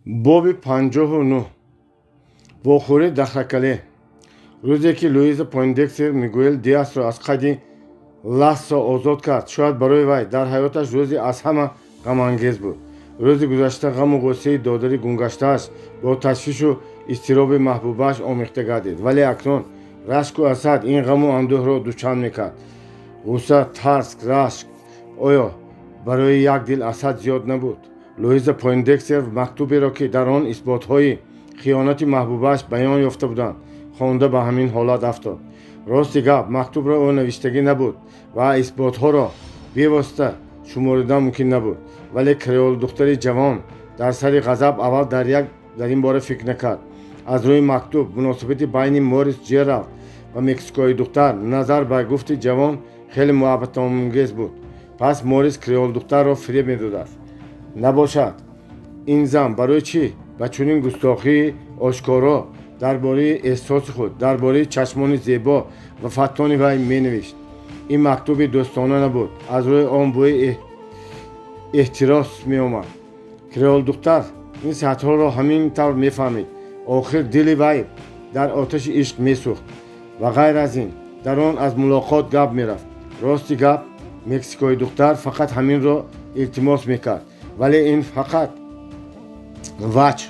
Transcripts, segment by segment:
Боби 59. Вохӯрӣ дар Хакале. Рӯзе, ки Луиза Пойндекстер Мигуэл Диасро аз қайди Лассо озод кард, шояд барои вай дар ҳаёташ рӯзи аз ҳама ғамангез буд. Рӯзи гузашта ғаму ғуссаи додари гумгаштааш бо ташвишу изтироби маҳбубааш омехта гардид, вале акнун рашку ҳасад ин ғаму андӯҳро дучанд мекард. Ғусса, тарс, рашк оё барои як дил аз ҳад зиёд набуд? Луиза Пойндекстер мактуберо, ки дар он исботҳои хиёнати маҳбубааш баён ёфта буданд, хонда, ба ҳамин ҳолат афтод. Рости гап, мактубро ӯ навиштагӣ набуд ва исботҳоро бевосита шуморидан мумкин набуд, вале креолдухтари ҷавон дар сари ғазаб аввал дар ин бора фикр накард. Аз рӯи мактуб муносибати байни Морис Ҷералд ва мексикоидухтар, назар ба гуфти ҷавон, хеле муҳаббатомез буд. Пас Морис креолдухтарро фиреб медодааст. Набошад, ин зан барои чӣ ба чунин густохии ошкоро дар бораи эҳсоси худ, дар бораи чашмони зебо ва фаттони вай менавишт? Ин мактуби дӯстона набуд, аз рӯи он бӯи эҳтирос меомад. Креолдухтар ин сатрҳоро ҳамин тавр мефаҳмид. Охир дили вай дар оташи ишқ месӯхт ва ғайр аз ин дар он аз мулоқот гап мерафт. Рости гап, мексикоидухтар фақат ҳаминро илтимос мекард, вале ин фақат ваҷҳ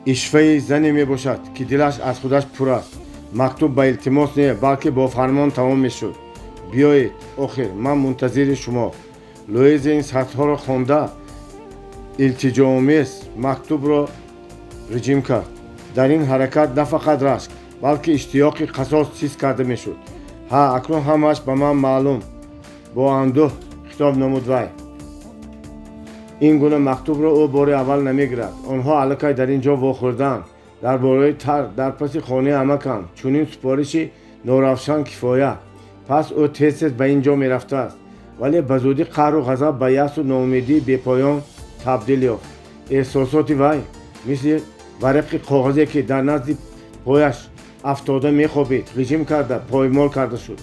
ишваи зане мебошад, ки дилаш аз худаш пур аст. Мактуб ба илтимос не, балки бо фармон тамом мешуд: «Биёед, охир ман мунтазири шумо». Луиза ин сатрҳоро хонда, илтиҷоомез мактубро риҷим кард. Дар ин ҳаракат на фақат рашк, балки иштиёқи қасос ҳис карда мешуд. «Ҳа, акнун ҳамааш ба ман маълум», бо андӯҳ хитоб намуд вай. Ин гуна мактубро ӯ бори аввал намегирад. Онҳо аллакай дар ин ҷо вохӯрдаанд, дар болои тар, дар паси хонаи амакам. Чунин супориши норавшан кифоя. Пас ӯ тез тез ба ин ҷо мерафтааст. Вале ба зудӣ қаҳру ғазаб ба яъсу ноумедии бепоён табдил ёфт. Эҳсосоти вай мисли варақи коғазе, ки дар назди пояш афтода мехобид, ғижим карда, поймол карда шуд.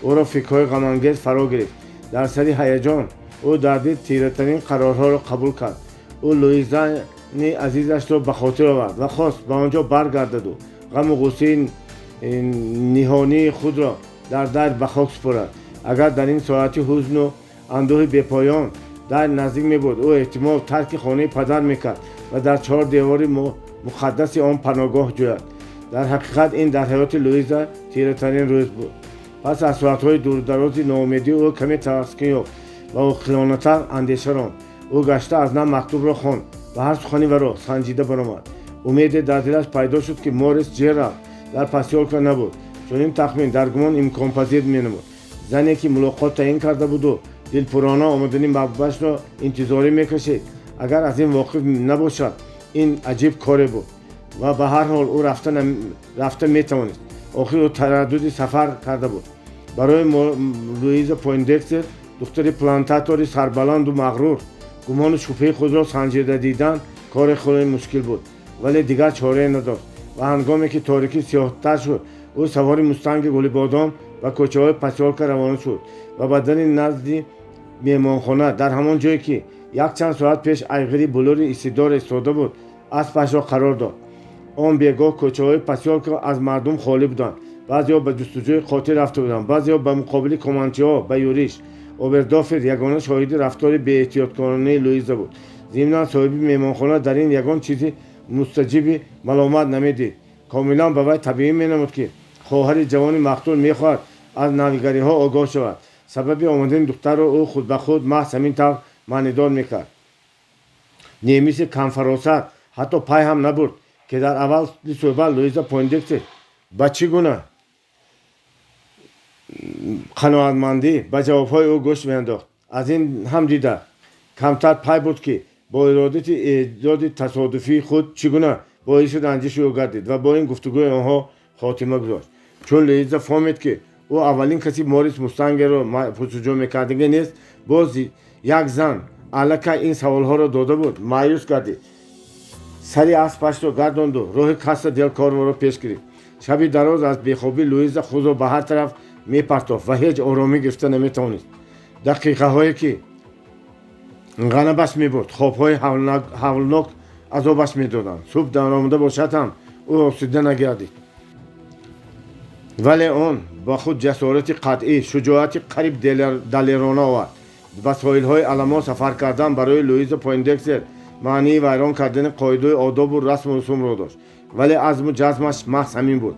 Ӯро фикрҳои ғамангез фаро гирифт. Дар сари ҳаяҷон ӯ дар дил тиратарин қарорҳоро қабул кард. Ӯ Луизани азизашро ба хотир овард ва хост ба он ҷо баргардаду ғаму ғуссаи ниҳонии худро дар дайр ба хок супорад. Агар дар ин соати ҳузну андӯҳи бепоён дайр наздик мебуд, ӯ эҳтимол тарки хонаи падар мекард ва дар чор девори муқаддаси он паноҳгоҳ ҷӯяд. Дар ҳақиқат, ин дар ҳаёти Луиза тиратарин рӯз буд. Пас аз соатҳои дурударози ноумедӣ ӯ каме таскин ёфт ва оқилонатар андеша ронд. Ӯ гашта аз нав мактубро хонд ва ҳар сухани варо санҷида баромад. Умеде дар дилаш пайдо шуд, ки Морис Ҷералд дар посёлка набуд. Чунин тахмин дар гумон имконпазир менамуд. Зане, ки мулоқот таъин карда буду дилпурона омадани маҳбубашро интизорӣ мекашид, агар аз ин воқиф набошад, ин аҷиб коре буд. Ва ба ҳар ҳол ӯ рафта метавонист. Охир ӯ тараддуди сафар карда буд. Барои Луиза Пойндекстер, духтари плантатори сарбаланду мағрур, гумону шубҳаи худро санҷида дидан кори хеле мушкил буд, вале дигар чорае надошт. Ва ҳангоме ки торикӣ сиёҳтар шуд, ӯ савори мустанги гулибодом ба кӯчаҳои посёлка равона шуд ва ба дари назди меҳмонхона, дар ҳамон ҷое, ки якчанд соат пеш айғири булури Исидор истода буд, аспашро қарор дод. Он бегоҳ кӯчаҳои посёлка аз мардум холӣ буданд. Баъзеҳо ба ҷустуҷӯи қотил рафта буданд, баъзеҳо ба муқобили команчиҳо ба юриш. Обердофер ягона шоҳиди рафтори беэҳтиёткоронаи Луиза буд. Зимнан соҳиби меҳмонхона дар ин ягон чизи мустаҷиби маломат намедид. Комилан ба вай табиӣ менамуд, ки хоҳари ҷавони мақтул мехоҳад аз навигариҳо огоҳ шавад. Сабаби омадани духтарро ӯ худбахуд маҳз ҳамин тавр маънидор мекард. Немиси камфаросат ҳатто пай ҳам набурд, ки дар аввали суҳбат Луиза Пойндекстер ба чӣ гуна қаноатмандӣ ба ҷавобҳои ӯ гӯш меандохт. Аз ин ҳам дида камтар пай бурд, ки бо иродати эҷоди тасодуфии худ чӣ гуна боиси ранҷиши ӯ гардид ва бо ин гуфтугӯи онҳо хотима гузошт. Чун Луиза фаҳмид, ки ӯ аввалин каси Морис Мустангеро пурсуҷӯ мекардагӣ нест, боз як зан аллакай ин саволҳоро дода буд, маъюс гардид. Сари аспашро гардонду роҳи Каса дел Корворо пеш гирифт. Шаби дароз аз бехобӣ Луиза худро ба ҳар тараф мепартофт ва ҳеҷ оромӣ гирифта наметавонист. Дақиқаҳое, ки ғанабаш мебурд, хобҳои ҳавлнок Азобаш медоданд. Субҳ даромада бошад ҳам, ӯ осуда нагардид. Вале он ба худ ҷасорати қатъӣ, шуҷоати қариб далерона овард. Ба соҳилҳои Аламо сафар кардан барои Луиза Пойндекстер маънии вайрон кардани қоидаи одобу расму русумро дошт, вале азму ҷазмаш маҳз ҳамин буд.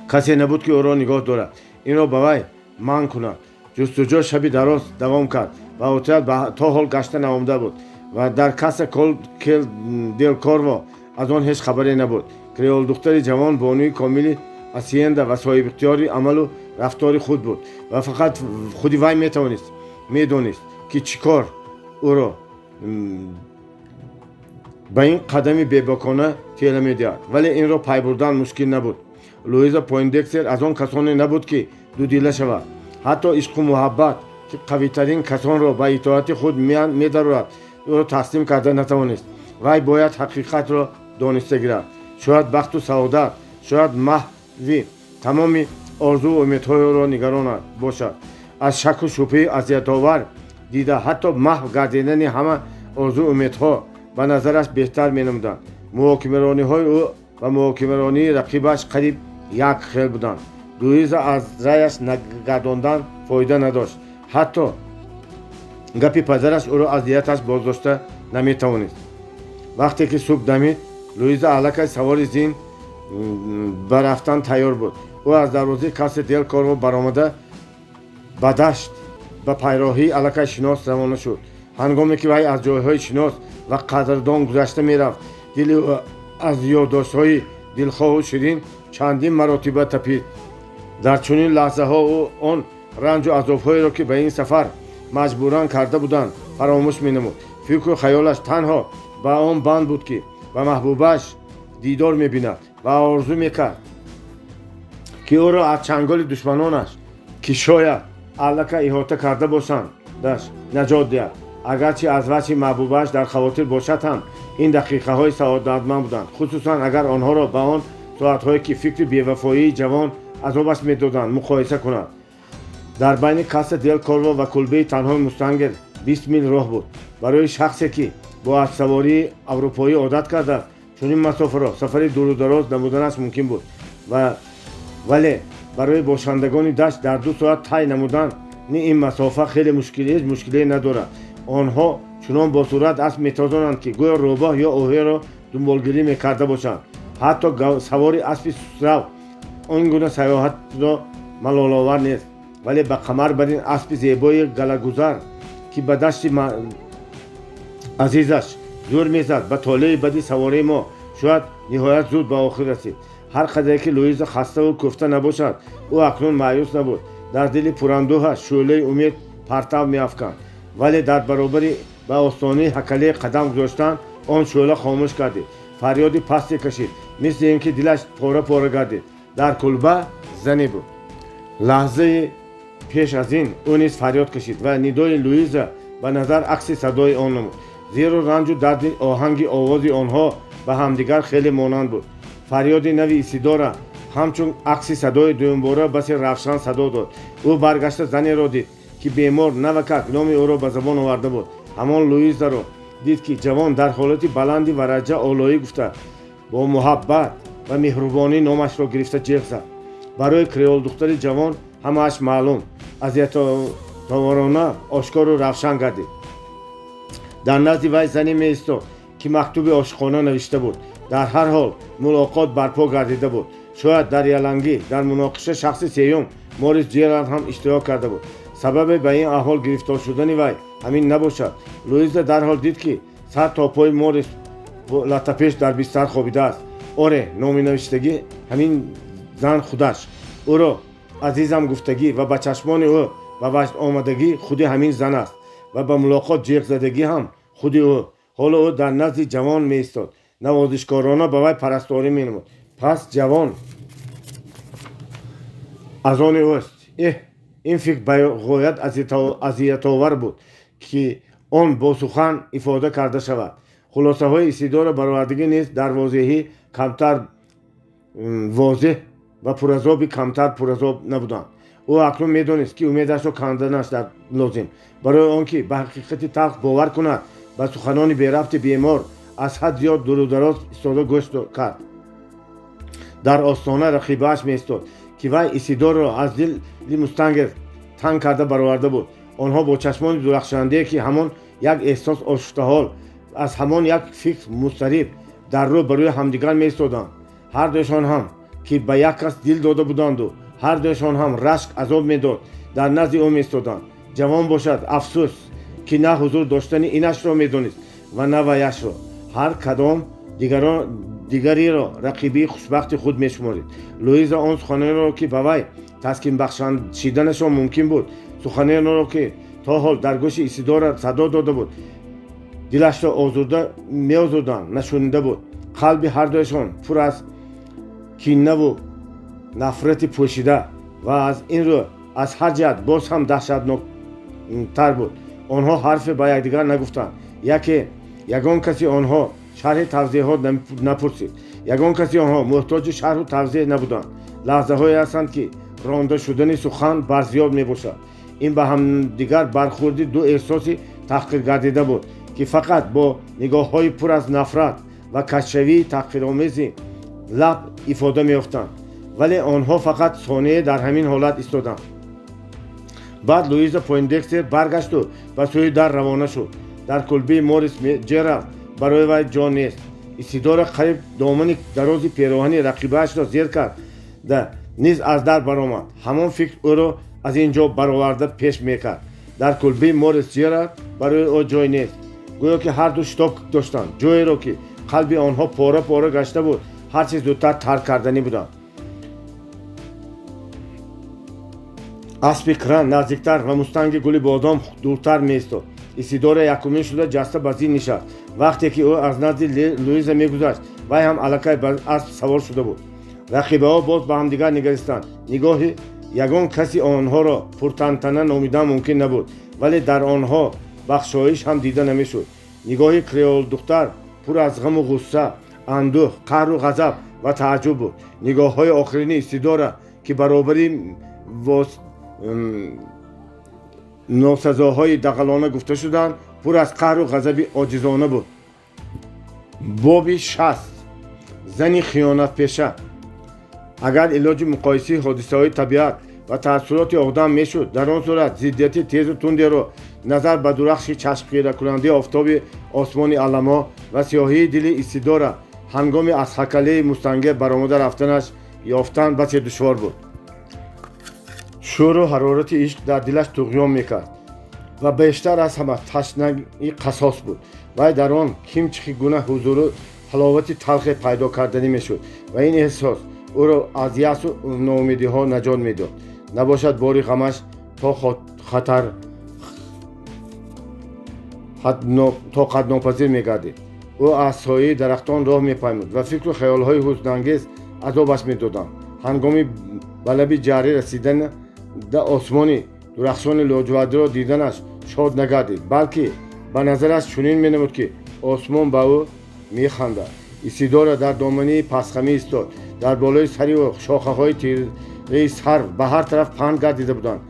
Касе набуд, ки ӯро нигоҳ дорад, инро ба вай манъ кунад. Ҷустуҷӯ шаби дароз давом кард ва отряд то ҳол гашта наомада буд ва дар Каса дел Корво аз он ҳеҷ хабаре набуд. Креолдухтари ҷавон бонуи комили асиенда ва соҳибихтиёри амалу рафтори худ буд ва фақат худи вай метавонист, медонист, ки чӣ кор ӯро ба ин қадами бебокона тела медиҳад. Вале инро пай бурдан мушкил набуд. Луиза Пойндекстер аз он касоне набуд, ки дудила шавад. Ҳатто ишқу муҳаббат, ки қавитарин касонро ба итоати худ медарорад, ӯро таслим карда натавонист. Вай бояд ҳақиқатро дониста гирад. Шояд бахту саодат, шояд маҳви тамоми орзуву умедҳои ӯро нигарон бошад. Аз шаку шубҳаи азиятовар дида, ҳатто маҳв гардидани ҳама орзу умедҳо ба назараш беҳтар менамуданд. Муҳокимарониҳои ӯ ва муҳокимаронии рақибаш қариб як хел буданд. Луиза аз раяш нагардондан фоида надошт. Ҳатто гапи падараш ӯро аз нияташ боздошта наметавонист. Вақте ки субҳ дамид, Луиза аллакай савори зин ба рафтан тайёр буд. Ӯ аз дарвозаи Каса дел Корво баромада, ба дашт, ба пайроҳии аллакай шинос равона шуд. Ҳангоме ки вай аз ҷойҳои шинос ва қадрдон гузашта мерафт, дили ӯ аз ёддоштҳои дилхоҳу ширин чандин маротиба тапид. Дар чунин лаҳзаҳо ӯ он ранҷу азобҳоеро, ки ба ин сафар маҷбуран карда буданд, фаромӯш менамуд. Фикру хаёлаш танҳо ба он банд буд, ки ба маҳбубааш дидор мебинад, ва орзу мекард, ки ӯро аз чанголи душманонаш, ки шояд аллакай иҳота карда бошандаш, наҷот диҳад. Агарчи аз ваҷҳи маҳбубааш дар хавотир бошад ҳам, ин дақиқаҳои саодатманд буданд, хусусан агар онҳоро ба он соатҳое, ки фикри бевафоии ҷавон азобаш медоданд, муқоиса кунад. Дар байни Каса дел Корво ва кулбаи танҳои мустангер 20 мил роҳ буд. Барои шахсе, ки бо аспсавории аврупоӣ одат кардааст, чунин масофаро сафари дуру дароз намуданаш мумкин буд, ва вале барои бошандагони дашт дар 2 соат тай намудани ин масофа хеле мушкил, ҳеҷ мушкиле надорад. Онҳо чунон бо суръат асп метозонанд, ки гӯё рӯбоҳ ё оҳуеро дунболгирӣ мекарда бошанд. Ҳатто савори аспи сустрав он гуна саёҳатро малоловар нест, вале ба қамар бар ин аспи зебои галагузар, ки ба дашти азизаш зӯр мезад, ба толеи бади савораи мо шояд ниҳоят зуд ба охир расид. Ҳар қадаре ки Луиза хаставу кӯфта набошад, ӯ акнун маъюс набуд. Дар дили пурандӯҳаш шӯълаи умед партав меафканд, вале дар баробари ба остонаи ҳакале қадам гузоштан он шӯъла хомӯш гардид. Фарёди пасте кашид, мисли ин ки дилаш пора пора гардид. Дар кулба зане буд. Лаҳзаи пеш аз ин ӯ низ фарёд кашид ва нидои Луиза ба назар акси садои он намуд, зеро ранҷу дарди оҳанги овози онҳо ба ҳамдигар хеле монанд буд. Фарёди нави Исидора ҳамчун акси садои дуюмбора басе равшан садо дод. Ӯ баргашта занеро дид, ки бемор навакак номи ӯро ба забон оварда буд. Ҳамон Луизаро дид, ки ҷавон дар ҳолати баланди вараҷа олоӣ гуфта, бо муҳаббат ва меҳрубонӣ номашро гирифта ҷеғ зад. Барои креолдухтари ҷавон ҳамааш маълум, азиятоворона ошкору равшан гардид. Дар назди вай зане меистод, ки мактуби ошиқона навишта буд. Дар ҳар ҳол мулоқот барпо гардида буд. Шояд дар ялангӣ дар муноқиша шахси сеюм, Морис Ҷералд, ҳам иштирок карда буд. Сабаби ба ин аҳвол гирифтор шудани вай ҳамин набошад. Луиза дарҳол дид, ки сар то пои Морис латтапеш дар бистар хобидааст. Оре, номи навиштагӣ ҳамин зан худаш, ӯро азизам гуфтагӣ ва ба чашмони ӯ ба ваҷд омадагӣ худи ҳамин зан аст ва ба мулоқот ҷеғзадагӣ ҳам худи ӯ. Ҳоло ӯ дар назди ҷавон меистод, навозишкорона ба вай парасторӣ менамуд. Пас ҷавон аз они ӯст. Эҳ, ин фикр ба ғоят азиятовар буд, ки он бо сухан ифода карда шавад. Хулосаҳои Исидора баровардагӣ низ дар возеҳӣ камтар возеҳ ва пуразоби камтар пуразоб набуданд. Ӯ акнун медонист, ки умедашро канданаш лозим. Барои он ки ба ҳақиқати талх бовар кунад, ба суханони берабти бемор аз ҳад зиёд дуру дароз истода гӯш кард. Дар остона рақибааш меистод, ки вай Исидорро аз дили Мустангер танг карда бароварда буд. Онҳо бо чашмони дурахшандае, ки ҳамон як эҳсос ошуфтаҳол, аз ҳамон як фикр музтариб, дар рӯ ба рӯи ҳамдигар меистоданд. Ҳардуяшон ҳам, ки ба як кас дил дода буданду ҳардуяшон ҳам рашк азоб медод, дар назди ӯ меистоданд. Ҷавон бошад, афсӯс, ки на ҳузур доштани инашро медонист ва на ваяшро. Ҳар кадом дигариро рақибии хушбахти худ мешуморид. Луиза он суханонеро, ки ба вай таскинбахшиданашон мумкин буд, суханонеро, ки то ҳол дар гӯши Исидора садо дода буд, дилашро озурда меозурданд, нашунида буд. Қалби ҳардуяшон пур аз киннаву нафрати пӯшида ва аз ин рӯ аз ҳар ҷиҳат боз ҳам даҳшатноктар буд. Онҳо ҳарфе ба якдигар нагуфтанд. Яке ягон каси онҳо шарҳи тавзеҳот напурсид. Ягон каси онҳо муҳтоҷи шарҳу тавзеҳ набуданд. Лаҳзаҳое ҳастанд, ки ронда шудани сухан барзиёд мебошад. Ин ба ҳамдигар бархӯрди ду эҳсоси таҳқиргардида буд, ки фақат бо нигоҳҳои пур аз нафрат ва кашшавии таҳқиромези лаб ифода меёфтанд. Вале онҳо фақат сонияе дар ҳамин ҳолат истоданд. Баъд Луиза Пойндекстер баргашту ба сӯи дар равона шуд. Дар кулбаи Морис Ҷералд барои вай ҷо нест. Исидора қариб домани дарози пероҳани рақибаашро зер кард да низ аз дар баромад. Ҳамон фикр ӯро аз ин ҷо бароварда пеш мекард. Дар кулбаи Морис Ҷералд барои ӯ ҷой нест. Гӯё ки ҳарду шитоб доштанд, ҷоеро, ки қалби онҳо пора пора гашта буд, ҳар чиз зудтар тарк карданӣ буданд. Аспи кран наздиктар ва мустанги гули бодом дуртар меистод. Исидора якумин шуда ҷаста ба зин нишаст. Вақте ки ӯ аз назди Луиза мегузашт, вай ҳам аллакай ба асп савор шуда буд. Рақибаҳо боз ба ҳамдигар нигаристанд. Нигоҳи ягон каси онҳоро пуртантана номидан мумкин набуд, вале дар онҳо бахшоиш ҳам дида намешуд. Нигоҳи креолдухтар пур аз ғаму ғусса, андӯҳ, қаҳру ғазаб ва тааҷҷуб буд. Нигоҳҳои охирини Исидора, ки баробари носазоҳои дағалона гуфта шуданд, пур аз қаҳру ғазаби оҷизона буд. Боби 60. Зани хиёнатпеша. Агар илоҷи муқоисаи ҳодисаҳои табиат ва таассуроти одам мешуд, дар он сурат зиддияти тезу тундеро назар ба дурахши чашмхиракунандаи офтоби осмони аламо ва сиёҳии дили Исидора ҳангоми аз ҳакалаи мустангер баромада рафтанаш ёфтан басе душвор буд. Шӯру ҳарорати ишқ дар дилаш туғён мекард ва бештар аз ҳама ташнаи қасос буд. Вай дар он ким чӣ гуна ҳузуру ҳаловати талхе пайдо карданӣ мешуд ва ин эҳсос ӯро аз яъсу ноумедиҳо наҷот медод. Набошад бори ғамаш то хатар тоқатнопазир мегардид. Ӯ аз сояи дарахтон роҳ мепаймуд ва фикру хаёлҳои ҳузнангез азобаш медоданд. Ҳангоми ба лаби ҷарӣ расидан да осмони дурахшони лоҷувардиро диданаш шод нагардид, балки ба назараш чунин менамуд, ки осмон ба ӯ механдад. Исидора дар домании пасхамӣ истод. Дар болои сари ӯ шохаҳои тираи сарв ба ҳар тараф паҳн гардида буданд.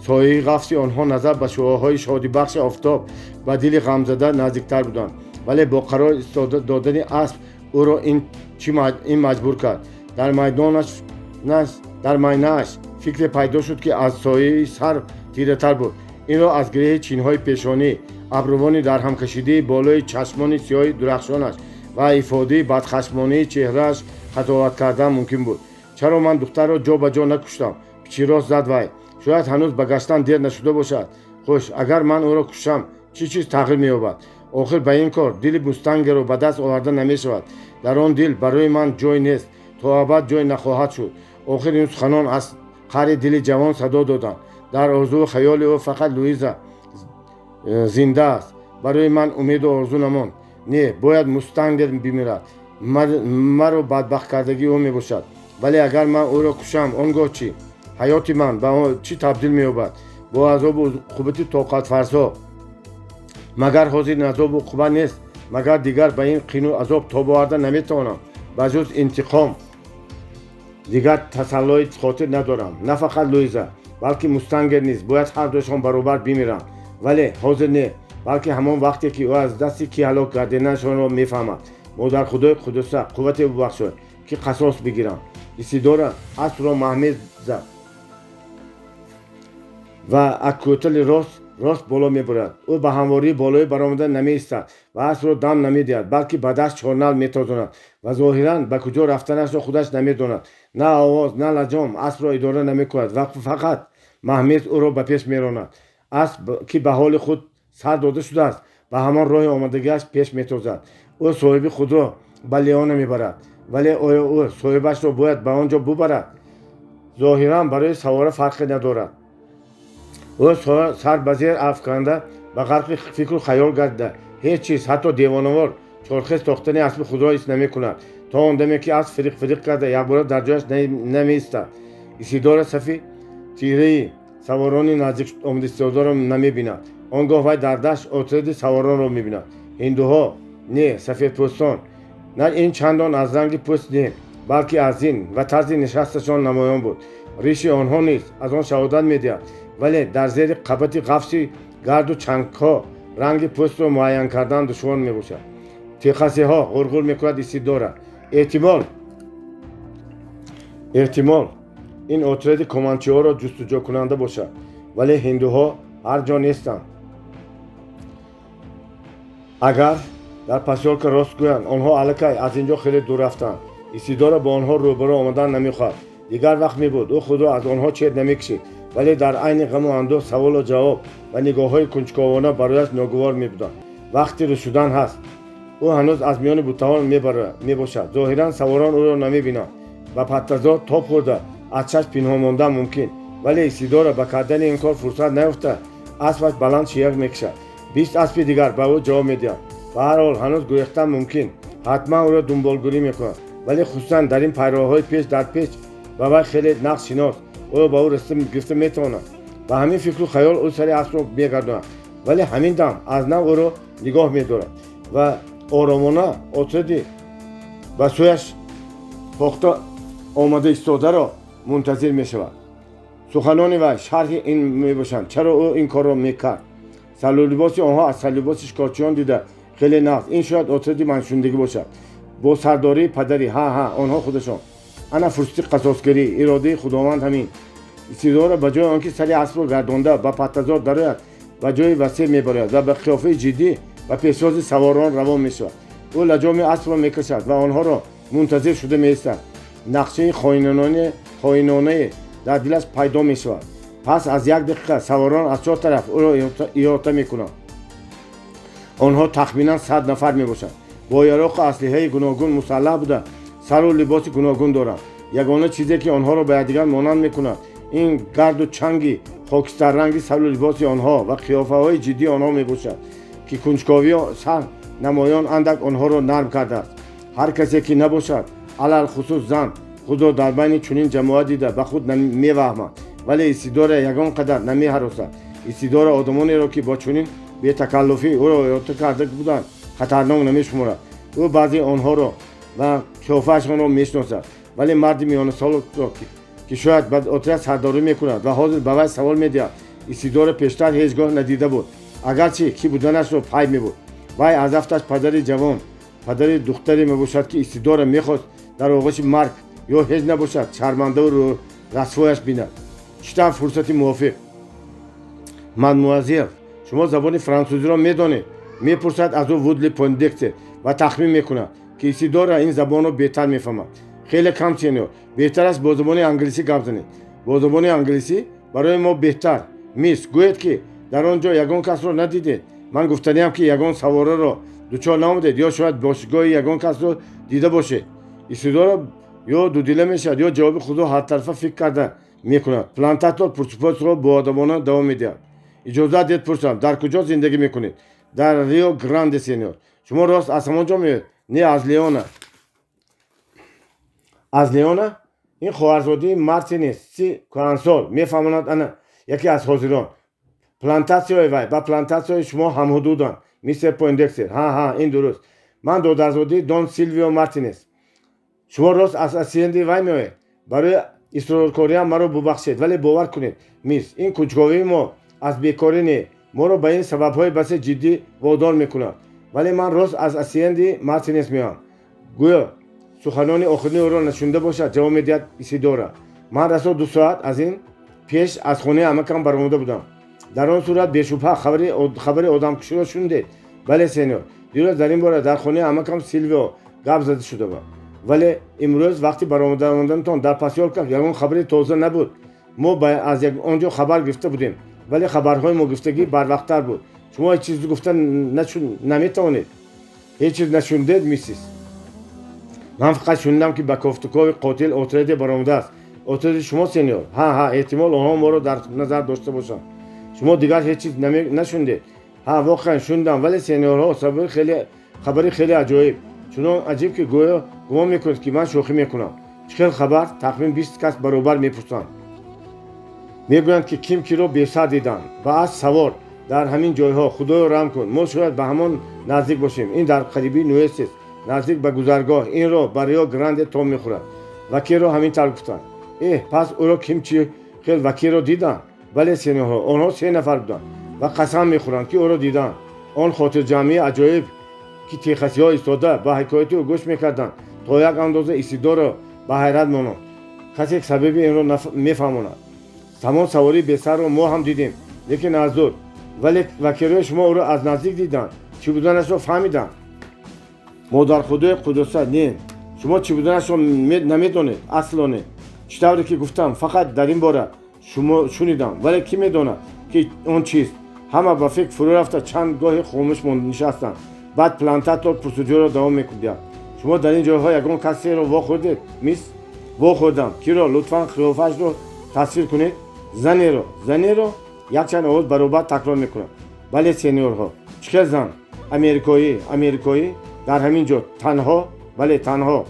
Сояи ғафси онҳо назар ба шуоҳои шодибахши офтоб ба дили ғамзада наздиктар буданд, вале бо қарор истода додани асп ӯро ин маҷбур кард. Дар майнааш фикре пайдо шуд, ки аз сояи сарв тиратар буд. Инро аз гиреҳи чинҳои пешонӣ, абрувони дарҳамкашидаи болои чашмони сиёҳи дурахшонаш ва ифодаи бадхашмонии чеҳрааш қазоват кардан мумкин буд. Чаро ман духтарро ҷо ба ҷо накуштам? Пичирост зад вай. Шояд ҳанӯз ба гаштан дер нашуда бошад. Хуш, агар ман ӯро кушам, чӣ чиз тағйир меёбад? Охир ба ин кор дили мустангеро ба даст оварда намешавад. Дар он дил барои ман ҷой нест, то абад ҷой нахоҳад шуд. Охир ин суханон аз қаъри дили ҷавон садо доданд. Дар орзуву хаёли ӯ фақат Луиза зинда аст. Барои ман умеду орзу намонд. Не, бояд мустангер бимирад. Маро бадбахт кардагии ӯ мебошад. Вале агар ман ӯро кушам, он гоҳ чӣ? Ҳаёти ман ба чӣ табдил меёбад? Бо азобу уқубати тоқатфарсо. Магар ҳозир ин азобу уқубат нест? Магар дигар ба ин қину азоб тоб оварда наметавонам? Ба ҷуз интиқом дигар тасаллои хотир надорам. На фақат Луиза, балки мустангер низ бояд ҳардуяшон баробар бимиранд. Вале ҳозир не. Балки ҳамон вақте ки ӯ аз дасти кӣ ҳалок гардиданашонро мефаҳмад. Модархудои қудуса, қуввате бубахшой, ки қасос бигирам. Исидора аспро маҳмез зад ва аз кӯтали рост рост боло мебурад. Ӯ ба ҳамвории болоӣ баромада намеистад ва аспро дам намедиҳад, балки ба даст чорнал метозонад ва зоҳиран ба куҷо рафтанашро худаш намедонад. На овоз, на лаҷом аспро идора намекунад ва фақат маҳмез ӯро ба пеш меронад. Асп, ки ба ҳоли худ сар дода шудааст, ба ҳамон роҳи омодагиаш пеш метозад. Ӯ соҳиби худро ба Леона мебарад, вале оё ӯ соҳибашро бояд ба он ҷо бубарад? Зоҳиран барои савора фарқе надорад. Ӯ сар ба зер афканда, ба ғарқи фикру хаёл гардида, ҳеҷ чиз, ҳатто девонавор чорхез тохтани аспи худро ҳис намекунад, то он даме ки асп фириқ фириқ карда якбора дар ҷояш намеистад. Исидора сафи тираи саворони наздик омадаистодаро намебинад. Он гоҳ вай дар дашт отряди саворонро мебинад. Ҳиндуҳо не, сафедпӯстон. На ин чандон аз ранги пӯст не, балки аз зин ва тарзи нишасташон намоён буд. Риши онҳо низ аз он шаҳодат медиҳад, вале дар зери қабати ғафси гарду чангҳо ранги пӯстро муайян кардан душвор мебошад. Техасиҳо, ғурғур мекунад Исидора. Эҳтимол, ин отряди команчиҳоро ҷустуҷӯкунанда бошад, вале ҳиндуҳо ҳар ҷо нестанд. Агар дар посёлка рост гӯянд, онҳо аллакай аз ин ҷо хеле дур рафтанд. Исидора бо онҳо рӯбарӯ омадан намехоҳад. Дигар вақт мебуд, ӯ худро аз онҳо чет намекашид, вале дар айни ғаму андӯҳ саволу ҷавоб ва нигоҳҳои кунҷковона барояш ногувор мебуданд. Вақти рӯз шудан ҳаст. Ӯ ҳанӯз аз миёни буттаҳо мебошад. Зоҳиран саворон ӯро намебинанд. Ба паттазор тоб хӯрда аз чашм пинҳон мондан мумкин, вале Исидора ба кардани ин кор фурсат наёфта, аспаш баланд шияк мекашад. 20 аспи дигар ба ӯ ҷавоб медиҳанд. Ба ҳар ҳол ҳанӯз гурехтан мумкин. Ҳатман ӯро дунболгурӣ мекунанд, вале хусусан дар ин пайроҳаҳои печ дар печ ба вай хеле нағз шинос, ӯро ба ӯ расида гирифта метавонад. Ба ҳамин фикру хаёл ӯ сари аспро мегардонад, вале ҳамин дам аз нав ӯро нигоҳ медорад ва оромона отряди ба сӯяш похта омада истодаро мунтазир мешавад. Суханони вай шарҳи ин мебошанд, чаро ӯ ин корро мекард. Сару либоси онҳо аз сарулибоси шикорчиён дида хеле нағз. Ин шояд отряди маншундагӣ бошад бо сардории падарӣ. Ҳа, ҳа, онҳо худашон. Ана фурсати қасосгирӣ. Иродаи Худованд ҳамин. Исидора ба ҷои он ки сари аспро гардонда ба паттазор дарояд, ба ҷои васеъ мебарояд ва ба қиёфаи ҷиддӣ ба пешвози саворон равон мешавад. Ӯ лаҷоми аспро мекашад ва онҳоро мунтазир шуда меистад. Нақшаи хоинонае дар дилаш пайдо мешавад. Пас аз як дақиқа саворон аз чор тараф ӯро иҳота мекунанд. Онҳо тахминан 100 нафар мебошанд, бо яроқу аслиҳаи гуногун мусаллаҳ буда, сару либоси гуногун доранд. Ягона чизе, ки онҳоро ба якдигар монанд мекунад, ин гарду чанги хокистарранги сару либоси онҳо ва қиёфаҳои ҷиддии онҳо мебошад, ки кунҷковии сар намоён андак онҳоро нарм кардааст. Ҳар касе ки набошад, алалхусус зан, худро дар байни чунин ҷамоат дида ба худ меваҳмад, вале Исидора ягон қадар намеҳаросад. Исидора одамонеро, ки бо чунин бетакаллуфӣ ӯро иҳота карда буданд, хатарнок намешуморад. Ӯ баъзе онҳоро ва қиёфаашонро мешиносад, вале марди миёнасолро, ки шояд ба отряд сардорӣ мекунад ва ҳозир ба вай савол медиҳад, Исидора пештар ҳеҷ гоҳ надида буд, агарчи кӣ буданашро пай мебуд. Вай аз афташ падари ҷавон, падари духтаре мебошад, ки Исидора мехост дар оғӯши марг ё ҳеҷ набошад шармандаву расвояш бинад. Чӣ тавр фурсати мувофиқ! «Мадмуазел, шумо забони франсузиро медонед?» мепурсад аз ӯ Вудли Пойндекстер ва тахмин мекунад, ки Исидора ин забонро беҳтар мефаҳмад. «Хеле кам, сеньор. Беҳтар аст бо забони англисӣ гап занед.» «Бо забони англисӣ барои мо беҳтар, мисс. Гӯед, ки дар он ҷо ягон касро надидед. Ман гуфтаниам, ки ягон савораро дучор наомадед ё шояд бошгоҳи ягон касро дида бошед.» Исидора ё дудила мешавад, ё ҷавоби худро ҳартарафа фикр карда мекунад. Плантатор пурсупосро боадабона давом медиҳад: «Иҷозат диҳед пурсам, дар куҷо зиндагӣ мекунед?» «Дар Рио Гранде, сеньор.» «Шумо рост аз ҳамон ҷо меоед?» «Не, аз Леона.» «Аз Леона? Ин хоҳарзодии Мартинеси кӯҳансол», мефаҳмонад ана яке аз ҳозирон. «Плантатсияҳои вай ба плантатсияҳои шумо ҳамҳудуданд, мистер Пойндекстер.» «Ҳа, ҳа, ин дуруст. Ман додарзодии дон Силвио Мартинес.» «Шумо рост аз асиенди вай меоед? Барои исроркориам маро бубахшед, вале бовар кунед, мисс, ин кунҷковии мо аз бекорӣ не. Моро ба ин сабабҳои басе ҷиддӣ водор мекунад. Вале ман рост аз асиенди Мартинес меоям. Гӯё суханони охирини ӯро нашунида бошад, ҷавоб медиҳад Исидора. Ман расо 2 соат аз ин пеш аз хонаи амакам баромада будам. Дар он сурат бешубҳа хабари одамкуширо шунидед. Бале, сеньор, дирӯз дар ин бора дар хонаи амакам Силвио гап зада шуда буд. Вале имрӯз вақти баромаданатон дар посёлка ягон хабари тоза набуд. Мо аз он ҷо хабар гирифта будем, вале хабарҳои мо гирифтагӣ барвақттар буд. Шумо ҳеҷ чиз гуфта наметавонед. Ҳеҷ чиз нашунидед, миссис? Ман фақат шунидам, ки ба кофтукови қотил отряде баромадааст. Отряди шумо, сеньор? Ҳа, ҳа, эҳтимол, онҳо моро дар назар дошта бошанд. Шумо дигар ҳеҷ чиз нашунидед? Ҳа, воқеан шунидам, вале, сеньорҳо, хабари хеле аҷоиб, чунон аҷиб, ки гӯё гумон мекунед, ки ман шӯхӣ мекунам. Чӣ хел хабар? Тахмин 20 кас баробар мепурсанд. Мегӯянд, ки ким киро бесар диданд, ба асп савор, дар ҳамин ҷойҳо. Худоё, раҳм кун! Мо шояд ба ҳамон наздик бошем. Ин дар қарибии Нуэсес, наздик ба гузаргоҳ. Ин роҳ ба Рио Гранде то мехӯрад. Вакилро ҳамин тавр гуфтанд. Эҳ, пас ӯро ким чӣ хел вакилро диданд? Бале, сеньорҳо, онҳо се нафар буданд ва қасам мехӯранд, ки ӯро диданд. Он хотирҷамъии аҷоиб, ки техасиҳо истода ба ҳикояти ӯ гӯш мекарданд, то як андоза Исидоро ба ҳайрат монд. Касе сабаби инро мефаҳмонад? Ҳамон савории бесарро мо ҳам дидем, лекин аз дур. Вале вакилҳои шумо ӯро аз наздик диданд, чӣ буданашро фаҳмиданд. Модархудои қудуса, не, шумо чӣ буданашро намедонед? Асло не. Чӣ тавре ки гуфтам, фақат дар ин бора шунидам, вале кӣ медонад, ки он чист? Ҳама ба фикр фурӯ рафта, чанд гоҳе хомӯш нишастанд. Баъд Плантатор пурсуҷӯро давом мекунад: Шумо дар ин ҷойҳо ягон касеро вохӯрдед, мисс? Вохӯрдам. Киро? Лутфан қиёфаашро тасвир кунед. Занеро. Занеро? Якчанд овоз баробар такрор мекунад. Бале, сеньорҳо. Чӣ хел зан? Америкоӣ. Америкоӣ? Дар ҳамин ҷо танҳо? Бале, танҳо.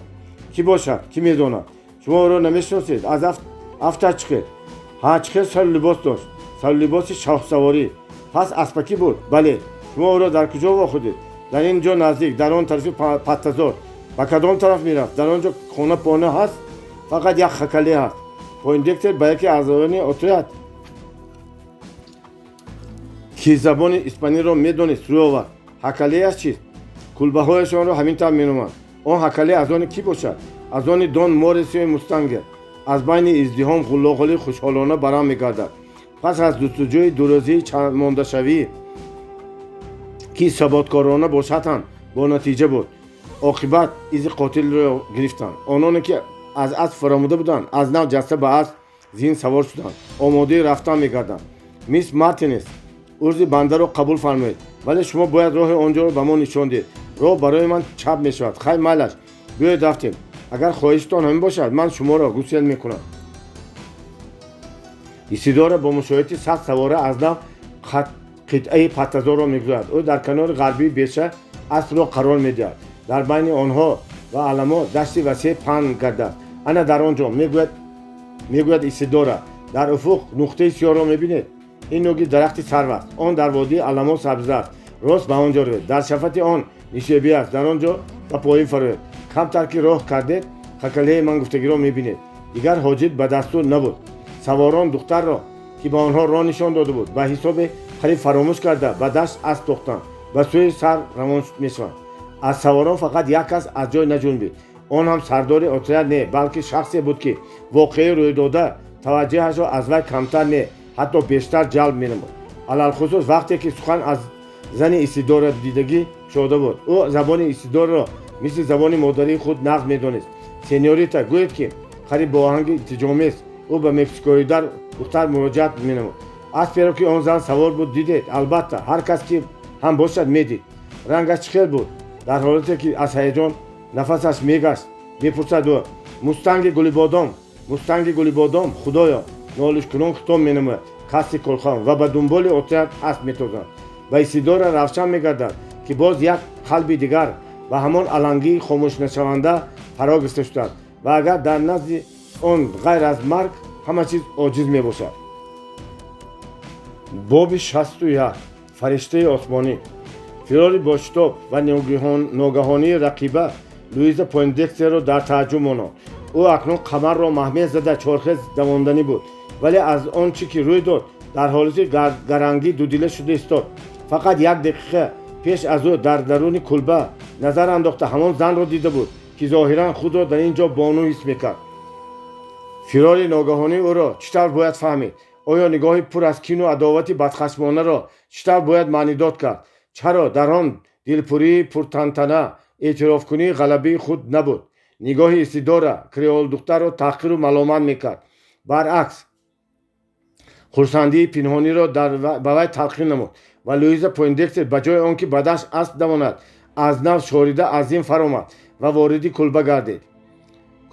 Кӣ бошад, кӣ медонад? Шумо ӯро намешиносед? Аз афташ чӣ хел? Ҳа, чӣ хел сару либос дошт? Сару либоси шоҳсаворӣ. Пас аспакӣ буд? Бале. Шумо ӯро дар куҷо вохӯрдед? Дар ин ҷо наздик, дар он тарафи паттазор. Ба кадом тараф мерафт? Дар он ҷо хона пона ҳаст? Фақат як хакале ҳаст. Пойндектер ба яке аъзоёни отряд, ки забони испаниро медонист, рӯ овард. Ҳакалеяш чист? Кулбаҳояшонро ҳамин тавр меноманд. Он ҳакале аз они кӣ бошад? Аз они дон Морисиои Мустангер. Аз байни издиҳом ғуллоғулии хушҳолона барам мегардад. Пас аз ҷустуҷӯи дурӯзии мондашавӣ, ки саботкорона бошад ҳам, бо натиҷа буд, оқибат изи қотилро гирифтанд. Ононе, ки аз асп фаромуда буданд, аз нав ҷаста ба асп зин савор шуданд, омодаи рафтан мегарданд. Мисс Мартинес, узри бандаро қабул фармоед, вале шумо бояд роҳи он ҷоро ба мо нишон диҳед. Роҳ барои ман чап мешавад. Хай, майлаш, биёед, рафтем. Агар хоҳиштон ҳамин бошад, ман шуморо гусел мекунам. Исидора бо мушоҳидати 100 савора аз нав қитъаи паттазорро мегузарад. Ӯ дар канори ғарбии беша аспро қарор медиҳад. Дар байни онҳо ва Аламо дашти васеъ паҳн гардааст. Ана дар он ҷо, мегӯяд Исидора. Дар уфуқ нуқтаи сиёҳро мебинед? Ин нуги дарахти сарв аст. Он дар водии Аламо сабза аст. Рост ба он ҷо равед. Дар шафати он нишебӣ аст. Дар он ҷо ба поин фароед. Камтар ки роҳ кардед, хакалеи ман гуфтагиро мебинед. Дигар ҳоҷат ба дастур набуд. Саворон духтарро, ки ба онҳо роҳ нишон дода буд, ба ҳисоби қариб фаромӯш карда, ба дашт асп тохтанд, ба сӯи сар равон мешаванд. Аз саворон фақат як кас аз ҷой наҷунбид. Он ҳам сардори отряд не, балки шахсе буд, ки воқеаи рӯйдода таваҷҷӯҳашро аз вай камтар не, ҳатто бештар ҷалб менамуд, алалхусус вақте ки сухан аз зани Исидора дидагӣ шуда буд. Ӯ забони Исидорро мисли забони модарии худ нағз медонист. Сеньорита, гӯед, ки қариб бо оҳанги илтиҷоомез ӯ ба мексикоидар духтар муроҷиат менамуд, асперо, ки он зан савор буд, дидед? Албатта, ҳар кас ки ҳам бошад, медид. Рангаш чӣ хел буд? Дар ҳолате ки аз ҳаяҷон нафасаш мегашт, мепурсад ӯ. Мустанги гулибодом, мустанги гулибодом. Худоё, нолишкунон хитоб менамояд каси колхон ва ба дунболи отряд асп метозанд. Ба Исидора равшан мегардад, ки боз як қалби дигар ба ҳамон алангии хомӯшнашаванда фаро гирифта шудааст ва агар дар назди он ғайр аз марг ҳама чиз оҷиз мебошад. Боби 61. Фариштаи осмонӣ. Фирори бошитоб ва ногаҳонии рақиба Луиза Пойндекстерро дар тааҷҷуб монд. Ӯ акнун қамарро маҳмез зада, чорхез давонданӣ буд, вале аз он чӣ ки рӯй дод. Дар ҳолати гарангӣ дудила шуда истод. Фақат як дақиқа пеш аз ӯ дар даруни кулба назар андохта ҳамон занро дида буд, ки зоҳиран худро дар ин ҷо бону ҳис мекард. Фирори ногаҳонии ӯро чӣ тавр бояд фаҳмид? Оё нигоҳи пур аз кину адовати бадхашмонаро чӣ тавр бояд маънидод кард? Чаро дар он дилпурии пуртантана эътирофкунии ғалабаи худ набуд? Нигоҳи Исидора креолдухтарро таҳқиру маломат мекард. Баръакс, хурсандии пинҳониро ба вай талқин намуд ва Луиза Пойндекстер ба ҷои он ки ба дашт асп давонад, аз нав шорида аз зин фаромад ва вориди кулба гардид.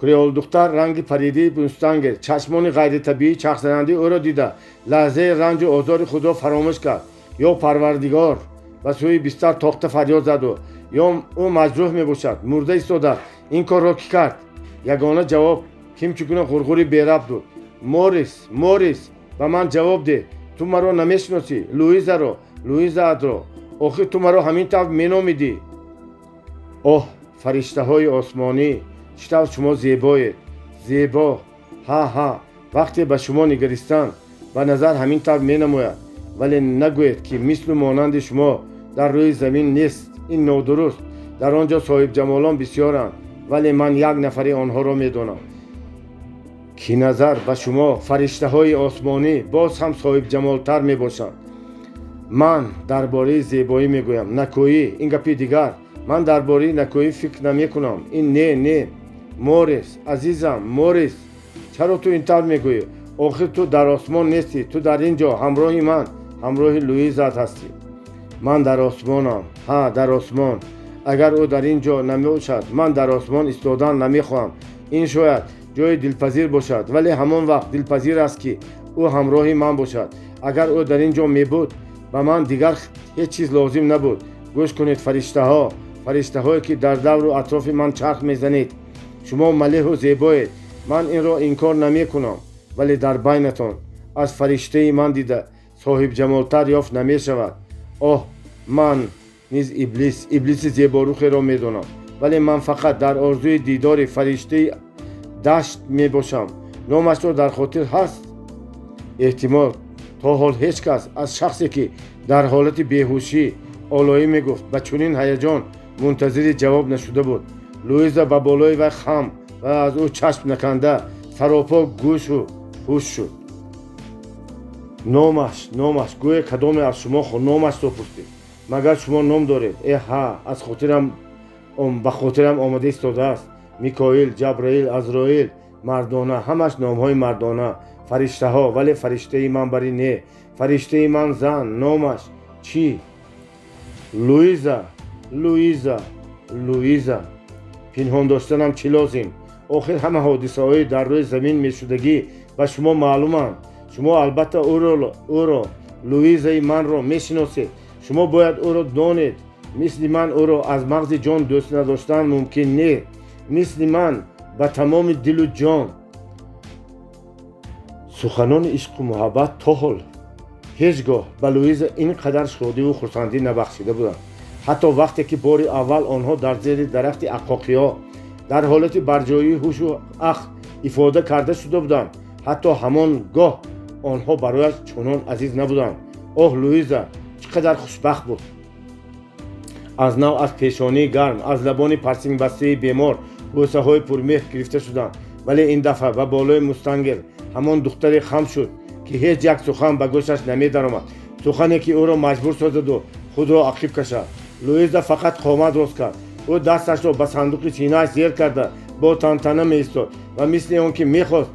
Креолдухтар ранги паридаи мустангер, чашмони ғайритабиии чархзанандаи ӯро дида, лаҳзаи ранҷу озори худро фаромӯш кард. Ё Парвардигор! Ба сӯи бистар тохта фарёд зад ӯ. Ё ӯ маҷрӯҳ мебошад, мурда истодааст. Ин корро кӣ кард? Ягона ҷавоб кимчи гуна ғурғури берабт буд. Морис, Морис, ба ман ҷавоб деҳ. Ту маро намешиносӣ, Луизаро, Луизаатро. Охир ту маро ҳамин тавр меномидӣ. Оҳ, фариштаҳои осмонӣ, чӣ тавр шумо зебоед! Зебо! Ҳа, ҳа, вақте ба шумо нигаристан ба назар ҳамин тавр менамояд, вале нагӯед, ки мислу монанди шумо дар рӯи замин нест. Ин нодуруст. Дар он ҷо соҳибҷамолон бисёранд, вале ман як нафари онҳоро медонам, ки назар ба шумо фариштаҳои осмонӣ боз ҳам соҳибҷамолтар мебошанд. Ман дар бораи зебоӣ мегӯям, накӯӣ ин гапи дигар. Ман дар бораи накӯӣ фикр намекунам. Ин не, не, Морис, азизам Морис, чаро ту ин тавр мегӯӣ? Охир ту дар осмон нестӣ, ту дар ин ҷо ҳамроҳи ман, ҳамроҳи Луизат ҳастӣ. Ман дар осмонам. Ҳа, дар осмон. Агар ӯ дар ин ҷо намебошад, ман дар осмон истодан намехоҳам. Ин шояд ҷои дилпазир бошад, вале ҳамон вақт дилпазир аст, ки ӯ ҳамроҳи ман бошад. Агар ӯ дар ин ҷо мебуд, ба ман дигар ҳеҷ чиз лозим набуд. Гӯш кунед, фариштаҳо, фариштаҳое, ки дар давру атрофи ман чарх мезанед. Шумо малеҳу зебоед, ман инро инкор намекунам, вале дар байнатон аз фариштаи ман дида соҳибҷамолтар ёфт намешавад. Оҳ, ман низ иблис, иблиси зеборухеро медонам, вале ман фақат дар орзуи дидори фариштаи дашт мебошам. Номашро дар хотир ҳаст? Эҳтимол то ҳол ҳеҷ кас аз шахсе, ки дар ҳолати беҳушӣ олоӣ мегуфт, ба чунин ҳаяҷон мунтазири ҷавоб нашуда буд. Луиза ба болои вай хам ва аз ӯ чашм наканда саропо гӯшу ҳуш шуд. Номаш, номаш, гӯе кадоме аз шумо номашро пурсид. Магар шумо ном доред? Э ҳа, аз хотирам ба хотирам омада истодааст. Микоил, Ҷабраил, Азроил, мардона, ҳамаш номҳои мардона, фариштаҳо, вале фариштаи ман бари не. Фариштаи ман зан, номаш чӣ? Луиза, Луиза, Луиза. Пинҳон доштанам чӣ лозим? Охир ҳама ҳодисаҳои дар рӯи замин мешудагӣ ба шумо маълуманд. Шумо албатта ӯро, Луизаи манро мешиносед. Шумо бояд ӯро донед. Мисли ман ӯро аз мағзи ҷон дӯст надоштан мумкин не. Мисли ман ба тамоми дилу ҷон. Суханони ишқу муҳаббат то ҳол ҳеҷ гоҳ ба Луиза ин қадар шодиву хурсандӣ набахшида буданд. Ҳатто вақте ки бори аввал онҳо дар зери дарахти ақоқиҳо дар ҳолати барҷоии ҳушу ақл ифода карда шуда буданд, ҳатто ҳамон гоҳ онҳо барояш чунон азиз набуданд. Оҳ, Луиза чӣ қадар хушбахт буд! Аз нав аз пешонии гарм, аз лабони парсингбастаи бемор бӯсаҳои пурмеҳр гирифта шуданд, вале ин дафъа ба болои мустангер ҳамон духтаре хам шуд, ки ҳеҷ як сухан ба гӯшаш намедаромад, сухане ки ӯро маҷбур созаду худро ақиб кашад. Луиза фақат қомат рост кард. Ӯ дасташро ба сандуқи синааш зер карда бо тантана меистод ва мисли он ки мехост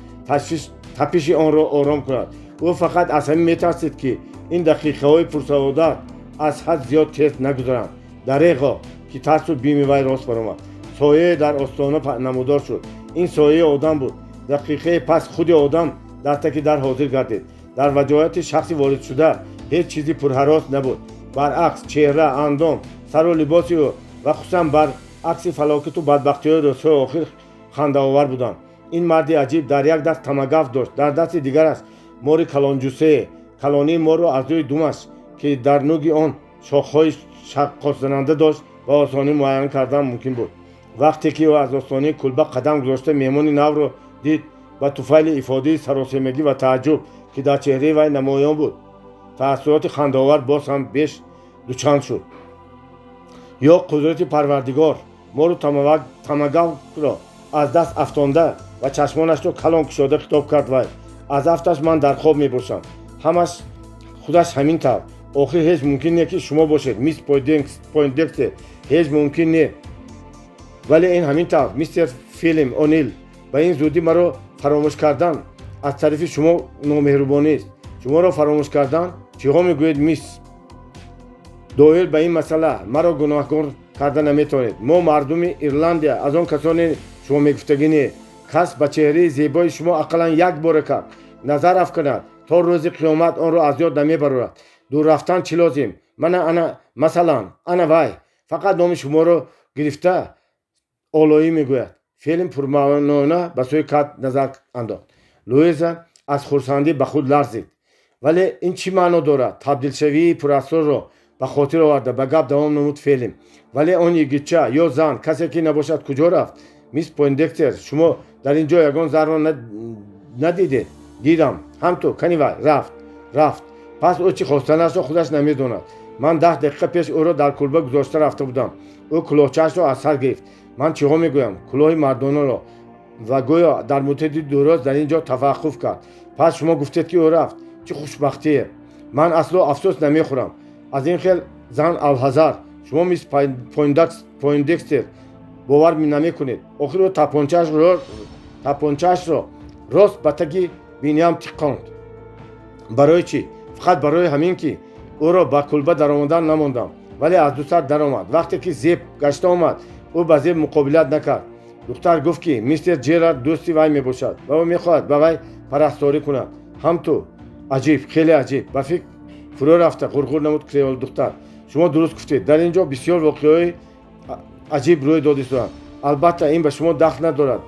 тапиши онро ором кунад. Ӯ фақат аз ҳамин метарсид, ки ин дақиқаҳои пурсаодат аз ҳад зиёд тез нагузаранд. Дареғо, ки тарсу бими вай рост баромад. Сояе дар остона намудор шуд. Ин сояи одам буд. Дақиқаи пас худи одам дар таки дар ҳозир гардид. Дар ваҷоҳати шахси воридшуда ҳеҷ чизи пурҳарос набуд. Баръакс, чеҳра, андом, сару либоси ӯ ва хусусан бар акси фалокату бадбахтиҳои рӯзҳои охир хандаовар буданд. Ин марди аҷиб дар як даст тамагафт дошт, дар дасти дигараш мори калонҷуссае. Калонии морро аз рӯи думаш, ки дар нуги он шохҳои шаққосзананда дошт, ба осонӣ муайян кардан мумкин буд. Вақте ки ӯ аз остонаи кулба қадам гузошта меҳмони навро дид, ба туфайли ифодаи саросемагӣ ва тааҷҷуб, ки дар чеҳраи вай намоён буд, таассуроти хандаовар боз ҳам беш дучанд шуд. Ё қудрати Парвардигор, мору тамагавро аз даст афтонда ва чашмонашро калон кушода хитоб кард вай. Аз афташ ман дар хоб мебошам. Ҳамаш худаш ҳамин тавр. Охир ҳеҷ мумкин не, ки шумо бошед, мисс Пойндекстер. Ҳеҷ мумкин не. Вале ин ҳамин тавр, мистер Фелим О'Нил. Ба ин зудӣ маро фаромӯш кардан аз тарафи шумо номеҳрубонист. Шуморо фаромӯш кардан? Чиҳо мегӯед, мисс? Доир ба ин масъала маро гуноҳкор карда наметавонед. Мо мардуми Ирландия аз он касоне шумо мегуфтагӣ не. Кас ба чеҳраи зебои шумо ақаллан як бора кард назар афканад, то рӯзи қиёмат онро аз ёд намебарорад. Дур рафтан чӣ лозим? Мана ана, масалан, ана вай фақат номи шуморо гирифта олоӣ мегӯяд. Фелим пурмаънона ба сӯи Кат назар андохт. Луиза аз хурсандӣ ба худ ларзид. Вале ин чӣ маъно дорад? Табдилшавии пурасрорро ба хотир оварда ба гап давом намуд Фелим. Вале он йигитча ё зан, касе ки набошад, куҷо рафт? Мисс Пойндекстер, шумо дар ин ҷо ягон занро надидед? Дидам. Ҳам ту, кани вай рафт, рафт. Пас ӯ чӣ хостанашро худаш намедонад. Ман 10 дақиқа пеш ӯро дар кулба гузошта рафта будам. Ӯ кулоҳчаашро аз сар гирифт. Ман чиҳо мегӯям? Кулоҳи мардонаро. Ва гӯё дар муддати 2 рӯз дар ин ҷо таваққуф кард. Пас шумо гуфтед, ки ӯ рафт. Чӣ хушбахтие! Ман асло афсӯс намехӯрам. Аз ин хел зан алҳазар. Шумо, мисс Пойндекстер, бовар намекунед. Охир ӯ тапончаашро рост ба таги биниам тиқонд. Барои чӣ? Фақат барои ҳамин, ки ӯро ба кулба даромадан намондам. Вале аз ду сар даромад. Вақте ки Зеб гашта омад, ӯ ба Зеб муқобилат накард. Духтар гуфт, ки мистер Ҷерард дӯсти вай мебошад ва ӯ мехоҳад ба вай парасторӣ кунад. Ҳам ту. Аҷиб, хеле аҷиб, ба фикр фурӯ рафта ғурғур намуд креол духтар. Шумо дуруст гуфтед, дар ин ҷо бисёр воқеаҳои аҷиб рӯй додистоданд. Албатта, ин ба шумо дахл надорад,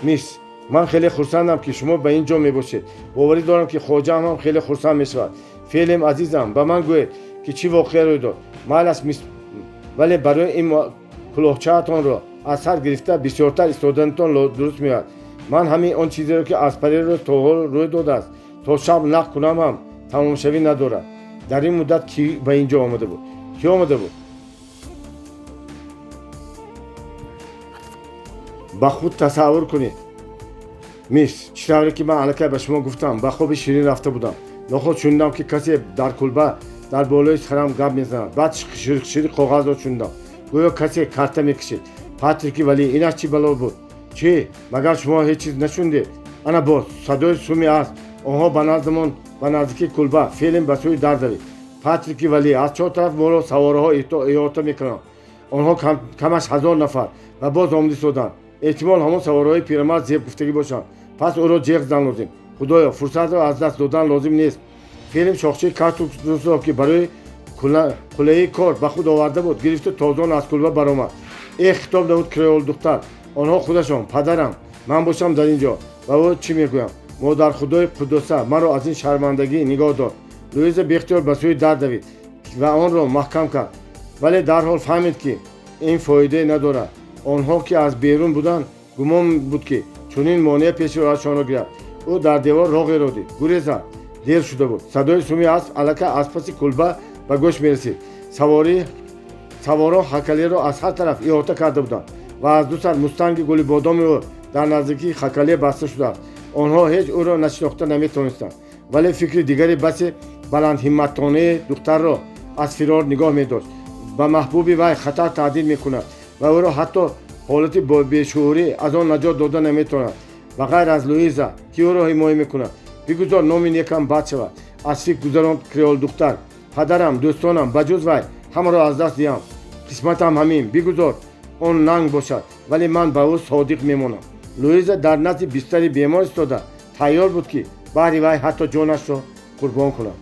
мисс. Ман хеле хурсандам, ки шумо ба ин ҷо мебошед. Боварӣ дорам, ки хоҷаам ҳам хеле хурсанд мешавад. Фелим азизам, ба ман гӯед, ки чӣ воқеа рӯй дод. Майлаш, мисс, вале барои ин кулоҳчаатонро аз сар гирифта бисёртар истоданатон дуруст меояд. Ман ҳамин он чизеро, ки аз парерӯз то ҳол рӯй додааст, то шаб нақл кунам ҳам тамомшавӣ надорад. Дар ин муддат кӣ ба ин ҷо омада буд? Кӣ омада буд? Ба худ тасаввур кунед, мисс, чӣ тавре ки ман аллакай ба шумо гуфтам, ба хоби ширин рафта будам. Нохост шунидам, ки касе дар кулба дар болои сарам гап мезанад. Баъд ширшири коғазро шунидам, гӯё касе карта мекашид. Патрики валӣ, инаш чӣ бало буд? Чӣ, магар шумо ҳеҷ чиз нашунидед? Ана боз садои суми аст. Онҳо ба наздамон, ба наздикии кулба. Фелим ба сӯи дар давид. Патрики валӣ, аз чор тараф моро савораҳо иҳота мекунанд. Онҳо камаш 1000 нафар ва боз омадистоданд. Эҳтимол, ҳамон савораҳои пирамард Зеб гуфтагӣ бошанд. Пас ӯро ҷеғ задан лозим. Худоё, фурсатро аз даст додан лозим нест. Фелим шохчаи кактусро, ки барои қуллаи кор ба худ оварда буд, гирифту тозон аз кулба баромад. Эҳ, хитоб намуд креол духтар, онҳо худашон. Падарам, ман бошам дар ин ҷо ва ӯ чӣ мегӯям? Модархудои қуддуса, маро аз ин шармандагӣ нигоҳ дор. Луиза беихтиёр ба сӯи дар давид ва онро маҳкам кард, вале дарҳол фаҳмид, ки ин фоидае надорад. Онҳо, ки аз берун буданд, гумон буд, ки чунин монеа пеши роҳашонро гирад. Ӯ дар девор роғеро дид, гурезад. Дер шуда буд. Садои суми асп аллакай аз паси кулба ба гӯш мерасид. Саворон хакалеро аз ҳар тараф иҳота карда буданд ва аз ду сар мустанги гулибодоми ӯ дар наздикии хакале баста шудааст. Онҳо ҳеҷ ӯро нашинохта наметавонистанд, вале фикри дигаре басе баландҳимматонаи духтарро аз фирор нигоҳ медошт. Ба маҳбуби вай хатар таҳдид мекунад ва ӯро ҳатто ҳолати бешуурӣ аз он наҷот дода наметавонад. Ба ғайр аз Луиза, ки ӯро ҳимоя мекунад? Бигузор номи некам бад шавад, аз фикр гузаронд креолдухтар. Падарам, дӯстонам, ба ҷуз вай ҳамаро аз даст диҳам. Қисматам ҳамин. Бигузор он нанг бошад, вале ман ба ӯ содиқ мемонам. Луиза дар назди бистари бемор истода тайёр буд, ки баҳри вай ҳатто ҷонашро қурбон кунад.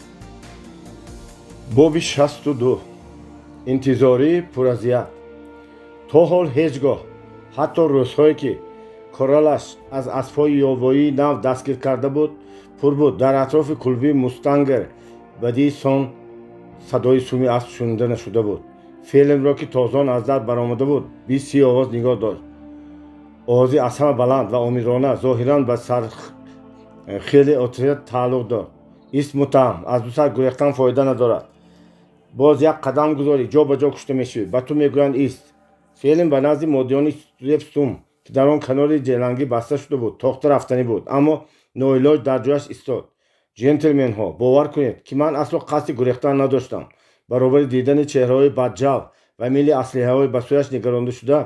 Боби 62. Интизории пуразият. То ҳол ҳеҷ гоҳ, ҳатто рӯзҳое, ки коралаш аз аспҳои ёвоии нав дастгир карда буд пур буд, дар атрофи кулбии мустангер бадии сон садои суми асп шунида нашуда буд. Фелимро, ки тозон аз дар баромада буд, 20-30 овоз нигоҳ дошт. Овози аз ҳама баланд ва омирона зоҳиран ба сархели отряд тааллуқ дошт. Ист, муттаҳам, аз ду сар гурехтан фоида надорад. Боз як қадам гузорӣ, ҷо ба ҷо кушта мешавӣ. Ба ту мегӯянд, ист. Фелим ба назди моддиёни Степстум, ки дар он канори ҷелангӣ баста шуда буд, тохта рафтанӣ буд, аммо ноилоҷ дар ҷояш истод. Ҷентлменҳо, бовар кунед, ки ман асло қасди гурехтан надоштам. Баробари дидани чеҳраҳои бадҷав ва мили аслиҳаҳои ба сӯяш нигарондашуда,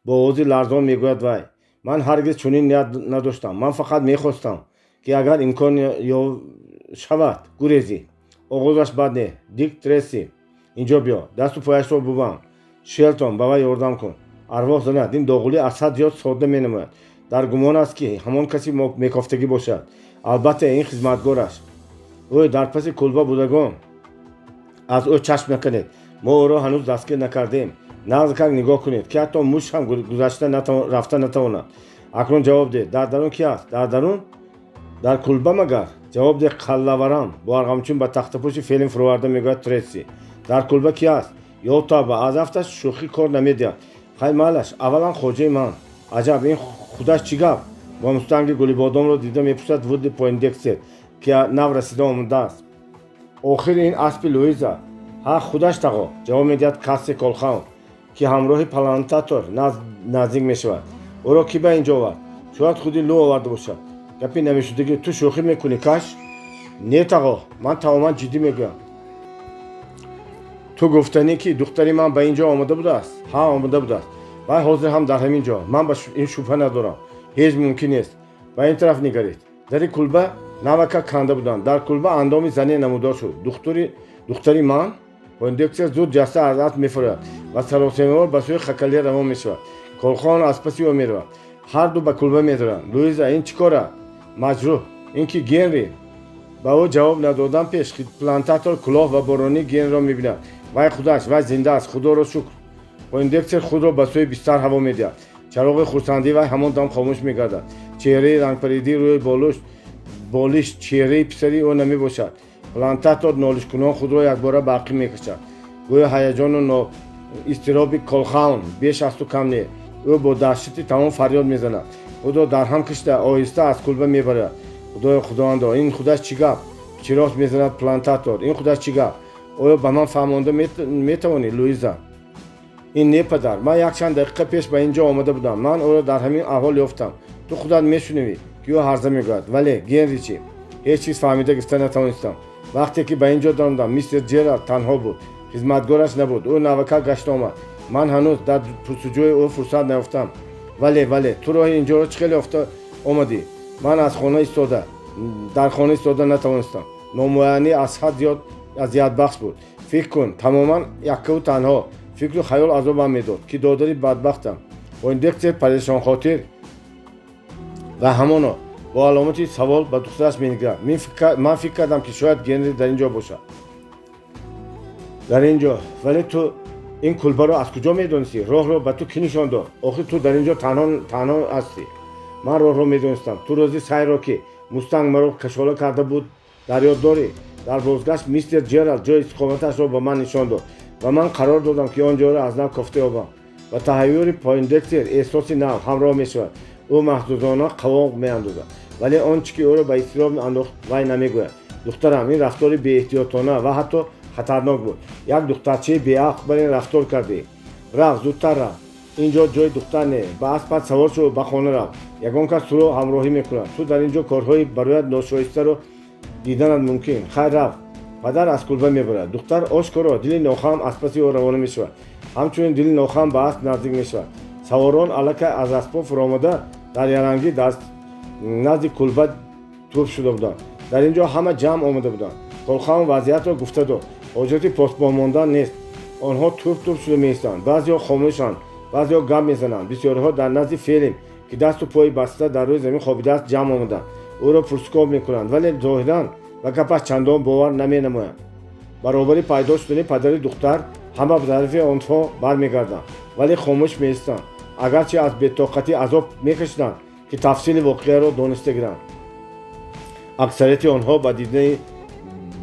бо овози ларзон мегӯяд вай: «Ман ҳаргиз чунин ният надоштам. Ман фақат мехостам, ки агар имкон шавад, гурезӣ. Оғозаш бад не. Дик Треси, инҷо биё, дасту пояшро бубанд. Шелтон, ба вай ёрдам кун. Арвоҳ занад, ин доғулӣ аз ҳад зиёд содда менамояд. Дар гумон аст, ки ҳамон каси мекофтагӣ бошад. Албатта, ин хизматгораш. Ӯ дар паси кулба будагон, аз ӯ чашм накунед. Мо ӯро ҳанӯз дастгир накардем. Нағз нигоҳ кунед, ки ҳатто муш ҳам гузашта рафта натавонад. Акнун ҷавоб деҳ: дар дарун ки аст? Дар дарун, дар кулба магар? Ҷавоб деҳ, қаллаварам!» Бо арғамчун ба тахтапӯши Фелин фуроварда мегӯяд Треси. «Дар кулба ки аст? Ё тавба, аз афташ шӯхӣ кор намедиҳад. Хай, майлаш, аввалан хоҷаи ман. Аҷаб, ин худаш чӣ гап?» Бо мустанги гулибодомро дида мепурсад Вудли Пойндекстер, ки нав расида омадааст. «Охир ин аспи Луиза». «Ҳа, худаш, тағо», ҷавоб медиҳад Касси Колхаун, ки ҳамроҳи плантатор наздик мешавад. «Ӯро кӣ ба инҷо овард? Шояд худи Лу оварда бошад. Гапи намешудагӣ. Ту шӯхӣ мекунӣ, Каш?» «Не, тағо, ман тамоман ҷиддӣ мегӯям». «Ту гуфтанӣ, ки духтари ман ба ин ҷо омода будааст?» «Ҳа, омода будааст. Вай ҳозир ҳам дар ҳамин ҷо. Ман ба ин шубҳа надорам. Ҳеҷ мумкин нест. Ба ин тараф нигаред». Дари кулба навака канда буданд. Дар кулба андоми зане намудор шуд. Духтари ман? Пойндекстер зуд ҷаста аз асп мефурояд ва саросемавор ба сӯи хакалия равон мешавад. Колхаун аз паси ӯ меравад. Ҳарду ба кулба медоранд. «Луиза, ин чӣ кора? Маҷрӯҳ, ин ки Генри?» Ба ӯ ҷавоб надодан пеш плантатор кулоҳ ва боронии Генриро мебинад. «Вай худаш! Вай зинда аст, худоро шукр!» Пойндекстер худро ба сӯи бистар ҳаво медиҳад. Чароғи хурсандии вай ҳамон дам хомӯш мегардад. Чеҳраи рангпаридии рӯи болишт чеҳраи писари ӯ намебошад. Плантатор нолишкунон худро якбора ба ақиб мекашад. Гӯё ҳаяҷону изтироби Колхаун беш асту кам не. Ӯ бо даҳшати тамом фарёд мезанад, худро дар ҳам кашида, оҳиста аз кулба мебарояд. «Худоё, худовандо, ин худаш чӣ гап?» Чирост мезанад плантатор. «Ин худаш чӣ гап? Оё ба ман фаҳмонда метавонӣ, Луиза?» «Ин не, падар. Ман якчанд дақиқа пеш ба ин ҷо омада будам. Ман ӯро дар ҳамин аҳвол ёфтам. Ту худат мешунавӣ, ки ӯ ҳарза мегӯяд. Вале Генри чӣ? Ҳеҷ чиз фаҳмида гирифта натавонистам. Вақте ки ба ин ҷо даромадам, мистер Ҷералд танҳо буд, хизматгораш набуд. Ӯ навакак гашта омад. Ман ҳанӯз дар пурсуҷӯи ӯ фурсат наёфтам. Вале ту роҳи инҷоро чӣ хел ёфта омадӣ? Ман аз хона истода дар хона истода натавонистам. Номуайянӣ аз ҳад зиёд азиятбахш буд. Фикр кун, тамоман яккаву танҳо. Фикру хаёл азобам медод, ки додари бадбахтам». Пойндекстер парешонхотир ва ҳамоно бо аломати савол ба духтараш менигарад. «Ман фикр кардам, ки шояд Генри дар ин ҷо бошад, дар ин ҷо. Вале ту ин кулбаро аз куҷо медонистӣ? Роҳро ба ту кӣ нишон дод? Охир ту дар ин ҷо танҳо ҳастӣ». «Ман роҳро медонистам. Ту рӯзи сайрро, ки мустанг маро кашола карда буд, дар ёд дорӣ? Дар бозгашт мистер Ҷералд ҷои истиқоматашро ба ман нишон дод ва ман қарор додам, ки он ҷоро аз нав кофта ёбам». Ба таҳайюри Пойндекстер эҳсоси нав ҳамроҳ мешавад. Ӯ маҳзузона қавоқ меандозад, вале он чӣ ки ӯро ба изтироб андохт, вай намегӯяд. «Духтарам, ин рафтори беэҳтиётона ва ҳатто хатарнок буд. Як духтарчаи беақл бар ин рафтор кардӣ. Рав, зудтар рав, ин ҷо ҷои духтар не. Ба аспат савор шуд, ба хона рав. Ягон кас туро ҳамроҳӣ мекунад. Ту дар ин ҷо корҳои барояд ношоистаро диданат мумкин. Хайр, рав». Падар аз кулба мебарад. Духтар ошкоро дили нохам аз паси ӯ равона мешавад. Ҳамчунин дили нохам ба асп наздик мешавад. Саворон аллакай аз аспҳо фуромада, дар ялангӣ дар назди кулба тӯб шуда буданд. Дар ин ҷо ҳама ҷамъ омада буданд. Колхаун вазъиятро гуфта дод. Ҳоҷати посбон мондан нест. Онҳо тӯб тӯб шуда меистанд. Баъзеҳо хомӯшанд, баъзеҳо гап мезананд. Бисёриҳо дар назди Фелим, ки дасту пои баста дар рӯи замин хобидааст, ҷамъ омаданд. Ӯро пурсукоб мекунанд, вале зоҳиран ба гапаш чандон бовар наменамоянд. Баробари пайдо шудани падари духтар ҳама ба тарафи онҳо бармегарданд, вале хомӯш меистанд, агарчи аз бетоқатӣ азоб мекашиданд, ки тафсили воқеаро дониста гиранд. Аксарияти онҳо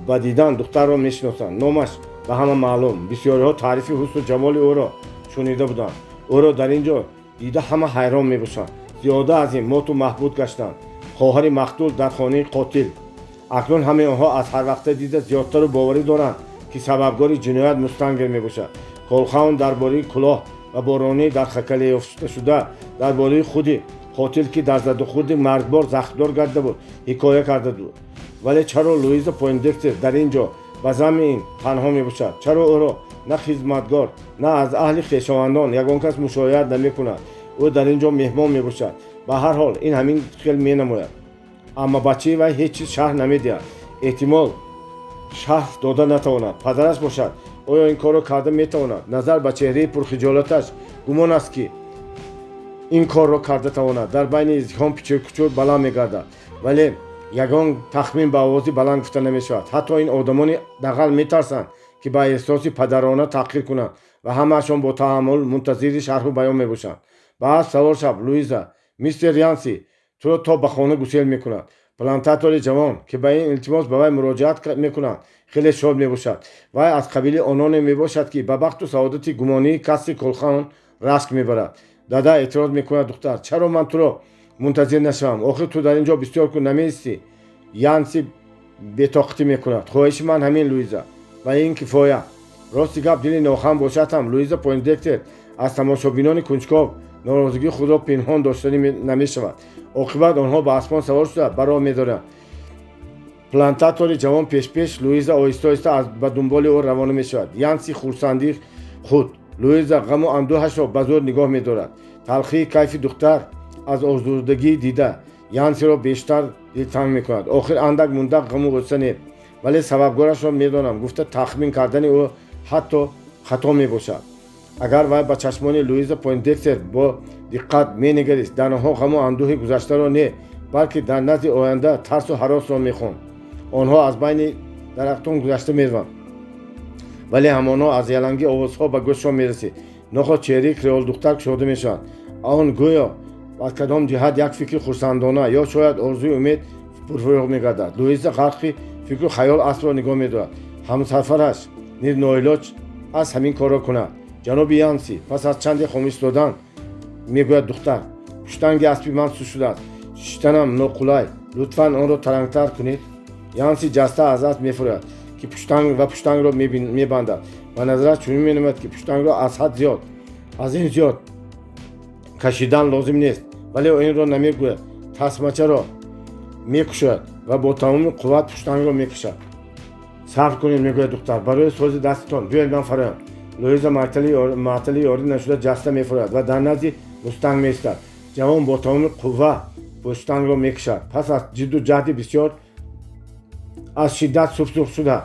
ба дидан духтарро мешиносанд. Номаш ба ҳама маълум. Бисёриҳо таърифи ҳусну ҷамоли ӯро шунида буданд. Ӯро дар ин ҷо дида, ҳама ҳайрон мебошанд. Зиёда аз ин моту маҳбуд гаштанд. Хоҳари мақтул дар хонаи қотил. Акнун ҳамаи онҳо аз ҳарвақта дида зиёдтару боварӣ доранд, ки сабабгори ҷиноят мустангер мебошад. Колхаун дар бораи кулоҳ ва боронӣ дар хакале ёфташуда, дар бораи худи қотил, ки дар задухӯрди маргбор захмдор гардида буд, ҳикоя карда буд. Вале чаро Луиза Пойндекстер дар ин ҷо ба замми ин танҳо мебошад? Чаро ӯро на хизматгор, на аз аҳли хешовандон ягон кас мушоҳидат намекунад? Ӯ дар ин ҷо меҳмон мебошад. Ба ҳар ҳол, ин ҳамин хел менамояд. Аммо бачаи вай ҳеҷ чиз шарҳ намедиҳад. Эҳтимол, шарҳ дода натавонад. Падараш бошад, оё ин корро карда метавонад? Назар ба чеҳраи пурхиҷолаташ, гумон аст, ки ин корро карда тавонад. Дар байни издиҳом пичиркучур баланд мегардад, вале ягон тахмин ба овози баланд гуфта намешавад. Ҳатто ин одамони дағал метарсанд, ки ба эҳсоси падарона таҳқир кунанд, ва ҳамаашон бо таҳаммул мунтазири шарҳу баён мебошанд. Ба асп савор шав, Луиза. Мистер Янси туро то ба хона гусел мекунад. Плантатори ҷавон, ки ба ин илтимос ба вай муроҷиат мекунанд, хеле шод мебошад. Вай аз қабили ононе мебошад, ки ба бахту саодати гумонии касри Колхаун рашк мебарад. Дада, эътироз мекунад духтар, чаро ман туро мунтазир нашавам? Охир ту дар ин ҷо бисёр ку намеистӣ. Янси бетоқатӣ мекунад. Хоҳиши ман ҳамин, Луиза, ва ин кифоя. Рости гап, дили нохам бошад ҳам, Луиза Пойндектер аз тамошобинони кунҷков норозигии худро пинҳон доштанӣ намешавад. Оқибат онҳо ба аспон савор шуда, ба роҳ медоранд. Плантатори ҷавон пешпеш, Луиза оҳиста оҳиста ба дунболи ӯ равона мешавад. Янси хурсандии худ, Луиза ғаму андӯҳашро ба зӯр нигоҳ медорад. Талхии кайфи духтар аз озурдагӣ дида Янсиро бештар дилтанг мекунад. Охир андак мундак ғаму ғусса не, вале сабабгорашро медонам гуфта тахмин кардани ӯ ҳатто хато мебошад. Агар вай ба чашмони Луиза Пойндекстер бо диққат менигарист, дар онҳо ғаму андӯҳи гузаштаро не, балки дар назди оянда тарсу ҳаросро мехонд. Онҳо аз байни дарахтон гузашта мераванд, вале ҳамонҳо аз яланги овозҳо ба гӯшшон мерасид. Нохост чеҳраи креолдухтар кушода мешавад. Он гӯё аз кадом ҷиҳат як фикри хурсандона ё шояд орзуи умед пурфурӯғ мегардад. Луиза ғарқи фикру хаёл аспро нигоҳ медорад. Ҳамсафараш низ ноилоҷ аст ҳамин корро кунад. Ҷаноби Янси, пас аз чанде хомӯш додан, мегӯяд духтар, пуштанги аспи ман суст шудааст, шиштанам ноқулай, лутфан онро тарангтар кунед. Янси ҷаста аз асп мефурояд, ки пуштанг ва пуштангро мебандад. Ба назараш чунин менамояд, ки пуштангро аз ҳад зиёд, аз ин зиёд кашидан лозим нест, вале ӯ инро намегӯяд. Тасмачаро мекушояд ва бо тамоми қувват пуштангро мекашад. Сабр кунед, мегӯяд духтар, барои сози дастатон биёед, ман фароям. Луиза маътали ёрӣ нашуда ҷаста мефурояд ва дар назди мустанг меистад. Ҷавон бо тамоми қувва пуштангро мекашад. Пас аз ҷидду ҷаҳди бисёр, аз шиддат субсух шуда,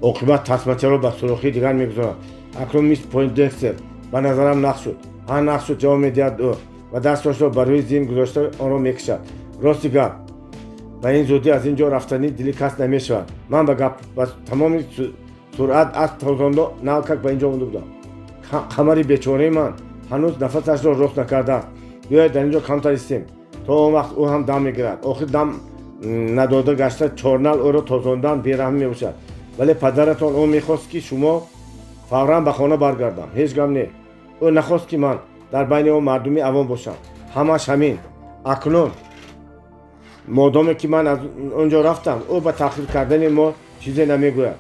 оқибат тасмачаро ба сурохии дигар мегузорад. Акнун, мисс Пойндекстер, ба назарам нағз шуд. Ҳа, нағз шуд, ҷавоб медиҳад ӯ ва дасташро ба рӯи зин гузошта онро мекашад. Рости гап, ба ин зудӣ аз ин ҷо рафтанӣ дили кас намешавад. Ман ба гап ба тамоми суръат асп тозондо навкак ба ин ҷо омада будам. Қамари бечораи ман ҳанӯз нафасашро рост накардааст. Биёед, дар ин ҷо камтар истем. То он вақт ӯ ҳам дам мегирад. Охир дам надода гашта чорнал ӯро тозондан бераҳмӣ мебошад. Вале падаратон, ӯ мехост, ки шумо фавран ба хона баргардам. Ҳеҷ гап не, ӯ нахост, ки ман дар байни он мардуми авом бошам. Ҳамаш ҳамин. Акнун модоме ки ман аз он ҷо рафтам, ӯ ба таъхир кардани мо чизе намегӯяд.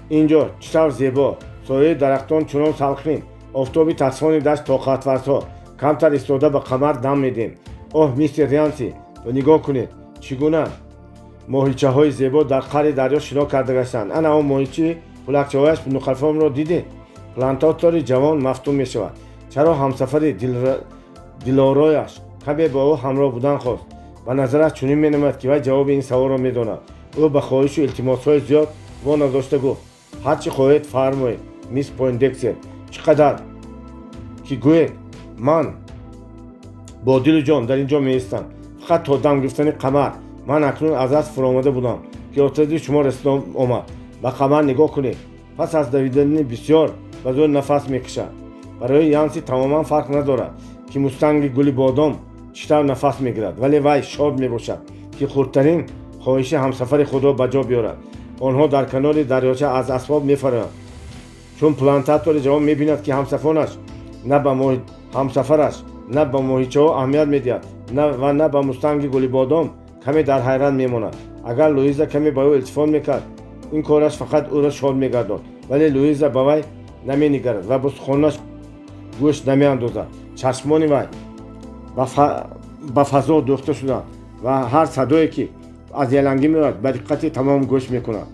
Ин ҷо чӣ тавр зебо, сояи дарахтон чунон салқин, офтоби тасфони дашт тоқатфарсо. Камтар истода ба қамар дам медиҳем. Оҳ, мистер Янси, нигоҳ кунед, чӣ гуна моҳичаҳои зебо дар қаъри дарё шино карда гаштанд. Ана он моҳичи пулакчаҳояш нуқрафомро дидед? Плантатори ҷавон мафтун мешавад. Чаро ҳамсафари дилорояш каме бо ӯ ҳамроҳ будан хост? Ба назараш чунин менамояд, ки вай ҷавоби ин саволро медонад. Ӯ ба хоҳишу илтимосҳои зиёд во надошта гуфт: «Ҳар чӣ хоҳед, фармоед, мисс Пойндекстер. Чӣ қадар ки гӯед, ман бо дилу ҷон дар ин ҷо меистам, фақат то дам гирифтани қамар. Ман акнун аз асп фуромада будам, ки отряди шумо расида омад. Ба қамар нигоҳ кунед, пас аз давидани бисёр ба зӯр нафас мекашад». Барои Янси тамоман фарқ надорад, ки мустанги гули бодом чӣ тавр нафас мегирад, вале вай шод мебошад, ки хурдтарин хоҳиши ҳамсафари худро ба ҷо биёрад. Онҳо дар канори дарёча аз аспҳо мефароянд. Чун плантатори ҷавон мебинад, ки ҳамсафараш на ба моҳичаҳо аҳамият медиҳад ва на ба мустанги гулибодом. Каме дар ҳайрат мемонад. Агар Луиза каме ба ӯ илтифот мекард, ин кораш фақат ӯро шод мегардонд, вале Луиза ба вай наменигарад ва ба сухонаш гӯш намеандозад. Чашмони вай ба фазо дӯхта шуданд ва ҳар садое, ки аз ялангӣ меояд, ба диққати тамом гӯш мекунад.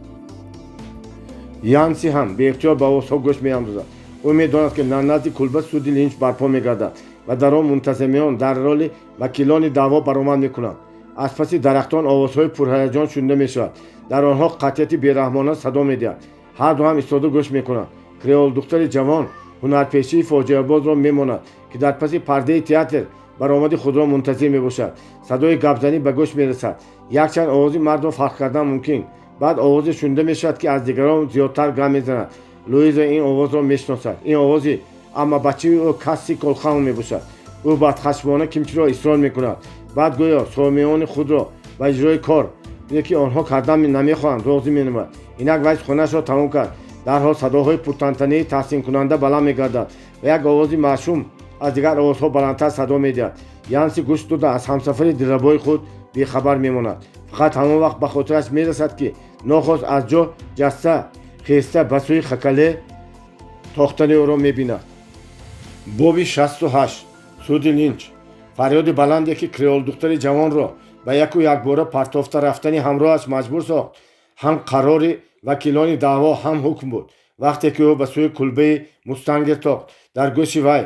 Янси ҳам беихтиёр ба овозҳо гӯш меандозад. Ӯ медонад, ки дар назди кулба суди Линч барпо мегардад ва дар он мунтазамиён дар роли вакилони даъво баромад мекунанд. Аз паси дарахтон овозҳои пурҳаяҷон шунида мешавад. Дар онҳо қатъияти бераҳмона садо медиҳад. Ҳарду ҳам истода гӯш мекунанд. Креолдухтари ҷавон ҳунарпешии фоҷиабозро мемонад, ки дар паси пардаи театр баромади худро мунтазир мебошад. Садои гапзанӣ ба гӯш мерасад. Якчанд овози мардро фарқ кардан мумкин. Баъд овозе шунида мешавад, ки аз дигарон зиёдтар гап мезанад. Луиза ин овозро мешиносад. Ин овози аммабачаи ӯ, Касси Колхаун мебошад. Ӯ бадхашмона кимчиро исрор мекунад. Баъд гӯё сомиёни худро ба иҷрои кор, ки онҳо кардан намехоҳанд, розӣ менамояд. Инак вай суханашро тамом кард. Дарҳол садоҳои пуртантании таҳсинкунанда баланд мегардад ва як овози маъшум аз дигар овозҳо баландтар садо медиҳад. Янси гӯш дода, аз ҳамсафари дилрабои худ бехабар мемонад. Фақат ҳамон вақт ба хотираш мерасад, ки нохост аз ҷо ҷаста хеста ба сӯи хакале тохтани ӯро мебинад. Боби 68. Суди Линч. Фарёди баланде, ки креолдухтари ҷавонро ба яку якбора партофта рафтани ҳамроҳаш маҷбур сохт, ҳам қарори вакилони даъво, ҳам ҳукм буд. Вақте ки ӯ ба сӯи кулбаи Мустангер тохт, дар гӯши вай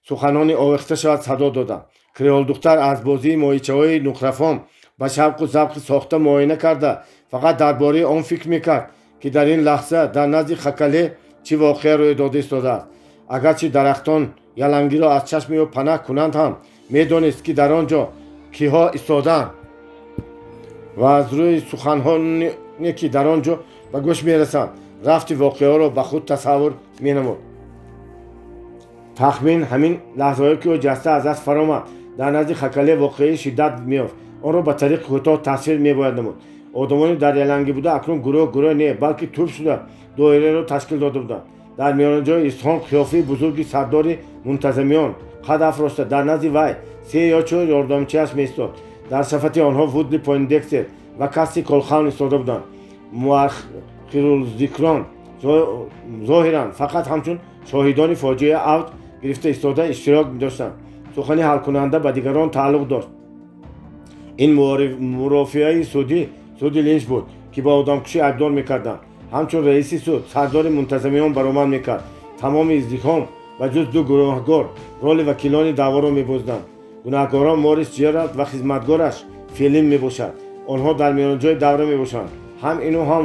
суханони овехта шавад садо доданд. Креолдухтар аз бозии моҳичаҳои нуқрафом ба шавқу завқи сохта муоина карда, фақат дар бораи он фикр мекард, ки дар ин лаҳза дар назди хакале чӣ воқеа рӯй дода истодааст. Агарчи дарахтон ялангиро аз чашми ӯ панаҳ кунанд ҳам, медонист, ки дар он ҷо киҳо истодаанд ва аз рӯи суханҳоне, ки дар он ҷо ба гӯш мерасанд, рафти воқеаҳоро ба худ тасаввур менамуд. Тахмин ҳамин лаҳзаҳое, ки ӯ ҷаста аз даст фаромад, дар назди хакале воқеаи шиддат меёфт. Онро ба тариқи кӯтоҳ тасвир мебояд намуд. Одамони дар ялангӣ буда акнун гурӯҳ гурӯҳ не, балки тӯб шуда доираро ташкил дода буданд. Дар миёнаҷои издиҳом қиёфаи бузурги сардори мунтазамиён қад афрошта, дар назди вай се ё чор ёрдамчиаш меистод. Дар шафати онҳо Вудли Пойндекстер ва Касси Колхаун истода буданд. Муаххирулзикрон зоҳиран фақат ҳамчун шоҳидони фоҷиа авҷ гирифта истода иштирок доштанд. Сухани ҳалкунанда ба дигарон тааллуқ дошт. Ин мурофиаи судӣ, суди Линч буд, ки ба одамкушӣ айбдор мекарданд. Ҳамчун раиси суд сардори мунтазамиён баромад мекард. Тамоми издиҳом ба ҷуз ду гуноҳгор роли вакилони даъворо мебозиданд. Гунаҳгорон Морис Ҷералд ва хизматгораш Фелин мебошад. Онҳо дар миёнаҷои давра мебошанд. Ҳам ину, ҳам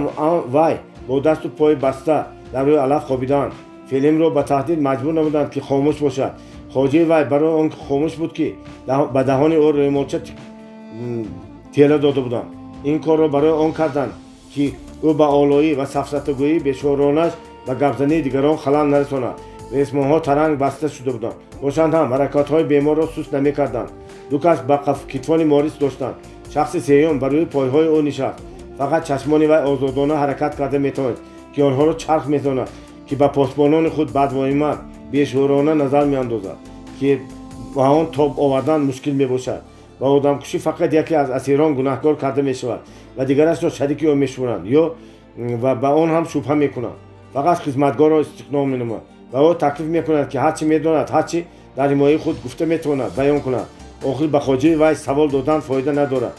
вай бо дасту пои баста дар рӯи алаф хобидаанд. Фелинро ба таҳдид маҷбур намуданд, ки хомӯш бошад. Хоҷаи вай барои он ки хомӯш буд, ки ба даҳони ӯ рӯймолча тела дода буданд. Ин корро барои он карданд, ки ӯ ба олоӣ ва сафсатагӯии бешӯронаш ба гапзании дигарон халал нарасонад. Ресмонҳо таранг баста шуда буданд бошанд ҳам, ҳаракатҳои беморро суст намекарданд. Ду кас ба китфони Морис доштанд. Шахси сеюм ба рӯи пойҳои ӯ нишаст. Фақат чашмони вай озодона ҳаракат карда метавонист, ки онҳоро чарх мезонад, ки ба посбонони худ бадвоима, бешӯрона назар меандозад, ки ба он тоб овардан мушкил мебошад. Ба одамкушӣ фақат яке аз асирон гунаҳкор карда мешавад ва дигарашро шарики ӯ мешуморанд ё ва ба он ҳам шубҳа мекунанд. Фақат хизматгорро истиқно менамояд ва ӯ таклиф мекунад, ки ҳарчи медонад, ҳарчи дар ҳимояи худ гуфта метавонад, баён кунад. Охир ба хоҷаи вай савол додан фоида надорад.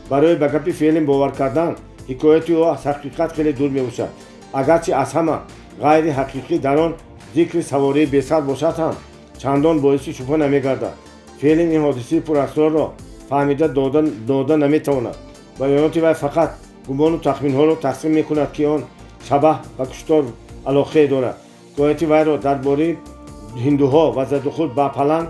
Барои ба гапи Фелин бовар кардан, ҳикояти ӯ аз ҳақиқат хеле дур мебошад. Агарчи аз ҳама ғайри ҳақиқӣ дар он зикри савории бесар бошад ҳам, чандон боиси шубҳа намегардад. Фелин ин ҳодисаи пурасрорро фаҳмида дода наметавонад. Баёноти вай фақат гумону тахминҳоро тасдиқ мекунад, ки он шабаҳ ба куштор алоқае дорад. Ҳикояти вайро дар бораи ҳиндуҳо ва задухӯрд ба паланг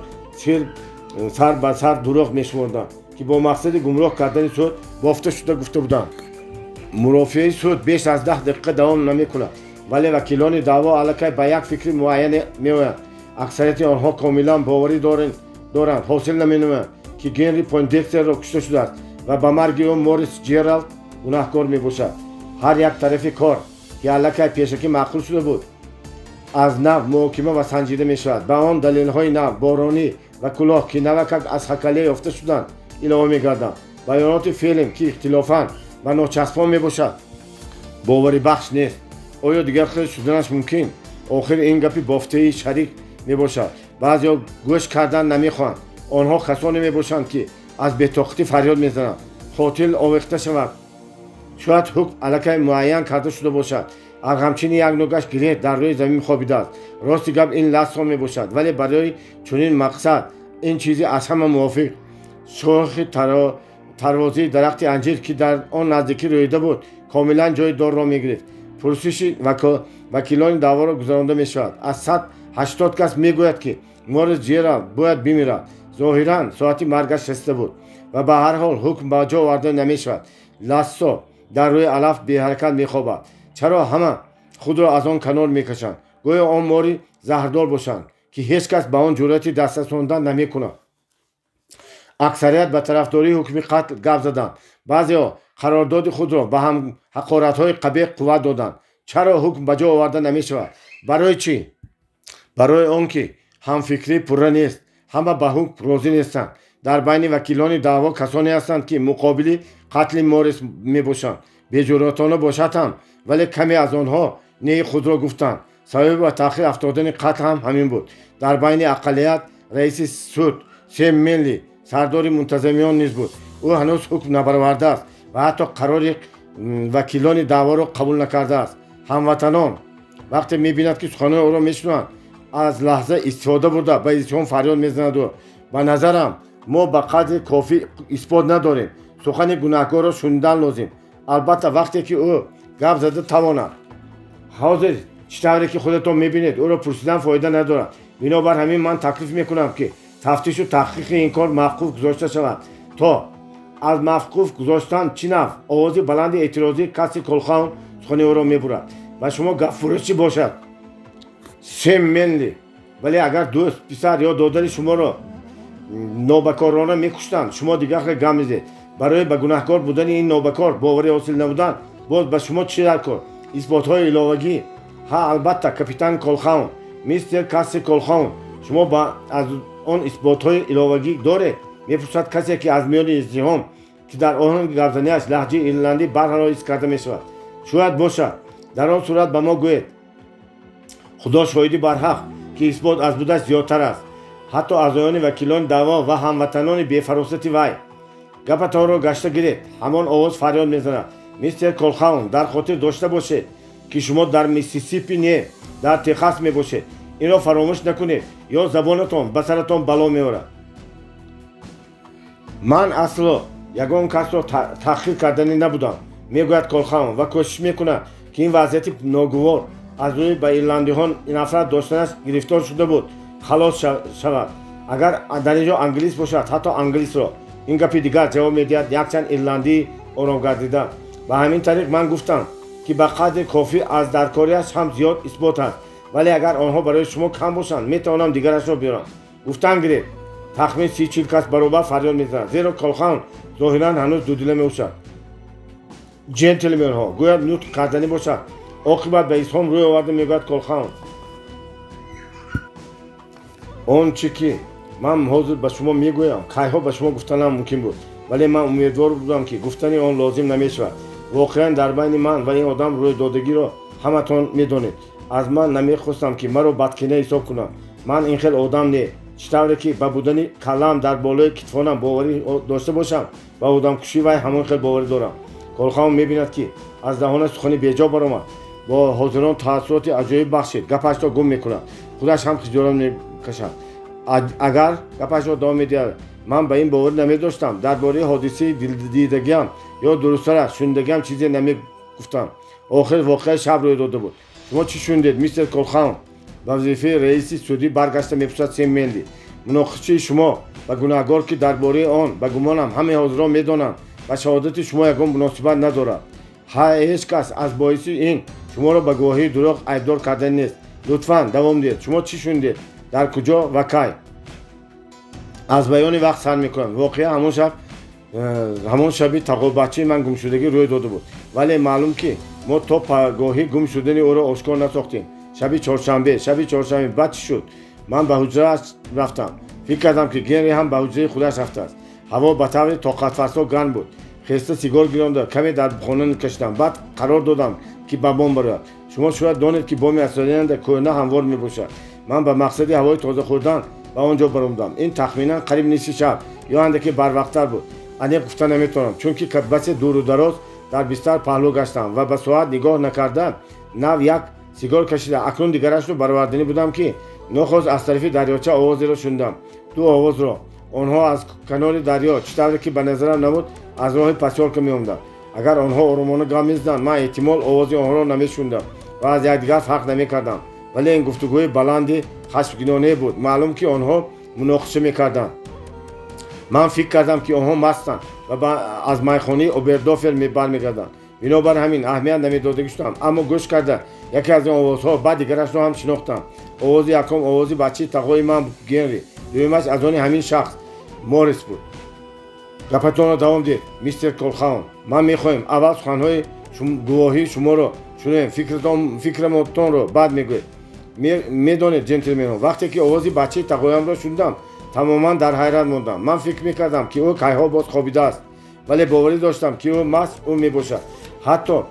сар ба сар дурӯғ мешуморданд, ки бо мақсади гумроҳ кардани суд бофта шуда гуфта буданд. Мурофиаи суд беш аз 10 дақиқа давом намекунад, вале вакилони даъво аллакай ба як фикри муайяне меоянд. Аксарияти онҳо комилан боварӣ доранд ҳосил наменамоянд, ки Генри Пойндекстерро кушта шудааст ва ба марги ӯ Морис Ҷералд гунаҳкор мебошад. Ҳар як тарафи кор, ки аллакай пешакӣ маъқул шуда буд, аз нав муҳокима ва санҷида мешавад. Ба он далелҳои нав, боронӣ ва кулоҳ, ки навакак аз хакале ёфта шуданд, илова мегарданд. Баёноти Фелим, ки ихтилофан ва ночаспон мебошад, боварибахш нест. Оё дигар хел шуданаш мумкин? Охир ин гапи бофтаи шарик мебошад. Баъзеҳо гӯш кардан намехоҳанд. Онҳо касоне мебошанд, ки аз бетоқатӣ фарёд мезананд: «Қотил овехта шавад!» Шояд ҳукм аллакай муайян карда шуда бошад. Арғамчини як нӯгаш гиреҳ дар рӯи замин хобидааст. Рости гап, ин Лассо мебошад, вале барои чунин мақсад ин чизе аз ҳама мувофиқ. Шохи тарвозии дарахти анҷир, ки дар он наздикӣ рӯида буд, комилан ҷои дорро мегирифт. Пурсиши вакилони даъворо гузаронда мешавад. Аз 180 кас мегӯяд, ки Морис Ҷералд бояд бимирад. Зоҳиран, соати маргаш расида буд ва ба ҳар ҳол ҳукм ба ҷо оварда намешавад. Лассо дар рӯи алаф беҳаракат мехобад. Чаро ҳама худро аз он канор мекашанд, гӯё он мори заҳрдор бошанд, ки ҳеҷ кас ба он ҷуръати даст расондан намекунад? Аксарият ба тарафдории ҳукми қатл гап заданд. Баъзеҳо қарордоди худро ба ҳақоратҳои қабеҳ қувват доданд. Чаро ҳукм ба ҷо оварда намешавад? Барои чӣ? Барои он ки ҳамфикрӣ пурра нест. Ҳама ба ҳукм розӣ нестанд. Дар байни вакилони даъво касоне ҳастанд, ки муқобили қатли Морис мебошанд. Беҷуръатона бошад ҳам, вале каме аз онҳо неи худро гуфтанд. Сабаби ба таъхир афтодани қатл ҳам ҳамин буд. Дар байни ақаллият раиси суд Сем Менли, сардори мунтазамиён низ буд. Ӯ ҳанӯз ҳукм набаровардааст ва ҳатто қарори вакилони даъворо қабул накардааст. Ҳамватанон, вақте мебинад, ки суханони ӯро мешунаванд, аз лаҳза истифода бурда, ба издиҳом фарёд мезанаду: «Ба назарам, мо ба қадри кофӣ исбот надорем. Сухани гунаҳкорро шунидан лозим, албатта, вақте ки ӯ гап зада тавонад. Ҳозир, чӣ тавре ки худатон мебинед, ӯро пурсидан фоида надорад. Бинобар ҳамин ман таклиф мекунам, ки тафтишу таҳқиқи ин кор мавқуф гузошта шавад то...» Аз мавқуф гузоштан чӣ нафъ? Овози баланди эътирозии Касси Колхаун сухани ӯро мебурад. Ба шумо гапфурӯшӣ бошад, Сем Менли, вале агар дӯст, писар ё додари шуморо нобакорона мекуштанд, шумо дигар хел гап мезед. Барои ба гунаҳкор будани ин нобакор боварӣ ҳосил намудан боз ба шумо чӣ дар кор? Исботҳои иловагӣ? Ҳа, албатта, капитан Колхаун. Мистер Касси Колхаун, шумо ба аз он исботҳои иловагӣ доред? Мепурсад касе, ки аз миёни издиҳом, ки дар оҳанги гапзанияш лаҳҷаи ирландӣ барҳало ҳис карда мешавад. Шояд бошад. Дар он сурат ба мо гӯед. Худо шоҳиди барҳақ, ки исбот аз будаш зиёдтар аст, ҳатто аъзоёни вакилони даъво ва ҳамватанони бефаросати вай. Гапатонро гашта гиред! Ҳамон овоз фарёд мезанад. Мистер Колхаун, дар хотир дошта бошед, ки шумо дар Миссисипи не, дар Техас мебошед. Инро фаромӯш накунед, ё забонатон ба саратон бало меорад. Ман асло ягон касро таҳқир карданӣ набудам, мегӯяд Колхаун ва кӯшиш мекунад, ки ин вазъияти ногувор, аз рӯи ба ирландиҳо нафрат доштанаш гирифтор шуда буд, халос шавад. Агар дар ин ҷо англис бошад, ҳатто англисро. Ин гапи дигар, ҷавоб медиҳад якчанд ирландии оромгардида. Ба ҳамин тариқ ман гуфтам, ки ба қадри кофӣ аз даркориаш ҳам зиёд исбот аст, вале агар онҳо барои шумо кам бошанд, метавонам дигарашро биёрам. Гуфтан гиред! Тахмин 30-40 кас баробар фарёд мезанад, зеро Колхаун зоҳиран ҳанӯз дудила мебошад. Ҷентлменҳо, гӯяд нутқ карданӣ бошад, оқибат ба изҳом рӯй оварда мегӯяд Колхаун, он чӣ ки ман ҳозир ба шумо мегӯям, кайҳо ба шумо гуфтанам мумкин буд, вале ман умедвор будам, ки гуфтани он лозим намешавад. Воқеан, дар байни ман ва ин одам рӯйдодагиро ҳаматон медонед. Аз ман намехостам, ки маро бадкина ҳисоб кунам. Ман ин хел одам не. Чӣ тавре ки ба будани каллаам дар болои китфонам боварӣ дошта бошам, ба одамкушии вай ҳамон хел боварӣ дорам. Колхаун мебинад, ки аз даҳонаш сухани беҷо баромад, бо ҳозирон таассуроти аҷоиб бахшид, гапашро гум мекунад, худаш ҳам хиҷолат мекашад. Агар гапашро давом медиҳад: ман ба ин боварӣ намедоштам, дар бораи ҳодисаи дидагиам ё дурусттараш шунидагиам чизе намегуфтам. Охир воқеа шаб рӯй дода буд. Шумо чӣ шунидед, мистер Колхаун? Ба вазифаи раиси судӣ баргашта мепурсад Сем Менли. Муноқишаи шумо ба гунаҳгор, ки дар бораи он, ба гумонам, ҳамаи ҳозирон медонанд, ба шаҳодати шумо ягон муносибат надорад. Ҳеҷ кас аз боиси ин шуморо ба гувоҳии дурӯғ айбдор кардани нест. Лутфан давом диҳед. Шумо чӣ шунидед, дар куҷо ва кай? Аз баёни вақт сар мекунам. Воқеа ҳамон шаб, ҳамон шаби тағобачаи ман гумшудагӣ рӯй дода буд, вале маълум, ки мо то пагоҳӣ гум шудани ӯро ошкор насохтем. Шаби чоршанбе. Шаби чоршанбе. Баъд чӣ шуд? Ман ба ҳуҷрааш рафтам. Фикр кардам, ки Генри ҳам ба ҳуҷраи худаш рафтааст. Ҳаво ба таври тоқатфарсо гарм буд. Хеста сигор гиронда, каме дар хона кашидам. Баъд қарор додам, ки ба бом барояд. Шумо шояд донед, ки боми Астарианда кӯҳна ҳамвор мебошад. Ман ба мақсади ҳавои тоза хӯрдан ба он ҷо баромадам. Ин тахминан қариб нисфи шаб ё андаке барвақттар буд. Аниқ гуфта наметавонам, чунки басе дуру дароз дар бистар паҳлӯ гаштам ва ба соат нигоҳ накарда нав як сигор кашида, акнун дигарашро бароварданӣ будам, ки нохост аз тарафи дарёча овозеро шунидам. Ду овозро. Онҳо аз канори дарё, чӣ тавре ки ба назарам намуд, аз роҳи посёлка меомаданд. Агар онҳо оромона гап мезаданд, ман эҳтимол овози онҳоро намешунидам ва аз якдигар фарқ намекардам. Вале ин гуфтугӯи баланди хашмгинонае буд. Маълум, ки онҳо муноқиша мекарданд. Ман фикр кардам, ки онҳо мастанд ва аз майхонаи Обердофер бармегарданд. Бинобар ҳамин аҳамият намедодагӣ шудам. Аммо гӯш карда, яке аз ин овозҳо, баъд дигарашро ҳам шинохтам. Овози якум овози бачаи тағои ман Генри, дуюмаш аз они ҳамин шахс Морис буд. Гапатонро давом диҳед, мистер Колхаун. Ман мехоҳем аввал суханҳои гувоҳии шуморо шунавем, фикрамотонро баъд мегӯед. Медонед, ҷентлменон, вақте ки овози бачаи тағоямро шунидам, тамоман дар ҳайрат мондам. Ман фикр мекардам, ки ӯ кайҳо боз хобидааст, вале боварӣ доштам, ки ӯ маҳз ӯ мебошад. Ҳатто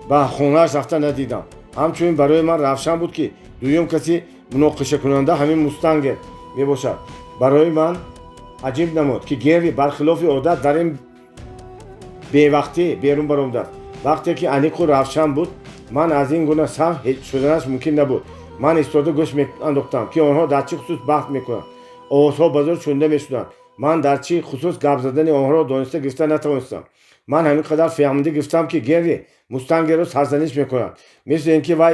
ба хонааш рафта надидам. Ҳамчунин барои ман равшан буд, ки дуюм каси муноқишакунанда ҳамин Мустангер мебошад. Барои ман аҷиб намуд, ки Генри бархилофи одат дар ин бевақтӣ берун баромадааст. Вақте ки аниқу равшан буд, ман аз ин гуна саҳв шуданаш мумкин набуд. Ман истода гӯш меандохтам, ки онҳо дар чӣ хусус баҳс мекунанд. Овозҳо ба зӯр шунида мешуданд. Ман дар чӣ хусус гап задани онҳоро дониста гирифта натавонистам. Ман ҳамин қадар фаҳмида гирифтам, ки Генри Мустангерро сарзаниш мекунад, мисли ин ки вай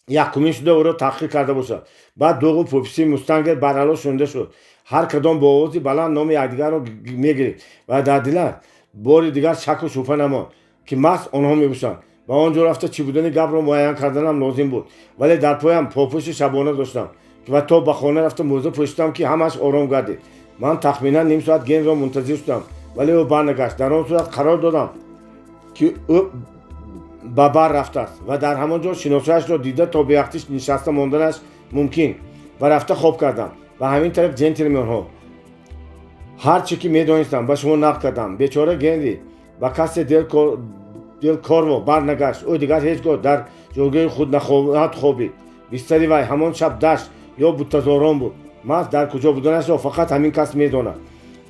якумин шуда ӯро таҳқир карда бошад. Баъд дуғу пупсии Мустангер барало шунида шуд. Ҳар кадом бо овози баланд номи якдигарро мегирифт ва дар дилам бори дигар шаку шубҳа намонд, ки маҳз онҳо мебошанд. Ба он ҷо рафта, чӣ будани гапро муайян карданам лозим буд, вале дар поям попӯши шабона доштам ва то ба хона рафта мӯза пӯшидам, ки ҳамааш ором гардид. Ман тахминан ним соат Генриро мунтазир шудам, вале ӯ барнагашт. Дар он сурат қарор додам, ки ӯ ба бар рафтааст ва дар ҳамон ҷо шиносояшро дида, то бевақтӣ нишаста монданаш мумкин, ва рафта хоб кардам. Ба ҳамин тариқ, ҷентлменҳо, ҳар чӣ ки медонистам, ба шумо нақл кардам. Бечора Генри ба касе дел Корво барнагашт. Ӯ дигар ҳеҷ гоҳ дар ҷойгоҳи худ нахоҳад хобид. Бистари вай ҳамон шаб дашт ё буттазорон буд. Маҳз дар куҷо буданашро фақат ҳамин кас медонад.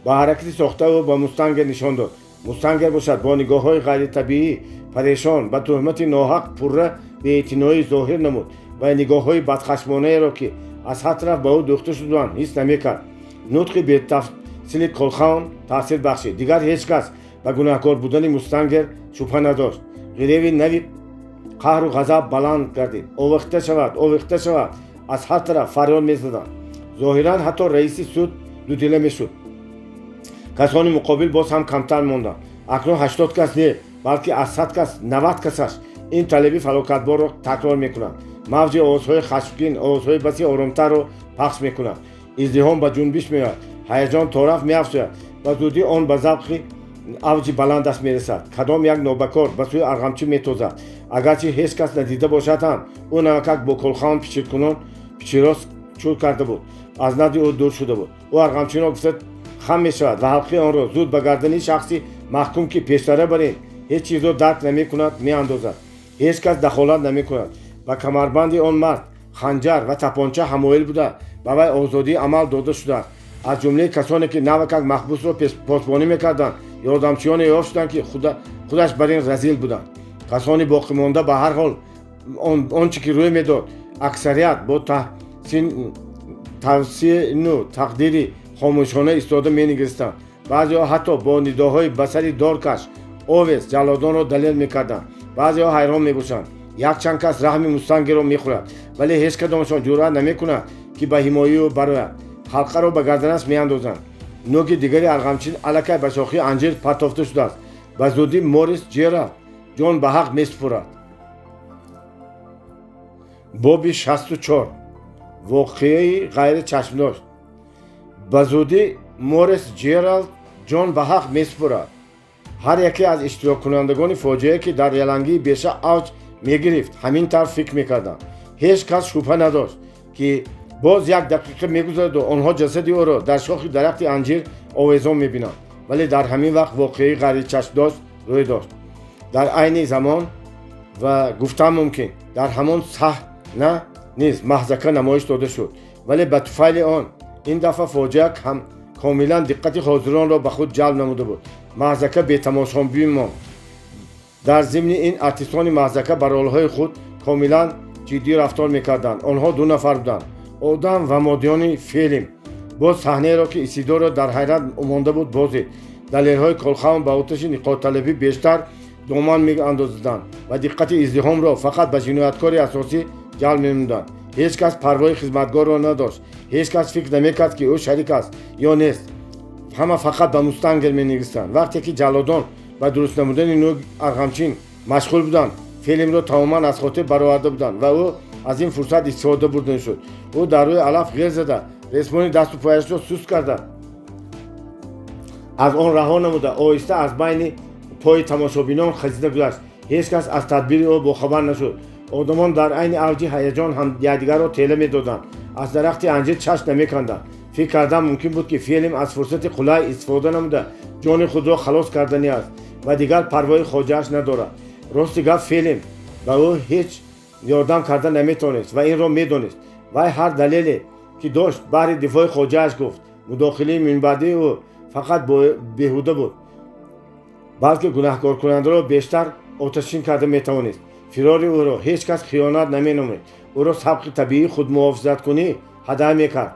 Ба ҳаракати сохта ӯ ба Мустангер нишон дод. Мустангер бошад, бо нигоҳҳои ғайритабиӣ парешон ба туҳмати ноҳақ пурра беэътиноӣ зоҳир намуд ва нигоҳҳои бадхашмонаеро, ки аз ҳар тараф ба ӯ дӯхта шуданд, ҳис намекард. Нутқи бетафсили Колхаун таъсир бахшид. Дигар ҳеҷ кас ба гунаҳкор будани Мустангер шубҳа надошт. Ғиреви нави қаҳру ғазаб баланд гардид. Овехта шавад, овехта шавад, аз ҳар тараф фарёд мезаданд. Зоҳиран, ҳатто раиси суд дудила мешуд. Касони муқобил боз ҳам камтар монданд. Акнун 80 кас не, балки аз 100 кас 90 касаш ин талаби фалокатборро такрор мекунанд. Мавҷи овозҳои хашмгин овозҳои баси оромтарро пахш мекунад. Издиҳом ба ҷунбиш меояд. Ҳаяҷон торафт меафзояд. Ба зудӣ он ба завқи авҷи баландаш мерасад. Кадом як нобакор ба сӯи арғамчӣ метозад. Агарчи ҳеҷ кас надида бошад ҳам, ӯ навакак бо Колхаун пичиркунон пичирос чур карда буд, аз назди ӯ дур шуда буд. Ӯ арғамчиро гуфта хам мешавад ва ҳалқаи онро зуд ба гардани шахси маҳкум, ки пештара бар ин ҳеҷ чизро дарк намекунад, меандозад. Ҳеҷ кас дахолат намекунад. Ба камарбанди он мард ханҷар ва тапонча ҳамоил буда, ба вай озодии амал дода шудааст. Аз ҷумлаи касоне, ки навакак маҳбусро посбонӣ мекарданд, ёрдамчиёне ёфт шуданд, ки худаш бар ин разил буданд. Касони боқимонда ба ҳар ҳол он чӣ ки рӯй медод, аксарият бо тавсину тақдири хомӯшона истода менигаристанд. Баъзеҳо ҳатто бо нидоҳои ба сари дор каш, овез ҷаллодонро далел мекарданд. Баъзеҳо ҳайрон мебошанд. Якчанд кас раҳми Мустангеро мехӯрад, вале ҳеҷ кадомашон ҷуръат намекунад, ки ба ҳимояи ӯ барояд. Ҳалқаро ба гарданаш меандозанд. Нӯки дигари арғамчин аллакай ба шохии анҷир партофта шудааст. Ба зудӣ Морис Ҷералд ҷон ба ҳақ месупорад. Боби 64. Воқеаи ғайричашмдошт. Ба зудӣ Морис Ҷералд ҷон ба ҳақ месупорад. Ҳар яке аз иштироккунандагони фоҷиае, ки дар ялангии беша авҷ мегирифт, ҳамин тавр фикр мекарданд. Ҳеҷ кас шубҳа надошт, ки Боз як дақиқа мегузараду онҳо ҷасади ӯро дар шохи дарахти анҷир овезон мебинанд. Вале дар ҳамин вақт воқеаи ғайричашмдошт рӯй дошт. Дар айни замон ва гуфтан мумкин, дар ҳамон саҳна низ маҳзака намоиш дода шуд, вале ба туфайли он ин дафъа фоҷиа комилан диққати ҳозиронро ба худ ҷалб намуда буд. Маҳзака бетамошобин монд. Дар зимни ин артистони маҳзака ба ролҳои худ комилан ҷиддӣ рафтор мекарданд. Онҳо ду нафар буданд: одам ва модиёни Фелим. Боз саҳнаеро, ки Исидоро дар ҳайрат монда буд, бозид. Далерҳои Колхаун ба оташи ниқобталабӣ бештар доман меандозиданд ва диққати издиҳомро фақат ба ҷинояткори асосӣ ҷалб менамуданд. Ҳеҷ кас парвои хизматгорро надошт. Ҳеҷ кас фикр намекард, ки ӯ шарик аст ё нест. Ҳама фақат ба Мустангер менигристанд. Вақте ки ҷаллодон ба дуруст намудани нӯги арғамчин машғул буданд, Фелимро тамоман аз хотир бароварда буданд ва ӯ аз ин фурсат истифода бурда шуд. Ӯ дар рӯи алаф ғел зада, ресмони дасту пояшро суст карда, аз он раҳо намуда, оҳиста аз байни пои тамошобинон хазида гузашт. Ҳеҷ кас аз тадбири ӯ бохабар нашуд. Одамон дар айни авҷи ҳаяҷон якдигарро тела медоданд, аз дарахти анҷир чашм намеканданд. Фикр кардан мумкин буд, ки Фелим аз фурсати қулай истифода намуда, ҷони худро халос карданӣ аст ва дигар парвои хоҷааш надорад. Рости гап, Фелим ба ӯ ҳеҷ ёрдам карда наметавонист ва инро медонист. Вай ҳар далеле, ки дошт, баҳри дифои хоҷааш гуфт. Мудохилаи минбаъдии ӯ фақат беҳуда буд, балки гунаҳкоркунандаро бештар оташин карда метавонист. Фирори ӯро ҳеҷ кас хиёнат наменомид. Ӯро сабқи табиии худмуҳофизаткунӣ ҳадаф мекард.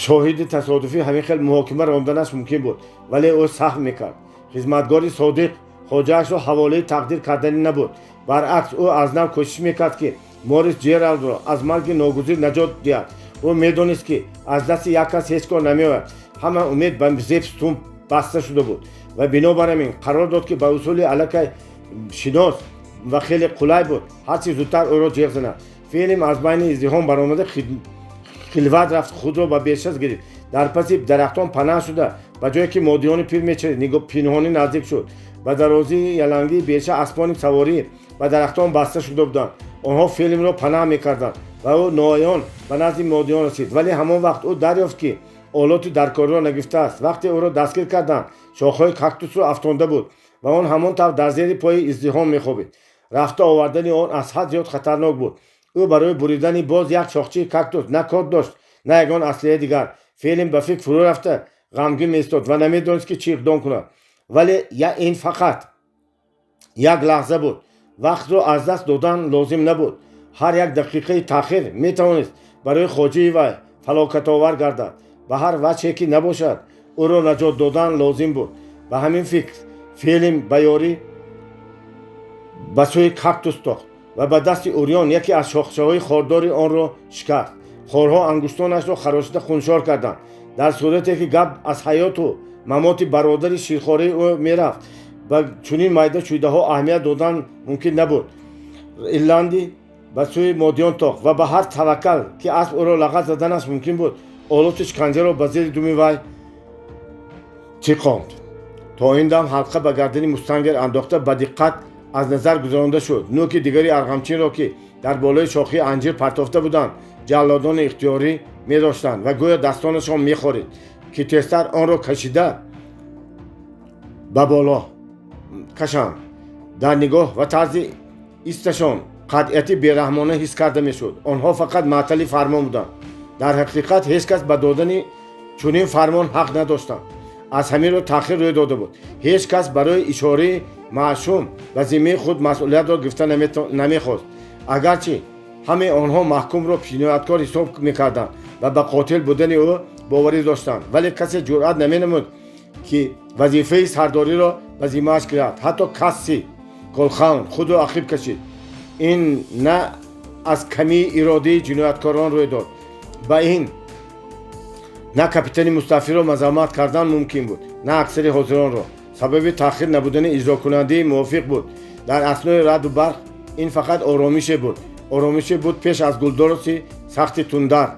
Шоҳиди тасодуфӣ ҳамин хел муҳокима ронданаш мумкин буд, вале ӯ саҳв мекард. Хизматгори содиқ хоҷаашро ҳаволаи тақдир карданӣ набуд. Баръакс, ӯ аз нав кӯшиш мекард, ки Морис Ҷералдро аз марги ногузир наҷот диҳад. Ӯ медонист, ки аз дасти як кас ҳеҷ кор намеояд. Ҳама умед ба Зеб Стумп баста шуда буд ва бинобар ин қарор дод, ки ба усули аллакай шинос ва хеле қулай буд, ҳарчи зудтар ӯро ҷеғ занад. Фелим аз байни издиҳом баромада, хилват рафт, худро ба бешаз гирифт. Дар паси дарахтон панаҳ шуда, ба ҷое, ки модиёни пир мечарид, пинҳонӣ наздик шуд. Ба дарозии ялангии беша аспони саворӣ ба дарахтон баста шуда буданд. Онҳо Фелимро панаҳ мекарданд ва ӯ ноаён ба назди модиён расид. Вале ҳамон вақт ӯ дарёфт, ки олоти даркориро нагирифтааст. Вақте ӯро дастгир карданд, шохҳои кактусро афтонда буд ва он ҳамон тавр дар зери пои издиҳом мехобид. Рафта овардани он аз ҳад зиёд хатарнок буд. Ӯ барои буридани боз як шохчаи кактус на корд дошт, на ягон аслиҳаи дигар. Фелим ба фикр фурӯ рафта, ғамгин меистод ва намедонист, ки чӣ иқдом кунад. Вале ин фақат як лаҳза буд. Вақтро аз даст додан лозим набуд. Ҳар як дақиқаи таъхир метавонист барои хоҷаи вай фалокатовар гардад. Ба ҳар ваҷҳе ки набошад, ӯро наҷот додан лозим буд. Ба ҳамин фикр Фелим ба ёрӣ ба сӯи кактус тохт ва ба дасти урён яке аз шохчаҳои хордори онро шикаст. Хорҳо ангуштонашро харошида хуншор карданд. Дар сурате ки гап аз ҳаёту мамоти бародари ширхораи ӯ мерафт, ба чунин майда чӯйдаҳо аҳамият додан мумкин набуд. Ирландӣ ба сӯи модиён тохт ва ба ҳар таваккал, ки асп ӯро лағат заданаш мумкин буд, олоти шиканҷаро ба зери думи вай тиқонд. То ин дам ҳалқа ба гардани Мустангер андохта, ба диққат аз назар гузаронда шуд. Нӯки дигари арғамчинро, ки дар болои шохии анҷир партофта буданд, ҷаллодони ихтиёрӣ медоштанд ва гӯё дастонашон мехорид, ки тезтар онро кашида ба боло кашанд. Дар нигоҳ ва тарзи исташон қатъияти бераҳмона ҳис карда мешуд. Онҳо фақат маътали фармон буданд. Дар ҳақиқат, ҳеҷ кас ба додани чунин фармон ҳақ надоштанд. Аз ҳаминро таъхир рӯй дода буд. Ҳеҷ кас барои ишораи маъшум ба зиммаи худ масъулиятро гирифта намехост. Агарчи ҳамаи онҳо маҳкумро ҷинояткор ҳисоб мекарданд ва ба қотил будани ӯ боварӣ доштанд, вале касе ҷуръат наменамуд, ки вазифаи сардориро ба зиммааш гирад. Ҳатто Касси Колхаун худро ақиб кашид. Ин на аз камии иродии ҷинояткорон рӯй дод. Ба ин на капитани мустафиро мазаммат кардан мумкин буд, на аксари ҳозиронро. Сабаби таъхир набудани иҷрокунандаи мувофиқ буд. Дар аснои раъду барқ ин фақат оромише буд, оромише буд пеш аз гулдороси сахти тундар.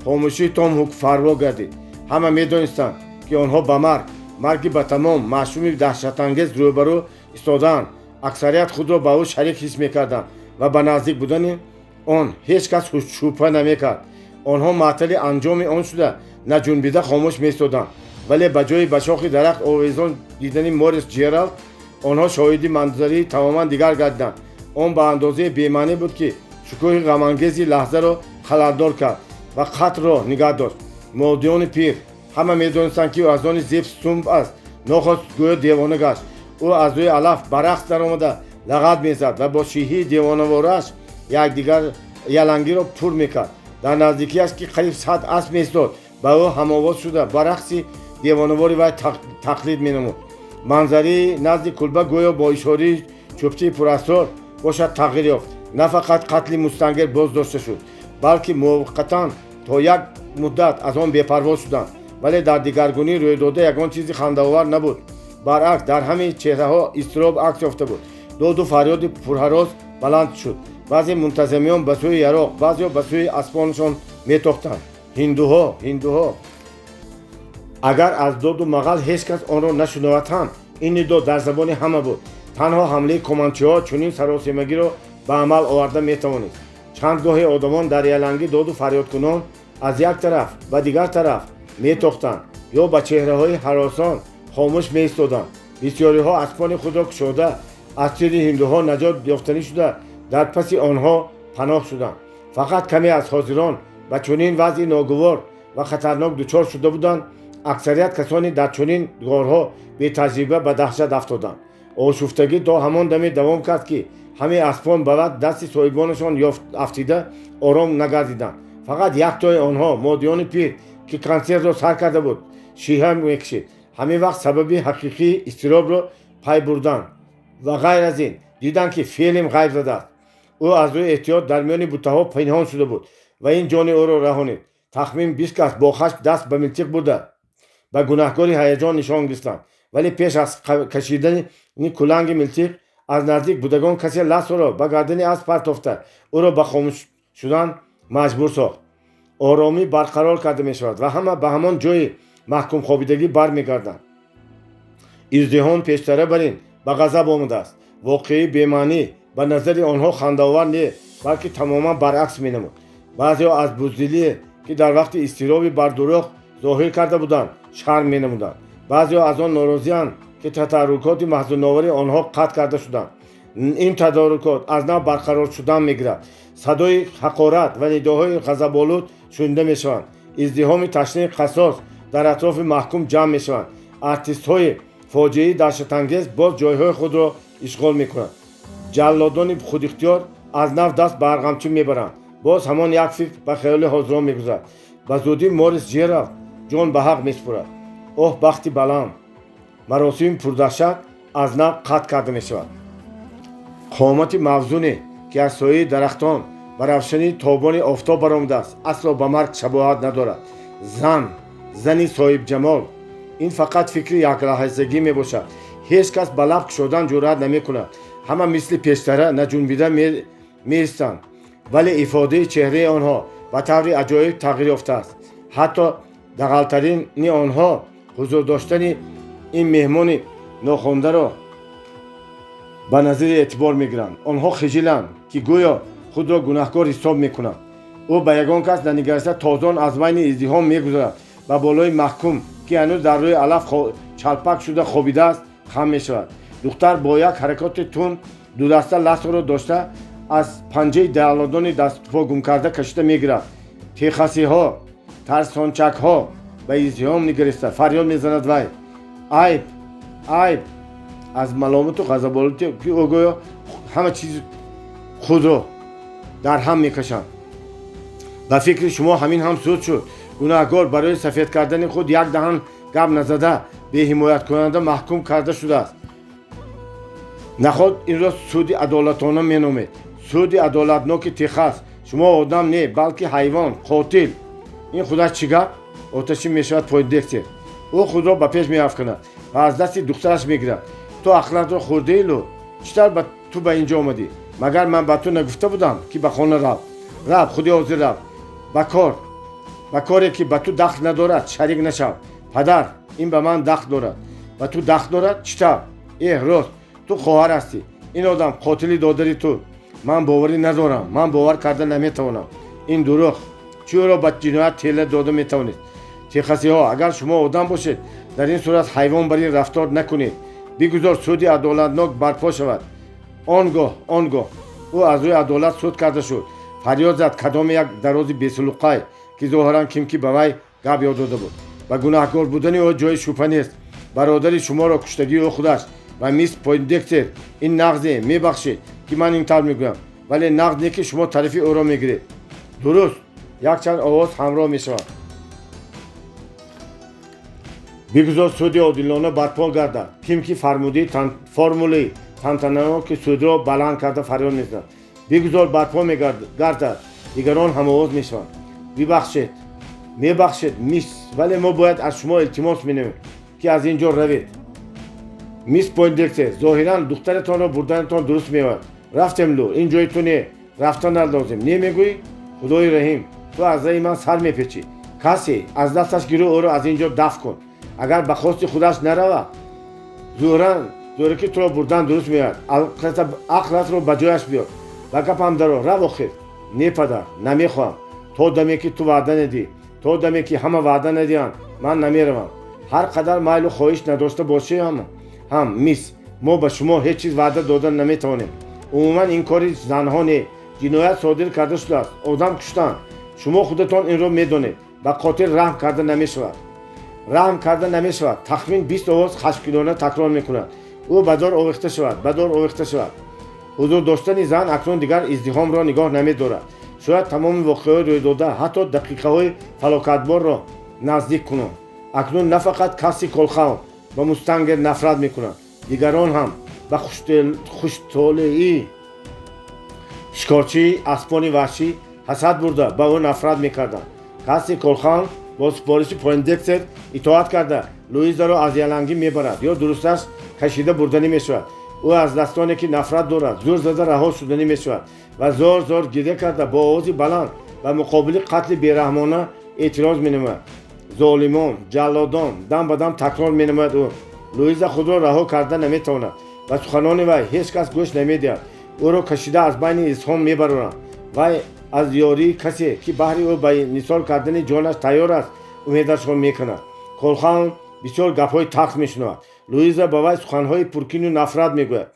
Хомӯшии том ҳукмфармо гардид. Ҳама медонистанд, ки онҳо ба марг, марги ба тамом маъшуми даҳшатангез рӯбарӯ истодаанд. Аксарият худро ба ӯ шарик ҳис мекарданд ва ба наздик будани он ҳеҷ кас шубҳа намекард. Онҳо маътали анҷоми он шуда, наҷунбида хомӯш меистоданд. Вале ба ҷои ба шохи дарахт овезон дидани Морис Ҷералд, онҳо шоҳиди манзарии тамоман дигар гардиданд. Он ба андозаи бемаънӣ буд, ки шукӯҳи ғамангези лаҳзаро халалдор кард ва қатлро нигаҳ дошт. Модиёни пир, ҳама медонистанд, ки ӯ аз они Зепп Стумп аст, нохост гӯё девона гашт. Ӯ аз рӯи алаф ба рақс даромада лағад мезад ва бо шиҳии девонаворааш якдигар ялангиро пур мекард. Дар наздикиаш, ки қариб 100 асп меистод, ба ӯ ҳамовоз шуда, ба рақси девонавори вай тақлид менамуд. Манзарии назди кулба гӯё бо ишораи чӯбчии пурасрор бошад тағйир ёфт. На фақат қатли мустангер боз дошта шуд, балки муваққатан то як муддат аз он бепарво шуданд. Вале дар дигаргунӣ рӯйдода ягон чизи хандаовар набуд. Баръакс, дар ҳамаи чеҳраҳо изтироб акс ёфта буд. Доду фарёди пурҳарос баланд шуд. Баъзе мунтазамиён ба сӯи яроқ, баъзеҳо ба сӯи аспонашон метохтанд. Ҳиндуҳо, ҳиндуҳо! Агар аз доду мағал ҳеҷ кас онро нашунавад ҳам, ин нидо дар забони ҳама буд. Танҳо ҳамлаи команчиҳо чунин саросемагиро ба амал оварда метавонист. Чанд гоҳе одамон дар ялангӣ доду фарёдкунон аз як тараф ба дигар тараф метохтанд ё ба чеҳраҳои ҳаросон хомӯш меистоданд. Бисёриҳо аспони худро кушода, аз тири ҳиндуҳо наҷот ёфтанӣ шуда, дар паси онҳо паноҳ шуданд. Фақат каме аз ҳозирон ба чунин вазъи ногувор ва хатарнок дучор шуда буданд. Аксарият касоне дар чунин ғорҳо бетаҷриба ба даҳшат афтоданд. Ошуфтагӣ то ҳамон даме давом кард, ки ҳамаи аспон ба вақт дасти соҳибонашон афтида ором нагардиданд. Фақат яктои онҳо, модиёни пир, ки консертро сар карда буд, шиҳа мекашид. Ҳамин вақт сабаби ҳақиқии изтиробро пай бурданд ва ғайр аз ин диданд, ки Фелим ғайб задааст. Ӯ аз рӯи эҳтиёт дар миёни бутаҳо пинҳон шуда буд ва ин ҷони ӯро раҳонид. Тахмин 20 кас бо хашм даст ба милтиқ бурда, ба гунаҳкори ҳаяҷон нишон гирифтанд. Вале пеш аз кашидани куланги милтиқ аз наздик будагон касе лассоро ба гардани асп партофта, ӯро ба хомӯш шудан маҷбур сохт. Оромӣ барқарор карда мешавад ва ҳама ба ҳамон ҷои маҳкумхобидагӣ бармегарданд. Издиҳом пештара бар ин ба ғазаб омадааст. Воқеаи бемаънӣ ба назари онҳо хандаовар не, балки тамоман баръакс менамуд. Баъзеҳо аз буздилие, ки дар вақти изтироби бар дурӯғ зоҳир карда буданд, шарм менамуданд. Баъзеҳо аз он норозианд, ки тадаррукоти маҳзуновари онҳо қатъ карда шуданд. Ин тадорукот аз нав барқарор шудан мегирад. Садои ҳақорат ва нидоҳои ғазаболуд шунида мешаванд. Издиҳоми ташнаи қассос дар атрофи маҳкум ҷамъ мешаванд. Артистҳои фоҷиаи даҳшатангез боз ҷойҳои худро ишғол мекунанд. Ҷаллодони худихтиёр аз нав даст ба арғамчӣ мебаранд. Боз ҳамон як фикр ба хаёли ҳозирон мегузарад. Ба зудӣ Морис Ҷералд ҷон ба ҳақ месупорад. Оҳ, бахти баланд! Маросими пурдаҳшат аз нав қатъ карда мешавад. Қомати мавзуне, ки аз сояи дарахтон ба равшании тобони офтоб баромадааст, асло ба марг шабоҳат надорад. Зан, зани соҳибҷамол. Ин фақат фикри яклаҳзагӣ мебошад. Ҳеҷ кас ба лаб кушодан ҷуръат намекунад. Ҳама мисли пештара наҷунбида меистанд, вале ифодаи чеҳраи онҳо ба таври аҷоиб тағйир ёфтааст. Ҳатто дағалтарини онҳо ҳузур доштани ин меҳмони нохондаро ба назари эътибор мегиранд. Онҳо хиҷиланд, ки гӯё худро гунаҳкор ҳисоб мекунанд. Ӯ ба ягон кас нанигариста тозон аз байни издиҳом мегузарад, ба болои маҳкум, ки ҳанӯз дар рӯи алаф чалпак шуда хобидааст, хам мешавад. Духтар бо як ҳаракати тунд дудаста лассоро дошта, аз панҷаи ҷаллодони дастпо гумкарда кашида мегирад. Техасиҳо, тарсончакҳо, ба издиҳом нигариста фарёд мезанад вай. Айб, айб! Аз маломату ғазаболуди ки ӯ гӯё ҳама чиз худро дар ҳам мекашанд. Ба фикри шумо ҳамин ҳам суд шуд. Гунаҳкор барои сафед кардани худ як даҳан гап назада, беҳимояткунанда маҳкум карда шудааст. Наход инро суди адолатона меномед? Суди адолатноки Техас. Шумо одам не, балки ҳайвон, қотил. Ин худаш чӣ гап? Оташин мешавад Пойндекстер. Ӯ худро ба пеш меафканад ва аз дасти духтараш мегирад. Ту ақлатро хӯрдаи, Лу? Чӣ тавр ба ту ба инҷо омадӣ? Магар ман ба ту нагуфта будам, ки ба хона рав? Рав, худи ҳозир рав. Ба кор, ба коре, ки ба ту дахл надорад, шарик нашав. Падар, ин ба ман дахл дорад. Ба ту дахл дорад? Чӣ тавр? Эҳ, рост, ту хоҳар ҳастӣ. Ин одам қотили додари ту. Ман боварӣ надорам, ман бовар карда наметавонам. Ин дурӯғ. Чӣ ӯро ба ҷиноят тела дода метавонед? Техасиҳо, агар шумо одам бошед, дар ин сурат ҳайвон бар ин рафтор накунед. Бигузор суди адолатнок барпо шавад. Он гоҳ, он гоҳ ӯ аз рӯи адолат суд карда шуд, фарёд зад кадоме як дарози бесулуқай, ки зоҳиран ким ки ба вай гап ёд дода буд. Ба гунаҳкор будани ӯ ҷои шубҳа нест. Бародари шуморо куштагии ӯ худаш ва мисс Пойндекстер ин нағзе. Мебахшед, ки ман ин тавр мегӯям, вале нағз не, ки шумо тарафи ӯро мегиред. Дуруст, якчанд овоз ҳамроҳ мешавад. Бигузор суди одилона барпо гардад. Ким ки фармудии формулаи тантананоки судро баланд карда фарёд мезанад. Бигузор барпо мегардад. Дигарон ҳамовоз мешаванд. Бибахшед, мебахшед, мисс, вале мо бояд аз шумо илтимос менамоем, ки аз ин ҷо равед. Мисс Пойндекстер, зоҳиран духтаратонро бурданатон дуруст меояд. Рафтем, Лу, ин ҷои ту не, рафтан лозим. Не мегӯӣ? Худои раҳим, ту аз раи ман сар мепечӣ. Касе аз дасташ гиру ӯро аз ин ҷо дафт кун. Агар ба хости худаш нарава, зӯран зӯраки туро бурдан дуруст меояд. Ақлатро ба ҷояш биёр, ба гапам даро, рав охир. Не, падар, намехоҳам. То даме ки ту ваъда надиҳӣ, то даме ки ҳама ваъда надиҳанд, ман намеравам. Ҳар қадар майлу хоҳиш надошта бошем ҳам, мисс, мо ба шумо ҳеҷ чиз ваъда дода наметавонем. Умуман ин кори занҳо не. Ҷиноят содир карда шудааст, одам куштанд. Шумо худатон инро медонед. Ба қотил раҳм карда намешавад. Раҳм карда намешавад, тахмин 20 овоз хашмгинона такрор мекунад. Ӯ ба дор овехта шавад, ба дор овехта шавад. Ҳузур доштани зан акнун дигар издиҳомро нигоҳ намедорад. Шояд тамоми воқеаҳои рӯйдода, ҳатто дақиқаҳои фалокатборро наздик кунанд. Акнун на фақат Касси Колхаун ба Мустангер нафрат мекунад, дигарон ҳам ба хуштолеӣ шикорчии аспони ваҳшӣ ҳасад бурда, ба ӯ нафрат мекарданд. Касси Колхаун бо супориши Пойндекстер итоат карда, Луизаро аз ялангӣ мебарад, ё дурусташ, кашида бурданӣ мешавад. Ӯ аз дастоне, ки нафрат дорад, зӯр зада раҳо шуданӣ мешавад ва зор зор гиря карда, бо овози баланд ба муқобили қатли бераҳмона эътироз менамояд. Золимон, ҷаллодон, дам ба дам такрор менамояд ӯ. Луиза худро раҳо карда наметавонад. Ба суханони вай ҳеҷ кас гӯш намедиҳад. Ӯро кашида аз байни издиҳом мебароранд. Вай аз ёрии касе, ки баҳри ӯ ба нисор кардани ҷонаш тайёр аст, умедашро мекунад. Колхаун бисёр гапҳои талх мешунавад. Луиза ба вай суханҳои пуркину нафрат мегӯяд.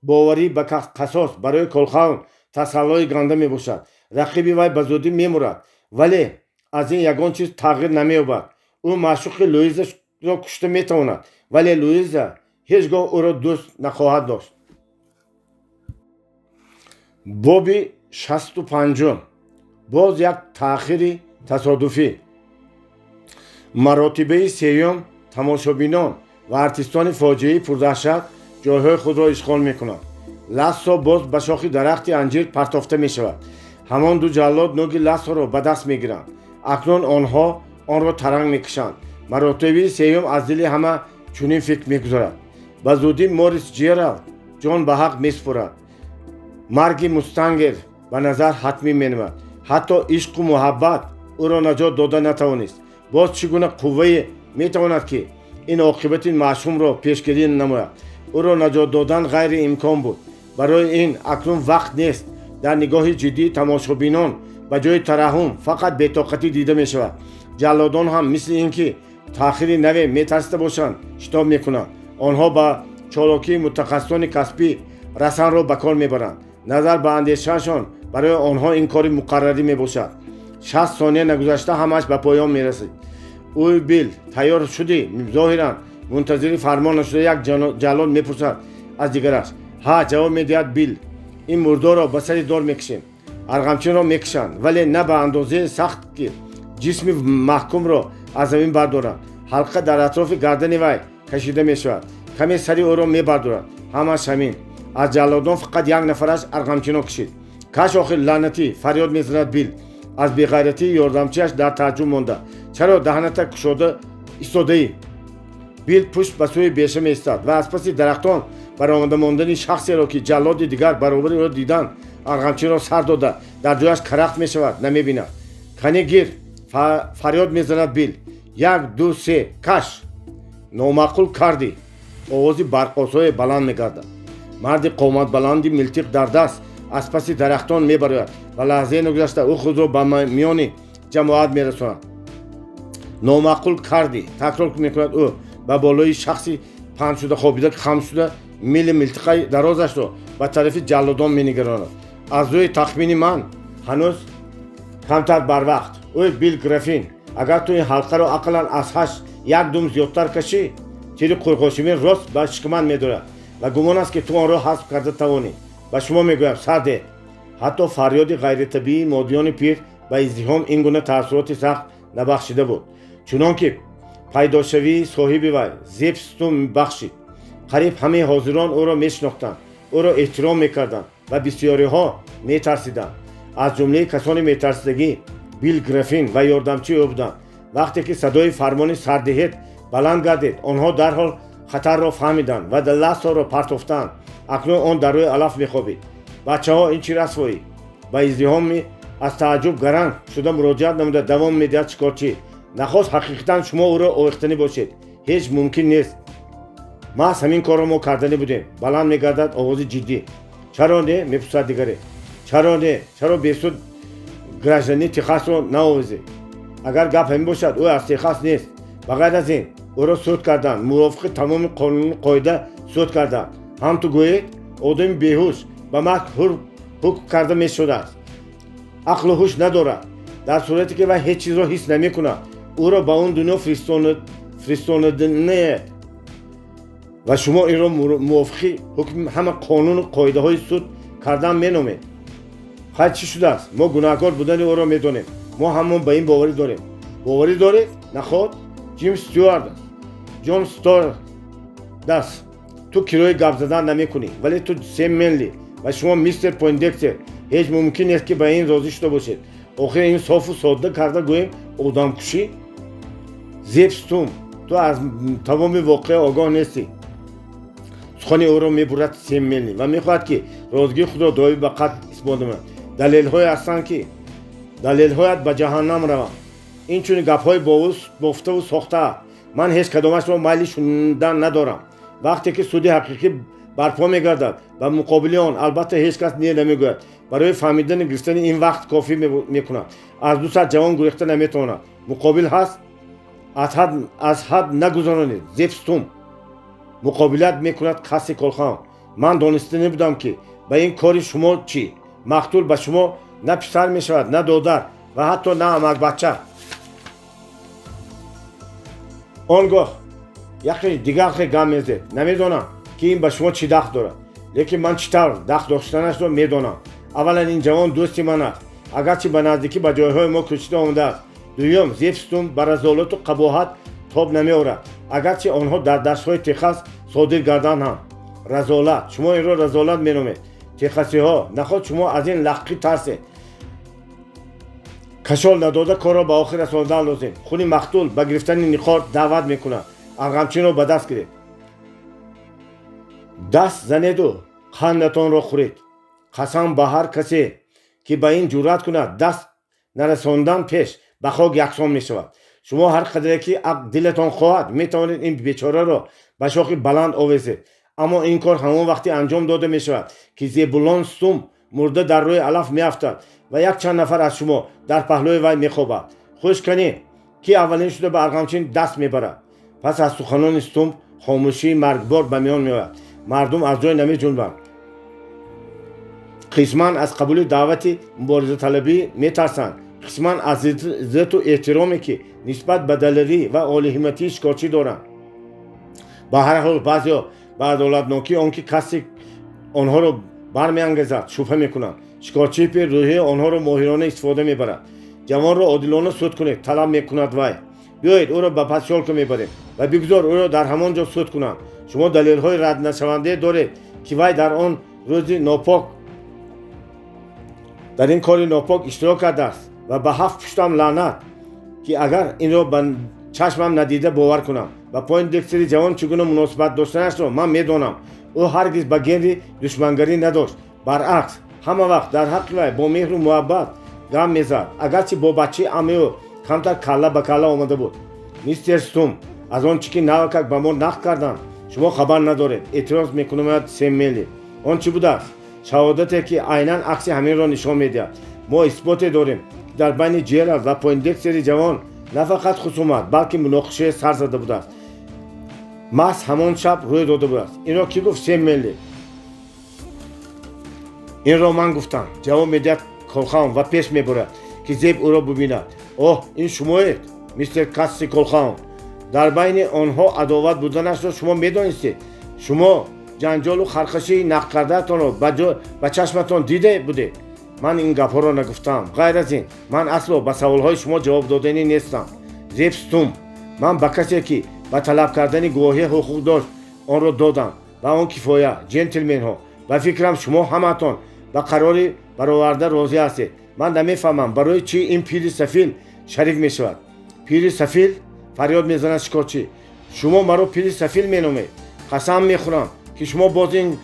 Боварӣ ба қасос барои Колхаун тасаллои ганда мебошад. Рақиби вай ба зудӣ мемурад, вале аз ин ягон чиз тағйир намеёбад. Ӯ маъшуқи Луизаро кушта метавонад, вале Луиза ҳеҷ гоҳ ӯро дӯст нахоҳад дошт. Боби 65-ум. Боз як таъхири тасодуфӣ. Маротибаи сеюм тамошобинон ва артистони фоҷиаи пурдаҳшат ҷойҳои худро ишғол мекунанд. Лассо боз ба шохи дарахти анҷир партофта мешавад. Ҳамон ду ҷаллод нӯги лассоро ба даст мегиранд. Акнун онҳо онро таранг мекушанд. Маротибаи сеюм аз дили ҳама чунин фикр мегузарад: ба зудӣ Морис Ҷералд ҷон ба ҳақ месупорад. Марги Мустангер ба назар ҳатмӣ менамояд. Ҳатто ишқу муҳаббат ӯро наҷот дода натавонист. Боз чӣ гуна қуввае метавонад, ки ин оқибати маъшумро пешгирӣ намояд? Ӯро наҷот додан ғайриимкон буд. Барои ин акнун вақт нест. Дар нигоҳи ҷиддии тамошобинон ба ҷои тараҳҳум фақат бетоқатӣ дида мешавад. Ҷаллодон ҳам, мисли ин ки таъхири наве метарсида бошанд, шитоб мекунанд. Онҳо ба чолокии мутахассисони касбӣ расанро ба кор мебаранд. Назар ба андешаашон, барои онҳо ин кори муқаррарӣ мебошад. 60 сония нагузашта ҳамааш ба поён мерасид. Ӯй, Бил, тайёр шудӣ? Зоҳиран мунтазири фармон нашуда, як ҷаллод мепурсад аз дигараш. Ҳа, ҷавоб медиҳад Бил. Ин мурдоро ба сари дор мекушем. Арғамчинро мекушанд, вале на ба андозаи сахт, ки ҷисми маҳкумро аз замин бардоранд. Ҳалқа дар атрофи гардани вай кашида мешавад. Каме сари ӯро мебардорад. Ҳамаш ҳамин. Аз ҷаллодон фақат як нафараш арғамчино кашид. Каш охир, лаънатӣ, фарёд мезанад Бил, аз беғайратии ёрдамчиаш дар тааҷҷуб монда. Чаро даҳаната кушода истодаӣ? Бил пушт ба сӯи беша меистад ва аз паси дарахтон баромада мондани шахсеро, ки ҷаллоди дигар баробари ӯро дидан арғамчинро сар дода, дар ҷояш карахт мешавад, намебинад. Кани гир, фарёд мезанад Бил. Як, ду, се, каш! Номаъқул кардӣ! Овози барқосое баланд мегардад. Марди қоматбаланди милтиқ дар даст аз паси дарахтон мебарояд ва лаҳзае нагузашта ӯ худро ба миёни ҷамоат мерасонад. Номаъқул кардӣ, такрор мекунад ӯ ба болои шахси паҳншуда хобида хам шуда, мили милтиқаи дарозашро ба тарафи ҷаллодон менигаронад. Аз рӯи тахмини ман ҳанӯз камтар барвақт. Ӯй, Билл Графин, агар ту ин ҳалқаро ақаллан аз ҳашт як дум зиёдтар кашӣ, тири қурғошимин рост ба шикамат медорад ва гумон аст, ки ту онро ҳазм карда тавонӣ. Ба шумо мегӯям, сар деҳ. Ҳатто фарёди ғайритабиии модиёни пир ба издиҳом ин гуна таассуроти сахт набахшида буд, чунон ки пайдошавии соҳиби вай Зеб Стумп бахшид. Қариб ҳамаи ҳозирон ӯро мешинохтанд, ӯро эҳтиром мекарданд ва бисёриҳо метарсиданд. Аз ҷумлаи касони метарсидагӣ Билл Графин ва ёрдамчии ӯ буданд. Вақте ки садои фармони сардиҳед баланд гардид, онҳо дарҳол хатарро фаҳмиданд ва лассоро партофтанд. Акнун он дар рӯи алаф мехобид. Бачаҳо, ин чӣ расвоӣ? Ба издиҳоми аз тааҷҷуб гаранг шуда муроҷиат намуда давом медиҳад шикорчӣ. Нахост ҳақиқатан шумо ӯро овехтанӣ бошед? Ҳеҷ мумкин нест. Маҳз ҳамин корро мо карданӣ будем, баланд мегардад овози ҷиддӣ. Чаро не? Мепурсад дигаре. Чаро не? Чаро бесуд гражданини Техасро наовезед? Агар гап ҳамин бошад, ӯ аз Техас нест. Ба ғайр аз ин, ӯро суд карданд, мувофиқи тамоми қонуну қоида суд карданд. Ҳам ту гӯед, одами беҳуш ба марг ҳукм карда мешудааст, ақлу ҳуш надорад. Дар сурате ки вай ҳеҷ чизро ҳис намекунад, ӯро ба он дунё фиристонаднеед ва шумо инро мувофиқи ҳукми ҳама қонуну қоидаҳои суд кардан меномед. Хайр, чӣ шудааст? Мо гунаҳкор будани ӯро медонем. Мо ҳамон ба ин боварӣ дорем. Боварӣ доред? Наход Ҷим Стюарт, Ҷон Стордаст, ту кирои гап задан намекунӣ, вале ту, Сем Менли, ва шумо, мистер Пойндекстер, ҳеҷ мумкин нест, ки ба ин розӣ шуда бошед. Охир ин софу содда карда гӯем, одамкушӣ. Зеб Стумп, ту аз тамоми воқеа огоҳ нестӣ, сухани ӯро мебурад Сем Менли ва мехоҳад, ки розигии худро доир ба қатл исбот намояд. Далелҳое ҳастанд, ки далелҳоят ба ҷаҳаннам раванд. Инчунин гапҳои бофтаву сохтаа. Ман ҳеҷ кадомашро майли шунидан надорам. Вақте ки суди ҳақиқӣ барпо мегардад, ба муқобили он албатта ҳеҷ кас не намегӯяд. Барои фаҳмидани гирифтани ин вақт кофӣ мекунад. Аз 200 ҷавон гурехта наметавонад. Муқобил ҳаст? Аз ҳад нагузаронед, Зеб Стумп, муқобилат мекунад Касси Колхаун. Ман дониста будам, ки ба ин кори шумо чӣ. Мақтул ба шумо на писар мешавад, на додар ва ҳатто на амакбача. Он гоҳ яке дигар хел гап мезед. Намедонам, ки ин ба шумо чӣ дахл дорад, лекин ман чӣ тавр дахл доштанашро медонам. Аввалан, ин ҷавон дӯсти ман аст, агарчи ба наздикӣ ба ҷойҳои мо кӯчида омадааст. Дуюм, Зеб Стумп ба разолату қабоҳат тоб намеорад, агарчи онҳо дар даштҳои Техас содир гарданд ҳам. Разолат? Шумо инро разолат меномед? Техасиҳо? Наход шумо аз ин лаққӣ тарсед? Кашол надода корро ба охир расондан лозим. Хуни мақтул ба гирифтани ниқор даъват мекунад. Арғамчинро ба даст гиред, даст занеду қандатонро хӯред. Қасам ба ҳар касе, ки ба ин ҷуръат кунад, даст нарасондан пеш ба хок яксон мешавад. Шумо ҳар қадре ки дилатон хоҳад, метавонед ин бечораро ба шохи баланд овезед, аммо ин кор ҳамон вақте анҷом дода мешавад, ки Зебулон Стумп мурда дар рӯи алаф меафтад ва якчанд нафар аз шумо дар паҳлӯи вай мехобад. Хуш канӣ, ки аввалин шуда ба арғамчин даст мебарад? Пас аз суханони Стумп хомӯшии маргбор ба миён меояд. Мардум аз ҷой намеҷунбанд. Қисман аз қабули даъвати муборизаталабӣ метарсанд, қисман аз иззату эҳтироме, ки нисбат ба далерӣ ва олиҳимматии шикорчӣ доранд. Ба ҳар ҳол, баъзеҳо ба адолатнокии он ки касе онҳоро бармеангезад, шубҳа мекунанд. Шикорчии пир рӯҳияи онҳоро моҳирона истифода мебарад. Ҷавонро одилона суд кунед, талаб мекунад вай. Биёед, ӯро ба посёлка мебарем ва бигзор ӯро дар ҳамон ҷо суд кунанд. Шумо далелҳои раднашавандае доред, ки вай дар он рӯзи нопок дар ин кори нопок иштирок кардааст ва ба ҳафт пуштам лаънат, ки агар инро ба чашмам надида бовар кунам. Ба Пойндекстери ҷавон чӣ гуна муносибат доштанашро ман медонам. Ӯ ҳаргиз ба Генри душмангарӣ надошт. Баръакс, ҳама вақт дар ҳаққи вай бо меҳру муҳаббат гап мезад, агарчи бо бачаи амми ӯ камтар калла ба калла омада буд. Мистер Стумп, аз он чӣ ки навакак ба мо нақл карданд, шумо хабар надоред, эътироз мекунад Сем Менли. Он чӣ будааст? Шаҳодате, ки айнан акси ҳаминро нишон медиҳад. Мо исботе дорем, ки дар байни Ҷералд ва Пойндекстери ҷавон на фақат хусумат, балки муноқишае сар зада будааст. Маҳз ҳамон шаб рӯй дода будааст. Инро кӣ гуфт, Сем Менли? Инро ман гуфтам, ҷавоб медиҳад Колхаун ва пеш мебурад, ки Зеб ӯро бубинад. Оҳ, ин шумоед, мистер Касси Колхаун. Дар байни онҳо адоват буданашро шумо медонистед. Шумо ҷанҷолу хархашии нақлкардаатонро ба чашматон дида будед. Ман ин гапҳоро нагуфтаам. Ғайр аз ин, ман асло ба саволҳои шумо ҷавоб доданӣ нестам. Зеб Стум, ман ба касе, ки ба талаб кардани гувоҳӣ ҳуқуқ дошт, онро додам ва он кифоя. Ҷентлменҳо, ба фикрам, шумо ҳамаатон ба қарори бароварда розӣ ҳастед. Ман намефаҳмам, барои чӣ ин пири сафил шарик мешавад. Пири сафил? Фарёд мезанад шикорчӣ. Шумо маро пири сафил меномед? Қасам мехӯрам, ки шумо боз ин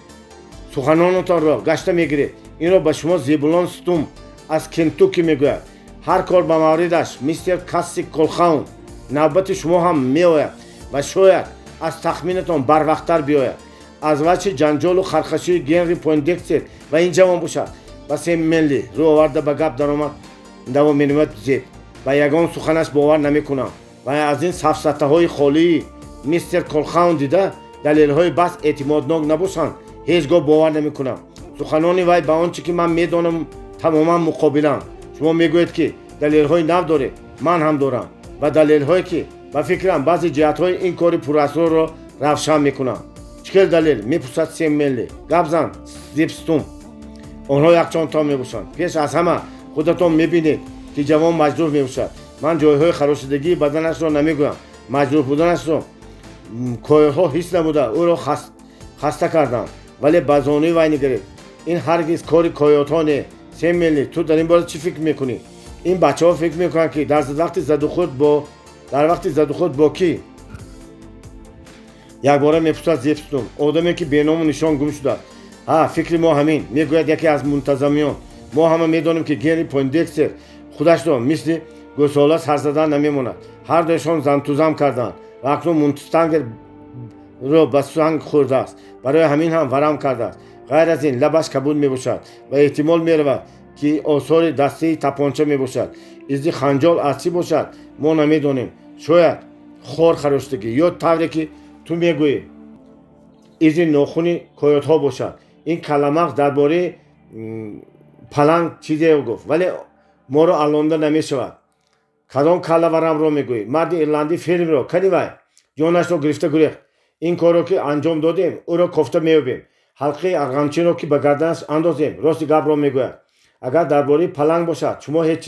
суханонатонро гашта мегиред. Инро ба шумо Зебулон Стум аз Кентуки мегӯяд. Ҳар кор ба мавридаш, мистер Касси Колхаун. Навбати шумо ҳам меояд ва шояд аз тахминатон барвақттар биёяд. Аз вачи ҷанҷолу хархашии Генри Пойндекстер ва ин ҷавон бошад, ба Сем Менли рӯ оварда ба гап даромад давом менамояд Зеб, ба ягон суханаш бовар намекунам ва аз ин сафсатаҳои холии мистер Колхаун дида далелҳои бас эътимоднок набошанд, ҳеҷ гоҳ бовар намекунам. Суханони вай ба он чӣ ки ман медонам, тамоман муқобиланд. Шумо мегӯед, ки далелҳои нав доред. Ман ҳам дорам ва далелҳое, ки ба фикрам, баъзе ҷиҳатҳои ин кори пурасрорро равшан мекунанд. Чӣ хел далел? Мепурсад Сем Менли. Гап зан, Зеб Стум. Онҳо якчандто мебошанд. Пеш аз ҳама, худатон мебинед, ки ҷавон маҷрӯҳ мебошад. Ман ҷойҳои харошидагии баданашро намегӯям. Маҷрӯҳ буданашро койотҳо ҳис намуда, ӯро хаста карданд. Вале ба зонуи вай нигаред. Ин ҳаргиз кори койотҳо не. Сем Менли, ту дар ин бора чӣ фикр мекунӣ? Ин бачаҳо фикр мекунанд, ки дар вақти задухӯрд бо кӣ? Якбора мепурсад Зеб Стум. Одаме, ки беному нишон гум шудааст. Ҳа, фикри мо ҳамин, мегӯяд яке аз мунтазамиён. Мо ҳама медонем, ки Генри Пойндекстер худашро мисли гӯсола сарзадан намемонад. Ҳардуяшон зантузам карданд ва акнун мустангро ба санг хӯрдааст, барои ҳамин ҳам варам кардааст. Ғайр аз ин, лабаш кабуд мебошад ва эҳтимол меравад, ки осори дастаи тапонча мебошад. Изи ханҷол аз чӣ бошад, мо намедонем. Шояд хор хароштагӣ ё, тавре ки ту мегӯӣ, изи нохуни койотҳо бошад. Ин калламағз дар бораи паланг чизе гуфт, вале моро аллонда намешавад. Кадом каллаварамро мегӯӣ? Марди ирландӣ Фелимро. Кани вай? Ҷонашро гирифта гурехт. Ин корро ки анҷом додем, ӯро кофта меёбем. Ҳалқаи арғамчинро ки ба гарданаш андозем, рости гапро мегӯяд. Агар дар бораи паланг бошад, шумо ҳеҷ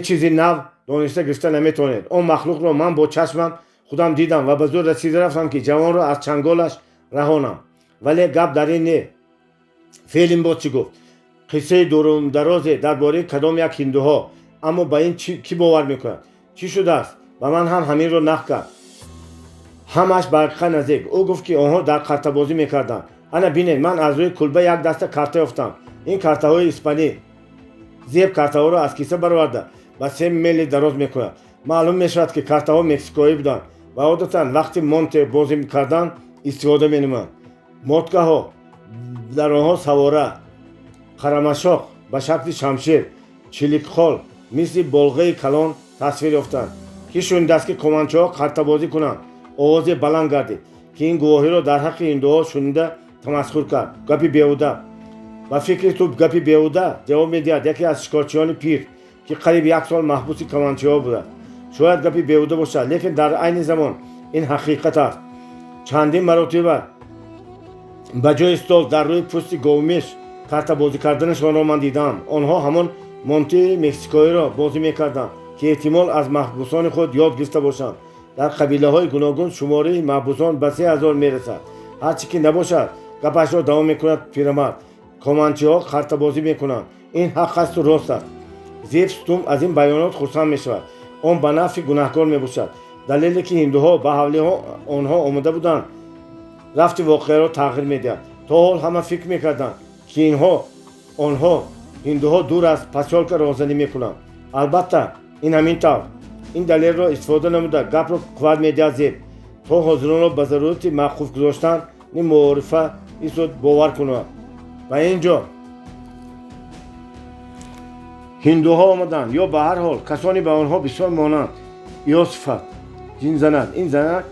чизи нав дониста гирифта наметавонед. Он махлуқро ман бо чашмам худам дидам ва ба зур расида рафтам, ки ҷавонро аз чанголаш раҳонам. Вале гап дар ин не. Фелим боз чӣ гуфт? Қиссаи дурумдарозе дар бораи кадом як ҳиндуҳо. Аммо ба ин кӣ бовар мекунад? Чӣ шудааст? Ба ман ҳам ҳаминро нақл кард. Ҳамааш ба ҳақиқат наздик. Ӯ гуфт, ки онҳо дар картабозӣ мекарданд. Ана бинед, ман аз рӯи кулба як даста карта ёфтам. Ин картаҳои испанӣ. Зеб картаҳоро аз киса бароварда, ба Сем Менли дароз мекунад. Маълум мешавад, ки картаҳо мексикоӣ буданд ва одатан вақти монте бозӣ кардан истифода менамоянд. Моткаҳо дар онҳо савора, қарамашоқ ба шакли шамшер, чиликхол мисли болғаи калон тасвир ёфтанд. Кӣ шунидааст, ки команчаҳо картабозӣ кунанд? Овозе баланд гардид, ки ин гувоҳиро дар ҳаққи ҳиндуҳо шунида тамасхур кард. Гапи беҳуда. Ба фикри ту, гапи беҳуда, ҷавоб медиҳад яке аз шикорчиёни пир, ки қариб як сол маҳбуси команчиҳо будааст. Шояд гапи беҳуда бошад, лекин дар айни замон ин ҳақиқат аст. Чандин маротиба ба ҷои стол дар рӯи пӯсти говмеш картабозӣ карданашонро ман дидаам. Онҳо ҳамон монтии мексикоиро бозӣ мекарданд, ки эҳтимол аз маҳбусони худ ёд гирифта бошанд. Дар қабилаҳои гуногун шумораи маҳбусон ба 3000 мерасад. Ҳар чӣ ки набошад, гапашро давом мекунад пирамард, команчиҳо картабозӣ мекунанд. Ин ҳақ асту рост аст. Зеб Стум аз ин баёнот хурсанд мешавад. Он ба нафъи гунаҳкор мебошад. Далеле, ки ҳиндуҳо ба ҳавлиҳо онҳо омода буданд, рафти воқеаро тағйир медиҳад. То ҳол ҳама фикр мекарданд, ки инҳо онҳо ҳиндуҳо дур аз посёлка роҳзанӣ мекунанд. Албатта, ин ҳамин тавр. Ин далелро истифода намуда, гапро қувват медиҳад Зеб, то ҳозиронро ба зарурати мавқуф гузоштани муорифа исуд бовар кунад. Ба ин ҷо Ҳиндуҳо омаданд ё ба ҳар ҳол касоне ба онҳо бисёр монанд. Иосифат ҷин занад, ин занак,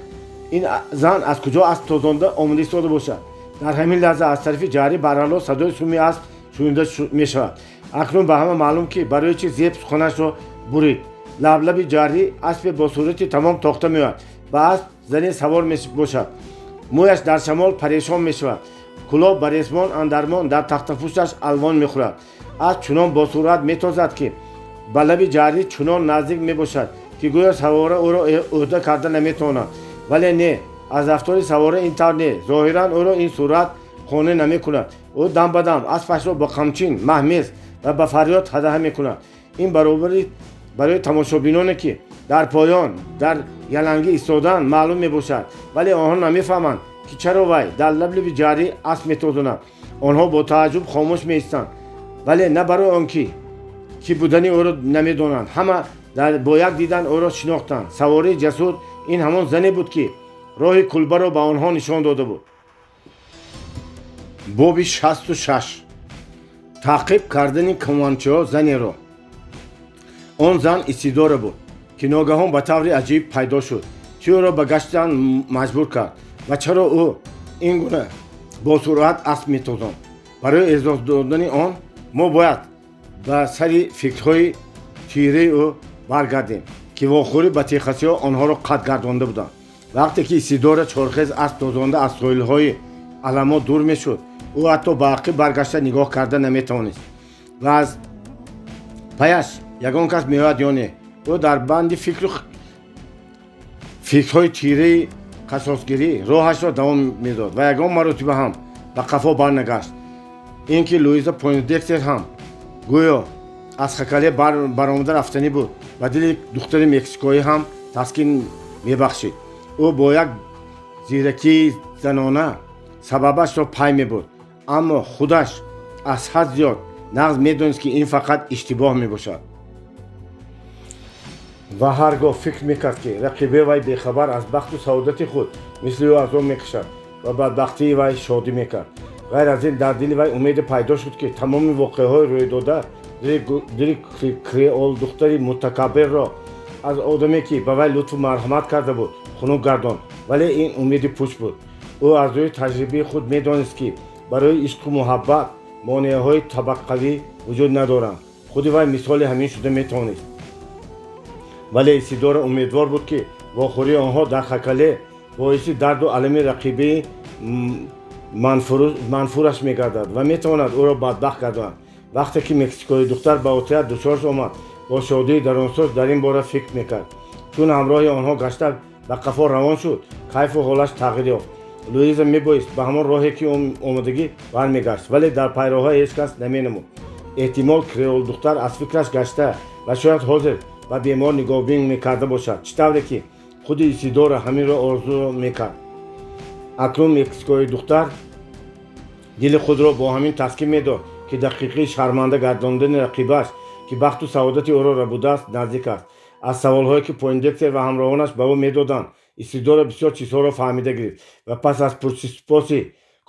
ин зан аз куҷо асп тозонда омода истода бошад? Дар ҳамин лаҳза аз тарафи ҷарӣ барало садои суми асп шунида мешавад. Акнун ба ҳама маълум, ки барои чи Зеб суханашро бурид. Лаблаби ҷарӣ аспе бо сурати тамом тохта меояд. Ба асп зане савор мебошад. Мӯяш дар шамол парешон мешавад, кӯлоҳ ба ресмон андармон дар тахтапӯсташ алвон мехӯрад. Асп чунон бо суръат метозад, ки ба лаби ҷарӣ чунон наздик мебошад, ки гӯё савора ӯро ӯҳда карда наметавонад. Вале не, аз рафтори савора ин тавр не. Зоҳиран ӯро ин суръат қонеъ намекунад. Ӯ дам ба дам аспашро бо қамчин, маҳмез ва ба фарёд ҳадаҳа мекунад. Ин баробари барои тамошобиноне, ки дар поён дар ялангӣ истодаанд, маълум мебошад, вале онҳо намефаҳманд, ки чаро вай дар лаблаби ҷарӣ асп метозонад. Онҳо бо тааҷҷуб хомӯш меистанд, вале на барои он ки кӣ будани ӯро намедонанд. Ҳама бо як дидан ӯро шинохтанд. Савории ҷасур ин ҳамон зане буд, ки роҳи кулбаро ба онҳо нишон дода буд. Боби 66. Таъқиб кардани команчиҳо занеро. Он зан Исидора буд, ки ногаҳон ба таври аҷиб пайдо шуд. Чӣ ӯро ба гаштан маҷбур кард ва чаро ӯ ин гуна бо суръат асп метозонд? Барои эъзоз додани он мо бояд ба сари фикрҳои тираи ӯ баргардем, ки вохӯрӣ ба техасиҳо онҳоро қатъ гардонда буданд. Вақте ки Исидора чорхез асп тозонда аз соҳилҳои Аламо дур мешуд, ӯ ҳатто ба ақиб баргашта нигоҳ карда наметавонист ва аз паяш ягон кас меояд ё не. Ӯ дар банди фикру фикрҳои тираи қасосгирӣ роҳашро давом медод ва ягон маротиба ҳам ба қафо барнагашт. Ин ки Луиза Пойндекстер ҳам гӯё аз хакале баромада рафтанӣ буд, ба дили духтари мексикоӣ ҳам таскин мебахшид. Ӯ бо як зиракии занона сабабашро пай мебурд, аммо худаш аз ҳад зиёд нағз медонист, ки ин фақат иштибоҳ мебошад, ва ҳар гоҳ фикр мекард, ки рақибаи вай бехабар аз бахту саодати худ мисли ӯ азоб мекашад ва бадбахтии вай шодӣ мекард. Ғайр аз ин, дар дили вай умеде пайдо шуд, ки тамоми воқеаҳои рӯйдода дили креолдухтари мутакаббирро аз одаме, ки ба вай лутфу марҳамат карда буд, хунук гардонд. Вале ин умеди пуч буд. Ӯ аз рӯи таҷрибаи худ медонист, ки барои ишқу муҳаббат монеаҳои табақавӣ вуҷуд надоранд. Худи вай мисоли ҳамин шуда метавонист. Вале Исидора умедвор буд, ки вохӯрии онҳо дар хакале боиси дарду алами рақибаи манфураш мегардад ва метавонад ӯро бадбахт гардонад. Вақте ки мексикои духтар ба отряд дучор омад, бо шодии дарунсоз дар ин бора фикр мекард. Чун ҳамроҳи онҳо гашта ба қафо равон шуд, кайфу ҳолаш тағйир ёфт. Луиза мебоист ба ҳамон роҳе, ки омадагӣ, бармегашт, вале дар пайроҳа ҳеҷ кас наменамуд. Эҳтимол, креолдухтар аз фикраш гашта ва шояд ҳозир ба бемор нигоҳбин мекарда бошад, чӣ тавре ки худи Исидора ҳаминро орзу мекард. Акнун мексикои духтар дили худро бо ҳамин таскин медод, ки дақиқаи шарманда гардондани рақибааш, ки бахту саодати ӯро рабудааст, наздик аст. Аз саволҳое, ки Пойндектер ва ҳамроҳонаш ба ӯ медоданд, Исидора бисёр чизҳоро фаҳмида гирифт ва пас аз пурсипоси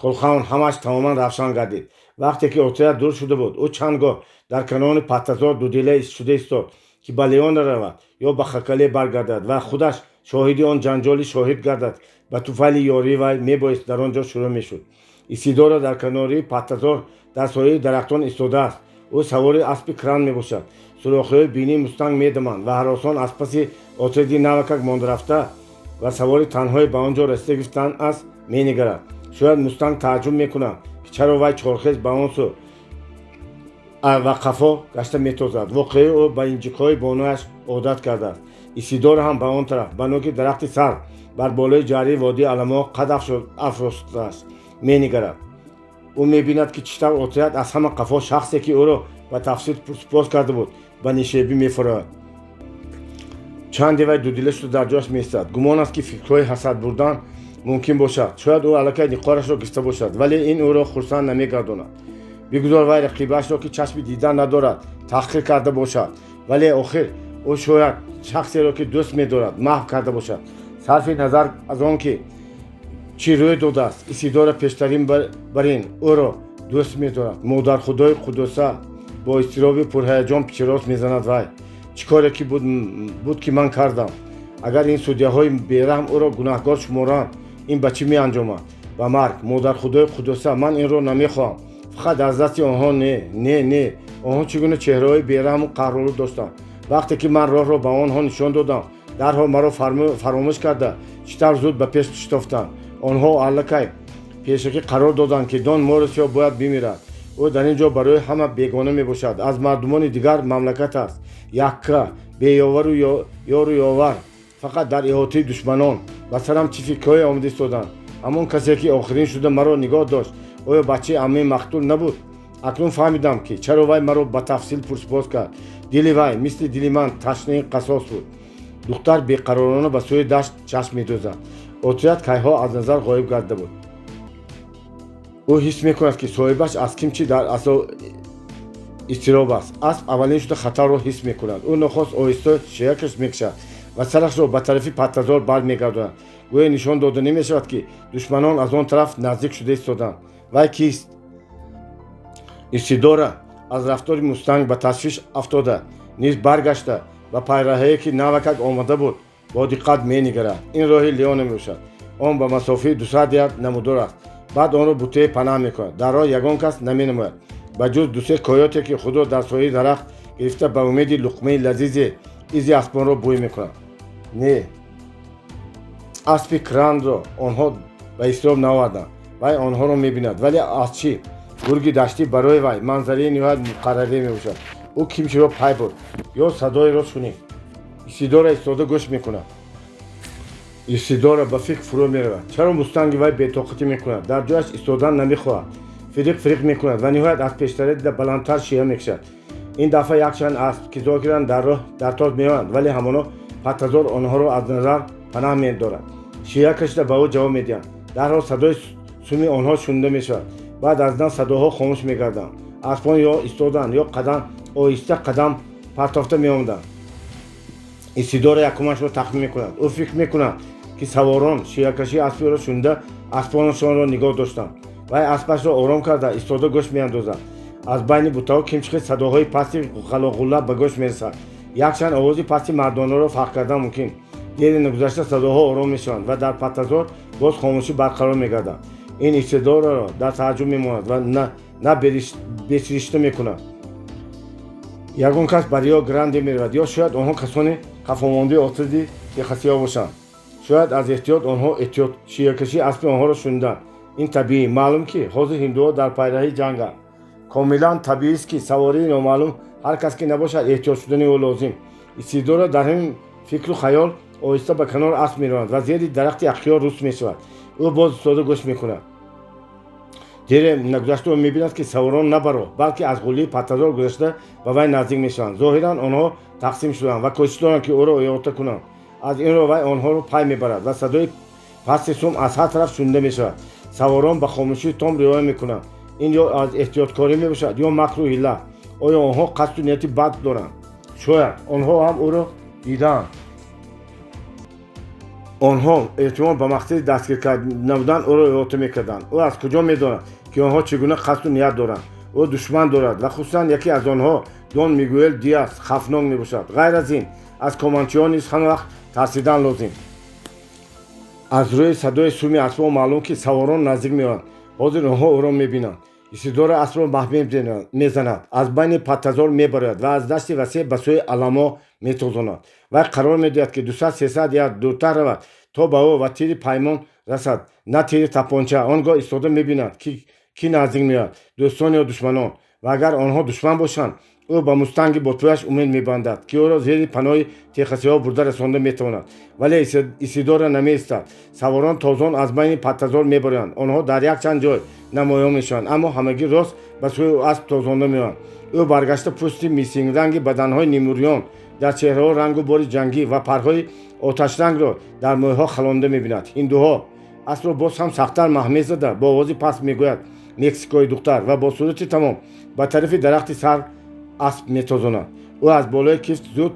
Колхаун ҳамааш тамоман равшан гардид. Вақте ки отряд дур шуда буд, ӯ чанд гоҳ дар канори паттазор дудила шуда истод, ки ба Леона равад ё ба хакале баргардад ва худаш шоҳиди он ҷанҷоли шоҳид гардад, ба туфайли ёрии вай мебоист дар он ҷо шурӯъ мешуд. Исидора дар канори паттазор дар сояи дарахтон истодааст. Ӯ савори аспи кран мебошад. Сурохиҳои бинии мустанг медаманд ва ҳаросон аз паси отряди навакак мондарафта ва савори танҳое ба он ҷо расида гирифтан аст менигарад. Шояд мустанг тааҷҷуб мекунад, ки чаро вай чорхез ба он сӯ ва қафо гашта метозад. Воқеӣ, ӯ ба инҷиқҳои бонуяш одат кардааст. Исидора ҳам ба он тараф, ба нӯки дарахти сарв бар болои ҷарии водии Аламо қад афростааст, менигарад. Ӯ мебинад, ки чӣ тавр отряд аз ҳама қафо шахсе, ки ӯро ба тафсил пурсупос карда буд, ба нишебӣ мефурояд. Чанде вай дудила шуда дар ҷояш меистад. Гумон аст, ки фикрҳои ҳасад бурдан мумкин бошад. Шояд ӯ аллакай ниқорашро гирифта бошад, вале ин ӯро хурсанд намегардонад. Бигузор вай рақибаашро, ки чашми дидан надорад, таҳқир карда бошад, вале охир ӯ шояд шахсеро, ки дӯст медорад, маҳв карда бошад. Сарфи назар аз он ки чӣ рӯй додааст, Исидора пештарин бар ин ӯро дӯст медорад. Модархудои қудуса Бо изтироби пурҳаяҷон пичирос мезанад вай. Чӣ коре ки буд, ки ман кардам? Агар ин судяҳои бераҳм ӯро гунаҳкор шуморанд, ин ба чӣ меанҷомад? Ба марг. Модархудои қуддуса, ман инро намехоҳам. Фақат аз дасти онҳо не, не, не. Онҳо чӣ гуна чеҳраҳои бераҳму қаҳролуд доштанд. Вақте ки ман роҳро ба онҳо нишон додам, дарҳол маро фаромӯш карда, чӣ тавр зуд ба пеш шитофтанд. Онҳо аллакай пешакӣ қарор доданд, ки Дон Морисио бояд бимирад. Ӯ дар ин ҷо барои ҳама бегона мебошад, аз мардумони дигар мамлакат аст, якка, беёвару ёру ёвар, фақат дар иҳотаи душманон. Ба сарам чӣ фикрҳое омада истоданд? Ҳамон касе, ки охирин шуда маро нигоҳ дошт, оё бачаи аммаи мақтул набуд? Акнун фаҳмидам, ки чаро вай маро ба тафсил пурсупос кард. Дили вай мисли дили ман ташнаи қасос буд. Духтар беқаророна ба сӯи дашт чашм медӯзад. Отряд кайҳо аз назар ғоиб гарда буд. Ӯ ҳис мекунад, ки соҳибаш аз ким чи дар асо изтироб аст. Асп аввалин шуда хатарро ҳис мекунад. Ӯ нохост оҳиста шеякаш мекашад ва сарашро ба тарафи паттазор бармегардонад. Гӯё нишон дода намешавад, ки душманон аз он тараф наздик шуда истоданд. Вай кист? Исидора аз рафтори мустанг ба ташвиш афтода, низ баргашта, ба пайраҳае, ки навакак омада буд, бо диққат менигарад. Ин роҳи Леона мебошад. Он ба масофаи 200 ярд намудор аст. Баъд онро бутае панаҳ мекунад. Дар роҳ ягон кас наменамояд, ба ҷуз дусе койоте, ки худро дар сояи дарахт гирифта, ба умеди луқмаи лазизе изи аспонро бӯй мекунанд. Не, аспи крандро онҳо ба изтироб наоварданд. Вай онҳоро мебинад, вале аз чӣ? Гурги даштӣ барои вай манзараи ниҳоят муқаррарӣ мебошад. Ӯ кимчиро пай бурд ё садоеро шунид. Исидора истода гӯш мекунад. Исидора ба фикр фурӯ меравад. Чаро мустанги вай бетоқатӣ мекунад, дар ҷояш истодан намехоҳад, фириқ фириқ мекунад ва ниҳоят аз пештара дида баландтар шия мекашад? Ин дафъа якчанд асп, ки зоҳиран дар роҳ дар тоз меоянд, вале ҳамоно паттазор онҳоро аз назар панаҳ медорад, шия кашида ба ӯ ҷавоб медиҳанд. Дарҳол садои суми онҳо шунида мешавад. Баъд аз дам садоҳо хомӯш мегарданд. Аспон ё истоданд, ё қадам оҳиста қадам партофта меомаданд. Исидора якумашро тахмин мекунад. Ӯ фикр мекунад, ки саворон шиякашии аспиро шунида, аспонашонро нигоҳ доштанд. Вай аспашро ором карда, истода гӯш меандозад. Аз байни бутаҳо кимчихел садоҳои пасти ғалоғулла ба гӯш мерасад. Якчанд овози пасти мардонаро фарқ кардан мумкин. Дери нагузашта садоҳо ором мешаванд ва дар паттазор боз хомӯшӣ барқарор мегардад. Ин Исидораро дар тааҷҷуб мемонад ва на бесиришта мекунад. Ягон кас ба Рио Гранде меравад ё шояд онҳо касони қафомондаи отряди техасиҳо бошанд. Шояд аз эҳтиёт онҳо эҳтиёт шиякашии аспи онҳоро шуниданд. Ин табиӣ. Маълум, ки ҳозир ҳиндуҳо дар пайраҳаи ҷанганд. Комилан табиист, ки савории номаълум ҳар кас ки набошад, эҳтиёт шудани ӯ лозим. Исидора дар ҳамин фикру хаёл оҳиста ба канори асп меравад ва зери дарахти ахёр рус мешавад. Ӯ боз истода гӯш мекунад. Дере нагузашта ӯ мебинад, ки саворон на ба роҳ, балки аз ғуллии паттазор гузашта ба вай наздик мешаванд. Зоҳиран онҳо тақсим шуданд ва кӯшиш доранд, ки ӯро иҳота кунанд. Аз ин роҳ вай онҳоро пай мебарад ва садои пасти сум аз ҳар тараф шунида мешавад. Саворон ба хомӯшии том риоя мекунанд. Ин ё аз эҳтиёткорӣ мебошад, ё макру ҳилла. Оё онҳо қасду нияти бад доранд? Шояд онҳо ҳам ӯро дидаанд. Онҳо эҳтимол ба мақсади дастгир намудан ӯро иҳота мекарданд. Ӯ аз куҷо медонад, ки онҳо чӣ гуна қасду ният доранд? Ӯ душман дорад ва хусусан яке аз онҳо, Дон Мигуэл Диас, хавфнок мебошад. Ғайр аз ин, аз команчиҳо низ ҳама вақт тарсидан лозим. Аз рӯи садои суми аспҳо маълум, ки саворон наздик меоянд. Ҳозир онҳо ӯро мебинанд. Исидора аспро маҳмел мезанад, аз байни паттазор мебарояд ва аз дашти васеъ ба сӯи аламо метозонад. Вай қарор медиҳад, ки 200-300 ярд дуртар равад, то ба ӯ ва тири паймон расад, на тири тапонча. Он гоҳ истода мебинад, ки кӣ наздик меояд, дӯстон ё душманон. Ва агар онҳо душман бошанд, ӯ ба мустанги ботпояш умед мебандад, ки ӯро зери паноҳи техасиҳо бурда расонда метавонад. Вале Исидора намеистад. Саворон тозон аз байни паттазор мебароянд. Онҳо дар якчанд ҷой намоён мешаванд, аммо ҳамагӣ рост ба сӯи асп тозонда меоянд. Ӯ баргашта пӯсти мисинранги баданҳои нимурён, дар чеҳраҳо рангу бори ҷангӣ ва парҳои оташрангро дар мӯйҳо халонда мебинад. Ҳиндуҳо. Аспро боз ҳам сахттар маҳмез зада, бо овози паст мегӯяд мексикои духтар ва бо сурати тамом ба тарафи дарахти сар асп метозонад. Ӯ аз болои кифт зуд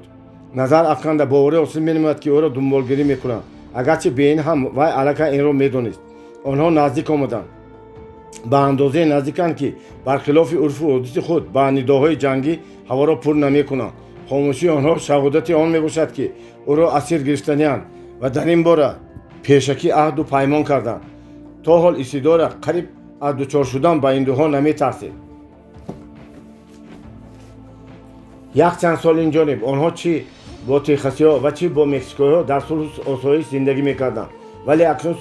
назар афканда, боварӣ ҳосил менамояд, ки ӯро дунболгирӣ мекунанд, агарчи бе ин ҳам вай аллакай инро медонист. Онҳо наздик омаданд. Ба андозае наздиканд, ки бархилофи урфу одати худ ба нидоҳои ҷангӣ ҳаворо пур намекунанд. Хомӯшии онҳо шаҳодати он мебошад, ки ӯро асир гирифтанианд ва дар ин бора пешакӣ аҳду паймон карданд. То ҳол Исидора қариб аз дучор шудан ба ҳиндуҳо наметарсид. Якчанд сол инҷониб онҳо чӣ бо техасиҳо ва чӣ бо мексикоиҳо дар сулҳу осоиш зиндагӣ мекарданд, вале акнун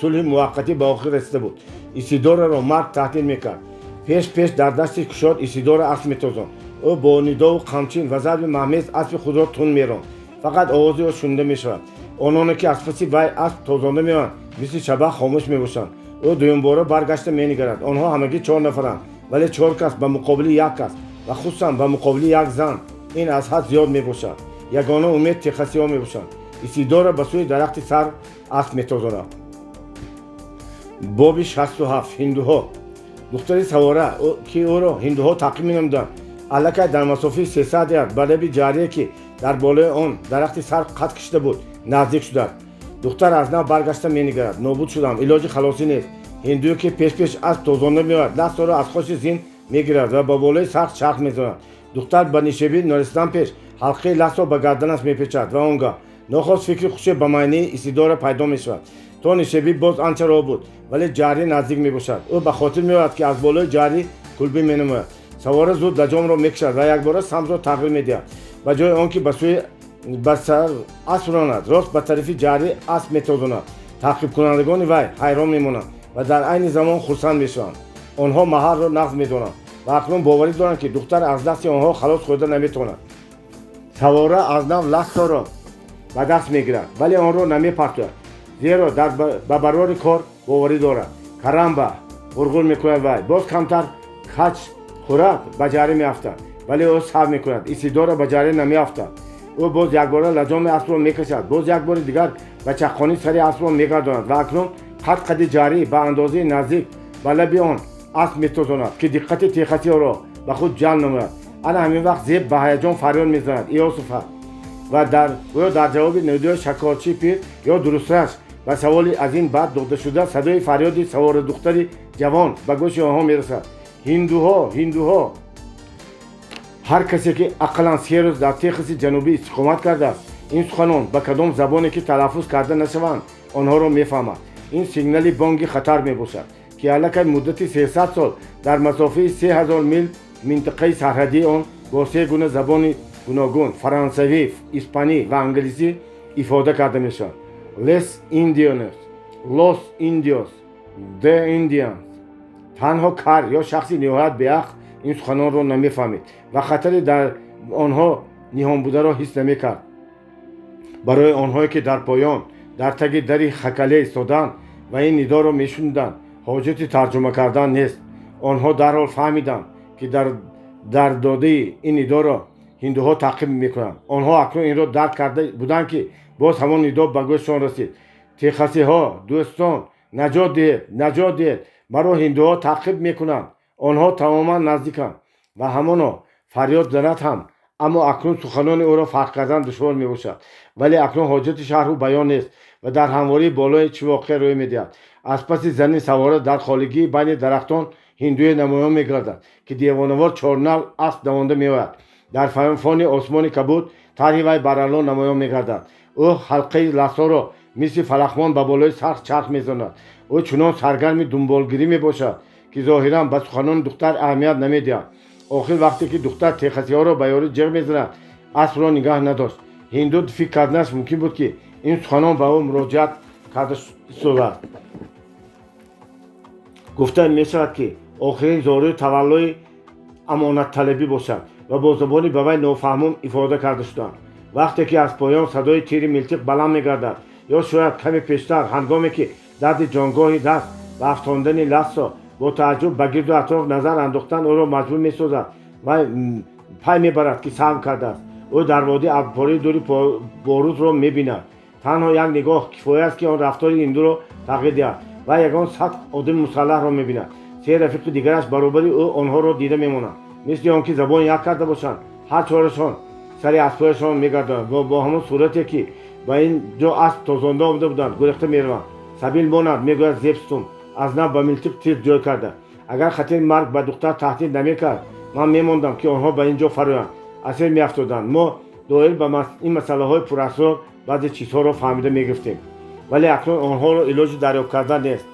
сулҳи муваққатӣ ба охир расида буд. Исидораро марг таҳдид мекард. Пеш пеш дар дасти кушод Исидора асп метозонд. Ӯ бо нидову қамчин ва зарби маҳмез аспи худро тунд меронд. Фақат овози ӯ шунида мешавад. Ононе ки аз паси вай асп тозонда меоянд, мисли шабаҳ хомӯш мебошанд. Ӯ дуюмбора баргашта менигарад. Онҳо ҳамагӣ 4 нафаранд, вале 4 кас ба муқобили як кас ва хусусан ба муқобили як зан ин аз ҳад зиёд мебошад. Ягона умед техасиҳо мебошанд. Исидора ба сӯи дарахти сар асп метозонад. Боби 67. Ҳиндуҳо. Духтари савора, ки ӯро ҳиндуҳо таъқиб менамуданд, аллакай дар масофаи 300 ярд ба лаби ҷарие, ки дар болои он дарахти сар қад кашида буд, наздик шудааст. Духтар аз нав баргашта менигарад. Нобуд шудам, илоҷи халосӣ нест. Ҳиндуе, ки пешпеш асп тозонда меояд, лассоро аз хоши зин мегирад ва ба болои сахт чарх мезанад. Духтар ба нишебӣ нарасидан пеш ҳалқаи лассо ба гарданаш мепечад ва он гаҳ нохост фикри хуше ба майнаи Исидора пайдо мешавад. То нишебӣ боз анча роҳ буд, вале ҷарӣ наздик мебошад. Ӯ ба хотир меояд, ки аз болои ҷарӣ кулбӣ менамояд. Савора зуд лаҷомро мекашад ва якбора самтро тағйир медиҳад. Ба ҷои он ки ба сӯи ба сар асп ронад, рост ба тарафи ҷарӣ асп метозонад. Таъқибкунандагони вай ҳайрон мемонанд ва дар айни замон хурсанд мешаванд. Онҳо маҳалро нағз медонанд ва акнун боварӣ доранд, ки духтар аз дасти онҳо халос хӯрда наметавонад. Савора аз нав лассоро ба даст мегирад, вале онро намепартояд, зеро ба барори кор боварӣ дорад. Карамба, ғурғур мекунад вай. Боз камтар кач хӯрад, ба ҷарӣ меафтад, вале ӯ сабр мекунад. Исидора ба ҷарӣ намеафтад. Ӯ боз якбора лаҷоми аспро мекашад, боз як бори дигар ба чаққонӣ сари аспро мегардонад ва акнун қад қади ҷарӣ ба андозаи наздик ба лаби он асп метозонад, ки диққати техасиҳоро ба худ ҷалб намояд. Ана ҳамин вақт Зеб ба ҳаяҷон фарёд мезанад: Иосифа! Ва гӯё дар ҷавоби нидои шакорчии пир ё дурустраш ба саволи аз ин баъд додашуда садои фарёди саворадухтари ҷавон ба гӯши онҳо мерасад: Ҳиндуҳо, ҳиндуҳо! Ҳар касе, ки ақаллан 3 рӯз дар Техаси ҷанубӣ истиқомат кардааст, ин суханон ба кадом забоне ки талаффуз карда нашаванд, онҳоро мефаҳмад. Ин сигнали бонги хатар мебошад, ки аллакай муддати 300 сол дар масофаи 3000 мил минтақаи сарҳадии он бо се гуна забони гуногун фарансавӣ, испанӣ ва англисӣ ифода карда мешавад. Les Indianos, Los Indios, The Indians. Танҳо кар ё шахси ниҳоят беақл ин суханонро намефаҳмид ва хатаре дар онҳо ниҳон бударо ҳис намекард. Барои онҳое, ки дар поён дар таги дари хакале истоданд ва ин нидоро мешуниданд, ҳоҷати тарҷума кардан нест. Онҳо дарҳол фаҳмиданд, ки дар додаи ин нидоро ҳиндуҳо таъқиб мекунанд. Онҳо акнун инро дарк карда буданд, ки боз ҳамон нидо ба гӯшшон расид: Техасиҳо, дӯстон, наҷот диҳед, наҷот диҳед, маро ҳиндуҳо таъқиб мекунанд. Онҳо тамоман наздиканд. Ва ҳамоно фарёд занад ҳам, аммо акнун суханони ӯро фарқ кардан душвор мебошад. Вале акнун ҳоҷати шарҳу баён нест ва дар ҳамвории болои чӣ воқеа рӯй медиҳад. Аз паси зани савора дар холигии байни дарахтон ҳиндуе намоён мегардад, ки девонавор чорнал асп давонда меояд. Дар фони осмони кабуд тарҳи вай барало намоён мегардад. Ӯ ҳалқаи лассоро мисли фалахмон ба болои сарх чарх мезанад. Ӯ чунон саргарми дунболгирӣ мебошад, ки зоҳиран ба суханони духтар аҳамият намедиҳад. Охир вақте ки духтар техасиҳоро ба ёрӣ ҷиғ мезанад, аспро нигаҳ надошт. Ҳинду фикр карданаш мумкин буд, ки ин суханон ба ӯ муроҷиат карда истодааст. Гуфта мешавад, ки охирин зории таваллои амонатталабӣ бошад ва бо забони ба вай нофаҳмум ифода карда шуданд. Вақте ки аз поён садои тири милтиқ баланд мегардад, ё шояд каме пештар, ҳангоме ки дарди ҷонгоҳи даст ва афтондани лассо бо тааҷҷуб ба гирду атроф назар андохтан ӯро маҷбур месозад ва пай мебарад, ки саҳм кардааст. Ӯ дар водӣ абрпораи дури борудро мебинад. Танҳо як нигоҳ кифоя аст, ки он рафтори ҳиндуро тағйир диҳад ва ягон сад одами мусаллаҳро мебинад. Се рафиқи дигараш баробари ӯ онҳоро дида мемонанд. Мисли он ки забон як карда бошанд, ҳар чорашон сари аспҳояшон мегардонанд ва бо ҳамон сурате, ки ба ин ҷо асп тозонда омада буданд, гурехта мераванд. Сабил монад, мегӯяд Зебстум. Аз нав ба милтиқ тир ҷой карда. Агар хатари марг ба духтар таҳдид намекард, ман мемондам, ки онҳо ба ин ҷо фароянд, асир меафтоданд. Мо доир ба ин масъалаҳои пурасрор баъзе чизҳоро фаҳмида мегирифтем, вале акнун онҳоро илоҷи дарёфт кардан нест.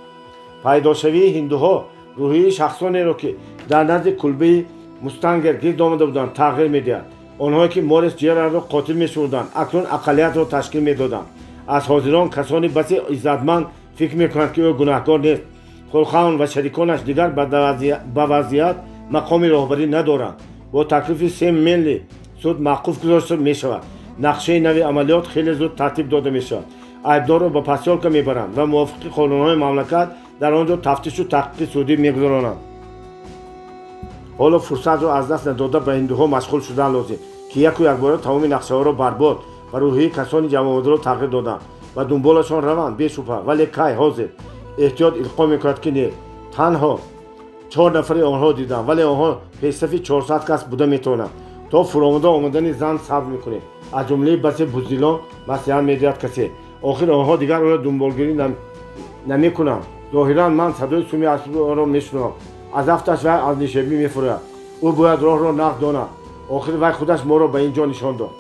Пайдошавии ҳиндуҳо рӯҳияи шахсонеро, ки дар назди кулбаи Мустангер гирд омада буданд, тағйир медиҳад. Онҳое, ки Морис Ҷерардро қотил мешумурданд, акнун ақаллиятро ташкил медоданд. Аз ҳозирон касони басе иззатманд фикр мекунанд, ки ӯ гунаҳкор нест. Колхаун ва шариконаш дигар ба вазъият мақоми роҳбарӣ надоранд. Бо таклифи Сем Менли суд мавқуф гузошта мешавад. Нақшаи нави амалиёт хеле зуд тартиб дода мешавад. Айбдорро ба посёлка мебаранд ва мувофиқи қонунҳои мамлакат дар он ҷо тафтишу таҳқиқи судӣ мегузаронанд. Ҳоло фурсатро аз даст надода, ба ҳиндуҳо машғул шудан лозим, ки яку якбора тамоми нақшаҳоро барбод ва рӯҳияи касони ҷамъомадаро тағйир доданд. Ба дунболашон раванд, бешубҳа, вале кай? Ҳозир? Эҳтиёт илқо мекунад, ки не. Танҳо чор нафари онҳо дидам, вале онҳо пешсафи 400 кас буда метавонанд. То фуромада омадани зан сабр мекунем, аз ҷумлаи басе буздилон маслиҳат медиҳад касе. Охир онҳо дигар ӯро дунболгирӣ намекунанд. Зоҳиран ман садои суми аспро мешунавам. Аз афташ вай аз нишебӣ мефурояд. Ӯ бояд роҳро нағз донад. Охир вай худаш моро ба ин ҷо нишон дод.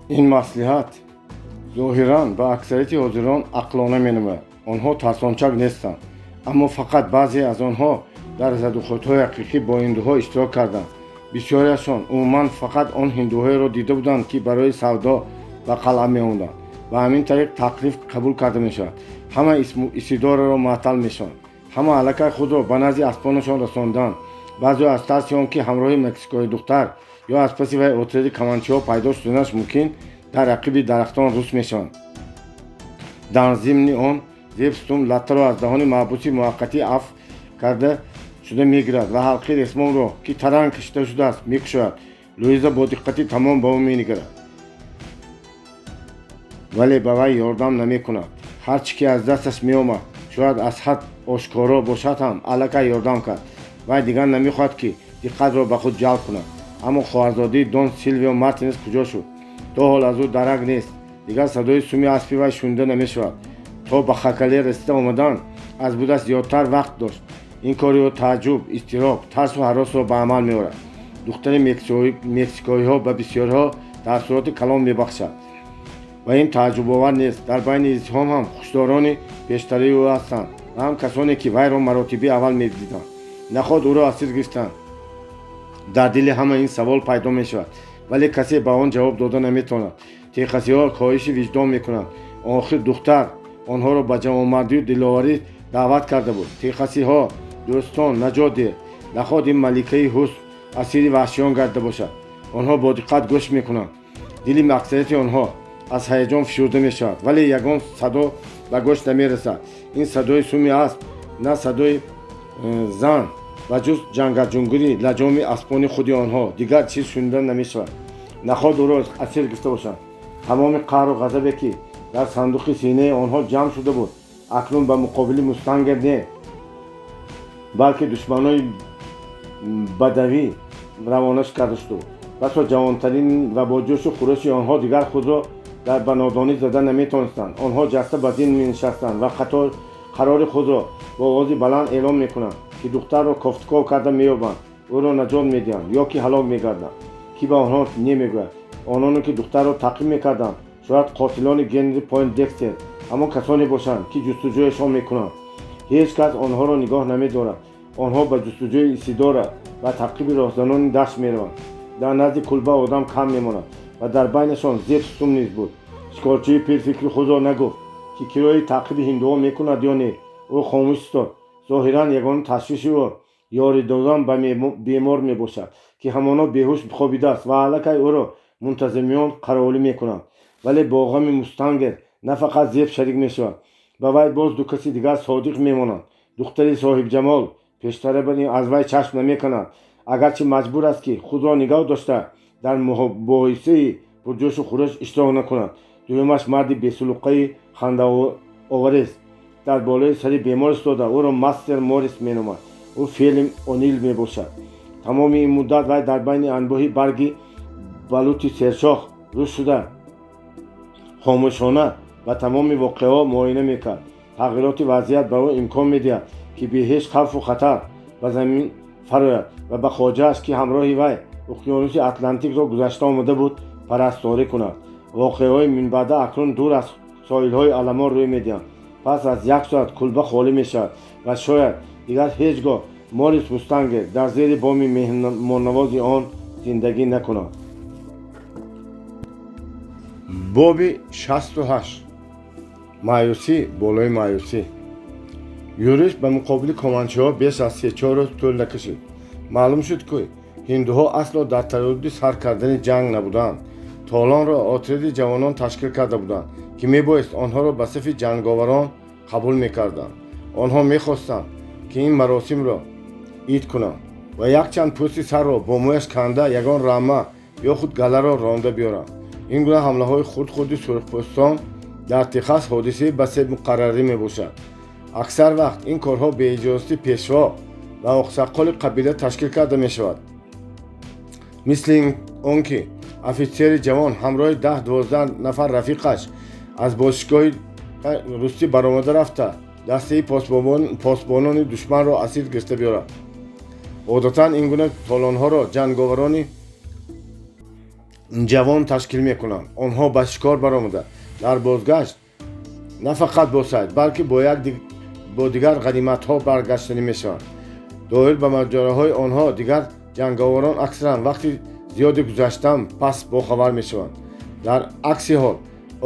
Ин маслиҳат зоҳиран ба аксарияти ҳозирон ақлона менамояд. Онҳо тарсончак нестанд, аммо фақат баъзе аз онҳо дар задухӯрдҳои ҳақиқӣ бо ҳиндуҳо иштирок карданд. Бисёриашон умуман фақат он ҳиндуҳоеро дида буданд, ки барои савдо ба қалъа меомаданд. Ба ҳамин тариқ таклиф қабул карда мешавад. Ҳама Исидораро муаттал мешаванд. Ҳама аллакай худро ба назди аспонашон расонданд. Баъзеҳо аз тарси он ки ҳамроҳи мексикои духтар ё аз паси вай отряди каманчиҳо пайдо шуданаш мумкин, дар ақиби дарахтон рус мешаванд. Дар зимни он Зеб Стум латтаро аз даҳони маҳбуси муваққатӣ афв карда шуда мегирад ва ҳалқаи ресмонро, ки таранг кашида шудааст, мекушояд. Луиза бо диққати тамом ба ӯ менигарад, вале ба вай ёрдам намекунад. Ҳар чӣ ки аз дасташ меомад, шояд аз ҳад ошкоро бошад ҳам, аллакай ёрдам кард. Вай дигар намехоҳад, ки диққатро ба худ ҷалб кунад. Аммо хоҳарзодии дон Силвио Мартинес куҷо шуд? То ҳол аз ӯ дарак нест. Дигар садои суми аспи вай шунида намешавад. То ба Хакале расида омадан аз будаш зиёдтар вақт дошт. Ин кори ӯ тааҷҷуб, изтироб, тарсу ҳаросро ба амал меорад. Духтари мексикоиҳо ба бисёриҳо таассуроти калон мебахшад ва ин тааҷҷубовар нест. Дар байни издиҳом ҳам хушдорони пештараи ӯ ҳастанд ва ҳам касоне, ки вайро маротиби аввал медиданд. Наход ӯро асир гирифтанд? Дар дили ҳама ин савол пайдо мешавад, вале касе ба он ҷавоб дода наметавонад. Техасиҳо коҳиши виҷдон мекунанд. Охир духтар онҳоро ба ҷавонмардию диловарӣ даъват карда буд. Техасиҳо, дӯстон, наҷот диҳед! Наход ин маликаи ҳусн асири ваҳшиён гарда бошад? Онҳо бо диққат гӯш мекунанд. Дили аксарияти онҳо аз ҳаяҷон фишурда мешавад, вале ягон садо ба гӯш намерасад. Ин садои суми асп, на садои зан, ба ҷуз ҷангарҷунгури лаҷоми аспони худи онҳо дигар чиз шунида намешавад. Наход ӯро асир гирифта бошанд? Тамоми қаҳру ғазабе, ки дар сандуқи синаи онҳо ҷамъ шуда буд, акнун ба муқобили Мустангер не, балки душманони бадавӣ равонаш карда шуда буд. Басо ҷавонтарин ва бо ҷӯшу хурӯши онҳо дигар худро дар ба нодонӣ зада наметавонистанд. Онҳо ҷаста ба зин менишастанд ва қарори худро бо овози баланд эълон мекунанд, ки духтарро кофтуков карда меёбанд, ӯро наҷот медиҳанд ё ки ҳалок мегарданд. Кӣ ба онҳо немегӯяд? Ононе, ки духтарро таъқиб мекарданд, шояд қотилони Генри Пойндекстер ҳамон касоне бошанд, ки ҷустуҷӯяшон мекунанд. Ҳеҷ кас онҳоро нигоҳ намедорад. Онҳо ба ҷустуҷӯи Исидора ва таъқиби роҳзанони дашт мераванд. Дар назди кулба одам кам мемонад ва дар байнашон Зеб Стум низ буд. Шикорчии пир фикри худро нагуфт, ки кирои таъқиби ҳиндуҳо мекунад ё не. Ӯ хомӯш истод. Зоҳиран ягона ташвиши ӯ ёрӣ додан ба бемор мебошад, ки ҳамоно беҳуш хобидааст ва аллакай ӯро мунтазамиён қаровулӣ мекунанд. Вале бо ғами Мустангер на фақат Зеб шарик мешавад. Ба вай боз ду каси дигар содиқ мемонанд. Духтари соҳибҷамол пештара аз вай чашм намекунад, агарчи маҷбур аст, ки худро нигоҳ дошта, дар мубоҳисаи пурҷӯшу хурӯш иштирок накунад. Дуюмаш марди бесулуқаи хандаоварест. Дар болои сари бемор истода, ӯро Мастер Морис меномад. Ӯ Фелим Онил мебошад. Тамоми ин муддат вай дар байни анбӯҳи барги балути сершох рӯз шуда, хомӯшона ба тамоми воқеаҳо муоина мекард. Тағйироти вазъият ба ӯ имкон медиҳад, ки бе ҳеҷ хавфу хатар ба замин фарояд ва ба хоҷааш, ки ҳамроҳи вай уқёнуси Атлантикро гузашта омада буд, парасторӣ кунад. Воқеаҳои минбаъда акнун дур аз соҳилҳои Аламо рӯй медиҳанд. Пас аз як соат кулба холӣ мешавад ва шояд дигар ҳеҷ гоҳ Морис Мустангер дар зери боми меҳмоннавози он зиндагӣ накунад. Боби 68. Маъюсӣ болои маъюсӣ. Юриш ба муқобили команчиҳо беш аз 3-4 рӯз тӯл накашид. Маълум шуд, ки ҳиндуҳо асло дар тараддуди сар кардани ҷанг набуданд. Толонро отряди ҷавонон ташкил карда буданд, ки мебоист онҳоро ба сафи ҷанговарон қабул мекарданд. Онҳо мехостанд, ки ин маросимро ид кунанд ва якчанд пӯсти сарро бо мӯяш канда ягон рама ё худ галаро ронда биёранд. Ин гуна ҳамлаҳои хурд-хурди сурхпӯстон дар Техас ҳодисаи басе муқаррарӣ мебошад. Аксар вақт ин корҳо беиҷозати пешво ва оқсаққоли қабила ташкил карда мешавад, мисли он ки офитсери ҷавон ҳамроҳи 10-12 нафар рафиқаш аз бошишгоҳи рустӣ баромада рафта, дастаи посбонони душманро асир гирифта биёрад. Одатан ин гуна толонҳоро ҷанговарони ҷавон ташкил мекунанд. Онҳо ба шикор баромада, дар бозгашт на фақат бо сайд, балки бо дигар ғаниматҳо баргаштанӣ мешаванд. Доир ба маҷароҳои онҳо дигар ҷанговарон аксаран вақти зиёде гузаштан пас бохабар мешаванд. Дар акси ҳол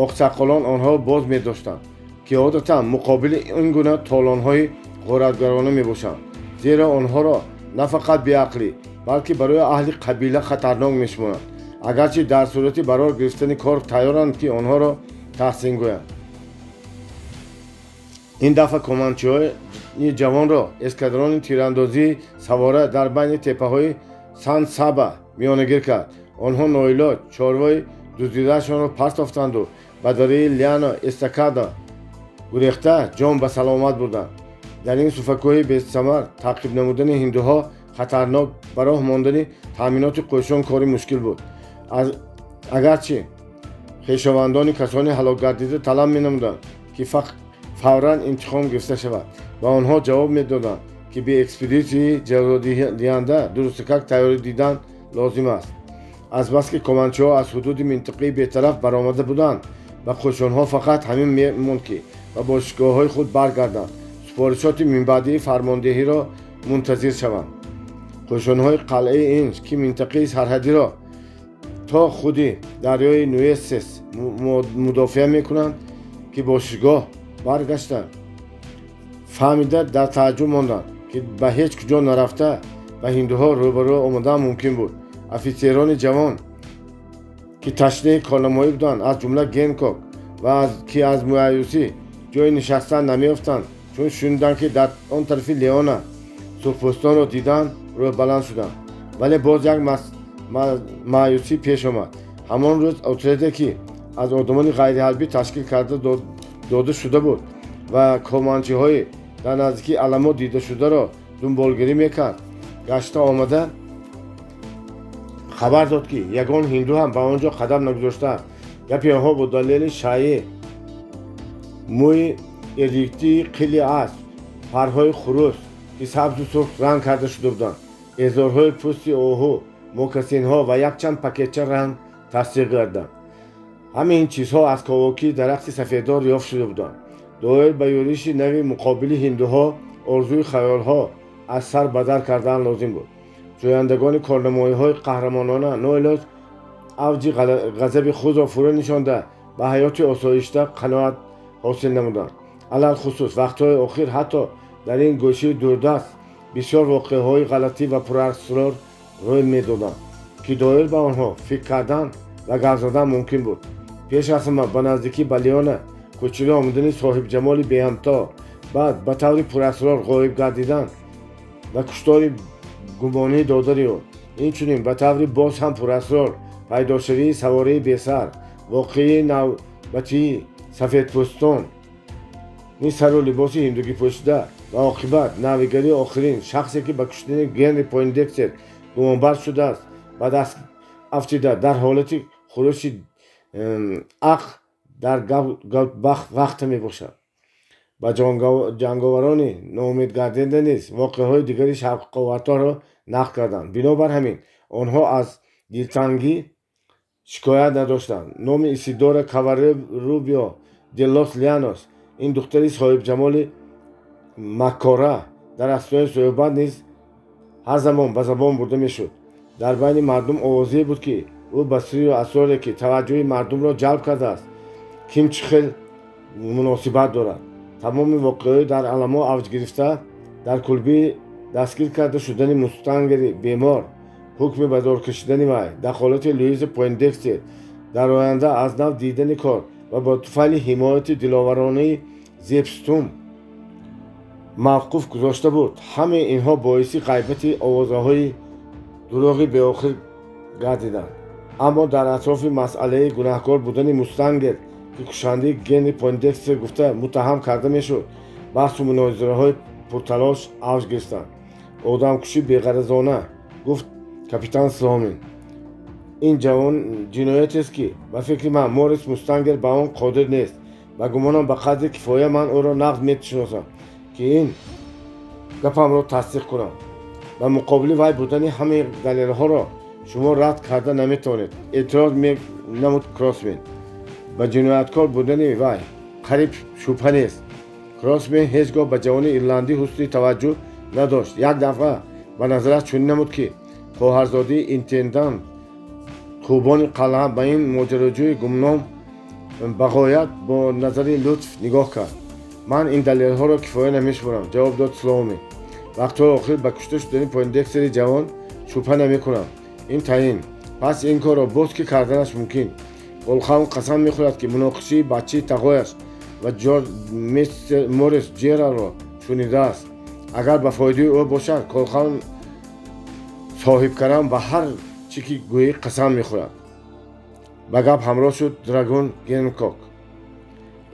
оқсаққолон онҳоро боз медоштанд, ки одатан муқобили ин гуна толонҳои ғоратгарона мебошанд, зеро онҳоро на фақат беақлӣ, балки барои аҳли қабила хатарнок мешуморанд, агарчи дар сурати барор гирифтани кор тайёранд, ки онҳоро таҳсин гӯянд. Ин дафъа команчиҳои ҷавонро эскадрони тирандозии савора дар байни теппаҳои Сан Саба миёнагир кард. Онҳо ноилоҷ чорвои дуздидаашонро партофтанду ба дараи Лиано Эстакада гурехта ҷон ба саломат бурданд. Дар ин суфакӯҳи бесамар таъқиб намудани ҳиндуҳо хатарнок, ба роҳ мондани таъминоти қӯшон кори мушкил буд. Агарчи хешовандони касони ҳалокгардида талаб менамуданд, ки фавран интиқом гирифта шавад, ва онҳо ҷавоб медоданд, ки бе экспедитсияи ҷазодиҳанда дурустакак тайёрӣ дидан лозим аст. Азбаски команчиҳо аз ҳудуди минтақаи бетараф баромада буданд, ба қӯшонҳо фақат ҳамин мемонд, ки ба бошишгоҳҳои худ баргарданд, супоришоти минбаъдии фармондеҳиро мунтазир шаванд. Қӯшонҳои қалъаи Инж, ки минтақаи сарҳадиро то худи дарёи Нуэсес мудофиа мекунанд, ки бошишгоҳ баргаштанд, фаҳмида дар тааҷҷуб монданд, ки ба ҳеҷ куҷо нарафта ба ҳиндуҳо рӯбарӯ омадан мумкин буд. Офитсерони ҷавон, ки ташнеи корнамоӣ буданд, аз ҷумла Генкок, ва ки аз муаюсӣ ҷои нишастан намеёфтанд, чун шуниданд, ки дар он тарафи Леона сурхпӯстонро диданд, рӯҳбаланд шуданд. Вале боз як маъюсӣ пеш омад. Ҳамон рӯз отряде, ки аз одамони ғайриҳарбӣ ташкил карда дода шуда буд ва команчиҳои дар наздикии Аламо дидашударо дунболгирӣ мекард, гашта омада хабар дод, ки ягон ҳинду ҳам ба он ҷо қадам нагузоштааст. Гапи онҳо бо далели шайъе: мӯи эритии қили асп, парҳои хурӯс, ки сабзу сурх ранг карда шуда буданд, эзорҳои пӯсти оҳу, мокасинҳо ва якчанд пакетча ранг тасдиқ гарданд. Ҳамаи ин чизҳо аз ковокии дарахти сафеддор ёфт шуда буданд. Доир ба юриши нави муқобили ҳиндуҳо орзуи хаёлҳо аз сар ба дар кардан лозим буд. Ҷӯяндагони корнамоиҳои қаҳрамонона ноилоҷ авҷи ғазаби худро фурӯ нишонда, ба ҳаёти осоишта қаноат ҳосил намуданд. Алалхусус вақтҳои охир ҳатто дар ин гӯшаи дурдаст бисёр воқеаҳои ғалатӣ ва пурасрор рӯй медоданд, ки доир ба онҳо фикр кардан ва гап задан мумкин буд. Пеш аз ҳама ба наздикӣ ба Леона кӯчида омадани соҳибҷамоли беҳамто, баъд ба таври пурасрор ғоиб гардидан ва куштори гумонии додари ӯ, инчунин ба таври боз ҳам пурасрор пайдошавии савораи бесар, воқеаи навбатии сафедпӯстон ин сару либоси ҳиндугӣ пӯшида ва оқибат навигарии охирин шахсе, ки ба куштани Генри Пойндекстер гумонбар шудааст, ба даст афтида, дар ҳолати хурӯши ақл дар вақта мебошад. Ба ҷанговарони ноумедгардида низ воқеаҳои дигари шавқовартарро нақл карданд. Бинобар ҳамин онҳо аз дилтангӣ шикоят надоштанд. Номи Исидора Каваррубио де лос Лянос, ин духтари соҳибҷамоли маккора, дар аснои суҳбат низ ҳар замон ба забон бурда мешуд. Дар байни мардум овозае буд, ки ӯ ба сирру асроре, ки таваҷҷӯҳи мардумро ҷалб кардааст, ким чӣ хел муносибат дорад. Тамоми воқеаҳои дар Аламо авҷ гирифта, дар кулбӣ дастгир карда шудани Мустангери бемор, ҳукми ба дор кашидани вай, дахолати Луиза Пойндекстер, дар оянда аз нав дидани кор ва бо туфайли ҳимояти диловаронаи Зебстум мавқуф гузошта буд, ҳамаи инҳо боиси ғайбати овозаҳои дурӯғи беохир гардиданд. Аммо дар атрофи масъалаи гунаҳкор будани Мустангер, ки кушандаи Генри Пойндекстер гуфта муттаҳам карда мешуд, баҳсу мунозираҳои пурталош авҷ гирифтанд. Одамкушӣ беғаразона, гуфт капитан Сломин, ин ҷавон ҷиноятест, ки ба фикри ман Морис Мустангер ба он қодир нест. Ба гумонам, ба қадри кифоя ман ӯро нағз мешиносам, ки ин гапамро тасдиқ кунам. Ба муқобили вай будани ҳамаи далелҳоро шумо рад карда наметавонед, эътироз менамуд Кроссмен. Ба ҷинояткор будани вай қариб шубҳа нест. Кроссмен ҳеҷ гоҳ ба ҷавони ирландӣ ҳусни таваҷҷӯҳ надошт. Як дафъа ба назараш чунин намуд, ки хоҳарзодии интендант хубони қалъа ба ин моҷароҷӯи гумном ба ғоят бо назари лутф нигоҳ кард. Ман ин далелҳоро кифоя намешуморам, ҷавоб дод Слоумен. Вақтҳои охир ба кушта шудани Пойндекстери ҷавон шубҳа намекунам. Ин таъин. Пас ин корро боз кӣ карданаш мумкин? Колхаун қасам мехӯрад, ки муноқишаи бачаи тағояш ва Морис Ҷералро шунидааст. Агар ба фоидаи ӯ бошад, Колхаун соҳибкарам ба ҳар чӣ ки гӯӣ қасам мехӯрад. Ба гап ҳамроҳ шуд драгун Генкок.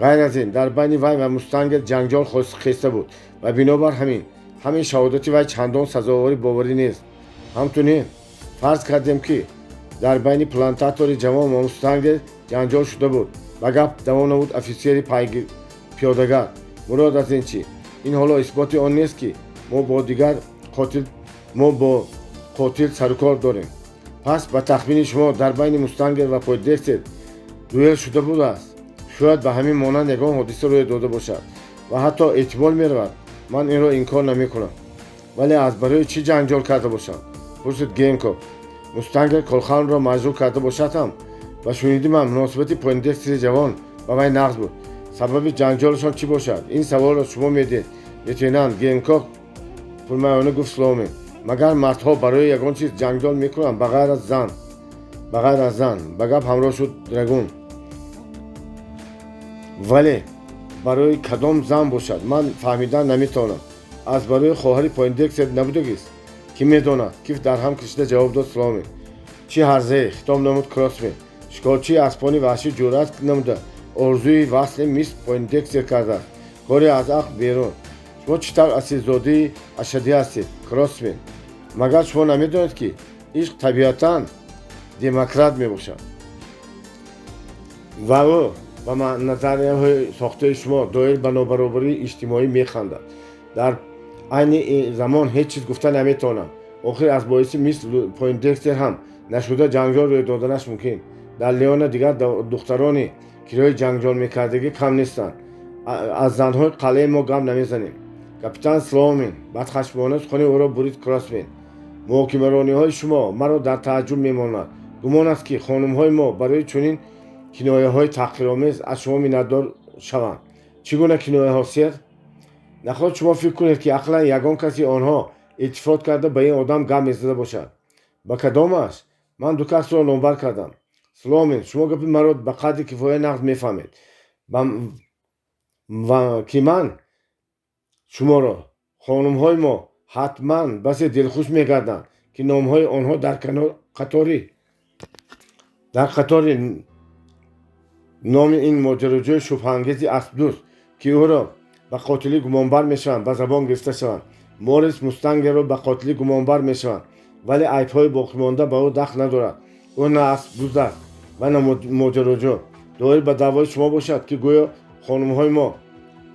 Ғайр аз ин, дар байни вай ва Мустангер ҷанҷол хеста буд ва бинобар ҳамин ҳамин шаҳодати вай чандон сазовори боварӣ нест. Ҳамтунин фарз кардем, ки дар байни плантатори ҷавон ва Мустангер ҷанҷол шуда буд. Ба гап давом намуд офитсери пиёдагар. Мурод аз ин чӣ? Ин ҳоло исботи он нест, ки мо бо дигар қотил мо бо қотил сарукор дорем. Пас ба тахмини шумо дар байни Мустангер ва Пойдекстер дуэл шуда будааст? Шояд ба ҳамин монанд ягон ҳодиса рӯй дода бошад ва ҳатто эҳтимол меравад, ман инро инкор намекунам. Вале аз барои чӣ ҷанҷол карда бошанд? Пурсид Генкок. Мустангер Колхаунро маҷрӯҳ карда бошад ҳам, ба шуниди ман муносибати Пойндекстери ҷавон ба вай нағз буд. Сабаби ҷанҷолашон чӣ бошад? Ин саволро шумо медиҳед, лейтенант Генкок, пурмаёна гуфт Слоумен. Магар мардҳо барои ягон чиз ҷанҷол мекунанд, ба ғайр аз зан? Ба ғайр аз зан, ба гап ҳамроҳ шуд драгун. Вале барои кадом зан бошад, ман фаҳмидан наметавонам. Аз барои хоҳари Пойндекстер набудагист? Кӣ медонад, киф дар ҳам кашида ҷавоб дод Слоумен. Чӣ ҳарзае, хитоб намуд Кроссмен. Шикорчии аспони ваҳшӣ ҷуръат намуда орзуи васли мисс Пойндекстер кардааст. Коре аз ақл берун. Шумо чӣ тавр асилзодаи ашадӣ ҳастед, Кроссмен. Магар шумо намедонед, ки ишқ табиатан демократ мебошад ва ӯ ба назарияҳои сохтаи шумо доир ба нобаробарии иҷтимоӣ механдад? Дар айни замон ҳеҷ чиз гуфта наметавонам. Охир аз боиси мисс Пойндекстер ҳам нашуда ҷанҷол рӯй доданаш мумкин. Дар Леона дигар духтарони кирои ҷанҷол мекардагӣ кам нестанд. Аз занҳои қалъаи мо гап намезанем. Капитан Слоумин, бадхашмона сухани ӯро бурид Кроссмен. Муҳокимарониҳои шумо маро дар тааҷҷуб мемонад. Гумон аст, ки хонумҳои мо барои чунин кинояҳои таҳқиромез аз шумо миннатдор шаванд. Чӣ гуна кинояҳо, сер? Нахоҳ шумо фикр кунед, ки ақлан ягон каси онҳо илтифот карда ба ин одам гап мезада бошад. Ба кадомаш? Ман ду касро номбар кардам. Слоумин, шумо гапи маро ба қадри кифоя нағз мефаҳмед, ки ман шуморо. Хонумҳои мо ҳатман басе дилхуш мегарданд, ки номҳои онҳо дар қатори номи ин моҷароҷӯи шубҳаангези аспдӯст, ки ӯро ба қотилӣ гумонбар мешаванд, ба забон гирифта шаванд. Морис Мустангерро ба қотилӣ гумонбар мешаванд, вале айбҳои боқимонда ба ӯ дахл надорад. Ӯ на аспдузд аст ва на моҷароҷӯ. Доир ба даъвои шумо бошад, ки гӯё хонумҳои мо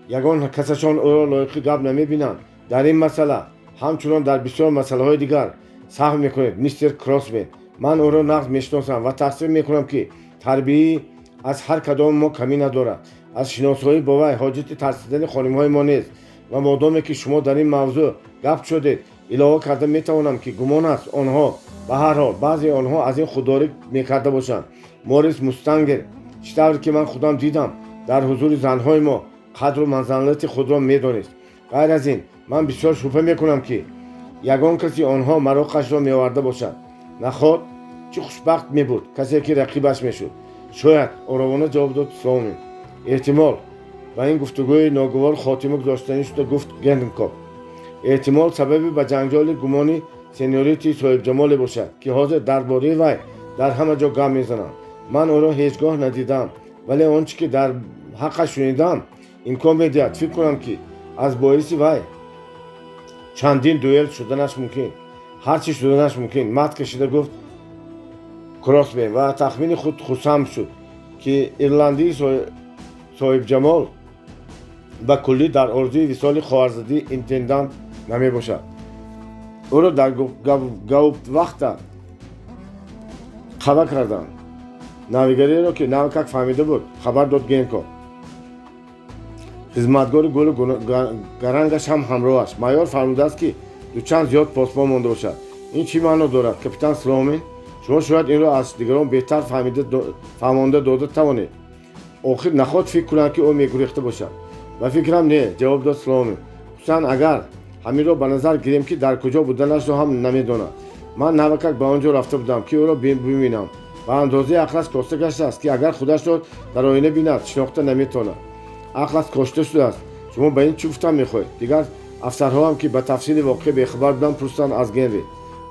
Ягон касашон ӯро лоиқи гап намебинанд. Дар ин масъала, ҳамчунон дар бисёр масъалаҳои дигар, саҳв мекунед, мистер Кросмен. Ман ӯро нағз мешиносам ва тасдиқ мекунам, ки тарбиӣ аз ҳар кадоми мо камӣ надорад. Аз шиносоӣ бо вай ҳоҷати тарсидани хонимҳои мо нест. Ва модоме ки шумо дар ин мавзӯъ гап шудед, илова карда метавонам, ки гумон аст, онҳо, ба ҳар ҳол баъзеи онҳо, аз ин худдорӣ мекарда бошанд. Морис Мустангер, чӣ тавре ки ман худам дидам, дар ҳузури занҳои мо қадру манзалати худро медонист. Ғайр аз ин, ман бисёр шубҳа мекунам, ки ягон каси онҳо мароқашро меоварда бошад. Наход чӣ хушбахт мебуд касе, ки рақибаш мешуд. Шояд, оромона ҷавоб дод Слоумин. Эҳтимол, ба ин гуфтугӯи ногувор хотима гузоштанӣ шуда гуфт Генкок. Эҳтимол, сабаби ба ҷанҷоли гумони сеньорити соҳибҷамоле бошад, ки ҳозир дар бораи вай дар ҳама ҷо гап мезананд. Ман ӯро ҳеҷ гоҳ надидам, вале он чӣ ки дар ҳаққаш шунидам, имкон медиҳад фикр кунам, ки аз боиси вай чандин дуэл шуданаш мумкин. Ҳар чӣ шуданаш мумкин, мат кашида гуфт Кросмен ва тахмини худ хурсанд шуд, ки ирландии соҳибҷамол ба куллӣ дар орзуи висоли хоҳарзодии интендант намебошад. Ӯро дар гауптвахта қава карданд. Навигариеро, ки навакак фаҳмида буд, хабар дод Генко. Хизматгори гулу гарангаш ҳам ҳамроҳаш. Майор фармудааст, ки дучанд зиёд посбон монда бошад. Ин чӣ маъно дорад, капитан Слоумин? Шумо шояд инро аз дигарон беҳтар фаҳмонда дода тавонед. Охир наход фикр кунанд, ки ӯ мегурехта бошад? Ба фикрам, не, ҷавоб дод Слоумин, хусусан агар ҳаминро ба назар гирем, ки дар куҷо буданашро ҳам намедонад. Ман навакак ба он ҷо рафта будам, ки ӯро бибинам. Ба андозаи ақлаш коста гаштааст, ки агар худашро дар оина бинад, шинохта наметавонад. Ақлаш кошта шудааст. Шумо ба ин чӣ гуфтан мехоҳед? Дигар афсарҳоам, ки ба тафсили воқеа бехабар буданд, пурсиданд аз Генри.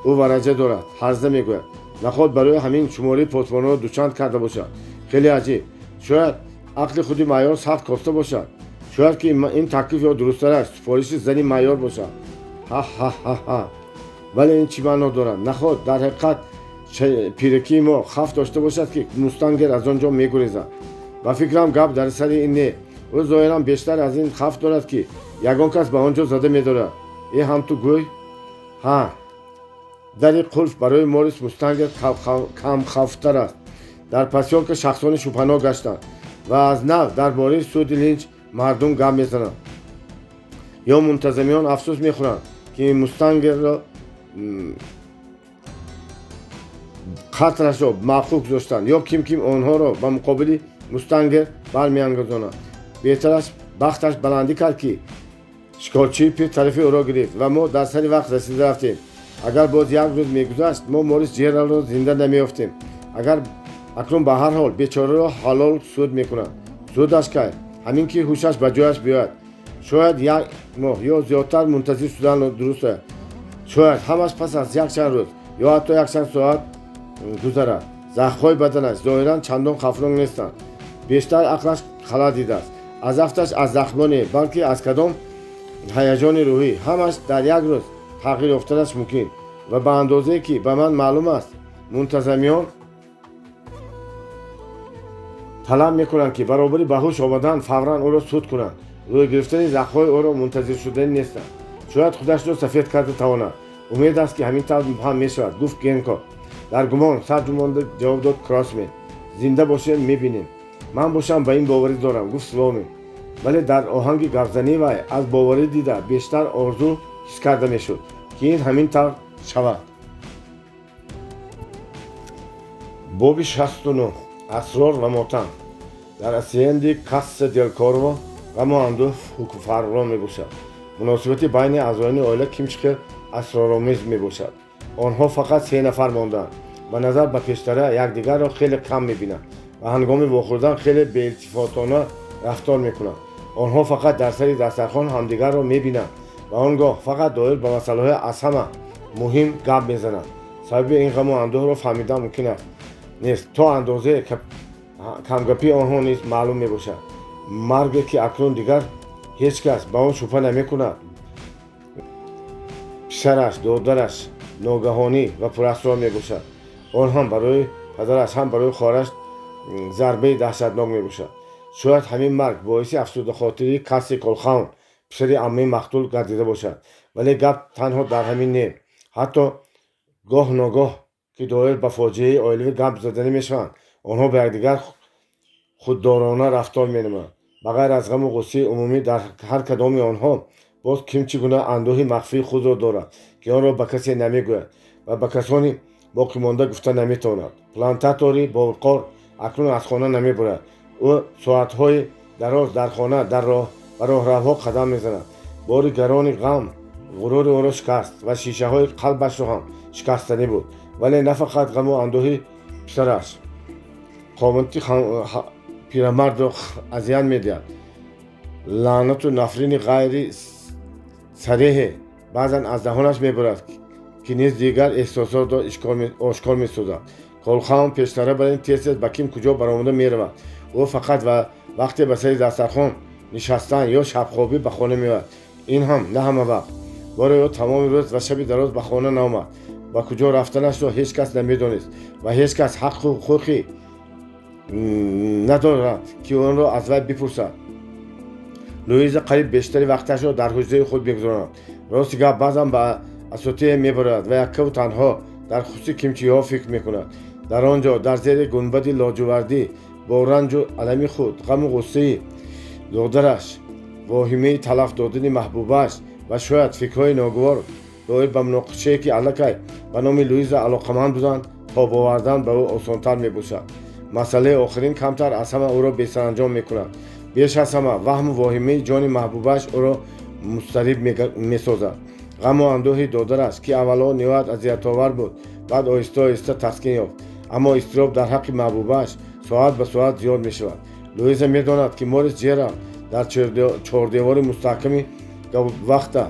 Ӯ вараҷа дорад, ҳарза мегӯяд. Наход барои ҳамин шумораи посбонҳоро дучанд карда бошад? Хеле аҷиб. Шояд ақли худи майор сахт коста бошад. Шояд ки ин таклиф ё дурусттараш супориши зани майор бошад. Ҳа-ҳа-ҳа-ҳа! Вале ин чӣ маъно дорад? Наход дар ҳақиқат пиракии мо хавф дошта бошад, ки Мустангер аз он ҷо мегурезад? Ба фикрам, гап дар сари ин не. Ӯ зоҳиран бештар аз ин хавф дорад, ки ягон кас ба он ҷо зада медорад. Э, ҳам ту гӯй. Ҳа, дари қулф барои Морис Мустангер камхавфтар аст. Дар посёлка шахсони шубҳанок гаштанд ва аз нав дар бораи суди Линч мардум гап мезананд. Ё мунтазамиён афсӯс мехӯранд, ки Мустангерро қатрашро маъқул гузоштанд, ё ким ким онҳоро ба муқобили Мустангер бармеангезонанд. Беҳтараш, бахташ баландӣ кард, ки шикорчии пир тарафи ӯро гирифт ва мо дар сари вақт расида рафтем. Агар боз як рӯз мегузашт, мо Морис Ҷералдро зинда намеёфтем. Агар акнун ба ҳар ҳол бечораро ҳалол суд мекунанд. Судаш кай? Ҳамин ки ҳушаш ба ҷояш биёяд. Шояд як моҳ ё зиёдтар мунтазир шудан дуруст ояд. Шояд ҳамаш пас аз якчанд рӯз ё ҳатто якчанд соат гузарад. Захмҳои баданаш зоҳиран чандон хавфнок нестанд. Бештар ақлаш халал дидааст. Аз афташ аз захмҳо не, балки аз кадом ҳаяҷони рӯҳӣ. Ҳамаш дар як рӯз тағйир ёфтанаш мумкин. Ва ба андозае ки ба ман маълум аст, мунтазамиён талаб мекунанд, ки баробари ба ҳуш омадан фавран ӯро суд кунанд. Рӯй гирифтани захмҳои ӯро мунтазиршуданӣ нестанд. Шояд худашро сафед карда тавонад. Умед аст, ки ҳамин тавр ҳам мешавад, гуфт Генко. Дар гумон, сар ҷунбонда ҷавоб дод Кросмен. Зинда бошем, мебинем. Ман бошам, ба ин боварӣ дорам, гуфт Слоумин, вале дар оҳанги гапзании вай аз боварӣ дида бештар орзу ҳис карда мешуд, ки ин ҳамин тавр шавад. Боби 69. Асрор ва мотам. Дар асиенди Касса дел Корво ғаму андӯҳ ҳукмфармо мебошад. Муносибати байни аъзоёни оила ким чӣ хел асроромез мебошад. Онҳо фақат се нафар мондаанд. Ба назар ба пештара якдигарро хеле кам мебинанд ва ҳангоми вохӯрдан хеле беилтифотона рафтор мекунанд. Онҳо фақат дар сари дастархон ҳамдигарро мебинанд ва он гоҳ фақат доир ба масъалаҳои аз ҳама муҳим гап мезананд. Сабаби ин ғаму андӯҳро фаҳмидан мумкин аст нест. То андозае камгапии онҳо низ маълум мебошад. Марге, ки акнун дигар ҳеҷ кас ба он шубҳа намекунад, писараш, додараш, ногаҳонӣ ва пурасрор мебошад. Он ҳам барои падараш, ҳам барои хоҳараш зарбаи даҳшатнок мебошад. Шояд ҳамин марг боиси афсурдахотирии Касси Колхаун, писари аммаи мақтул гардида бошад. Вале гап танҳо дар ҳамин не. Ҳатто гоҳ ногоҳ ки доир ба фоҷиаи оилавӣ гап заданӣ мешаванд, онҳо ба якдигар худдорона рафтор менамоянд. Ба ғайр аз ғаму ғуссаи умумӣ, дар ҳар кадоми онҳо боз ким чӣ гуна андӯҳи махфии худро дорад, ки онро ба касе намегӯяд ва ба касони боқимонда гуфта наметавонад. Плантатори бовиқор акнун аз хона намебурад. Ӯ соатҳои дароз дар хона дар роҳ ба роҳравҳо қадам мезанад. Бори гарони ғам ғурури ӯро шикаст ва шишаҳои қалбашро ҳам шикастанӣ буд. Вале на фақат ғаму андӯҳи писараш қомати пирамардро азият медиҳад. Лаънату нафрини ғайри сареҳе баъзан аз даҳонаш мебурад, ки низ дигар эҳсосотро ошкор месозад. Колхаун пештара бар ин тез-тез ба ким куҷо баромада меравад. Ӯ фақат ва вақте ба сари дастархон нишастан ё шабхобӣ ба хона меояд. Ин ҳам на ҳама вақт. Боре ӯ тамоми рӯз ва шаби дароз ба хона наомад. Ба куҷо рафтанашро ҳеҷ кас намедонист ва ҳеҷ кас ҳаққу ҳуқуқе надорад, ки онро аз вай бипурсад. Луиза қариб бештари вақташро дар ҳуҷраи худ мегузаронад. Рости гап, баъзан ба асотие мебарояд ва яккаву танҳо дар хусуси кимчиҳо фикр мекунад. Дар он ҷо, дар зери гунбади лоҷувардӣ, бо ранҷу алами худ, ғаму ғуссаи додараш, воҳимаи талаф додани маҳбубааш ва шояд фикрҳои ногувор доир ба муноқишае, ки аллакай ба номи Луиза алоқаманд буданд, тоб овардан ба ӯ осонтар мебошад. Масъалаи охирин камтар аз ҳама ӯро бесаранҷом мекунад. Беш аз ҳама ваҳму воҳимаи ҷони маҳбубааш ӯро музтариб месозад. Ғаму андӯҳи додараш, ки аввало ниҳоят азиятовар буд, баъд оҳиста оҳиста таскин ёфт. Аммо изтироб дар ҳаққи маҳбубааш соат ба соат зиёд мешавад. Луиза медонад, ки Морис Ҷералд дар чордевори мустаҳками вақта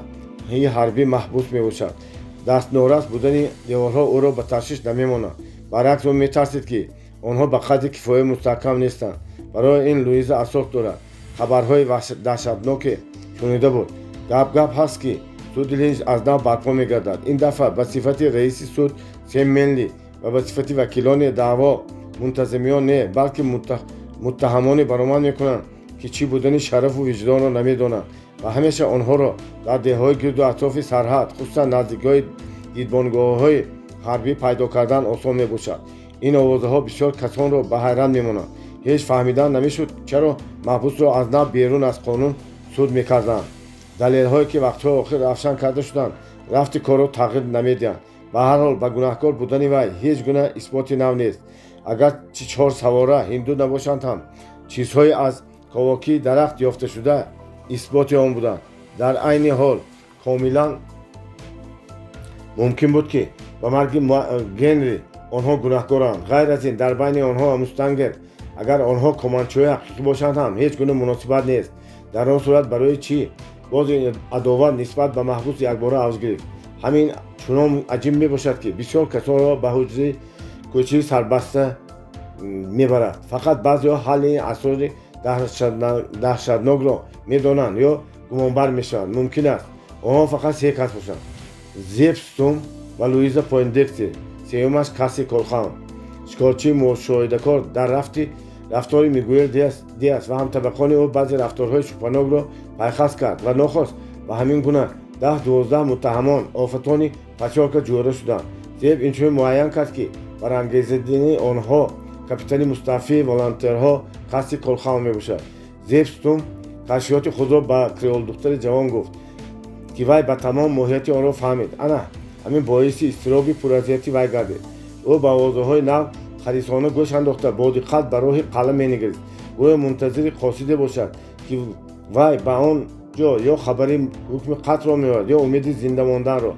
ҳарбӣ маҳбус мебошад. Дастнорас будани деворҳо ӯро ба ташвиш намемонад. Баръакс, ӯ метарсид, ки онҳо ба қадри кифоя мустаҳкам нестанд. Барои ин Луиза асос дорад. Хабарҳои даҳшатноке шунида буд. Гап-гап ҳаст, ки суди Линч аз нав барпо мегардад. Ин дафъа ба сифати раиси суд Сем Менли ва ба сифати вакилони даъво мунтазимиён не, балки муттаҳамоне баромад мекунанд, ки чӣ будани шарафу виҷдонро намедонанд ва ҳамеша онҳоро дар деҳҳои гирду атрофи сарҳад, хусусан наздикиҳои дидбонгоҳҳои ҳарбӣ пайдо кардан осон мебошад. Ин овозаҳо бисёр касонро ба ҳайрат мемонанд. Ҳеҷ фаҳмидан намешуд, чаро маҳбусро аз нав берун аз қонун суд мекарданд. Далелҳое, ки вақтҳои охир равшан карда шуданд, рафти корро тағйир намедиҳанд. Ба ҳар ҳол, ба гунаҳкор будани вай ҳеҷ гуна исботи нав нест. Агарчи чор савора ҳинду набошанд ҳам, чизҳое аз ковокии дарахт ёфташуда исботи он буданд. Дар айни ҳол комилан мумкин буд, ки ба марги Генри онҳо гунаҳкоранд. Ғайр аз ин, дар байни онҳо ва мустангер, агар онҳо команчиҳои ҳақиқӣ бошанд ҳам, ҳеҷ гуна муносибат нест. Дар он сурат барои чӣ боз ин адоват нисбат ба маҳбус якбора авҷ гирифт? Ҳамин чунон аҷиб мебошад, ки бисёр касонро ба ҳуҷраи кӯчии сарбаста мебарад. Фақат баъзеҳо ҳалли ин асрори даҳшатнокро медонанд ё гумонбар мешаванд. Мумкин аст, онҳо фақат се кас бошанд: Зеб Стум ва Луиза Пойндекстер, сеюмаш Касси Колхаун. Шикорчии мушоҳидакор дар рафти рафтори Мигуэл Диас ва ҳамтабақони ӯ баъзе рафторҳои шубҳанокро пайхас кард ва нохост ба ҳамин гуна 10-12 муттаҳамон офатони пачорка ҷӯра шуданд. Зеб инчунин муайян кард, ки барангезидани онҳо капитани мустаъфии волонтерҳо Касси Колхаун мебошад. Зеб Стум кашфиёти худро ба креолдухтари ҷавон гуфт, ки вай ба тамом моҳияти онро фаҳмид. Ана ҳамин боиси изтироби пуразияти вай гардид. Ӯ ба овозаҳои нав харисона гӯш андохта, бо диққат ба роҳи қалъа менигарист, гӯё мунтазири қосиде бошад, ки вай ба он ҷо ё хабари ҳукми қатлро меорад, ё умеди зинда монданро.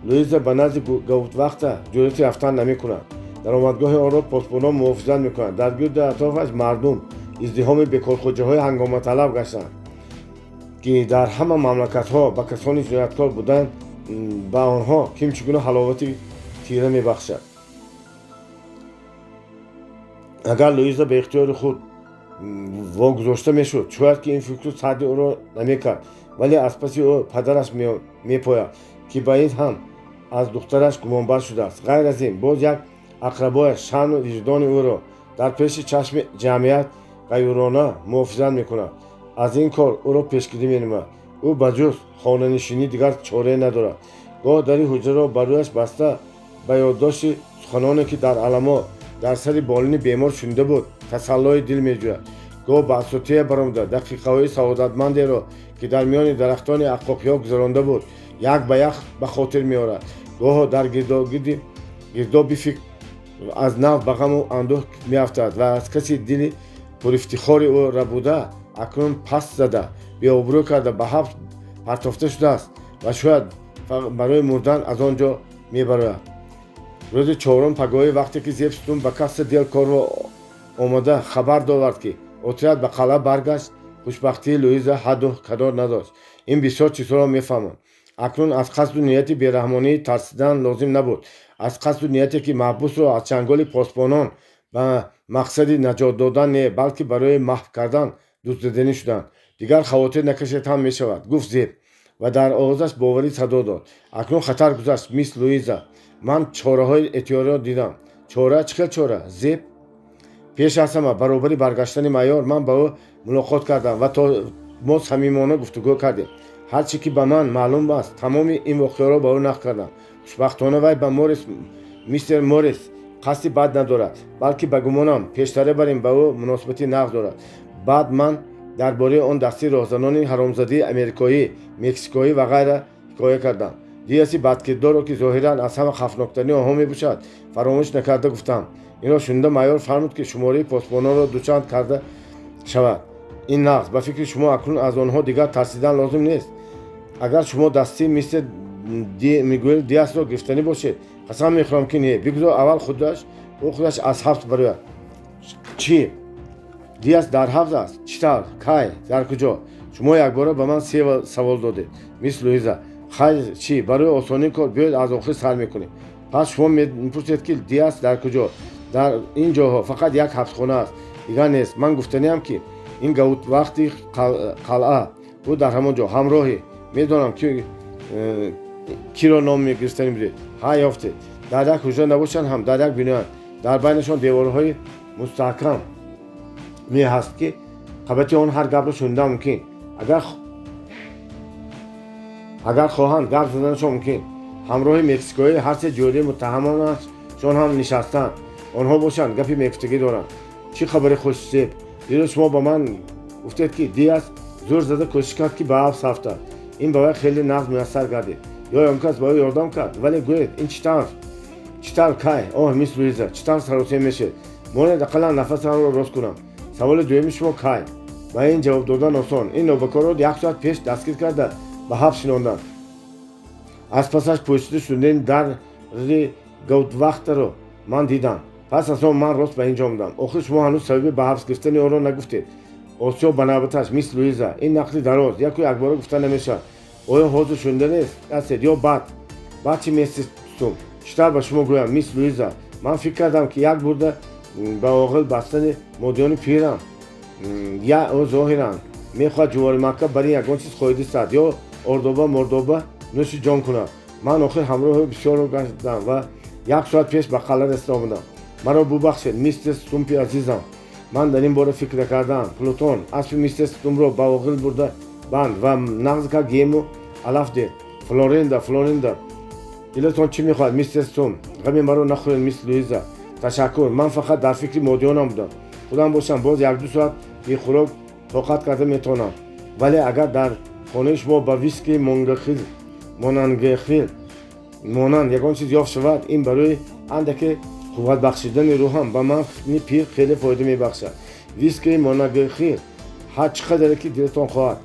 Луиза ба назди гауптвахта ҷуръати рафтан намекунад. Даромадгоҳи онро посбонон муҳофизат мекунанд. Дар гирду атрофаш мардум издиҳоми бекорхӯҷаҳои ҳангоматалаб гаштанд, ки дар ҳама мамлакатҳо ба касони ҷинояткор буданд ба онҳо ким чӣ гуна ҳаловати тира мебахшад. Агар Луиза ба ихтиёри худ вогузошта мешуд, шояд ки ин фикру саъди ӯро намекард, вале аз паси ӯ падараш мепояд, ки ба ин ҳам аз духтараш гумонбар шудааст. Ғайр аз ин, боз як ақрабояш шаъну виҷдони ӯро дар пеши чашми ҷамъият ғайюрона муҳофизат мекунад, аз ин кор ӯро пешгирӣ менамояд. Ӯ ба ҷуз хонанишинӣ дигар чорае надорад. Гоҳ дари ҳуҷраро ба рӯяш баста, ба ёддошти суханоне, ки дар Аламо дар сари болини бемор шунида буд, тасаллои дил меҷӯяд. Гоҳ ба асотия баромада, дақиқаҳои саодатмандеро, ки дар миёни дарахтони аққоқиҳо гузаронда буд, як ба як ба хотир меорад. Гоҳо дар гирдоби фикр аз нав ба ғаму андӯҳ меафтад ва аз каси дили пурифтихори ӯ рабуда, акнун паст зада, беобрӯ карда, ба ҳабс партофта шудааст ва шояд барои мурдан аз он ҷо мебарояд. Рӯзи чорум пагоҳӣ, вақте ки Зеб Стумп ба Каса дел Корво омада хабар довард, ки отряд ба қалъа баргашт, хушбахтии Луиза ҳадду канор надошт. Ин бисёр чизҳоро мефаҳмонд. Акнун аз қасду нияти бераҳмонӣ тарсидан лозим набуд, аз қасду нияте, ки маҳбусро аз чанголи посбонон ба мақсади наҷот додан не, балки барои маҳв кардан дуздиданӣ шуданд. Дигар хавотир накашед ҳам мешавад, гуфт Зеб ва дар овозаш боварӣ садо дод. Акнун хатар гузашт, мисс Луиза. Ман чораҳои эҳтиёриро дидам. Чора? Чӣ хел чора, Зеб? Пеш аз ҳама, баробари баргаштани майор ман ба ӯ мулоқот кардам ва то мо самимона гуфтугӯ кардем. Ҳар чӣ ки ба ман маълум аст, тамоми ин воқеаро ба ӯ нақл кардам. Хушбахтона, вай ба Морис, мистер Морис, қасди бад надорад, балки, ба гумонам, пештара бар ин ба ӯ муносибати нағз дорад. Баъд ман дар бораи он дастаи роҳзанони ҳаромзадии америкоӣ, мексикоӣ ва ғайра ҳикоя кардам. Диаси бадкирдорро, ки зоҳиран аз ҳама хавфноктарини онҳо мебошад, фаромӯш накарда гуфтам. Инро шунида, майор фармуд, ки шумораи посбононро дучанд карда шавад. Ин нағз. Ба фикри шумо, акнун аз онҳо дигар тарсидан лозим нест? Агар шумо дастаи мистер Мигуэл Диасро гирифтанӣ бошед, қасам мехӯрам, ки не. Бигузор аввал худаш ӯ худаш аз ҳабс барояд. Чӣ, Диас дар ҳабс аст? Чӣ тавр, кай, дар куҷо? Шумо якбора ба ман се савол додед, мисс Луиза. Хайр, чӣ, барои осонии кор биёед, аз охир сар мекунем. Пас шумо мепурсед, ки Диас дар куҷо. Дар ин ҷоҳо фақат як ҳабсхона аст, дигар нест. Ман гуфтаниам, ки ин вақти қалъа, ӯ дар ҳамон ҷо ҳамроҳӣ. Медонам, ки киро ном гирифтанӣ будед. Ҳа, ёфтед. Дар як ҳуҷра набошанд ҳам, дар як биноянд. Дар байнашон деворҳои мустаҳкам меҳаст, ки қабати он ҳар гапро шунидан мумкин. Агар хоҳанд, гап заданашон мумкин. Ҳамроҳи мексикоӣ ҳар се ҷӯраи муттаҳамонашон ҳам нишастанд. Онҳо бошанд, гапи мегуфтагӣ доранд. Чӣ хабари хуш, Зеб? Дирӯз шумо ба ман гуфтед, ки Диас зӯр зада кӯшиш кард, ки ба ҳабс афтад. Ин ба вай хеле нағз муяссар гардид ё он кас ба ӯ ёрдам кард? Вале гӯед, ин чӣ тавр, чӣ тавр, кай? Оҳ, мисс Луиза, чӣ тавр саросема мешед! Монед, ақаллан нафасамро рост кунам. Саволи дуюми шумо кай? Ба ин ҷавоб додан осон. Ин нобакорро як соат пеш дастгир карда, ба ҳабс шинонданд. Аз пасаш пӯшида шудани дари гауптвахтаро ман дидам. Пас аз он ман рост ба ин ҷо омадам. Охир шумо ҳанӯз сабаби ба ҳабс гирифтани ӯро нагуфтед. Осиё ба навбаташ: мисс Луиза, ин нақли дароз, яку якбора гуфта намешавад. Оё ҳозир шунида нест ҳастед ё баъд? Баъд чӣ, мистер Стумп? Чӣ тавр ба шумо гӯям, мисс Луиза? Ман фикр кардам, ки як бурда ба оғил бастани модиёни пирам я ӯ зоҳиран мехоҳад ҷуворимакка бар ин ягон чиз хоидистад ё ордоба мордоба нӯши ҷон кунад. Ман охир ҳамроҳи бисёрро гаштам ва як соат пеш ба қалъа расида омадам. Маро бубахшед, мистер Стумпи азизам, ман дар ин бора фикр накардаам. Плутон, аспи мистер Стумпро ба оғил бурда банд ва нағз ка гему алаф деҳ. Флоринда, Флоринда, дилатон чӣ мехоҳад, мистер Стумп? Ғами маро нахӯред, мисс Луиза. Ташаккур. Ман фақат дар фикри модиёнам будам. Худам бошам, боз якду соат бехӯрок тоқат карда метавонам, вале агар дар хонаи шумо ба виски Монангехил монанд ягон чиз ёфт шавад, ин барои андаке қувват бахшидани рӯҳам ба мани пир хеле фоида мебахшад. Виски Монагехил ҳар чӣ қадаре ки дилатон хоҳад.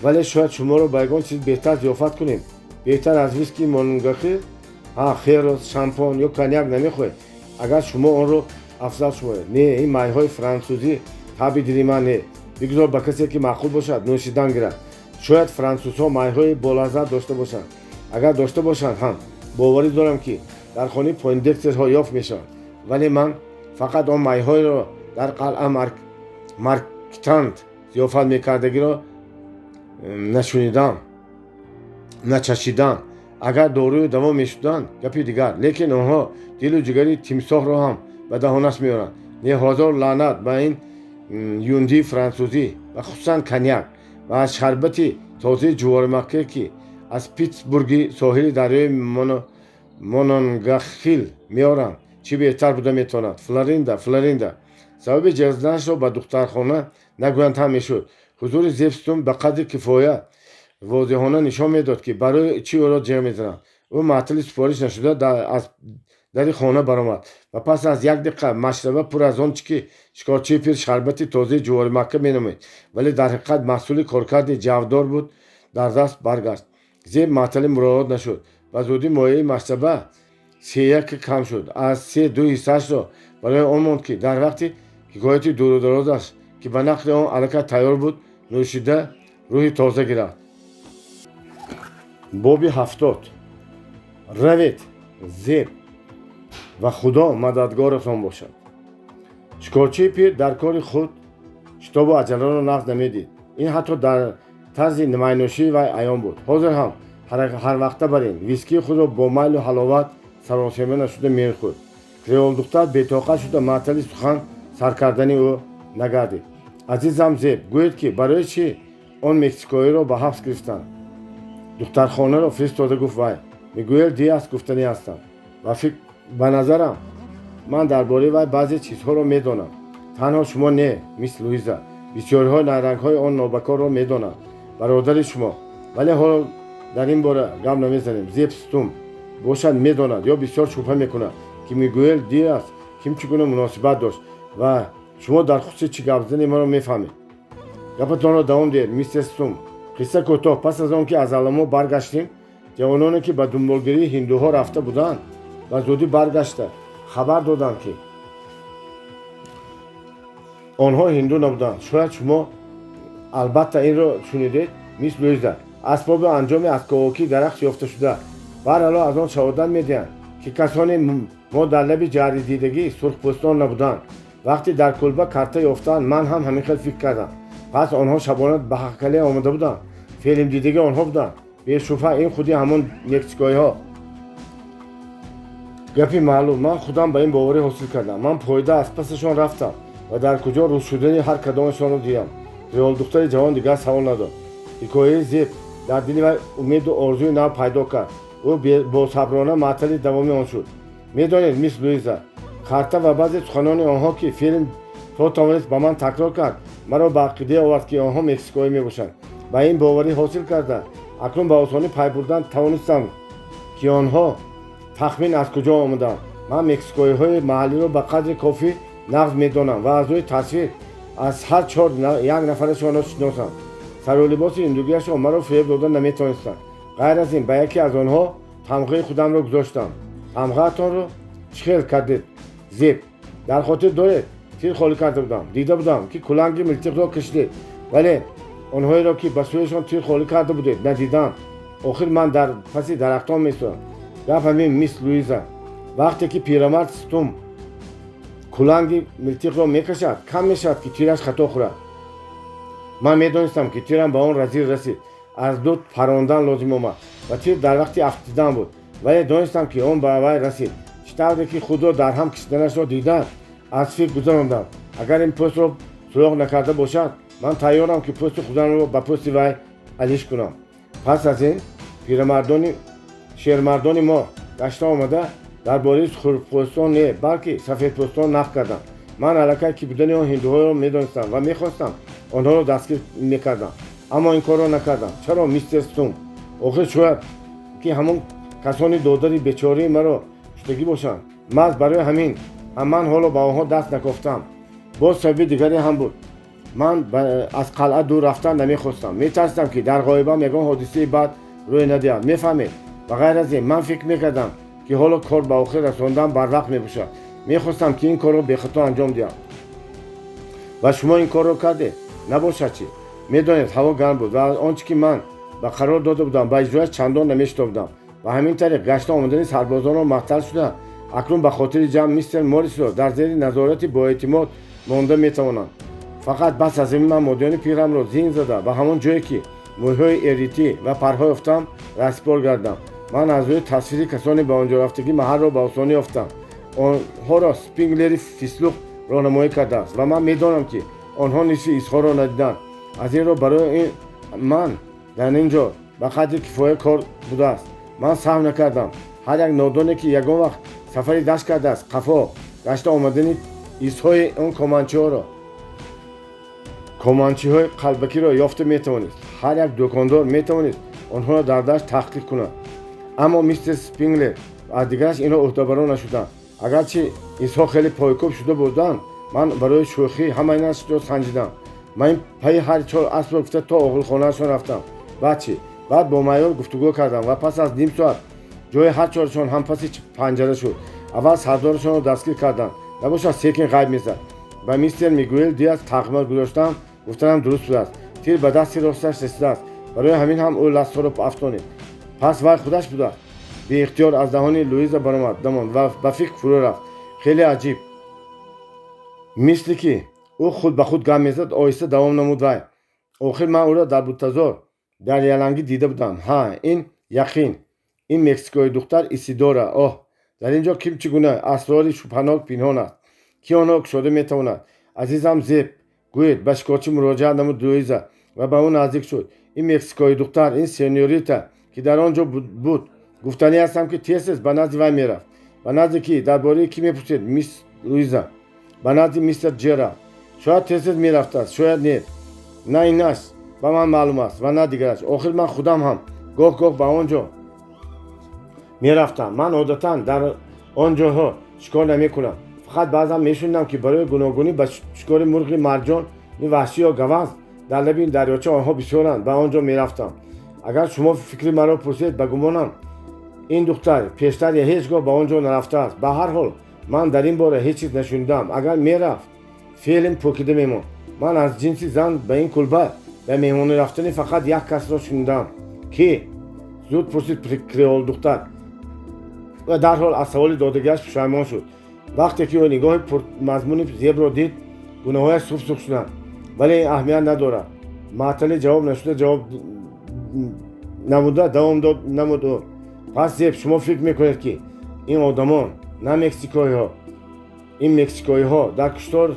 Вале шояд шуморо ба ягон чиз беҳтар зиёфат кунем, беҳтар аз виски Монангехил. Ҳа, херос, шампон ё коньяк намехоҳед, агар шумо онро афзал шуморед? Не, ин майҳои франсузӣ таби дили ман не. Бигузор ба касе ки маъқул бошад, нӯшидан гирад. Шояд франсузҳо майҳои болаззат дошта бошанд. Агар дошта бошанд ҳам, боварӣ дорам, ки дар хонаи Пойндекстерҳо ёфт мешаванд. Вале ман фақат он майҳоеро дар қалъа Марктант зиёфат мекардагиро нашунидам, начашидам. Агар дорую даво мешуданд, гапи дигар, лекин онҳо дилу ҷигари тимсоҳро ҳам ба даҳонаш меоранд. Не, ҳазор лаънат ба ин юндии франсузӣ ва хусусан коньяк ва аз шарбати тозаи ҷуворимакка, ки аз Питсбурги соҳили дарёи Мононгахил меоранд, чӣ беҳтар буда метавонад? Флоринда, Флоринда! Сабаби ҷеғ заданашро ба духтархона нагӯянд ҳам мешуд. Ҳузури Зеб Стум ба қадри кифоя возеҳона нишон медод, ки барои чӣ ӯро ҷеғ мезананд. Ӯ маътали супориш нашуда аз дари хона баромад ва пас аз як дақиқа машраба пур аз он чӣ ки шикорчии пир шарбати тозаи ҷуворимакка меномид, вале дар ҳақиқат маҳсули коркарди ҷавдор буд, дар даст баргашт. Зеб маътали муроот нашуд. Ба зудӣ моеи машраба сеяк кам шуд. Аз се ду ҳиссаашро барои он монд, ки дар вақти ҳикояти дуру дарозаш, ки ба нақли он аллакай тайёр буд, нӯшида рӯҳи тоза гирад. Боби 70. Равед, Зеб, ва Худо мададгоратон бошад. Шикорчии пир дар кори худ шитобу аҷаларо нағз намедид. Ин ҳатто дар тарзи майнӯшии вай аён буд. Ҳозир ҳам ҳарвақта бар ин вискии худро бо майлу ҳаловат саросема нашуда мехӯрд. Креолдухтар бетоқат шуда маътали сухан сар кардани ӯ нагардид. Азизам Зеб, гӯед, ки барои чӣ он мексикоиро ба ҳабс гирифтанд? Духтархонаро фиристода гуфт вай. Мигуэл Диас гуфтанӣ ҳастам ва ба назарам, ман дар бораи вай баъзе чизҳоро медонам. Танҳо шумо не, мисс Луиза, бисёриҳо найрангҳои он нобакорро медонанд, бародари шумо. Вале ҳоло дар ин бора гап намезанем. Зеб Стум бошад, медонад ё бисёр шубҳа мекунад, ки Мигуэл Диас ким чӣ гуна муносибат дошт ва шумо дар хусуси чӣ гап задани маро мефаҳмед. Гапатонро давом диҳед, мистер Стум. Қисса кӯтоҳ: пас аз он ки аз Аламо баргаштем, ҷавононе, ки ба дунболгирии ҳиндуҳо рафта буданд, ба зудӣ баргашта хабар доданд, ки онҳо ҳинду набуданд. Шояд шумо албатта инро шунидед, мисс Луиза. Асбоби анҷоми аз ковокии дарахт ёфташуда барҳало аз он шаҳодат медиҳанд, ки касоне мо дар лаби ҷаридидагӣ сурхпӯстон набуданд. Вақте дар кулба карта ёфтанд, ман ҳам ҳамин хел фикр кардам. Пас онҳо шабона ба ҳаққале омада буданд. Филмдидагӣ онҳо буданд. Бешубҳа, ин худи ҳамон мексикоиҳо. Гапи маълум, ман худам ба ин боварӣ ҳосил кардам. Ман пойда аз пасашон рафтам ва дар куҷо рӯз шудани ҳар кадомашонро дидам. Креолдухтари ҷавон дигар савол надод. Ҳикояи Зеб дар дили вай умеду орзуи нав пайдо кард. Ӯ босаброна маътали давоми он шуд. Медонед, мисс Луиза, карта ва баъзе суханони онҳо, ки Филм то тавонист ба ман такрор кард, маро ба ақидае овард, ки онҳо мексикоӣ мебошанд. Ба ин боварӣ ҳосил карда, акнун ба осонӣ пай бурдан тавонистам, ки онҳо тахмин аз куҷо омаданд. Ман мексикоиҳои маҳаллиро ба қадри кофӣ нағз медонам ва аз рӯи тасвир аз ҳар чор як нафарашонро шиносам. Сару либоси ҳиндугиашон маро фиреб дода наметавонистанд. Ғайр аз ин, ба яке аз онҳо тамғаи худамро гузоштам. Тамғаатонро чӣ хел кардед, Зеб? Дар хотир доред, тир холӣ карда будам, дида будам, ки куланги милтиқро кашидед, вале онҳоеро, ки ба сӯяшон тир холӣ карда будед, надидам. Охир ман дар паси дарахтон месоям. Гап ҳамин, мисс Луиза: вақте ки пирамард Стум куланги милтиқро мекашад, кам мешавад, ки тираш хато хӯрад. Ман медонистам, ки тирам ба он разил расид. Аз дуд парондан лозим омад ва тир дар вақти афтидан буд, вале донистам, ки он ба вай расид. Чӣ тавре ки худро дар ҳам кишиданашро дида, аз фикр гузарондам: агар ин пӯстро суроғ накарда бошад, ман тайёрам, ки пӯсти худамро ба пӯсти вай алиш кунам. Пас аз ин пирамардони шермардони мо гашта омада дар бораи сурхпӯстон не, балки сафедпӯстон нақл карданд. Ман аллакай ки будани он ҳиндуҳоро медонистам ва мехостам онҳоро дастгир мекардам, аммо ин корро накардам. Чаро, мистер Стум? Охир шояд ки ҳамон касони додари бечораи маро куштагӣ бошанд. Маҳз барои ҳамин ҳам ман ҳоло ба онҳо даст накофтам. Боз сабаби дигаре ҳам буд: ман аз қалъа дур рафтан намехостам. Метарсидам, ки дар ғоибам ягон ҳодисаи бад рӯй надиҳад, мефаҳмед. Ва ғайр аз ин, ман фикр мекардам, ки ҳоло кор ба охир расондан барвақт мебошад. Мехостам, ки ин корро бехато анҷом диҳам. Ва шумо ин корро кардед, набошад чӣ? Медонед, ҳаво гарм буд ва он чӣ ки ман ба қарор дода будам, ба иҷрояш чандон намешитобдам. Ба ҳамин тариқ гашта омадани сарбозонро маҳтал шуда, акнун ба хотири ҷамъ мистер Моррисро дар зери назорати боэътимод монда метавонам. Фақат бас аз ин ман модиёни пирамро зин зада, ба ҳамон ҷое, ки мӯйҳои эритӣ ва парҳо ёфтам, раҳсипор гардам. Ман аз рӯи тасвири касоне ба он ҷо рафтагӣ маҳалро ба осонӣ ёфтам. Онҳоро Спинглери фислуқ роҳнамоӣ кардааст ва ман медонам, ки Онҳо нисфи изҳоро надиданд. Аз ин рӯ барои ман дар ин ҷо ба қадри кифоя кор будааст. Ман саҳв накардам. Ҳар як нодоне, ки ягон вақт сафари дашт кардааст, қафо гашта омадани изҳои он команчиҳои қалбакиро ёфта метавонист. Ҳар як дукондор метавонист онҳоро дар дашт таҳқиқ кунад. Аммо мистер Спинглер ва дигараш инро ӯҳдабарон нашуданд. Агарчи изҳо хеле пойкӯб шуда буданд, ман барои шӯхӣ ҳамаи инашро санҷидам. Ман пайи ҳар чор аспро гуфта то оғилхонаашон рафтам. Баъд чӣ? Баъд бо майор гуфтугӯ кардам ва пас аз ним соат ҷои ҳар чорашон ҳам паси панҷара шуд. Аввал сардорашонро дастгир карданд, набошад секин ғайб мезад. Ба мистер Мигуэл Диас тахмат гузоштам, гуфтанам дуруст будааст. Тир ба дасти росташ расидааст, барои ҳамин ҳам ӯ лассоро афтонид. Пас вай худаш будааст? Беихтиёр аз даҳони Луиза баромад дамонд ва ба фикр фурӯ рафт. Хеле аҷиб, мисли ки ӯ худ ба худ гап мезад, оҳиста давом намуд вай. Охир ман ӯро дар бутазор дар ялангӣ дида будам. Ҳа, ин яқин, ин мексикои духтар Исидора. Оҳ, дар ин ҷо ким чӣ гуна асрори шубҳанок пинҳон аст! Ки онҳо кушода метавонад? Азизам Зеб, гӯед, ба шикорчӣ муроҷиат намуд Луиза ва ба ӯ наздик шуд. Ин мексикои духтар, ин сеньорита, ки дар он ҷо буд, гуфтанӣ ҳастам, ки тез-тез ба назди вай мерафт. Ба назди кӣ? Дар бораи кӣ мепурсед, мисс Луиза? Ба назди мистер Ҷералд. Шояд тез-тез мерафтааст, шояд не. На инаш ба ман маълум аст ва на дигараш. Охир ман худам ҳам гоҳ-гоҳ ба он ҷо мерафтам. Ман одатан дар он ҷоҳо шикор намекунам. Фақат баъзан мешунидам, ки барои гуногунӣ ба шикори мурғи марҷони ваҳшӣ ё гаваз дар лаби дарёча, онҳо бисёранд, ба он ҷо мерафтам. Агар шумо фикри маро пурсед, ба гумонам, ин духтар пештар ҳеҷ гоҳ ба он ҷо нарафтааст. Ба ҳар ҳол, ман дар ин бора ҳеҷ чиз нашунидам. Агар мерафт, феълем пӯкида мемонд. Ман аз ҷинси зан ба ин кулба ба меҳмонӣ рафтани фақат як касро шунидам. Ки? Зуд пурсид креол духтар ва дарҳол аз саволи додагиаш пушаймон шуд. Вақте ки ӯ нигоҳи пурмазмуни Зебро дид, гуноҳҳояш сурх сурх шуданд. Вале ин аҳамият надорад. Маъталӣ ҷавоб нашуда ҷавоб намуда давом дод намуд ӯ. Пас, Зеб, шумо фикр мекунед, ки ин одамон, на мексикоиҳо, ин мексикоиҳо дар куштор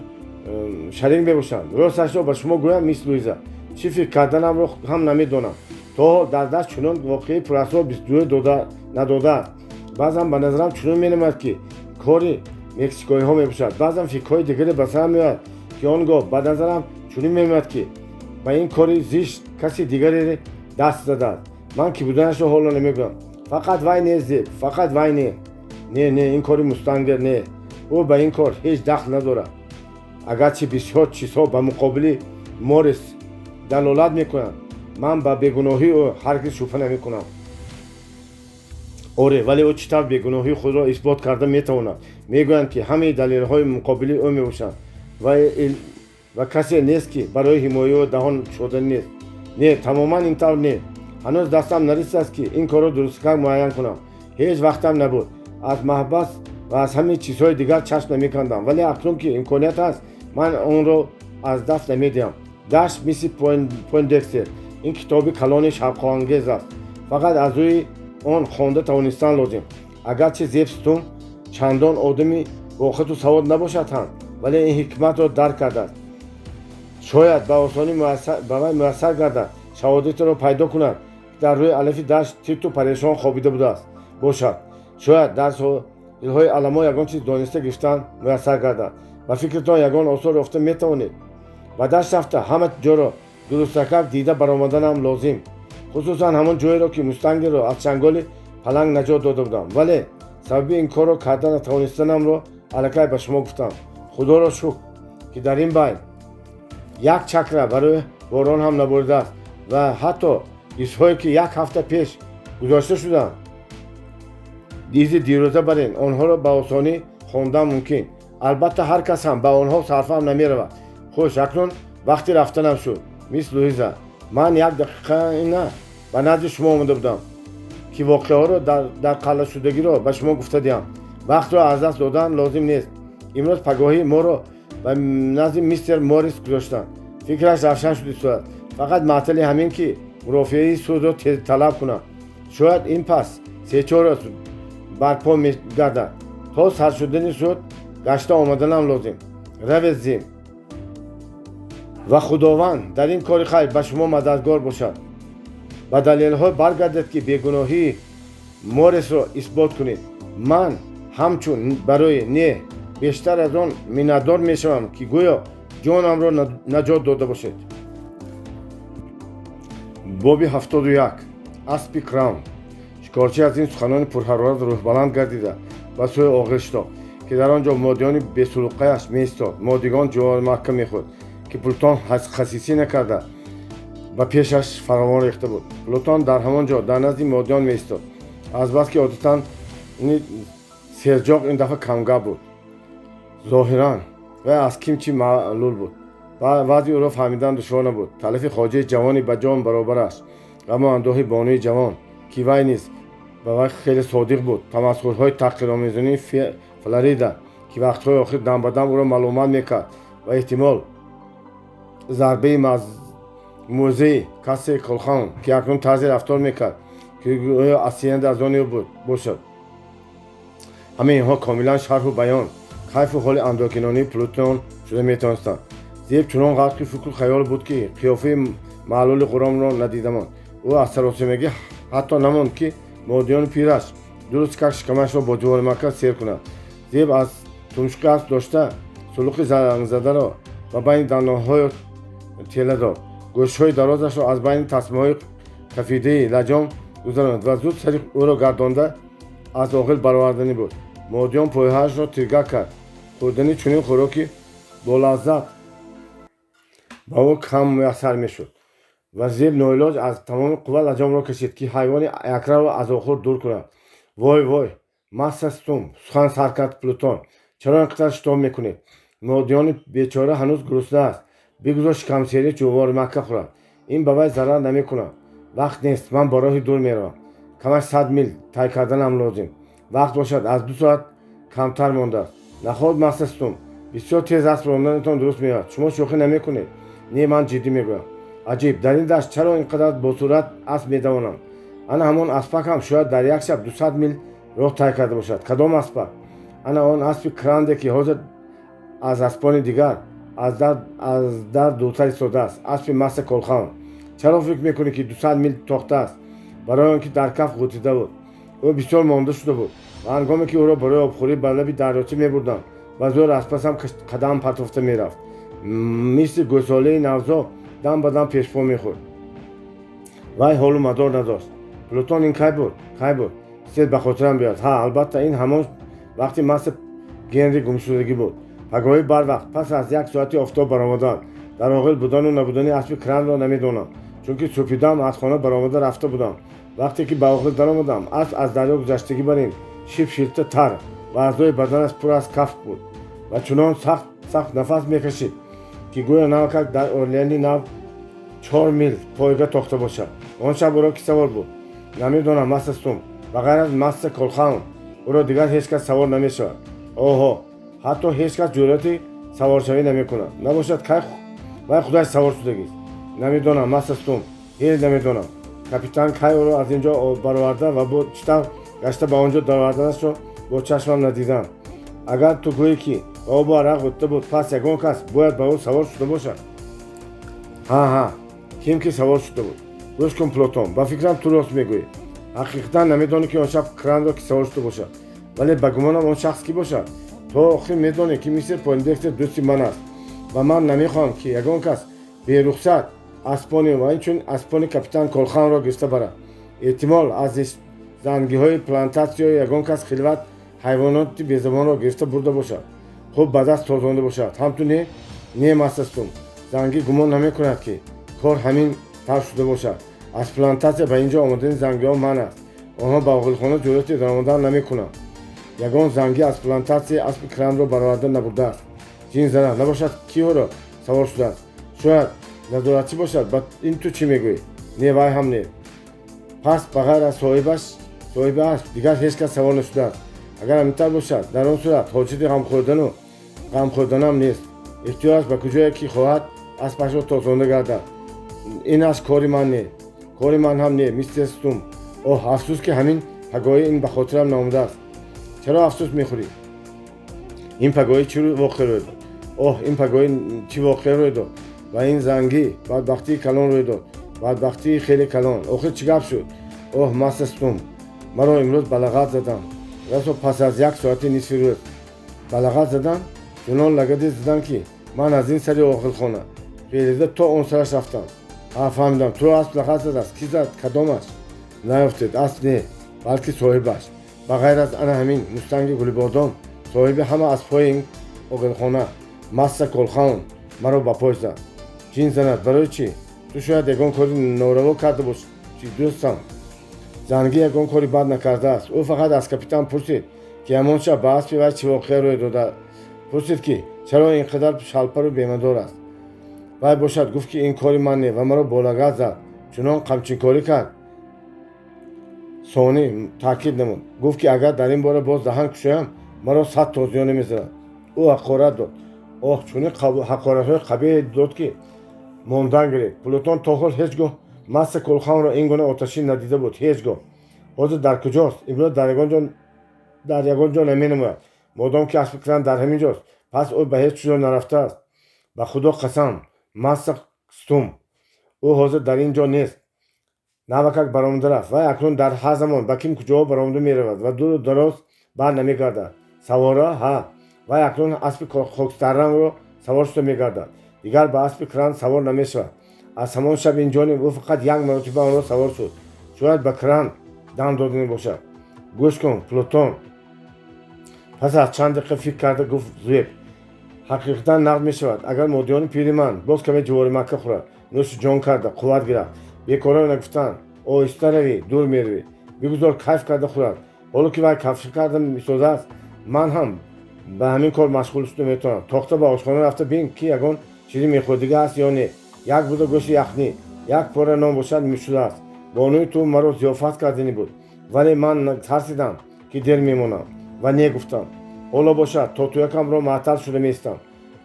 шарик мебошанд? Росташро ба шумо гӯям, мисс Луиза, чӣ фикр карданамро ҳам намедонам. То ҳол дар даст чунон воқеаи пурасрор бистдуе надодааст. Баъзан ба назарам чунон менамояд, ки кори мексикоиҳо мебошад. Баъзан фикрҳои дигаре ба сарам меояд, ки он гоҳ ба назарам чунин мемояд, ки ба ин кори зишт каси дигаре даст задааст. Ман ки буданашро ҳоло намегӯям. Фақат вай не, Зеб, фақат вай не. Не, не, ин кори Мустангер не. Ӯ ба ин кор ҳеҷ дахл надорад. Агарчи бисёр чизҳо ба муқобили Морис далолат мекунанд, ман ба бегуноҳии ӯ ҳаргиз шубҳа намекунам. Оре, вале ӯ чӣ тавр бегуноҳии худро исбот карда метавонад? Мегӯянд, ки ҳамаи далелҳои муқобили ӯ мебошанд ва касе нест, ки барои ҳимояи ӯ даҳон кушоданӣ нест. Не, тамоман ин тавр не. Ҳанӯз дастам нарасидааст, ки ин корро дурусткак муайян кунам. Ҳеҷ вақтам набуд. Аз маҳбас ва аз ҳамаи чизҳои дигар чашм намекандам, вале акнун ки имконият ҳаст, ман онро аз даст намедиҳам. Дашт, миси Пойндекстер, ин китоби калони шавқоангез аст. Фақат аз рӯи он хонда тавонистан лозим. Агарчи Зеб Стум чандон одами бохату савод набошад ҳам, вале ин ҳикматро дарк кардааст. Шояд ба осонӣ ба вай муяссар гардад шаҳодатеро пайдо кунад, ки дар рӯи алафи дашт тирту парешон хобида будааст бошад. Шояд дар соҳилҳои Аламо ягон чиз дониста гирифтан муяссар гардад. Ба фикртон, ягон осор ёфта метавонед? Ба дашт рафта ҳама ҷоро дурустакак дида баромаданам лозим, хусусан ҳамон ҷоеро, ки Мустангерро аз чанголи паланг наҷот дода будам. Вале сабаби ин корро карда натавонистанамро аллакай ба шумо гуфтам. Худоро шукр, ки дар ин байн як чакра барои борон ҳам наборидааст ва ҳатто изҳое, ки як ҳафта пеш гузошта шуданд, изи дирӯза барин, онҳоро ба осонӣ хондан мумкин. Албатта, ҳар кас ҳам ба онҳо сарфаҳм намеравад. Хуш, акнун вақти рафтанам шуд, мисс Луиза. Ман як дақиқа ина ба назди шумо омада будам, ки воқеаҳоро дар қаллашудагиро ба шумо гуфта диҳам. Вақтро аз даст додан лозим нест. Имрӯз пагоҳӣ моро ба назди мистер Морис гузоштанд. Фикраш равшан шуд истодааст. Фақат маътали ҳамин, ки мурофиаи судро талаб кунам. Шояд ин пас сечор рӯз барпо мегардад. То сар шудани суд гашта омаданам лозим. Равед, Зим. Ва Худованд дар ин кори хайр ба шумо мададгор бошад. Ба далелҳо баргардед, ки бегуноҳии Моррисро исбот кунед. Ман ҳамчун барои не бештар аз он миннатдор мешавам, ки гӯё ҷонамро наҷот дода бошед. Боби 71. Аспи Краун. Шикорчӣ аз ин суханони пурҳарорат рӯҳбаланд гардида, ба сӯи оғил шитофт, ки дар он ҷо модиёни бесулуқаяш меистод. Модигон ҷуворимакка мехӯрд, ки Плутон хасисӣ накарда ба пешаш фаровон рехта буд. Плутон дар ҳамон ҷо дар назди модиён меистод. Азбаски одатан серҷоқ, ин дафъа камгап буд. Зоҳиран, вай аз ким чӣ маълул буд. Вазъи ӯро фаҳмидан душвор набуд. Талафи хоҷаи ҷавони ба ҷон баробар аст, ғаму андӯҳи бонуи ҷавон, ки вай низ ба вай хеле содиқ буд, тамасхурҳои таҳқиромезонии Флорида, ки вақтҳои охир дам ба дам ӯро маломат мекард, ва эҳтимол зарбаи мӯзеи касе Колхан, ки акнун тарзе рафтор мекард, ки гӯё асиянда аз они ӯ бошад, ҳамаи инҳо комилан шарҳу баён кайфу ҳоли андӯҳгинонии Плутон шуда метавонистанд. Зеб чунон ғарқи фикру хаёл буд, ки қиёфаи маълули ғуромро надида монд. Ӯ аз саросимагӣ ҳатто намонд, ки модиёни пираш дуруст как шикамашро бо ҷуворимакка сер кунад. Зеб аз тумшуқи асп дошта, сулуқи зангзадаро ба байни дандонҳои тела дод, гӯшҳои дарозашро аз байни тасмаҳои кафидаи лаҷом гузаронд ва зуд сари ӯро гардонда аз оғил бароварданӣ буд. Модиён пойҳояшро тиргак кард. Хӯрдани чунин хӯроки болаззат ба ӯ кам муяссар мешуд ва Зеб ноилоҷ аз тамоми қувва лаҷомро кашид, ки ҳайвони якраро аз охур дур кунад. «Вой, вой, масса Стум, — сухан сар кард Плутон, — чаро ин қадар шитоб мекунед? Модиёни бечора ҳанӯз гурусна аст. Бигузор шикамсерӣ ҷуворимакка хӯрад, ин ба вай зарар намекунад. Вақт нест, ман ба роҳи дур меравам. Камаш 100 мил тай карданам лозим. Вақт бошад аз 2 соат камтар мондааст. Наход, масса Стум, бисёр тез асп ронданатон дуруст меояд. Шумо шӯхӣ намекунед?» «Не, ман ҷиддӣ мегӯям. Аҷиб, дар ин дашт чаро ин қадар босуръат асп медавонанд? Ана ҳамон аспак ҳам шояд дар як шаб 200 мил роҳ тай карда бошад». «Кадом аспак?» «Ана он аспи Кранде, ки ҳозир аз аспони дигар аз дар дуртар истодааст, аспи масса Колхан». «Чаро фикр мекунӣ, ки 200 мил тохтааст?» «Барои он ки дар каф ғӯтида буд. Ӯ бисёр монда шуда буд ва ҳангоме ки ӯро барои обхӯрӣ ба лаби дарёча мебурдам, ба зӯр аз пасам қадам партофта мерафт. Мисли гӯсолаи навзо дам ба дам пешпо мехӯрд. Вай ҳолу мадор надошт». «Плутон, ин кай буд?» «Кай буд? Сед ба хотирам биёяд. Ҳа, албатта, ин ҳамон вақти масса Генри гумшудагӣ буд. Пагоҳӣ барвақт, пас аз як соати офтоб баромадан. Дар оғил будану набудани аспи Кранро намедонам, чунки субҳидам аз хона баромада рафта будам. Вақте ки ба оғил даромадам, асп аз дарё гузаштагӣ бар ин шиб шилта тар ва аъзои баданаш пур аз каф буд ва чунон сахт сахт нафас мекашид, ки гӯё навакак дар Орлеани Нав 4 мил пойга тохта бошад». «Он шаб ӯро кӣ савор буд?» «Намедонам, масса Стум. Ба ғайр аз масса Колхаун ӯро дигар ҳеҷ кас савор намешавад. Оҳо, ҳатто ҳеҷ кас ҷуръати саворшавӣ намекунад. Набошад, кай вай худаш савор шудагист?» «Намедонам, масса Стум, ҳеҷ намедонам. Капитан кай ӯро аз ин ҷо бароварда ва бо чӣ тавр гашта ба он ҷо дароварданашро бо чашмам надидам. Агар ту гӯӣ, ки ба обу арақ ғӯтида буд, пас ягон кас бояд ба ӯ савор шуда бошад. Ҳа, ҳа, ким ки савор шуда буд. Гӯш кун, Плутон, ба фикрам, ту рост мегӯӣ. Ҳақиқатан намедонӣ, ки он шаб Кранро ки савор шуда бошад, вале ба гумонам, он шахс кӣ бошад, то охир медонӣ, ки мистер Пойндекстер дӯсти ман аст ва ман намехоҳам, ки ягон кас берухсат аспони ва инчунин аспони капитан Колханро гирифта барад. Эҳтимол, аз зангиҳои плантатсияи ягон кас хилват ҳайвоноти безабонро гирифта бурда бошад, хуб ба даст тозонда бошад. Ҳам ту не?» «Не, масса Стум, зангӣ гумон намекунад, ки кор ҳамин тавр шуда бошад. Аз плантатсия ба ин ҷо омадани зангиҳо манъ аст. Онҳо ба оғилхона ҷуръати даромадан намекунанд. Ягон зангӣ аз плантатсияи аспи Кранро бароварда набурдааст. Ҷин занад, набошад, кӣ ӯро савор шудааст? Шояд назоратчӣ бошад. Ба ин ту чӣ мегӯӣ?» «Не, вай ҳам не». «Пас ба ғайр аз соҳибаш, соҳиби асп, дигар ҳеҷ кас савор нашудааст. Агар ҳаминтавр бошад, дар он сурат ҳоҷати ғамхӯрдану ғамхӯрданам нест. Ихтиёр аст, ба куҷое ки хоҳад, аспашро тозонда гардад. Ин аш кори ман не». «Кори ман ҳам не, мистер Стум. Оҳ, афсӯс, ки ҳамин пагоҳӣ ин ба хотирам наомадааст». «Чаро афсӯс мехӯрӣ? Ин пагоҳӣ чӣ воқеа рӯй дод? Оҳ, ин пагоҳӣ чӣ воқеа рӯй дод?» Ва ин зангӣ бадбахтии калон рӯй дод, бадбахтии хеле калон. Охир чӣ гап шуд? Оҳ, масса Стум, маро имрӯз ба лагад заданд, расо пас аз як соати нисфи рӯз. Ба лагад заданд? Чунон лагаде заданд, ки ман аз ин сари оғилхона ғелида то он сараш рафтам. Ҳа, фаҳмидам, туро асп лагад задааст. Кӣ зад? Кадомаш? Наёфтед, асп не, балки соҳибаш. Ба ғайр аз ана ҳамин мустанги гулибодом, соҳиби ҳама аспҳои ин оғилхона, масса Колхаун, маро ба пой зад. Ҷин занад, барои чӣ? Ту шояд ягон кори нораво карда бошӣ, дӯстам. Зангӣ ягон кори бад накардааст. Ӯ фақат аз капитан пурсид, ки ҳамон шаб ба аспи вай чӣ воқеа рӯй дода. Пурсид, ки чаро ин қадар шалпару бемадор аст. Вай бошад гуфт, ки ин кори ман не, ва маро бо лагад зад, чунон қамчинкорӣ кард. Сонӣ таъкид намуд, гуфт, ки агар дар ин бора боз даҳан кушоям, маро 100 тозиёна мезанад. Ӯ ҳақорат дод. Оҳ, чунин ҳақоратҳои қабеҳе дод, ки мондан гирифт. Плутон то ҳол ҳеҷ гоҳ масса Колхаунро ин гуна оташин надида буд, ҳеҷ гоҳ. Ҳозир дар куҷост? Имрӯз дар ягон ҷо наменамояд. Модом ки аспи Кран дар ҳамин ҷост, пас ӯ ба ҳеҷ ҷо нарафтааст. Ба худо қасам, масса Стум, ӯ ҳозир дар ин ҷо нест. Навакак баромада рафт. Вай акнун дар ҳар замон ба ким куҷоҳо баромада меравад ва дуру дароз бар намегардад. Савора? Ҳа, вай акнун аспи хокистаррангро савор шуда мегардад. Дигар ба аспи Кран савор намешавад. Аз ҳамон шаб ин ҷониб ӯ фақат як маротиба онро савор шуд. Шояд ба Кран дам додани бошад. Гӯш кун, Плутон, пас аз чанд дақиқа фикр карда гуфт Зеб, ҳақиқатан нағз мешавад, агар модиёни пири ман боз каме ҷуворимакка хӯрад, нӯши ҷон карда қувват гирад. Бекора нагуфтанд: оҳиста равӣ, дур меравӣ. Бигузор кайф карда хӯрад. Ҳоло ки вай кафшӣ карда истодааст, ман ҳам ба ҳамин кор машғул шуда метавонам. Тохта ба ошхона рафта бин, ки ягон чизи мехӯрдига ҳаст ё не. Як буда гӯшти яхнӣ, як пора нон бошад, шудааст. Бонуи ту маро зиёфат кардани буд, вале ман тарсидам, ки дер мемонам, ва не гуфтам. Ҳоло бошад то туякамро маътал шуда меистам.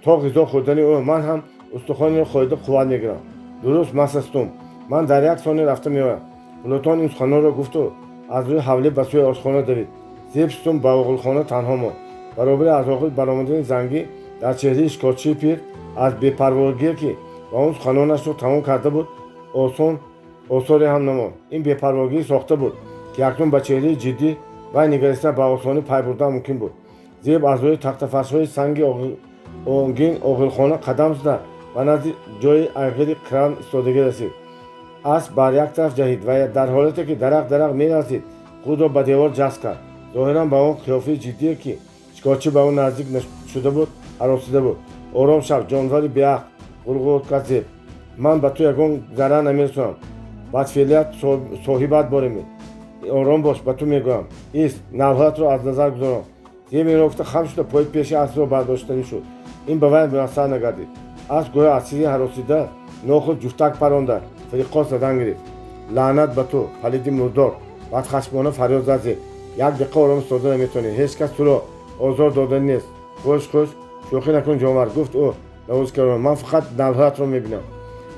То ғизо хӯрдани ӯ ман ҳам устухонеро хоида қувват мегирам. Дуруст, масса Стум, ман дар як сония рафта меоям. Плутон ин суханонро гуфту аз рӯи ҳавлӣ ба сӯи ошхона давид. Зеб Стум ба оғилхона танҳо монд. Баробари аз оғил баромадани зангӣ дар чеҳраи шикорчии пир аз бепарвогие, ки ба он суханонашро тамом карда буд, осон осоре ҳам намонд. Ин бепарвогӣ сохта буд, ки акнун ба чеҳраи ҷиддӣ вай нигариста ба осонӣ пай бурдан мумкин буд. Зеб аз рӯи тахтафаршҳои санги онгин оғилхона қадам зада ба назди ҷои айғири Кран истодагӣ расид. Асп бар як тараф ҷаҳид ва дар ҳолате ки дарақ дарақ мерасид, худро ба девор ҷаст кард. Зоҳиран ба он қиёфаи ҷиддие, ки шикорчӣ ба ӯ наздик шуда буд, ҳаросида буд. Ором шав, ҷонвари беақл, ғурғур кард Зеб. Ман ба ту ягон зарар намерасонам. Бадфеълият соҳибат бореми. Ором бош, ба ту мегӯям. Ист, налҳоятро аз назар гузорон. Зеб инро гуфта, хам шуда пои пеши аспро бардоштанӣ шуд. Ин ба вай муяссар нагардид. Асп гӯё аз чизе ҳаросида, нохуд ҷуфтак паронда, фириқос задан гирифт. Лаънат ба ту, палиди мурдор, бадхашмона фарёд зад Зеб. Як дақиқа ором истода наметавонӣ. Ҳеҷ кас туро озор додани нест. Хуш, хуш, шӯхӣ накун, ҷонвар, гуфт ӯ навозкарона. Ман фақат налҳоятро мебинам.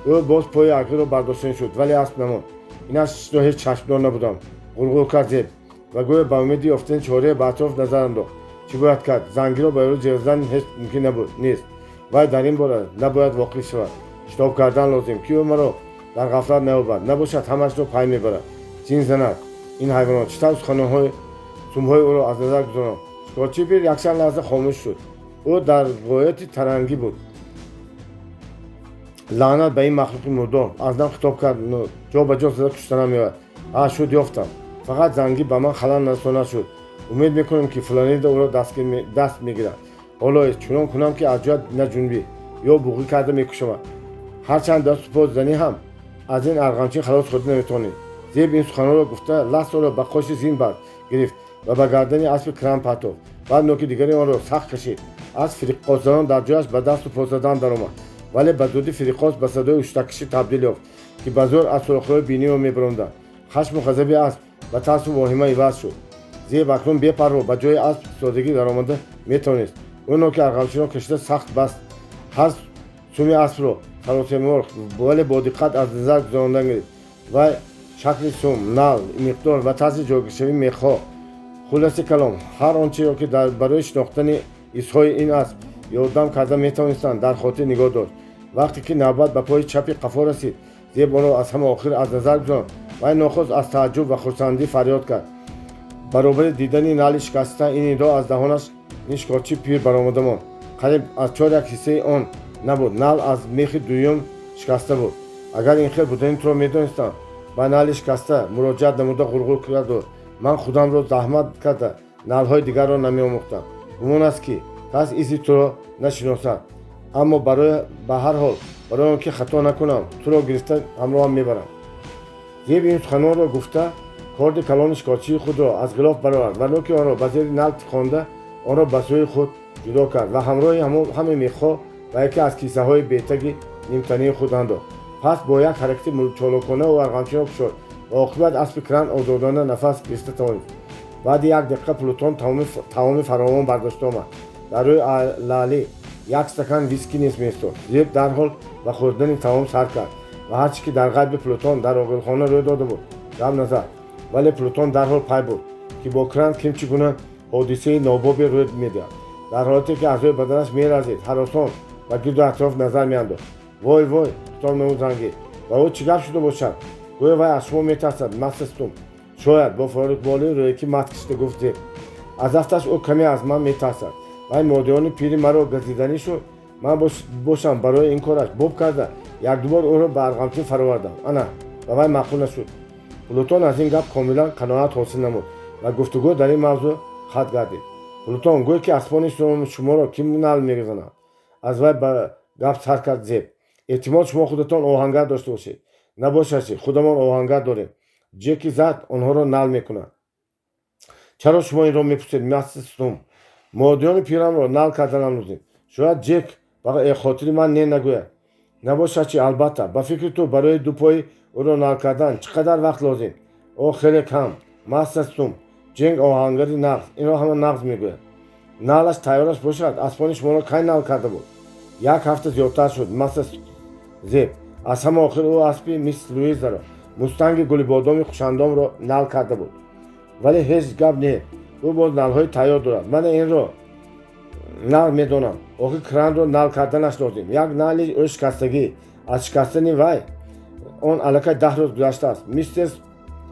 Ӯ боз пои айғирро бардоштанӣ шуд, вале асп намонд. Инашро ҳеҷ чашмдор набудам, ғурғур кард Зеб ва гӯё ба умеди ёфтани чорае ба атроф назар андохт. Чӣ бояд кард? Зангиро ба ёри ҷеғ задан ҳеҷ мумкин набуд, нест. Вай дар ин бора набояд воқиф шавад. Шитоб кардан лозим, ки ӯ маро дар ғафлат наёбад. Набошад, ҳамашро пай мебарад. Ҷин занад ин ҳайвонот, чӣ тавр суханоҳои сумҳои ӯро аз назар гузорам? Шикорчии пир якчанд лаҳза хомӯш шуд. Ӯ дар ғояти тарангӣ буд. Лаънат ба ин махлуқи мурдор, аз нав хитоб кард, ҷо ба ҷо зада куштанам меояд. А, шуд, ёфтам. Фақат зангӣ ба ман халал нарасонад шуд. Умед мекунам, ки Флорида ӯро даст мегирад. Ҳоло чунон кунам, ки аз ҷоят наҷунбӣ ё буғӣ карда мекушамад. Ҳарчанд дасту по занӣ ҳам аз ин арғамчин халос шуда наметавонӣ. Зеб ин суханонро гуфта, ластро ба қоши зин бар гирифт ва ба гардани аспи Кран партофт. Баъд ноки дигари онро сахт кашид. Асп фириққосзанон дар ҷояш ба дасту по задан даромад, вале ба зудӣ фириққос ба садои ҳуштаккашӣ табдил ёфт, ки ба зӯр аз сурохҳои бинии ӯ мебаронданд. Хашму ғазаби асп ба тарсу воҳима иваз шуд. Зеб акнун бепарво ба ҷои асп истодагӣ даромада метавонист. Ӯ ноки арғамчинро кашида сахт баст. Ҳар суми аспро саросемавор, вале бо диққат аз назар гузарондан гирифт. Вай шакли сум, нал, миқдор ва тарзи ҷойгиршавии мехҳо, хулоси калом, ҳар он чиро, ки барои шинохтани ҳиссҳои ин асп ёрдам карда метавонистанд, дар хотир нигоҳ дошт. Вақте ки навбат ба пои чапи қафо расид, Зеб онро аз ҳама охир аз назар гузаронд. Вай нохост аз тааҷҷуб ва хурсандӣ фарёд кард. Баробари дидани нали шикаста, ин нидо аз даҳонаш ин шикорчии пир баромада монд. Қариб аз чоряк ҳиссаи он набуд. Нал аз мехи дуюм шикаста буд. Агар ин хел будани туро медонистам, ба нали шикаста муроҷиат намуда ғурғур карду ман худамро заҳмат карда налҳои дигарро намеомӯхтам. Гумон аст, ки кас изи туро нашиносад, аммо ба ҳар ҳол, барои он ки хато накунам, туро гирифта ҳамроҳам мебарам. Зеб ин суханонро гуфта, корди калони шикорчии худро аз ғилоф баровард ва нӯки онро ба зери нал тиқонда, онро ба сӯи худ ҷудо кард ва ҳамроҳи ҳамаи мехҳо ба яке аз кисаҳои бетаги нимтании худ андохт. Пас бо як ҳаракати чолокона ӯ арғамчинро кушод ва оқибат аспи Кран озодона нафас гирифта тавонист. Баъди як дақиқа Плутон таоми фаровон бардошта омад. Дар рӯи лаълӣ як стакан виски низ меистод. Зеб дарҳол ба хӯрдани таом сар кард ва ҳарчи ки дар ғайби Плутон дар оғилхона рӯй дода буд, гап назад. Вале Плутон дарҳол пай бурд, ки бо Кран ким чӣ гуна ҳодисаи нобобе рӯй медиҳад. Дар ҳолате ки аъзои баданаш меларзид, ҳаросон ба гирду атроф назар меандохт. Вой, вой, хитоб намуд Зангӣ, ба ӯ чӣ гап шуда бошад? Гӯё вай аз шумо метарсад, мастер Стум. Шояд, бо фориғболии рӯякӣ мат кашида гуфт Зеб. Аз афташ ӯ каме аз ман метарсад. Вай модиёни пири маро газиданӣ шуд. Ман бошам, барои ин кораш боб карда, якдубор ӯро ба арғамчин фаровардам. Ана ба вай маъқул нашуд. Плутон аз ин гап комилан қаноат ҳосил намуд ва гуфтугӯ дар ин мавзӯъ хат гардид. Плутон, гӯй, ки аспони шуморо кӣ нал мезанад? Аз вай ба гап сар кард Зеб. Эҳтимол, шумо худатон оҳангар дошта бошед. Набошад, чи худамон оҳангар дорем. Ҷеки зад онҳоро нал мекунад. Чаро шумо инро мепурсед, мастер Стум? Модиёни пирамро нал карданам лозим. Шояд Ҷек ба хотири ман не нагӯяд. Набошад чи, албатта. Ба фикри ту, барои ду пои ӯро нал кардан чӣ қадар вақт лозим? О, хеле кам, мастер Стум. Ҷек оҳангари нағз, инро ҳама нағз мегӯяд. Налаш тайёраш бошад. Аспони шуморо кай нал карда буд? Як ҳафта зиёдтар шуд, мастер Зеб. Аз ҳама охир ӯ аспи мисс Луизаро, мустанги гулибодоми хушандомро, нал карда буд. Вале ҳеҷ гап не, ӯ боз налҳои тайёр дорад. Мана инро нал медонам. Охир Кранро нал карданаш лозим. Як нали ӯ шикастагӣ. Аз шикастани вай он аллакай 10 рӯз гузаштааст. Мистер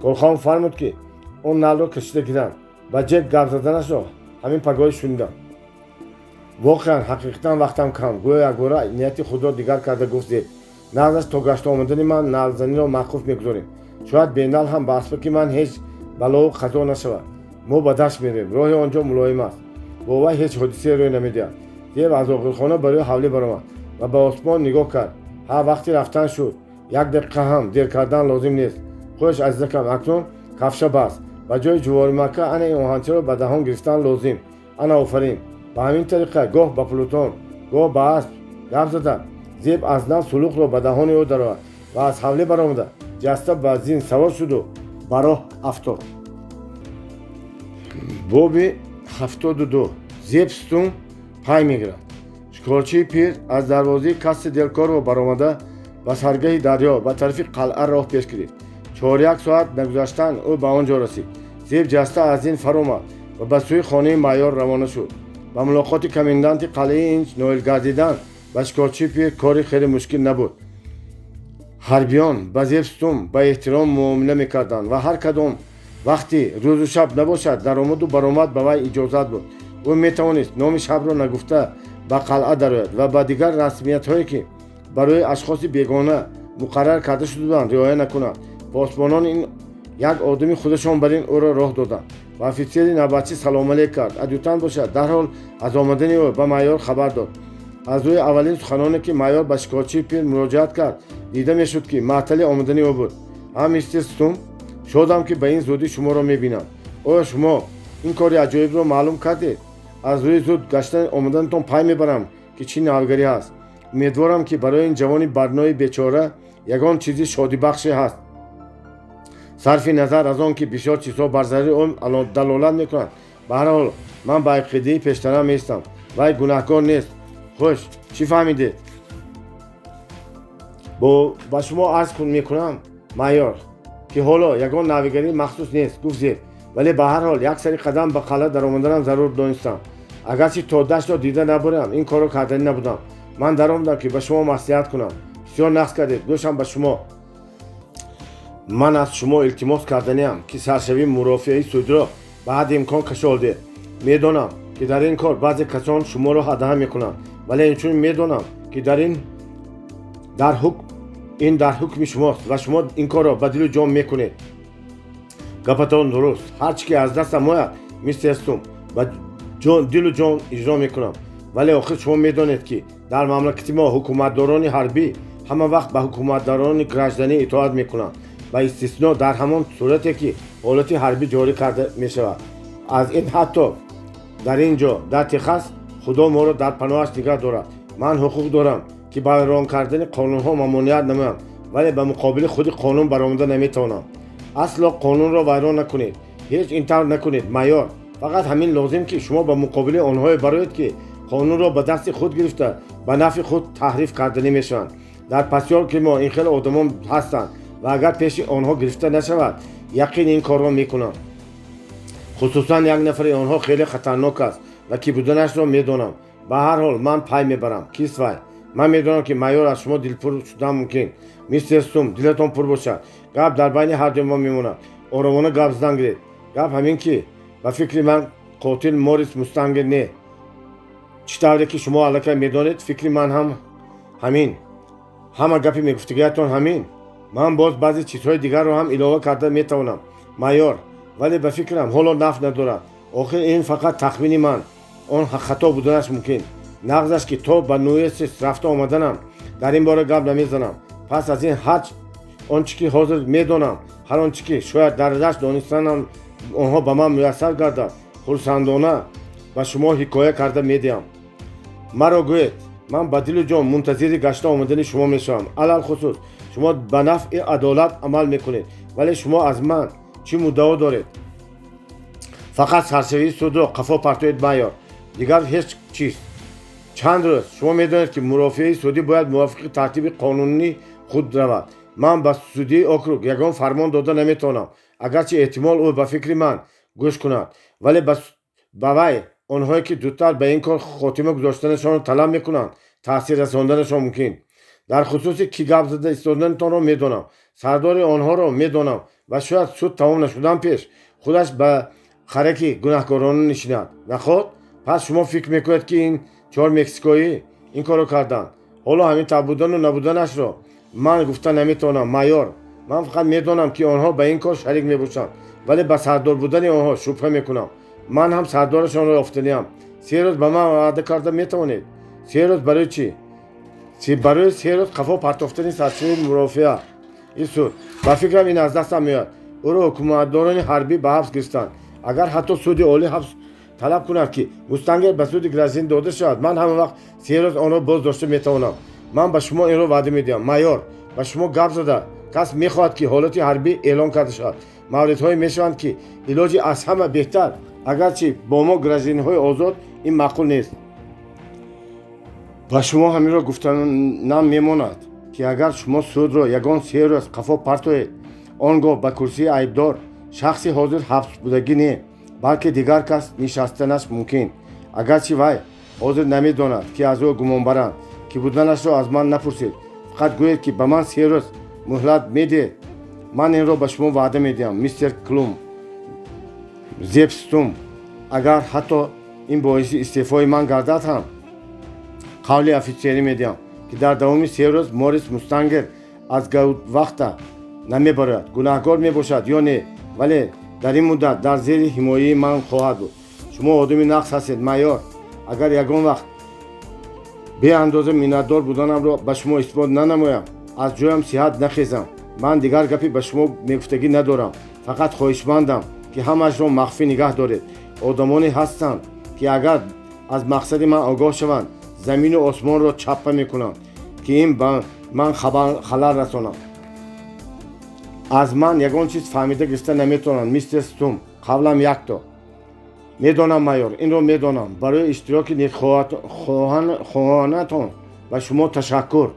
Колхаун фармуд, ки он налро кашида гиранд. Ба Ҷек гап заданашро ҳамин пагоҳӣ шунидам. Воқеан, ҳақиқатан вақтам кам, гӯё якбора нияти худро дигар карда гуфт Зеб. Нағзаш, то гашта омадани ман налзаниро мавқуф мегузорем. Шояд бенал ҳам ба аспаки ман ҳеҷ балову қазо нашавад. Мо ба дашт мерем, роҳи он ҷо мулоим аст, бо вай ҳеҷ ҳодисае рӯй намедиҳад. Зеб аз оғилхона барои ҳавлӣ баромад ва ба осмон нигоҳ кард. Ҳа, вақти рафтан шуд, як дақиқа ҳам дер кардан лозим нест. Хуш, азизакам, акнун кафша бас. Ба ҷои ҷуворимакка ана ин оҳанчаро ба даҳон гирифтан лозим. Ана, офарин. Ба ҳамин тариқа гоҳ ба Плутон, гоҳ ба асп гап зада, Зеб аз нав сулуқро ба даҳони ӯ даровард ва аз ҳавлӣ баромада, ҷаста ба зин савор шуду ба роҳ афтод. Боби 72. Зеб Стум пай мегирад. Шикорчии пир аз дарвозаи Касса дел Корво баромада, ба саргаҳи дарё ба тарафи қалъа роҳ пеш гирифт. Чоряк соат нагузаштан ӯ ба он ҷо расид. Зеб ҷаста аз зин фаромад ва ба сӯи хонаи майор равона шуд. Ба мулоқоти коменданти қалъаи ин ноил гардидан ба шикорчии пир кори хеле мушкил набуд. Ҳарбиён ба Зеб Стум ба эҳтиром муомила мекарданд ва ҳар кадом вақти рӯзу шаб набошад, даромаду баромад ба вай иҷозат буд. Ӯ метавонист номи шабро нагуфта ба қалъа дарояд ва ба дигар расмиятҳое, ки барои ашхоси бегона муқаррар карда шуда буданд, риоя накунад. Посбонон ин як одами худашон бар ин ӯро роҳ доданд ва офитсери навбатчӣ саломалек кард. Адъютант бошад, дарҳол аз омадани ӯ ба майор хабар дод. Аз рӯи аввалин суханоне, ки майор ба шикорчии пир муроҷиат кард, дида мешуд, ки маътали омадани ӯ буд. Ҳа, мистер Стум, шодам, ки ба ин зудӣ шуморо мебинам. Оё шумо ин кори аҷоибро маълум кардед? Аз рӯи зуд гашта омаданатон пай мебарам, ки чӣ навгарӣ ҳаст. Умедворам, ки барои ин ҷавони барнои бечора ягон чизи шодибахше ҳаст. Сарфи назар аз он ки бисёр чизҳо бар зарари ӯ далолат мекунанд, ба ҳар ҳол ман ба ақидаи пештара меистам: вай гунаҳкор нест. Хуш, чӣ фаҳмидед? Ба шумо арз мекунам, майор, ки ҳоло ягон навигарии махсус нест, гуфт Зеб, вале ба ҳар ҳол як сари қадам ба қалъа даромаданам зарур донистам. Агарчи то даштро дида набурам, ин корро карданӣ набудам. Ман даромадам, ки ба шумо маслиҳат кунам. Бисёр нағз кардед. Гӯшам ба шумо. Ман аз шумо илтимос карданиам, ки саршавии мурофиаи судро ба ҳадди имкон кашолдед. Медонам, ки дар ин кор баъзе касон шуморо ҳадаҳа мекунанд, вале инчунин медонам, ки дар ин дар ҳукм ин дар ҳукми шумост ва шумо ин корро ба дилу ҷон мекунед. Гапатон дуруст. Ҳар чӣ ки аз дастам ояд, мистер Стум, ба дилу ҷон иҷро мекунам. Вале охир шумо медонед, ки дар мамлакати мо ҳукуматдорони ҳарбӣ ҳама вақт ба ҳукуматдорони гражданӣ итоат мекунанд, ба истисно дар ҳамон сурате, ки ҳолати ҳарбӣ ҷорӣ карда мешавад. Аз ин ҳатто дар ин ҷо, дар Техас, Худо моро дар паноҳаш нигаҳ дорад, ман ҳуқуқ дорам, ки ба вайрон кардани қонунҳо мамоният намоям, вале ба муқобили худи қонун баромада наметавонам. Асло қонунро вайрон накунед. Ҳеҷ ин тавр накунед, майор. Фақат ҳамин лозим, ки шумо ба муқобили онҳое бароед, ки қонунро ба дасти худ гирифта, ба нафъи худ таҳриф карданӣ мешаванд. Дар посёлки мо ин хел одамон ҳастанд ва агар пеши онҳо гирифта нашавад, яқин ин корро мекунанд. Хусусан як нафари онҳо хеле хатарнок аст ва кӣ буданашро медонам. Ба ҳар ҳол, ман пай мебарам, кист вай. Ман медонам, ки майор, аз шумо дилпур шудан мумкин. Мистер Стум, дилатон пур бошад, гап дар байни ҳардуи мо мемонад. Оромона гап задан гиред. Гап ҳамин, ки ба фикри ман, қотил Морис Мустангер не. Чӣ тавре ки шумо аллакай медонед, фикри ман ҳам ҳамин. Ҳама гапи мегуфтагиятон ҳамин? Ман боз баъзе чизҳои дигарро ҳам илова карда метавонам, майор, вале ба фикрам, ҳоло нафъ надорад. Охир ин фақат тахмини ман, он хато буданаш мумкин. Нағзаш, ки то ба Нуэсес рафта омаданам дар ин бора гап намезанам. Пас аз ин ҳар он чӣ ки ҳозир медонам, ҳар он чӣ ки шояд дар дашт донистанам онҳо ба ман муяссар гардад, хурсандона ба шумо ҳикоя карда медиҳам. Маро гӯед, ман ба дилу ҷон мунтазири гашта омадани шумо мешавам. Алалхусус шумо ба нафъи адолат амал мекунед. Вале шумо аз ман чӣ муддао доред? Фақат саршавии судро қафо партоед, майор, дигар ҳеҷ чиз. Чанд рӯз? Шумо медонед, ки мурофиаи судӣ бояд мувофиқи тартиби қонунии худ равад. Ман ба судии округ ягон фармон дода наметавонам, агарчи эҳтимол ӯ ба фикри ман гӯш кунад, вале ба вай онҳое, ки зудтар ба ин кор хотима гузоштанашонро талаб мекунанд, таъсир расонданашон мумкин. Дар хусуси кӣ гап зада истоданатонро медонам. Сардори онҳоро медонам ва шояд суд тамом нашудан пеш худаш ба хараки гунаҳкорона нишинад. Наход, пас шумо фикр мекунед, ки ин чор мексикоӣ ин корро карданд? Ҳоло ҳамин тавр будану набуданашро ман гуфта наметавонам, майор. Ман фақат медонам, ки онҳо ба ин кор шарик мебошанд, вале ба сардор будани онҳо шубҳа мекунам. Ман ҳам сардорашонро ёфтаниам. 3 рӯз ба ман ваъда карда метавонед? 3 рӯз барои чӣ? Барои 3 рӯз қафо партофтани саршавии мурофиа ин суд. Ба фикрам, ин аз дастам меояд. Ӯро ҳукуматдорони ҳарбӣ ба ҳабс гирифтанд. Агар ҳатто суди олӣ ҳабс талаб кунад, ки Мустангер ба суди гражданӣ дода шавад, ман ҳама вақт 3 рӯз онро боз дошта метавонам. Ман ба шумо инро ваъда медиҳам, майор. Ба шумо гап зада кас мехоҳад, ки ҳолати ҳарбӣ эълон карда шавад. Мавридҳое мешаванд, ки илоҷи аз ҳама беҳтар, агарчи бо мо гражданинҳои озод ин маъқул нест. Ба шумо ҳаминро гуфтанам мемонад, ки агар шумо судро ягон 3 рӯз қафо партоед, он гоҳ ба курсии айбдор шахси ҳозир ҳабсбудагӣ не, балки дигар кас нишастанаш мумкин, агарчи вай ҳозир намедонад, ки аз ӯ гумонбаранд. Кӣ буданашро аз ман напурсед. Фақат гӯед, ки ба ман 3 рӯз муҳлат медиҳед. Ман инро ба шумо ваъда медиҳам, мистер Клум, Зеб Стум. Агар ҳатто ин боиси истеъфои ман гардад ҳам, қавли офитсерӣ медиҳам, ки дар давоми 3 рӯз Морис Мустангер аз гауптвахта намебарояд. Гунаҳкор мебошад ё не, вале дар ин муддат дар зери ҳимояи ман хоҳад буд. Шумо одами нағз ҳастед, майор. Агар ягон вақт беандоза миннатдор буданамро ба шумо исбот нанамоям, аз ҷоям сиҳат нахезам. Ман дигар гапе ба шумо мегуфтагӣ надорам. Фақат хоҳишмандам, ки ҳамаашро махфӣ нигаҳ доред. Одамоне ҳастанд, ки агар аз мақсади ман огоҳ шаванд, замину осмонро чаппа мекунанд, ки ин ба ман халал расонад. Аз ман ягон чиз фаҳмида гирифта наметавонанд, мистер Стум. Қавлам якто. Медонам, майор, инро медонам. Барои иштироки некхоҳонатон ба шумо ташаккур.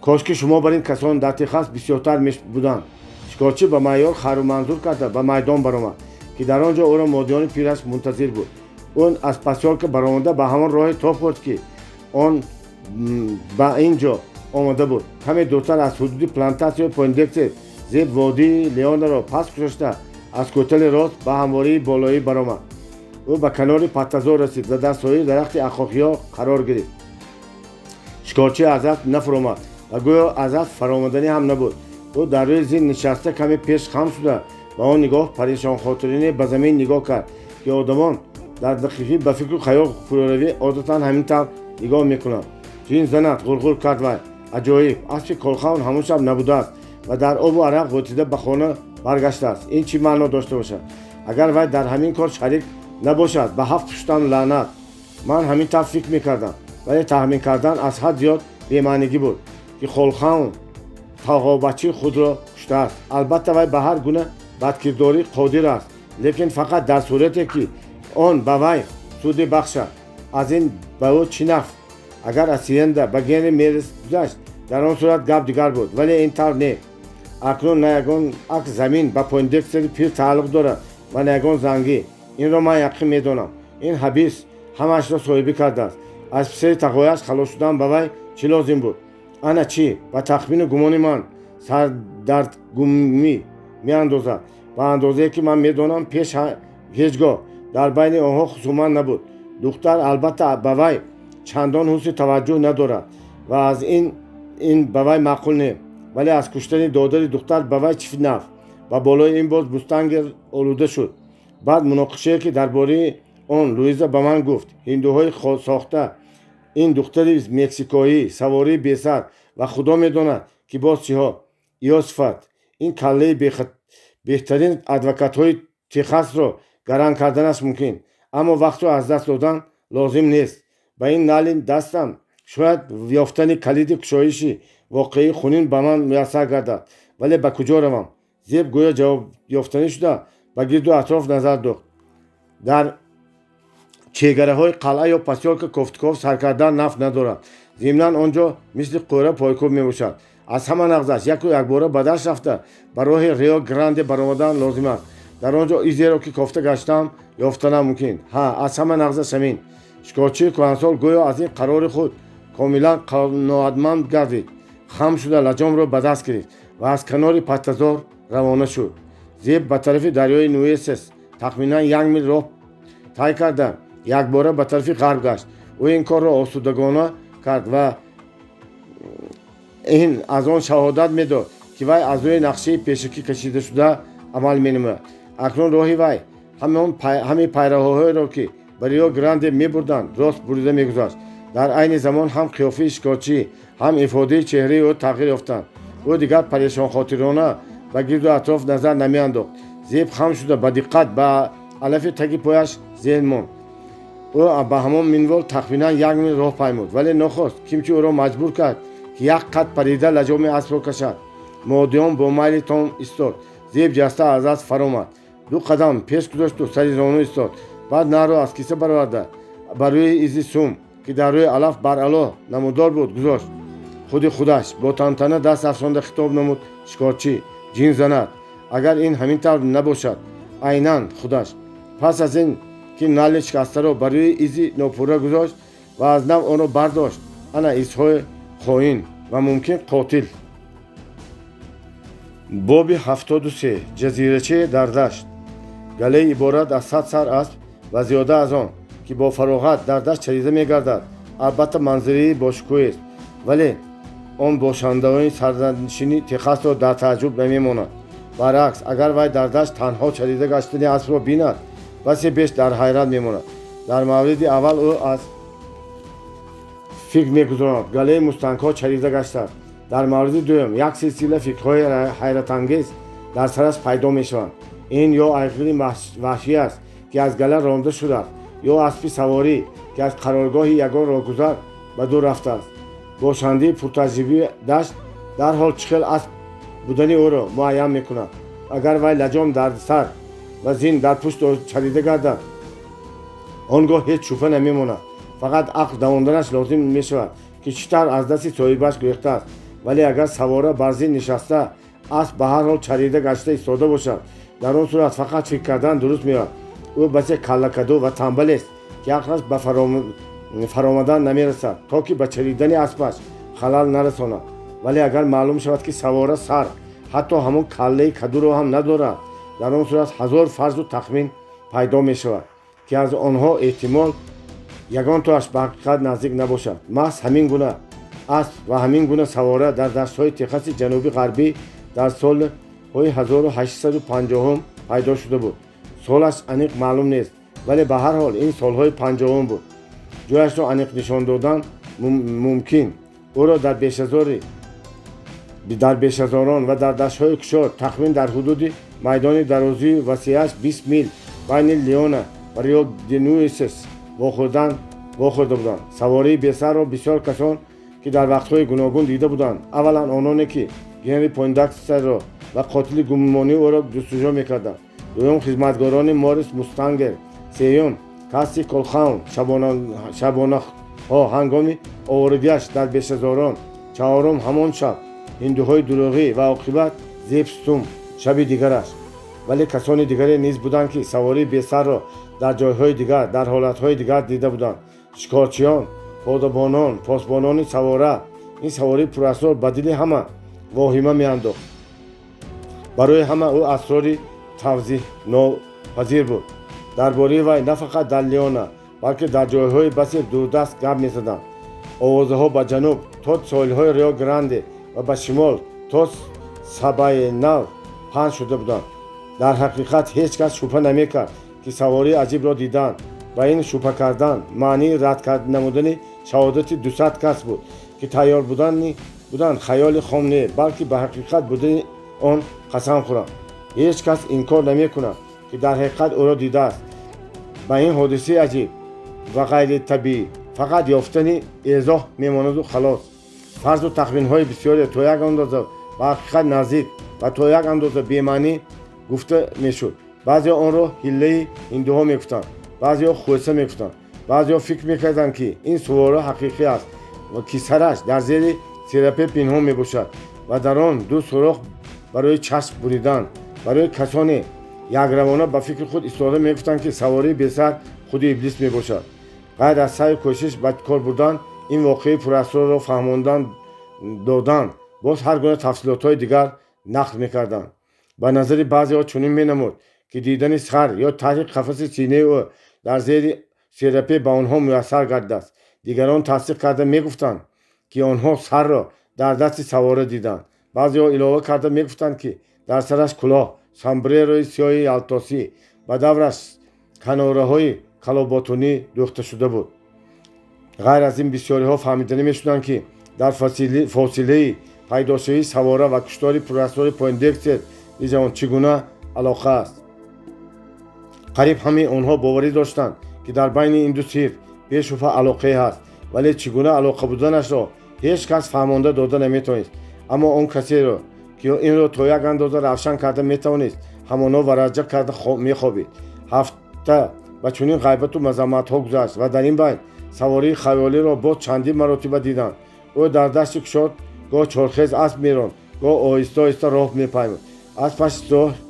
Кошки шумо бар ин касон дар Техас бисёртар мебуданд. Шикорчӣ ба майор хайруманзур карда, ба майдон баромад, ки дар он ҷо ӯро модиёни пираш мунтазир буд. Ӯ аз посёлка баромада, ба ҳамон роҳе тоб хӯрд, ки он Ба ин ҷо омода буд. Каме дуртар аз ҳудуди плантатсияи Пойндекстер Зеб водии Леонаро паст гузошта, аз кӯтали рост ба ҳамвории болоӣ баромад. Ӯ ба канори паттазор расид ва дар сояи дарахти ақоқиё қарор гирифт. Шикорчӣ аз асп нафуромад ва гӯё аз асп фаромаданӣ ҳам набуд. Ӯ дар рӯи зин нишаста, каме пеш хам шуда, ба он нигоҳ парешонхотирине ба замин нигоҳ кард, ки одамон дар дақиқи ба фикру хаёл фурӯравӣ одатан ҳамин тавр нигоҳ мекунанд. Ҷин занад, ғурғур кард вай. Аҷоиб, аспи Колхаун ҳамон шаб набудааст ва дар обу арақ ғӯтида ба хона баргаштааст. Ин чӣ маъно дошта бошад? Агар вай дар ҳамин кор шарик набошад, ба ҳафт пуштам лаънат. Ман ҳамин тавр фикр мекардам, вале таҳмин кардан аз ҳад зиёд бемаънигӣ буд, ки Колхаун тағобачии худро куштааст. Албатта, вай ба ҳар гуна бадкирдорӣ қодир аст, лекин фақат дар сурате, ки он ба вай суде бахшад. Аз ин ба ӯ чӣ нафъ? Агар асиенда ба Генри мерис гузашт, дар он сурат гап дигар буд, вале ин тавр не. Акнун на ягон акс замин ба Пойндекстери пир тааллуқ дорад ва на ягон зангӣ. Инро ман яқин медонам. Ин ҳабис ҳамаашро соҳибӣ кардааст. Аз писари тағояш халос шудан ба вай чӣ лозим буд? Ана чӣ ба тахмину гумони ман сардардгумӣ меандозад. Ба андозае ки ман медонам, пеш ҳеҷ гоҳ дар байни онҳо хусумат набуд. Духтар, албатта, ба вай чандон ҳусни таваҷҷӯҳ надорад ва аз ин ба вай маъқул не, вале аз куштани додари духтар ба вай чӣ нафъ? Ба болои ин боз мустангер олуда шуд. Баъд муноқишае, ки дар бораи он Луиза ба ман гуфт, ҳиндуҳои сохта, ин духтари мексикоӣ, савории бесар ва худо медонад, ки боз чиҳо. Иосифат, ин каллаи беҳтарин адвокатҳои Техасро гаранг карданаш мумкин, аммо вақтро аз даст додан лозим нест. Ба ин нали дастам шояд ёфтани калиди кушоиши воқеии хунин ба ман муяссар гардад. Вале ба куҷо равам? Зеб гӯё ҷавоб ёфтанӣ шуда, ба гирду атроф назар дохт. Дар чегараҳои қалъа ё посёлка кофтуков сар кардан нафъ надорад. Зимнан он ҷо мисли қӯра пойкӯб мебошад. Аз ҳама нағзаш яку якбора ба дашт рафта, ба роҳи Рио Гранде баромадан лозим аст. Дар он ҷо изеро, ки кофта гаштаам, ёфтанам мумкин. Ҳа, аз ҳама нағзаш ҳамин. Шикорчии кӯҳансол гӯё аз ин қарори худ комилан қаноатманд гардид. Хам шуда, лаҷомро ба даст гирифт ва аз канори паттазор равона шуд. Зеб ба тарафи дарёи Нуэсес тахминан як мил роҳ тай карда, якбора ба тарафи ғарб гашт. Ӯ ин корро осудагона кард ва ин аз он шаҳодат медод, ки вай аз рӯи нақшаи пешакӣ кашидашуда амал менамояд. Акнун роҳи вай ҳамин пайраҳаҳоеро, ки ба Рио Гранде мебурданд, рост бурида мегузашт. Дар айни замон ҳам қиёфаи шикорчӣ, ҳам ифодаи чеҳраи ӯ тағйир ёфтанд. Ӯ дигар парешонхотирона ба гирду атроф назар намеандохт. Зеб хам шуда, ба диққат ба алафи таги пояш зеҳн монд. Ӯ ба ҳамон минвол тахминан як мил роҳ паймуд, вале нохост кимчи ӯро маҷбур кард, ки як қад парида лаҷоми аспро кашад. Модиён бо майли том истод. Зеб ҷаста аз асп фаромад, ду қадам пеш гузошту сари зону истод. Баъд нарро аз киса бароварда, ба рӯи изи сум, ки дар рӯи алаф баръало намудор буд, гузошт. Худи худаш бо тантана даст афшонда хитоб намуд шикорчӣ: «Ҷин занад, агар ин ҳамин тавр набошад! Айнан худаш!» Пас аз ин ки нали шикастаро ба рӯи изи нопурра гузошт ва аз нав онро бардошт: «Ана изҳои хоин ва мумкин қотил». Боби 73. Ҷазирачае дар дашт. Галаи иборат аз 100 сар асп ва зиёда аз он, ки бо фароғат дар дашт чарида мегардад, албатта, манзараи бошукӯҳест, вале он бошандаони сарнишини Техасро дар тааҷҷуб намемонад. Баръакс, агар вай дар дашт танҳо чарида гаштани аспро бинад, басе беш дар ҳайрат мемонад. Дар мавриди аввал ӯ аз фикр мегузаронад: галаи мустангҳо чарида гаштааст. Дар мавриди дуюм як силсила фикрҳои ҳайратангез дар сараш пайдо мешаванд: ин ё айғири ваҳшӣ аст, ки аз гала ронда шудааст, ё аспи саворӣ, ки аз қароргоҳи ягон роҳгузар ба дур рафтааст. Бошандаи пуртаҷрибаи дашт дарҳол чӣ хел асп будани ӯро муайян мекунад. Агар вай лаҷом дар сар ва зин дар пушт чарида гардад, он гоҳ ҳеҷ шубҳа намемонад. Фақат ақл давонданаш лозим мешавад, ки чӣ тавр аз дасти соҳибаш гурехтааст. Вале агар савора бар зин нишаста, асп ба ҳар ҳол чарида гашта истода бошад, дар он сурат фақат фикр кардан дуруст меояд: ӯ басе каллакаду ва тамбалест, ки ақлаш ба фаромадан намерасад, то ки ба чаридани аспаш халал нарасонад. Вале агар маълум шавад, ки савора сар, ҳатто ҳамон каллаи кадуро ҳам надорад, дар он сурат ҳазор фарзу тахмин пайдо мешавад, ки аз онҳо эҳтимол ягонтоаш ба ҳақиқат наздик набошад. Маҳз ҳамин гуна асп ва ҳамин гуна савора дар даштҳои Техаси ҷануби ғарбӣ дар солҳои 1850 пайдо шуда буд. Солаш аниқ маълум нест, вале ба ҳар ҳол ин солҳои 50-ум буд. Ҷояшро аниқ нишон додан мумкин. Ӯро дар бешазорон ва дар даштҳои кушод, тахмин дар ҳудуди майдони дарозию васеаш 20 мил байни Леона ва Рио де Нуэсес вохӯрда буданд. Савории бесарро бисёр касон, ки дар вақтҳои гуногун дида буданд, аввалан ононе, ки Генри Пойндекстерро ва қотили гумонии ӯро ҷустуҷӯ мекарданд, дуюм, хизматгорони Морис Мустангер, сеюм, Касси Колхаун шабонаҳо ҳангоми оворигиаш дар бешазорон, чаҳорум, ҳамон шаб ҳиндуҳои дурӯғӣ ва оқибат Зеб Стум шаби дигараш. Вале касони дигаре низ буданд, ки савории бесарро дар ҷойҳои дигар, дар ҳолатҳои дигар дида буданд: шикорчиён, подабонон, посбонони савора. Ин савории пурасрор ба дили ҳама воҳима меандохт. Барои ҳама ӯ асрори тавзеҳнопазир буд. Дар бораи вай на фақат дар Леона, балки дар ҷойҳои басе дурдаст гап мезаданд. Овозаҳо ба ҷануб то соҳилҳои Рио Гранде ва ба шимол то Сабайнал паҳн шуда буданд. Дар ҳақиқат, ҳеҷ кас шубҳа намекард, ки савории аҷибро дидаанд. Ба ин шубҳа кардан маънии рад намудани шаҳодати 200 кас буд, ки тайёр буданд хаёли хом не, балки ба ҳақиқат будани он қасам хӯранд. Ҳеҷ кас инкор намекунад, ки дар ҳақиқат ӯро дидааст. Ба ин ҳодисаи аҷиб ва ғайритабиӣ фақат ёфтани эзоҳ мемонаду халос. Фарзу тахминҳои бисёре то як андоза ба ҳақиқат наздик ва то як андоза бемаънӣ гуфта мешуд. Баъзеҳо онро ҳиллаи ҳиндуҳо мегуфтанд, баъзеҳо хӯса мегуфтанд, баъзеҳо фикр мекарданд, ки ин сувора ҳақиқӣ аст ва ки сараш дар зери серапе пинҳон мебошад ва дар он ду сурох барои чашм буридан. Барои касоне якравона ба фикри худ истода мегуфтанд, ки савории бесар худи иблис мебошад. Ғайр аз саъю кӯшиш ба кор бурдан, ин воқеаи пурасрорро фаҳмондан додан, боз ҳар гуна тафсилотҳои дигар нақл мекарданд. Ба назари баъзеҳо чунин менамуд, ки дидани сар ё таҳти қафаси синаи ӯ дар зери серапе ба онҳо муяссар гардидааст. Дигарон тасдиқ карда мегуфтанд, ки онҳо сарро дар дасти савора диданд. Баъзеҳо илова карда мегуфтанд, ки дар сараш кулоҳ сомбрерои сиёҳи ялтосӣ ба давраш канораҳои калоботунӣ дӯхта шуда буд. Ғайр аз ин, бисёриҳо фаҳмида мешуданд, ки дар фосилаи пайдошавии савора ва куштори пурасрори Пойндекстер ҷавон чӣ гуна алоқа аст. Қариб ҳамаи онҳо боварӣ доштанд, ки дар байни ин ду сир бешубҳа алоқае ҳаст, вале чӣ гуна алоқа буданашро ҳеҷ кас фаҳмонда дода наметавонист. Аммо он касеро, ки инро то як андоза равшан карда метавонист, ҳамоно вараҷа карда мехобид. Ҳафта ба чунин ғайбату мазамматҳо гузашт ва дар ин байн савории хаёлиро боз чандин маротиба диданд. Ӯ дар дашти кушод гоҳ чорхез асп меронд, гоҳ оҳиста оҳиста роҳ мепаймуд. Аспаш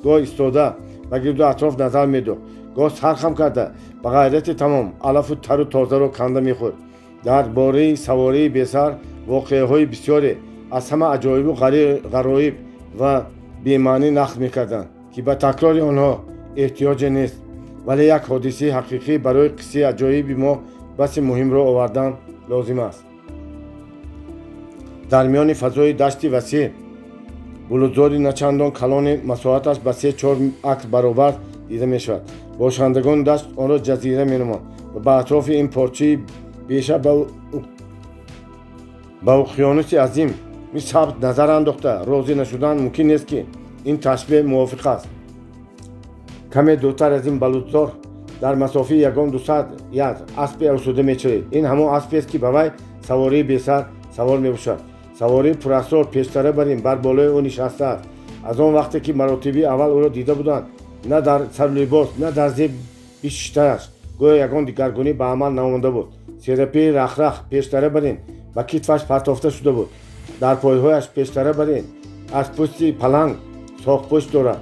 гоҳ истода ба гирду атроф назар медохт, гоҳ сархам карда ба ғайрати тамом алафу тару тозаро канда мехӯрд. Дар бораи савории бесар воқеаҳои бисёре аз ҳама аҷоибу ғароиб ва бемаънӣ нақл мекарданд, ки ба такрори онҳо эҳтиёҷе нест. Вале як ҳодисаи ҳақиқӣ барои қиссаи аҷоиби мо баси муҳимро овардан лозим аст. Дар миёни фазои дашти васеъ булутзори начандон калони масоҳаташ ба 3-4 акр баробар дида мешавад. Бошандагони дашт онро ҷазира меноманд ва ба атрофи ин порчаи беша ба уқёнуси азим сабз назар андохта розӣ нашудан мумкин нест, ки ин ташбеҳ мувофиқ аст. Каме дуртар аз ин балутзор, дар масофаи ягон 200 ярд, аспе осуда мечарид. Ин ҳамон аспест, ки ба вай савории бесар савор мебошад. Савории пурасрор пештара бар ин бар болои ӯ нишастааст. Аз он вақте ки маротибии аввал ӯро дида буданд, на дар сару либос, на дар зеб бишиштааш гӯё ягон дигаргунӣ ба амал наомада буд. Серапеи рахрах пештара бар ин ба китфаш партофта шуда буд. Дар пойҳояш пештара бар ин аз пӯсти паланг соқпӯш дорад.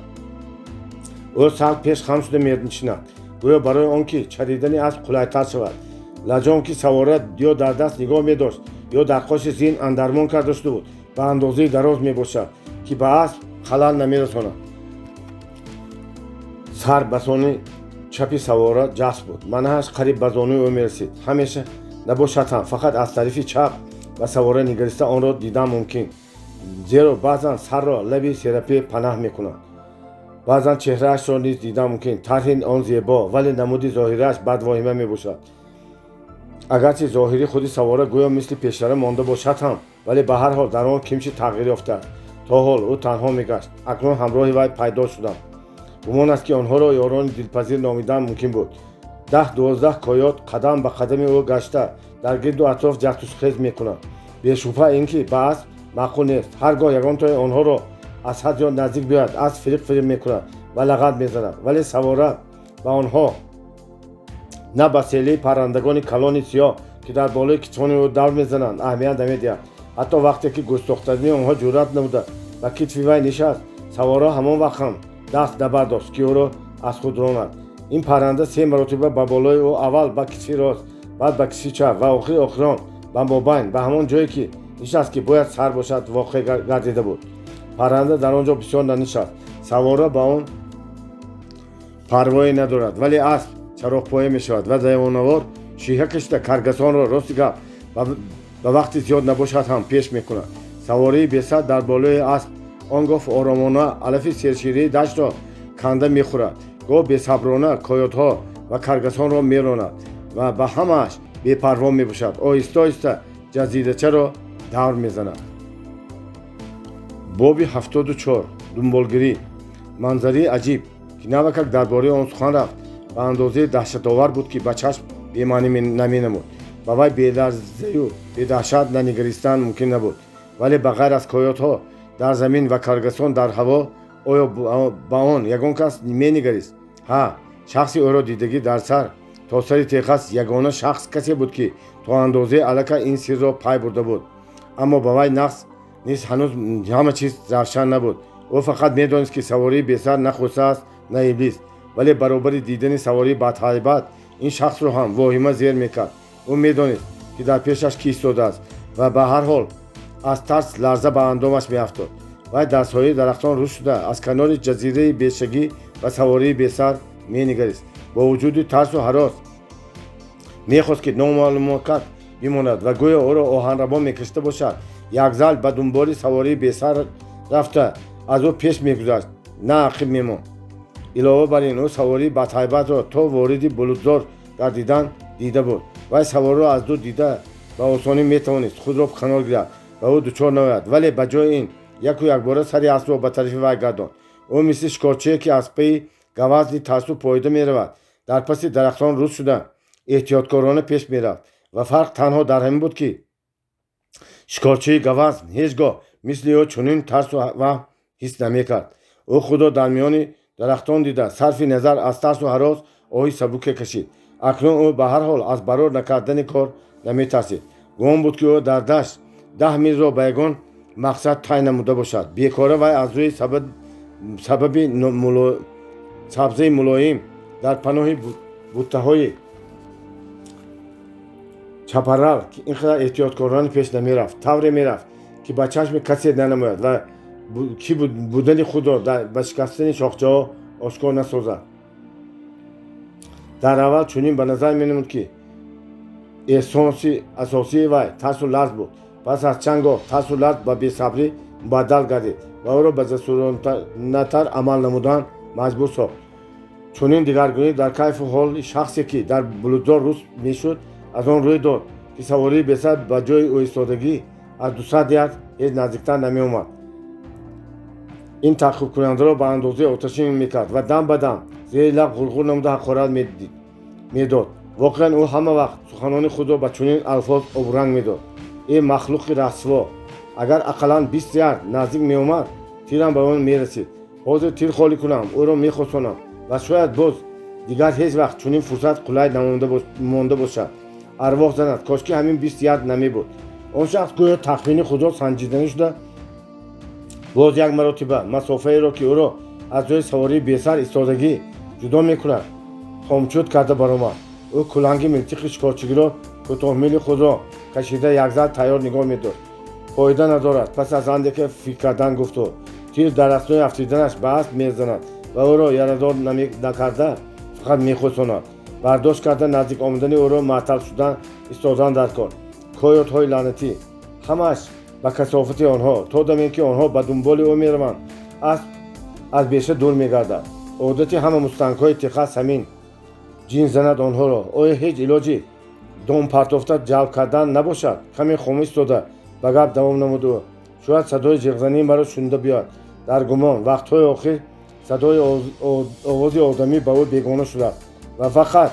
Ӯ сал пеш хам шуда менишинад, гӯё барои он ки чаридани асп қулайтар шавад. Лаҷом, ки савора ё дар даст нигоҳ медошт, ё дар қоши зин андармон карда шуда буд, ба андозаи дароз мебошад, ки ба асп халал намерасонад. Сар ба сони чапи савора ҷасп буд, манаҳаш қариб ба зонуи ӯ мерасид. Ҳамеша набошад ҳам, фақат аз тарафи чап ба савора нигариста онро дидан мумкин, зеро баъзан сарро лаби серапе панаҳ мекунад. Баъзан чеҳраашро низ дидан мумкин. Тарҳи он зебо, вале намуди зоҳирааш бадвоҳима мебошад. Агарчи зоҳири худи савора гӯё мисли пештара монда бошад ҳам, вале ба ҳар ҳол дар он кимчи тағйир ёфтааст. То ҳол ӯ танҳо мегашт, акнун ҳамроҳи вай пайдо шудам. Гумон аст, ки онҳоро ёрони дилпазир номидан мумкин буд. 10-12 койот қадам ба қадами ӯ гашта, дар гирду атроф ҷаҳтухез мекунанд. Бешубҳа, ин ки ба асп маъқул нест. Ҳар гоҳ ягонтои онҳоро аз ҳад зиёд наздик биёяд, асп фириқ фириқ мекунад ва лағат мезанад. Вале савора ба онҳо, на ба селии паррандагони калони сиёҳ, ки дар болои китфони ӯ давр мезананд, аҳамият намедиҳад. Ҳатто вақте ки густохтарини онҳо ҷуръат намуда ба китфи вай нишаст, савора ҳамон вақт ҳам даст набардошт, ки ӯро аз худ ронад. Ин парранда се маротиба ба болои ӯ, аввал ба китфи рост, баъд ба китфи чап ва охири охирон ба мобайн, ба ҳамон ҷое ки нишаст, ки бояд сар бошад, воқеъ гардида буд. Парранда дар он ҷо бисёр нанишаст. Савора ба он парвое надорад, вале асп чароғпоя мешавад ва девонавор шиҳа кашида каргасонро, рости гап, ба вақти зиёд набошад ҳам, пеш мекунад. Савории бесар дар болои асп он гоҳ оромона алафи сершираи даштро канда мехӯрад, гоҳ бесаброна койотҳо ва каргасонро меронад ва ба ҳамааш бепарво мебошад. Оҳиста оҳиста ҷазирачаро давр мезанад. Боби 74. Дунболгирӣ. Манзараи аҷиб, ки навакак дар бораи он сухан рафт, ба андозаи даҳшатовар буд, ки ба чашм бемаънӣ наменамуд. Ба вай беларзаю бедаҳшат нанигаристан мумкин набуд. Вале ба ғайр аз койотҳо дар замин ва каргасон дар ҳаво, оё ба он ягон кас менигарист? Ҳа, шахси ӯро дидагӣ дар сар то сари Техас ягона шахс касе буд, ки то андозаи аллакай ин сирро пай бурда буд. Аммо ба вай нақс низ ҳанӯз ҳама чиз равшан набуд. Ӯ фақат медонист, ки савории бесар на хӯса аст, на иблис. Вале баробари дидани савории бадҳайбат ин шахсро ҳам воҳима зер мекард. Ӯ медонист, ки дар пешаш кӣ истодааст, ва ба ҳар ҳол аз тарс ларза ба андомаш меафтод. Вай дар сояи дарахтон рӯст шуда, аз канори ҷазираи бешагӣ ва савории бесар менигарист. Бо вуҷуди тарсу ҳарос мехост, ки номаълумоткак бимонад ва гӯё ӯро оҳанрабо мекашида бошад, якзал ба дунболи савории бесар рафта, аз ӯ пеш мегузашт, на ақиб мемонд. Илова бар ин, ӯ савории бадҳайбатро то вориди булутзор гардидан дида буд. Вай саворро аз дур дида, ба осонӣ метавонист худро канор гирад ва ӯ дучор наояд, вале ба ҷои ин яку якбора сари аспро ба тарафи вай гардонд. Ӯ мисли шикорчие, ки аз паи гавазни тарсу поида меравад, дар паси дарахтон рӯст шуда, эҳтиёткорона пеш мерафт. Ва фарқ танҳо дар ҳамин буд, ки шикорчии гавазн ҳеҷ гоҳ мисли ӯ чунин тарсу ваҳм ҳис намекард. Ӯ худро дар миёни дарахтон дида, сарфи назар аз тарсу ҳарос, оҳи сабуке кашид. Акнун ӯ ба ҳар ҳол аз барор накардани кор наметарсид. Гумон буд, ки ӯ дар дашт 10 милро ба ягон мақсад тай намуда бошад. Бекора вай аз рӯи сабаби сабзаи мулоим дар паноҳи буттаҳои чапарал ин қадар эҳтиёткорона пеш намерафт. Тавре мерафт, ки ба чашми касе нанамояд ва ки будани худро ба шикастани шохчаҳо ошкор насозад. Дар аввал чунин ба назар менамуд, ки эҳсоси асосии вай тарсу ларз буд. Пас аз чанд гоҳ тарсу ларз ба бесабрӣ мубаддал гардид ва ӯро ба ҷасуронатар амал намудан маҷбур сохт. Чунин дигаргунӣ дар кайфу ҳоли шахсе, ки дар булутзор рӯст мешуд, аз он рӯй дод, ки савории бесар ба ҷои ӯ истодагӣ аз 200 ярд ҳеҷ наздиктар намеомад. Ин таъқибкунандаро ба андозаи оташин мекард ва дам ба дам зери лаб ғурғур намуда ҳақорат медод. Воқеан, ӯ ҳама вақт суханони худро ба чунин алфоз обранг медод: «Э, махлуқи расво! Агар ақаллан 20 ярд наздик меомад, тирам ба он мерасид. Ҳозир тир холӣ кунам, ӯро мехосонам ва шояд боз дигар ҳеҷ вақт чунин фурсат қулай намонда бошад. Арвоҳ занад, кошки ҳамин 20 ярд намебуд». Он шахс гӯё тахмини худро санҷиданӣ шуда, боз як маротиба масофаеро, ки ӯро аз ҷои савории бесар истодагӣ ҷудо мекунад, хомчуд карда баромад. Ӯ куланги милтиқи шикорчигиро кӯтоҳмили худро кашида якзар тайёр нигоҳ медошт. Фоида надорад, пас аз андаке фикр кардан гуфт ӯ. Тир дар аснои афтиданаш ба асп мезанад ва ӯро ярадор накарда фақат мехӯсонад. Бардошт карда наздик омадани ӯро маътал шудан истодан дар кор. Койотҳои лаънатӣ, ҳамааш ба касофати онҳо. То даме ки онҳо ба дунболи ӯ мераванд, асп аз беша дур мегардад. Одати ҳама мустангҳои Техас ҳамин. Ҷин занад онҳоро. Оё ҳеҷ илоҷи дом партофта ҷалб кардан набошад? Каме хомӯш истода ба гап давом намуд ӯ. Шояд садои ҷиғзании маро шунида биёяд. Дар гумон, вақтҳои охир садои овози одамӣ ба ӯ бегона шудааст ва фақат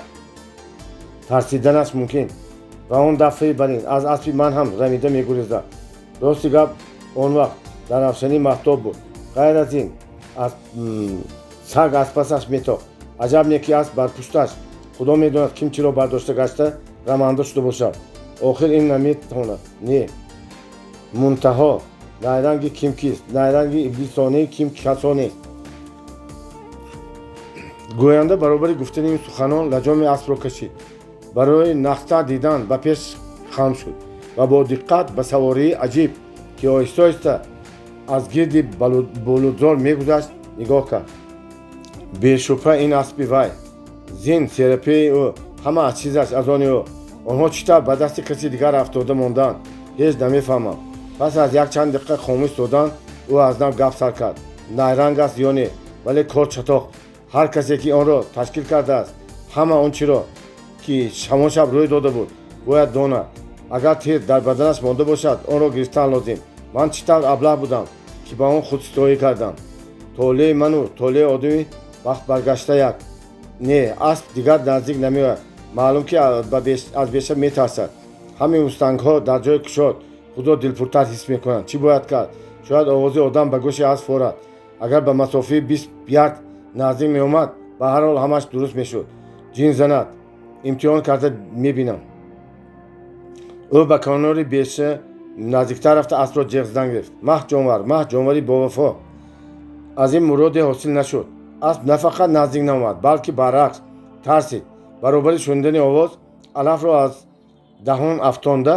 тарсиданаш мумкин. Ва он дафъаи барин аз аспи ман ҳам рамида мегурезад. Рости гап, он вақт дар равшании маҳтоб буд. Ғайр аз ин, саг аз пасаш метохт. Аҷаб не ки асп бар пушташ худо медонад ким чиро бардошта гашта раманда шуда бошад. Охир ин наметавонад. Не, мунтаҳо найранги ким кист, найранги иблисонии ким касонест. Гӯянда баробари гуфтани ин суханон лаҷоми аспро кашид, барои нахта дидан ба пеш хам шуд ва бо диққат ба савории аҷиб, ки оҳиста оҳиста аз гирди булудзор мегузашт, нигоҳ кард. Бешубҳа, ин аспи вай, зин, серапеи ӯ, ҳама аз чизаш аз они ӯ. Онҳо чӣ тавр ба дасти каси дигар афтода мондаанд, ҳеҷ намефаҳмам. Пас аз якчанд дақиқа хомӯш истодан, ӯ аз нав гап сар кард. Найранг аст ё не, вале кор чатоқ. Ҳар касе ки онро ташкил кардааст, ҳама он чиро, ки ҳамон шаб рӯй дода буд, бояд донад. Агар тир дар баданаш монда бошад, онро гирифтан лозим. Ман чӣ тавр аблаҳ будам, ки ба он худситоӣ кардам. Толеи ману толеи одами вақт баргашта як. Не, асп дигар наздик намеояд. Маълум ки аз беша метарсад. Ҳамин мустангҳо дар ҷои кушод худро дилпуртар ҳис мекунанд. Чӣ бояд кард? Шояд овози одам ба гӯши асп форад. Агар ба масофаи 20 ярд наздик меомад, ба ҳар ҳол ҳамаш дуруст мешуд. Ҷин занад, имтиҳон карда мебинам. Ӯ ба канори беша наздиктар рафта аспро ҷеғ задан гирифт. Маҳ ҷонвар, маҳ ҷонвари бовафо. Аз ин муроде ҳосил нашуд. Асп на фақат наздик наомад, балки баръакс тарсид. Баробари шунидани овоз алафро аз даҳон афтонда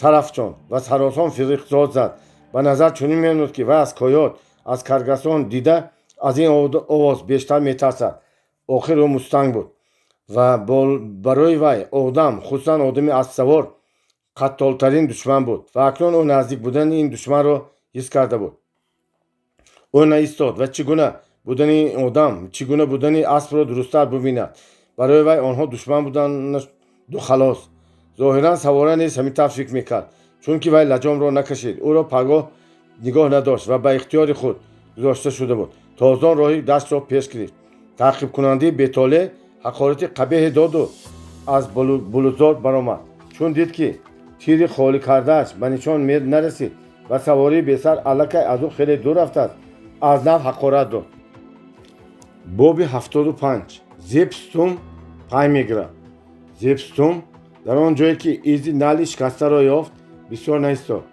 сарафшонд ва саросон фириқзод зад. Ба назар чунин менамуд, ки вай аз койот, аз каргасон дида аз ин овоз бештар метарсад. Охир ӯ мустанг буд ва барои вай одам, хусусан одами аспсавор, қаттолтарин душман буд ва акнун ӯ наздик будани ин душманро ҳис карда буд. Ӯ наистод ва чӣ гуна будани одам, чӣ гуна будани аспро дурусттар бубинад. Барои вай онҳо душман буданду халос. Зоҳиран, савора низ ҳамин тавр фикр мекард, чунки вай лаҷомро накашид, ӯро пагоҳ нигоҳ надошт ва ба ихтиёри худ гузошта шуда буд. Тозон роҳи даштро пеш гирифт. Таъқибкунандаи бетолеъ ҳақорати қабеҳе доду аз булудзор баромад. Чун дид, ки тири холӣ кардааш ба нишон нарасид ва савории бесар аллакай аз ӯ хеле дур рафтааст, аз нав ҳақорат дод. Боби 75. Зеб Стум пай мегирад. Зеб Стум дар он ҷое, ки изи нали шикастаро ёфт, бисёр наистод.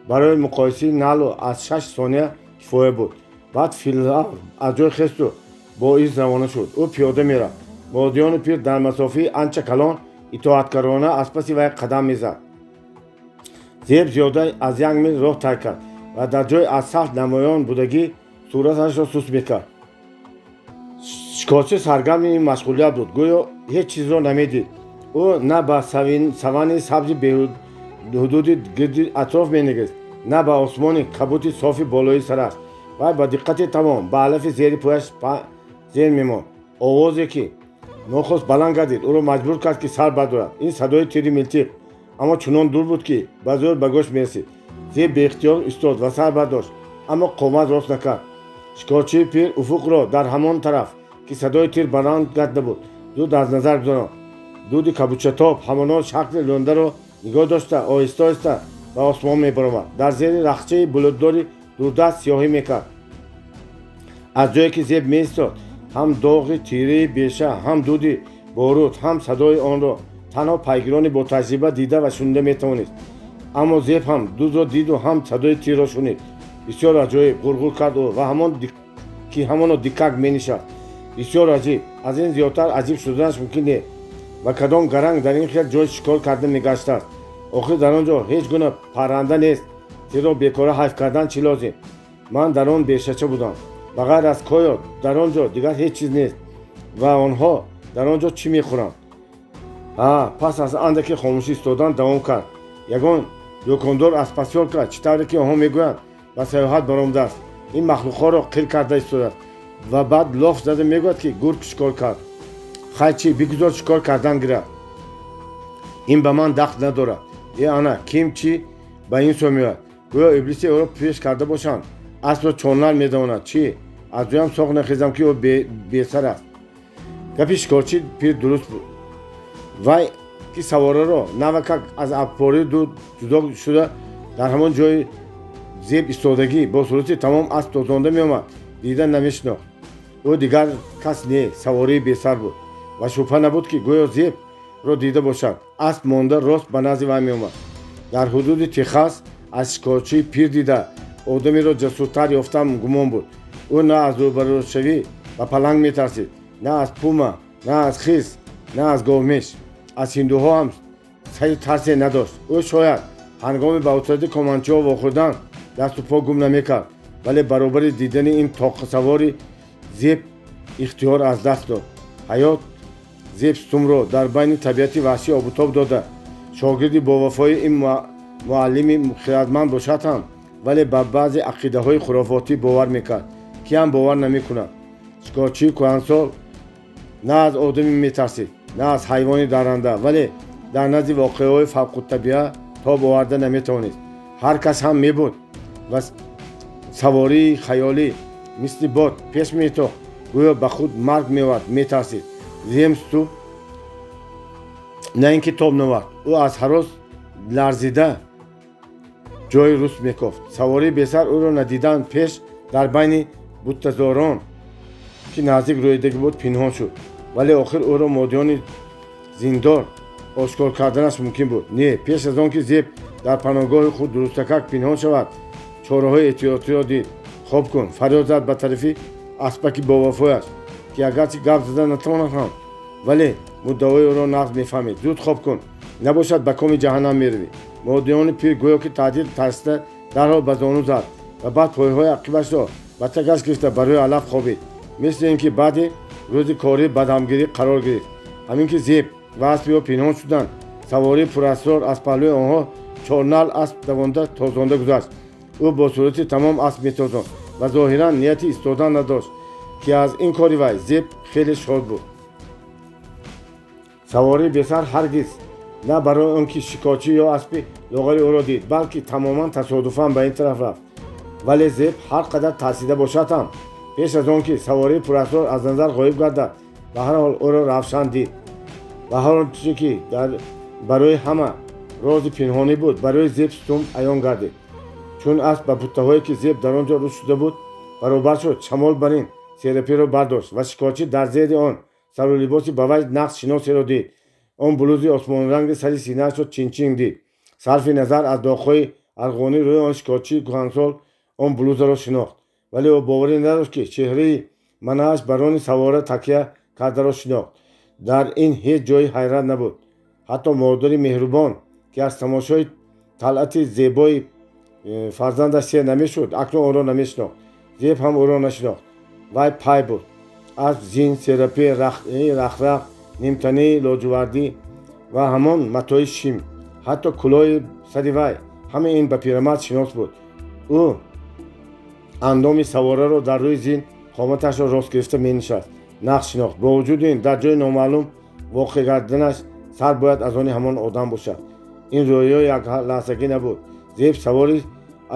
Барои муқоисаи налу аз 6 сония кифоя буд. Баъд филавр аз ҷой хесту бо из равона шуд. Ӯ пиёда мерафт. Модиёну пир дар масофаи анча калон итоаткорона аз паси вай қадам мезад. Зеб зиёда аз як мил роҳ тай кард ва дар ҷои аз саф намоён будагӣ сураташро суст мекард. Шикорчӣ саргарми ин машғулият буд, гӯё ҳеҷ чизро намедид. Ӯ на ба савани сабзи беҳудуди гирди атроф менигарист, на ба осмони кабути софи болои сараш. Вай ба диққати тамом ба алафи зери пояш зер мемонд. Овозе, ки нохост баланд гардид, ӯро маҷбур кард, ки сар бардорад. Ин садои тири милтиқ, аммо чунон дур буд, ки ба зӯр ба гӯш мерасид. Зеб беихтиёр истод ва сар бардошт, аммо қомат рост накард. Шикорчии пир уфуқро дар ҳамон тараф, ки садои тир баланд гардида буд, зуд аз назар гузаронд. Дуди кабучатоб ҳамоно шакли лӯндаро нигоҳ дошта, оҳиста оҳиста ба осмон мебаромад, дар зери рахчаи булутдори дурдаст сиёҳӣ мекард. Аз ҷое ки Зеб меистод, ҳам доғи тираи беша, ҳам дуди боруд, ҳам садои онро танҳо пайгирони ботаҷриба дида ва шунида метавонист. Аммо Зеб ҳам дудро диду, ҳам садои тирро шунид. Бисёр аҷоиб, ғурғур кард ӯ, ва ҳамон ки ҳамоно дикак менишаст. Бисёр аҷиб, аз ин зиёдтар аҷиб шуданаш мумкин не. Ва кадом гаранг дар ин хел ҷой шикор карда мегаштааст? Охир дар он ҷо ҳеҷ гуна парранда нест. Тирро бекора ҳайф кардан чӣ лозим? Ман дар он бешача будам. Ба ғайр аз койот дар он ҷо дигар ҳеҷ чиз нест. Ва онҳо дар он ҷо чӣ мехӯранд? Ҳа, пас аз андаке хомӯшӣ истодан давом кард. Ягон дӯкондор аз посёлка, чӣ тавре ки онҳо мегӯянд, ба сайёҳат баромадааст. Ин махлуқҳоро қир карда истодааст ва баъд лоф зада мегӯяд, ки гург шикор кард. Хай чӣ, бигузор шикор кардан гирад. Ин ба ман дахл надорад. Э ана, ким чӣ ба ин сӯ меояд? Гӯё иблисе ӯро пеш карда бошанд. Аспро чорнал медавонад. Чӣ? Аз ҷоям соқ нахезам, ки ӯ бесар аст. Гапи шикорчии пир дуруст буд. Вай ки савораро навакак аз абпории дур ҷудо шуда, дар ҳамон ҷои зеб истодагӣ бо сурати тамом асп тозонда меомад, дида намешинохт. Ӯ дигар кас не, савории бесар буд. Ва шубҳа набуд, ки гӯё зебро дида бошад. Асп монда рост ба назди вай меомад. Дар ҳудуди Техас аз шикорчии пир дида одамеро ҷасуртар ёфтан гумон буд. Ӯ на аз рӯбарӯшавӣ ба паланг метарсид, на аз пума, на аз хирс, на аз говмеш. Аз ҳиндуҳо ҳам сари тарсе надошт. Ӯ шояд ҳангоми ба отряди команчиҳо вохӯрдан дасту по гум намекард, вале баробари дидани ин тоқсавори зеб ихтиёр аз даст дод. Ҳаёт Зеб Стумро дар байни табиати ваҳшӣ обутоб дода, шогирди бовафои ин муаллими хирадманд бошад ҳам, вале ба баъзе ақидаҳои хурофотӣ бовар мекард, ки ҳам бовар намекунад. Шикорчии кӯҳансол на аз одаме метарсид, на аз ҳайвони дарранда, вале дар назди воқеаҳои фавқуттабиа тоб оварда наметавонист. Ҳар кас ҳам мебуд ва савории хаёлӣ мисли бод пеш метохт, гӯё ба худ марг меовард, метарсид. Зеб Стум на ин ки тоб навард, ӯ аз ҳарос ларзида ҷои руст мекофт. Савории бесар ӯро надидан пеш дар байни буттазорон, ки наздик рӯидагӣ буд, пинҳон шуд. Вале охир ӯро модиёни зиндор ошкор карданаш мумкин буд. Не, пеш аз он ки Зеб дар паноҳгоҳи худ дурустакак пинҳон шавад, чораҳои эҳтиётиро дид. Хоб кун, фарёд зад ба тарафи аспаки бовафояш, ки агарчи гап зада натавонад ҳам, вале муддаои ӯро нағз мефаҳмид. Зуд хоб кун, набошад ба коми ҷаҳаннам меравӣ. Модиёни пир гӯё ки таҳдид тарсида дарҳол ба зону зад ва баъд пойҳои ақибашро ба тагаш гирифта ба рӯи алаф хобид, мисли ин ки баъди рӯзи корӣ бадамгирӣ қарор гирифт. Ҳамин ки Зеб ва аспи ӯ пинҳон шуданд, савории пурасрор аз паҳлӯи онҳо чорнал асп давонда тозонда гузашт. Ӯ бо сурати тамом асп метозонд ва зоҳиран нияти истодан надошт, ки аз ин кори вай Зеб хеле шод буд. Савории бесар ҳаргиз на барои он ки шикорчӣ ё аспи лоғари ӯро дид, балки тамоман тасодуфан ба ин тараф рафт. Вале Зеб ҳар қадар тарсида бошад ҳам, пеш аз он ки савории пурасрор аз назар ғоиб гардад, ба ҳар ҳол ӯро равшан дид. Ва ҳар он чизе ки барои ҳама рози пинҳонӣ буд, барои Зеб Стум аён гардид. Чун асп ба буттаҳое, ки Зеб дар он ҷо руст шуда буд, баробар шуд, шамол бар ин серапиро бардошт ва шикорчӣ дар зери он сару либоси ба вай нақш шиносеро дид. Он блузи осмонранги сари синаашро чинчинг дид. Сарфи назар аз доғҳои арғонӣ рӯи он, шикорчии кӯҳансол он блузаро шинохт, вале ӯ боварӣ надошт, ки чеҳраи манааш бар рони савора такя кардаро шинохт. Дар ин ҳеҷ ҷои ҳайрат набуд. Ҳатто модари меҳрубон, ки аз тамошои талъати зебои фарзандаш сер намешуд, акнун ӯро намешинохт. Зеб ҳам ӯро нашинохт. Вай пай буд. Асп, зин, серапе, рахрах, нимтании лоҷувардӣ ва ҳамон матои шим, ҳатто кӯлоҳи сари вай, ҳамаи ин ба пирамард шинос буд. Ӯ андоми савораро дар рӯи зин қоматашро рост гирифта менишаст, нақш шинохт. Бо вуҷуди ин дар ҷои номаълум воқеъ гарданаш сар бояд аз они ҳамон одам бошад. Ин рӯё як лаҳзагӣ набуд. Зеб савори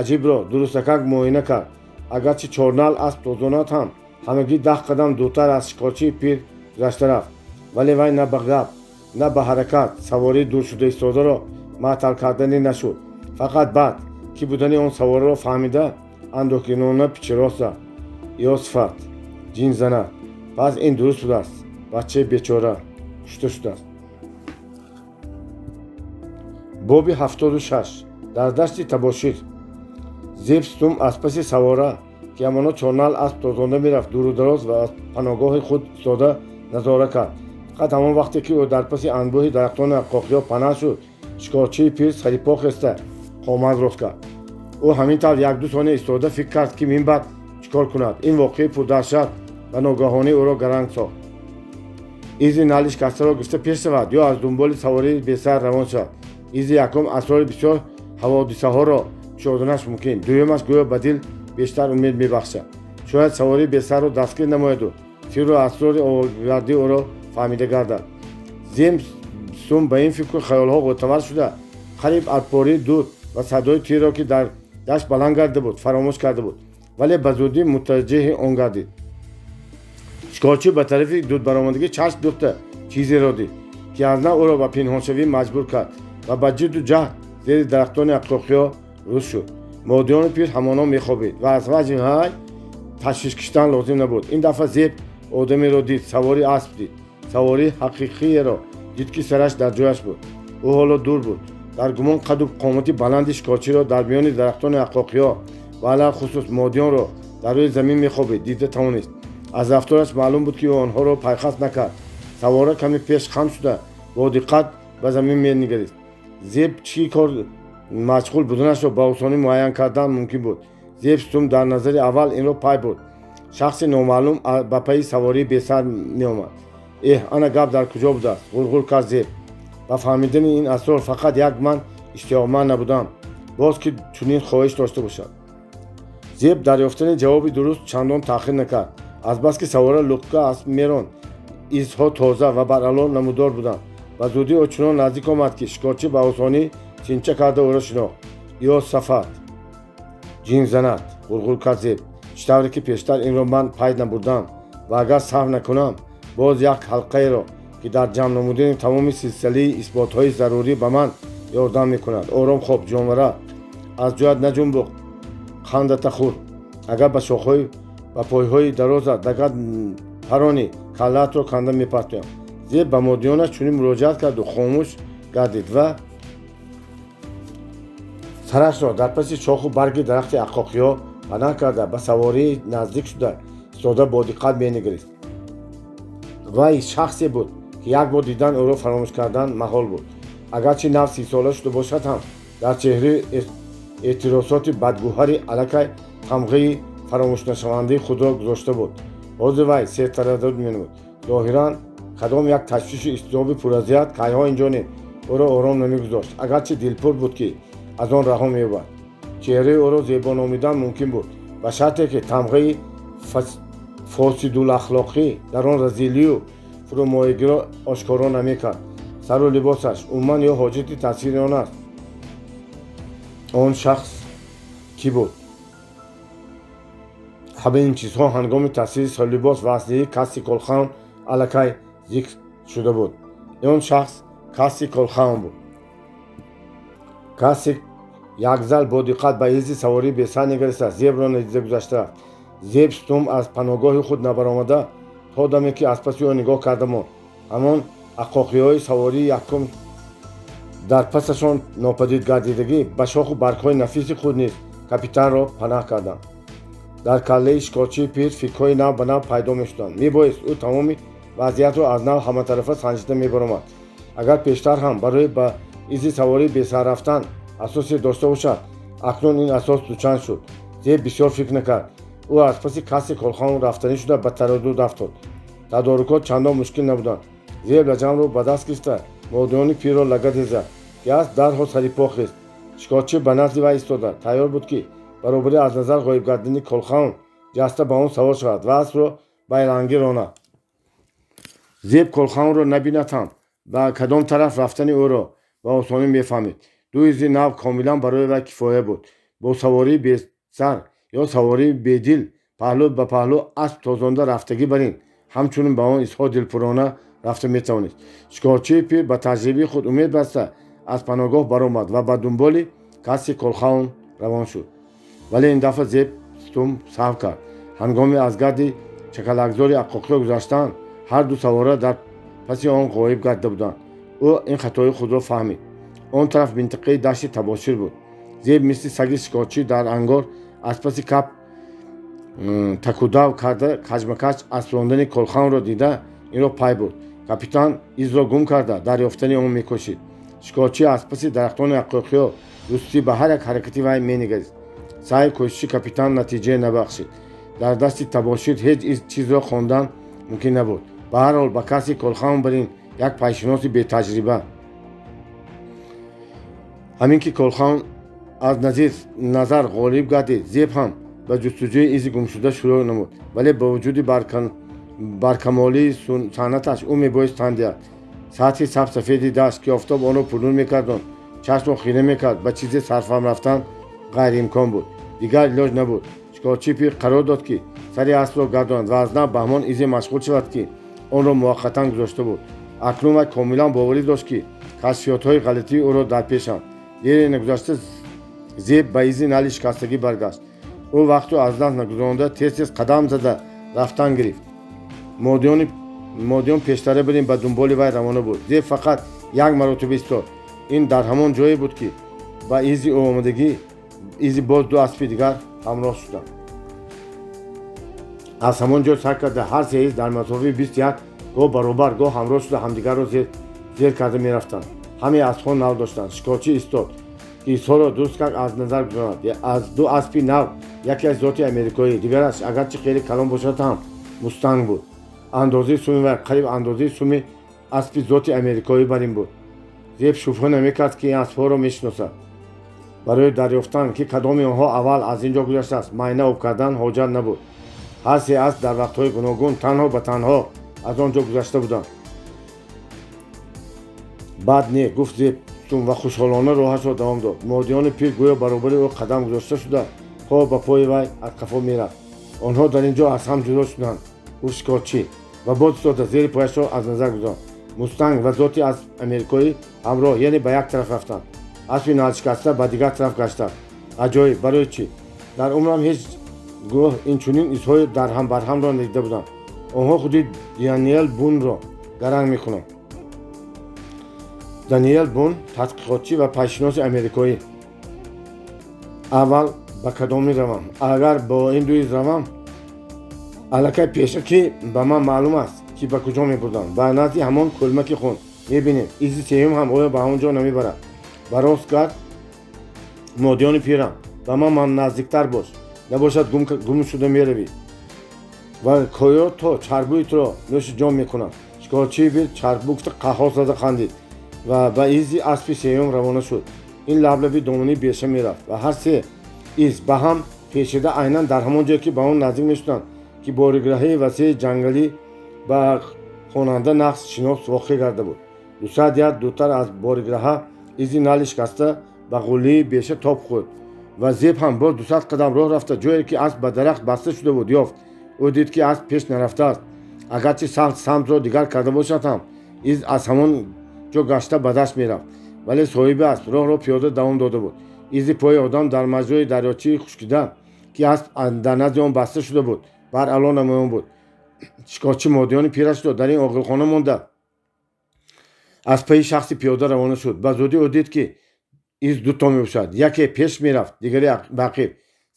аҷибро дурустакак муоина кард. Агарчи чорнал асп тозонад ҳам, ҳамагӣ 10 қадам дуртар аз шикорчии пир гузашта рафт, вале вай на ба гап, на ба ҳаракат савории дур шуда истодаро маътал карданӣ нашуд. Фақат баъд ки будани он савораро фаҳмида, андӯҳгинона пичирост зад. Иосифат ҷин занад, пас ин дуруст будааст. Бачаи бечора кушта шудааст. Боби 76. Дар дашти табошир. Зеб Стум аз паси савора, ки ҳамоно чорнал асп тозонда мерафт, дуру дароз ва аз паноҳгоҳи худ истода назора кард. Фақат ҳамон вақте ки ӯ дар паси анбӯҳи дарахтони ақоқиҳо панаҳ шуд, шикорчии пир сарипо хеста қомат рост кард. Ӯ ҳамин тавр як-ду сония истода фикр кард, ки минбаъд чӣ кор кунад. Ин воқеаи пурдаҳшат ва ногаҳонӣ ӯро гаранг сохт. Изи нали шикастаро гирифта пеш шавад ё аз дунболи савории бесар равон шавад. Изи якум асрори бисёр ҳаводисаҳоро кушоданаш мумкин, дуюмаш гӯё ба дил бештар умед мебахшад. Шояд савории бесарро дастгир намояду сирру асрори оворагардии ӯро фаҳмида гардад. Зеб Стум ба ин фикру хаёлҳо ғӯтавар шуда, қариб арпории дуд ва садои тирро, ки дар дашт баланд гарда буд, фаромӯш карда буд, вале ба зудӣ мутаваҷҷеҳи он гардид. Шикорчӣ ба тарафи дудбаромадагӣ чашм духта чизеро дид, ки аз нав ӯро ба пинҳоншавӣ маҷбур кард ва ба ҷидду ҷаҳд зери дарахтони ақоқиҳо рӯз шуд. Модиёни пир ҳамоно мехобид ва аз ваҷҳи ҳай ташвиш кашидан лозим набуд. Ин дафъа Зеб одамеро дид, савори асп дид, савории ҳақиқиеро дид, ки сараш дар ҷояш буд. Ӯ ҳоло дур буд. Дар гумон қаду қомати баланди шикорчиро дар миёни дарахтони ақоқиҳо ва алалхусус модиёнро дар рӯи замин мехобид дида тавонист. Аз рафтораш маълум буд, ки ӯ онҳоро пайхас накард. Савора каме пеш хам шуда, бо диққат ба замин менигарист. Зеб чӣ кор машғул буданашро ба осонӣ муайян кардан мумкин буд. Зеб Стум дар назари аввал инро пай бурд. Шахси номаълум ба пайи савории бесар меомад. Эҳ, ана гап дар куҷо будааст, ғурғур кард Зеб. Ба фаҳмидани ин асрор фақат як ман иштиёқманд набудам, боз ки чунин хоҳиш дошта бошад. Зеб дар ёфтани ҷавоби дуруст чандон таъхир накард. Азбаски савора луққа асп меронд, изҳо тоза ва баръало намудор буданд. Ба зудӣ ӯ чунон наздик омад, ки шикорчӣ ба осонӣ синча карда ӯро шинохт. Ё сафат, ҷин занад, ғурғур кард Зеб. Чӣ тавре ки пештар инро ман пай набурдам ва агар саҳв накунам, боз як ҳалқаеро, ки дар ҷамъ намудани тамоми силсилаи исботҳои зарурӣ ба ман ёрдам мекунад. Ором хоб, ҷонвара, аз ҷоят наҷунбуқ, қандата хӯр. Агар ба шохҳои ба пойҳои дарозат дагат паронӣ, каллаатро канда мепартоям. Зеб ба модиёнаш чунин муроҷиат карду хомӯш гардид ва сарашро дар паси шоху барги дарахти ақоқиҳо панаҳ карда, ба савории наздик шуда истода бо диққат менигарист. Вай шахсе буд, ки як бор дидан ӯро фаромӯш кардан маҳол буд. Агарчи нав 30-сола шуда бошад ҳам, дар чеҳраи эътиросоти бадгӯҳари аллакай тамғаи фаромӯшнашавандаи худро гузошта буд. Ҳозир вай сертараддуд менамуд. Зоҳиран кадом як ташвишу изтироби пуразият кайҳо инҷониб ӯро ором намегузошт, агарчи дилпур буд, ки аз он раҳо меёбад. Чеҳраи ӯро зебо номидан мумкин буд, ба шарте ки тамғаи фосидулахлоқӣ дар он разилию фурӯмоягиро ошкоро намекард. Сару либосаш умуман ё ҳоҷати тасвири он аст. Он шахс кӣ буд? Ҳамаи ин чизҳо ҳангоми тасвири сарулибос ва аслиҳаи Касси Колхаун аллакай зикр шуда буд. Он шахс Касси Колхаун буд. Касси якзал бо диққат ба изи савории бесар нигариста, Зебро надида гузашта рафт. Зеб Стум аз паноҳгоҳи худ набаромада то даме ки аз паси ӯ нигоҳ карда монд. Ҳамон ақоқиҳои савории якум дар пасашон нопадид гардидагӣ ба шоху баргҳои нафиси худ низ капитанро панаҳ карданд. Дар каллаи шикорчии пир фикрҳои нав ба нав пайдо мешуданд. Мебоист ӯ тамоми вазъиятро аз нав ҳаматарафа санҷида мебаромад. Агар пештар ҳам барои ба изи савории бесар рафтан асосе дошта бошад, акнун ин асос дучанд шуд. Зеб бисёр фикр накард. Ӯ аз паси Касси Колхаун рафтанӣ шуда ба тараддуд афтод. Тадорукот чандон мушкил набуданд. Зеб лаҷамро ба даст гирифта модиёни пирро лагаде зад, ки асп дарҳол сарипо хест. Шикорчӣ ба назди вай истода тайёр буд, ки баробари аз назар ғоиб гардидани Колхаун ҷаста ба он савор шавад ва аспро ба ялангӣ ронад. Зеб Колхаунро набинад ҳам ба кадом тараф рафтани ӯро ба осонӣ мефаҳмид. Ду изи нав комилан барои вай кифоя буд. Бо савории бесар ё савории бедил паҳлӯ ба паҳлӯ асп тозонда рафтагӣ бар ин ҳамчунин ба он изҳо дилпурона рафта метавонист. Шикорчии пир ба таҷрибаи худ умед баста аз паноҳгоҳ баромад ва ба дунболи Касси Колхаун равон шуд. Вале ин дафъа Зеб Стум саҳв кард. Ҳангоми аз гарди чакалакзори ақоқиҳо гузаштан, ҳар ду савора дар паси он ғоиб гардида буданд. Ӯ ин хатои худро фаҳмид. Он тараф минтақаи дашти табошир буд. Зеб мисли саги шикорчӣ дар ангор аз паси кап такудав карда каҷмакаҷ асп рондани Колхаунро дида инро пай бурд. Капитан изро гум карда, дар ёфтани он мекӯшид. Шикорчӣ аз паси дарахтони ақоқиё дӯстӣ ба ҳар як ҳаракати вай менигарист. Саъю кӯшиши капитан натиҷае набахшид. Дар дасти табошир ҳеҷ чизро хондан мумкин набуд. Ба ҳар ҳол, ба каси Колхаун барин як пайшиноси бетаҷриба. Ҳамин ки Колхаун аз назар ғолиб гардид, Зеб ҳам ба ҷустуҷӯи изи гумшуда шурӯъ намуд. Вале бо вуҷуди баркамолии санъаташ ӯ мебоист тан диҳад. Сатҳи сабсафеди дашт, ки офтоб онро пурнур мекардонд, чашмро хира мекард, ба чизе сарфаҳм рафтан ғайриимкон буд. Дигар илоҷ набуд. Шикорчии пир қарор дод, ки сари аспро гардонад ва аз нав ба ҳамон изе машғул шавад, ки онро муваққатан гузошта буд. Акнун вай комилан боварӣ дошт, ки кашфиётҳои ғалатии ӯро дар пешанд. Дере нагузашта Зеб ба изи нали шикастагӣ баргашт. Ӯ вақту аз даст нагузаронда, тез тез қадам зада рафтан гирифт. Модиён пештара бирин ба дунболи вай равона буд. Зеб фақат як маротиба истод. Ин дар ҳамон ҷое буд, ки ба изи ӯ омадагӣ изи боз ду аспи дигар ҳамроҳ шуданд. Аз ҳамон ҷо сар карда, ҳар се из дар масофаи 21 гоҳ баробар, гоҳ ҳамроҳ шуда, ҳамдигарро зер карда мерафтанд. Ҳамаи аспҳо нал доштанд. Шикорчӣ истод, ки изҳоро дуруст кард аз назар гузаронад. Аз ду аспи нав яке аз зоти америкоӣ, дигараш, агарчи хеле калон бошад ҳам, мустанг буд. Андозаи суми вай қариб андозаи суми аспи зоти америкоӣ бар ин буд. Зеб шубҳа намекард, ки ин аспҳоро мешиносад. Барои дарёфтан, ки кадоми онҳо аввал аз ин ҷо гузаштааст, майна об кардан ҳоҷат набуд. Ҳар се асп дар вақтҳои гуногун танҳо ба танҳо аз он ҷо гузашта буданд. Бад не, гуфт Зеб сум ва хушҳолона роҳашро давом дод. Модиёни пир гӯё баробари ӯ қадам гузошта шуда, по ба пои вай аз қафо мерафт. Онҳо дар ин ҷо аз ҳам ҷудо шуданд, гуфт шикорчӣ ва боз истода зери пояшро аз назар гузаронд. Мустанг ва зоти асп америкоӣ ҳамроҳ, яъне ба як тараф рафтанд. Аспи налшикаста ба дигар тараф гаштааст. Аҷоиб! Барои чӣ? Дар умрам ҳеҷ гоҳ инчунин изҳои дарҳамбарҳамро надида будам. Онҳо худи Даниэл Бунро гаранг мекунанд. Даниэл Бун тадқиқотчӣ ва пайшиноси америкоӣ. Аввал ба кадоме равам? Агар бо ин ду из равам, аллакай пешакӣ ба ман маълум аст, ки ба куҷо мебурданд. Ба назди ҳамон кӯлмаки хун. Мебинем, изи сеюм ҳам оё ба ҳамон ҷо намебарад. Ба рост гард, модиёни пирам, ба ман наздиктар бош, набошад гум шуда меравӣ ва койото чарбӯи туро нӯши ҷон мекунам. Шикорчии пир чарбӯ гуфта қаҳҳор зада хандид ва ба изи аспи сеюм равона шуд. Ин лаблаби домании беша мерафт ва ҳар се из ба ҳам печида, айнан дар ҳамон ҷое, ки ба он наздик мешуданд, ки бориграҳаи васеи ҷангалӣ ба хонанда нақш шинос воқеъ гарда буд. 200 ярд дуртар аз бориграҳа изи нали шикаста ба ғуллии беша тоб хӯрд ва Зеб ҳам боз 200 қадам роҳ рафта, ҷое ки асп ба дарахт баста шуда буд, ёфт. Ӯ дид, ки асп пеш нарафтааст. Агарчи сахт самтро дигар карда бошад ҳам, из аз ҳамон ҷо гашта ба дашт мерафт. Вале соҳиби асп роҳро пиёда давом дода буд. Изи пои одам дар маҷрои дарёчии хушкида, ки асп дар назди он баста шуда буд, баръало намоён буд. Шикорчӣ модиёни пирашро дар ин оғилхона монда, аз пайи шахси пиёда равона шуд. Ба зудӣ ӯ дид, ки из дуто мебошад. Яке пеш мерафт, дигаре ба ақиб.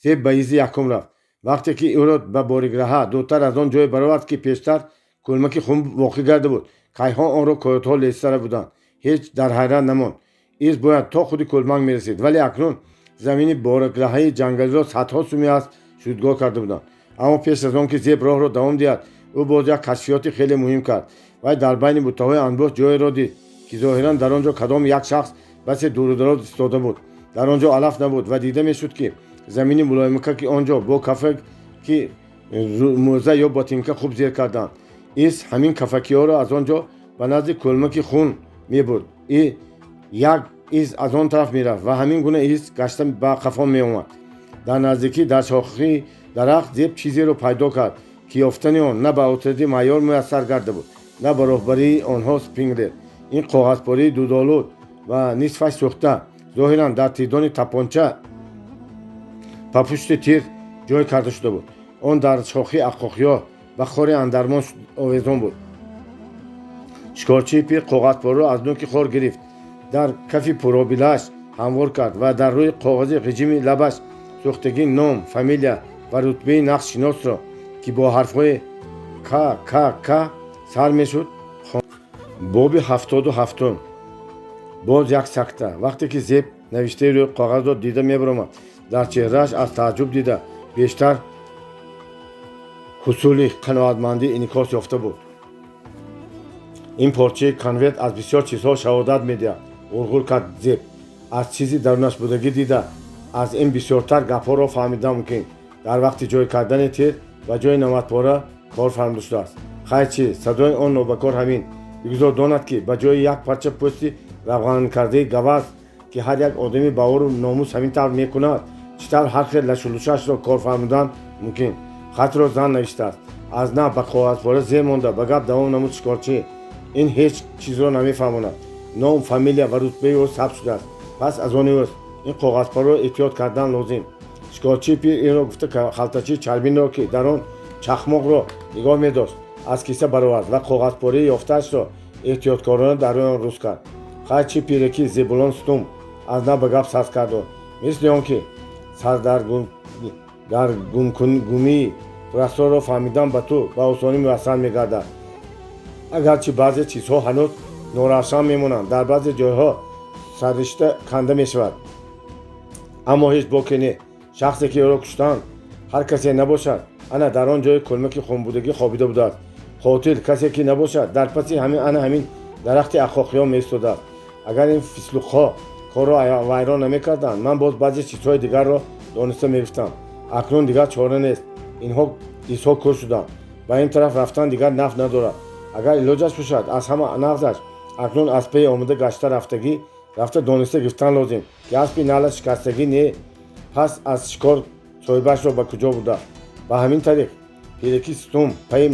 Зеб ба изи якум рафт. Вақте ки ӯро ба бориграҳа дуртар аз он ҷое баровард, ки пештар кӯлмаки хун воқеъ гарда буд, кайҳон онро койотҳо лесара буданд, ҳеҷ дар ҳайрат намонд. Из бояд то худи кӯлмак мерасид, вале акнун замини бориграҳаи ҷангалиро садҳо суми асп шудгор карда буданд. Аммо пеш аз он ки Зеб роҳро давом диҳад, ӯ боз як кашфиёти хеле муҳим кард. Вай дар байни буттаҳои анбӯҳ ҷоеро дид, ки зоҳиран дар он ҷо кадом як шахс басе дуру дароз истода буд. Дар он ҷо алаф набуд ва дида мешуд, ки замини мулоимака, ки он ҷо бо кафа ки мӯза ё ботинка хуб зер карданд. Из ҳамин кафакиҳоро аз он ҷо ба назди кӯлмаки хун мебурд. И як из аз он тараф мерафт ва ҳамин гуна из гашта ба қафо меомад. Дар наздикӣ, дар шохаи дарахт, Зеб чизеро пайдо кард, ки ёфтани он на ба отряди майор муяссар гарда буд, на ба роҳбарии онҳо Спинглер. Ин коғазпораи дудолуд ва нисфаш сӯхта, зоҳиран дар тирдони тапонча ба пушти тир ҷой карда шуда буд. Он дар шохи ақоқиё ба хори андармон овезон буд. Шикорчии пир коғазпораро аз нӯки хор гирифт, дар кафи пуробилааш ҳамвор кард ва дар рӯи коғази ғиҷими лабаш сӯхтагӣ ном, фамилия ва рутбаи нақшшиносро, ки бо ҳарфҳои К К К сар мешуд. Боби 77. Боз як сакта. Вақте ки Зеб навиштаи рӯи коғазро дида мебаромад, дар чеҳрааш аз тааҷҷуб дида бештар ҳусули қаноатмандӣ инъикос ёфта буд. Ин порчаи конверт аз бисёр чизҳо шаҳодат медиҳад, ғурғур кард Зеб. Аз чизи дарунаш будагӣ дида, аз ин бисёртар гапҳоро фаҳмидан мумкин. Дар вақти ҷой кардани тир ба ҷои намадпора кор фармуда шудааст. Хайр, чӣ садои он нобакор ҳамин. Бигузор донад, ки ба ҷои як парча пӯсти равғанкардаи гаваз, ки ҳар як одами баору номус ҳамин тавр мекунад, чӣ тавр ҳар хел лашулушашро кор фармудан мумкин. Хатро зан навиштааст. Аз нав ба коғазпора зер монда, ба гап давом намуд шикорчӣ. Ин ҳеҷ чизро намефаҳмонад. Ном, фамилия ва рутбаи ӯ сабт шудааст. Пас аз они ӯст. Ин коғазпораро эҳтиёт кардан лозим. Шикорчии пир инро гуфта, халтачаи чарминро, ки дар он чахмоқро нигоҳ медошт, аз киса баровард ва коғазпораи ёфтаашро эҳтиёткорона дар рӯи он рӯз кард. Хайр, чӣ, пираки Зебулон Стум, аз нав ба гап сар кард ӯ, мисли он ки сардаргумии пурасрорро фаҳмидан ба ту ба осонӣ муяссар мегардад. Агарчи баъзе чизҳо ҳанӯз норавшан мемонанд, дар баъзе ҷойҳо сарришта канда мешавад, аммо ҳеҷ боке не. Шахсе, ки ӯро куштанд, ҳар касе набошад, ана дар он ҷои кӯлмаки хунбудагӣ хобида будааст. Қотил касе ки набошад, дар паси ҳамин ана ҳамин дарахти ақоқиён меистодааст. Агар ин фислуқҳо корро вайрон намекарданд, ман боз баъзе чизҳои дигарро дониста мегуфтам. Акнун дигар чора нест. Инҳо изҳо кӯр шуданд. Ба ин тараф рафтан дигар нафъ надорад. Агар илоҷаш бошад, аз ҳама нағзаш акнун аз паи омода гашта рафтагӣ рафта дониста гирифтан лозим, ки аспи налаш шикастагӣ не, пас аз шикор соҳибашро ба куҷо бурдааст. Ба ҳамин тариқ, пираки Стум, пайи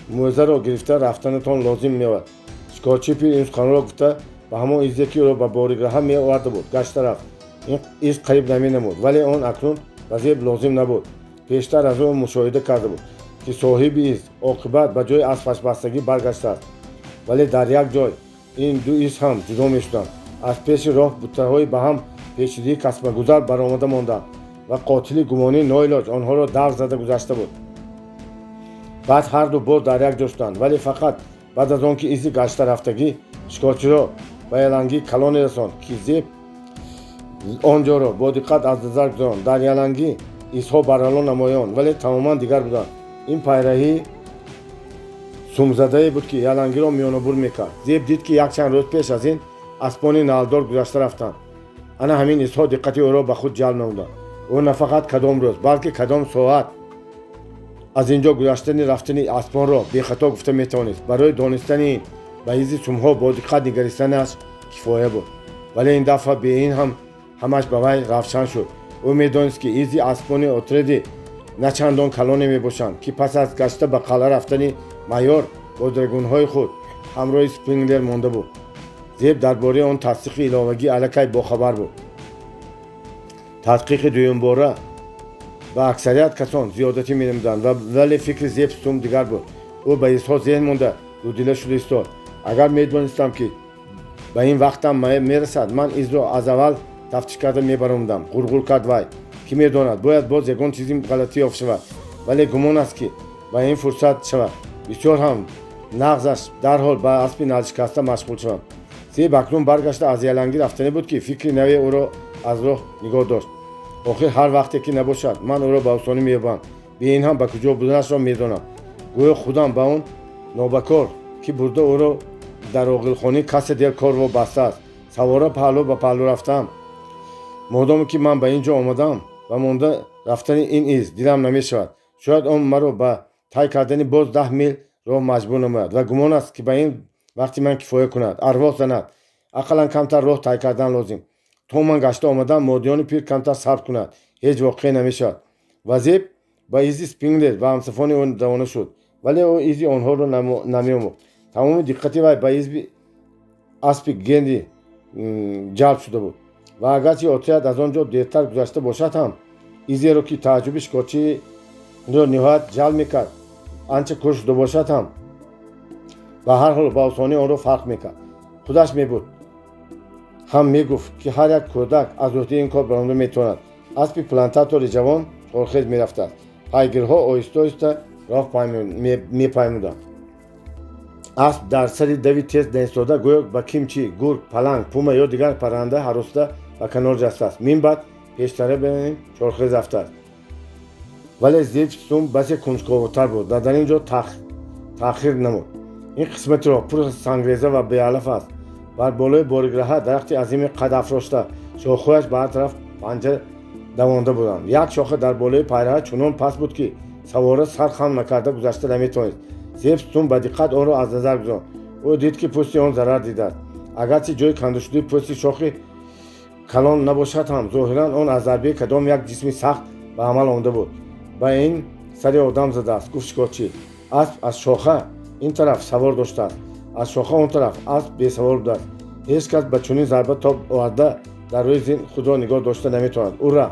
мӯзаро гирифта рафтанатон лозим меояд. Шикорчии пир ин суханро гуфта, ба ҳамон изе, ки ӯро ба бориграҳа меоварда буд, гашта рафт. Ин из қариб наменамуд, вале он акнун ба Зеб лозим набуд. Пештар аз ӯ мушоҳида карда буд, ки соҳиби из оқибат ба ҷои аспашбастагӣ баргаштааст. Вале дар як ҷой ин ду из ҳам ҷудо мешуданд. Аз пеши роҳ буттаҳои ба ҳам печидии касбагузар баромада монданд ва қотили гумонӣ ноилоҷ онҳоро давр зада гузашта буд. Баъд ҳарду боз дар як ҷо шуданд, вале фақат баъд аз он ки изи гашта рафтагӣ шикорчиро ба ялангии калоне расонд, ки Зеб он ҷоро бо диққат аз назар гузаронд. Дар ялангӣ изҳо барало намоён, вале тамоман дигар буданд. Ин пайраҳии сумзадае буд, ки ялангиро миёнабур мекард. Зеб дид, ки якчанд рӯз пеш аз ин аспони налдор гузашта рафтанд. Ана ҳамин изҳо диққати ӯро ба худ ҷалб намуданд. Ӯ на фақат кадом рӯз, балки кадом соат аз ин ҷо гузаштани рафтани аспонро бехато гуфта метавонист. Барои донистани ин ба изи сумҳо бо диққат нигаристанаш кифоя буд. Вале ин дафъа бе ин ҳам ҳамаш ба вай равшан шуд. Ӯ медонист, ки изи аспони отреди на чандон калоне мебошанд, ки пас аз гашта ба қалъа рафтани майор бо драгунҳои худ ҳамроҳи Спинглер монда буд. Зеб дар бораи он тасдиқи иловагӣ аллакай бохабар буд. Тадқиқи дуюмбора ба аксарият касон зиёдатӣ менамуданд, вале фикри Зеб Стум дигар буд. Ӯ ба изҳо зеҳн монда, дудила шуда истод. Агар медонистам, ки ба ин вақтам мерасад, ман изро аз аввал тафтиш карда мебаромадам, ғурғур кард вай. Кӣ медонад, бояд боз ягон чизи ғалатӣ ёфт шавад, вале гумон аст, ки ба ин фурсат шавад. Бисёр ҳам нағзаш дарҳол ба аспи налшикаста машғул шавам. Зеб акнун баргашта аз ялангӣ рафтанӣ буд, ки фикри наве ӯро аз роҳ нигоҳ дошт. Охир ҳар вақте ки набошад, ман ӯро ба осонӣ меёбам. Бе ин ҳам ба куҷо буданашро медонам. Гӯё худам ба он нобакор, ки бурда ӯро дар оғилхонии касе дер кор вобастааст. Савора паҳлӯ ба паҳлӯ рафтам. Модоме ки ман ба ин ҷо омадам ва монда рафтани ин из дилам намешавад. Шояд он маро ба тай кардани боз 10 мил роҳ маҷбур намояд ва гумон аст, ки ба ин вақти ман кифоя кунад. Арвоҳ занад, ақаллан камтар роҳ тай кардан лозим. То ман гашта омадам, модиёни пир камтар сабр кунад, ҳеҷ воқеа намешавад. Ва Зеб ба изи Спинглер ва ҳамсафони ӯ равона шуд, вале ӯ изи онҳоро намеомӯхт. Тамоми диққати вай ба изби аспи Генри ҷалб шуда буд ва агарчи отряд аз он ҷо дертар гузашта бошад ҳам, изеро, ки тааҷҷуби шикорчиро ниҳоят ҷалб мекард, анча кӯр шуда бошад ҳам, ба ҳар ҳол ба осонӣ онро фарқ мекард. Худаш мебуд ҳам мегуфт, ки ҳар як кӯдак аз ӯҳдаи ин кор баромада метавонад. Аспи плантатори ҷавон чорхез мерафтааст. Пайгирҳо оҳиста оҳиста роҳ мепаймуданд. Асп дар сари дави тез наистода, гӯё ба кимчи, гург, паланг, пума ё дигар парранда ҳаросида ба канор ҷастааст. Мин баъд пештара бинем чорхез рафтааст. Вале Зеб Сутун басе кунҷковтар буд ва дар ин ҷо таъхир намуд. Ин қисмати роҳ пур аз сангреза ва беалаф аст. Бар болои борикраҳа дарахти азими қад афрошта, шохҳояш ба ҳар тараф панҷа давонда буданд. Як шоха дар болои пайраҳа чунон паст буд, ки савора сар хам накарда гузашта наметавонист. Зеб Сутун ба диққат онро аз назар гузаронд. Ӯ дид, ки пӯсти он зарар дидааст. Агарчи ҷои кандашудаи пӯсти шохи калон набошад ҳам, зоҳиран он аз зарбаи кадом як ҷисми сахт ба амал омада буд. Ба ин сари одам задааст, гуфт шикорчӣ. Асп аз шоха ин тараф савор доштааст, аз шоха он тараф асп бесавор будааст. Ҳеҷ кас ба чунин зарба тоб оварда дар рӯи зин худро нигоҳ дошта наметавонад. Ура!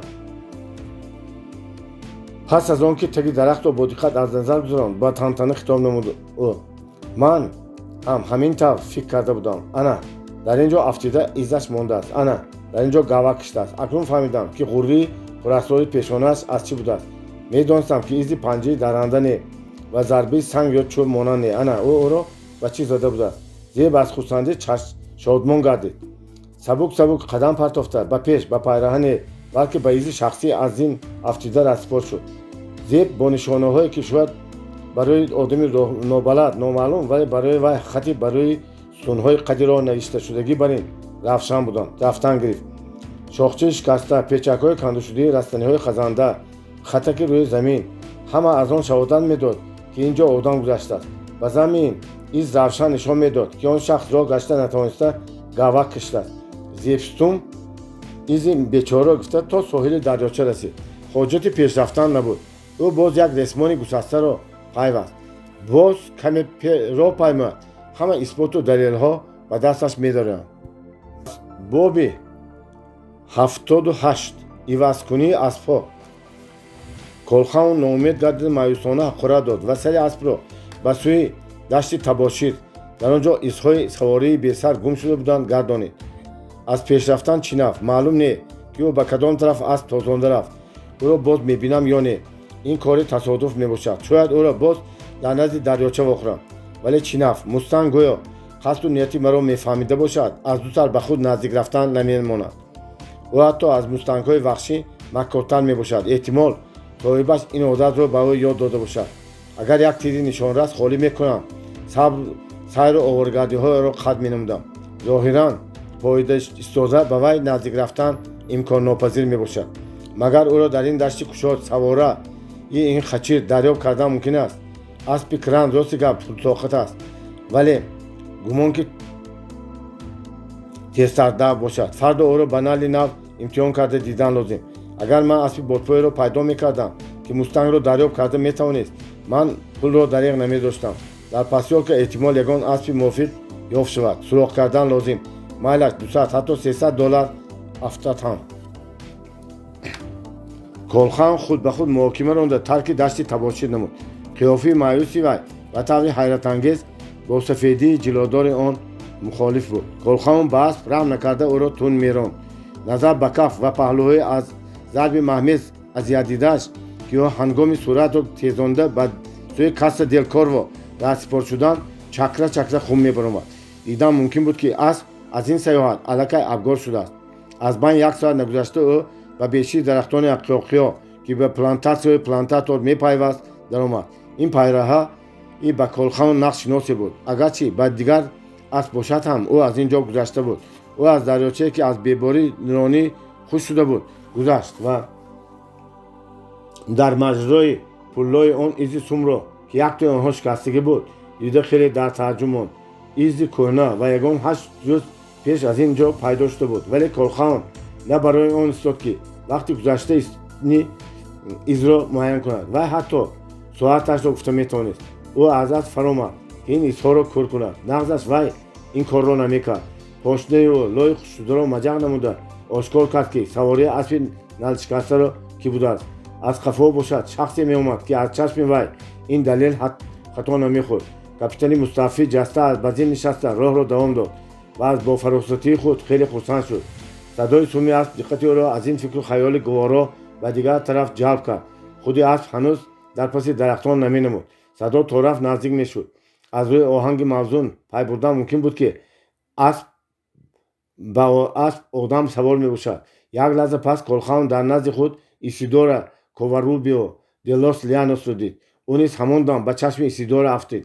Пас аз он ки таги дарахтро бо диққат аз назар гузаронд, ба тантана хитоб намуд ӯ: «Ман ҳам ҳамин тавр фикр карда будам. Ана дар ин ҷо афтида изаш мондааст, ана дар ин ҷо гавак киштааст. Акнун фаҳмидам, ки ғуррии пурасрори пешонааш аз чӣ будааст. Медонистам, ки изи панҷаи дарранда не ва зарбаи санг ё чӯб монанд не. Ана ӯ ӯро ба чӣ зада будааст». Зеб аз хурсандӣ шодмон гардид. Сабук сабук қадам партофта ба пеш, ба пайраҳа не, балки ба изи шахсӣ аз зин афтида расипор шуд. Зеб бо нишонаҳое, ки шояд барои одами нобалад номаълум, вале барои вай хати барои сутунҳои қади роҳ навишташудагӣ бар ин равшан буданд, рафтан гирифт. Шохчаи шикаста, печакҳои кандашудаи растаниҳои хазанда, хатаки рӯи замин ҳама аз он шаҳодат медод, ки ин ҷо одам гузаштааст. Ба замми ин из равшан нишон медод, ки он шахс роҳ гашта натавониста гавак киштааст. Зеб Сутун изи бечораро гуфта то соҳили дарёча расид. Ҳоҷати пешрафтан набуд. Ӯ боз як ресмони гусастаро пайваст. Боз каме роҳ паймояд, ҳама исботу далелҳо ба дасташ медароянд. Боби 78. Ивазкунии аспҳо. Колхаун ноумед гардида, маъюсона ҳақорат дод ва сари аспро ба сӯи дашти табошир, дар он ҷо изҳои савории бесар гум шуда буданд, гардонид. Аз пешрафтан чӣ наф? Маълум не, ки ӯ ба кадом тараф асп тозонда рафт. Ӯро боз мебинам ё не, ин кори тасодуф мебошад. Шояд ӯро боз дар назди дарёча вохӯрам. Вале чӣ наф? Мустанг гӯё қасду нияти маро мефаҳмида бошад, аз ду сар ба худ наздик рафтан намемонад. Ӯ ҳатто аз мустангҳои ваҳшӣ маккортар мебошад. Эҳтимол, соҳибаш ин одатро ба ӯ ёд дода бошад. Агар як тири нишонрас холӣ мекунам, сайру оворагардиҳоеро қатъ менамудам. Зоҳиран, поида истода ба вай наздик рафтан имконнопазир мебошад. Магар ӯро дар ин дашти кушод савора и ин хачир дарёб кардан мумкин аст? Аспи кран, рости гап, пуртоқат аст, вале гумон, ки тезтар бошад. Фардо ӯро ба нали нав имтиҳон карда дидан лозим. Агар ман аспи бодпоеро пайдо мекардам, ки мустангро дарёб карда метавонист, ман пулро дареғ намедоштам. Дар посёлка эҳтимол ягон аспи мувофиқ ёфт шавад. Суроғ кардан лозим. Майлаш 200, ҳатто 300 доллар афтад ҳам. Колхан худ ба худ муҳокима ронда, тарки дашти табошир намуд. Қиёфаи маъюси вай ба таври ҳайратангез бо сафедии ҷилодори он мухолиф буд. Колхаун ба асп раҳм накарда ӯро тунд меронд. Назар ба каф ва паҳлӯҳои аз зарби маҳмез азиятдидааш, ки ӯ ҳангоми суръатро тезонда ба сӯи Каса дел Корво раҳсипор шудан, чакра чакра хун мебаромад. Дидан мумкин буд, ки асп аз ин саёҳат аллакай абгор шудааст. Аз байн як соат нагузашта, ӯ ба бешии дарахтони қиёқиё, ки ба плантатсияҳои плантатор мепайваст, даромад. Ин пайраҳа и ба Колхаун нақшшиносе буд. Агарчи ба дигар асп бошад ҳам, ӯ аз ин ҷо гузашта буд. Ӯ аз дарёчае, ки аз беборӣ нуронӣ хушк шуда буд, гузашт ва дар маҷрои пуллои он изи сумро, ки яктои онҳо шикастагӣ буд, дида, хеле дар тааҷҷуб монд. Изи кӯҳна ва ягон 8 рӯз пеш аз ин ҷо пайдо шуда буд. Вале Колхаун на барои он истод, ки вақти гузаштаи изро муайян кунад. Вай ҳатто соаташро гуфта метавонист. Ӯ аз асп фаромад, ки ин изҳоро кур кунад. Нағзаш вай ин корро намекард. Пошнаи ӯ лои хушкшударо маҷақ намуда ошкор кард, ки савории аспи налшикастаро кӣ будааст. Аз қафо бошад шахсе меомад, ки аз чашми вай ин далел хато намехӯрд. Капитани муставфӣ ҷаста ба зин нишаста роҳро давом дод ва аз бофаросатии худ хеле хурсанд шуд. Садои суми асп диққати ӯро аз ин фикру хаёли гуворо ба дигар тараф ҷалб кард. Худи асп ҳанӯз дар паси дарахтон наменамуд. Садо то рафт наздик мешуд. Аз рӯи оҳанги мавзун пай бурдан мумкин буд, ки асп ба асп одам савор мебошад. Як лаҳза пас Колхаун дар назди худ Исидора Коваррубио де лос Лианосро дид. Ӯ низ ҳамон дам ба чашми Исидора афтид.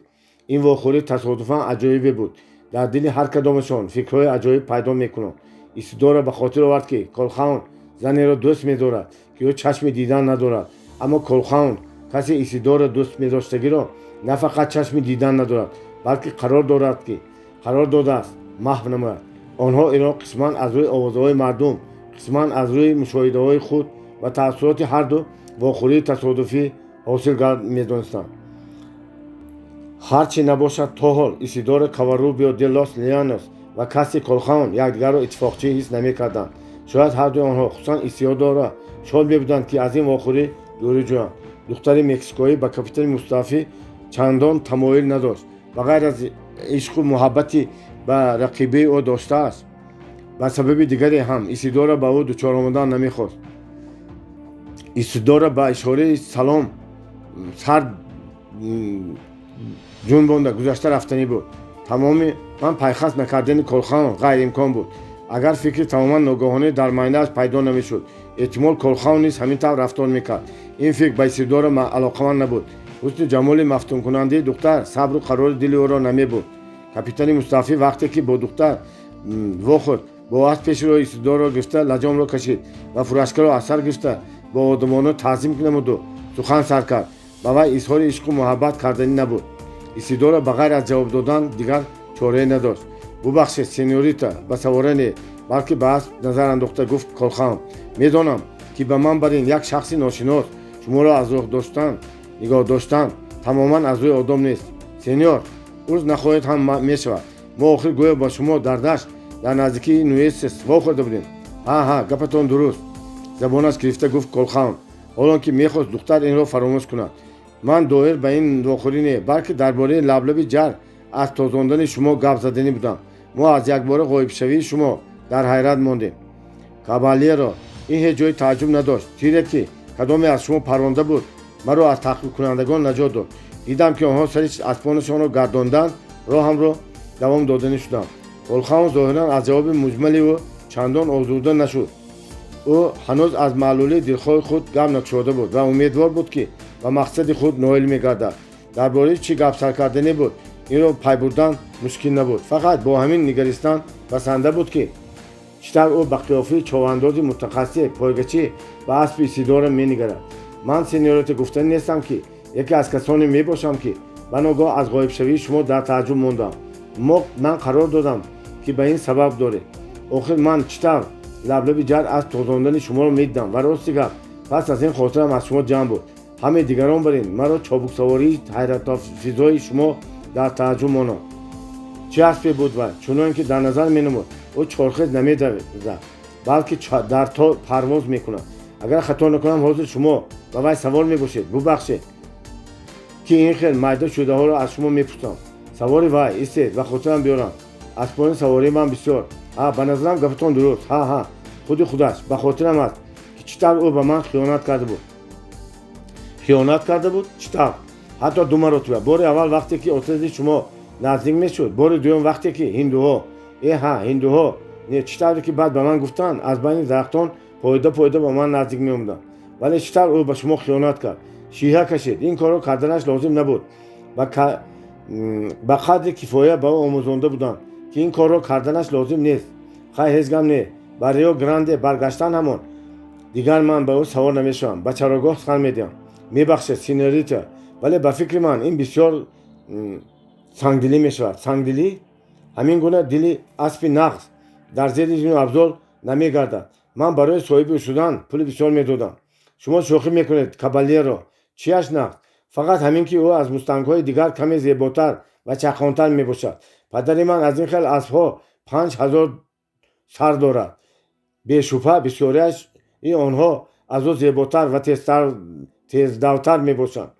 Ин вохӯрӣ тасодуфан аҷоибе буд. Дар дили ҳар кадомашон фикрҳои аҷоиб пайдо мекунад. Исидора ба хотир овард, ки Колхаун занеро дӯст медорад, ки ӯ чашми дидан надорад. Аммо Колхаун касе Исидора дӯст медоштагиро на фақат чашми дидан надорад, балки қарор додааст маҳв намояд. Онҳо инро қисман аз рӯи овозаҳои мардум, қисман аз рӯи мушоҳидаҳои худ ва таассуроти ҳарду вохӯрии тасодуфӣ ҳосил медонистанд. Ҳарчи набошад, то ҳол Исидора Коваррубио де лос Лианос ва Касси Колхаун якдигарро иттифоқчӣ ҳис намекарданд. Шояд ҳардуи онҳо, хусусан Исидора, шод мебуданд, ки аз ин вохӯрӣ дурӣ ҷӯянд. Духтари мексикоӣ ба капитани муставфӣ чандон тамоил надошт. Ба ғайр аз ишқу муҳаббати ба рақибаи ӯ доштааст, ба сабаби дигаре ҳам Исидора ба ӯ дучор омадан намехост. Исидора ба ишораи салом сар ҷунбонда гузашта рафтанӣ буд. Тамоми ман пайхас накардани Колхаун ғайриимкон буд. Агар фикри тамоман ногаҳонӣ дар майнааш пайдо намешуд, эҳтимол, Колхаун низ ҳамин тавр рафтор мекард. Ин фикр ба Исидора алоқаманд набуд. Ҳусни ҷамоли мафтункунандаи духтар сабру қарори дили ӯро намебурд. Капитани муставфӣ вақте ки бо духтар вохӯрд, бо асп пеши роҳи Исидорро гирифта, лаҷомро кашид ва фуражкаро аз сар гирифта, бо одамона таъзим намуду сухан сар кард. Ба вай изҳори ишқу муҳаббат карданӣ набуд. Исидора ба ғайр аз ҷавоб додан дигар чорае надошт. «Бубахшед, сеньорита», ба савора не, балки ба асп назар андохта гуфт Колхаун. «Медонам, ки ба ман бар ин як шахси ношинос шуморо аз роҳ доштан нигоҳ доштан тамоман аз рӯи одоб нест. Сеньор, узр нахоҳед ҳам мешавад. Мо охир гӯё ба шумо дар дашт дар наздикии Нуэсес вохӯрда будем». «Ҳа, ҳа, гапатон дуруст», забонаш гирифта гуфт Колхаун, ҳолон ки мехост духтар инро фаромӯш кунад. «Ман доир ба ин вохӯрӣ не, балки дар бораи лаблаби ҷар аз тозондани шумо гап заданӣ будам. Мо аз якбора ғоибшавии шумо дар ҳайрат мондем». «Кабалеро, ин ҳеҷ ҷои тааҷҷуб надошт. Тире, ки кадоме аз шумо паронда буд, маро аз таъқибкунандагон наҷот дод. Дидам, ки онҳо сари аспонашонро гардонданд, роҳамро давом доданӣ шудам». Колхаун зоҳиран аз ҷавоби муҷмали ӯ чандон озурда нашуд. Ӯ ҳанӯз аз маълулии дилхоҳи худ гап накушода буд ва умедвор буд, ки ба мақсади худ ноил мегардад. Дар бораи чӣ гап сар карданӣ буд, инро пай бурдан мушкил набуд. Фақат бо ҳамин нигаристан басанда буд, ки чӣ тавр ӯ ба қиёфаи човандози мутахассисе пойгачӣ ба аспи Исидора менигарад. «Ман, сеньорита, гуфтанӣ нестам, ки яке аз касоне мебошам, ки ба ногоҳ аз ғоибшавии шумо дар тааҷҷуб мондам. Мо ман қарор додам, ки ба ин сабаб доред. Охир ман чӣ тавр лаблаби ҷар аз тозондани шуморо медидам ва, рости гап, пас аз ин хотирам аз шумо ҷамъ буд. Ҳамаи дигарон бар ин маро чобуксавории ҳайратофизои шумо дар тааҷҷуб монанд. Чӣ аспе буд вай! Чунон ки дар назар менамуд, ӯ чорхез намедавад, балки дар то парвоз мекунад. Агар хато накунам, ҳозир шумо ба вай савор мебошед. Бубахшед, ки ин хел майда шудаҳоро аз шумо мепурсам. Савори вай, истед, ба хотирам биёрам, аспони савории ман бисёр. Ҳа, ба назарам, гапатон дуруст. Ҳа, ҳа, худи худаш. Ба хотирам аст, ки чӣ тавр ӯ ба ман хиёнат карда буд». «Хиёнат карда буд? Чӣ тавр?» «Ҳатто ду маротиба. Бори аввал вақте ки отряди шумо наздик мешуд, бори дуюм вақте ки ҳиндуҳо, э ҳа, ҳиндуҳо не, чӣ тавре ки баъд ба ман гуфтанд, аз байни дарахтон пойда пойда ба ман наздик меомаданд». «Вале чӣ тавр ӯ ба шумо хиёнат кард?» Шиҳа кашид. Ин корро карданаш лозим набуд. Ба қадри кифоя ба ӯ омӯзонда буданд, ки ин корро карданаш лозим нест. Хай, ҳеҷ гам не. Ба Рио Гранде баргаштан ҳамон дигар ман ба ӯ савор намешавам. Ба чарогоҳ сар медиҳам. Мебахшед, сеньорита, вале ба фикри ман ин бисёр сангдилӣ мешавад». «Сангдилӣ? Ҳамин гуна дили аспи нағз дар зери ин абзор намегардад. Ман барои соҳиби ӯ шудан пули бисёр медодам». «Шумо шӯхӣ мекунед, кабалеро. Чияш нағз? Фақат ҳамин, ки ӯ аз мустангҳои дигар каме зеботар ва чаққонтар мебошад. Падари ман аз ин хел аспҳо 5000 сар дорад. Бешубҳа, бисёриаши онҳо аз ӯ зеботар ва тездавтар мебошанд.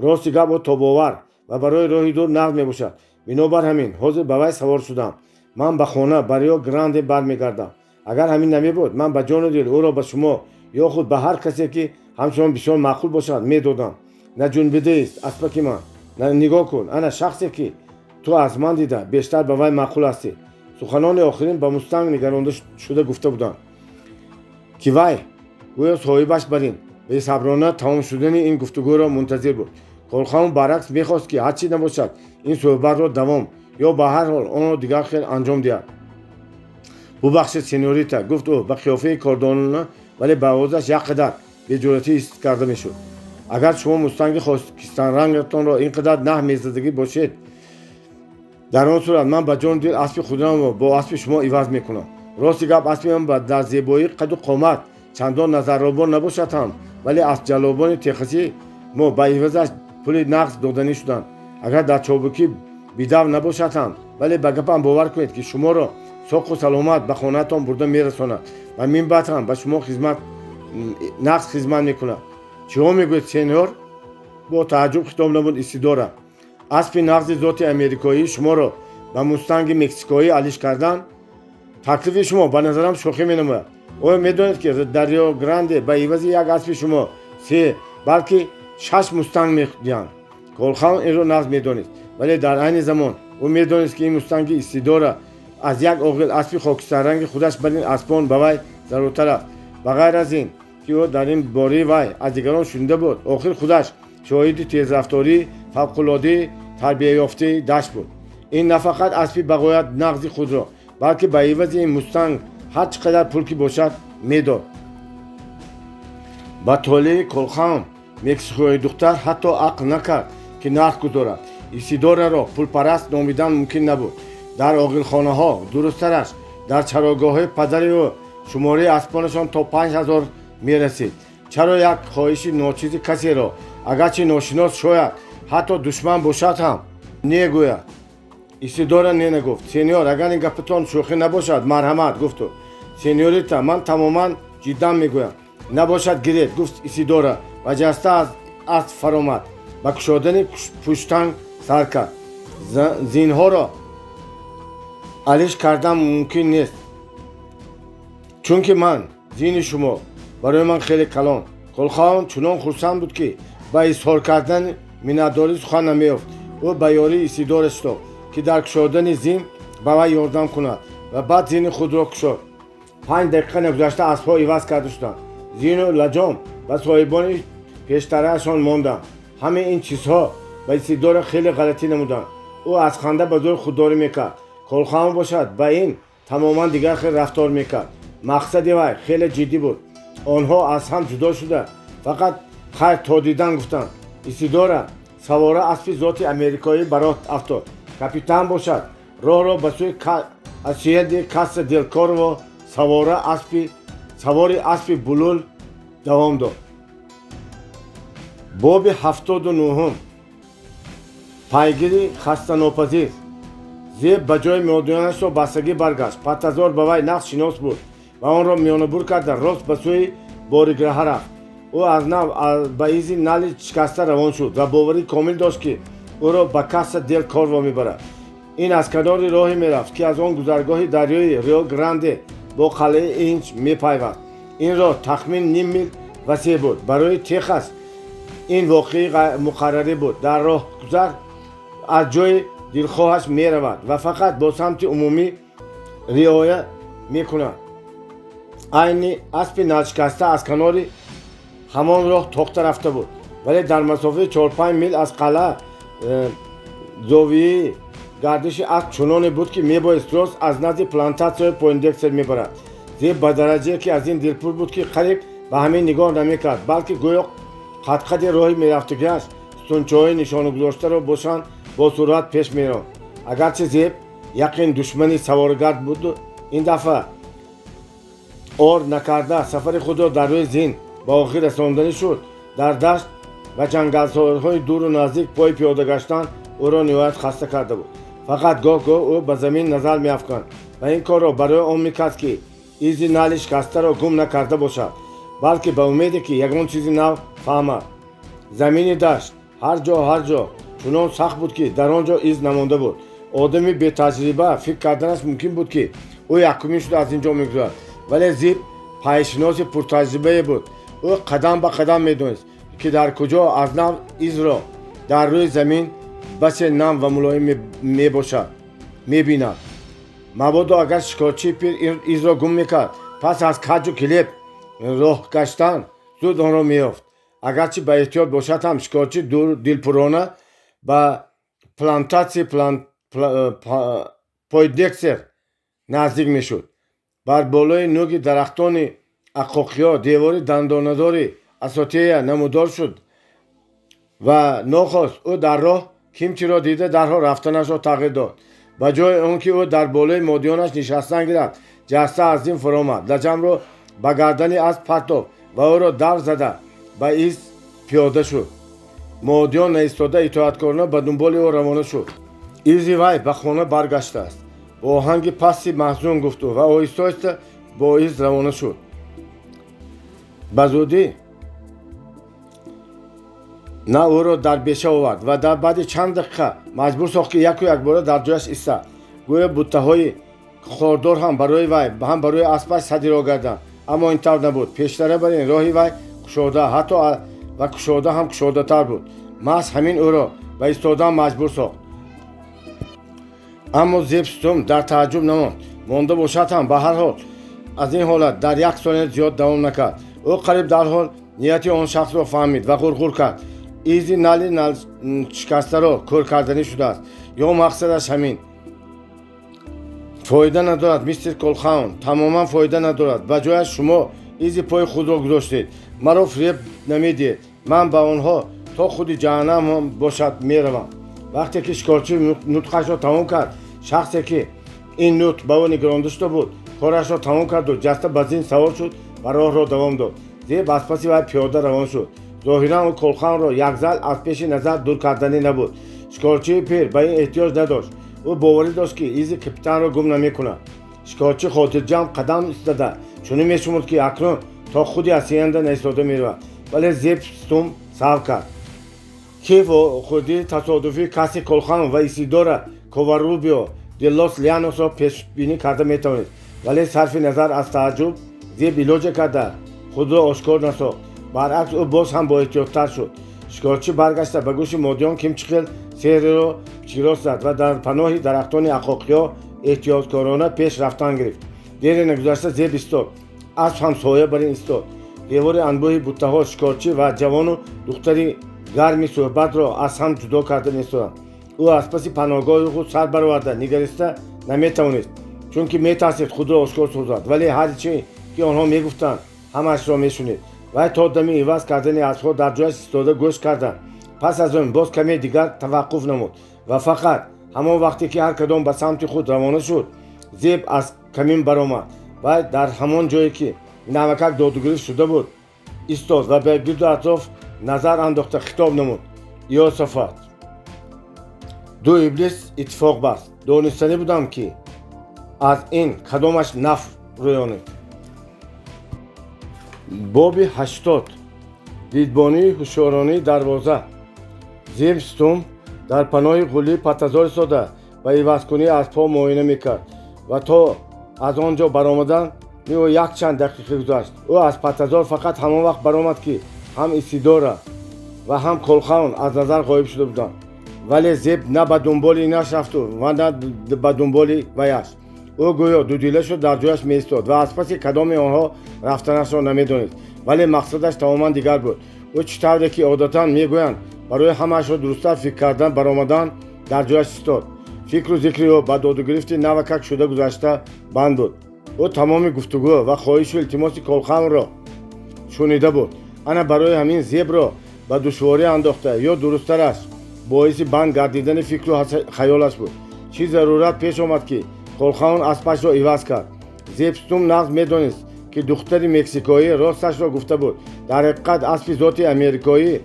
Рости гап, ӯ тобовар ва барои роҳи дур нағз мебошад. Бинобар ҳамин ҳозир ба вай савор шудам. Ман ба хона, ба Рио Гранде бармегардам. Агар ҳамин намебуд, ман ба ҷону дил ӯро ба шумо ё худ ба ҳар касе, ки ҳамчунон бисёр маъқул бошад, медодам. Наҷунбидааст аспаки ман. Нигоҳ кун, ана шахсе, ки Ту аз ман дида бештар ба вай маъқул ҳастӣ. Суханони охирин ба мустанг нигаронда шуда гуфта буданд, ки вай гӯё соҳибаш бар ин бесаброна тамом шудани ин гуфтугӯро мунтазир буд. Колхаун баръакс мехост, ки ҳарчи набошад, ин суҳбатро давом ё ба ҳар ҳол онро дигар хел анҷом диҳад. Бубахшед, сеньорита, гуфт ӯ ба қиёфаи кордонона, вале ба овозаш як қадар беҷуръатӣ ҳис карда мешуд. Агар шумо мустанги хокистаррангатонро ин қадар наҳ мезадагӣ бошед, дар он сурат ман ба ҷону дил аспи худамро бо аспи шумо иваз мекунам. Рости гап, аспи ман дар зебоии қаду қомат чандон назаррабо набошад ҳам, вале аспҷаллобони техасӣ мо ба ивазаш пули нағз доданӣ шуданд. Агар дар чобукӣ бидав набошад ҳам, вале ба гапам бовар кунед, ки шуморо соқу саломат ба хонаатон бурда мерасонад ва минбаъд ҳам ба шумо хизмат нағз хизмат мекунад. Чиҳо мегӯед, сеньор? Бо тааҷҷуб хитоб намуд Исидора. Аспи нағзи зоти америкоӣ шуморо ба мустанги мексикоӣ алиш кардан? Таклифи шумо ба назарам шӯхӣ менамояд. Оё медонед, ки дар Рио Гранде ба ивази як аспи шумо се, балки шаш мустанг медиҳанд? Колхаун инро нағз медонист, вале дар айни замон ӯ медонист, ки ин мустанги Исидора аз як оғил аспи хокистарранги худаш бар ин аспон ба вай заруртар аст. Ба ғайр аз ин, ки ӯ дар ин бораи вай аз дигарон шунида буд, охир худаш шоҳиди тезрафтории фавқулоддии тарбияёфтаи дашт буд. Ин на фақат аспи бағоят нағзи худро, балки ба ивази ин мустанг ҳар чӣ қадар пул ки бошад, медод. Ба толеи Колхаун мексикои духтар ҳатто ақл накард, ки нарх гузорад. Исидораро пулпараст номидан мумкин набуд. Дар оғилхонаҳо, дурусттараш, дар чарогоҳҳои падари ӯ, шумораи аспонашон то 5000 мерасид. Чаро як хоҳиши ночизи касеро, агарчи ношинос, шояд ҳатто душман бошад ҳам, не гӯяд? Исидора не нагуфт. Сеньор, агар ин гапатон шӯхӣ набошад, марҳамат, гуфту. Сеньорита, ман тамоман ҷиддан мегӯям. Набошад, гиред, гуфт Исидора ва ҷаста аз асп фаромад, ба кушодани пуштанг сар кард. Зинҳоро алиш кардан мумкин нест, чунки ман зини шумо барои ман хеле калон. Колхаун чунон хурсанд буд, ки ба изҳор кардани миннатдорӣ сухан намеёфт. Ӯ ба ёрии Исидора шитофт, ки дар кушодани зин ба вай ёрдам кунад, ва баъд зини худро кушод. 5 дақиқа нагузашта аспҳо иваз карда шуданд, зину лаҷом ба соҳибони пештараашон монданд. Ҳамаи ин чизҳо ба Исидора хеле ғалатӣ намуданд. Ӯ аз ханда ба зӯр худдорӣ мекард. Колхаун бошад, ба ин тамоман дигар хел рафтор мекард. Мақсади вай хеле ҷиддӣ буд. Онҳо аз ҳам ҷудо шуда, фақат хайр то дидан гуфтанд. Исидора савора аспи зоти америкоӣ ба роҳ афтод. Капитан бошад, роҳро ба сӯи ҳасиенди Каса дел Корво савора аспи савори аспи булул давом дод. Боби 79-ум. Пайгири хастанопазир. Зеб ба ҷои модиёнашро бастагӣ баргашт. Паттазор ба вай нағз шинос буд ва онро миёнабур карда, рост ба сӯи бориграҳа рафт. Ӯ аз нав ба изи нали шикаста равон шуд ва боварии комил дошт, ки ӯро ба Каса дел Корво мебарад. Ин аз канори роҳе мерафт, ки аз он гузаргоҳи дарёи Рио Гранде бо қалъаи Инч мепайваст. Ин роҳ тахмин ним мил васеъ буд. Барои Техас ин воқеи муқаррарӣ буд: дар роҳгузар аз ҷои дилхоҳаш меравад ва фақат бо самти умумӣ риоя мекунад. Айни аспи налшикаста аз канори ҳамон роҳ тохта рафта буд, вале дар масофаи 4-5 мил аз қалъа зовияи гардиши асп чуноне буд, ки мебоист рост аз назди плантатсияи Пойндекстер мебарад. Зеб ба дараҷае ки аз ин дилпур буд, ки қариб ба ҳамин нигоҳ намекард, балки гӯё қадқади роҳи мерафтагиаш сутунчаҳои нишонагузоштаро бошанд, бо суръат пеш меронд. Агарчи Зеб яқин душмани саворгард буд, ин дафъа ор накарда сафари худро дар рӯи зин ба охир расонданӣ шуд. Дар дашт ва ҷангалзорҳои дуру наздик пои пиёда гаштан ӯро ниҳоят хаста карда буд. Фақат гоҳ-гоҳ ӯ ба замин назар меафканд ва ин корро барои он мекард, ки изи нали шикастаро гум накарда бошад, балки ба умеде, ки ягон чизи нав фаҳмад. Замини дашт ҳар ҷо, ҳар ҷо чунон сахт буд, ки дар он ҷо из намонда буд. Одами бетаҷриба фикр карданаш мумкин буд, ки ӯ якумин шуда аз ин ҷо мегузарад, вале Зиб пайшиноси пуртаҷрибае буд. Ӯ қадам ба қадам медонист, ки дар куҷо аз нав изро дар рӯи замин басе нам ва мулоим мебошад, мебинад. Мабодо агар шикорчии пир изро гум мекард, пас аз каҷу килеб роҳ гаштан зуд онро меёфт. Агарчи ба эҳтиёт бошад ҳам, шикорчӣ дилпурона ба плантатсияи Пойндекстер наздик мешуд. Бар болои нӯги дарахтони ақоқиё девори дандонадори асотея намудор шуд ва нохост ӯ дар роҳ кимчиро дида, дарҳол рафтанашро тағйир дод. Ба ҷои он ки ӯ дар болои модиёнаш нишастан гирад, ҷаста аз зин фуромад, лаҷамро ба гардани асп партофт ва ӯро давр зада ба из пиёда шуд. Модиён наистода итоаткорона ба дунболи ӯ равона шуд. Изи вай ба хона баргаштааст, бо оҳанги пасти маҳзун гуфт ӯ ва оҳиста оҳиста бо из равона шуд. Ба зудӣ на ӯро дар беша овард ва дар баъди чанд дақиқа маҷбур сохт, ки яку якбора дар ҷояш истад. Гӯё буттаҳои хордор ҳам барои вай, ҳам барои аспаш садди роҳ гарданд, аммо ин тавр набуд. Пештара бар ин роҳи вай кушода, ҳатто ва кушода ҳам кушодатар буд. Маҳз ҳамин ӯро ба истодан маҷбур сохт. Аммо Зеб Стум дар тааҷҷуб намонд. Монда бошад ҳам, ба ҳар ҳол аз ин ҳолат дар як сония зиёд давом накард. Ӯ қариб дарҳол нияти он шахсро фаҳмид ва ғурғур кард: изи нали шикастаро кӯр карданӣ шудааст ё мақсадаш ҳамин? Фоида надорад, мистер Колхаун, тамоман фоида надорад. Ба ҷояш шумо изи пои худро гузоштед. Маро фиреб намедиҳед. Ман ба онҳо то худи ҷаҳаннам бошад меравам. Вақте ки шикорчӣ нутқашро тамом кард, шахсе ки ин нутқ ба ӯ нигаронда шуда буд, корашро тамом карду ҷаста ба зин савор шуд ва роҳро давом дод. Зеб аз паси вай пиёда равон шуд. Зоҳиран ӯ Колханро якзал аз пеши назар дур карданӣ набуд. Шикорчии пир ба ин эҳтиёҷ надошт. Ӯ боварӣ дошт, ки изи капитанро гум намекунад. Шикорчӣ хотирҷамъ қадам зада чунин мешумурд, ки акнун то худи ҳасиенда наистода меравад. Вале Зеб Стум саҳв кард, ки вохӯрдии тасодуфии Касси Колхан ва Исидора Коваррубио де Лос Лианосро пешбинӣ карда метавонист. Вале сарфи назар аз тааҷҷуб, Зеб илоҷе карда худро ошкор насохт. Баръакс, ӯ боз ҳам боэҳтиёттар шуд. Шикорчӣ баргашта ба гӯши модиён кимчихел сеҳреро чирос зад ва дар паноҳи дарахтони ақоқиё эҳтиёткорона пеш рафтан гирифт. Дере нагузашта Зеб истод. Асп ҳам соя бар ин истод. Девори анбӯҳи буттаҳо шикорчӣ ва ҷавону духтари гарми суҳбатро аз ҳам ҷудо карда местоданд. Ӯ аз паси паноҳгоҳи худ сар бароварда нигариста наметавонист, чунки метарсид худро ошкор созад, вале ҳар чи ки онҳо мегуфтанд, ҳамаашро мешунид. Вай то дами иваз кардани аспҳо дар ҷояш истода гӯш карда, пас аз он боз каме дигар таваққуф намуд ва фақат ҳамон вақте ки ҳар кадом ба самти худ равона шуд, Зеб аз камин баромад. Вай дар ҳамон ҷое, ки навакак додугирифт шуда буд, истод ва ба гирду атроф назар андохта хитоб намуд: Иосафат, ду иблис иттифоқ баст. Донистанӣ будам, ки аз ин кадомаш нафъ рӯёнид. Боби 80. Дидбонии ҳушёронии дарвоза. Зеб Стум дар паноҳи ғулии паттазор истода ба ивазкунии аспҳо муоина мекард ва то аз он ҷо баромадан ӯ якчанд дақиқа гузашт. Ӯ аз паттазор фақат ҳамон вақт баромад, ки ҳам Исидора ва ҳам Колхаун аз назар ғоиб шуда буданд. Вале Зеб на ба дунболи инаш рафту ва на ба дунболи ваяш. Ӯ гӯё дудила шуд, дар ҷояш меистод ва аз паси кадоми онҳо рафтанашро намедонист. Вале мақсадаш тамоман дигар буд. Ӯ чӣ тавре ки одатан мегӯянд, барои ҳамаашро дурусттар фикр кардан баромадан дар ҷояш истод. Фикру зикри ӯ ба додугирифти навакак шуда гузашта банд буд. Ӯ тамоми гуфтугӯ ва хоҳишу илтимоси Колханро шунида буд. Ана барои ҳамин Зебро ба душворӣ андохта ё дурусттараш боиси банд гардидани фикру хаёлаш буд. Чӣ зарурат пеш омад, ки Колхаун аспашро иваз кард? Зеб Стум нағз медонист, ки духтари мексикоӣ росташро гуфта буд. Дар ҳақиқат аспи зоти америкоӣ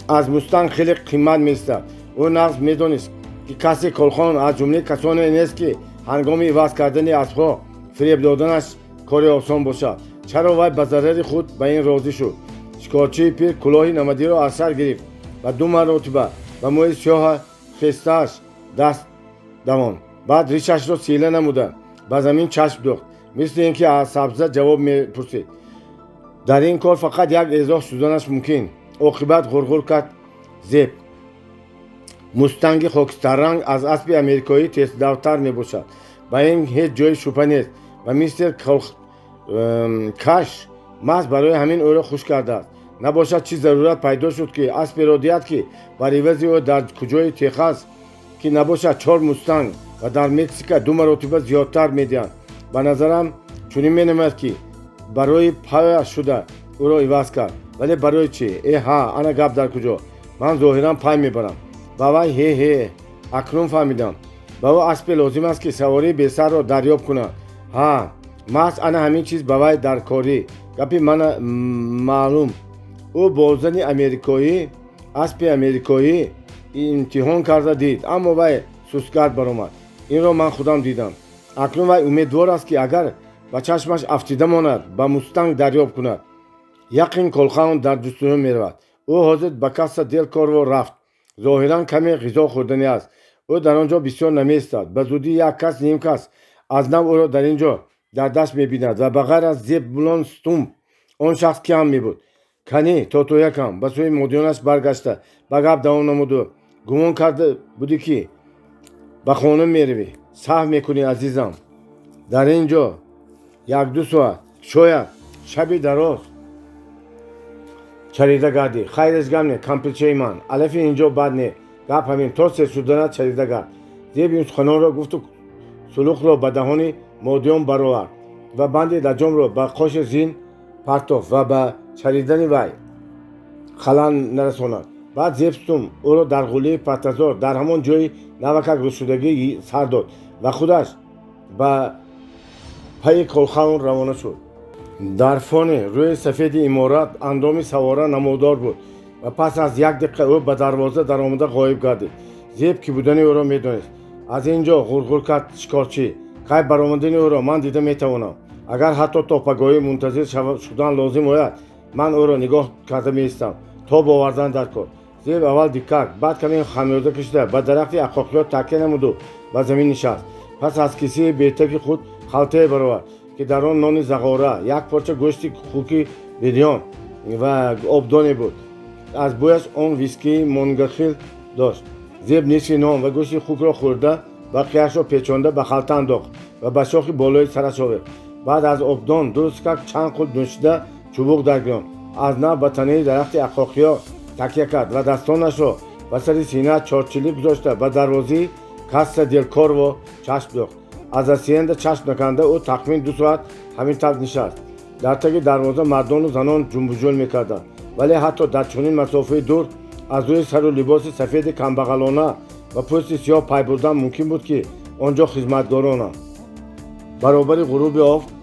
аз мустанг хеле қимат меистад. Ӯ нағз медонист, ки Касси Колхон аз ҷумлаи касоне нест, ки ҳангоми иваз кардани аспҳо фиреб доданаш кори осон бошад. Чаро вай ба зарари худ ба ин розӣ шуд? Шикорчии пир кӯлоҳи намадиро аз сар гирифт ва ду маротиба ба мӯи сиёҳа хестааш даст давонд. Баъд ришашро сила намуда ба замин чашм дӯхт, мисли ин ки аз сабза ҷавоб мепурсид. Дар ин кор фақат як эзоҳ шуданаш мумкин. Оқибат, ғурғур кард Зеб. Мустанги хокистарранг аз аспи америкоӣ тездавтар мебошад. Ба ин ҳеҷ ҷои шубҳа нест ва мистер Каш маҳз барои ҳамин ӯро хуш кардааст. Набошад, чӣ зарурат пайдо шуд, ки асперо диҳад, ки бар ивази ӯ дар куҷои Техас ки набошад чор мустанг ва дар Мексика ду маротиба зиёдтар медиҳанд. Ба назарам чунин менамояд, ки барои пая шуда ӯро иваз кард. Вале барои чӣ? Э ҳа, ана гап дар куҷо. Ман зоҳиран пай мебарам. Ба вай ҳе ҳе, акнун фаҳмидам. Ба ӯ аспе лозим аст, ки савории бесарро дарёб кунад. Ҳа, маҳз ана ҳамин чиз ба вай дар корӣ. Гапи мана маълум. Ӯ бозани америкоӣ, аспи америкоӣ имтиҳон карда дид, аммо вай сустгард баромад. Инро ман худам дидам. Акнун вай умедвор аст, ки агар ба чашмаш афтида монад, ба мустанг дарёб кунад. Яқин, Колхаун дар ҷустуҷӯ меравад. Ӯ ҳозир ба Касса дел Корво рафт. Зоҳиран, каме ғизо хӯрданӣ аст. Ӯ дар он ҷо бисёр намеистад. Ба зудӣ як кас, ним кас аз нав ӯро дар ин ҷо дар даст мебинад ва ба ғайр аз Зебулон Стумп он шахс киам мебуд? Канӣ, тотоякам, ба сӯи модиёнаш баргашта ба гап давом намуду, гумон карда будӣ, ки ба хона меравӣ. Саҳв мекунӣ, азизам. Дар ин ҷо 1-ду соат, шояд шаби дароз чарида гардӣ. Хайреш, гап не, кампирчаи ман. Алафи ин ҷо бад не. Гап ҳамин: то сер шуданат чарида гард. Зеб ин суханонро гуфту сулуқро ба даҳони модиён баровард ва банди лаҷомро ба қоши зин партофт ва ба чаридани вай халал нарасонад. Баъд Зеб Стумп ӯро дар ғулии пахтазор, дар ҳамон ҷои навакак рӯшудагӣ сар дод ва худаш ба пайи Колхаун равона шуд. Дар фони рӯи сафеди иморат андоми савора намудор буд ва пас аз як дақиқа ӯ ба дарвоза даромада ғоиб гардид. Зеб ки будани ӯро медонист. Аз ин ҷо, ғурғур кард шикорчӣ, кай баромадани ӯро ман дида метавонам. Агар ҳатто то пагоҳӣ мунтазир шудан лозим ояд, ман ӯро нигоҳ карда меистам. Тоб овардан дар кор. Зеб аввал дикак, баъд каме хамёза кашида, ба дарахти ақоқиёт такя намуду ба замин нишаст. Пас аз кисаи бетаки худ халтае баровард, ки дар он нони зағора, як порча гӯшти хуки бирён ва обдоне буд. Аз бӯяш он вискии монгахил дошт. Зеб нисфи нон ва гӯшти хукро хӯрда, бақияшро печонда ба халта андохт ва ба шохи болои сараш овехт. Баъд аз обдон дурусткак чанд қулт нӯшида, чӯбуқ даргирёнд. Аз нав ба танаи дарахти ақоқиё такя кард ва дастонашро ба сари сина чорчилӣ гузошта, ба дарвозаи Касса дел Корво чашм дохт. Аз асиенда чашм наканда, ӯ тахмин 2 соат ҳамин тавр нишаст. Дар таги дарвоза мардону занон ҷумбуҷӯл мекарданд, вале ҳатто дар чунин масофаи дур аз рӯи сару либоси сафеди камбағалона ва пӯсти сиёҳ пай бурдан мумкин буд, ки он ҷо хизматгоронанд. Баробари ғуруби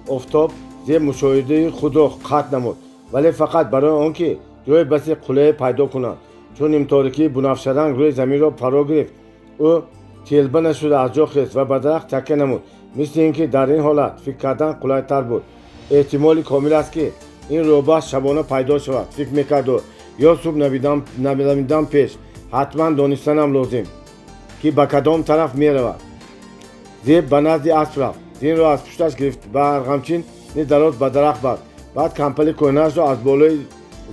офтоб Зеб мушоҳидаи худро қатъ намуд, вале фақат барои он ки ҷои басе қуллае пайдо кунад. Чун нимторикии бунафшаранг рӯи заминро фаро гирифт, ӯ телба нашуда аз ҷо хест ва ба дарахт такя намуд. Мисли ин ки дар ин ҳолат фикр кардан қулайтар буд. Эҳтимоли комил аст, ки ин рӯбаҳ шабона пайдо шавад, фикр мекард ӯ, ё субҳ надамидан пеш. Ҳатман донистанам лозим, ки ба кадом тараф меравад. Зеб ба назди асп рафт, зинро аз пушташ гирифт, ба арғамчин ни дароз ба дарахт баст. Баъд кампали кӯҳнаашро аз болои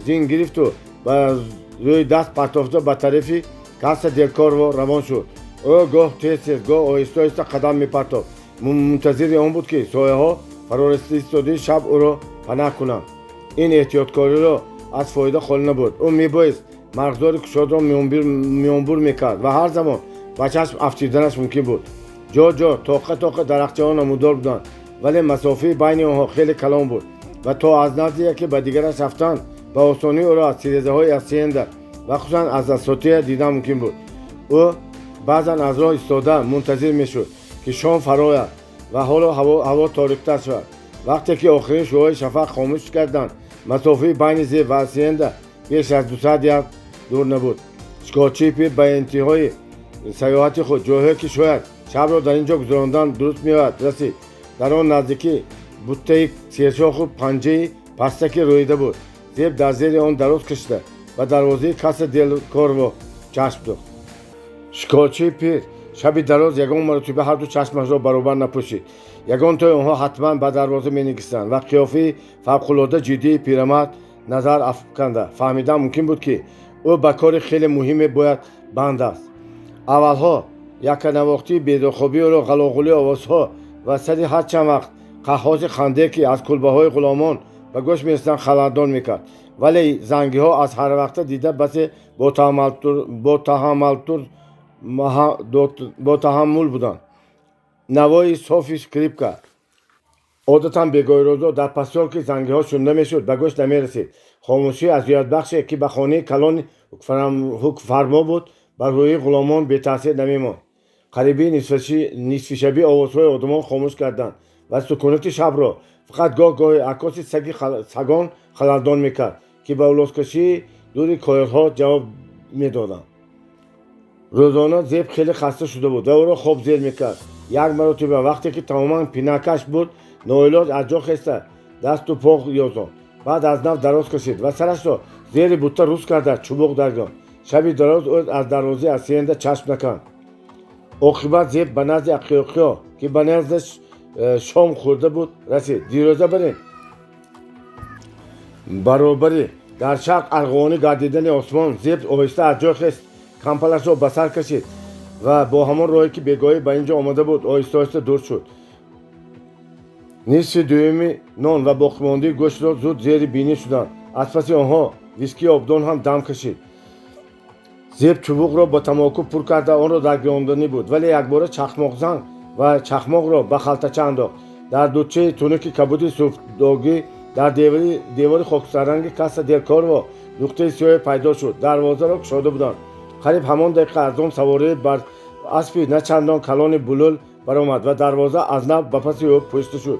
зин гирифту ба рӯи даст партофта, ба тарафи Касса дел Корво равон шуд. Ӯ гоҳ тез тез, гоҳ оҳиста оҳиста қадам мепартофт. Мунтазири он буд, ки сояҳо фарорасида истодаи шаб ӯро панаҳ кунанд. Ин эҳтиёткориро аз фоида холӣ набуд. Ӯ мебоист марғзори кушодро миёнбур мекард ва ҳар замон ба чашм афтиданаш мумкин буд. Ҷо ҷо тоқа тоқа дарахчаҳо намудор буданд, вале масофаи байни онҳо хеле калон буд ва то аз назди яке ба дигараш рафтан, ба осонӣ ӯро аз тирезаҳои асиенда ва хусусан аз асотия дидан мумкин буд. Ӯ баъзан аз роҳ истода мунтазир мешуд, ки шом фарояд ва ҳоло ҳаво ториктар шавад. Вақте ки охирин шуои шафақ хомӯш карданд, масофаи байни Зеб ва асиенда беш аз 200 ярд дур набуд. Шикорчии пир ба интиҳои саёҳати худ, ҷойҳое ки шояд шабро дар ин ҷо гузарондан дуруст меояд, расид. Дар он наздикӣ буттаи сершоху панҷаи пастаке рӯида буд. Зеб дар зери он дароз кашида, ба дарвозаи Касса дел Корво чашм духт. Шикорчии пир шаби дароз ягон маротиба ҳарду чашмашро баробар напӯшид. Ягон тои онҳо ҳатман ба дарвоза менигистанд ва қиёфаи фавқулода ҷиддии пирамард назар афканда фаҳмидан мумкин буд, ки ӯ ба кори хеле муҳиме бояд банд аст. Аввалҳо якканавохтии бедорхобии ӯро ғалоғулии овозҳо ва сари ҳар чанд вақт қаҳҳоси ханде, ки аз кулбаҳои ғуломон ба гӯш мерасиданд, халалдор мекард. Вале зангиҳо аз ҳарвақта дида басе ботаҳаммул буданд. Навои софи скрипка одатан бегоҳирӯзо дар посёлки зангиҳо шунида мешуд, ба гӯш намерасид. Хомӯшии азиятбахше, ки ба хонаи калони ҳукмфармо буд, бар рӯҳи ғуломон бетаъсир намемонд. Қариби нисфишабӣ овозҳои одамон хомӯш карданд ва сукунати шабро фақат гоҳ-гоҳе аккоси саги сагон халалдон мекард, ки ба улоскашии дури койотҳо ҷавоб медоданд. Рӯзона Зеб хеле хаста шуда буд ва ӯро хоб зер мекард. Як маротиба, вақте ки тамоман пинакаш буд, ноилоҷ аз ҷо хеста дасту по ёзонд. Баъд аз нав дароз кашид ва сарашро зери бутта рӯз карда чӯбуқ даргонд. Шаби дароз ӯ аз дарвозаи асиенда чашм наканд. Оқибат Зеб ба назди Ақиёқиё, ки ба наздаш шом хӯрда буд, расид. Дирӯза барин баробари дар шарқ арғувонӣ гардидани осмон, Зеб оҳиста аз ҷой хест, кампалашро ба сар кашид ва бо ҳамон роҳе, ки бегоҳӣ ба ин ҷо омада буд, оҳиста-оҳиста дур шуд. Нисфи дуюми нон ва боқимондаи гӯштро зуд зери бинӣ шуданд. Аз паси онҳо вискии обдон ҳам дам кашид. Зеб чӯбуқро ба тамоку пур карда онро даргиронданӣ буд, вале якбора чахмоқзанг ва чахмоқро ба халтача андохт. Дар дудчаи тунуки кабуди суфдогӣ дар девори хокистарранги Каса дел Корво нуқтаи сиёҳе пайдо шуд. Дарвозаро кушода буданд. Қариб ҳамон дақиқа аз он савории бар аспи начандон калони булул баромад ва дарвоза аз нав ба паси ӯ пӯшида шуд.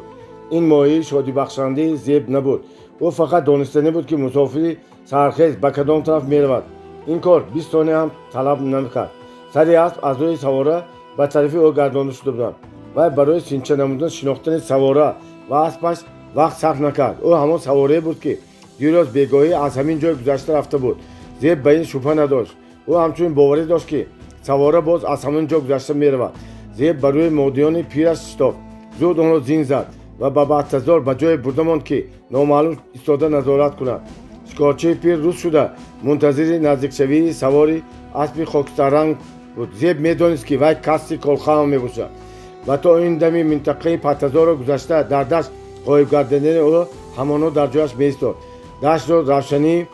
Ин моҳии шодибахшандаи Зеб набуд. Ӯ фақат донистанӣ буд, ки мусофири сархез ба кадом тараф меравад. Ин кор 20 сония ҳам талаб намекард. Сари асп аз рӯи савора ба тарафи ӯ гардонда шуда буданд. Вай барои синча намудан шинохтани савора ва аспаш вақт сарф накард. Ӯ ҳамон саворае буд, ки дирӯз бегоҳӣ аз ҳамин ҷой гузашта рафта буд. Зеб ба ин шубҳа надошт. Ӯ ҳамчунин боварӣ дошт, ки савора боз аз ҳамон ҷо гузашта меравад. Зеб ба рӯи модиёни пираш шитофт, зуд онро зин зад ва ба баттазор ба ҷое бурда монд, ки номаълум истода назорат кунад. Шикорчии пир рӯз шуда мунтазири наздикшавии савори аспи хокистарранг буд. Зеб медонист, ки вай Касси Колхаун мебошад ва то ин дами минтақаи паттазорро гузашта дар дашт ғоиб гардидани ӯ ҳамоно дар ҷояш меистод. Даштро равшании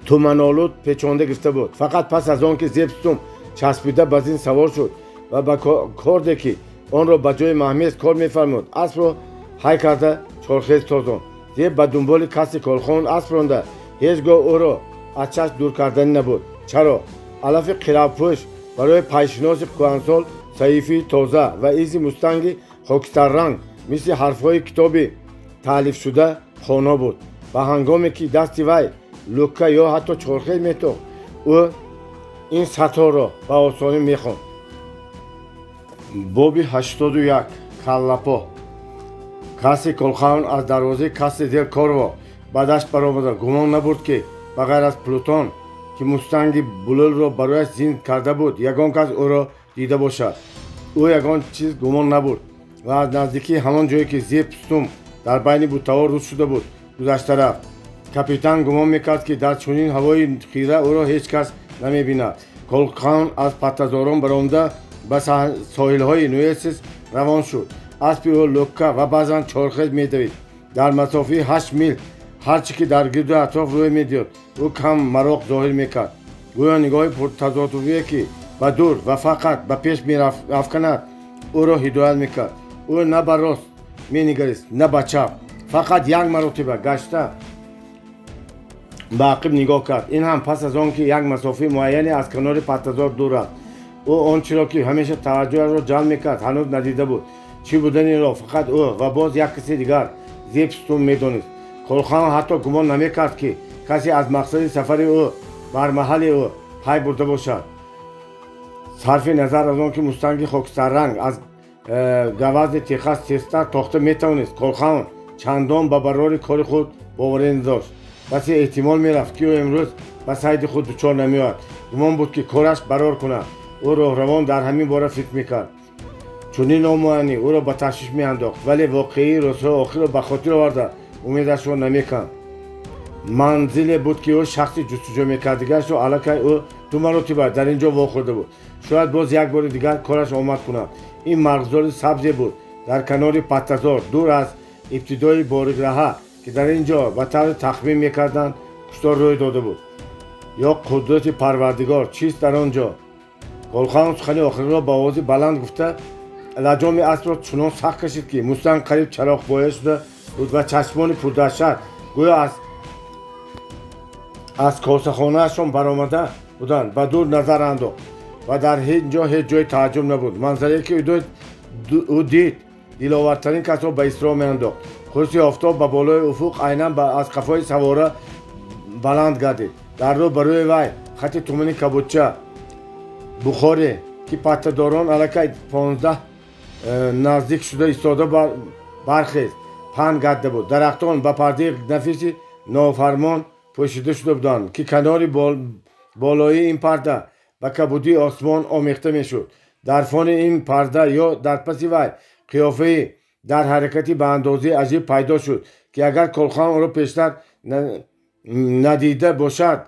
туманолуд печонда гирифта буд. Фақат пас аз он ки Зеб сутум часпида ба зин савор шуд ва ба корде, ки онро ба ҷои маҳмез кор мефармуд, аспро ҳай карда чорхез тозонд. Зеб ба дунболи Касси Колхон асп ронда ҳеҷ гоҳ ӯро аз чашм дур карданӣ набуд. Чаро? Алафи қиравпӯш барои пайшиноси кӯҳансол саҳифии тоза ва изи мустанги хокистарранг мисли ҳарфҳои китоби таълифшуда хона буд. Ба ҳангоме ки дасти вай лукка ё ҳатто чорхез метохт, ӯ ин сатрҳоро ба осонӣ мехонд. Боби 81. Каллапо. Касси Колхаун аз дарвозаи Касси дел Корво ба дашт баромада гумон набурд, ки ба ғайр аз Плутон, ки мустанги булулро барояш зин карда буд, ягон кас ӯро дида бошад. Ӯ ягон чиз гумон набурд ва аз наздикии ҳамон ҷое, ки Зеб сутум дар байни буттаҳо рӯз шуда буд, гузашта рафт. Капитан гумон мекард, ки дар чунин ҳавои хира ӯро ҳеҷ кас намебинад. Колхаун аз паттазорон баромада ба соҳилҳои Нуэсис равон шуд. Аспи ӯ лукка ва баъзан чорхез медавид. Дар масофаи 8 мил ҳар чӣ ки дар гирду атроф рӯй медиҳад, ӯ кам мароқ зоҳир мекард. Гӯё нигоҳи пуртазодувие, ки ба дур ва фақат ба пеш мерафканад, ӯро ҳидоят мекард. Ӯ на ба рост менигарист, на ба чап. Фақат як маротиба гашта ба ақиб нигоҳ кард, ин ҳам пас аз он ки як масофаи муайяне аз канори паттазор дур рафт. Ӯ он чиро, ки ҳамеша таваҷҷӯҳашро ҷалб мекард, ҳанӯз надида буд. Чӣ буданиро фақат ӯ ва боз як каси дигар, Зеб сутун, медонист. Колхан ҳатто гумон намекард, ки касе аз мақсади сафари ӯ бар маҳалли ӯ пай бурда бошад. Сарфи назар аз он ки мустанги хокистарранг аз гавазни Техас тезтар тохта метавонист, Колхаун чандон ба барори кори худ боварӣ надошт. Басе эҳтимол мерафт, ки ӯ имрӯз ба сайди худ дучор намеояд. Гумон буд, ки кораш барор кунад. Ӯ роҳравон дар ҳамин бора фикр мекард. Чунин номуайянӣ ӯро ба ташвиш меандохт, вале воқеии рӯзҳои охирро ба хотир оварда умедашро намеканд. Манзиле буд, ки ӯ шахси ҷустуҷӯ мекардигаашро аллакай ӯ ду маротиба дар ин ҷо вохӯрда буд. Шояд боз як бори дигар кораш омад кунад. Ин марғзори сабзе буд дар канори паттазор, дур аз ибтидои борикраҳа, ки дар ин ҷо ба таври тахмин мекарданд, куштор рӯй дода буд. Ё қудрати Парвардигор, чист дар он ҷо? Колхаун сухани охиринро ба овози баланд гуфта, лаҷоми аспро чунон сахт кашид, ки мустанг қариб чароғпоя шуда буд ва чашмони пурдаҳшат гӯё аз косахонаашон баромада буданд, ба дур назар андохт. Ва дар ҳеҷ ҷо ҳеҷ ҷои тааҷҷуб набуд. Манзарае, ки ӯ дид, диловартарин касро ба изтироб меандохт. Хурси офтоб ба болои уфуқ айнан аз қафои савора баланд гардид. Дар рӯ ба рӯи вай хати тумани кабудча бухоре, ки паттадорон аллакай 15 наздик шуда истода, бархест, паҳн гарда буд. Дарахтон ба пардаи нафиси нофармон пӯшида шуда буданд, ки канори болоии ин парда ба кабудии осмон омехта мешуд. Дар фони ин парда ё дар паси вай қиёфаи дар ҳаракати ба андозаи аҷиб пайдо шуд, ки агар Колхаун ӯро пештар надида бошад,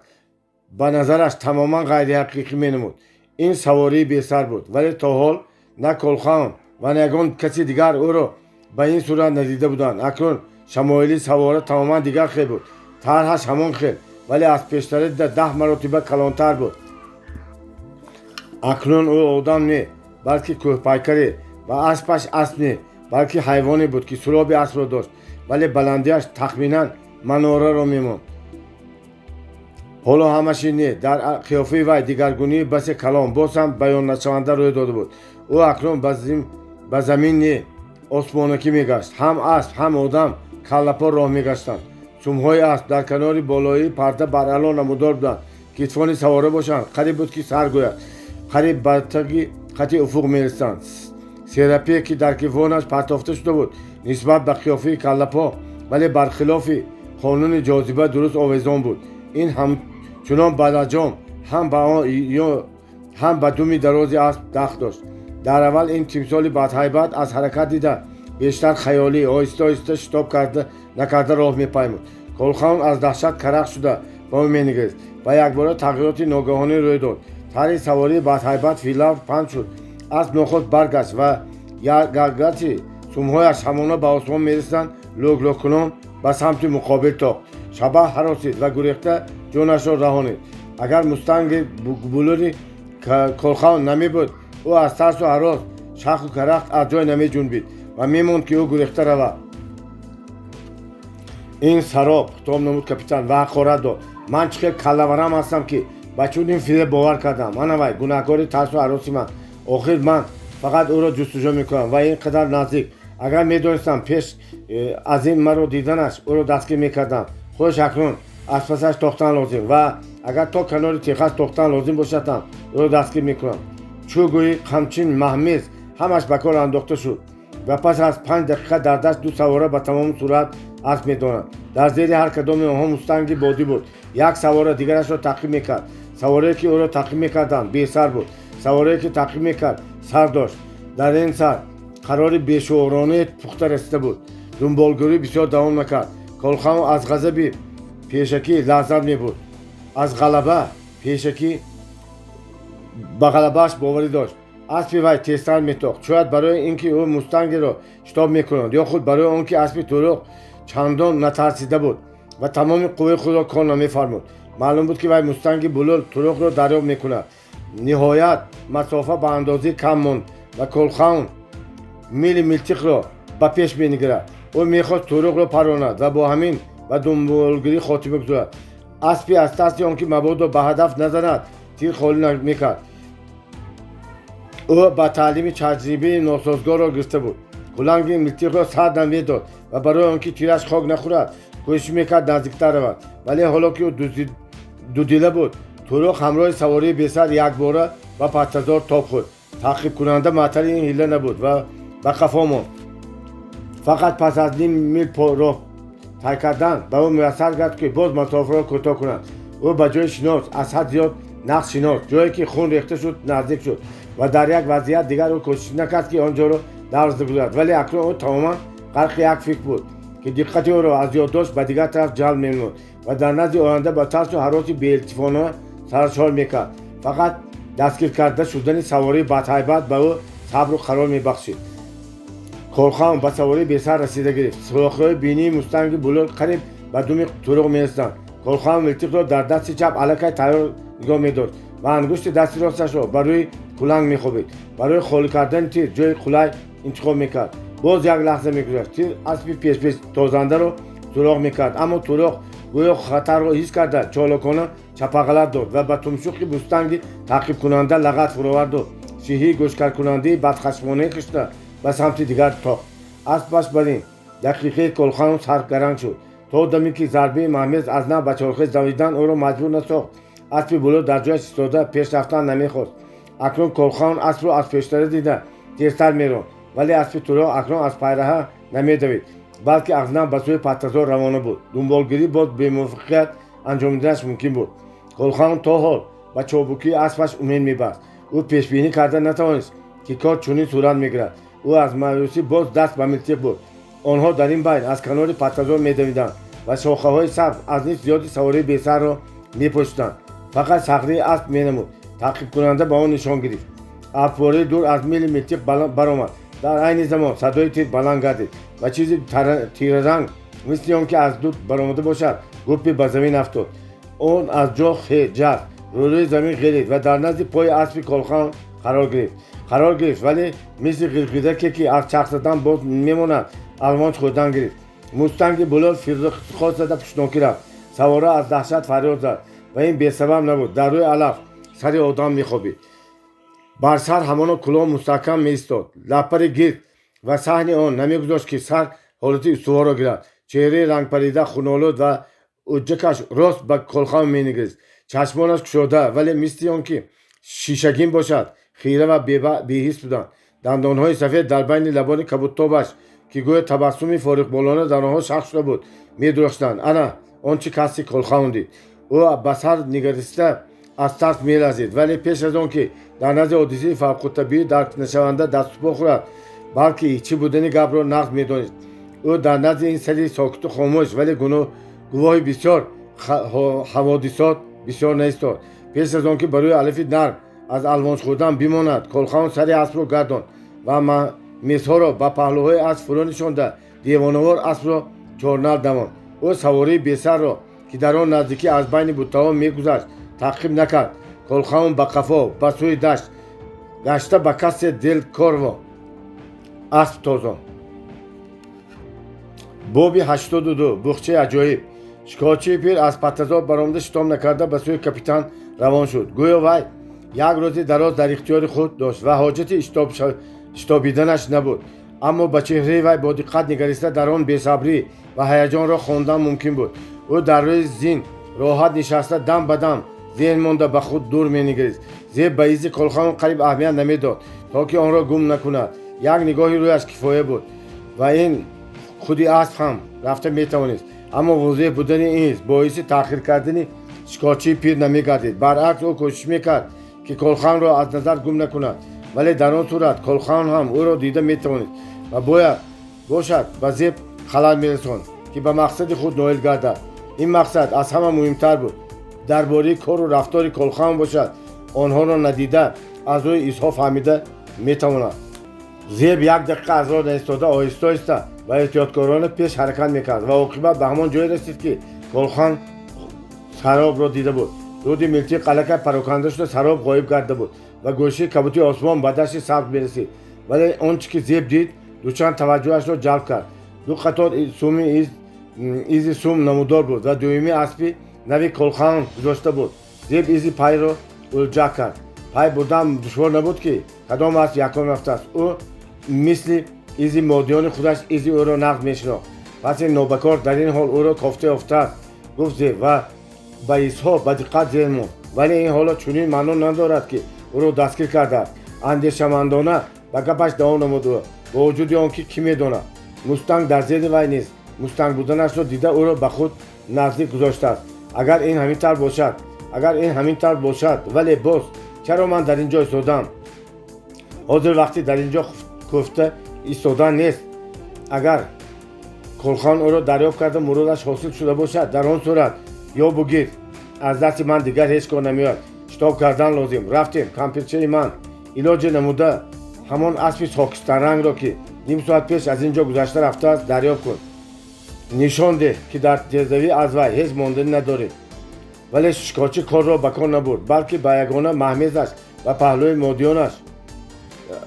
ба назараш тамоман ғайриҳақиқӣ менамуд. Ин савории бесар буд, вале то ҳол на Колхаун ва на ягон каси дигар ӯро ба ин сурат надида буданд. Акнун шамоили савора тамоман дигар хел буд. Тарҳаш ҳамон хел, вале аз пештара дида 10 маротиба калонтар буд. Акнун ӯ одам не, балки кӯҳпайкаре, ва аспаш асп не, балки ҳайвоне буд, ки суроби аспро дошт, вале баландиаш тахминан манораро мемонд. Ҳоло ҳамаш ин не, дар қиёфаи вай дигаргунии басе калон, боз ҳам баённашаванда рӯй дода буд. Ӯ акнун ба замин не, осмонакӣ мегашт. Ҳам асп, ҳам одам каллапо роҳ мегаштанд. Сумҳои асп дар канори болоии парда баръало намудор буданд. Китфони савора бошанд, қариб буд, ки сар гӯяд, қариб ба таги хати уфуқ мерасанд. Серапие, ки дар китфонаш партофта шуда буд, нисбат ба қиёфаи каллапо, вале бархилофи қонуни ҷозиба дуруст овезон буд. Ин ҳамчунон ба лаҷом, ҳам ба думи дарози асп дахл дошт. Дар аввал ин тимсоли бадҳайбат аз ҳаракат дида бештар хаёлӣ, оҳиста оҳиста, шитоб карда накарда роҳ мепаймуд. Колхаун аз даҳшат карах шуда ба ӯ менигарист ва якбора тағйироти ногаҳонӣ рӯй дод. Тарҳи савории бадҳайбат филавр панд шуд. Асп нохост баргашт ва гарчи сумҳояш ҳамона ба осмон мерасиданд, лӯклӯккунон ба самти муқобил тохт. Шабаҳ ҳаросид ва гурехта ҷонашро раҳонид. Агар мустанги булури Колхаун намебуд, ӯ аз тарсу ҳарос, шаху карахт аз ҷой намеҷунбид ва мемонд, ки ӯ гурехта равад. Ин сароб, хитоб намуд капитан ва ҳақорат дод. Ман чӣ хел каллаварам ҳастам, ки ба чунин фиреб бовар кардам. Ана вай, гунаҳкори тарсу ҳароси ман. Охир ман фақат ӯро ҷустуҷӯ мекунам ва ин қадар наздик. Агар медонистам, пеш аз ин маро диданаш ӯро дастгир мекардам. Хуш, акнун аз пасаш тохтан лозим ва агар то канори Техас тохтан лозим бошад ҳам, ӯро дастгир мекунам. Чӯ гӯӣ, қамчин, маҳмез, ҳамаш ба кор андохта шуд ва пас аз 5 дақиқа дар даст ду савора ба тамоми суръат асп медонанд. Дар зери ҳар кадоми онҳо мустанги бодӣ буд. Як савора дигарашро таъқиб мекард. Саворае, ки ӯро таъқиб мекарданд, бесар буд. Саворае, ки таъқиб мекард, сар дошт. Дар ин сар қарори бешууронае пухта расида буд. Дунболгӯрӣ бисёр давом накард. Колхаун аз ғазаби пешакӣ лаззат мебурд, аз ғалаба пешакӣ ба ғалабааш боварӣ дошт. Аспи вай тезтар метохт, шояд барои ин ки ӯ мустангеро шитоб мекунад, ё худ барои он ки аспи туруқ чандон натарсида буд ва тамоми қувваи худро кор намефармуд. Маълум буд, ки вай мустанги булул туруқро дарёб мекунад. Ниҳоят масофа ба андозаи кам монд ва Колхаун мили милтиқро ба пеш менигарад. Ӯ мехост туруқро паронад ва бо ҳамин ба дунболгирӣ хотима гузорад. Аспи аз тарси он ки мабодо ба ҳадаф назанад, тир холӣ мекард. Ӯ ба таълими таҷрибаи носозгорро гирифта буд. Куланги милтиқро сар намедод ва барои он ки тираш хок нахӯрад, кӯшиш мекард наздиктар равад. Вале ҳоло ки ӯ дудила буд, туруқ ҳамроҳи савории бесар якбора ба паттазор тоб хӯрд. Таъқибкунанда муаттали ин ҳилла набуд ва ба қафо монд. Фақат пас аз ним мил роҳ тай кардан ба ӯ муяссар гард, ки боз масофаро кӯтоҳ кунад. Ӯ ба ҷои шинос, аз ҳад зиёд нақш шинос, ҷое ки хун рехта шуд, наздик шуд ва дар як вазъият дигар ӯ кӯшиш накард, ки он ҷоро давр гузорад. Вале акнун ӯ тамоман ғарқи як фикр буд, ки диққати ӯро аз ёддошт ба дигар тараф ҷалб менамуд. ва дар назди оянда ба тарсу ҳароси беилтифона саршор мекард. Фақат дастгир карда шудани савории бадҳайбат ба ӯ сабру қарор мебахшид. Колхан ба савории бесар расида гирифт. Сӯрохиҳои бинии мустанги булур қариб ба думи туруғ мерасиданд. Колхан милтиқро дар дасти чап аллакай тайёр нигоҳ медошт ва ангушти дасти росташро ба рӯи куланг мехобид. Барои холӣ кардани тир ҷои қулай интихоб мекард. Боз як лаҳза мегузашт. Тир аспи пешпеш тозандаро суроғ мекард, аммо туроғ гӯё хатарро ҳис карда, чолокона чапағалат дод ва ба тумшуқи мустанги таъқибкунанда лагат фуроварду шиҳии гӯшкаркунандаи бадхашмонае кашида ба самти дигар тохт. Аспаш бар ин дақиқаи Колхану саргаранг шуд, то даме ки зарбаи маҳмез аз нав ба чорхез давидан ӯро маҷбур насохт. Аспи булур дар ҷояш истода, пеш рафтан намехост. Акнун Колхан аспро аз пештара дида, тезтар меронд, вале аспи туроғ акнун аз пайраҳа намедавид, балки аз нав ба сӯи паттазор равона буд. Дунболгирӣ боз бемуваффақият анҷомиданаш мумкин буд. Колхан то ҳол ба чобукии аспаш умед мебаст. Ӯ пешбинӣ карда натавонист, ки кор чунин сурат мегирад. Ӯ аз маъюсӣ боз даст ба милтиқ бурд. Онҳо дар ин байн аз канори паттазор медавиданд ва шохаҳои сабз аз нисф зиёди савории бесарро мепӯшиданд. Фақат сағрии асп менамуд. Таъқибкунанда ба он нишон гирифт. Абфораи дур аз мили милтиқ баромад. Дар айни замон садои тир баланд гардид ва чизи тираранг, мисли он ки аз дуд баромада бошад, гуппи ба замин афтод. Он аз ҷо ҷаст, рӯрӯи замин ғелид ва дар назди пои аспи Колхан қарор гирифт, вале мисли ғирғираке, ки аз чарх задан боз мемонад, алвонч хӯрдан гирифт. Мустанги булол фирхост зада, пушнокӣ рафт. Савора аз даҳшат фарёд зад ва ин бесабаб набуд. Дар рӯи алаф сари одам мехобид. Бар сар ҳамоно кулоҳ мустаҳкам меистод. Лаппари гирд ва саҳни он намегузошт, ки сар ҳолати устуворро гирад. Чеҳраи рангпарида, хунолуд ва уҷҷакаш рост ба Колхан менигарист. Чашмонаш кушода, вале мисли он ки шишагин бошад, хира ва беҳис буданд. Дандонҳои сафед дар байни лабони кабудтобаш, ки гӯё табассуми фориғболона дар онҳо шахт шуда буд, медурахшиданд. Ана он чӣ каси Колхан дид. Ӯ ба сар нигариста аз тарс меларзид, вале пеш аз он ки дар назди ҳодисаи фавқутабиӣ даркнашаванда даступо хӯрад, балки чӣ будани гапро нағз медонист, ӯ дар назди ин сари сокиту хомӯш, вале гувоҳи бисёр ҳаводисот бисёр наистод. Пеш аз он ки ба рӯи алафи нарм аз алвонч хӯрдан бимонад, Колхан сари аспро гардонд ва мезҳоро ба паҳлӯҳои асп фурӯ нишонда, девонавор аспро чорнал давонд. Ӯ савории бесарро, ки дар он наздикӣ аз байни буттаҳо мегузашт, таъқиб накард. Колхаун ба қафо, ба сӯи дашт гашта, ба Касе дел Корво асп тозонд. Боби 82. Буғчаи аҷоиб. Шикорчии пир аз паттазор баромада, шитоб накарда ба сӯи капитан равон шуд. Гӯё вай як рӯзи дароз дар ихтиёри худ дошт ва ҳоҷати шитобиданаш набуд, аммо ба чеҳраи вай бо диққат нигариста, дар он бесабрӣ ва ҳаяҷонро хондан мумкин буд. Ӯ дар рӯи зин роҳат нишаста, дам ба дам зеҳн монда, ба худ дур менигарист. Зеб ба изи Колхан қариб аҳамият намедод, то ки онро гум накунад. Як нигоҳи рӯяш кифоя буд ва ин худи асп ҳам рафта метавонист. Аммо возеҳ будани ин из боиси таъхир кардани шикорчии пир намегардид. Баръакс, ӯ кӯшиш мекард, ки Колханро аз назар гум накунад, вале дар он сурат Колхан ҳам ӯро дида метавонист ва бояд бошад ба Зеб халал мерасонд, ки ба мақсади худ ноил гардад. Ин мақсад аз ҳама муҳимтар буд. Дар бораи кору рафтори Колхан бошад, онҳоро надида, аз рӯи изҳо фаҳмида метавонад. Зеб як дақиқа аз роҳ наистода, оҳиста оҳиста ва эҳтиёткорона пеш ҳаракат мекард ва оқибат ба ҳамон ҷое расид, ки Колхан саробро дида буд. Дуди милтиқ аллакай пароканда шуда, сароб ғоиб гарда буд ва гӯшаи кабути осмон ба дашти сабз мерасид. Вале он чӣ ки Зеб дид, дучанд таваҷҷӯҳашро ҷалб кард. Ду қатор суми изи сум намудор буд ва дуюми аспи нави Колхан гузошта буд. Зеб изи пайро улҷа кард. Пай бурдан душвор набуд, ки кадом асп якум рафтааст. Ӯ мисли изи модиёни худаш изи ӯро нағз мешинохт. Пас ин нобакор дар ин ҳол ӯро кофта ёфтааст, гуфт Зеб ва ба изҳо ба диққат зер монд. Вале ин ҳоло чунин маъно надорад, ки ӯро дастгир кардааст, андешамандона ба гапаш давом намуд ӯ, бо вуҷуди он ки кӣ медонад, мустанг дар зери вай низ мустанг буданашро дида, ӯро ба худ наздик гузоштааст. Агар ин ҳамин тавр бошад, агар ин ҳамин тавр бошад, вале боз чаро ман дар ин ҷо истодам? Ҳозир вақти дар ин ҷо кӯфта истодан нест. Агар Колхан ӯро дарёфт карда, муродаш ҳосил шуда бошад, дар он сурат Ё бугир, аз дасти ман дигар ҳеҷ кор намеояд. Шитоб кардан лозим. Рафтем, кампирчаи ман. Илоҷе намуда ҳамон аспи хокистаррангро, ки ним соат пеш аз ин ҷо гузашта рафтааст, дарёфт кун. Нишон деҳ, ки дар тездавӣ аз вай ҳеҷ монданӣ надорӣ. Вале шикорчӣ корро ба кор набурд, балки ба ягона маҳмезаш ва паҳлӯи модиёнаш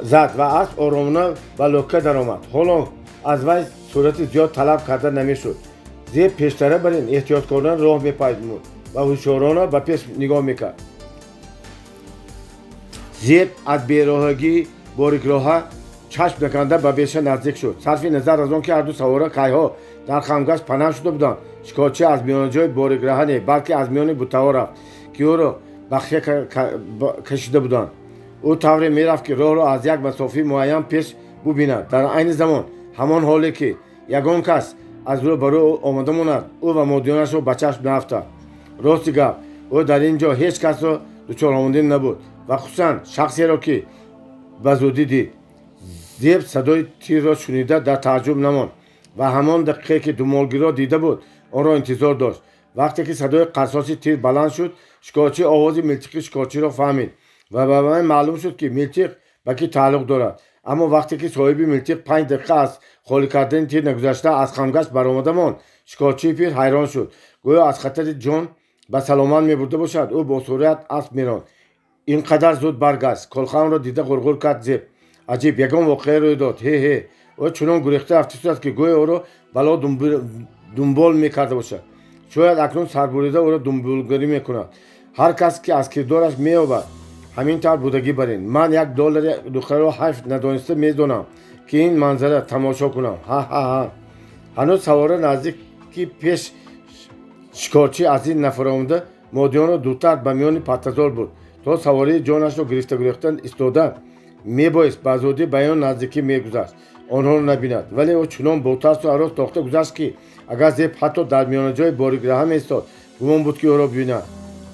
зад ва асп оромона ба лӯка даромад. Ҳоло аз вай суръати зиёд талаб карда намешуд. Зеб пештара бар ин эҳтиёткорона роҳ мепаймуд ва ҳушёрона ба пеш нигоҳ мекард. Зеб аз бероҳагии борикроҳа чашм наканда ба беша наздик шуд. Сарфи назар аз он ки ҳарду савора кайҳо дар хамгашт панаҳ шуда буданд, шикорчӣ аз миёнаҷои борикроҳа не, балки аз миёни бутаҳо рафт, ки ӯро бахша кашида буданд. Ӯ тавре мерафт, ки роҳро аз як масофаи муайян пеш бубинад. Дар айни замон, ҳамон ҳоле ки ягон кас аз рӯ ба рӯ омода монад, ӯ ва модиёнашро ба чашм наафтад. Рости гап, ӯ дар ин ҷо ҳеҷ касро дучоромадин набуд ва хусусан шахсеро, ки ба зудӣ дид. Зеб садои тирро шунида дар тааҷҷуб намонд ва ҳамон дақиқае, ки думолгирро дида буд, онро интизор дошт. Вақте ки садои қарсоси тир баланд шуд, шикорчӣ овози милтиқи шикорчиро фаҳмид ва ба вай маълум шуд, ки милтиқ ба кӣ тааллуқ дорад. Аммо вақте ки соҳиби милтиқ 5 дақиқа аз холӣ кардани тир нагузашта аз хамгашт баромада монд, шикорчии пир ҳайрон шуд. Гӯё аз хатари ҷон ба саломат мебурда бошад, ӯ бо суръат асп меронд. Ин қадар зуд баргашт? Колханро дида ғурғур кард Зеб. Аҷиб, ягон воқеа рӯй дод? Ҳе, ҳе, ӯ чунон гурехта рафтистааст, ки гӯё ӯро бало дунбол мекарда бошад. Шояд акнун сарбурида ӯро дунболгарӣ мекунад. Ҳар кас, ки аз кирдораш меёбад, ҳамин тавр будагӣ барин. Ман 1 доллари нуқраро ҳайф надониста медонам, ки ин манзара тамошо кунам. Ҳа-ҳа-ҳа. Ҳанӯз савора наздики пеш шикорчӣ аз ин нафаромада модиёнро дуртар ба миёни паттазор бурд, то савории ҷонашро гирифта гурехта истода мебоист ба зудӣ ба он наздикӣ мегузашт, онҳоро набинад. Вале ӯ чунон бо тарсу ҳарос тохта гузашт, ки агар Зеб ҳатто дар миёнаҷои борикраҳа меистод, гумон буд, ки ӯро бибинад.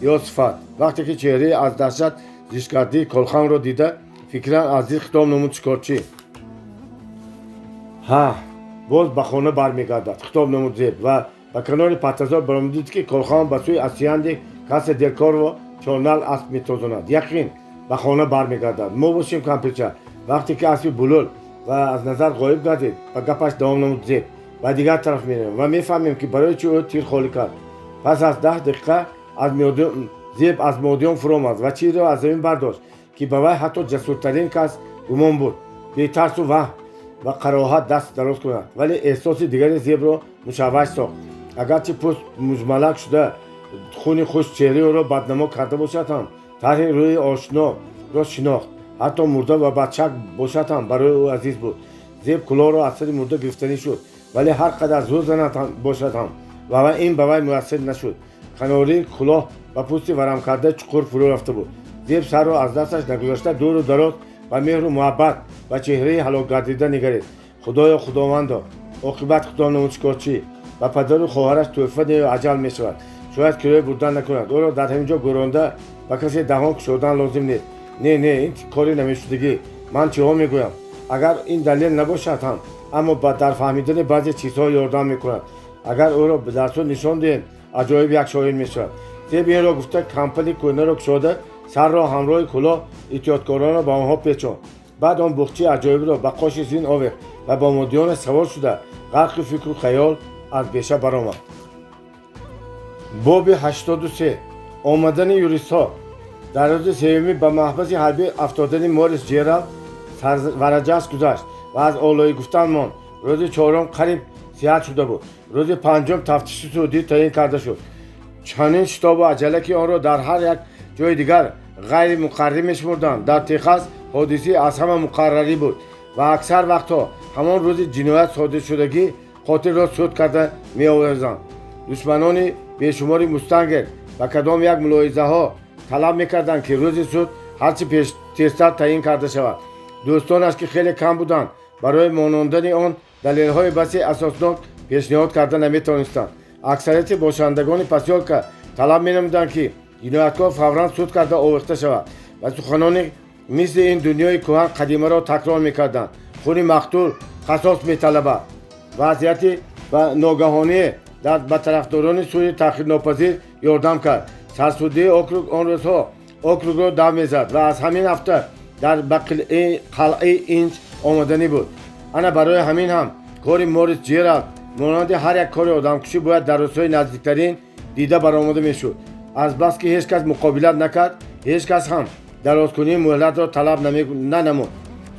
Ё сифат, вақте ки чеҳраи аз даҳшат зишткардии Колханро дида, фикран аз дил хитоб намуд шикорчӣ. Ҳа, боз ба хона бармегардад, хитоб намуд Зеб ва ба канори паттазор баромад, дид, ки Колхан ба сӯи асиянди Каса дел Корво чорнал асп метозонад. Яқин, ба хона бармегардад. Мо бошем, кампирча, вақте ки аспи булул ва аз назар ғоиб гардид, ба гапаш давом намуд Зеб, ба дигар тараф меравем ва мефаҳмем, ки барои чӣ ӯ тир холӣ кард. Пас аз 10 дақиқа аз Зеб аз модиён фуромад ва чизеро аз замин бардошт, ки ба вай ҳатто ҷасуртарин кас гумон буд бетарсу ваҳм ва қароҳат даст дароз кунад. Вале эҳсоси дигаре Зебро мушавваш сохт. Агарчи пӯст музмалак шуда, хуни хушк чеҳраи ӯро баднамо карда бошад ҳам, тарҳи рӯи ошноро шинохт. Ҳатто мурда ва бадшакл бошад ҳам, барои ӯ азиз буд. Зеб кулоҳро аз сари мурда гирифтанӣ шуд, вале ҳар қадар зӯр занад бошад ҳам, ва ин ба вай муяссир нашуд. Канории кулоҳ ба пӯсти варамкарда чуқур фурӯ рафта буд. Зеб сарро аз дасташ нагузошта, дуру дароз ба меҳру муҳаббат ба чеҳраи ҳалокгардида нигарист. Худоё, худовандо, оқибат, хитоб намуд шикорчӣ, ба падару хоҳараш тӯҳфа не, аҷал мешавад. Шояд кироя бурдан накунад. Ӯро дар ҳамин ҷо гӯронда ба касе даҳон кушодан лозим нест. Не, не, ин кори намешудагӣ. Ман чиҳо мегӯям? Агар ин далел набошад ҳам, аммо дар фаҳмидани баъзе чизҳо ёрдам мекунад. Агар ӯро дар суд нишон диҳем, аҷоиб як шоҳид мешавад. Зеб инро гуфта, кампали кӯҳнаро кушода, сарро ҳамроҳи кулоҳ эҳтиёткорона ба онҳо печонд. Баъд он буғчаи аҷоибро ба қоши зин овехт ва бо модиёнаш савор шуда, ғарқи фикру хаёл аз беша баромад. Боби 83. Омадани юристҳо. Дар рӯзи сеюмӣ ба маҳбаси ҳарбӣ афтодани Морис Ҷералд сарвараҷаст гузашт ва аз олоӣ гуфтан монд. Рӯзи чорум қариб сиҳат шуда буд. Рӯзи панҷум тафтиши судӣ таъин карда шуд. Чунин шитобу аҷала, ки онро дар ҳар як ҷои дигар ғайри муқаррарӣ мешумурданд, дар Техас ҳодисаи аз ҳама муқаррарӣ буд ва аксар вақтҳо ҳамон рӯзи ҷиноят содиршудагӣ қотилро суд карда меовезанд. Душманони бешумори мустангер ба кадом як мулоҳизаҳо талаб мекарданд, ки рӯзи суд ҳарчи тезтар таъин карда шавад. Дӯстонаш, ки хеле кам буданд, барои монондани он далелҳои басе асоснок пешниҳод карда наметавонистанд. Аксарияти бошандагони посёлка талаб менамуданд, ки ҷинояткор фавран суд карда овехта шавад ва суханони мисли ин дунёи кӯҳан қадимаро такрор мекарданд: хуни мақтул қасос металабад. Вазъияти ба ногаҳоние Ба тарафдорони суди таъхирнопазир ёрдам кард. Сарсудии округ он рӯзҳо округро дав мезад ва аз ҳамин ҳафта дар ба Қалъаи Инҷ омаданӣ буд. Ана барои ҳамин ҳам кори Морис Ҷералд, монанди ҳар як кори одамкушӣ, бояд дар рӯзҳои наздиктарин дида баромада мешуд. Азбаски ҳеҷ кас муқобилат накард, ҳеҷ кас ҳам дарозкунии муҳлатро талаб нанамуд.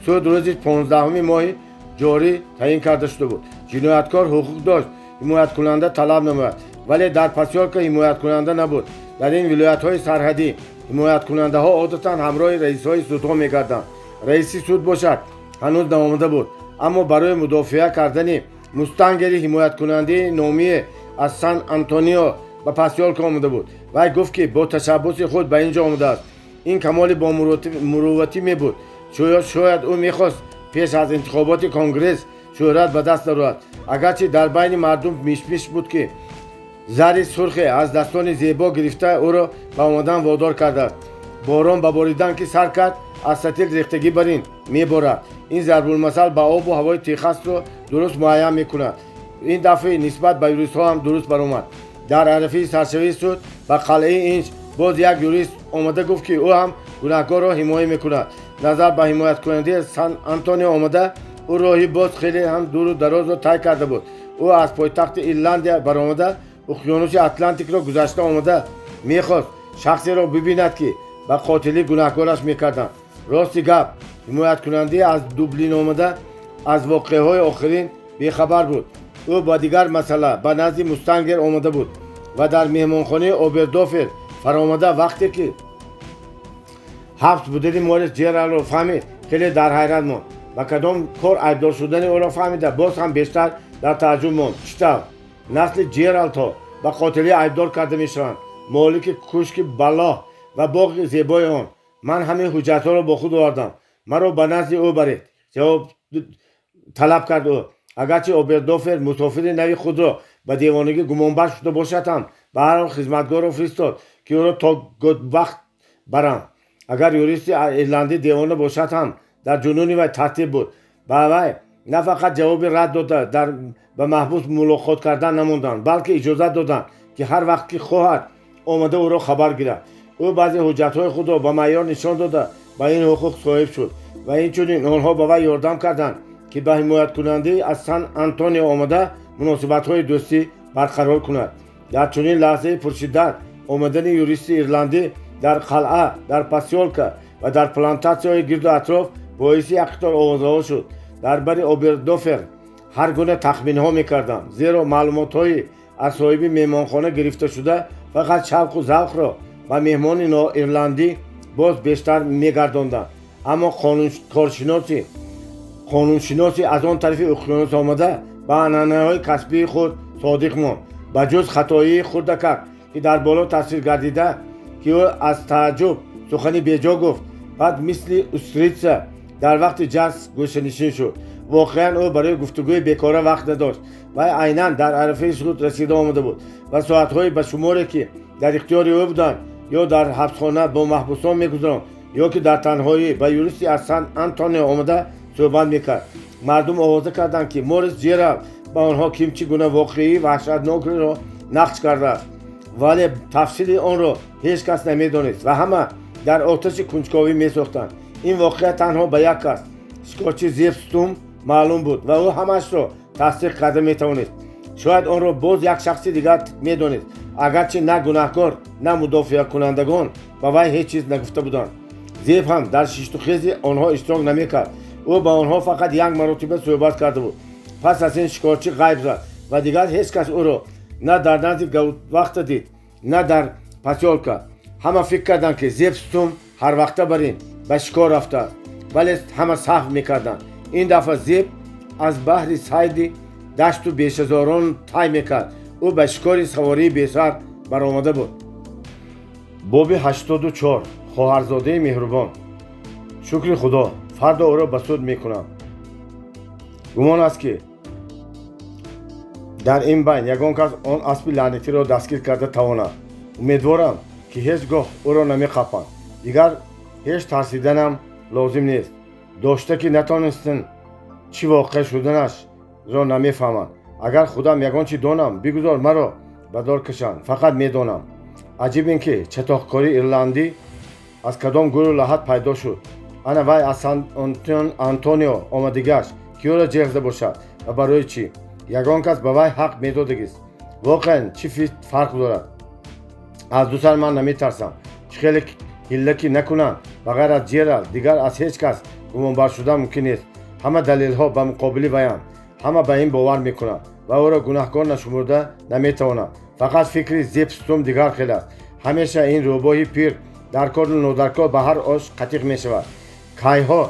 Суд рӯзи 15-уми моҳи ҷорӣ таъин карда шуда буд. Ҷинояткор ҳуқуқ дошт ҳимояткунанда талаб намояд, вале дар посёлка ҳимояткунанда набуд. Дар ин вилоятҳои сарҳадӣ ҳимояткунандаҳо одатан ҳамроҳи раисҳои судҳо мегарданд. Раиси суд бошад, ҳанӯз наомада буд, аммо барои мудофиа кардани Мустангери ҳимояткунандаи номие аз Сан Антонио ба посёлка омада буд. Вай гуфт, ки бо ташаббуси худ ба ин ҷо омадааст. Ин камоли бомурувватӣ мебуд. Шояд ӯ мехост пеш аз интихоботи Конгресс шӯҳрат ба даст дарорад, агарчи дар байни мардум мишмиш буд, ки зари сурхе аз дастони Зебо гирифта, ӯро ба омадан водор кардааст. Борон ба боридан ки сар кард, аз сатил рехтагӣ барин меборад. Ин зарбулмасал ба обу ҳавои Техасро дуруст муайян мекунад. Ин дафъи нисбат ба юристҳо ҳам дуруст баромад. Дар арафаи саршавии суд ба Қалъаи Инҷ боз як юрист омада гуфт, ки ӯ ҳам гунаҳкорро ҳимоя мекунад. Назар ба ҳимояткунандаи Сан Антонио омада, ӯ роҳи боз хеле ҳам дуру дарозро тай карда буд. Ӯ аз пойтахти Ирландия баромада, уқёнуси Атлантикро гузашта омада, мехост шахсеро бибинад, ки ба қотилӣ гунаҳкораш мекарданд. Рости гап, ҳимояткунандаи аз Дублин омада аз воқеаҳои охирин бехабар буд. Ӯ ба дигар масъала ба назди Мустангер омада буд ва дар меҳмонхонаи Обердофер фаромада, вақте ки ҳабс будани Морис Ҷералдро фаҳмид, хеле дар ҳайрат монд. Ба кадом кор айбдор шудани ӯро фаҳмида, боз ҳам бештар дар тааҷҷуб монд. Чӣ тавр насли Ҷералдҳо ба қотилӣ айбдор карда мешаванд, молики кӯшки баллоҳ ва боғи зебои он? «Ман ҳамин ҳуҷҷатҳоро бо худ овардам. Маро ба назди ӯ баред», ҷавоб талаб кард ӯ. Агарчи Обердофер мусофири нави худро ба девонагӣ гумонбар шуда бошад ҳам, ба ҳар ҳол хизматгорро фиристод, ки ӯро то Готбахт баранд. Агар юристи ирландӣ девона бошад ҳам, дар ҷунуни вай тартиб буд. Ба вай на фақат ҷавоби рад дода, дар ба маҳбус мулоқот кардан намонданд, балки иҷозат доданд, ки ҳар вақт ки хоҳад, омада ӯро хабар гирад. Ӯ баъзе ҳуҷҷатҳои худро ба майор нишон дода, ба ин ҳуқуқ соҳиб шуд ва инчунин онҳо ба вай ёрдам карданд, ки ба ҳимояткунандаи аз Сан Антонио омада муносибатҳои дӯстӣ барқарор кунад. Дар чунин лаҳзаи пуршиддат омадани юристи ирландӣ дар қалъа, дар посёлка ва дар плантатсияҳои гирду атроф боиси як қатор овозаҳо шуд. Дар бари Обердофер ҳар гуна тахминҳо мекарданд, зеро маълумотҳои аз соҳиби меҳмонхона гирифташуда фақат шавқу завқро ба меҳмони ноирландӣ боз бештар мегардонданд. Аммо коршиноси қонуншиноси аз он тарафи уқёнус омада ба анъанаҳои касбии худ содиқ монд. Ба ҷуз хатоии хурдакак, ки дар боло тасвир гардида, ки ӯ аз тааҷҷуб сухани беҷо гуфт, баъд мисли устрица дар вақти ҷас гӯшанишин шуд. Воқеан, ӯ барои гуфтугӯи бекора вақт надошт. Вай айнан дар арафаи суд расида омада буд ва соатҳои ба шуморе, ки дар ихтиёри ӯ буданд, ё дар ҳабсхона бо маҳбусон мегузаронд, ё ки дар танҳоӣ ба юристи аз Сан Антонио омада суҳбат мекард. Мардум овоза карданд, ки Морис Ҷералд ба онҳо ким чӣ гуна воқеии ваҳшатнокро нақш кардааст, вале тафсили онро ҳеҷ кас намедонист ва ҳама дар оташи кунҷковӣ месохтанд. Ин воқеа танҳо ба як кас, шикорчи Зеб Стум, маълум буд ва ӯ ҳамаашро тасдиқ карда метавонист. Шояд онро боз як шахси дигар медонист, агарчи на гунаҳкор, на мудофиакунандагон ба вай ҳеҷ чиз нагуфта буданд. Зеб ҳам дар шиштухези онҳо иштирок намекард. Ӯ ба онҳо фақат як маротиба суҳбат карда буд. Пас аз ин шикорчӣ ғайб зад ва дигар ҳеҷ кас ӯро на дар назди Гаутвахта дид, на дар посёлка. Ҳама фикр карданд, ки Зеб Стум ҳарвақта бар ин ба шикор рафтааст, вале ҳама саҳв мекарданд. Ин дафъа Зеб аз баҳри сайди дашту бешазорон тай мекард. Ӯ ба шикори савории бесар баромада буд. Боби 84. Хоҳарзодаи меҳрубон. Шукри Худо, фардо ӯро ба суд мекунам. Гумон аст, ки дар ин байн ягон кас он аспи лаънатиро дастгир карда тавонад. Умедворам, ки ҳеҷ гоҳ ӯро намеқапанд. Дигар ҳеҷ тарсиданам лозим нест. Дошта ки натонистанд, чӣ воқеъ шуданашро намефаҳманд. Агар худам ягон чи донам, бигузор маро ба дор кашанд, фақат медонам. Аҷиб ин ки чатоқкории ирландӣ аз кадом гуру лаҳат пайдо шуд. Ана вай аз Сан Антонио омадигашт, ки ӯро ҷеғ зада бошад ва барои чӣ? Ягон кас ба вай ҳақ медодагист. Воқеан, чӣ фарқ дорад? Аз ду сар ман наметарсам. Чӣ хеле ҳилла ки накунанд, ба ғайр аз Ҷералд дигар аз ҳеҷ кас гумонбар шудан мумкин нест. Ҳама далелҳо ба муқобили ваянд. Ҳама ба ин бовар мекунанд ва ӯро гунаҳкор нашумурда наметавонанд. Фақат фикри Зепп Стум дигар хел аст. Ҳамеша ин рӯбоҳи пир дар кору нодаркор ба ҳар ош қатиқ мешавад. Кайҳо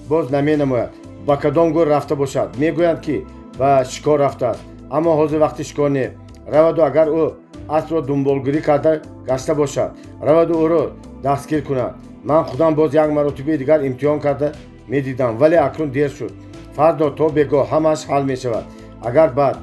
боз наменамояд. Ба кадом гӯр рафта бошад? Мегӯянд, ки ба шикор рафтааст, аммо ҳозир вақти шикор не. Раваду агар ӯ аспро дунболгирӣ карда гашта бошад, раваду ӯро дастгир кунад. Ман худам боз як маротибаи дигар имтиҳон карда медидам, вале акнун дер шуд. Фардо то бегоҳ ҳамааш ҳал мешавад, агар баъд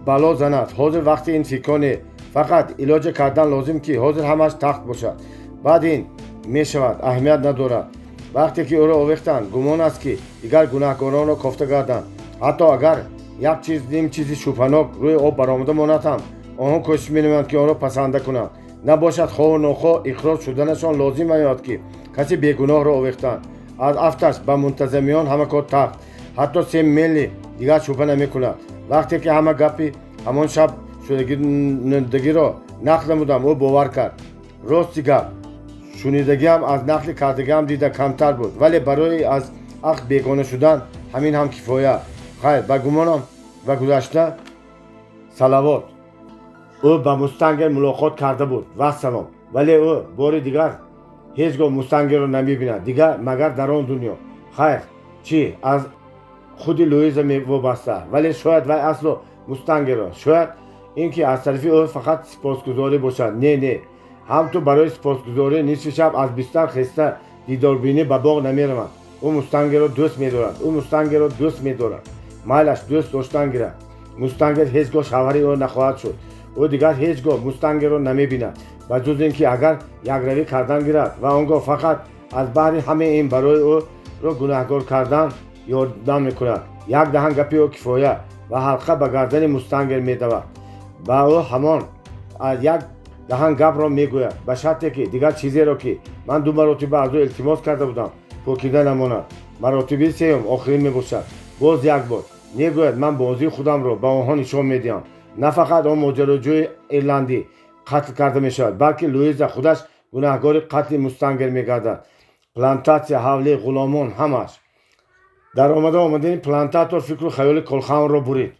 бало занад. Ҳозир вақти ин фикрҳо не. Фақат илоҷа кардан лозим, ки ҳозир ҳамааш тахт бошад. Баъд ин мешавад, аҳамият надорад. Вақте ки ӯро овехтанд, гумон аст, ки дигар гунаҳкоронро кофта гарданд. Ҳатто агар як чиз, ним чизи шубҳанок рӯи об баромада монад ҳам, онҳо кӯшиш менамоянд, ки онро пасанда кунанд. Набошад, хоҳу нохоҳ иқрор шуданашон лозим меояд, ки каси бегуноҳро овехтанд. Аз афташ ба мунтазамиён ҳама кор тахт. Ҳатто Сем Мелли дигар шубҳа намекунад. Вақте ки ҳама гапи ҳамон шаб шудагиро нақл намудам, ӯ бовар кард. Рости гап, шунидагиам аз нақли кардагиам дида камтар буд, вале барои аз ақл бегона шудан ҳамин ҳам кифоя. Хайр, ба гумонам ва гузашта салавот. Ӯ ба Мустангер мулоқот карда буд, вассалом. Вале ӯ бори дигар ҳеҷ гоҳ Мустангерро намебинад дигар, магар дар он дунё. Хайр, чӣ аз худи Луиза вобаста, вале шояд вай асло Мустангерро, шояд ин ки аз тарафи ӯ фақат сипосгузорӣ бошад. Не, не, ҳам ту барои сипосгузорӣ нисфи шаб аз бистар хеста дидорбинӣ ба боғ намераванд. Ӯ Мустангерро дӯст медорад, ӯ Мустангерро дӯст медорад. Майлаш, дӯст доштан гирад. Мустангер ҳеҷ гоҳ шавҳари ӯ нахоҳад шуд. Ӯ дигар ҳеҷ гоҳ Мустангерро намебинад, ба ҷуз ин ки агар якравӣ кардан гирад ва он гоҳ фақат аз баҳри ҳамаи ин барои ӯро гунаҳкор кардан ёрдам мекунад. Як даҳан гапи ӯ кифоя ва ҳалқа ба гардани Мустангер медавад. Ба ӯ ҳамон як даҳан гапро мегӯяд, ба шарте ки дигар чизеро, ки ман ду маротиба аз ӯ илтимос карда будам, пӯкида намонад. Маротибаи сеюм охирин мебошад. Боз як бор мегӯяд: ман бозии худамро ба онҳо нишон медиҳам. На фақат он моҷароҷӯи ирландӣ қатл карда мешавад, балки Луиза худаш гунаҳгори қатли Мустангер мегардад. Плантатсия, ҳавлӣ, ғуломон, ҳамаш. Дар омада омадани плантатор фикру хаёли Колхаунро бурид.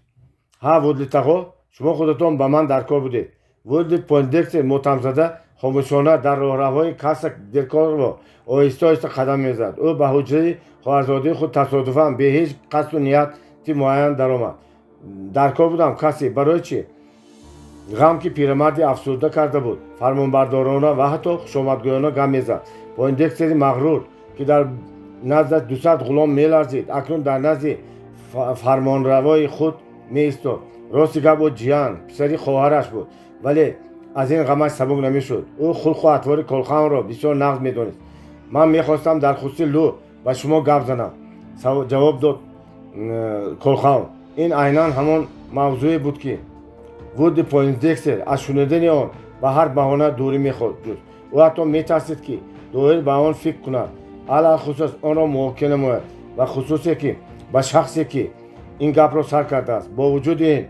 Ҳа, Вудли тағо, шумо худатон ба ман дар кор будед. Вудли Пойндекстер мотамзада, хомӯшона дар роҳравҳои Каса дел Корво оҳиста оҳиста қадам мезад. Ӯ ба ҳуҷраи хоҳарзодаи худ тасодуфан, бе ҳеҷ қасду нияти муайян даромад. Дар кор будам, Касси. Барои чӣ? Ғам, ки пирамарди афсурда карда буд, фармонбардорона ва ҳатто хушомадгӯёна гап мезад. Пойндекстери мағрур, ки дар наздаш 200 ғулом меларзид, акнун дар назди фармонравои худ меистод. Рости гап, ӯ ҷиян, писари хоҳараш буд, вале аз ин ғамаш сабук намешуд. Ӯ хулқу атвори Колхаунро бисёр нағз медонист. Ман мехостам дар хусуси Лу ба шумо гап занам, ҷавоб дод Колхаун. Ин айнан ҳамон мавзӯе буд, ки Вудли Пойндекстер аз шунидани он ба ҳар баҳона дурӣ мехоҳад ҷуст. Ӯ ҳатто метарсид, ки доир ба он фикр кунад, алалхусус онро муҳокима намояд ва хусусе ки ба шахсе, ки ин гапро сар кардааст. Бо вуҷуди ин,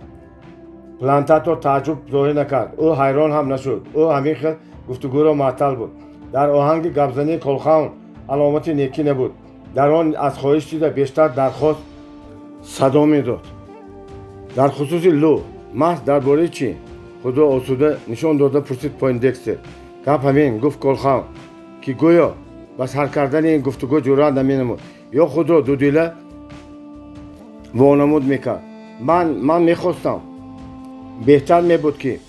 плантатор тааҷҷуб зоҳир накард. Ӯ ҳайрон ҳам нашуд. Ӯ ҳамин хел гуфтугӯро муаттал буд. Дар оҳанги гапзании Колхаун аломати некӣ набуд. Дар он аз хоҳиш дида бештар дархост садо медод. Дар хусуси Лу. Маҳз дар бораи чӣ? Худро осуда нишон дода пурсид Пойндекстер. Гап ҳамин, гуфт Колхаун, ки гӯё ба сар кардани ин гуфтугӯ ҷуръат наменамуд ё худро дудила вонамуд мекард. Ман мехостам, беҳтар мебуд ки,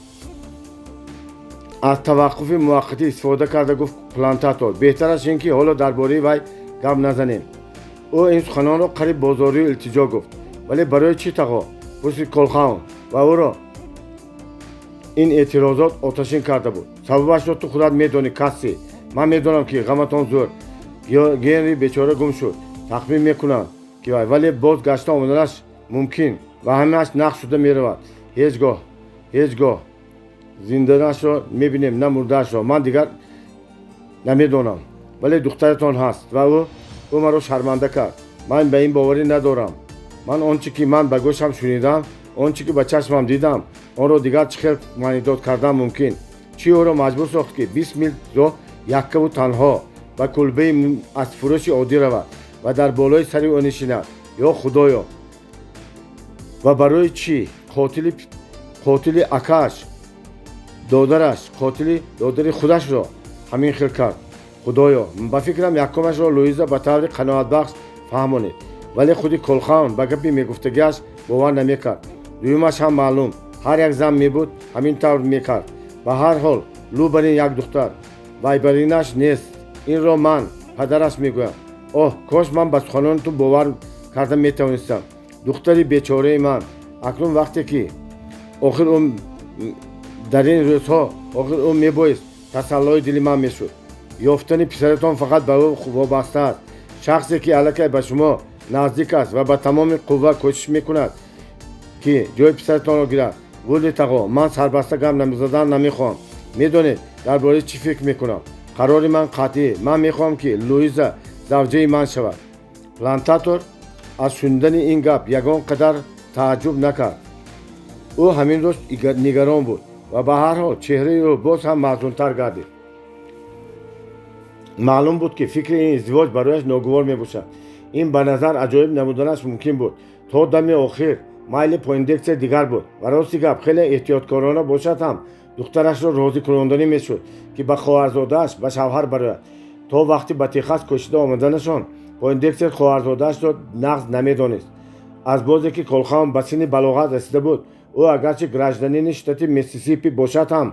аз таваққуфи муваққатӣ истифода карда гуфт плантатор, беҳтараш ин ки ҳоло дар бораи вай гап назанем. Ӯ ин суханонро қариб бо зорию илтиҷо гуфт. Вале барои чӣ, тағо? Пурсид Колхаун ва ӯро ин эътирозот оташин карда буд. Сабабашро ту худат медонӣ, Касси. Ман медонам, ки ғаматон зӯр. Генри бечора гум шуд. Тахмин мекунам, ки вай, вале боз гашта омаданаш мумкин. Ва ҳамааш нақш шуда меравад. Ҳеҷ гоҳ, ҳеҷ гоҳ зиндаашро мебинем, на мурдаашро. Ман дигар намедонам, вале духтаратон ҳаст ва ӯ маро шарманда кард. Ман ба ин боварӣ надорам. Ман он чӣ ки ман ба гӯшам шунидам, он чӣ ки ба чашмам дидам, онро дигар чӣ хел маънидод кардан мумкин? Чӣ ӯро маҷбур сохт, ки 20 мил роҳ яккаву танҳо ба кулбаи аспфурӯши оддӣ равад ва дар болои сари ӯ нишинад? Ё Худоё, ва барои чӣ қотили акааш, додараш, қотили додари худашро ҳамин хел кард? Худоё, ба фикрам, якумашро Луиза ба таври қаноатбахш фаҳмонид, вале худи Колхаун ба гапи мегуфтагиаш бовар намекард. Дуюмаш ҳам маълум, ҳар як зан мебуд, ҳамин тавр мекард. Ба ҳар ҳол, лӯ барин як духтар вайбаринаш нест. Инро ман, падараш, мегӯям. Оҳ, кош ман ба суханони ту бовар карда метавонистам, духтари бечораи ман. Акнун вақте ки охир ӯ дар ин рӯзҳо охир ӯ мебоист тасаллои дили ман мешуд. Ёфтани писаратон фақат ба ӯ вобаста аст, шахсе ки аллакай ба шумо наздик аст ва ба тамоми қувва кӯшиш мекунад, ки ҷои писаратонро гирад. Вули тағо, ман сарбаста гап задан намехоҳам. Медонед, дар бораи чӣ фикр мекунам? Қарори ман қатъӣ. Ман мехоҳам, ки Луиза завҷаи ман шавад. Плантатор аз шунидани ин гап ягон қадар тааҷҷуб накард. Ӯ ҳамин рӯз нигарон буд ва ба ҳар ҳол чеҳраи ӯ боз ҳам маҳзунтар гардид. Маълум буд, ки фикри ин издивоҷ барояш ногувор мебошад. Ин ба назар аҷоиб намуданаш мумкин буд. То дами охир майли Пойндекстер дигар буд ва, рости гап, хеле эҳтиёткорона бошад ҳам, духтарашро розӣ кунонданӣ мешуд, ки ба хоҳарзодааш ба шавҳар барояд. То вақти ба Техас кӯчида омаданашон Пойндекстер хоҳарзодаашро нағз намедонист. Аз бозе ки Колхаун ба синни балоғат расида буд, ӯ агарчи гражданини штати Миссисипи бошад ҳам,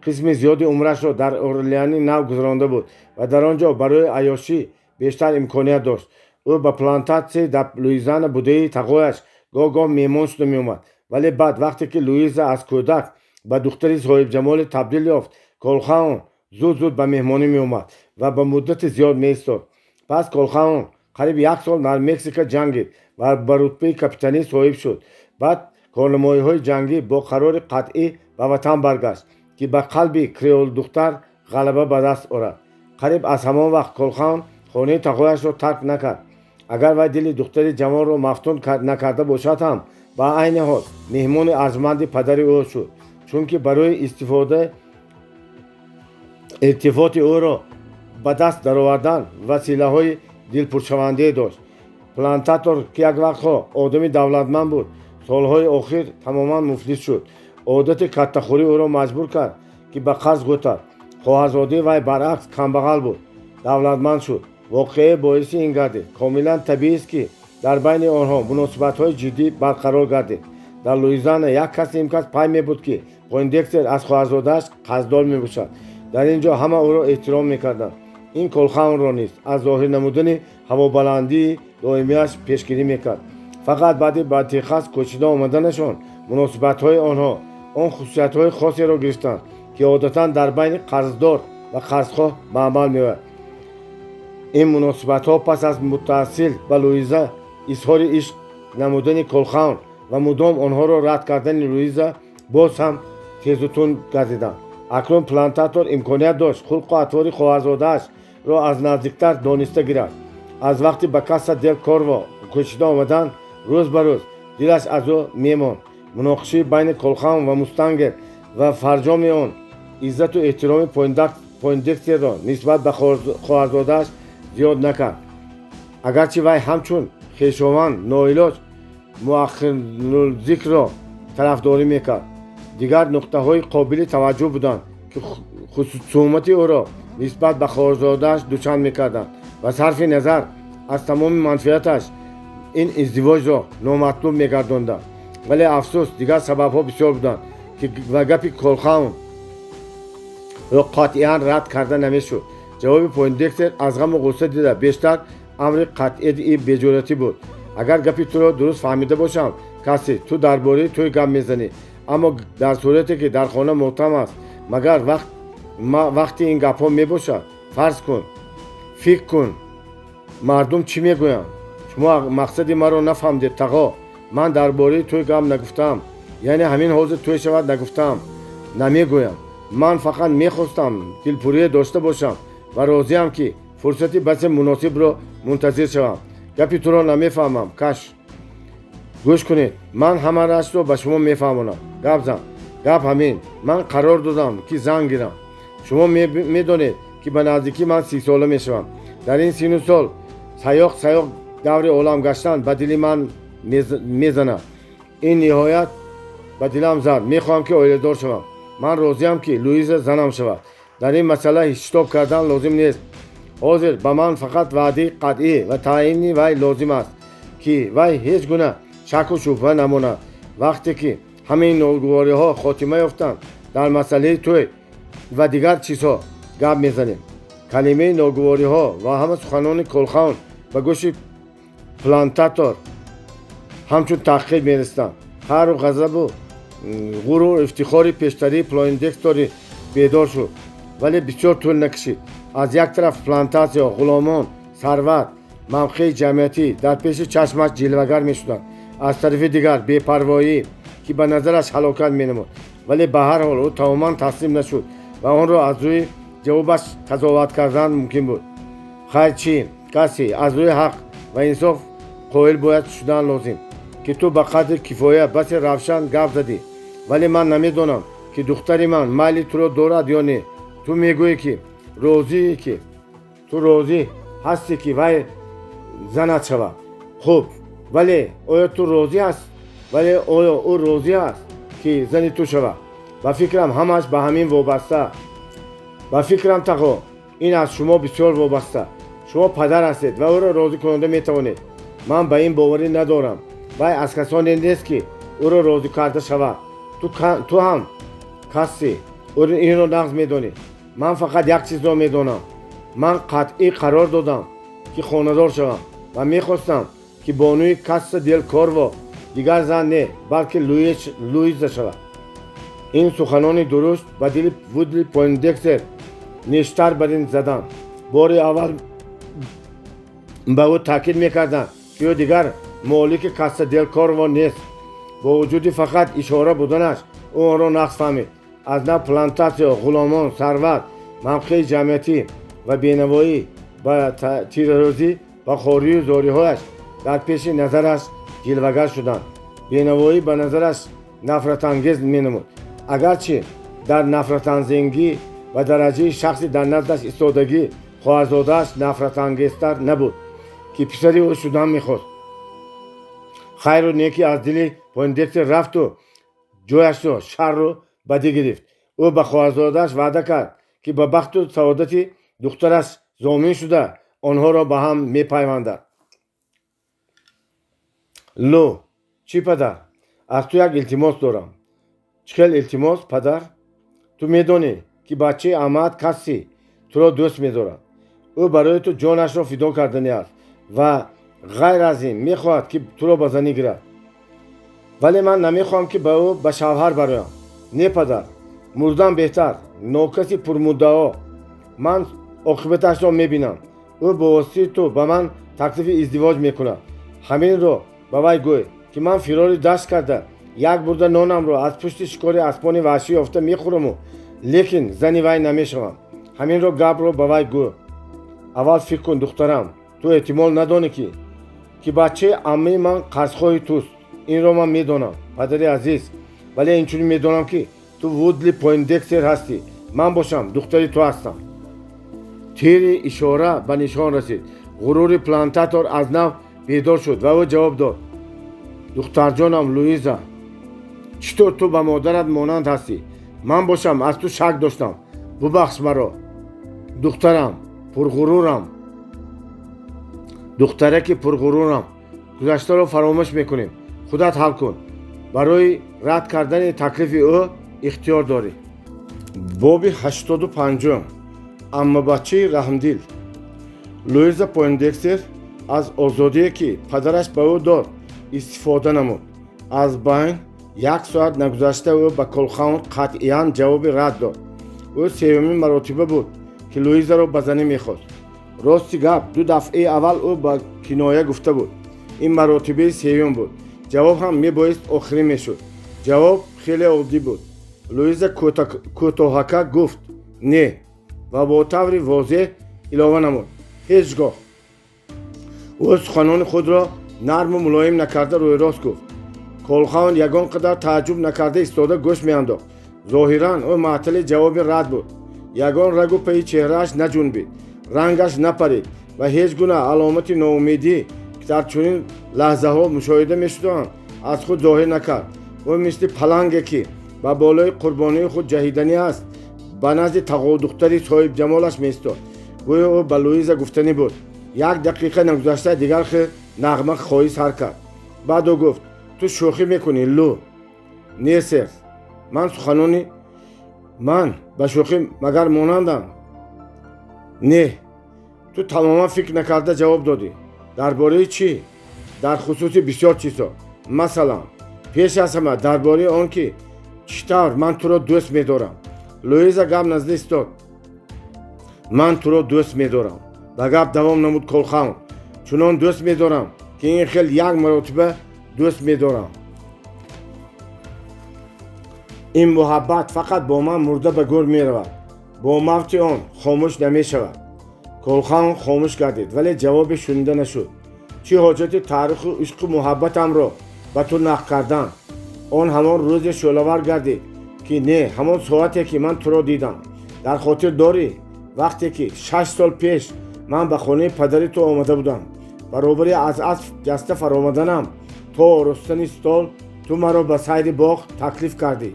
қисми зиёди умрашро дар Орлеани Нав гузаронда буд ва дар он ҷо барои аёшӣ бештар имконият дошт. Ӯ ба плантатсияи дар Луизиана будаи тағояш гоҳ-гоҳ меҳмон шуда меомад, вале баъд, вақте ки Луиза аз кӯдак ба духтари соҳибҷамоле табдил ёфт, Колхаун зуд-зуд ба меҳмонӣ меомад ва ба муддати зиёд меистод. Пас Колхаун қариб як сол дар Мексика ҷангид ва ба рутбаи капитанӣ соҳиб шуд. Баъд корнамоиҳои ҷангӣ бо қарори қатъӣ ба ватан баргашт, ки ба қалби креолдухтар ғалаба ба даст орад. Қариб аз ҳамон вақт Колхаун хонаи тағояшро тарк накард. Агар вай дили духтари ҷавонро мафтун накарда бошад ҳам, ба айни ҳол меҳмони арҷманди падари ӯ шуд, чунки барои истифода илтифоти ӯро ба даст даровардан василаҳои дилпуршавандае дошт. Плантатор, ки як вақтҳо одами давлатманд буд, солҳои охир тамоман муфлис шуд. Одати каттахӯрӣ ӯро маҷбур кард, ки ба қарз ғӯтад. Хоҳарзодаи вай баръакс камбағал буд, давлатманд шуд. Воқеа боиси ин гардид. Комилан табиист, ки дар байни онҳо муносибатҳои ҷиддӣ барқарор гардид. Дар Луизиана як кас нимкас пай мебуд, ки Пойндекстер аз хоҳарзодааш қарздор мебошад. Дар ин ҷо ҳама ӯро эҳтиром мекарданд. Ин Колхаунро низ аз зоҳир намудани ҳавобаландии доимиаш пешгирӣ мекард. Фақат баъди ба Техас кӯчида омаданашон муносибатҳои онҳо он хусусиятҳои хосеро гирифтанд, ки одатан дар байни қарздор ва қарзхоҳ ба амал меояд. Ин муносибатҳо пас аз мутаассил ба Луиза изҳори ишқ намудани Колхаун ва мудом онҳоро рад кардани Луиза боз ҳам тезутунд гардиданд. Акнун плантатор имконият дошт хулқу атвори хоҳарзодаашро аз наздиктар дониста гирад. Аз вақти ба Каса дел Корво кӯчида омадан, рӯз ба рӯз дилаш аз ӯ мемонд. Муноқишаи байни Колхаун ва мустангер ва фарҷоми он иззату эҳтироми Пойндекстерро нисбат ба хоҳарзодааш зиёд накард, агарчи вай ҳамчун хешованд ноилоҷ муаххирулзикрро тарафдорӣ мекард. Дигар нуқтаҳои қобили таваҷҷӯҳ буданд, ки хусумати ӯро нисбат ба хоҳарзодааш дучанд мекарданд ва сарфи назар аз тамоми манфиаташ ин издивоҷро номатлуб мегардонданд. Вале афсӯс, дигар сабабҳо бисёр буданд, ки ва гапи Колхаунро қатъиян рад карда намешуд. Ҷавоби Пойндекстер аз ғаму ғусса дида бештар амри қатъии беҷуръатӣ буд. Агар гапи туро дуруст фаҳмида бошам, Касси, ту дар бораи тӯй гап мезанӣ. Аммо дар сурате ки дар хона мотам аст, магар вақти ин гапҳо мебошад? Фарз кун, фикр кун, мардум чӣ мегӯянд? Шумо мақсади маро нафаҳмидед, тағо. Ман дар бораи тӯй гап нагуфтам, яъне ҳамин ҳозир тӯй шавад нагуфтам, намегӯям. Ман фақат мехостам дилпурие дошта бошам ва розиам, ки фурсати басе муносибро мунтазир шавам. Гапи туро намефаҳмам, Каш. Гӯш кунед, ман ҳамаашро ба шумо мефаҳмонам. Гап зан. Гап ҳамин: ман қарор додам, ки зан гирам. Шумо медонед, ки ба наздикӣ ман 30-сола мешавам. Дар ин сину сол саёқ саёқ даври олам гаштан ба дили ман мезанад. Ин ниҳоят ба дилам зад. Мехоҳам, ки оиладор шавам. Ман розиам, ки Луиза занам шавад. Дар ин масъала шитоб кардан лозим нест. Ҳозир ба ман фақат ваъдаи қатъӣ ва таъйини вай лозим аст, ки вай ҳеҷ гуна шаку шубҳа намонад. Вақте ки ҳамаи ногувориҳо хотима ёфтанд, дар масъалаи тӯй ва дигар чизҳо гап мезанем. Калимаи ногувориҳо ва ҳама суханони Колхаун ба гӯши плантатор ҳамчун таҳқир мерасиданд. Қаҳру ғазабу ғуруру ифтихори пештарии Плоиндекстери бедор шуд, вале бисёр тӯл накашид. Аз як тараф плантатсия, ғуломон, сарват, мавқеи ҷамъиятӣ дар пеши чашмаш ҷилвагар мешуданд, аз тарафи дигар бепарвоӣ, ки ба назараш ҳалокат менамуд. Вале ба ҳар ҳол ӯ тамоман таслим нашуд ва онро аз рӯи ҷавобаш қазоват кардан мумкин буд. Хайр, чӣ, Касси, аз рӯи ҳақ ва инсоф қоил бояд шудан лозим, ки ту ба қадри кифоя басе равшан гап задӣ, вале ман намедонам, ки духтари ман майли туро дорад ё не. Ту мегӯӣ, ки розие, ки ту розӣ ҳастӣ, ки вай занат шавад. Хуб, вале оё ту розӣ ҳаст, вале оё ӯ розӣ аст, ки зани ту шавад? Ба фикрам, ҳамааш ба ҳамин вобаста. Ба фикрам, тағо, ин аз шумо бисёр вобаста. Шумо падар ҳастед ва ӯро розӣ кунонда метавонед. Ман ба ин боварӣ надорам. Вай аз касоне нест, ки ӯро розӣ карда шавад. Ту ҳам, Касси, инро нағз медонӣ. Ман фақат як чизро медонам: ман қатъӣ қарор додам, ки хонадор шавам ва мехостам, ки бонуи Касса дел Корво дигар зан не, балки Луиза шавад. Ин суханони дуруст ба дили Вудли Пойндекстер нештар бар ин заданд. Бори аввал ба ӯ таъкид мекарданд, ки ӯ дигар молики Касса дел Корво нест. Бо вуҷуди фақат ишора буданаш, ӯ онро нағз фаҳмид. Аз нав плантатсия, ғуломон, сарват, мавқеи ҷамъиятӣ ва бенавоӣ ба тирарӯзӣ ва хорию зориҳояш дар пеши назараш ҷилвагар шуданд. Бенавоӣ ба назараш нафратангез менамуд. Агарчи дар нафратангезӣ ба дараҷаи шахси дар наздаш истодагӣ хоҳарзодааш нафратангезтар набуд, ки писари ӯ шудан мехост. Хайру некӣ аз дили Пойндекстер рафту ҷояшро шарру бадӣ гирифт. Ӯ ба хоҳарзодааш ваъда кард, ки ба бахту саодати духтараш зомин шуда, онҳоро ба ҳам мепайвандад. Лу. Чӣ, падар? Аз ту як илтимос дорам. Чӣ хел илтимос, падар? Ту медонӣ, ки бачаи аммаат Касси туро дӯст медорад. Ӯ барои ту ҷонашро фидо карданӣ аст ва ғайр аз ин мехоҳад, ки туро ба занӣ гирад. Вале ман намехоҳам, ки ба ӯ ба шавҳар бароям. Не, падар, мурдан беҳтар. Нокаси пурмуддао, ман оқибаташро мебинам. Ӯ бо воситаи ту ба ман таклифи издивоҷ мекунад. Ҳаминро ба вай гӯй, ки ман фирори дашт карда, як бурда нонамро аз пушти шикори аспони ваҳшӣ ёфта мехӯраму, лекин зани вай намешавам. Ҳаминро гапро ба вай гӯ. Аввал фикр кун, духтарам. Ту эҳтимол надонӣ, ки бачаи аммаи ман қарзхоҳи туст. Инро ман медонам, падари азиз, вале инчунин медонам, ки ту Вудли Пойндекстер ҳастӣ, ман бошам духтари ту ҳастам. Тири ишора ба нишон расид. Ғурури плантатор аз нав бедор шуд ва ӯ ҷавоб дод: «Духтарҷонам Луиза, чӣ тур ту ба модарат монанд ҳастӣ! Ман бошам аз ту шак доштам. Бубахш маро, духтарам пурғурурам, духтараки пурғурурам. Гузаштаро фаромӯш мекунем. Худат ҳал кун. Барои рад кардани таклифи ӯ ихтиёр дорӣ». Боби 85-ум. Аммабачаи раҳмдил. Луиза Пойндекстер аз озодие, ки падараш ба ӯ дод, истифода намуд. Аз байн як соат нагузашта ӯ ба Колхаун қатъиян ҷавоби рад дод. Ӯ сеюмин маротиба буд, ки Луизаро ба занӣ мехост. Рости гап, ду дафъаи аввал ӯ ба киноя гуфта буд. Ин маротибаи сеюм буд. Ҷавоб ҳам мебоист охирин мешуд. Ҷавоб хеле оддӣ буд. Луиза кӯтоҳака гуфт: «Не», ва бо таври возеҳ илова намуд: «Ҳеҷ гоҳ». Ӯ суханони худро нарму мулоим накарда, рӯйрост гуфт. Колхаун ягон қадар тааҷҷуб накарда истода гӯш меандохт. Зоҳиран, ӯ маътали ҷавоби рад буд. Ягон рагу пайи чеҳрааш наҷунбид, рангаш напарид ва ҳеҷ гуна аломати ноумедӣ, ки дар чунин лаҳзаҳо мушоҳида мешуданд, аз худ зоҳир накард. Ӯ мисли паланге, ки ба болои қурбонии худ ҷаҳиданӣ аст, ба назди тағодухтари соҳибҷамолаш меистод. Гӯё ӯ ба Луиза гуфтанӣ буд: «Як дақиқа нагузашта дигар хел нағма хоҳӣ сар кард». Баъд ӯ гуфт: «Ту шӯхӣ мекунӣ, Лу». «Не, сэр, ман суханони ман ба шӯхӣ магар монандам?» «Не, ту тамоман фикр накарда ҷавоб додӣ». «Дар бораи чӣ?» «Дар хусуси бисёр чизҳо. Масалан, пеш аз ҳама, дар бораи он ки чӣ тавр ман туро дӯст медорам». Луиза гап назда истод. «Ман туро дӯст медорам», ба гап давом намуд Колхаун. «Чунон дӯст медорам, ки ин хел як маротиба дӯст медорам. Ин муҳаббат фақат бо ман мурда ба гӯр меравад, бо мавти он хомӯш намешавад». Колхаун хомӯш гардид, вале ҷавобе шунида нашуд. «Чӣ ҳоҷати таъриху ишқу муҳаббатамро ба ту нақл кардан? Он ҳамон рӯзе шӯълавар гардид, ки не, ҳамон соате ки ман туро дидам. Дар хотир дорӣ, вақте ки 6 сол пеш ман ба хонаи падари ту омада будам, баробари аз асп ҷаста фаромаданам то оростани стол ту маро ба сайри боғ таклиф кардӣ.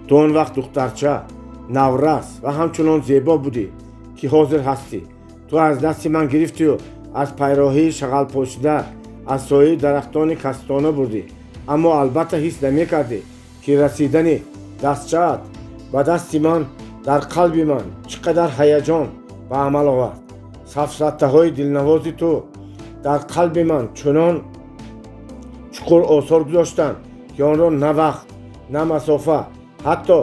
Ту он вақт духтарча, наврас ва ҳамчунон зебо будӣ, ки ҳозир ҳастӣ. Ту аз дасти ман гирифтию аз пайроҳии шағалпошида, аз сояи дарахтони кастона бурдӣ, аммо албатта ҳис намекардӣ, ки расидани дастчаат ба дасти ман дар қалби ман чӣ қадар ҳаяҷон ба амал овард. Сафсатаҳои дилнавози ту дар қалби ман чунон чуқур осор гузоштанд, ки онро на вақт, на масофа, ҳатто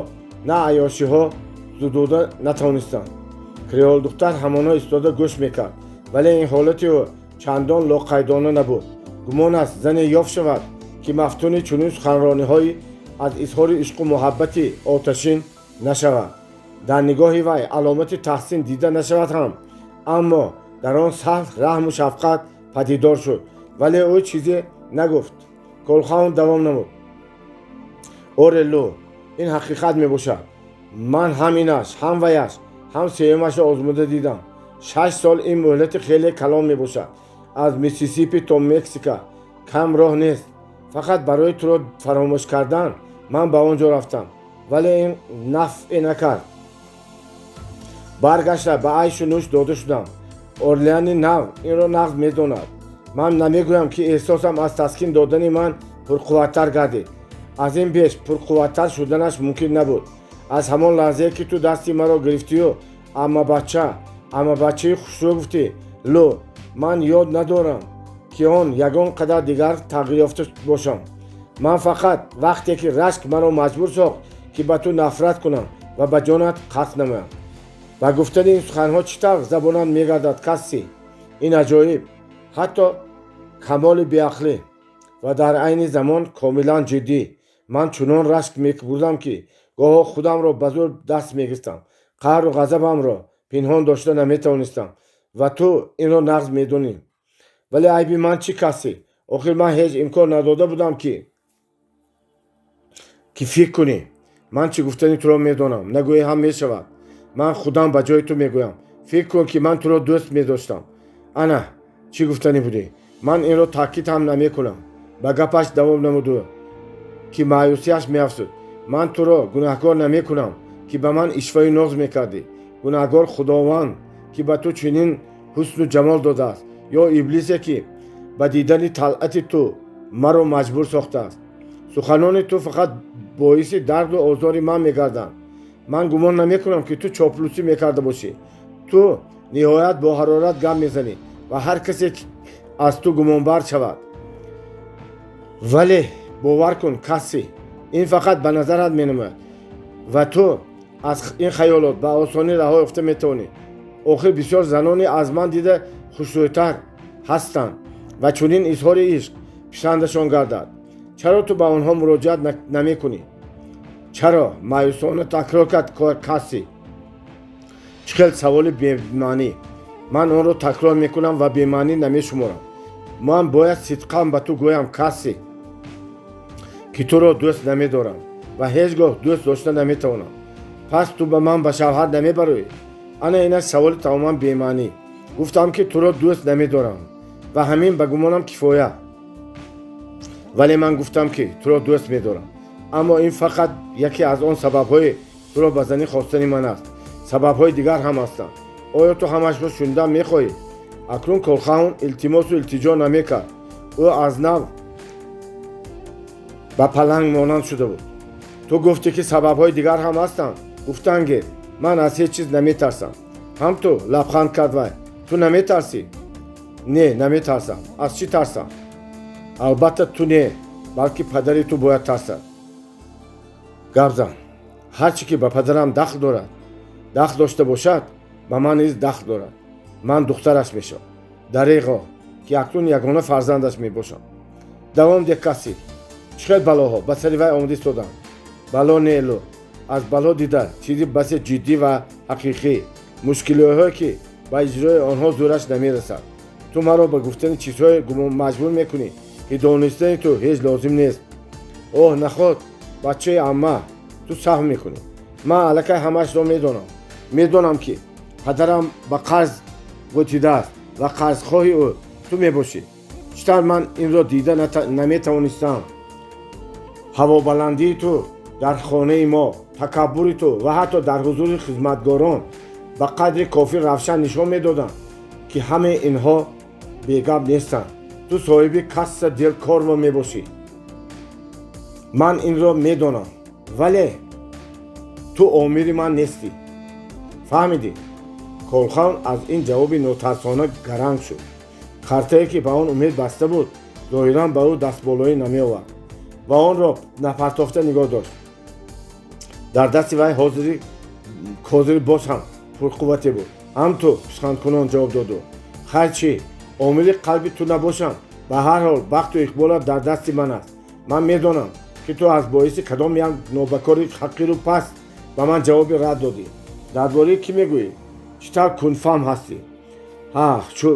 на аёшиҳо зудуда натавонистанд». Креолдухтар ҳамоно истода гӯш мекард, вале ин ҳолати ӯ чандон лоқайдона набуд. Гумон аст, зане ёфт шавад, ки мафтуни чунин суханрониҳои аз изҳори ишқу муҳаббати оташин нашавад. Дар нигоҳи вай аломати таҳсин дида нашавад ҳам, аммо дар он саҳл раҳму шафқат падидор шуд, вале ӯ чизе нагуфт. Колхаун давом намуд: «Оре, Лу, ин ҳақиқат мебошад. Ман ҳам инаш, ҳам ваяш, ҳам сеюмашро озмуда дидам. 6 сол ин муҳлати хеле калон мебошад. Аз Миссисипи то Мексика кам роҳ нест. Фақат барои туро фаромӯш кардан ман ба он ҷо рафтам, вале ин нафъе накард. Баргашта ба айшу нӯш дода шудам. Орлеани Нав инро нағз медонад. Ман намегӯям, ки эҳсосам аз таскин додани ман пурқувваттар гардид. Аз ин беш пурқувваттар шуданаш мумкин набуд. Аз ҳамон лаҳзае ки ту дасти маро гирифтию «Аммабача, аммабачаи хушрӯ» гуфтӣ, Лу, ман ёд надорам, ки он ягон қадар дигар тағйир ёфта бошам. Ман фақат вақте ки рашк маро маҷбур сохт, ки ба ту нафрат кунам ва ба ҷонат қасд намоям». Ба гуфтани ин суханҳо чӣ тавр забонам мегардад, Касси? Ин аҷоиб, ҳатто камоли беақлӣ ва дар айни замон комилан ҷиддӣ. Ман чунон рашк мебурдам, ки гоҳо худамро ба зӯр даст мегирифтам. Қаҳру ғазабамро пинҳон дошта наметавонистам ва ту инро нағз медонӣ. Вале айби ман чӣ, Касси? Охир ман ҳеҷ имкон надода будам, ки фикр кунӣ. Ман чӣ гуфтани туро медонам, нагӯӣ ҳам мешавад. Ман худам ба ҷои ту мегӯям: фикр кун, ки ман туро дӯст медоштам. Ана чӣ гуфтанӣ будӣ. Ман инро таъкид ҳам намекунам», ба гапаш давом намуду, ки маъюсияш меафзуд. «Ман туро гунаҳкор намекунам, ки ба ман ишваю ноз мекардӣ. Гунаҳкор Худованд, ки ба ту чунин ҳусну ҷамол додааст, ё иблисе, ки ба дидани талъати ту маро маҷбур сохтааст. Суханони ту фақат боиси дарду озори ман мегарданд. Ман гумон намекунам, ки ту чоплусӣ мекарда бошӣ. Ту ниҳоят бо ҳарорат гап мезанӣ ва ҳар касе аз ту гумонбар шавад. Вале бовар кун, Касси, ин фақат ба назарат менамояд ва ту аз ин хаёлот ба осонӣ раҳо ёфта метавонӣ. Охир бисёр занони аз ман дида хушрӯйтар ҳастанд ва чунин изҳори ишқ писандашон гардад. Чаро ту ба онҳо муроҷиат намекунӣ? Чаро? Маъюсона такрор кард Касси. Чӣ хел саволи бемаънӣ! Ман онро такрор мекунам ва бемаънӣ намешуморам. Ман бояд сидқан ба ту гӯям, Касси, ки туро дӯст намедорам ва ҳеҷ гоҳ дӯст дошта наметавонам. Пас ту ба ман ба шавҳар намебароӣ? Ана инаш саволи тамоман бемаънӣ. Гуфтам, ки туро дӯст намедорам ва ҳамин ба гумонам кифоя. Вале ман гуфтам, ки туро дӯст медорам. Аммо ин фақат яке аз он сабабҳои туро ба занӣ хостани ман аст. Сабабҳои дигар ҳам ҳастанд. Оё ту ҳамашро шунидан мехоҳӣ? Акнун Колхаун илтимосу илтиҷо намекард. Ӯ аз нав ба паланг монанд шуда буд. Ту гуфтӣ, ки сабабҳои дигар ҳам ҳастанд. Гуфтан гир, ман аз ҳеҷ чиз наметарсам. Ҳам ту, лабханд кард вай. Ту наметарсӣ? Не, наметарсам. Аз чӣ тарсам? Албатта, ту не, балки падари ту бояд тарсад. Гап зан. Ҳар чӣ ки ба падарам дахл дорад, дахл дошта бошад, ба ман низ дахл дорад. Ман духтараш мешавам. Дареғо, ки акнун ягона фарзандаш мебошам. Давом деҳ, Касси. Чӣ хел балоҳо ба сари вай омада истоданд? Бало не, Лу, аз бало дида чизи басе ҷиддӣ ва ҳақиқӣ, мушкилиҳое, ки ба иҷрои онҳо зӯраш намерасад. Ту маро ба гуфтани чизҳое маҷбур мекунӣ, ки донистани ту ҳеҷ лозим нест. Оҳ, наход, бачаи амма, ту саҳв мекунӣ. Ман аллакай ҳамаашро медонам. Медонам, ки падарам ба қарз ғӯтидааст ва қарзхоҳи ӯ ту мебошӣ. Чӣ тавр ман инро дида наметавонистам? Ҳавобаландии ту дар хонаи мо, такаббури ту ва ҳатто дар ҳузури хизматгорон ба қадри кофӣ равшан нишон медоданд, ки ҳамаи инҳо бегап нестанд. Ту соҳиби Касса дел Корво мебошӣ. Ман инро медонам, вале ту омири ман нестӣ. Фаҳмидӣ? Колхаун аз ин ҷавоби нотарсона гаранг шуд. Хартае, ки ба он умед баста буд, зоҳиран ба ӯ дастболоӣ намеовард ва онро напартофта нигоҳ дошт. Дар дасти вай ҳозири боз ҳам пурқуввате буд. Ҳам ту, пишхандкунон ҷавоб дод ӯ. Хайр, чӣ? Омили қалби ту набошам, ба ҳар ҳол бахту иқболат дар дасти ман аст. Ман медонам, ки ту аз боиси кадом як нобакори ҳақиру паст ба ман ҷавоби рад додӣ. Дар бораи кӣ мегӯӣ? Чӣ тавр кундфаҳм ҳастӣ?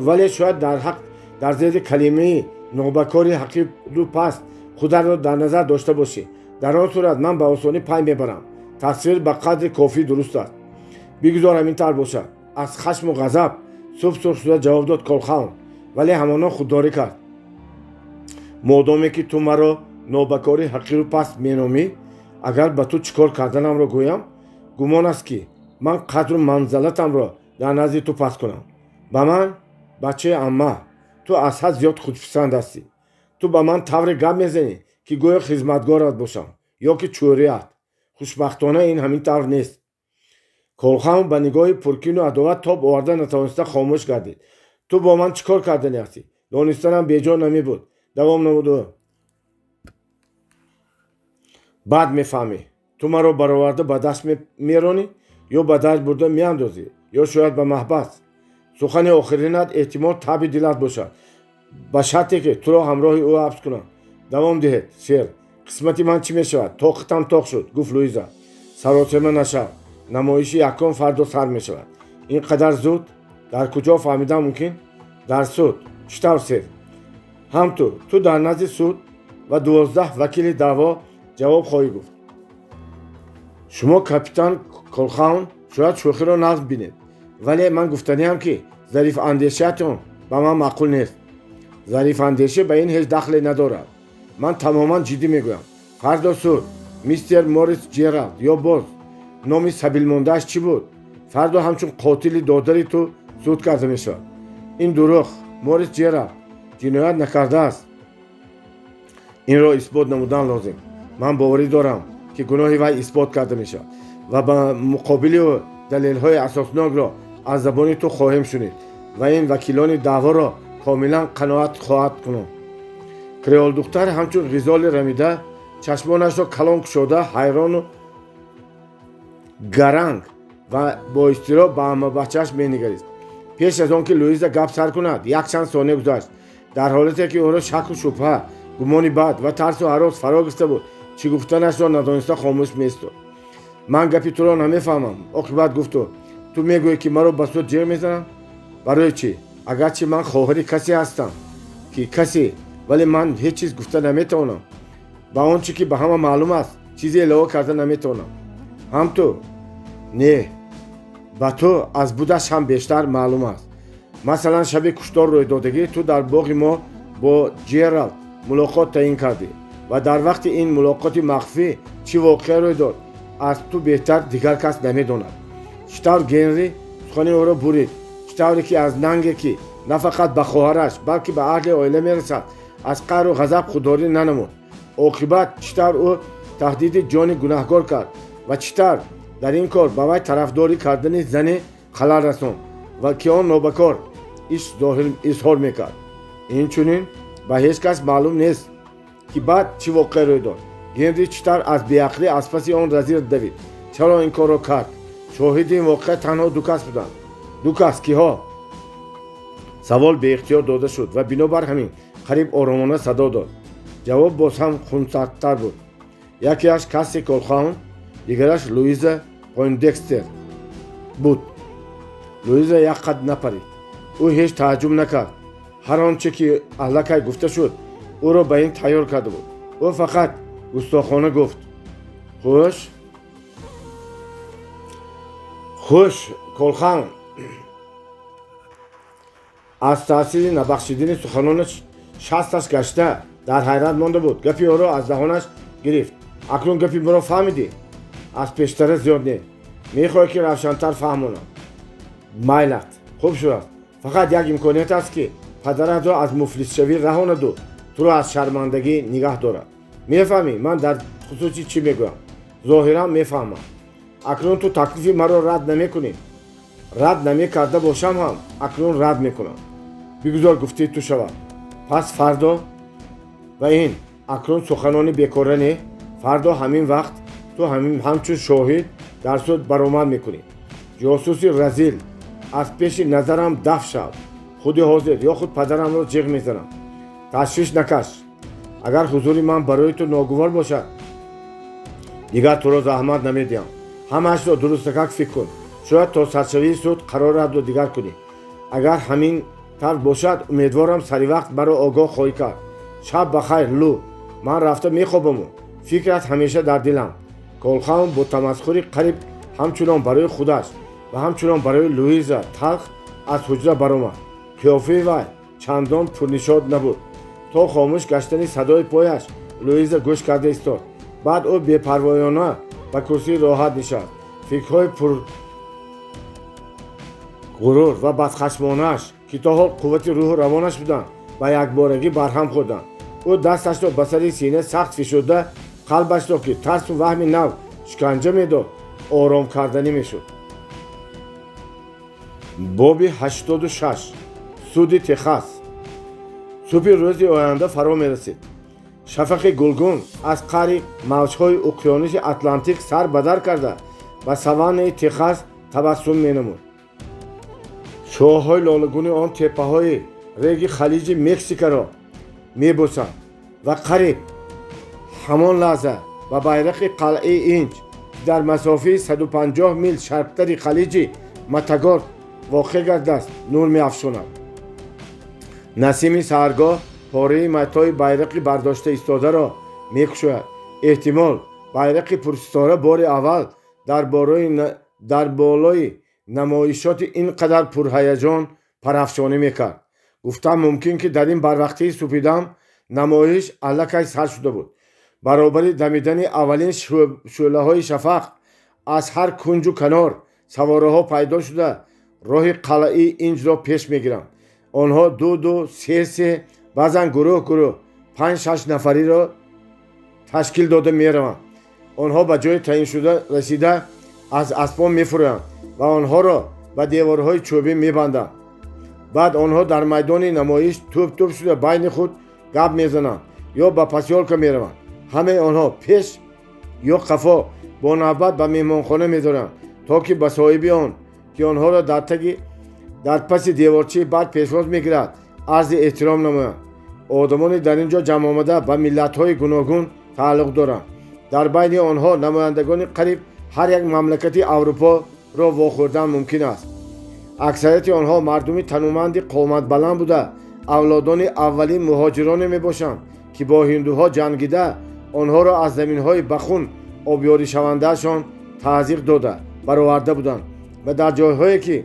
Вале шояд дар ҳақ дар зери калимаи нобакори ҳақиру паст худатро дар назар дошта бошӣ. Дар он сурат ман ба осонӣ пай мебарам. Тасвир ба қадри кофӣ дуруст аст. Бигузор ҳамин тавр бошад. Аз хашму ғазаб суб сурх шуда ҷавоб дод Колхаун, вале ҳамонон худдорӣ кард. Модоме ки ту маро нобакори ҳақиру паст меномӣ, агар ба ту чӣ кор карданамро гӯям, гумон аст, ки ман қадру манзалатамро дар назди ту паст кунам. Ба ман, бачаи амма, ту аз ҳад зиёд худписанд ҳастӣ. Ту ба ман тавре гап мезанӣ, ки гӯё хизматгорат бошам ё ки чӯрият. Хушбахтона, ин ҳамин тавр нест. Колхаун ба нигоҳи пуркину адоват тоб оварда натавониста хомӯш гардид. Ту бо ман чӣ кор кардани ҳастӣ, донистанам беҷо намебуд, давом намуд ӯ. Баъд мефаҳмӣ. Ту маро бароварда ба даст меронӣ ё ба дар бурда меандозӣ, ё шояд ба маҳбас. Сухани охиринат эҳтимол таби дилат бошад, ба шарте ки туро ҳамроҳи ӯ ҳабс кунам. Давом диҳед, сер. Қисмати ман чӣ мешавад? Тоқатам тоқ шуд, гуфт Луиза. Саросема нашав. Намоиши якум фардо сар мешавад. Ин қадар зуд? Дар куҷо фаҳмидан мумкин? Дар суд. Чӣ тавр, сер? Ҳам ту. Ту дар назди суд ва 12 вакили даъво ҷавоб хоҳӣ гуфт. Шумо, капитан Колхаун, шояд шӯхиро нағз бинед, вале ман гуфтаниам, ки зарифандешиатон ба ман маъқул нест. Зарифандешӣ ба ин ҳеҷ дахле надорад. Ман тамоман ҷиддӣ мегӯям. Фардо суд. Мистер Морис Ҷералд ё боз номи сабилмондааш чӣ буд, фардо ҳамчун қотили додари ту суд карда мешавад. Ин дурӯғ. Морис Ҷералд ҷиноят накардааст. Инро исбот намудан лозим. Ман боварӣ дорам, ки гуноҳи вай исбот карда мешавад ва ба муқобили ӯ далелҳои асоснокро аз забони ту хоҳем шунид ва ин вакилони даъворо комилан қаноат хоҳад кунад. Креолдухтар ҳамчун ғизоли рамида чашмонашро калон кушода, ҳайрону гаранг ва бо изтироб ба аммабачааш менигарист. Пеш аз он ки Луиза гап сар кунад, якчанд сония гузашт, дар ҳолате ки ӯро шаку шубҳа Гумони бад ва тарсу ҳарос фаро гирифта буд. Чӣ гуфтанашро надониста хомӯш меистод. Ман гапи туро намефаҳмам, оқибат гуфт ӯ. Ту мегӯӣ, ки маро ба суд ҷеғ мезананд? Барои чӣ? Агарчи ман хоҳари касе ҳастам, ки касе, вале ман ҳеҷ чиз гуфта наметавонам. Ба он чӣ ки ба ҳама маълум аст, чизе илова карда наметавонам. Ҳам ту? Не, ба ту аз будаш ҳам бештар маълум аст. Масалан, шаби куштор рӯйдодагӣ ту дар боғи мо бо Ҷералд мулоқот таъин кардӣ ва дар вақти ин мулоқоти махфӣ чӣ воқеа рӯй дод, аз ту беҳтар дигар кас намедонад. Чӣ тавр Генри сухани ӯро бурид, чӣ тавре ки аз нанге, ки на фақат ба хоҳараш, балки ба аҳли оила мерасад, аз қаҳру ғазаб худдорӣ нанамуд. Оқибат чӣ тавр ӯ таҳдиди ҷони гунаҳкор кард ва чӣ тавр дар ин кор ба вай тарафдорӣ кардани зане халал расонд ва ки он нобакор иш изҳор мекард. Инчунин ба ҳеҷ кас маълум нест, ки баъд чӣ воқеа рӯй дод. Генри чӣ тавр аз беақлӣ аз паси он разил давид, чаро ин корро кард. Шоҳиди ин воқеа танҳо ду кас буданд. Ду кас киҳо? Савол беихтиёр дода шуд ва бинобар ҳамин қариб оромона садо дод. Ҷавоб боз ҳам хунсардтар буд. Якеаш Касси Колхаун, дигараш Луиза Пойндекстер буд. Луиза як қад напарид. Ӯ ҳеҷ тааҷҷуб накард. Ҳар он чӣ ки аллакай гуфта шуд, ӯро ба ин тайёр карда буд. Ӯ фақат густохона гуфт: Хуш, хуш. Колхан аз таъсири набахшидани суханонаш шасташ гашта дар ҳайрат монда буд. Гапи ӯро аз даҳонаш гирифт. Акнун гапи маро фаҳмидӣ? Аз пештара зиёд не. Мехоҳӣ, ки равшантар фаҳмонам? Майлат, хуб шудааст. Фақат як имконият аст, ки падаратро аз муфлисшавӣ раҳонаду туро аз шармандагӣ нигаҳ дорад. Мефаҳмӣ, ман дар хусуси чӣ мегӯям? Зоҳиран, мефаҳмам. Акнун ту таклифи маро рад намекунӣ? Рад намекарда бошам ҳам, акнун рад мекунам. Бигузор гуфтаи ту шавад. Пас фардо. Ва ин акнун суханони бекора не. Фардо ҳамин вақт ту ҳамчун шоҳид дар суд баромад мекунӣ. Ҷосуси разил, аз пеши назарам дафт шав, худи ҳозир, ё худ падарамро ҷиғ мезанам. Ташвиш накаш. Агар ҳузури ман барои ту ногувор бошад, дигар туро заҳмат намедиҳам. Ҳамаашро дурустакак фикр кун. Шояд то саршавии суд қароратро дигар кунӣ. Агар ҳамин тавр бошад, умедворам, саривақт маро огоҳ хоҳӣ кард. Шаб ба хайр, Лу. Ман рафта мехобаму фикрат ҳамеша дар дилам. Колхаун бо тамасхури қариб ҳамчунон барои худаш ва ҳамчунон барои Луиза талх аз ҳуҷра баромад. Қиёфаи вай чандон пурнишод набуд. То хомӯш гаштани садои пояш Луиза гӯш карда истод. Баъд ӯ бепарвоёна ба курсии роҳат нишаст. Фикрҳои пурғурур ва бадхашмонааш, ки то ҳол қуввати рӯҳу равонаш буданд, ба якборагӣ барҳам хӯрданд. Ӯ дасташро ба сари сина сахт фишурда, қалбашро, ки тарсу ваҳми нав шиканҷа медод, ором карданӣ мешуд. Боби 86. Суди Техас. Субҳи рӯзи оянда фаро мерасид. Шафақи гулгун аз қаъри мавҷҳои уқёнуси Атлантик сар бадар карда, ба саваннаи Техас табассум менамуд. Шуоҳҳои лолагуни он теппаҳои реги Халиҷи Мексикаро мебӯсанд ва қариб ҳамон лаҳза ба байрақи Қалъаи Инҷ, ки дар масофаи 150 мил шарқтари Халиҷи Матагорд воқеъ гардааст, нур меафшонад. Насими саҳаргоҳ пораи матои байрақи бардошта истодаро мекушояд. Эҳтимол, байрақи пурситора бори аввал дар болои намоишоти ин қадар пурҳаяҷон парафшонӣ мекард. Гуфтан мумкин, ки дар ин барвақтии субҳидам намоиш аллакай сар шуда буд. Баробари дамидани аввалин шӯълаҳои шафақ аз ҳар кунҷу канор савораҳо пайдо шуда, роҳи Қалъаи Инҷро пеш мегиранд. Онҳо ду ду, се се, баъзан гурӯҳ гурӯҳ, панҷ шаш нафариро ташкил дода мераванд. Онҳо ба ҷои таъиншуда расида, аз аспон мефурӯянд ва онҳоро ба деворҳои чӯбӣ мебанданд. Баъд онҳо дар майдони намоиш тӯб тӯб шуда байни худ гап мезананд ё ба посёлка мераванд. Ҳамаи онҳо пеш ё қафо бо навбат ба меҳмонхона медоранд, то ки ба соҳиби он, ки онҳоро дар таги дар паси деворчаи бад пешвоз мегирад, арзи эҳтиром намоянд. Одамони дар ин ҷо ҷамъомада ба миллатҳои гуногун тааллуқ доранд. Дар байни онҳо намояндагони қариб ҳар як мамлакати Аврупоро вохӯрдан мумкин аст. Аксарияти онҳо мардуми тануманди қоматбаланд буда, авлодони аввалин муҳоҷироне мебошанд, ки бо ҳиндуҳо ҷангида, онҳоро аз заминҳои ба хун обёришавандаашон таъзиқ дода бароварда буданд ва дар ҷойҳое ки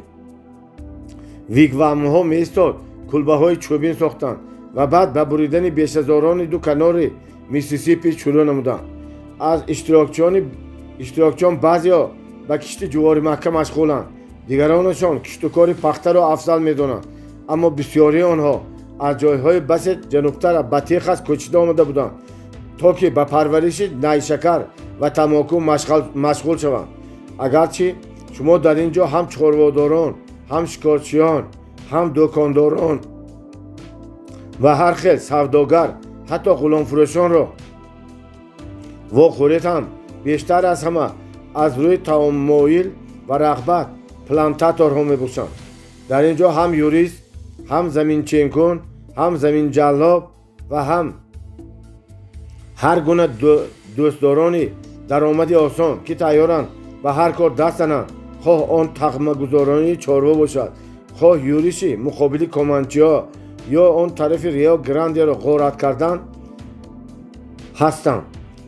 вигвамҳо меистод, кулбаҳои чӯбин сохтанд ва баъд ба буридани бешазорони ду канори Миссисипи шурӯъ намуданд. Аз иштирокчиён баъзеҳо ба кишти ҷуворимакка машғуланд, дигаронашон киштукори пахтаро афзал медонанд, аммо бисёрии онҳо аз ҷойҳои басе ҷанубтар ба Техас кӯчида омада буданд, то ки ба парвариши найшакар ва тамоку машғул шаванд. Агарчи шумо дар ин ҷо ҳам чорводорон, ҳам шикорчиён, ҳам дукондорон ва ҳар хел савдогар, ҳатто ғуломфурӯшонро вохӯред ҳам, бештар аз ҳама аз рӯи таомоил ва рағбат плантаторҳо мебошанд. Дар ин ҷо ҳам юрист, ҳам заминченкун, ҳам заминҷаллоб ва ҳам ҳар гуна дӯстдорони даромади осон, ки тайёранд ба ҳар кор даст зананд, хоҳ он тағмагузоронии чорво бошад, хоҳ юриши муқобили команчиҳо ё он тарафи Рио Грандеро ғорат кардан ҳастанд.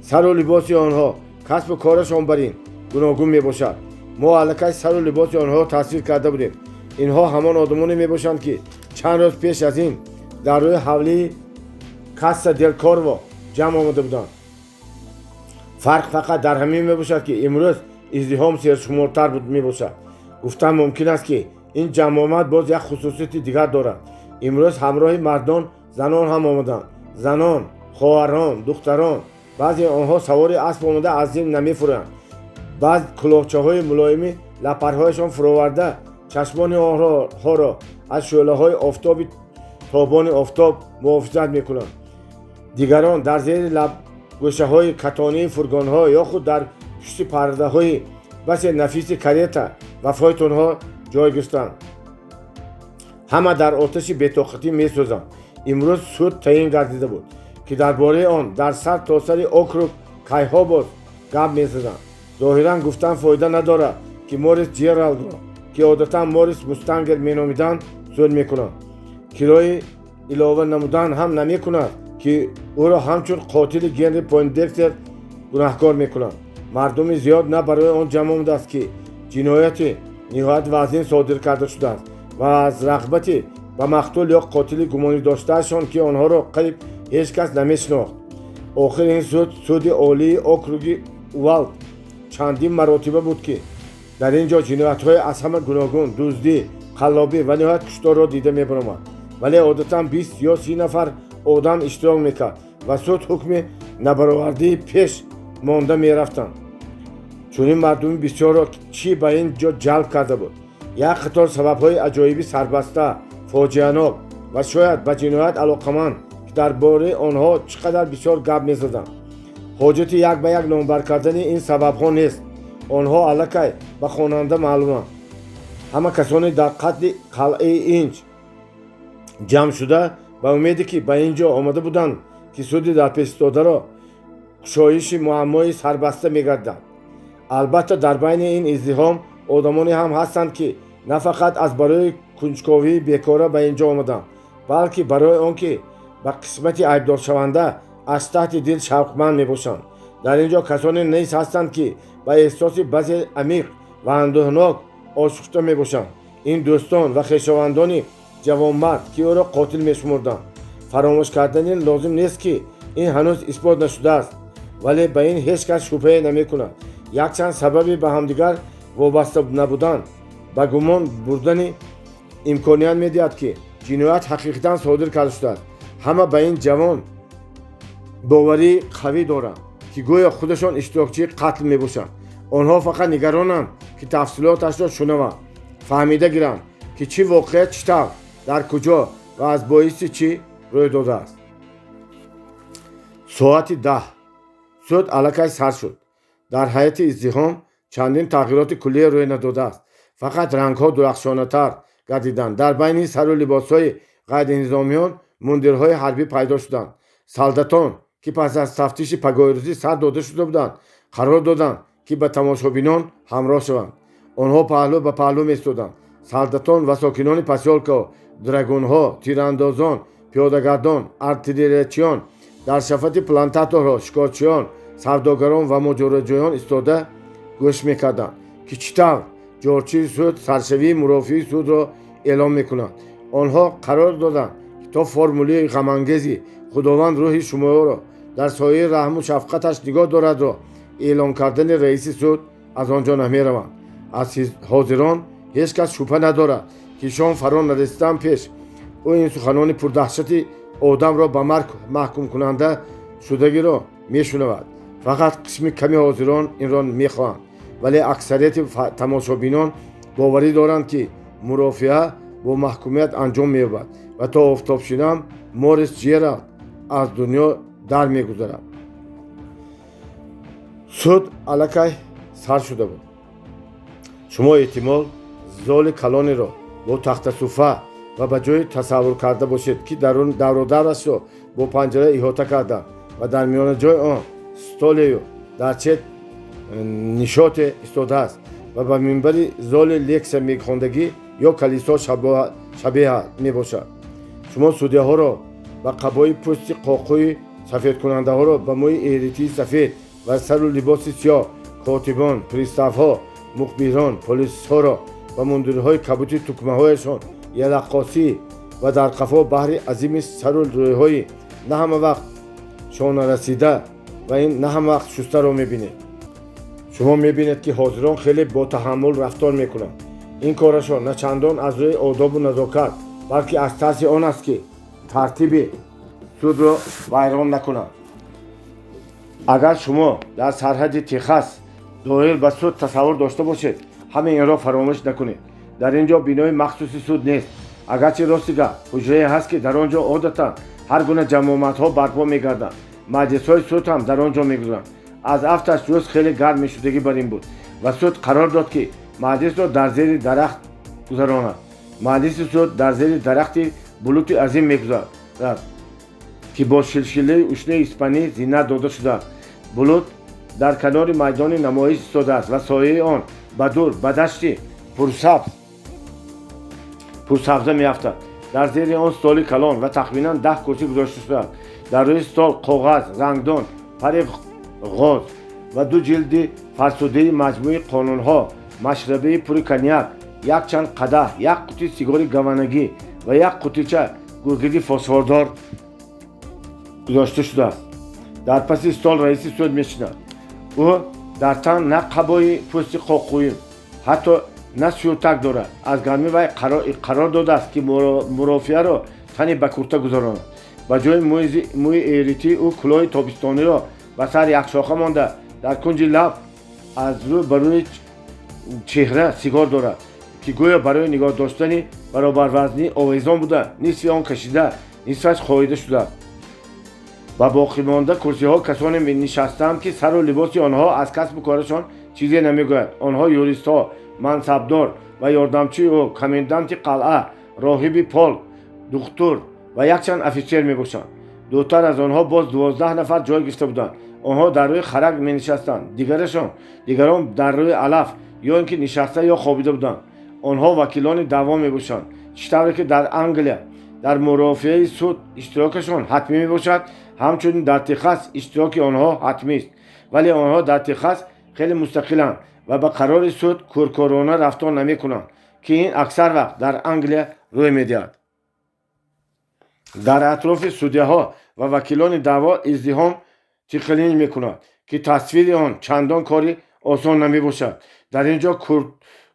Сару либоси онҳо, касбу корашон бар ин гуногун мебошад. Мо аллакай сару либоси онҳоро тасвир карда будем. Инҳо ҳамон одамоне мебошанд, ки чанд рӯз пеш аз ин дар рӯи ҳавлии Касса дел Корво ҷамъ омада буданд. Фарқ фақат дар ҳамин мебошад, ки имрӯз издиҳом сершумортар мебошад. Гуфтан мумкин аст, ки ин ҷамъомад боз як хусусияти дигар дорад. Имрӯз ҳамроҳи мардон занон ҳам омаданд. Занон, хоҳарон, духтарон. Баъзе онҳо савори асп омада аз зин намефурӯянд. Баъз кулоҳчаҳои мулоими лапарҳояшон фуроварда, чашмони онҳоро аз шӯълаҳои офтоби тобони офтоб муҳофизат мекунанд. Дигарон дар зери лабгӯшаҳои катонии фургонҳо ё худ дар пушти пардаҳои басе нафиси карета ва фойтонҳо ҷой гирифтанд. Ҳама дар оташи бетоқатӣ месӯзанд. Имрӯз суд таъин гардида буд, ки дар бораи он дар сар то сари округ кайҳо боз гап мезаданд. Зоҳиран, гуфтан фоида надорад, ки Морис Ҷералдро, ки одатан Морис Мустангер меномиданд, суд мекунанд. Кирои илова намудан ҳам намекунад, ки ӯро ҳамчун қотили Генри Пойндекстер гунаҳкор мекунанд. Мардуми зиёд на барои он ҷамъ омадааст, ки ҷинояти ниҳоят вазнин содир карда шудааст ва аз рағбати ба мақтул ё қотили гумонӣ доштаашон, ки онҳоро қариб ҳеҷ кас намешинохт. Охир ин суд, суди олии округи Уалт, чандин маротиба буд, ки дар ин ҷо ҷиноятҳои аз ҳама гуногун, дуздӣ, қаллобӣ ва ниҳоят кушторро дида мебаромад, вале одатан 20 ё 30 нафар одам иштирок мекард ва суд ҳукми набаровардии пеш монда мерафтанд. Чунин мардуми бисёрро чӣ ба ин ҷо ҷалб карда буд? Як қатор сабабҳои аҷоиби сарбаста, фоҷианок ва шояд ба ҷиноят алоқаманд, ки дар бораи онҳо чӣ қадар бисёр гап мезаданд. Ҳоҷати як ба як номбар кардани ин сабабҳо нест, онҳо аллакай ба хонанда маълуманд. Ҳама касоне дар қатли қалъаи Инҷ ҷамъ шуда, ба умеде ки ба ин ҷо омада буданд, ки суди дарпешистодаро кушоиши муаммои сарбаста мегардад. Албатта, дар байни ин издиҳом одамоне ҳам ҳастанд, ки на фақат аз барои кунҷковии бекора ба ин ҷо омаданд, балки барои он ки ба қисмати айбдоршаванда аз таҳти дил шавқманд мебошанд. Дар ин ҷо касоне низ ҳастанд, ки ба эҳсоси баъзе амиқ ва андӯҳнок ошуфта мебошанд. Ин дӯстон ва хешовандони ҷавонмард, ки ӯро қотил мешумурданд. Фаромӯш кардани лозим нест, ки ин ҳанӯз исбот нашудааст, вале ба ин ҳеҷ кас шубҳае намекунад. Якчанд сабаби ба ҳамдигар вобаста набудан ба гумон бурдани имконият медиҳад, ки ҷиноят ҳақиқатан содир карда шудааст. Ҳама ба ин ҷавон боварии қавӣ доранд, ки гӯё худашон иштирокчии қатл мебошанд. Онҳо фақат нигаронанд, ки тафсилоташро шунаванд, фаҳмида гиранд, ки чӣ воқеа чӣ тавр, дар куҷо ва аз боиси чӣ рӯй додааст. Соати 10 суд аллакай сар шуд. Дар ҳайати издиҳом чандин тағйироти куллие рӯй надодааст, фақат рангҳо дурахшонатар гардиданд. Дар байни сару либосҳои ғайринизомиён Мундирҳои ҳарбӣ пайдо шуданд. Солдатон, ки пас аз тафтиши пагоҳирӯзӣ сар дода шуда буданд, қарор доданд, ки ба тамошобинон ҳамроҳ шаванд. Онҳо паҳлӯ ба паҳлӯ меистоданд. Солдатон ва сокинони посёлкаҳо, драгунҳо, тирандозон, пиёдагардон, артиллериячиён, дар шафати плантаторҳо, шикорчиён, савдогарон ва моҷароҷӯён истода гӯш мекарданд, ки чӣ тавр ҷорчии суд саршавии мурофиаи судро эълон мекунад. Онҳо қарор доданд, ки то формулаи ғамангези «Худованд рӯҳи шуморо дар сояи раҳму шафқаташ нигоҳ дорадро эълон кардани раиси суд аз он ҷо намераванд. Аз ҳозирон ҳеҷ кас шубҳа надорад, ки шом фаро нарасидан пеш ӯ ин суханони пурдаҳшати одамро ба марг маҳкумкунанда шудагиро мешунавад. Фақат қисми ками ҳозирон инро мехоҳанд, вале аксарияти тамошобинон боварӣ доранд, ки мурофиа бо маҳкумият анҷом меёбад ва то офтобшинам Морис Ҷералд аз дунё дар мегузарад. Суд аллакай сар шуда буд. Шумо эҳтимол золи калонеро бо тахтасуфа ва ба ҷои тасаввур карда бошед, ки давродарашро бо панҷара иҳота карданд ва дар миёнаҷои он столею дар чет нишоте истодааст ва ба минбари золи лексия мехондагӣ ё калисо шабеҳа мебошад. Шумо судяҳоро ба қабои пӯсти қоқӯи сафедкунандаҳоро ба мӯи эритии сафед ва сару либоси сиёҳ, котибон, приставҳо, мухбирон, полисҳоро ба мундирҳои кабути тукмаҳояшон ялаққосӣ ва дар қафо баҳри азими сару рӯйҳои на ҳама вақт шонарасида ва ин на ҳама вақт шустаро мебинед. Шумо мебинед, ки ҳозирон хеле ботаҳаммул рафтор мекунанд. Ин корашон на чандон аз рӯи одобу назокат, балки аз тарси он аст, ки тартиби судро вайрон накунанд. Агар шумо дар сарҳади Техас доир ба суд тасаввур дошта бошед, ҳамаи инро фаромӯш накунед. Дар ин ҷо бинои махсуси суд нест, агарчи, рости гап, ҳуҷрае ҳаст, ки дар он ҷо одатан ҳар гуна ҷамъомадҳо барпо мегарданд. Маҷлисҳои суд ҳам дар он ҷо мегузаранд. Аз афташ рӯз хеле гарм мешудагӣ бар ин буд ва суд қарор дод, ки маҷлисро дар зери дарахт гузаронад. Маҷлиси суд дар зери дарахти булути азим мегузарад, ки бо шилшилаи ушнаи испанӣ зинат дода шудааст. Булут дар канори майдони намоиш истодааст ва сояи он ба дур, ба дашти пурсабза меафтад. Дар зери он столи калон ва тахминан 10 курсӣ гузошта шудааст. Дар рӯи стол коғаз, рангдон, пари ғоз ва ду ҷилди фарсудаи маҷмӯи қонунҳо, машрабаи пури коньяк, якчанд қадаҳ, як қути сигори гаванагӣ ва як қутича гургиди фосфордор гузошта шудааст. Дар паси стол раиси суд мешинад. Ӯ дар тан на қабои пӯсти қоқӯим, ҳатто на сюртак дорад. Аз гармӣ вай қарор додааст, ки мурофиаро тани ба курта гузаронад. Ба ҷои мӯи эритии ӯ кӯлоҳи тобистониро ба сар якшоха монда, дар кунҷи лаб аз рӯ ба рӯи чеҳра сигор дорад, ки гӯё барои нигоҳ доштани баробарвазнӣ овезон буда, нисфи он кашида, нисфаш хоида шудааст. Ба боқимонда курсиҳо касоне нишастаанд, ки сару либоси онҳо аз касбу корашон чизе намегӯяд. Онҳо юристҳо, мансабдор ва ёрдамчии ӯ, коменданти қалъа, роҳиби полк, духтур ва якчанд офитсер мебошанд. Дуртар аз онҳо боз 12 нафар ҷой гирифта буданд. Онҳо дар рӯи харак менишастанд, дигарон дар рӯи алаф ё ин ки нишаста ё хобида буданд. Онҳо вакилони даъво мебошанд. Чӣ тавре ки дар Англия дар мурофиаи суд иштирокашон ҳатмӣ мебошад, ҳамчунин дар Техас иштироки онҳо ҳатмист. Вале онҳо дар Техас хеле мустақиланд ва ба қарори суд кӯркӯрона рафтор намекунанд, ки ин аксар вақт дар Англия рӯй медиҳад. Дар атрофи судяҳо ва вакилони даъво издиҳом тиқилин мекунад, ки тасвири он чандон кори осон намебошад. Дар ин ҷо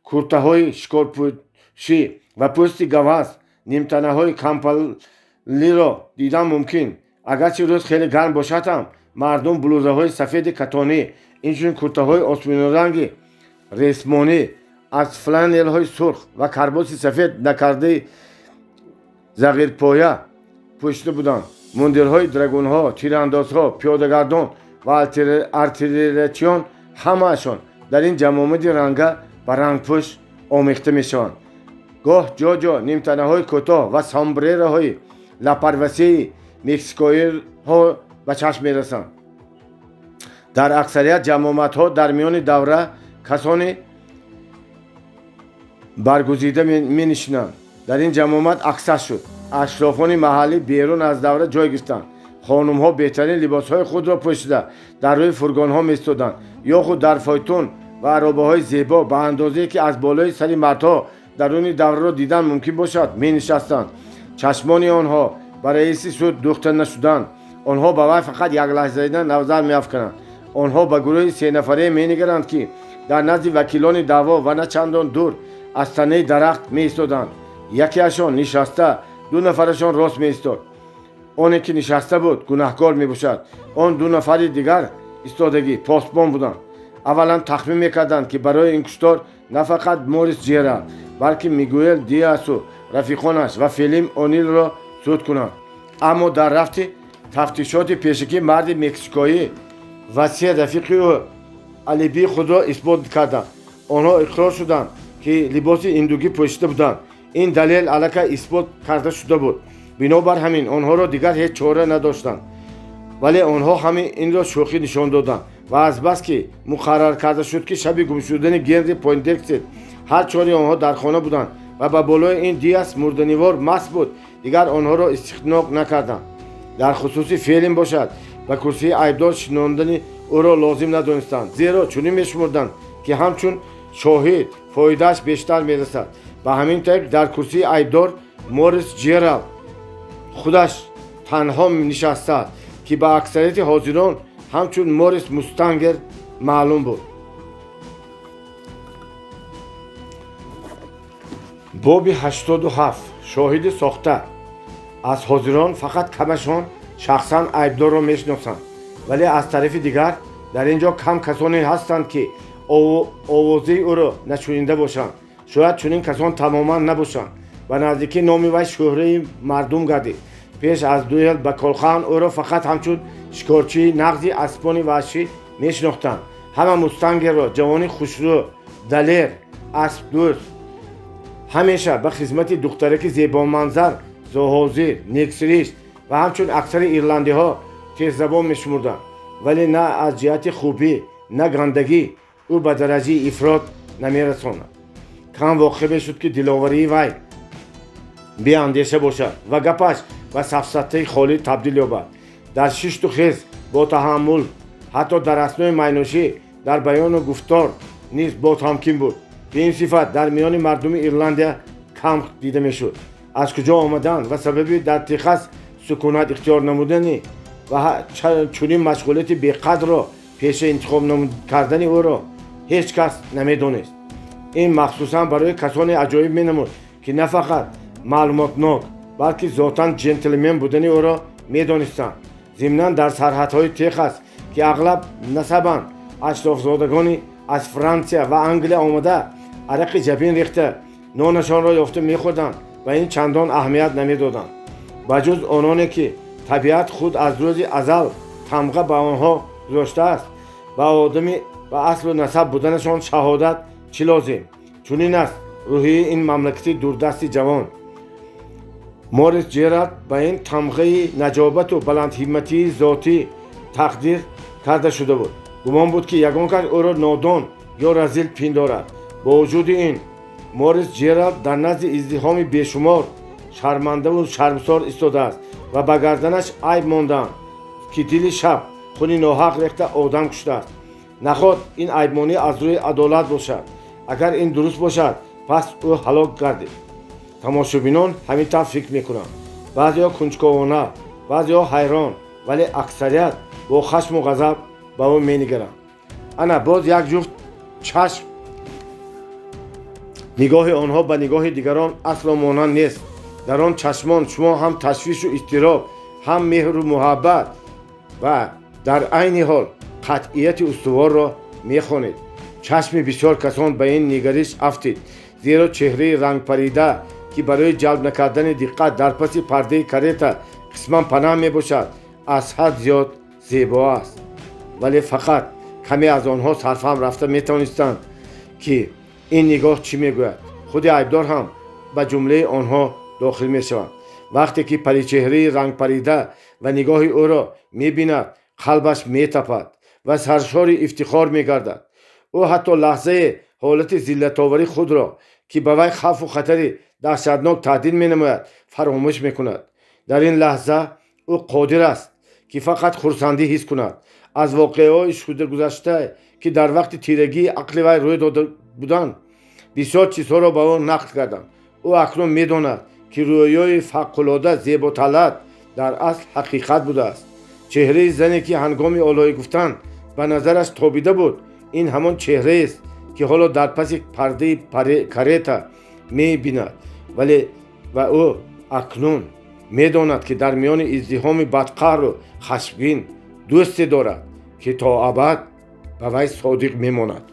куртаҳои шикорпӯшӣ ва пӯсти гаваз, нимтанаҳои кампалиро дидан мумкин. Агарчи рӯз хеле гарм бошад ҳам, мардум блузаҳои сафеди катонӣ, инчунин куртаҳои осмониранги ресмонӣ аз фланелҳои сурх ва карбоси сафед накардаи зағирпоя пӯшида буданд. Мундирҳои драгунҳо, тирандозҳо, пиёдагардон ва артиллериячиён ҳамаашон дар ин ҷамъомади ранга ба рангпӯш омехта мешаванд. Гоҳ ҷо ҷо нимтанаҳои кӯтоҳ ва сомбрероҳои Лапарвасии мексикоиҳо ба чашм мерасанд. Дар аксарият ҷамъомадҳо дар миёни давра касони баргузида менишинанд. Дар ин ҷамъомад аксар шуд. Ашрофони маҳаллӣ берун аз давра ҷой гирифтанд. Хонумҳо беҳтарин либосҳои худро пӯшида дар рӯи фургонҳо меистоданд ё худ дар фойтун ва аробаҳои зебо ба андозае ки аз болои сари мардҳо даруни давраро дидан мумкин бошад менишастанд. Чашмони онҳо ба раиси суд дӯхта нашуданд. Онҳо ба вай фақат яклаҳзаина назар меафкананд. Онҳо ба гурӯҳи сенафарае менигаранд, ки дар назди вакилони даъво ва на чандон дур аз танаи дарахт меистоданд. Якеашон нишаста, ду нафарашон рост меистод. Оне ки нишаста буд гунаҳкор мебошад. Он ду нафари дигар истодагӣ посбон буданд. Аввалан тахмин мекарданд, ки барои ин куштор на фақат Морис Ҷералд, балки Мигуэл Диасу рафиқонаш ва Фелим Онилро суд кунанд. Аммо дар рафти тафтишоти пешакӣ марди мексикоӣ ва се рафиқи ӯ алибии худро исбот карданд. Онҳо иқрор шуданд, ки либоси индугӣ пӯшида буданд. Ин далел аллакай исбот карда шуда буд. Бинобар ҳамин онҳоро дигар ҳеҷ чора надоштанд. Вале онҳо ҳамин инро шӯхӣ нишон доданд ва азбаски муқаррар карда шуд, ки шаби гумшудани Генри Пойндекстер ҳар чори онҳо дар хона буданд ва ба болои ин Диас мурданивор маст буд, дигар онҳоро истиқноқ накарданд. Дар хусуси Фелим бошад, ба курсии айбдор шинондани ӯро лозим надонистанд, зеро чунин мешумурданд, ки ҳамчун шоҳид фоидааш бештар мерасад. Ба ҳамин тариқ дар курсии айбдор Морис Ҷералд худаш танҳо нишастааст, ки ба аксарияти ҳозирон ҳамчун Морис Мустангер маълум буд. Боби 87. Шоҳиди сохта. Аз ҳозирон фақат камашон шахсан айбдорро мешиносанд, вале аз тарафи дигар дар ин ҷо кам касоне ҳастанд, ки овозаи ӯро нашунида бошанд. Шояд чунин касон тамоман набошанд. Ба наздикӣ номи вай шӯҳраи мардум гардид. Пеш аз дуэл ба колхан ӯро фақат ҳамчун шикорчии нағзи аспони ваҳшӣ мешинохтанд. Ҳама Мустангерро ҷавони хушрӯ, далер, аспдӯст, ҳамеша ба хизмати духтараки зебоманзар, зоҳозир, нексиришт ва ҳамчун аксари ирландиҳо теззабон мешумурданд. Вале на аз ҷиҳати хубӣ, на гандагӣ ӯ ба дараҷаи ифрот намерасонад. Кам воқеъ мешуд, ки диловарии вай беандеша бошад ва гапаш ба сафсатаи холӣ табдил ёбад. Дар шишту хез бо таҳаммул, ҳатто дар аснои майнӯшӣ, дар баёну гуфтор низ ботамкин буд. Ба ин сифат дар миёни мардуми Ирландия кам дида мешуд. Аз куҷо омадан ва сабаби дар Техас сукунат ихтиёр намудани ва чунин машғулияти беқадрро пеша интихоб кардани ӯро ҳеҷ кас намедонист. Ин махсусан барои касоне аҷоиб менамуд, ки на фақат маълумотнок, балки зотан ҷентлмен будани ӯро медонистанд. Зимнан дар сарҳадҳои Техас, ки ағлаб насабанд ашрофзодагони аз Франсия ва Англия омада арақи ҷабин рехта нонашонро ёфта мехӯрданд ва ин чандон аҳамият намедоданд. Ба ҷуз ононе ки табиат худ аз рӯзи азал тамға ба онҳо гузоштааст, ба одами ба аслу насаб буданашон шаҳодат чӣ лозим? Чунин аст рӯҳияи ин мамлакати дурдасти ҷавон. Морис Ҷералд ба ин тамғаи наҷобату баландҳимматии зотӣ тақдир карда шуда буд. Гумон буд, ки ягон кас ӯро нодон ё разил пиндорад. Бо вуҷуди ин Морис Ҷералд дар назди издиҳоми бешумор шармандаву шармсор истодааст ва ба гарданаш айб мондаанд, ки дили шаб хуни ноҳақ рехта одам куштааст. Наход ин айбмонӣ аз рӯи адолат бошад. Агар ин дуруст бошад, пас ӯ ҳалок гардид. Тамошобинон ҳамин тавр фикр мекунанд. Баъзеҳо кунҷковона, баъзеҳо ҳайрон, вале аксарият бо хашму ғазаб ба ӯ менигаранд. Ана боз як ҷуфт чашм. Нигоҳи онҳо ба нигоҳи дигарон асло монанд нест. Дар он чашмон шумо ҳам ташвишу изтироб, ҳам меҳру муҳаббат ва дар айни ҳол қатъияти устуворро мехонед. Чашми бисёр касон ба ин нигариш афтид, зеро чеҳраи рангпарида, ки барои ҷалб накардани диққат дар паси пардаи карета қисман панаҳ мебошад, аз ҳад зиёд зебо аст. Вале фақат каме аз онҳо сарфаҳм рафта метавонистанд, ки ин нигоҳ чӣ мегӯяд. Худи айбдор ҳам ба ҷумлаи онҳо дохил мешаванд. Вақте ки паричеҳраи рангпарида ва нигоҳи ӯро мебинад, қалбаш метапад ва саршори ифтихор мегардад. Ӯ ҳатто лаҳзае ҳолати зиллатовари худро, ки ба вай хавфу хатари даҳшатнок таҳдид менамояд, фаромӯш мекунад. Дар ин лаҳза ӯ қодир аст, ки фақат хурсандӣ ҳис кунад. Аз воқеаҳои шуда гузашта, ки дар вақти тирагии ақли вай рӯй дода буданд, бисёр чизҳоро ба ӯ нақл карданд. Ӯ акнун медонад, ки рӯёи фавқулода зеботалаб дар асл ҳақиқат будааст. Чеҳраи зане, ки ҳангоми олоӣ гуфтан ба назараш тобида буд, ин ҳамон чеҳраест, ки ҳоло дар паси пардаи карета мебинад. Вале ва ӯ акнун медонад, ки дар миёни издиҳоми бадқаҳру хашмгин дӯсте дорад, ки то абад ба вай содиқ мемонад.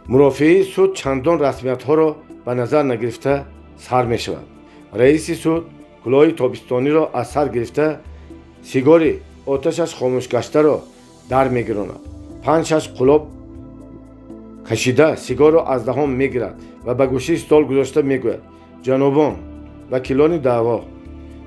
Мурофиаи суд чандон расмиятҳоро ба назар нагирифта сар мешавад. Раиси суд кӯлоҳи тобистониро аз сар гирифта, сигори оташаш хомӯшгаштаро дар мегиронад. Панҷ-шаш қулоб кашида, сигорро аз даҳон мегирад ва ба гӯшаи стол гузошта мегӯяд: «Ҷанобон вакилони даъво,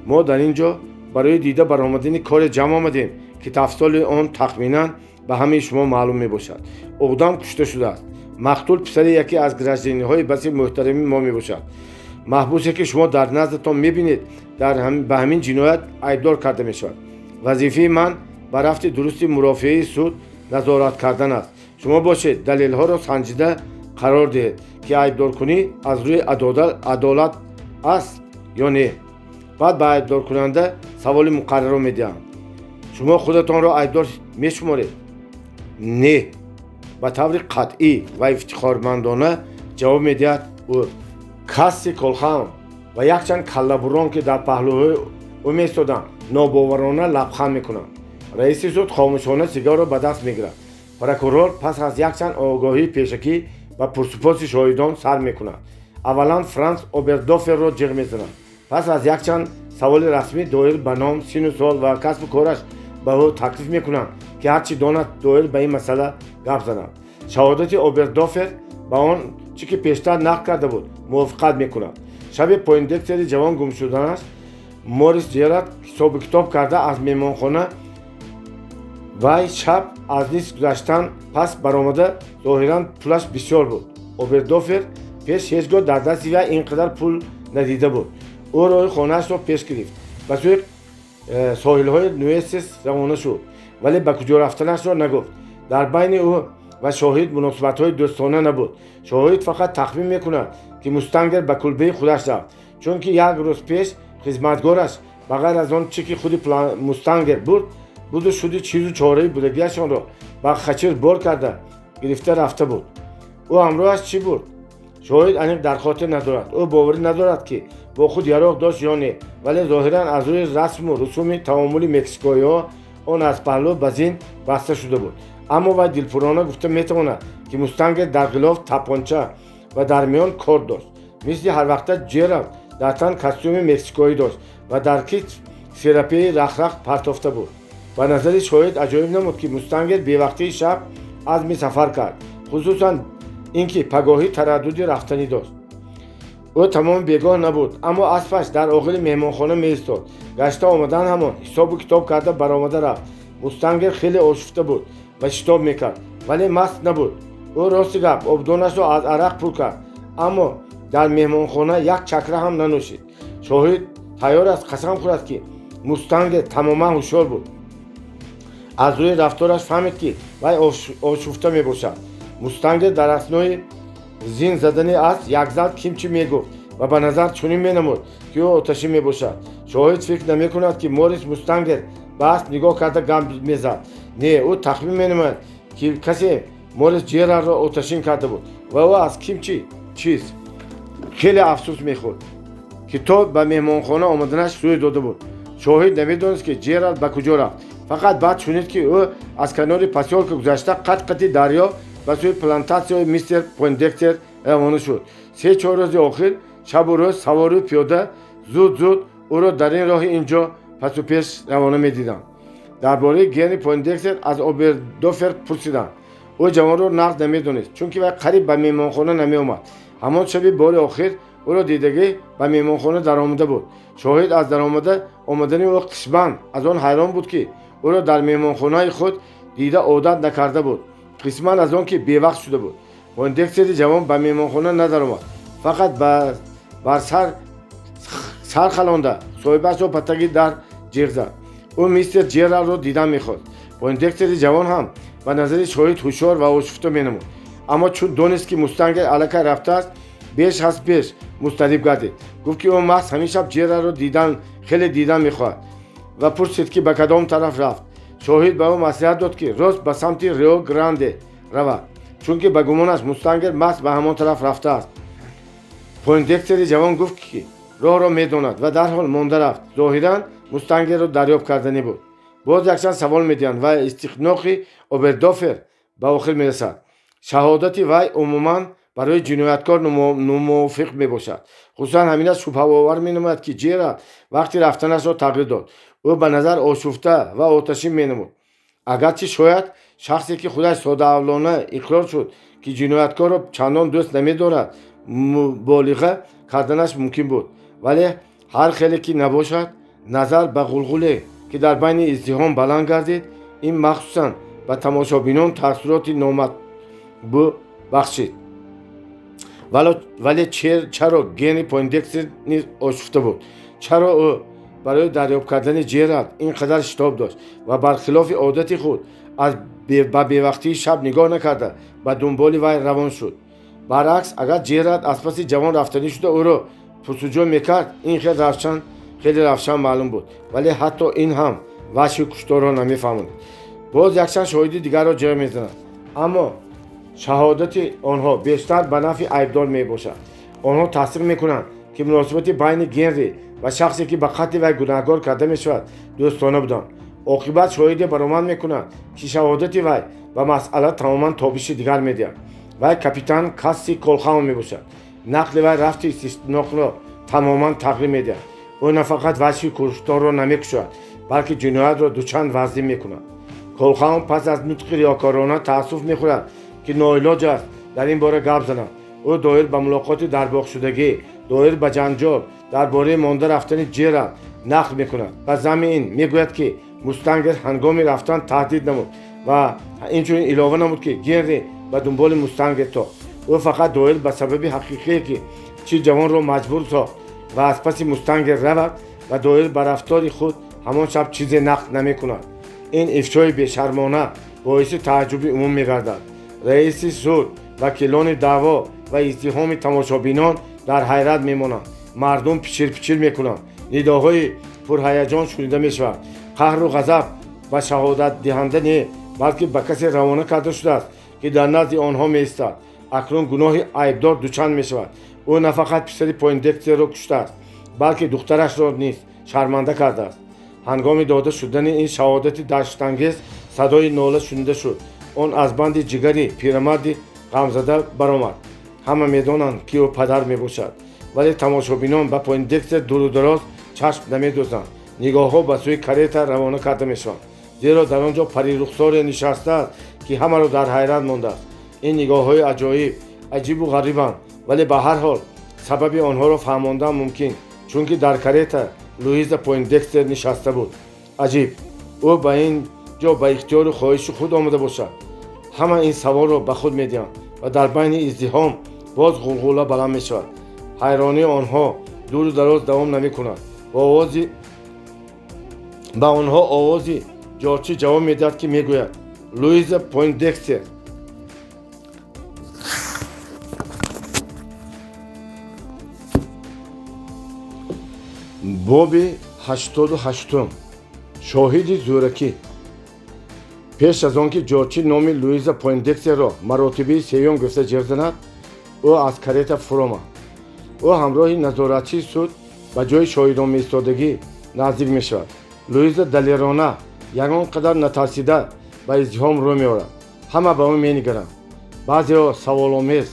мо дар ин ҷо барои дида баромадани коре ҷамъ омадем, ки тафсилоти он тахминан ба ҳамаи шумо маълум мебошад. Одам кушта шудааст. Мақтул писари яке аз гражданинҳои баси муҳтарами мо мебошад. Маҳбусе, ки шумо дар наздатон мебинед, ба ҳамин ҷиноят айбдор карда мешавад. Вазифаи ман ба рафти дурусти мурофиаи суд назорат кардан аст. Шумо бошед, далелҳоро санҷида қарор диҳед, ки айбдоркунӣ аз рӯи адолат аст ё не. Баъд ба айбдоркунанда саволи муқаррарро медиҳам: шумо худатонро айбдор мешуморед?» «Не», ба таври қатъӣ ва ифтихормандона ҷавоб медиҳад ӯ. Касси Колхаун ва якчанд каллабурон, ки дар паҳлӯҳои ӯ меистоданд, нобоварона лабханд мекунанд. Раиси суд хомӯшона сигарро ба даст мегирад. Прокурор пас аз якчанд огоҳии пешакӣ ба пурсупоси шоҳидон сар мекунад. Аввалан Франс Обердоферро ҷиғ мезанад. Пас аз якчанд саволи расмӣ доир ба ном, сину сол ва касбу кораш ба ӯ таклиф мекунанд, ки ҳар чӣ донад доир ба ин масъала гап занад. Шаҳодати Обердофер ба он чӣ ки пештар нақл карда буд, мувофиқат мекунад. Шаби Пойндекстери ҷавон гум шуданаш Морис Ҷерард ҳисобу китоб карда аз меҳмонхона вай шаб аз нисф гузаштан пас баромада, зоҳиран пулаш бисёр буд. Обердофер пеш ҳеҷ гоҳ дар дасти вай ин қадар пул надида буд. Ӯ роҳи хонаашро пеш гирифт, ба сӯи соҳилҳои Нуэсес равона шуд, вале ба куҷо рафтанашро нагуфт. Дар байни ӯ ва шоҳид муносибатҳои дӯстона набуд. Шоҳид фақат тахмин мекунад, ки Мустангер ба кулбаи худаш рафт, чунки як рӯз пеш хизматгораш ба ғайр аз он чӣ ки худи Мустангер бурд, буду шуди чизу чораи будагиашонро ба хачир бор карда гирифта рафта буд. Ӯ ҳамроҳаш чӣ бурд, шоҳид аниқ дар хотир надорад. Ӯ боварӣ надорад, ки бо худ яроқ дошт ё не, вале зоҳиран аз рӯи расму русуми таомули мексикоиҳо он аз паҳлӯ ба зин баста шуда буд. Аммо вай дилпурона гуфта метавонад, ки Мустангер дар ғилоф тапонча ва дар миён кор дошт. Мисли ҳарвақта Ҷералд дар тан костюми мексикоӣ дошт ва дар китф серапеи рахрах партофта буд. Ба назари шоҳид аҷоиб намуд, ки Мустангер бевақтии шаб азми сафар кард, хусусан ин ки пагоҳӣ тараддуди рафтанӣ дошт. Ӯ тамоми бегоҳ набуд, аммо аспаш дар оғили меҳмонхона меистод. Гашта омадан ҳамон ҳисобу китоб карда баромада рафт. Мустангер хеле ошуфта буд ва шитоб мекард, вале маст набуд. Ӯ рости гап обдонашро аз арақ пур кард, аммо дар меҳмонхона як чакра ҳам нанӯшид. Шоҳид тайёр аст қасам хӯрад, ки Мустангер тамоман ҳушёр буд. Аз рӯи рафтораш фаҳмид, ки вай ошуфта мебошад. Мустангер дар аснои зин задани асп якзал ким чӣ мегуфт ва ба назар чунин менамуд, ки ӯ оташӣ мебошад. Шоҳид фикр намекунад, ки Морис Мустангер ба асп нигоҳ карда гап мезад. Не, ӯ тахмин менамояд, ки касе Морис Ҷерардро оташин карда буд ва ӯ аз ким чӣ чиз хеле афсӯс мехӯрд, ки то ба меҳмонхона омаданаш рӯй дода буд. Шоҳид намедонист, ки Ҷерард ба куҷо рафт. Фақат баъд шунид, ки ӯ аз канори посёлка гузашта, қат-қати дарё ба сӯи плантатсияи мистер Пойндектер равона шуд. Се-чор рӯзи охир шабу рӯз савору пиёда зуд-зуд ӯро дар ин роҳи ин ҷо пасу пеш равона медиданд. Дар бораи Генри Пойндекстер аз Обердофер пурсиданд. Ӯ ҷавонро нағз намедонист, чунки вай қариб ба меҳмонхона намеомад. Ҳамон шаби бори охир Ӯро дидагӣ ба меҳмонхона даромада буд. Шоҳид аз даромада омадани ӯ қисман аз он ҳайрон буд, ки ӯро дар меҳмонхонаи худ дида одат накарда буд, қисман аз он ки бевақт шуда буд. Пойндекстери ҷавон ба меҳмонхона надаромад, фақат бар сар халонда соҳибашро ба таги дар ҷиғ зад. Ӯ мистер Ҷералдро дидан мехост. Пойндекстери ҷавон ҳам ба назари шоҳид ҳушёр ва ошуфта менамуд, аммо чун донист, ки Мустангер аллакай рафтааст, беш аз пеш музтариб гардид. Гуфт, ки ӯ маҳз ҳамин шаб Ҷералдро дидан хеле дидан мехоҳад ва пурсид, ки ба кадом тараф рафт. Шоҳид ба ӯ маслиҳат дод, ки рост ба самти Рио Гранде равад, чунки ба гумонаш Мустангер маҳз ба ҳамон тараф рафтааст. Пойндекстери ҷавон гуфт, ки роҳро медонад ва дарҳол монда рафт. Зоҳиран Мустангерро дарёб карданӣ буд. Боз якчанд савол медиҳанд ва истиқноқи Обердофер ба охир мерасад. Шаҳодати вай умуман барои ҷинояткор номувофиқ мебошад. Хусусан ҳамин аст шубҳаовар менамояд, ки Ҷералд вақти рафтанашро тағйир дод. Ӯ ба назар ошуфта ва оташин менамуд. Агарчи шояд шахсе, ки худаш содаавлона иқрор шуд, ки ҷинояткорро чандон дӯст намедорад, муболиға карданаш мумкин буд, вале ҳар хеле ки набошад, назар ба ғулғуле, ки дар байни издиҳом баланд гардид, ин махсусан ба тамошобинон таассуроти номатбӯ бахшид. Вале чаро Генри Пойндекстер низ ошуфта буд? Чаро ӯ барои дарёб кардани Ҷералд ин қадар шитоб дошт ва бархилофи одати худ аз ба бевақтии шаб нигоҳ накарда ба дунболи вай равон шуд? Баръакс, агар Ҷералд аз паси ҷавон рафтанӣ шуда ӯро пурсуҷӯ мекард, ин хеле равшан маълум буд, вале ҳатто ин ҳам ваҳши кушторро намефаҳмонид. Боз якчанд шоҳиди дигарро ҷой мезанад, аммо шаҳодати онҳо бештар ба нафъи айбдор мебошад. Онҳо тасдиқ мекунанд, ки муносибати байни Генри ва шахсе, ки ба қатли вай гунаҳкор карда мешавад, дӯстона буданд. Оқибат шоҳиде баромад мекунад, ки шаҳодати вай ба масъала тамоман тобиши дигар медиҳад. Вай капитан Касси Колхаун мебошад. Нақли вай рафти истисноқро тамоман тағйир медиҳад. Ӯ на фақат ваҳши кушторро намекушояд, балки ҷиноятро дучанд вазнин мекунад. Колхаун пас аз нутқи риёкорона таассуф мехӯрад, ки ноилоҷ аст дар ин бора гап занад. Ӯ доир ба мулоқоти дарбоғшудагӣ, доир ба ҷанҷол дар бораи монда рафтани Ҷералд нақл мекунад. Ба замми ин мегӯяд, ки Мустангер ҳангоми рафтан таҳдид намуд ва инчунин илова намуд, ки Генри ба дунболи Мустангер тохт. Ӯ фақат доир ба сабаби ҳақиқие, ки чӣ ҷавонро маҷбур сохт ва аз паси Мустангер равад, ва доир ба рафтори худ ҳамон шаб чизе нақл намекунад. Ин ифшои бешармона боиси тааҷҷуби умум мегардад. Раиси суд, вакилони даъво ва издиҳоми тамошобинон дар ҳайрат мемонанд. Мардум пичир-пичир мекунанд. Нидоҳои пурҳаяҷон шунида мешавад. Қаҳру ғазаб ба шаҳодатдиҳанда не, балки ба касе равона карда шудааст, ки дар назди онҳо меистад. Акнун гуноҳи айбдор дучанд мешавад. Ӯ на фақат писари Пойндекстерро куштааст, балки духтарашро низ шарманда кардааст. Ҳангоми дода шудани ин шаҳодати даҳшатангез садои нола шунида шуд. Он аз банди ҷигари пирамарди ғамзада баромад. Ҳама медонанд, ки ӯ падар мебошад, вале тамошобинон ба Пойндекстер дуру дароз чашм намедӯзанд. Нигоҳҳо ба сӯи карета равона карда мешаванд, зеро дар он ҷо парирухсоре нишастааст, ки ҳамаро дар ҳайрат мондааст. Ин нигоҳҳои аҷоиб аҷибу ғарибанд, вале ба ҳар ҳол сабаби онҳоро фаҳмондан мумкин, чунки дар карета Луиза Пойндекстер нишаста буд. Аҷиб, ӯ ба ин ҷо ба ихтиёру хоҳиши худ омада бошад. Ҳама ин саволро ба худ медиҳанд ва дар байни издиҳом боз ғулғула баланд мешавад. Ҳайронии онҳо дуру дароз давом намекунад. Ба онҳо овози ҷорчӣ ҷавоб медиҳад, ки мегӯяд: Луиза Пойндекстер. Боби 88. Шоҳиди зӯракӣ. Пеш аз он ки ҷорчӣ номи Луиза Пойндекстерро маротибаи сеюм гирифта ҷеғ занад, ӯ аз карета фуромад. Ӯ ҳамроҳи назоратчии суд ба ҷои шоҳидон меистодагӣ наздик мешавад. Луиза далерона, ягон қадар натарсида ба издиҳом рӯ меорад. Ҳама ба ӯ менигаранд. Баъзеҳо саволомез,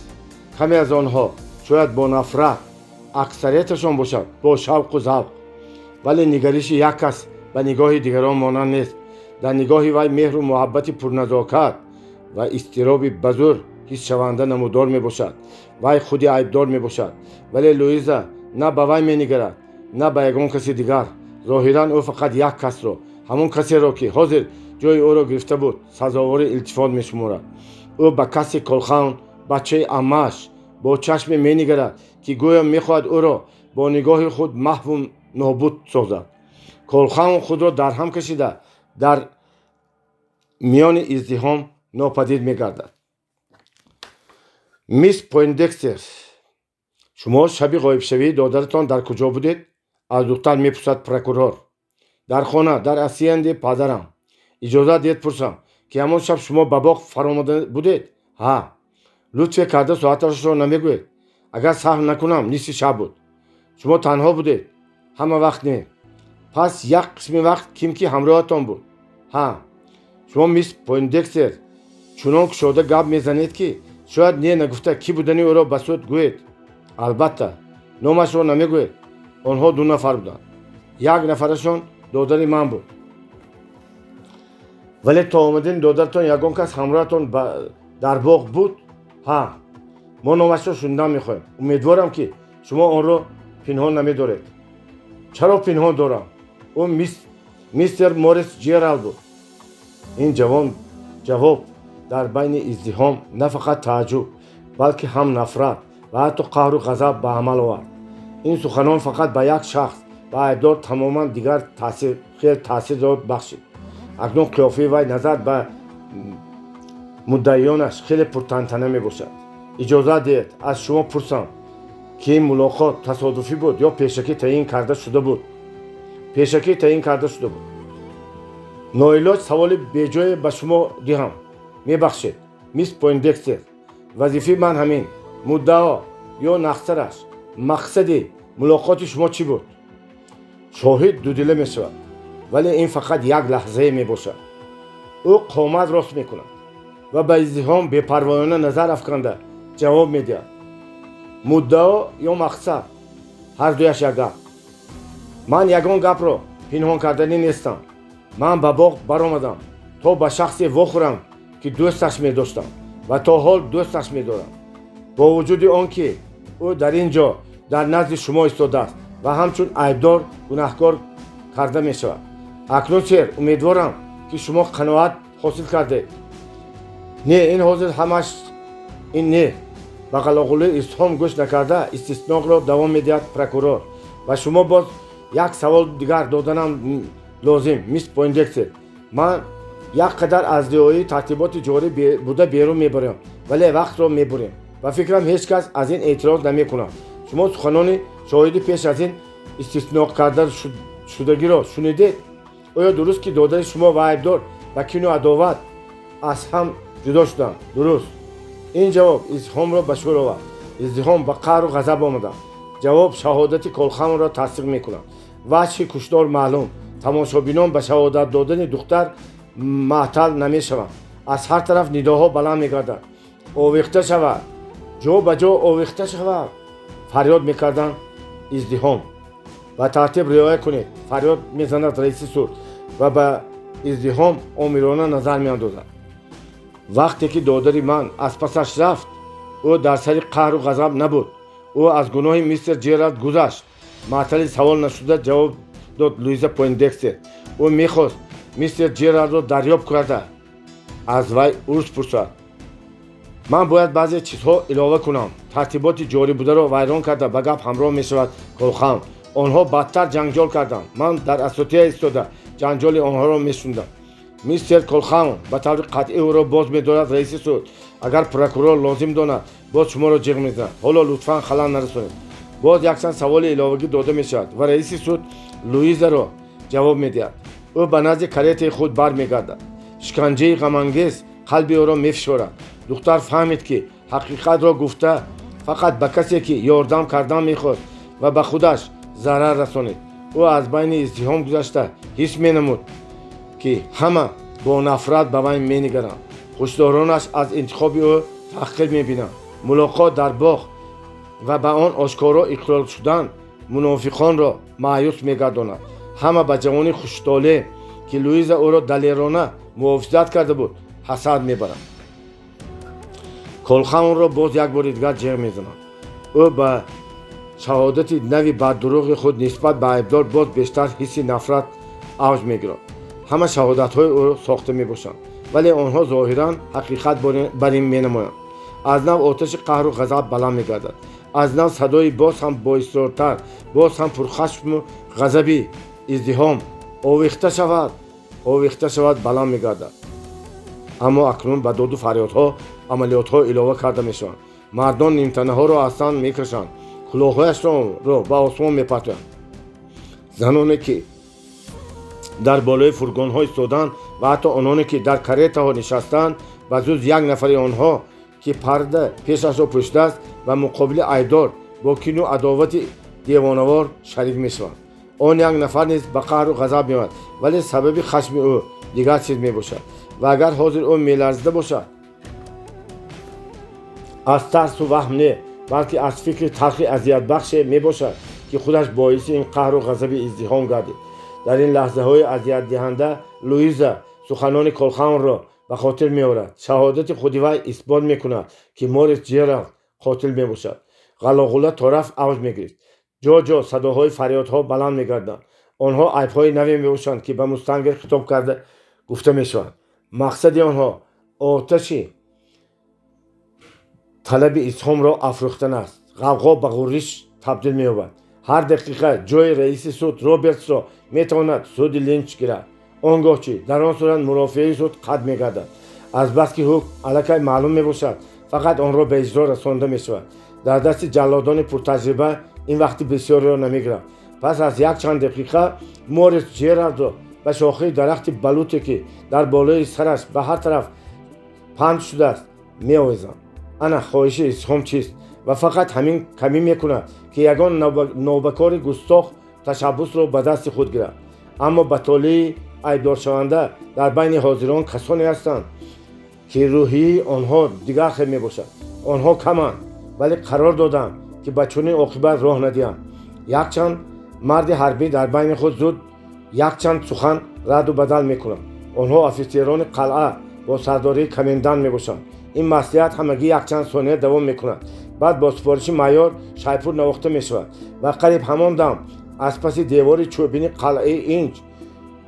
каме аз онҳо шояд бо нафрат, аксарияташон бошад бо шавқу завқ. Вале нигариши як кас ба нигоҳи дигарон монанд нест. Дар нигоҳи вай меҳру муҳаббати пурназокат ва изтироби ба зӯр Ҳиссшаванда намудор мебошад. Вай худи айбдор мебошад, вале Луиза на ба вай менигарад, на ба ягон каси дигар. Зоҳиран, ӯ фақат як касро, ҳамон касеро, ки ҳозир ҷои ӯро гирифта буд, сазовори илтифот мешуморад. Ӯ ба Касси Колхаун, бачаи аммааш, бо чашме менигарад, ки гӯё мехоҳад ӯро бо нигоҳи худ маҳву нобуд созад. Колхаун худро дарҳам кашида, дар миёни издиҳом нопадид мегардад. Мисс Пойндекстер, шумо шаби ғоибшавии додаратон дар куҷо будед? Аз духтар мепурсад прокурор. Дар хона, дар асиенди падарам. Иҷозат диҳед пурсам, ки ҳамон шаб шумо ба боғ фаромада будед? Ҳа. Лутфе карда соаташро намегӯед? Агар саҳв накунам, нисфи шаб буд. Шумо танҳо будед? Ҳама вақт не. Пас як қисми вақт ким ки ҳамроҳатон буд? Ҳа. Шумо, мисс Пойндекстер, чунон кушода гап мезанед, ки шояд не нагуфта кӣ будани ӯро ба суд гӯед. Албатта. Номашро намегӯед? Онҳо ду нафар буданд. Як нафарашон додари ман буд. Вале то омадани додаратон ягон кас ҳамроҳатон дар боғ буд? Ҳа. Мо номашро шунидан мехоҳем. Умедворам, ки шумо онро пинҳон намедоред. Чаро пинҳон дорам? Ӯ мистер Морис Ҷералд буд. Ин ҷавон ҷавоб дар байни издиҳом на фақат тааҷҷуб, балки ҳам нафрат ва ҳатто қаҳру ғазаб ба амал овард. Ин суханон фақат ба як шахс, ба айбдор, тамоман дигар хел таъсир бахшид. Акнун қиёфаи вай назар ба муддаиёнаш хеле пуртантана мебошад. Иҷозат диҳед аз шумо пурсам, ки ин мулоқот тасодуфӣ буд ё пешакӣ таъин карда шуда буд? Пешакӣ таъин карда шуда буд. Ноилоҷ саволи беҷое ба шумо диҳам, мебахшед, мисс Пойндекстер. Вазифаи ман ҳамин. Муддао ё нақсараш, мақсади мулоқоти шумо чӣ буд? Шоҳид дудила мешавад, вале ин фақат як лаҳзае мебошад. Ӯ қомат рост мекунад ва ба издиҳом бепарвоёна назар афканда ҷавоб медиҳад: муддао ё мақсад, ҳар дуяш як гап. Ман ягон гапро пинҳон карданӣ нестам. Ман ба боғ баромадам, то ба шахсе вохӯрам, ки дӯсташ медоштам ва то ҳол дӯсташ медорам, бо вуҷуди он ки ӯ дар ин ҷо дар назди шумо истодааст ва ҳамчун айбдор гунаҳкор карда мешавад. Акнун, сэр, умедворам, ки шумо қаноат ҳосил кардед. Не, ин ҳозир ҳамаш ин не. Ба ғалоғулии издиҳом гӯш накарда, истисноқро давом медиҳад прокурор. Ва шумо боз як савол дигар доданам лозим, мисс Пойндекстер. Ман як қадар аз риояи тартиботи ҷорӣ буда берун мебарем, вале вақтро мебурем. Ба фикрам, ҳеҷ кас аз ин эътироз намекунад. Шумо суханони шоҳиди пеш аз ин истисноқ карда шудагиро шунидед? Оё дуруст, ки додари шумо ва айбдор ба кину адоват аз ҳам ҷудо шуданд? Дуруст. Ин ҷавоб издиҳомро ба шӯр овард. Издиҳом ба қаҳру ғазаб омаданд. Ҷавоб шаҳодати Колхаунро тасдиқ мекунад. Ваҷҳи куштор маълум. Тамошобинон ба шаҳодат додани духтар маътал намешаванд. Аз ҳар тараф нидоҳо баланд мегарданд. Овехта шавад, ҷо ба ҷо овехта шавад, фарёд мекарданд издиҳом. Ба тартиб риоя кунед, фарёд мезанад раиси суд ва ба издиҳом омирона назар меандозад. Вақте ки додари ман аз пасаш рафт, ӯ дар сари қаҳру ғазаб набуд. Ӯ аз гуноҳи мистер Ҷералд гузашт. Маътали савол нашуда ҷавоб дод Луиза Пойндекстер. Ӯ мехост мистер Ҷералдро дарёб карда, аз вай узр пурсад. Ман бояд баъзе чизҳо илова кунам. Тартиботи ҷорӣ бударо вайрон карда, ба гап ҳамроҳ мешавад Колхаун. Онҳо бадтар ҷанҷол карданд. Ман дар асотия истода ҷанҷоли онҳоро мешунидам. Мистер Колхаун, ба таври қатъӣ ӯро боз медорад раиси суд. Агар прокурор лозим донад, боз шуморо ҷиғ мезанад. Ҳоло лутфан халал нарасонед. Боз якчанд саволи иловагӣ дода мешавад ва раиси суд Луизаро ҷавоб медиҳад. Ӯ ба назди каретаи худ бармегардад. Шиканҷаи ғамангез қалби ӯро мефишорад. Духтар фаҳмид, ки ҳақиқатро гуфта фақат ба касе, ки ёрдам кардан мехост, ва ба худаш зарар расонид. Ӯ аз байни издиҳом гузашта ҳис менамуд, ки ҳама бо нафрат ба вай менигаранд. Хушдоронаш аз интихоби ӯ таҳқир мебинанд. Мулоқот дар боғ ва ба он ошкоро иқрор шудан мунофиқонро маъюс мегардонад. Ҳама ба ҷавони хуштолеъ, ки Луиза ӯро далерона муҳофизат карда буд, ҳасад мебаранд. Колхаунро боз як бори дигар ҷеғ мезананд. Ӯ ба шаҳодати нави баддурӯғи худ нисбат ба айбдор боз бештар ҳисси нафрат авҷ мегирад. Ҳама шаҳодатҳои ӯ сохта мебошанд, вале онҳо зоҳиран ҳақиқат бар ин менамоянд. Аз нав оташи қаҳру ғазаб баланд мегардад. Аз нав садои боз ҳам боисрортар, боз ҳам пурхашму ғазаби издиҳом овехта шавад, овехта шавад баланд мегардад. Аммо акнун ба доду фарёдҳо амалиётҳо илова карда мешаванд. Мардон нимтанаҳоро аз тан мекашанд, кулоҳҳояшонро ба осмон мепартоянд. Заноне ки дар болои фургонҳо истоданд ва ҳатто ононе ки дар каретаҳо нишастанд, ба ҷуз як нафари онҳо ки парда пешашро пӯшидааст, ба муқобили айбдор бо кину адовати девонавор шарик мешаванд. Он як нафар низ ба қаҳру ғазаб меояд, вале сабаби хашми ӯ дигар чиз мебошад. Ва агар ҳозир ӯ меларзида бошад, аз тарсу ваҳм не, балки аз фикри талхи азиятбахше мебошад, ки худаш боиси ин қаҳру ғазаби издиҳом гардид. Дар ин лаҳзаҳои азиятдиҳанда Луиза суханони Колхаунро ба хотир меорад. Шаҳодати худи вай исбот мекунад, ки Морис Ҷералд қотил мебошад. Ғалоғула то рафт авҷ мегирифт. Ҷо-ҷо садоҳои фарёдҳо баланд мегарданд. Онҳо айбҳои наве мебошанд, ки ба Мустангер хитоб карда гуфта мешаванд. Мақсади онҳо оташи талаби изҳомро афрӯхтан аст. Ғавғо ба ғурриш табдил меёбад. Ҳар дақиқа ҷои раиси суд Робертсро метавонад суди Линч гирад. Он гоҳ чӣ? Дар он сурат мурофиаи суд қатъ мегардад. Азбаски ҳукм аллакай маълум мебошад, фақат онро ба иҷро расонда мешавад. Дар дасти ҷаллодони пуртаҷриба ин вақти бисёреро намегирад. Пас аз якчанд дақиқа Морис Ҷералдро ба шохаи дарахти балуте, ки дар болои сараш ба ҳар тараф панд шудааст, меовезанд. Ана хоҳиши издиҳом чист ва фақат ҳамин камӣ мекунад, ки ягон нобакори густох ташаббусро ба дасти худ гирад. Аммо ба толеи айбдоршаванда дар байни ҳозирон касоне ҳастанд, ки рӯҳии онҳо дигар хел мебошад. Онҳо каманд, вале қарор доданд, ки ба чунин оқибат роҳ надиҳанд. Якчанд марди ҳарбӣ дар байни худ зуд якчанд сухан радду бадал мекунанд. Онҳо офитсерони қалъа бо сардории комендант мебошанд. Ин маслиҳат ҳамагӣ якчанд сония давом мекунад. Баъд бо супориши майор шайпур навохта мешавад ва қариб ҳамон дам аз паси девори чӯбини қалъаи Инҷ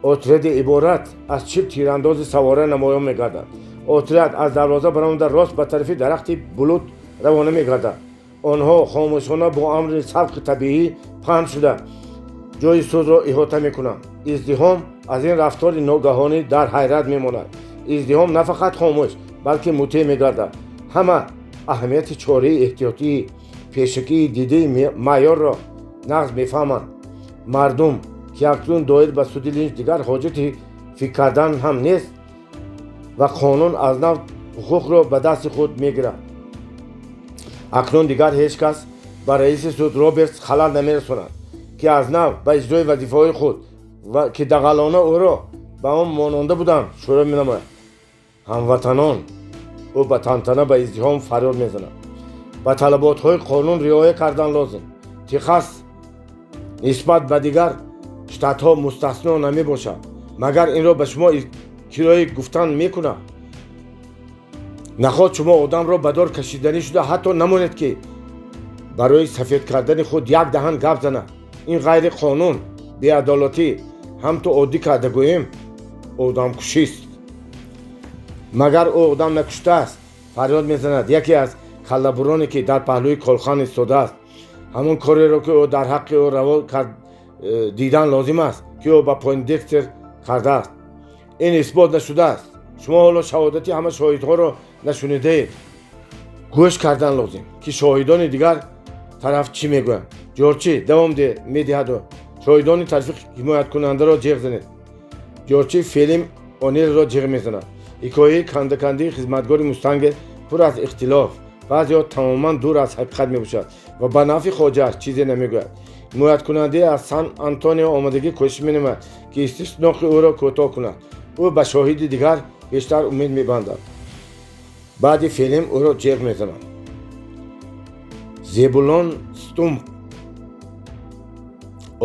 отряди иборат аз 40 тирандози савора намоён мегардад. Отряд аз дарвоза баромада рост ба тарафи дарахти булут равона мегардад. Онҳо хомӯшона бо амри сабқи табиӣ паҳн шуда ҷои судро иҳота мекунанд. Издиҳом аз ин рафтори ногаҳонӣ дар ҳайрат мемонад. Издиҳом на фақат хомӯш, балки мутеъ мегардад. Ҳама аҳамияти чораи эҳтиётии пешакии дидаи майорро нағз мефаҳманд. Мардум, ки акнун доир ба суди Линч дигар ҳоҷати фикр кардан ҳам нест ва қонун аз нав ҳуқуқро ба дасти худ мегирад. Акнун дигар ҳеҷ кас ба раиси суд Робертс халал намерасонад, ки аз нав ба иҷрои вазифаҳои худ, ки дағалона ӯро ба он мононда буданд, шурӯъ менамояд. Ҳамватанон, ӯ ба тантана ба издиҳом фарёд мезанад, ба талаботҳои қонун риоя кардан лозим. Техас нисбат ба дигар штатҳо мустасно намебошад. Магар инро ба шумо кирои гуфтан мекунад? Наход шумо одамро ба дор кашиданӣ шуда, ҳатто намонед, ки барои сафед кардани худ як даҳан гап занад. Ин ғайри қонун, беадолатӣ, ҳамту оддӣ карда гӯем, одамкушист. Магар ӯ одам накуштааст? Фарёд мезанад яке аз каллабуроне, ки дар паҳлӯи Колхан истодааст. Ҳамон кореро, ки ӯ дар ҳаққи ӯ раво кард, дидан лозим аст, ки ӯ ба Пойндекстер кардааст. Ин исбот нашудааст. Шумо ҳоло шаҳодати ҳама шоҳидҳоро нашунидаед. Гӯш кардан лозим, ки шоҳидони дигар тараф чӣ мегӯянд. Ҷорчӣ давом медиҳаду шоҳидони тарафи ҳимояткунандаро ҷеғ занед. Ҷорчӣ Фелим Онилро ҷеғ мезанад. Ҳикояи кандакандии хизматгори Мустангер пур аз ихтилоф, баъзеҳо тамоман дур аз ҳақиқат мебошад ва ба нафъи хоҷааш чизе намегӯяд. Ҳимояткунандаи аз Сан Антонио омадагӣ кӯшиш менамояд, ки истисноқи ӯро кӯтоҳ кунад. Ӯ ба шоҳиди дигар бештар умед мебандад. Баъди Фелим ӯро ҷеғ мезанад. Зебулон Стумп.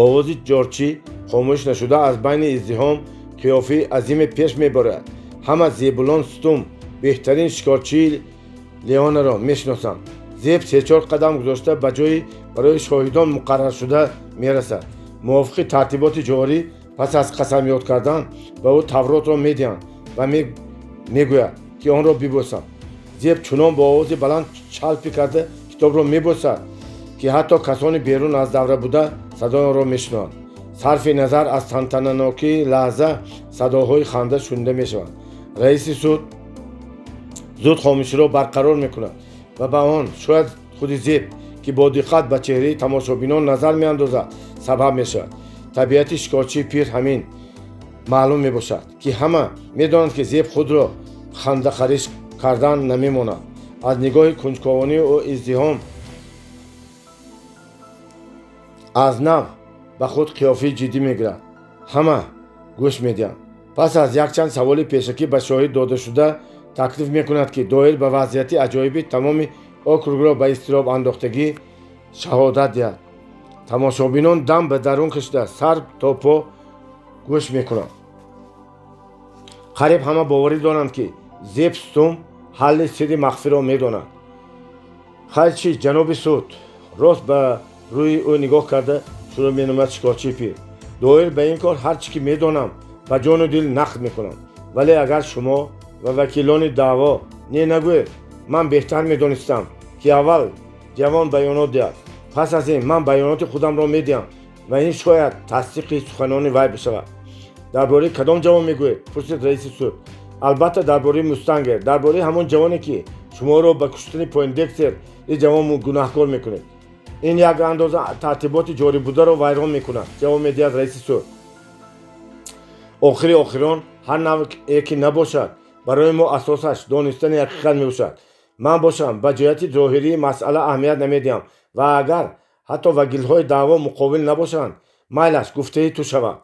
Овози ҷорчӣ хомӯш нашуда аз байни издиҳом қиёфаи азиме пеш мебарад. Ҳама Зебулон Стумп, беҳтарин шикорчии Леонаро мешиносам. Зеб се-чор қадам гузошта ба ҷои барои шоҳидон муқарраршуда мерасад. Мувофиқи тартиботи ҷорӣ, пас аз қасам ёд кардан ба ӯ Тавротро медиҳанд ва мегӯяд, ки онро бибӯсад. Зеб чунон бо овози баланд чалпӣ карда китобро мебӯсад, ки ҳатто касони берун аз давра буда садои онро мешунаванд. Сарфи назар аз тантананокии лаҳза, садоҳои ханда шунида мешаванд. Раиси суд зуд хомӯширо барқарор мекунад ва ба он шояд худи Зеб, ки бо диққат ба чеҳраи тамошобинон назар меандозад, сабаб мешавад. Табиати шикорчии пир ҳамин маълум мебошад, ки ҳама медонанд, ки Зеб худро хандахариш кардан намемонад. Аз нигоҳи кунҷковонии ӯ издиҳом аз нав ба худ қиёфаи ҷиддӣ мегирад. Ҳама гӯш медиҳанд. Пас аз якчанд саволи пешакӣ ба шоҳид додашуда таклиф мекунад, ки доир ба вазъияти аҷоиби тамоми округро ба изтироб андохтагӣ шаҳодат диҳад. Тамошобинон дам ба дарун кашида сар то по гӯш мекунанд. Қариб ҳама боварӣ доранд, ки Зеб Стум ҳалли сирри махфиро медонад. Хайр чӣ, ҷаноби суд, рост ба рӯи ӯ нигоҳ карда шурӯъ менамояд шикорчии пир. Доир ба ин кор ҳар чӣ ки медонам, ба ҷону дил нақд мекунам. Вале агар шумо ва вакилони даъво не нагӯед, ман беҳтар медонистам, ки аввал ҷавон баёнот диҳад. Пас аз ин ман баёноти худамро медиҳам ва ин шояд тасдиқи суханони вай бишавад. Дар бораи кадом ҷавон мегӯед? Пурсид раиси суд. Албатта, дар бораи Мустангер, дар бораи ҳамон ҷавоне, ки шуморо ба куштани Пойндекстер ин ҷавон гунаҳкор мекунед. Ин як андоза тартиботи ҷорӣ бударо вайрон мекунад, ҷавоб медиҳад раиси суд. Охири охирон, ҳар навъе ки набошад, барои мо асосаш донистани ҳақиқат мебошад. Ман бошам, ба ҷиҳати зоҳирии масъала аҳамият намедиҳам ва агар ҳатто вакилҳои даъво муқобил набошанд, майлаш гуфтаи ту шавад.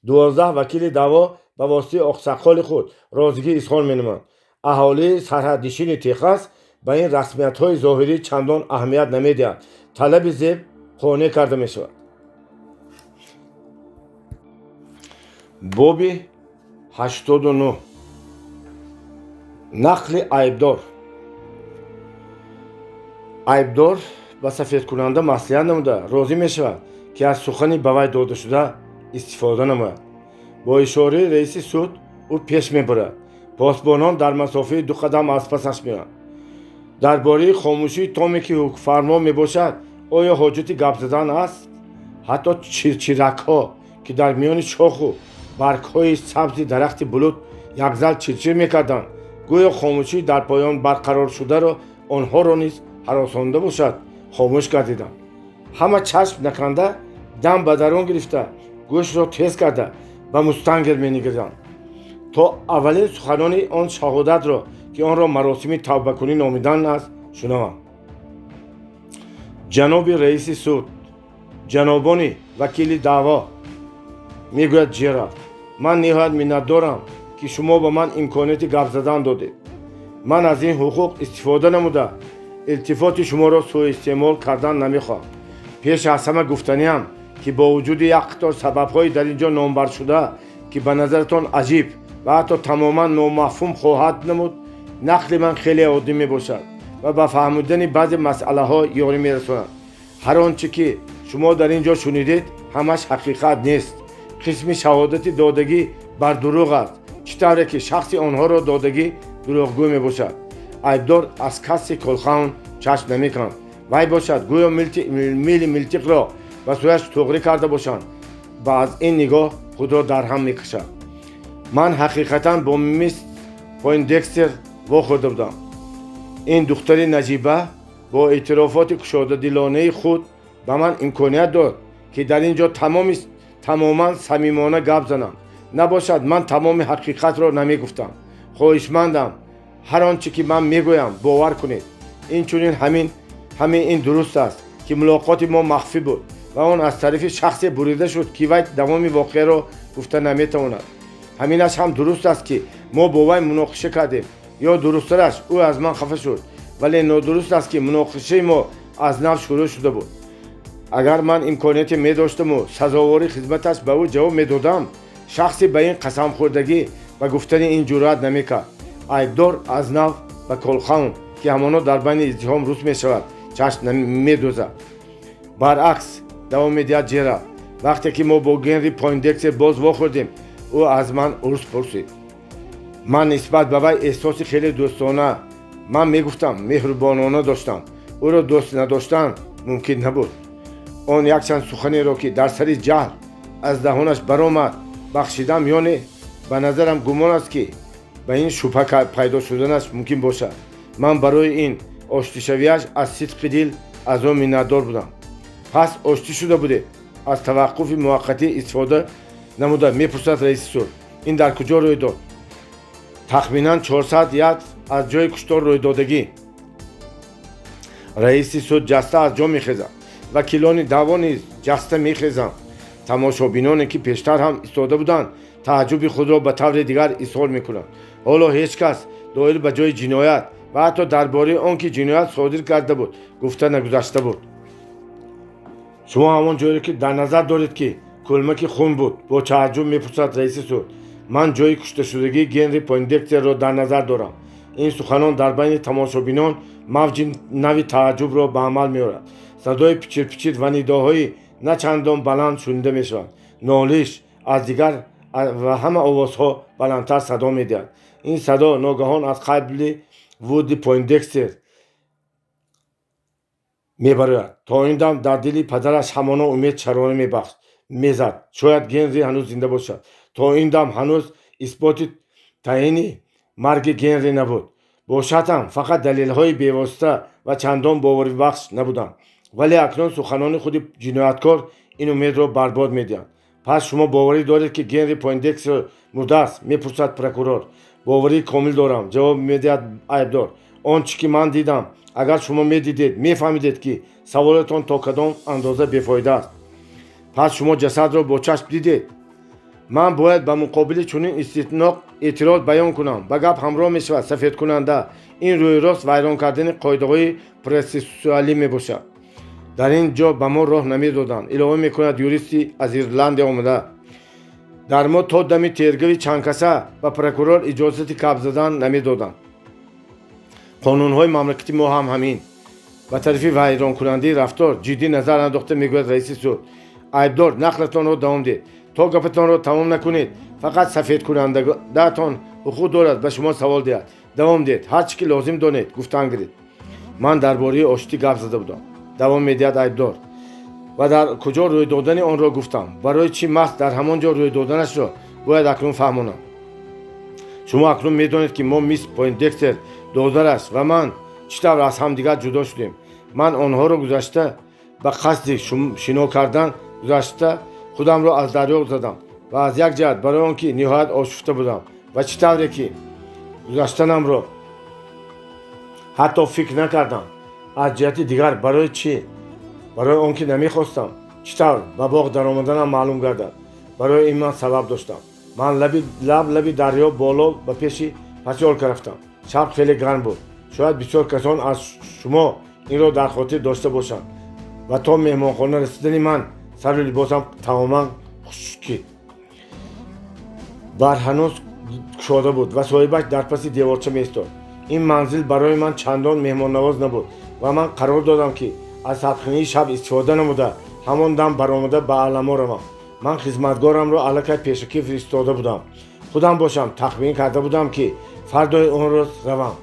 12 вакили даъво ба воситаи оқсаққоли худ розигӣ изҳор менамоянд. Аҳолии сарҳаднишини Техас ба ин расмиятҳои зоҳирӣ чандон аҳамият намедиҳад. Талаби Зеб қонеъ карда мешавад. Боби 89. Нақли айбдор. Айбдор ба сафедкунанда маслиҳат намуда розӣ мешавад, ки аз сухани ба вай додашуда истифода намояд. Бо ишораи раиси суд ӯ пеш мебарад. Посбонон дар масофаи ду қадам аз пасаш меоянд. Дар бораи хомӯшии томе, ки ҳукмфармо мебошад, оё ҳоҷати гап задан аст? Ҳатто чирчиракҳо, ки дар миёни шоху баргҳои сабзи дарахти булут якзал чирчир мекарданд, гӯё хомӯшии дар поён барқароршударо онҳоро низ ҳаросонда бошад, хомӯш гардиданд. Ҳама чашм наканда, дам ба дарун гирифта, гӯшро тез карда ба Мустангер менигаранд, то аввалин суханони он шаҳодатро, ки онро маросими тавбакунӣ номидан аст, шунаванд. Ҷаноби раиси суд, ҷанобони вакили даъво, мегӯяд Ҷералд, ман ниҳоят миннатдорам, ки шумо ба ман имконияти гап задан додед. Ман аз ин ҳуқуқ истифода намуда илтифоти шуморо суистеъмол кардан намехоҳам. Пеш аз ҳама гуфтаниам, ки бо вуҷуди як қатор сабабҳои дар ин ҷо номбаршуда, ки ба назаратон аҷиб ва ҳатто тамоман номафҳум хоҳад намуд, нақли ман хеле оддӣ мебошад ва ба фаҳмидани баъзе масъалаҳо ёрӣ мерасонад. Ҳар он чӣ ки шумо дар ин ҷо шунидед, ҳамаш ҳақиқат нест. Қисми шаҳодати додагӣ бар дурӯғ аст, чӣ тавре ки шахси онҳоро додагӣ дурӯғгӯ мебошад. Айбдор аз каси Колхаун чашм намекунад. Вай бошад, гӯё мили милтиқро ба сӯяш туғрӣ карда бошанд ва аз ин нигоҳ худро дарҳам мекашад. Ман ҳақиқатан бо мисс Пойндекстер вохӯрда будам. Ин духтари наҷиба бо эътирофоти кушодадилонаи худ ба ман имконият дод, ки дар ин ҷо тамоман самимона гап занам. Набошад, ман тамоми ҳақиқатро намегуфтам. Хоҳишмандам, ҳар он чӣ ки ман мегӯям, бовар кунед. Инчунин ҳамин ин дуруст аст, ки мулоқоти мо махфӣ буд ва он аз тарафи шахсе бурида шуд, ки вай давоми воқеаро гуфта наметавонад. Ҳаминаш ҳам дуруст аст, ки мо бо вай муноқиша кардем, ё дурусттараш, ӯ аз ман хафа шуд, вале нодуруст аст, ки муноқишаи мо аз нав шурӯъ шуда буд. Агар ман имконияте медоштаму сазовори хизматаш ба ӯ ҷавоб медодам, шахсе ба ин қасамхӯрдагӣ ба гуфтани ин ҷуръат намекард. Айбдор аз нав ба Колхаун ки ҳамоно дар байни издиҳом рус мешавад, чашм медӯзад. Баръакс, давом медиҳад Ҷералд, вақте ки мо бо Генри Пойндекстер боз вохӯрдем, ӯ аз ман узр пурсид. Ман нисбат ба вай эҳсоси хеле дӯстона, ман мегуфтам, меҳрубонона доштам. Ӯро дӯст надоштан мумкин набуд. Он якчанд суханеро, ки дар сари ҷаҳл аз даҳонаш баромад, бахшидам ё не, ба назарам гумон аст, ки ба ин шубҳа пайдо шуданаш мумкин бошад. Ман барои ин оштишавиаш аз сидқи дил аз ӯ миннатдор будам. Пас оштӣ шуда будед? Аз таваққуфи муваққатӣ истифода намуда мепурсад раиси суд. Ин дар куҷо рӯй дод? Тахминан 400 ярд аз ҷои куштор рӯйдодагӣ. Раиси суд ҷаста аз ҷо мехезад. Вакилони даъво низ ҷаста мехезанд. Тамошобиноне, ки пештар ҳам истода буданд, тааҷҷуби худро ба таври дигар изҳор мекунанд. Ҳоло ҳеҷ кас доир ба ҷои ҷиноят ва ҳатто дар бораи он ки ҷиноят содир карда буд, гуфта нагузашта буд. Шумо ҳамон ҷое, ки дар назар доред, ки кӯлмаки хун буд? Бо тааҷҷуб мепурсад раиси суд. Ман ҷои кушташудагии Генри Пойндекстерро дар назар дорам. Ин суханон дар байни тамошобинон мавҷи нави тааҷҷубро ба амал меорад. Садои пичирпичир ва нидоҳои на чандон баланд шунида мешаванд. Нолиш аз дигар ва ҳама овозҳо баландтар садо медиҳад. Ин садо ногаҳон аз қабри Вудли Пойндекстер мебарояд. То ин дам дар дили падараш ҳамоно умед чарора мебахш мезад, шояд Генри ҳанӯз зинда бошад. То ин дам ҳанӯз исботи таъини марги Генри набуд. Бошад ҳам, фақат далелҳои бевосита ва чандон боварибахш набуданд. Вале акнун суханони худи ҷинояткор ин умедро барбод медиҳанд. Пас шумо боварӣ доред, ки Генри Пойндекстер мурдааст? Мепурсад прокурор. Боварии комил дорам, ҷавоб медиҳад айбдор. Он чӣ ки ман дидам, агар шумо медидед, мефаҳмидед, ки саволатон то кадом андоза бефоида аст. Пас шумо ҷасадро бо чашм дидед? Ман бояд ба муқобили чунин истинтоқ эътироз баён кунам, ба гап ҳамроҳ мешавад сафедкунанда. Ин рӯйрост вайрон кардани қоидаҳои протсессуалӣ мебошад. Дар ин ҷо ба мо роҳ намедоданд, илова мекунад юристи аз Ирландия омада. Дар мо то дами тергави чандкаса ба прокурор иҷозати гап задан намедоданд. Қонунҳои мамлакати мо ҳам ҳамин. Ба тарафи вайронкунандаи рафтор ҷиддӣ назар андохта мегӯяд раиси суд. Айбдор, нақлатонро давом диҳед. То гапатонро тамом накунед, фақат сафедкунандаатон ҳуқуқ дорад ба шумо савол диҳад. Давом диҳед, ҳар чӣ ки лозим донед, гуфтан гиред. Ман дар бораи оштӣ гап зада будам, давом медиҳад айбдор, ва дар куҷо рӯй додани онро гуфтам. Барои чӣ маҳз дар ҳамон ҷо рӯй доданашро бояд акнун фаҳмонам. Шумо акнун медонед, ки мо, мисс Пойндекстер, додараш ва ман, чӣ тавр аз ҳамдигар ҷудо шудем. Ман онҳоро гузашта, ба қасди шино кардан гузашта, худамро аз дарё задам ва аз як ҷиҳат барои он ки ниҳоят ошуфта будам ва чӣ тавре ки гузаштанамро ҳатто фикр накардам, аз ҷиҳати дигар барои чӣ? Барои он ки намехостам чӣ тавр ба боғ даромаданам маълум гардад. Барои ин ман сабаб доштам. Ман лаб лаби дарё боло ба пеши посёлка рафтам. Шаб хеле гарм буд. Шояд бисёр касон аз шумо инро дар хотир дошта бошанд. Ва то меҳмонхона расидани ман сару либосам тамоман хушкид. Бар ҳанӯз кушода буд ва соҳибаш дар паси деворча меистод. Ин манзил барои ман чандон меҳмоннавоз набуд ва ман қарор додам, ки аз сардхунии шаб истифода намуда, ҳамон дам баромада ба Аламо равам. Ман хизматгорамро аллакай пешакӣ фиристода будам. Худам бошам, тахмин карда будам, ки фардои он рӯз равам.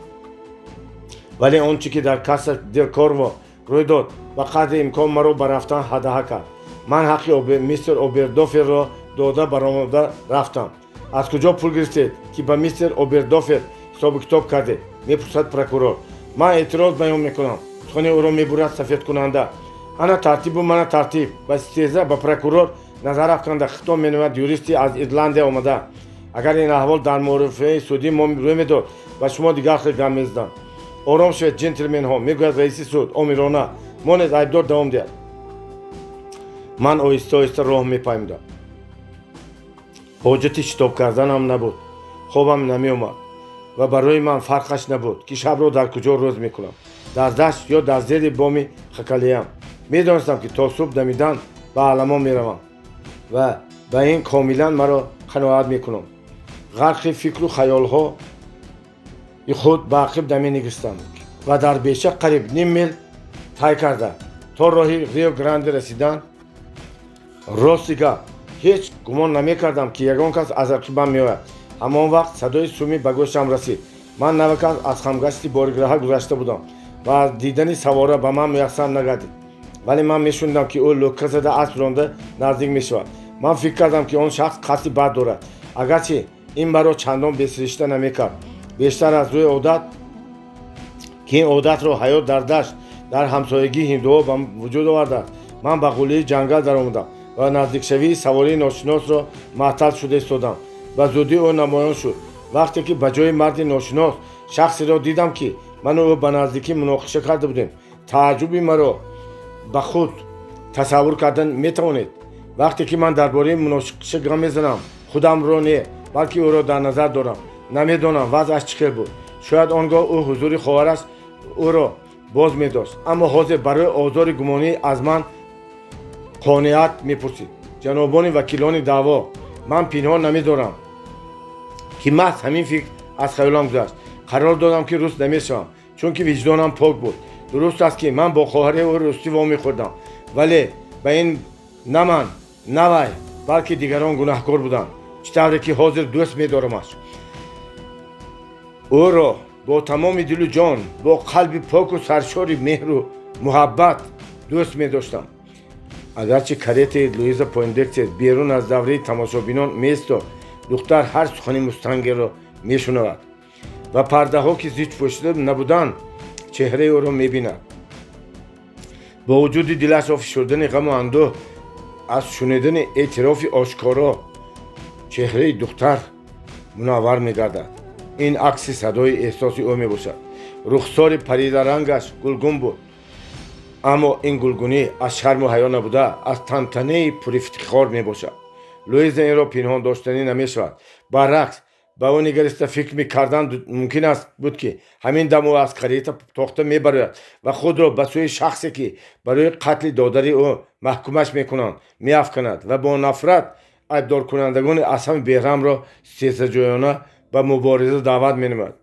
Вале он чӣ ки дар Каса дел Корво рӯй дод, ба қадри имкон маро ба рафтан ҳадаҳа кард. Ман ҳаққи мистер Обердоферро дода, баромада рафтам. Аз куҷо пул гирифтед, ки ба мистер Обердофер ҳисобу китоб кардед? Мепурсад прокурор. Ман эътироз баён мекунам, сухани ӯро мебурад сафедкунанда. Ана тартибу мана тартиб, ба истеҳза ба прокурор назар афканда хитоб менамояд юристи аз Ирландия омада. Агар ин аҳвол дар мурофиаи судии мо рӯй медод, ба шумо дигар хел гап мезадам. Ором шавед, ҷентлменҳо, мегӯяд раиси суд омирона. Монед айбдор давом диҳад. Ман оҳиста оҳиста роҳ мепаймудам. Ҳоҷати шитоб карданам набуд. Хобам намеомад ва барои ман фарқаш набуд, ки шабро дар куҷо рӯз мекунам, дар дашт ё дар зери боми хакалиям. Медонистам, ки то субҳ дамидан ба Аламо меравам ва ба ин комилан маро қаноат мекунам. Ғарқи фикру хаёлҳои худ ба ақиб наменигаристам. Ва дар беша қариб ним мил тай карда, то роҳи Рио Гранде расидан. Рости гап, ҳеҷ гумон намекардам, ки ягон кас аз ақибам меояд. Ҳамон вақт садои суми ба гӯшам расид. Ман навакас аз хамгашти бориграҳа гузашта будам ва аз дидани савора ба ман муяссар нагардид, вале ман мешунидам, ки ӯ лӯка зада, асп ронда наздик мешавад. Ман фикр кардам, ки он шахс қасди бад дорад, агарчи ин маро чандон бесиришта намекард. Бештар аз рӯи одат, ки ин одатро ҳаёт дар дашт, дар ҳамсоягии ҳиндуҳо ба вуҷуд овардааст. Ман ба ғулии ҷангал даромадам ва наздикшавии савории ношиносро маътал шуда истодам. Ба зудӣ ӯ намоён шуд. Вақте ки ба ҷои марди ношинос шахсеро дидам, ки ману ӯ ба наздикӣ муноқиша карда будем, тааҷҷуби маро ба худ тасаввур кардан метавонед. Вақте ки ман дар бораи муноқиша гап мезанам, худамро не, балки ӯро дар назар дорам. Намедонам, вазъаш чӣ хел буд. Шояд он гоҳ ӯ ҳузури хоҳараш ӯро боз медошт, аммо ҳозир барои озори гумонӣ аз ман қонеат мепурсид. Ҷанобони вакилони даъво, ман пинҳон намедорам, ки маҳз ҳамин фикр аз хаёлам гузашт. Қарор додам, ки рус намешавам, чунки виҷдонам пок буд. Дуруст аст, ки ман бо хоҳари ӯ рустӣ вомехӯрдам, вале ба ин на ман, на вай, балки дигарон гунаҳкор буданд. Чӣ тавре ки ҳозир дӯст медорамаш, ӯро бо тамоми дилу ҷон, бо қалби поку саршори меҳру муҳаббат дӯст медоштам. Агарчи каретаи Луиза Пойндекстер берун аз давраи тамошобинон меистод, духтар ҳар сухани Мустангерро мешунавад ва пардаҳо, ки зич пӯшида набуданд, чеҳраи ӯро мебинад. Бо вуҷуди дилашро фишурдани ғаму андӯҳ аз шунидани эътирофи ошкоро, чеҳраи духтар мунаввар мегардад. Ин акси садои эҳсоси ӯ мебошад. Рухсори паридарангаш гулгун буд, аммо ин гулгунӣ аз шарму ҳаё набуда, аз тантанаи пурифтихор мебошад. Луиза инро пинҳон доштанӣ намешавад. Баръакс, ба ӯ нигариста фикр мекардан мумкин аст буд, ки ҳамин дам ӯ аз карета тохта мебарояд ва худро ба сӯи шахсе, ки барои қатли додари ӯ маҳкумаш мекунанд, меафканад ва бо нафрат айбдоркунандагони аз ҳама бераҳмро истеҳзоҷӯёна ба мубориза даъват менамояд.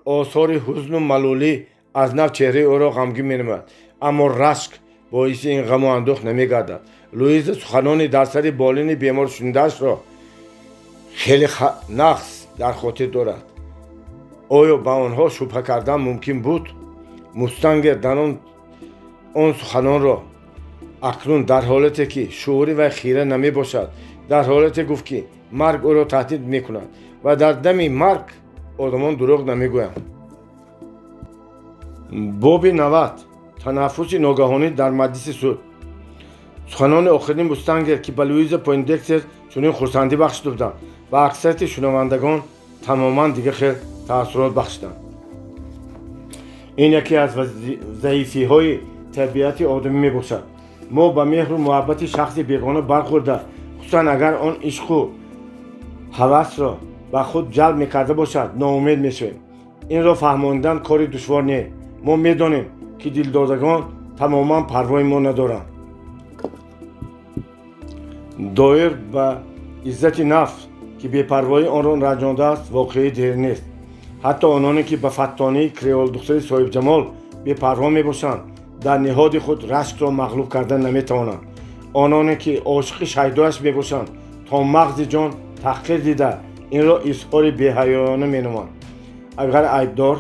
Осори ҳузну малулӣ аз нав чеҳраи ӯро ғамгин менамояд, аммо рашк боиси ин ғаму андӯҳ намегардад. Луиза суханони дар сари болини бемор шунидаашро хеле нағз дар хотир дорад. Оё ба онҳо шубҳа кардан мумкин буд? Мустангер дар он суханонро акнун, дар ҳолате ки шуури вай хира намебошад, дар ҳолате гуфт, ки марг ӯро таҳдид мекунад ва дар дами марг одамон дурӯғ намегӯянд. Боби 90. Танаффуси ногаҳонӣ дар маҷлиси суд. Суханони охирини Мустангер, ки ба Луиза Пойндекстер чунин хурсандӣ бахшида буданд, ба аксарияти шунавандагон тамоман дигар хел таассурот бахшиданд. Ин яке аз заифиҳои табиати одамӣ мебошад. Мо ба меҳру муҳаббати шахси бегона бархӯрда, хусусан агар он ишқу ҳавасро ба худ ҷалб мекарда бошад, ноумед мешавем. Инро фаҳмонидан кори душвор не. Мо медонем, ки дилдодагон тамоман парвои мо надоранд. Доир ба иззати нафс, ки бепарвоӣ онро ранҷондааст, воқеаи дер нест. Ҳатто ононе, ки ба фаттонии креолдухтари соҳибҷамол бепарво мебошанд, дар ниҳоди худ рашкро мағлуб кардан наметавонанд. Ононе, ки ошиқи шайдояш мебошанд, то мағзи ҷон таҳқир дида, инро изҳори беҳаёёна меноманд. Агар айбдор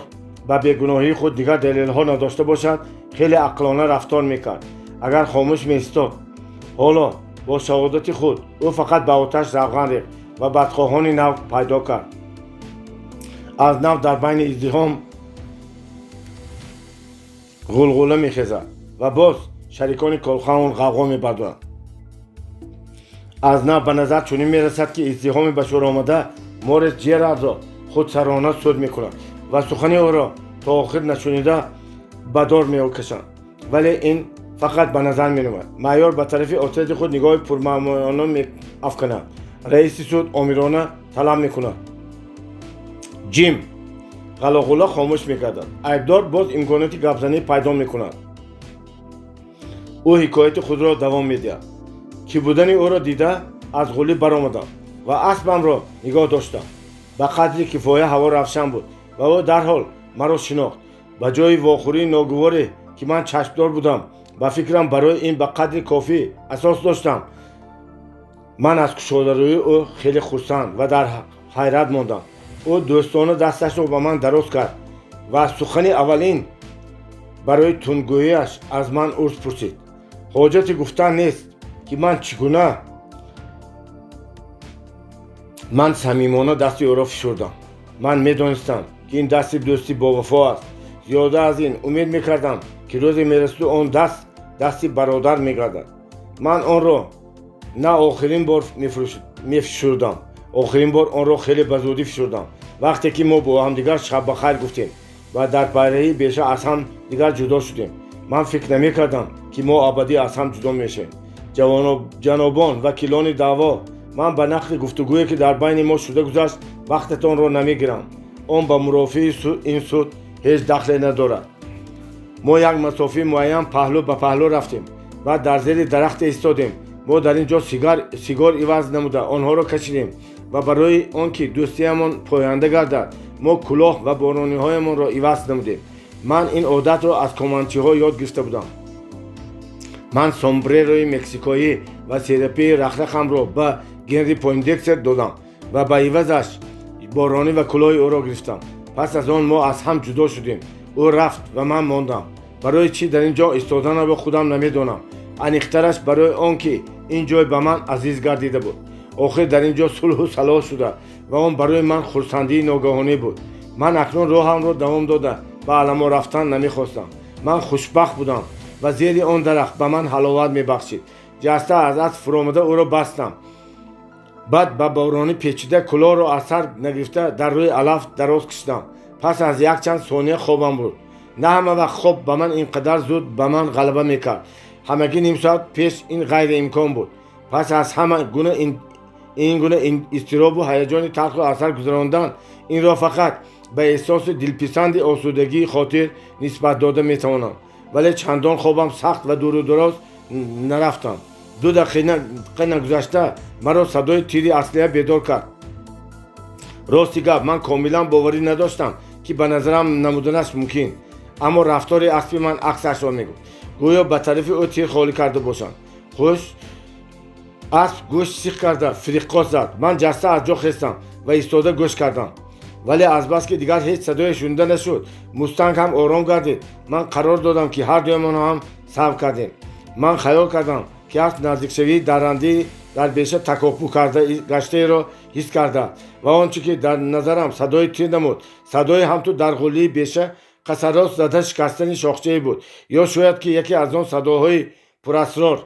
ба бегуноҳии худ дигар далелҳо надошта бошад, хеле ақлона рафтор мекард, агар хомӯш меистод. Ҳоло бо шаҳодати худ ӯ фақат ба оташ равған рехт ва бадхоҳони нав пайдо кард. Аз нав дар байни издиҳом ғулғула мехезад ва боз шарикони колхаон ғавғо мебардоранд. Аз нав ба назар чунин мерасад, ки издиҳоми ба шӯр омада Морис Ҷерардро худсарона суд мекунад ва сухани ӯро то охир нашунида ба дор мекашанд. Вале ин фақат ба назар менамояд. Майор ба тарафи отряди худ нигоҳи пурмаъмоёна меафканад. Раиси суд омирона талаб мекунад: «Ҷим!» Ғалоғула хомӯш мегардад. Айбдор боз имконияти гапзанӣ пайдо мекунад. Ӯ ҳикояти худро давом медиҳад: «Кӣ будани ӯро дида, аз ғулӣ баромадам ва аспамро нигоҳ доштам. Ба қадри кифоя ҳаво равшан буд ва ӯ дарҳол маро шинохт. Ба ҷои вохӯрии ногуворе, ки ман чашмдор будам, ба фикрам, барои ин ба қадри кофӣ асос доштам, ман аз кушодарӯии ӯ хеле хурсанд ва дар ҳайрат мондам. Ӯ дӯстона дасташро ба ман дароз кард ва аз сухани аввалин барои тундгӯяш аз ман узр пурсид. Ҳоҷати гуфтан нест, ки ман чӣ гуна ман самимона дасти ӯро фишурдам. Ман медонистам, ки ин дасти дӯсти бовафо аст. Зиёда аз ин, умед мекардам, ки рӯзе мерасиду он даст дасти бародар мегардад. Ман онро на охирин бор мефишурдам. Охирин бор онро хеле ба зудӣ фишурдам, вақте ки мо бо ҳамдигар шаббахайр гуфтем ва дар пайраҳии беша аз ҳам дигар ҷудо шудем. Ман фикр намекардам, ки мо абадӣ аз ҳам ҷудо мешавем. Ҷанобон вакилони даъво, ман ба нақли гуфтугӯе, ки дар байни мо шуда гузашт, вақтатонро намегирам. Он ба мурофиаи ин суд ҳеҷ дахле надорад. Мо як масофаи муайян паҳлӯ ба паҳлӯ рафтем. Баъд дар зери дарахте истодем. Мо дар ин ҷо сигор иваз намуда, онҳоро кашидем ва барои он ки дӯстиямон поянда гардад, мо кӯлоҳ ва борониҳоямонро иваз намудем. Ман ин одатро аз команчиҳо ёд гирифта будам. Ман сомбрерои мексикоӣ ва серапии рахрахамро ба Генри Пойндекстер додам ва ба ивазаш боронӣ ва кӯлоҳи ӯро гирифтам. Пас аз он мо аз ҳам ҷудо шудем. Ӯ рафт ва ман мондам. Барои чӣ дар ин ҷо истоданамро худам намедонам. Аниқтараш, барои он ки ин ҷой ба ман азиз гардида буд. Охир дар ин ҷо сулҳу салоҳ шуда ва он барои ман хурсандии ногаҳонӣ буд. Ман акнун роҳамро давом дода, ба Аламо рафтан намехостам. Ман хушбахт будам ва зери он дарахт ба ман ҳаловат мебахшид. Ҷаста аз асп фуромада, ӯро бастам. Баъд ба боронӣ печида, кӯлоҳро аз сар нагирифта, дар рӯи алаф дароз кашидам. Пас аз якчанд сония хобам бурд. На ҳама вақт хоб ба ман ин қадар зуд ба ман ғалаба мекард. Ҳамагӣ ним соат пеш ин ғайриимкон буд. Пас аз ҳама гуна ин гуна изтиробу ҳаяҷони талхро аз сар гузарондан, инро фақат ба эҳсоси дилписанди осудагии хотир нисбат дода метавонам. Вале чандон хобам сахт ва дуру дароз нарафтам. 2 дақиқа нагузашта маро садои тири аслиҳа бедор кард. Рости гап, ман комилан боварӣ надоштам, ки ба назарам намуданаш мумкин, аммо рафтори аспи ман аксашро мегуфт, гӯё ба тарафи ӯ тир холӣ карда бошанд. Хуш асп гӯш сих карда фириққос зад. Ман ҷаста аз ҷо хестам ва истода гӯш кардам, вале азбаски дигар ҳеҷ садое шунида нашуд, мустанг ҳам ором гардид, ман қарор додам, ки ҳар дуямон ҳам сабр кардем. Ман хаёл кардам, ки асп наздикшавии даррандии дар беша такопӯ карда гаштаеро ҳис карда ва он чӣ ки дар назарам садои тир намуд, садои ҳамту дар ғуллии беша қасарос зада шикастани шохчае буд ё шояд ки яке аз он садоҳои пурасрор,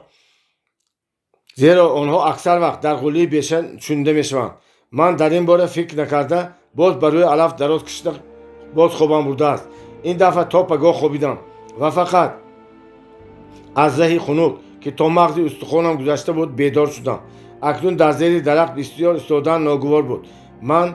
зеро онҳо аксар вақт дар ғуллии беша шунида мешаванд. Ман дар ин бора фикр накарда, боз ба рӯи алаф дароз кашида, боз хобам бурдааст. Ин дафъа то пагоҳ хобидам ва фақат аз раҳи хунук, ки то мағзи устухонам гузашта буд, бедор шудам. Акнун дар зери дарахт бисёр истодан ногувор буд. Ман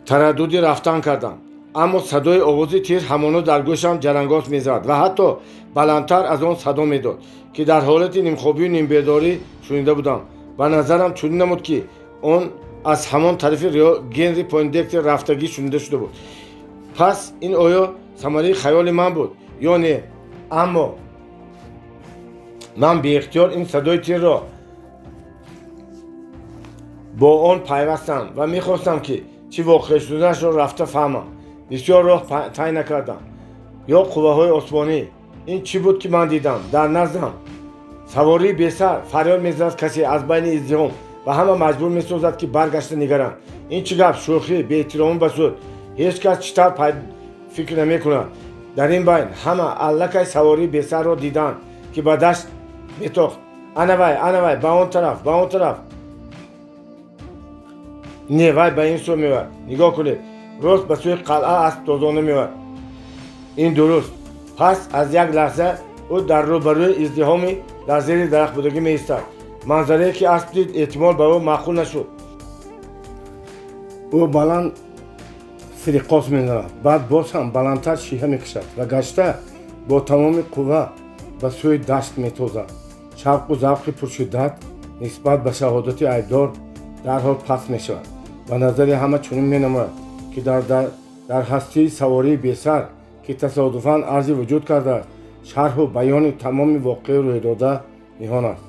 тараддуди рафтан кардам, аммо садои овози тир ҳамоно дар гӯшам ҷарангос мезад ва ҳатто баландтар аз он садо медод, ки дар ҳолати нимхобию нимбедорӣ шунида будам. Ба назарам чунин намуд, ки он аз ҳамон тарафи Генри Пойндектер рафтагӣ шунида шуда буд. Пас ин оё самараи хаёли ман буд ё не, аммо ман беихтиёр ин садои тирро бо он пайвастам ва мехостам, ки чӣ воқеъ шуданашро рафта фаҳмам. Бисёр роҳ тай накардам. Ё қувваҳои осмонӣ, ин чӣ буд, ки ман дидам дар наздам? Савории бесар! Фарёд мезанад касе аз байни издиҳом ва ҳама маҷбур месозад, ки баргашта нигаранд. Ин чӣ гап? Шӯхӣ, беэҳтиромӣ ба суд. Ҳеҷ кас чӣ тавр фикр намекунад. Дар ин байн ҳама аллакай савории бесарро диданд, ки ба дашт метохт. Ана вай, ана вай, ба он тараф, ба он тараф. Не, вай ба ин сӯ меояд. Нигоҳ кунед, рост ба сӯи қалъа асп тозона меояд. Ин дуруст. Пас аз як лаҳза ӯ дар рӯбарӯи издиҳоми дар зери дарахтбудагӣ меистад. Манзарае, ки асп дид, эҳтимол ба ӯ маъқул нашуд. Ӯ баланд фириққос меналад, баъд боз ҳам баландтар шиҳа мекашад ва гашта бо тамоми қувва ба сӯи дашт метозад. Шавқу завқи пуршиддат нисбат ба шаҳодати айбдор дарҳол паст мешавад. Ба назари ҳама чунин менамояд, ки дар Дар ҳастии савории бесар, ки тасодуфан арзи вуҷуд кардааст, шарҳу баёни тамоми воқеаи рӯйдода ниҳон аст.